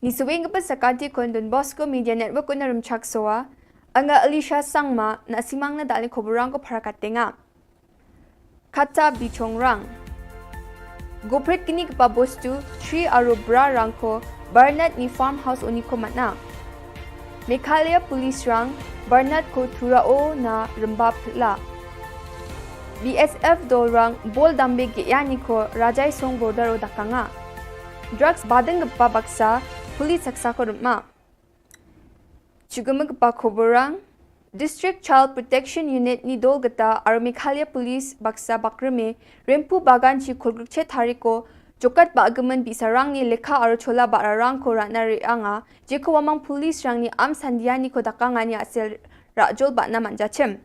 Ngi sngewbha ban sa kyntu ïa ka Don Bosco Media Network na Rymchak Sowa. Nga Alicia Sangma, nga sngewbha ban da ïa ki khubor rangkhmat para ka tnga. Kata Bichongrang. Gopret kini kpa bostu, Sri Arubra Rangko, Barnard ni farmhouse oni ko matna. Meghalaya Police Rang, Barnard ko Thurao na Rymba Phla. B S F Dolrang, Bol Dambe Geyani ko Rajai Song Border o Dakanga. Drugs badeng kpa baksa, Police saksa ko rymma. Chugum kpa khubor rang, District Child Protection Unit ni dol kata ar Meghalaya Police baksa bakreme, Rempu Bagan chi khulgruk che thariko, jokat ba agmen bi sarang ni lekha ar chola ba rarang ko rana re anga, jeko wamang police rang ni am sandiani ko dakanga ni asel rajol ba na manja chem.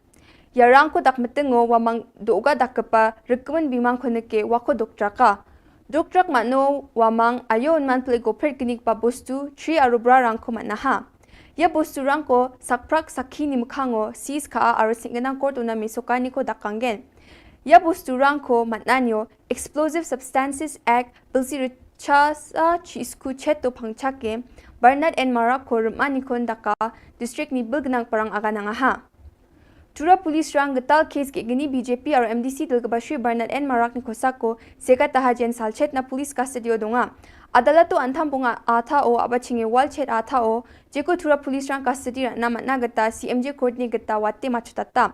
Ïa rang ko dak metengo wamang doga dak kepa rikmen bimang ko neke wako dok traka. Dok trak mano wamang ayo unman ple gopret kini kpa bostu, Sri Arubra Rangko matnaha. Ia bosturang ko sakprak sakhi ni mkhango seize kha aro sengkenang court u na mesoka ni ko dakanggen. Ia bosturang ko matnan ïo Explosive Substances Act bilsi rchasa chisku cheto phangchake Bernard N Marak ko rma ni ko daka district ni bilgnang parang aga nangaha. Tura police rang getal case ke gini B J P aro M D C dil ke Bashir Bernard N Marak ni kosa ko seka taha jen salchet na police custody o donga. Adalat to antham punga atha o aba chinge wal chet atha o jeko tura police rang custody na matna geta C M J court ni geta wate machutata.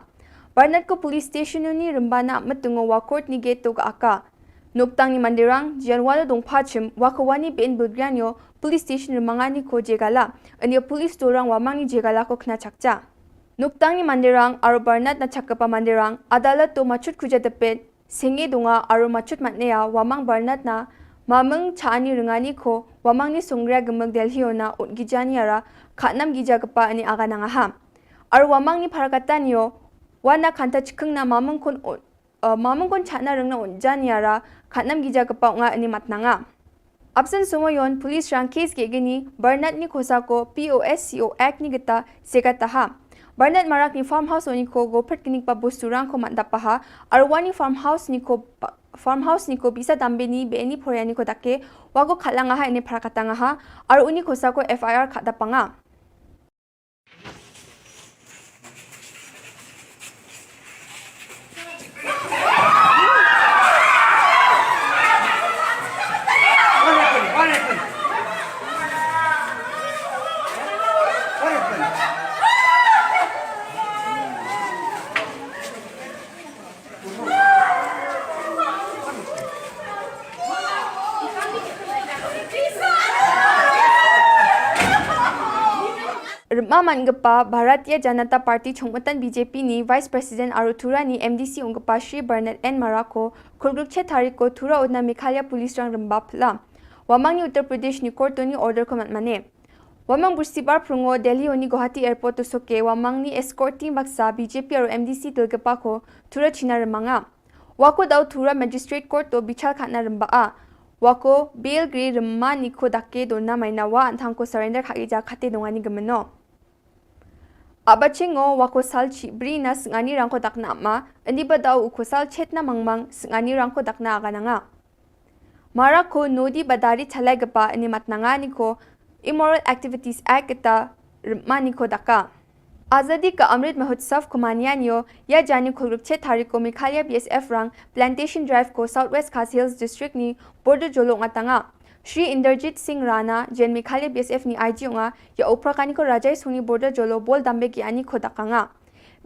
Bernard ko police station ni rimbana metungo wa court ni gate to ga aka. Noktang ni mandirang jan walo dong pachim wa ko wani ben bilgrianyo police station rimangani ko jegala. Ania police dorang wamang ni jegala ko kena chakcha. Noktang ni mandirang aro Bernard na chakapa mandirang adalat to machut kuja depet senge donga aro machut matneya wamang Bernard na mameng chaani rengani ko wamang ni songria gemeg Delhi ona ut gijani ara khatnam gija kepa ani aga nangaha. Aro wamang ni pharakatan yo wana khanta chikeng na mameng kon ut uh, mameng kon chana rengna un jan yara khatnam gija kepa nga ani matnanga. Absen somoyon police rang case ke gini Bernard ni kosa ko P O S C O Act ni geta seka taha. Bernard Marak ni farmhouse oni ko gopret gini pa bosturang ko matdapaha arwani farmhouse ni ko farmhouse ni ko bisa dambe ni be ni phoria ni ko dake wako khalanga ha ini pharakatanga ha aruni kosa ko F I R khatdapanga. Rma man gapa Bharatiya Janata Party chungmutan B J P ni Vice President aro Tura ni M D C ung gapa Shri Bernard N Marak ko khulgruk chet hari ko Tura utna Meghalaya Police rang rembap la. Wamang ni Uttar Pradesh ni court ni order ko mat mane. Wamang bursibar prungo Delhi oni Guwahati Airport to soke wamang ni escort team baksa B J P aro M D C tilgapa ko Tura China remanga. Wako dau Tura Magistrate Court to bichar khatna remba a. Wako bail gre remma ni ko dake dona maina wa anthang ko surrender khagi ja khate dongani gemeno. Abachingo wako sal chi bri na sengani rangko dakna ma, endi ba dau uko sal chet na mangmang sengani rangko dakna agananga. Mara ko nodi badari chalai gapa ini matnanga ni ko Immoral Activities Act kita rma ni ko daka. Azadi ka Amrit Mahotsav ko manian yo ya jani khulgruk chet hari ko Meghalaya B S F rang Plantation Drive ko South West Khasi Hills District ni Border Jolo ngatanga. Shri Inderjit Singh Rana jen Meghalaya B S F ni I G onga ya upra kani ko Rajai Suni Border Jolo bol dambe ki ani ko dakanga.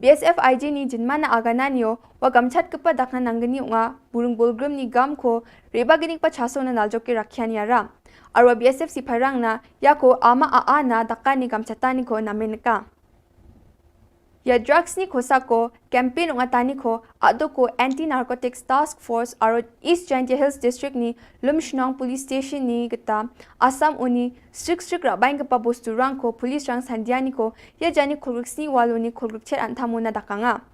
B S F I G ni jinmana agana nio wa gamchat kepa dakna nanggeni unga burung bulgrim ni gam ko reba gini pa chaso na naljoki rakhian yara. Arwa B S F sipai rang na ya ko ama a a na daka ni gamchatani ko namen ka. Ya drugs ni ko sako campaign unga tani ko ado ko Anti Narcotics Task Force aro East Jaintia Hills District ni Lumshnong Police Station ni geta Assam uni strik strik rabain kepa bostu rang ko police rang sandiani ko ya jani khulgruk sni walo ni khulgruk chet anthamu na dakanga.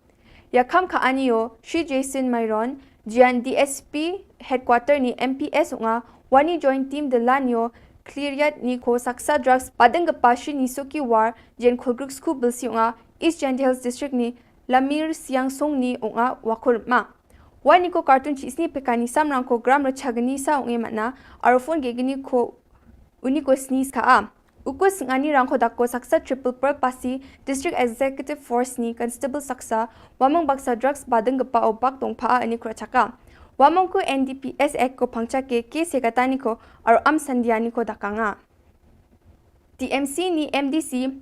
Ya kham kha anio Shri Jason Myron jian D S P headquarter ni M P S unga wani joint team de lanio clear yat ni ko saksa drugs badeng kepa Shri Nisuki War jian khulgruk sku bilsi unga East Jaintia Hills District ni Lamir Siang Song ni unga wakur ma. Wani ko kartun chi sni pekani samrang ko gram rachagani sa unge mana arofon gegani ko uni ko sni ska a. Ukus ngani rangko dako saksa triple pearl pasi District Executive Force ni Constable saksa wamang baksa drugs badeng gepa o bak dongpa a ini kura chaka. Wamang ko N D P S Act ko pangcha ke ke sekatani ko aro am sandiani ko dakanga. T M C ni M D C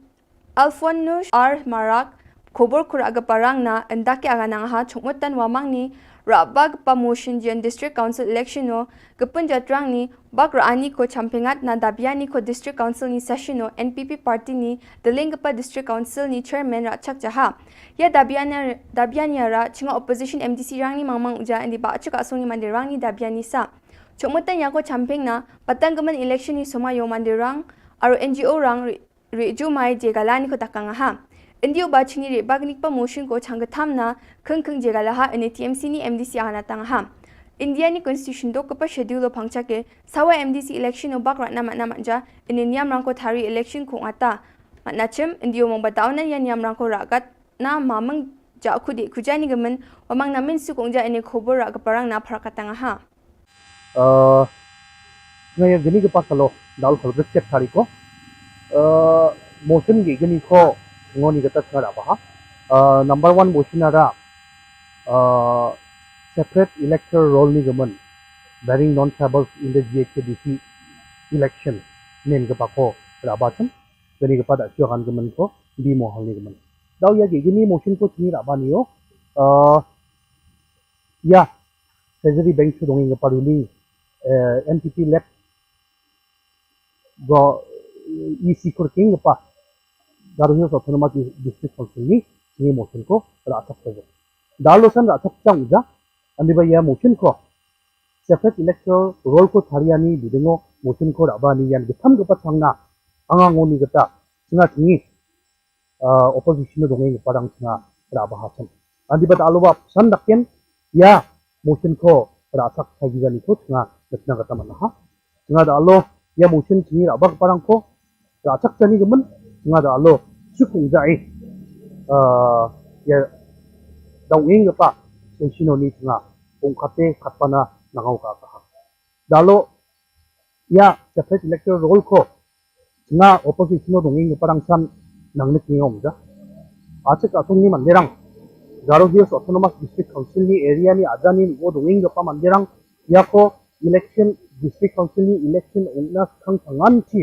Alphonsus R Marak Khobor khur aga parang na endake aga nangha chungmut tan wamang ni rabag pa motion jian District Council election no gepun jatrang ni bak rani ko champingat na dabiani ko District Council ni session no N P P party ni deling gepa District Council ni chairman rachak jaha. Ya dabiani dabiani ara chinga opposition M D C rang ni mangmang uja endi ba achuk asung ni mandir rang ni dabiani sa. Chungmut tan ya ko champing na patang gemen election ni soma yo mandir rang aro N G O rang ri- Rejumai jegala ni ko takang ha. Indi u ba chini rebag ni pa motion ko chang ketham na kheng kheng jegala ha ini T M C ni M D C ana tang ha. India ni constitution dok kepa schedule lo pangcha ke sawa M D C election o bak ratna matna matja ini niam rang ko thari election ko ngata. Mat na chim, yndio mong ba daw na ïa niam rang ko rah kat na ma mang ja khu di khu jai ni gemen, wa mang na min su kong ja ini khubor rah ka parang na phar katang ha. Uh, nga ya gini ke pasalo dal khol ke cek tari ko. Uh, motion ge gini ko ngoni kata chara ba ha. Uh, number one motion ara uh, separate electoral roll ni gemen bearing non-tribals in the G H A D C election nen ke pako raba chen gini ke pada sio han gemen ko di mohal ni gemen. Dau ya ge gini motion ko chini raba ni yo. Uh, ya Treasury Bank chu dongeng ke paruli uh, M P P lep go isi kurking ke pa Garo Hills Autonomous District Council ni chini motion ko rasa kerja. Dalo san rasa chang uja andi ba ya motion ko separate electoral roll ko tariani bidengo motion ko raba ni yan getam ke pa changna anga ngoni kata chinga chingi uh, opposition no dongeng parang chinga raba hasam. Andi ba dalo ba san dakken ya motion ko rasa chagi gani ko chinga nakna kata mana ha. Chinga dalo ya motion chingi raba parang ko rasa chani gemen chinga dalo sukung jai uh, ya dawing pa sensino ni chinga ungkate katpana nangau ka ka ha. Dalo ya separate electoral roll ko chinga opposition no dongeng parang san nang nik ni ong ja. Achik asung ni mandirang Garo Hills Autonomous District Council ni area ni aja ni ngo dongeng pa mandirang ya ko election district council ni election ungna khang pangan chi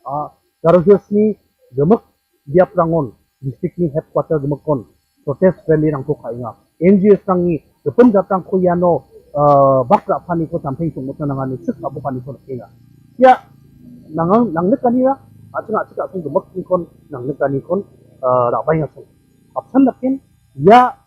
a Garo Hills ni gemek diap rangon district ni headquarter gemek kon protest rally rang ko khainga N G Os rang ni gepun jatang ko yano uh, bak ra pani ko tamping sung mutna nangani sik abu pani ko khainga ya nang nang nek kani ra achinga achinga sung gemek ni kon nang nek kani kon uh, ra bai ngasung apsan dakin ya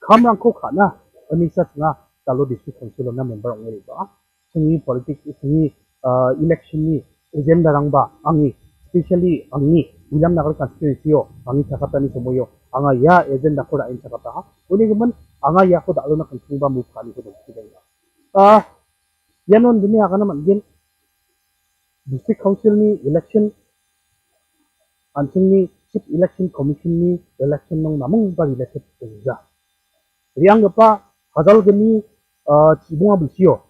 kam rang ko khana ani sa chinga dalo district council na member ong ri ba chingi politics chingi uh, election ni agenda rang ba angi specially angi Williamnagar constituency yo angi chakatani somoyo anga ya agenda ko da in chakata ha uni gemen anga ya ko dalo na kan ba mu khani ko dong kidai ba ah ya non dunia kana man gin district council ni election anching ni chief election commission ni election nong namung ba related ja riang gepa hadal geni uh, chibunga bisio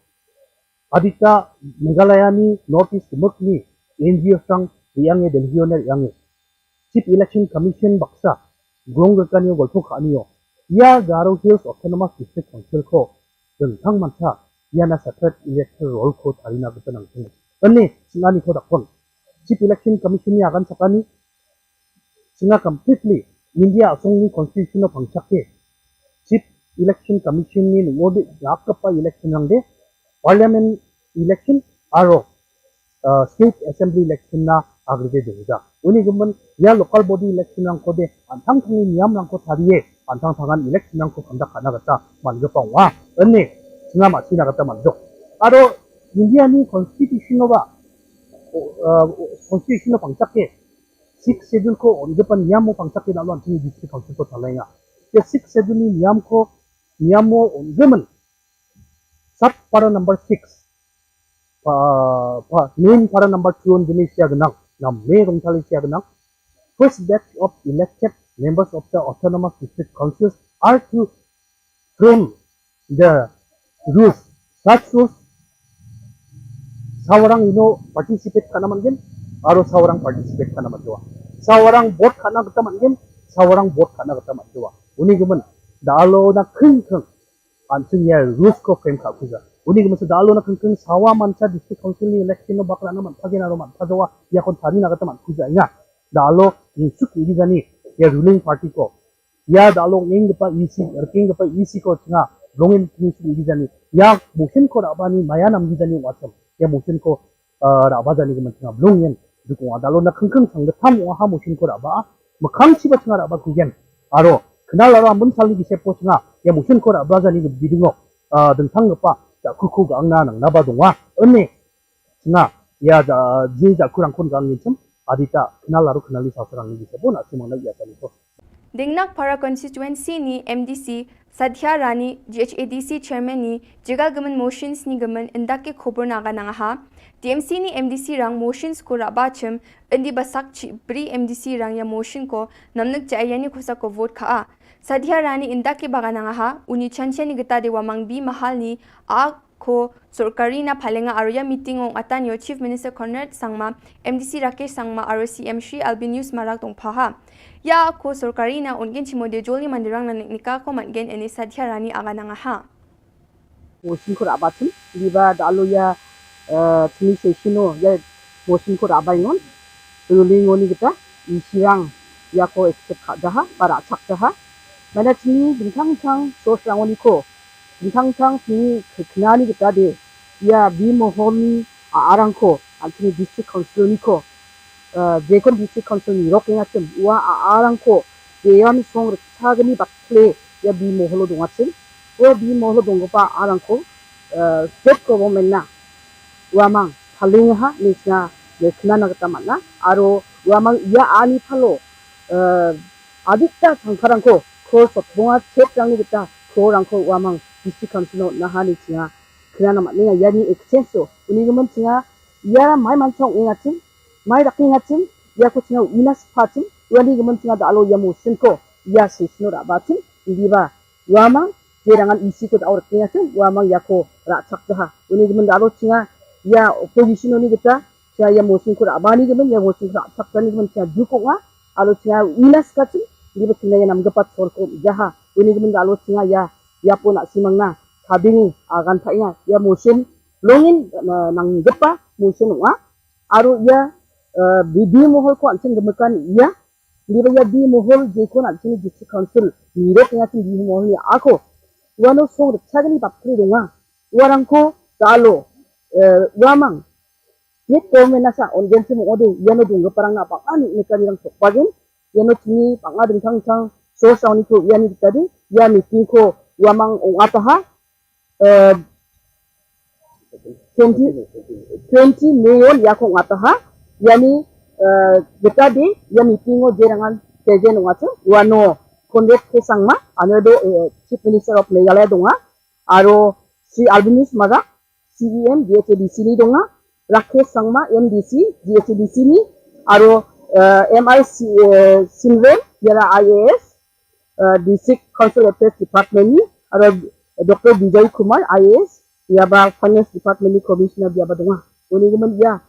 adita Meghalaya ni North East muk ni N G O sang riang e Delhi ne riang e chief election commission baksa grong ga kanio golpo khanio ya Garo Hills Autonomous District Council ko dengthang mansa ya na separate electoral roll ko tharina gita nangthung ane singani ko dakon chief election commission ni agan sakani singa completely India asong ni constitution of pangchak ke chief election commission ni ngode yakapa election rang de parliament election aro uh, state assembly election na agrede dengja uni gumen ya local body election rang ko de antang tang ni niam rang ko tharie antang tangan election rang ko conduct kana kata man ge pang wa ene singa ma sina kata man jok aro India ni constitution ba uh, constitution of pangchak ke six schedule ko on ge pan niam mo pangchak ke dalo antang district council ko thalenga ke six schedule ni niam ko niam mo on ge man sub para number six pa pa main para number two on gini sia genang nam me rong tali sia genang first batch of elected members of the autonomous district councils are to from the rules such rules sawarang ino participate kana mangin aro sawarang participate kana manjua sawarang vote kana kita mangin sawarang vote kana kita manjua uni gumen dalo na kring kring ansing ya rules ko frame ka kuja uni gumen dalo na kring kring sawa mansa district council ni election no bakra na man pagin aro man pajawa ya kon tari na kita man kuja ya dalo ni suk ni jani ya ruling party ko ya dalo ngeng gepa isi erking gepa isi ko chinga blongin ni suk ni jani ya mungkin ko da bani maya nam ni jani watam ya mungkin ko da ba jani gemen chinga blongin dukung adalo na kengkeng sang getam wa ha mungkin ko da ba makang siba chinga da ba kugen aro kenal aro ambun sali di sepo chinga ya mungkin ko da ba jani ge bidingo dengtang gepa ya kuku ga angna nang naba dungwa ene chinga ya ja ji ja kurang kun ga angin chem adita kenal aro kenali sa serang ni di sepo na simang na ya sali ko Dingnak para constituency ni M D C Sadhya Rani, G H A D C chairman ni jyga gymmen motion sni gymmen ynda ki khubor na ka nang ha. T M C ni M D C rang motion ko raba chim, ynda ba sak chi bri M D C rang ya motion ko namnuk cha ayani khosa ko vote kha a. Sadhya Rani ynda ki ba ka nang ha, uni chancha ni gita de Wamang B Mahal ni a ko sorkari na phalenga aro ya meeting ong atan yo Chief Minister Conrad Sangma, M D C Rakesh Sangma aro C M Shri Albinus Marak dong phaha. Ya ko sorkari na ongin chimo de joli mandirang na nika ko man gen ene Sadhya Rani aga nang ha. Motion ko raba chim, liba da alo ya, eh, chini session o, ya motion ko raba ingon, ruling oni kita, isirang, ya ko accept kha jaha, para chak jaha. Mana chini bintang chang, sos rang oni ko, bintang chang chini kekna ni kita de, ya B Mohol ni a arang ko, an chini district council ni ko, eh, jekon district council ni rok yang achim, wa a arang ko, de yan song rekcha gani bakle, ya B Mohol dong achim, wa B Mohol dong pa arang ko, eh, state government na, Wamang, phaling ha, ni sna, ni kna na kata mana, aro, Wamang, ya ani phalo, eh, adikta sangkarang ko, ko sotbonga chet rang ni kita, ko rang ko, Wamang, district council na ha ni sna, kna na mana, ya ni exchange so, uni gymmen sna, ya mai man song ing achim, mai dak ing achim, ya ko sna, inas pa chim, ya ni gymmen sna da alo ya motion ko, ya session raba chim, indi ba, Wamang, je rangan isi ko da aur kena chim, Wamang ya ko ra chak jaha. Uni gymmen da alo chinga, ya opposition uni kita, chinga ya motion ko ra bani gymmen, ya motion ko ra chak jani gymmen chinga ju ko nga, alo chinga inas ka chim, di ba chinga ya nam gepat sol ko jaha. Uni gymmen da alo chinga ya, ya po na simang na, kabing agan pa inga, ya motion, longin, na, nang gepa, motion nga, aro ya, eh, B, B Mohol ko an ching gemekan, ya, Liba ya B Mohol jekon an chini district council. Ni rok ya chini B Mohol ni ako. Wano song rekcha gani bakri donga. Warang ko da alo. Eh, Wamang. State government nasa on gen chimo ode. Yano dong parang na pang ani nekani rang sok bagin. Yano chini pang ading chang chang. So sa oni ko yani tadi. Ya meeting ko Wamang ong ataha. Eh, twenty, twenty million ya ko ngataha, yani, eh, beta de, ya meeting o jerangan tejen ngata, wano Conrad K Sangma, ano do, eh, Chief Minister of Meghalaya donga, aro si Albinus Marak, C E M, G H A D C ni donga, Rakesh Sangma, M D C, G H A D C ni, aro, eh, M R C, eh, Simran, yara I A S, eh, District Council Affairs Department ni, aro Doctor Bijoy Kumar, I A S, yaba Finance Department ni Commissioner yaba donga. Uni gymmen ya,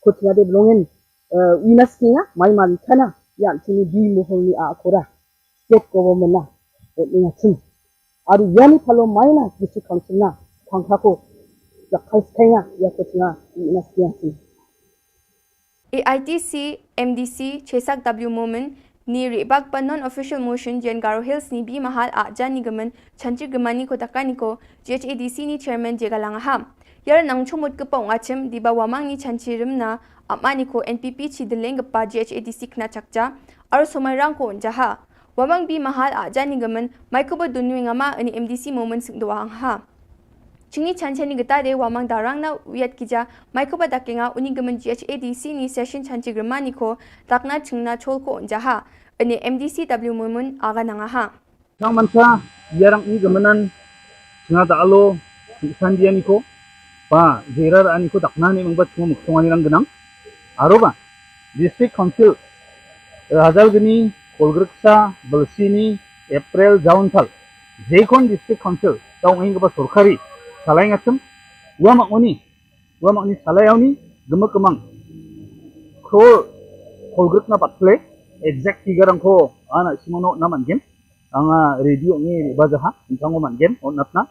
ko chinga de blongin, eh, inas kinga, mai man kana, ya chini B Mohol ni a akora. State government na, eh, ni ngachim. Aro yani phalo mai na, District Council na, thangkha ko, ya kai skai nga, ya ko chinga, inas kinga chim. A I T C M D C Chesak W Momin ni rebak ba non-official motion jen Garo Hills ni B Mahal a jani gymmen chanchi gymani ko takani ko G H A D C ni chairman je galang ham. Yar nang chumut kepa ong achim di ba Wamang ni chanchi rimna amani ko N P P chi deleng kepa G H A D C kna chakja ar somai rang ko unjaha. Wamang B Mahal a jani gymmen mai ko ba dunwi ngama ani M D C Momin singdwa ang ha. Chini chancha ni gita de Wamang darang na wiat kija, mai ko ba dakenga uni gymmen G H A D C ni session chanchi gymani ko, dakna chingna chol ko unjaha, ani M D C W Momin aga nanga ha. Chang mancha, yarang ni gymmenan, chinga da alo, chinga dia ni ko, ba, jerar ani ko dakna ni mangbat chinga muksong ani rang genang, aro ba, District Council, Rajalgani, Kolgriksa, Balsini, April, Jaunthal, jekon District Council, taung ing kaba sorkari, salai ngachim, Wamang oni, Wamang ni salai oni, gemek kemang. Crore, Kolgrik na batle, exact figure ang ko, ana simono na man gem, anga radio ni bajaha, intang man gem, on natna.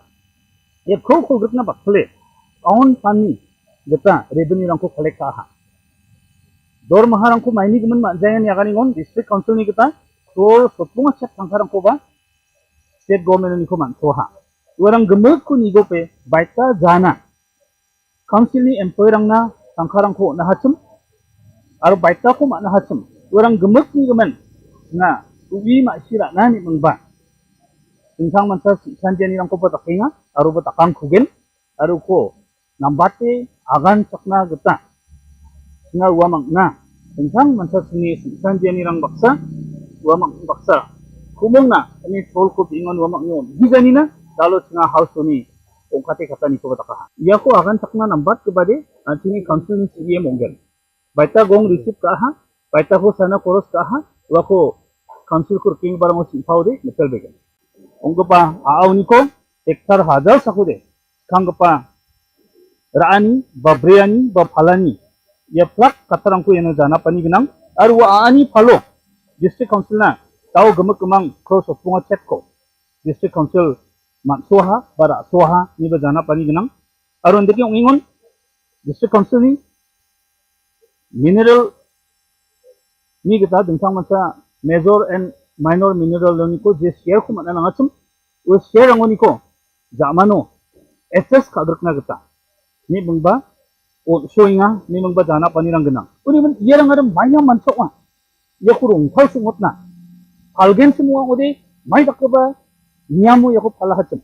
Ya crore Kolgrik na batle, on pani, geta, revenue ang ko collect ha. Dor maharang ko maini gemen ma jangan ya kani ngon, District Council ni geta, crore sotpunga chet sangkarang ko ba, state government ni ko man soha. Warang gemek ku ni gope, baita jana. Council ni employee rang na, sangkarang ko na hachum. Aro baita ko ma na hachum. Warang gemek ni gemen. Na, uwi ma sira na ni mengba. Tentang mansa si sandian ni rang ko ba takinga, aro ba takang kugen, aro ko. Nambate, agan sakna geta. Nga Wamang na. Tentang mansa sini si sandian ni rang baksa, Wamang baksa. Kumong na, ani tol ko bingon wa mak nyon. Gizani na, dalo singa house ni, ong kate kata ni ko kata kaha. Ia ko agan takna nambat ke bade, anti ni council ni C E M onggen. Baita gong receive kaha, baita ko sana koros kaha, wa ko council ko king barang o simpau de, metel begen. Ong ko pa, a au ni ko, hektar hajar saku de. Kang ko pa, Ra'ani, ba Briani, ba Phalani. Ia plak katarang ko iano jana pani genang. Aru wa ani phalo. District Council na. Tau gemek kemang cross of punga chet ko. District Council mat suaha, ba ra suaha, ni ba jana pani genang. Aru ndeki ong ingon. District Council ni. Mineral ni kita dengkang masa major and minor mineral ni ko je share ko mana nangachum. Wa share angoni ko. Jamano. S S ka grek na kita. Ni bengba. O soinga, ni bengba jana pani rang genang. Uni men, ia rang ada maya mansok ma. Ia kurung, thau sungot na. Halgen semua ode, mai tak ba, niamu ia ko pala hacem.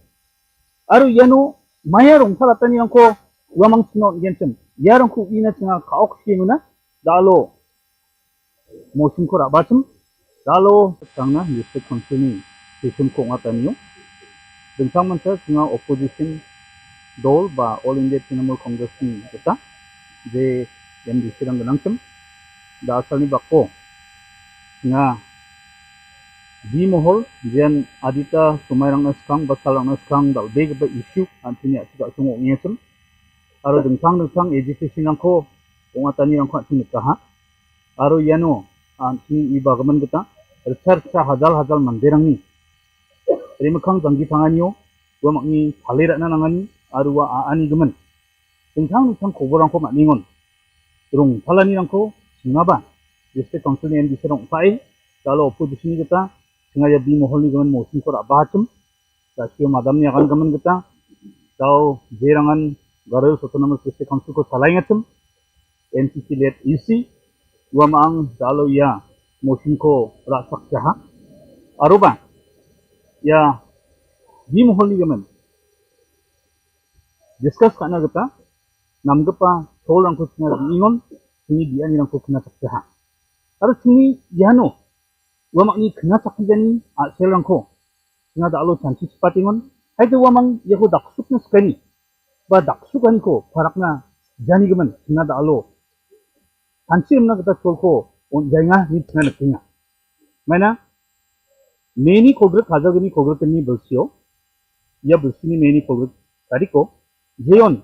Aru iano, maya rong pala tani rang ko, wa mang sino gen cem. Ia rang ku ina singa kaok sino na, dalo. Motion ko rabachim, dalo tangna District Council ni session ko ngata niyo. Dengkang mansa singa opposition dol ba All India Trinamool Congress ni kata, je M D C rang genang cem. Da asal ni bako singa di mohol, jian adita sumai rang na skang, basal rang na skang, dal beg ba issue, antini asika sungo ngesem. Aro dengkang dengkang agitation rang ko, ong atani rang ko antini kaha. Aro iano, ah, sini i bagaman kita, research sa hajal hajal mandirang ni. Ri mekang janggi tangan yo, wa mak ni phalira na nangan ni, aro wa a ani gemen. Tentang tentang koborang ko mak ningon. Rung phalani rang ko, singa ba. District Council ni M D C rong sai, kalau opposition ni kita, singa ya bi mohol ni gemen motion ko rak bacem. Dasio madam ni akan gemen kita, tau jerangan Garo Hills Autonomous District Council ko salai ngacem, N C C led E C, wa maang dalo ia motion ko rasak jaha. Aruba, ia di mohol ni gemen. Discuss kana kita, nam gepa tol rang ko sini di ingon, sini di ani rang ko kena sak jaha. Aru sini iano, wa mak ni kena sak jani, a sel rang ko. Singa da alo chanchi sipat ingon. Hai te wa mang ia ko daksuk na skani. Ba daksuk ani ko parak na jani gemen. Singa da alo chanchi emna kata chol ko on jainga ni singa na kinga. Maina meni kogrek hajar geni kogrek ni belsio. Ia belsi ni meni kogrek tadi ko. Jeon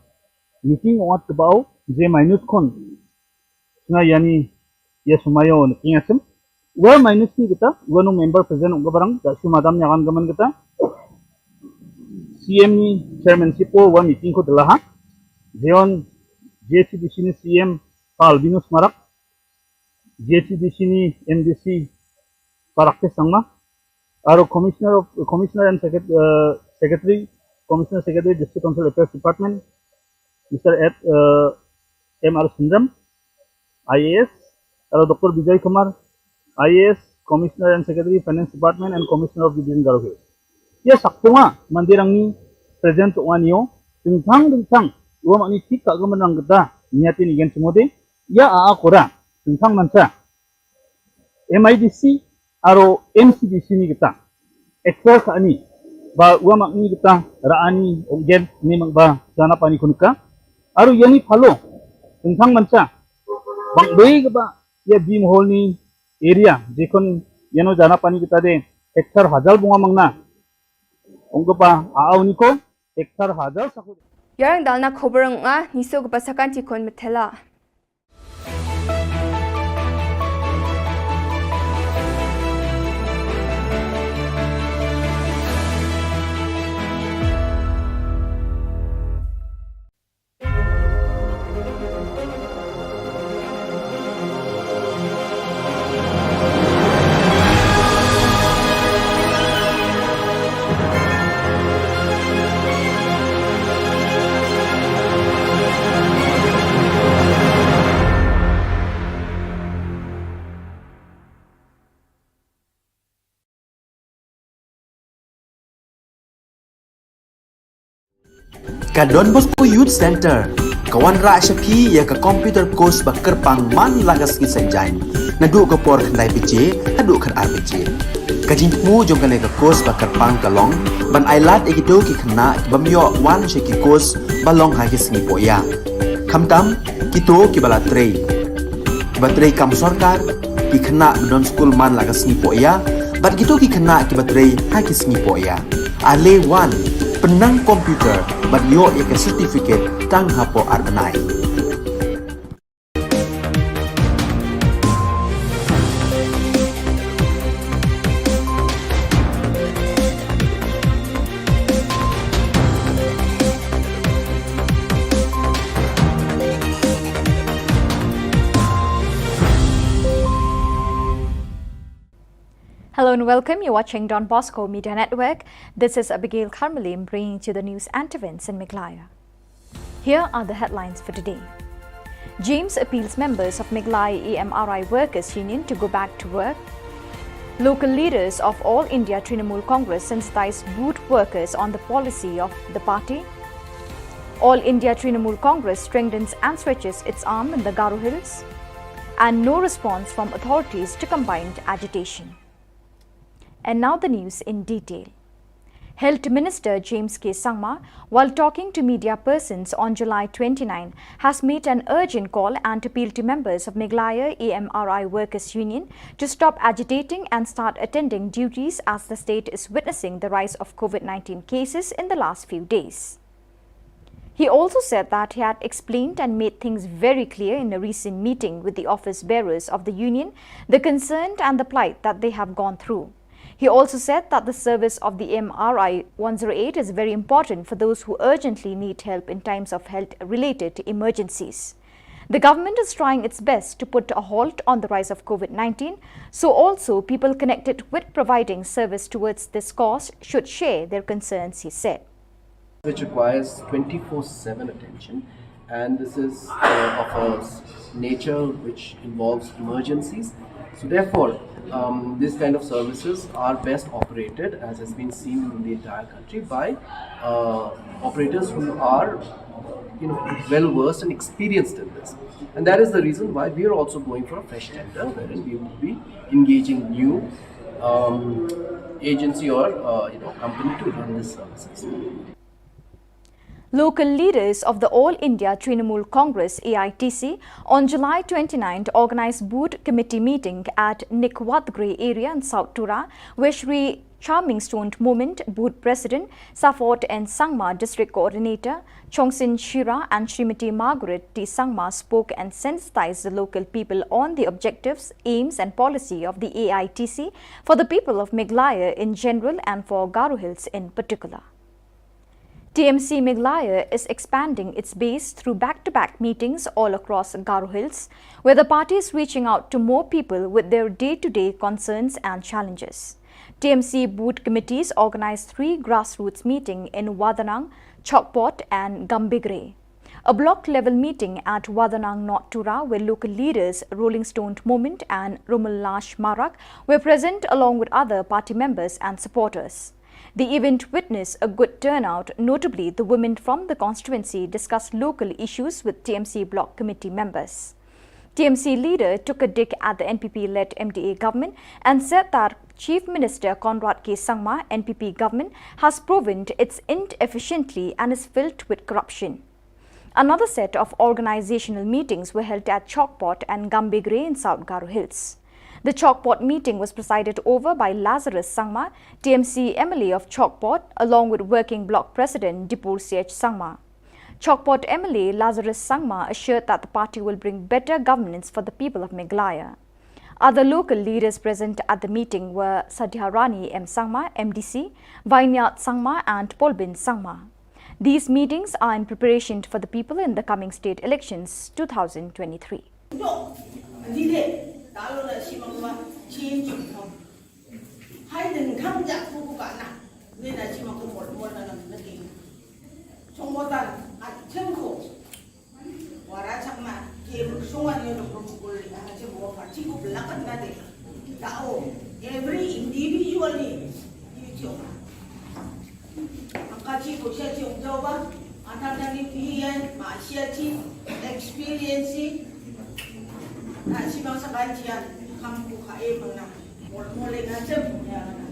meeting ongat kebao je minus kon. Nga yani ya sumayo ni kinga sim. Wa minus ni kita, wa no member present ong barang, da su madam nyakan gaman kita. C M ni chairmanship o wa meeting ko delaha. Jeon J C D C ni C M Pal Binus Marak. J C D C ni M D C Parak Sangma. Aro Commissioner of, Commissioner and Secret-, uh, Secretary, Commissioner Secretary District Council Affairs Department, Mister Ed, uh, M R Sundram, I A S, aro Doctor Bijoy Kumar, I A S, Commissioner and Secretary Finance Department and Commissioner of Division Garo Hills. Ia sakpunga mandirang ni present to anio, dingtang dingtang, dua makni tik ka gemen rang geda, niatin igen semode, ia a a kora, dingtang mansa. M I D C aro M C D C ni kita. Ekor ka ani. Ba ua mak ni kita ra ani onggen ni mak ba jana pani kunka. Aro yani phalo. Tentang mansa. Bang doi ke ba ia bi mohol ni area. Jikon yano jana pani kita de hektar hajar bunga mangna. Ong ke ba a au ni ko hektar hajar saku. Yarang dalna khobor nga niso ke ba sakan tikon metela. Ka Don Bosco Youth Center ka wanrah sha phi ïa ka computer course ba kyrpang man la ka sngi Saitjaiñ, naduh ka por khyndai baje haduh khatar baje. Ka jingthmu jong kane ka course ba kyrpang ka long ban ai lad ïa kito ki khynnah ki bym ïoh wan sha ki course ba long ha ki sngi poh ïa. Khamtam kito ki ba la trei, ki ba trei kam sorkar, ki khynnah ba don skul man la ka sngi poh ïa, bad kito ki khynnah ki ba trei ha ki sngi poh ïa. Ale wan, pynnang computer bad ïoh ïa ka certificate tang hapoh ar bnai. Hello and welcome. You're watching Don Bosco Media Network. This is Abigail Karmalim bringing to you the news and events in Meghalaya. Here are the headlines for today. James appeals members of Meghalaya E M R I Workers Union to go back to work. Local leaders of All India Trinamool Congress sensitize booth workers on the policy of the party. All India Trinamool Congress strengthens and stretches its arm in the Garo Hills. And no response from authorities to combined agitation. And now the news in detail. Health Minister James K Sangma, while talking to media persons on July twenty-nine, has made an urgent call and appeal to members of Meghalaya E M R I Workers Union to stop agitating and start attending duties as the state is witnessing the rise of COVID nineteen cases in the last few days. He also said that he had explained and made things very clear in a recent meeting with the office bearers of the union, the concern and the plight that they have gone through. He also said that the service of the M R I one zero eight is very important for those who urgently need help in times of health-related emergencies. The government is trying its best to put a halt on the rise of COVID nineteen, so also people connected with providing service towards this cause should share their concerns, he said. Which requires twenty-four seven attention, and this is uh, of a s- nature which involves emergencies. So therefore, um, these kind of services are best operated, as has been seen in the entire country, by uh, operators who are, you know, well versed and experienced in this. And that is the reason why we are also going for a fresh tender, wherein we will be engaging new um, agency or uh, you know, company to run these services. Local leaders of the All India Trinamool Congress, A I T C, on July twenty-ninth organized booth committee meeting at Nikwatgre area in South Tura, where Shri Charming Stoned Moment, booth president, Safot N Sangma, district coordinator, Chongsin Shira, and Srimati Margaret T Sangma spoke and sensitized the local people on the objectives, aims, and policy of the A I T C for the people of Meghalaya in general and for Garo Hills in particular. T M C Meghalaya is expanding its base through back-to-back meetings all across Garo Hills, where the party is reaching out to more people with their day-to-day concerns and challenges. T M C booth committees organized three grassroots meetings in Wadanang, Chokpot and Gambegre. A block-level meeting at Wadanang North Tura, where local leaders Rolling Stone Moment and Romulash Marak were present along with other party members and supporters. The event witnessed a good turnout, notably the women from the constituency discussed local issues with T M C block committee members. T M C leader took a dig at the N P P-led M D A government and said that Chief Minister Conrad K Sangma N P P government has proven its inefficiently and is filled with corruption. Another set of organizational meetings were held at Chokpot and Gambegre in South Garo Hills. The Chokpot meeting was presided over by Lazarus Sangma, T M C M L A of Chokpot, along with Working Bloc President Dipur C H Sangma. Chokpot M L A Lazarus Sangma assured that the party will bring better governance for the people of Meghalaya. Other local leaders present at the meeting were Sadhiarani M Sangma, M D C, Vineyard Sangma, and Polbin Sangma. These meetings are in preparation for the people in the coming state elections two thousand twenty-three. Wara chakma, ke shong an yo dong dong kul ri, ha che bo ka chi ko belakan na de. Tao, every individually, you chong. Ka chi ko sia chong jao ba, ata tani pi yan, ma sia chi, experience, na chi bang sa kan chi an, kam ko ka e bang na, mol mol na chem, ya na.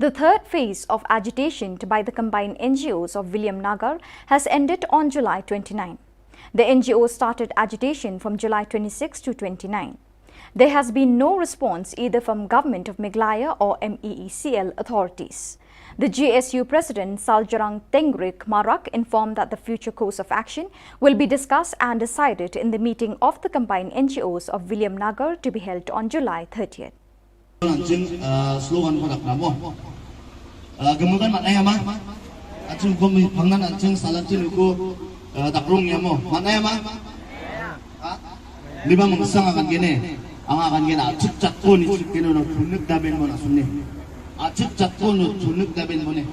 The third phase of agitation by the combined N G Os of Williamnagar has ended on July twenty-nine. The N G Os started agitation from July twenty-six to twenty-nine. There has been no response either from Government of Meghalaya or M E E C L authorities. The G S U President Saljrang Tengriek Marak informed that the future course of action will be discussed and decided in the meeting of the combined N G Os of Williamnagar to be held on July thirtieth. Jing, uh, slogan ko dak namo. Uh, gemukan makna ya ma. Acing ko mi pangnan acing salam cin ko, uh, dakrung ya mo. Makna ya ma. Ha? Lima mengsang akan gini. Ang akan gini acik cakko ni cik kene no tunik daben mo na sumni. Acik cakko no tunik daben mo ni.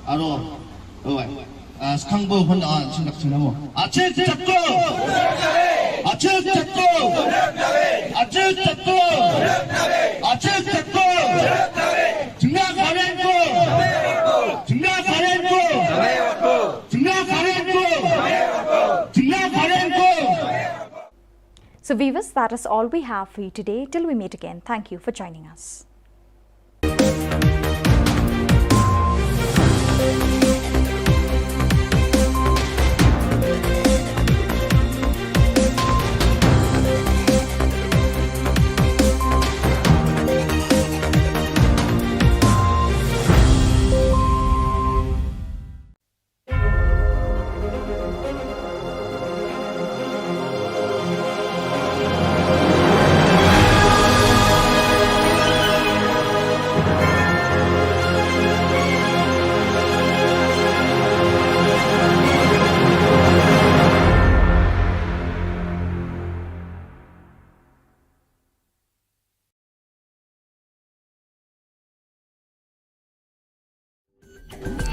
Aro, oi. Ah, skang bo hon, ah, sing dak sing namo. Acik cakko. Acik cakko. Acik cakko. Acik cakko. Jingna karen ko. Jingna karen ko. Jingna karen ko. Jingna karen ko. So viewers, that is all we have for you today. Till we meet again, thank you for joining us.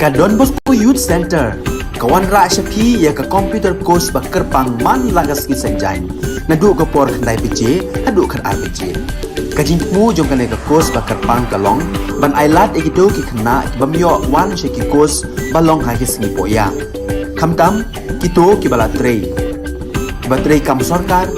Ka Don Bosco Youth Center ka wanrah sha phi ïa ka computer course ba kyrpang man la ka sngi Saitjaiñ, naduh ka por khyndai baje haduh khatar baje. Ka jingthmu jong kane ka course ba kyrpang ka long ban ailad ïa kito ki khynnah ki bym ïoh wan sha ki course ba long ha ki sngi pohïap, khamtam kito kiba la trei, kiba trei kam sorkar,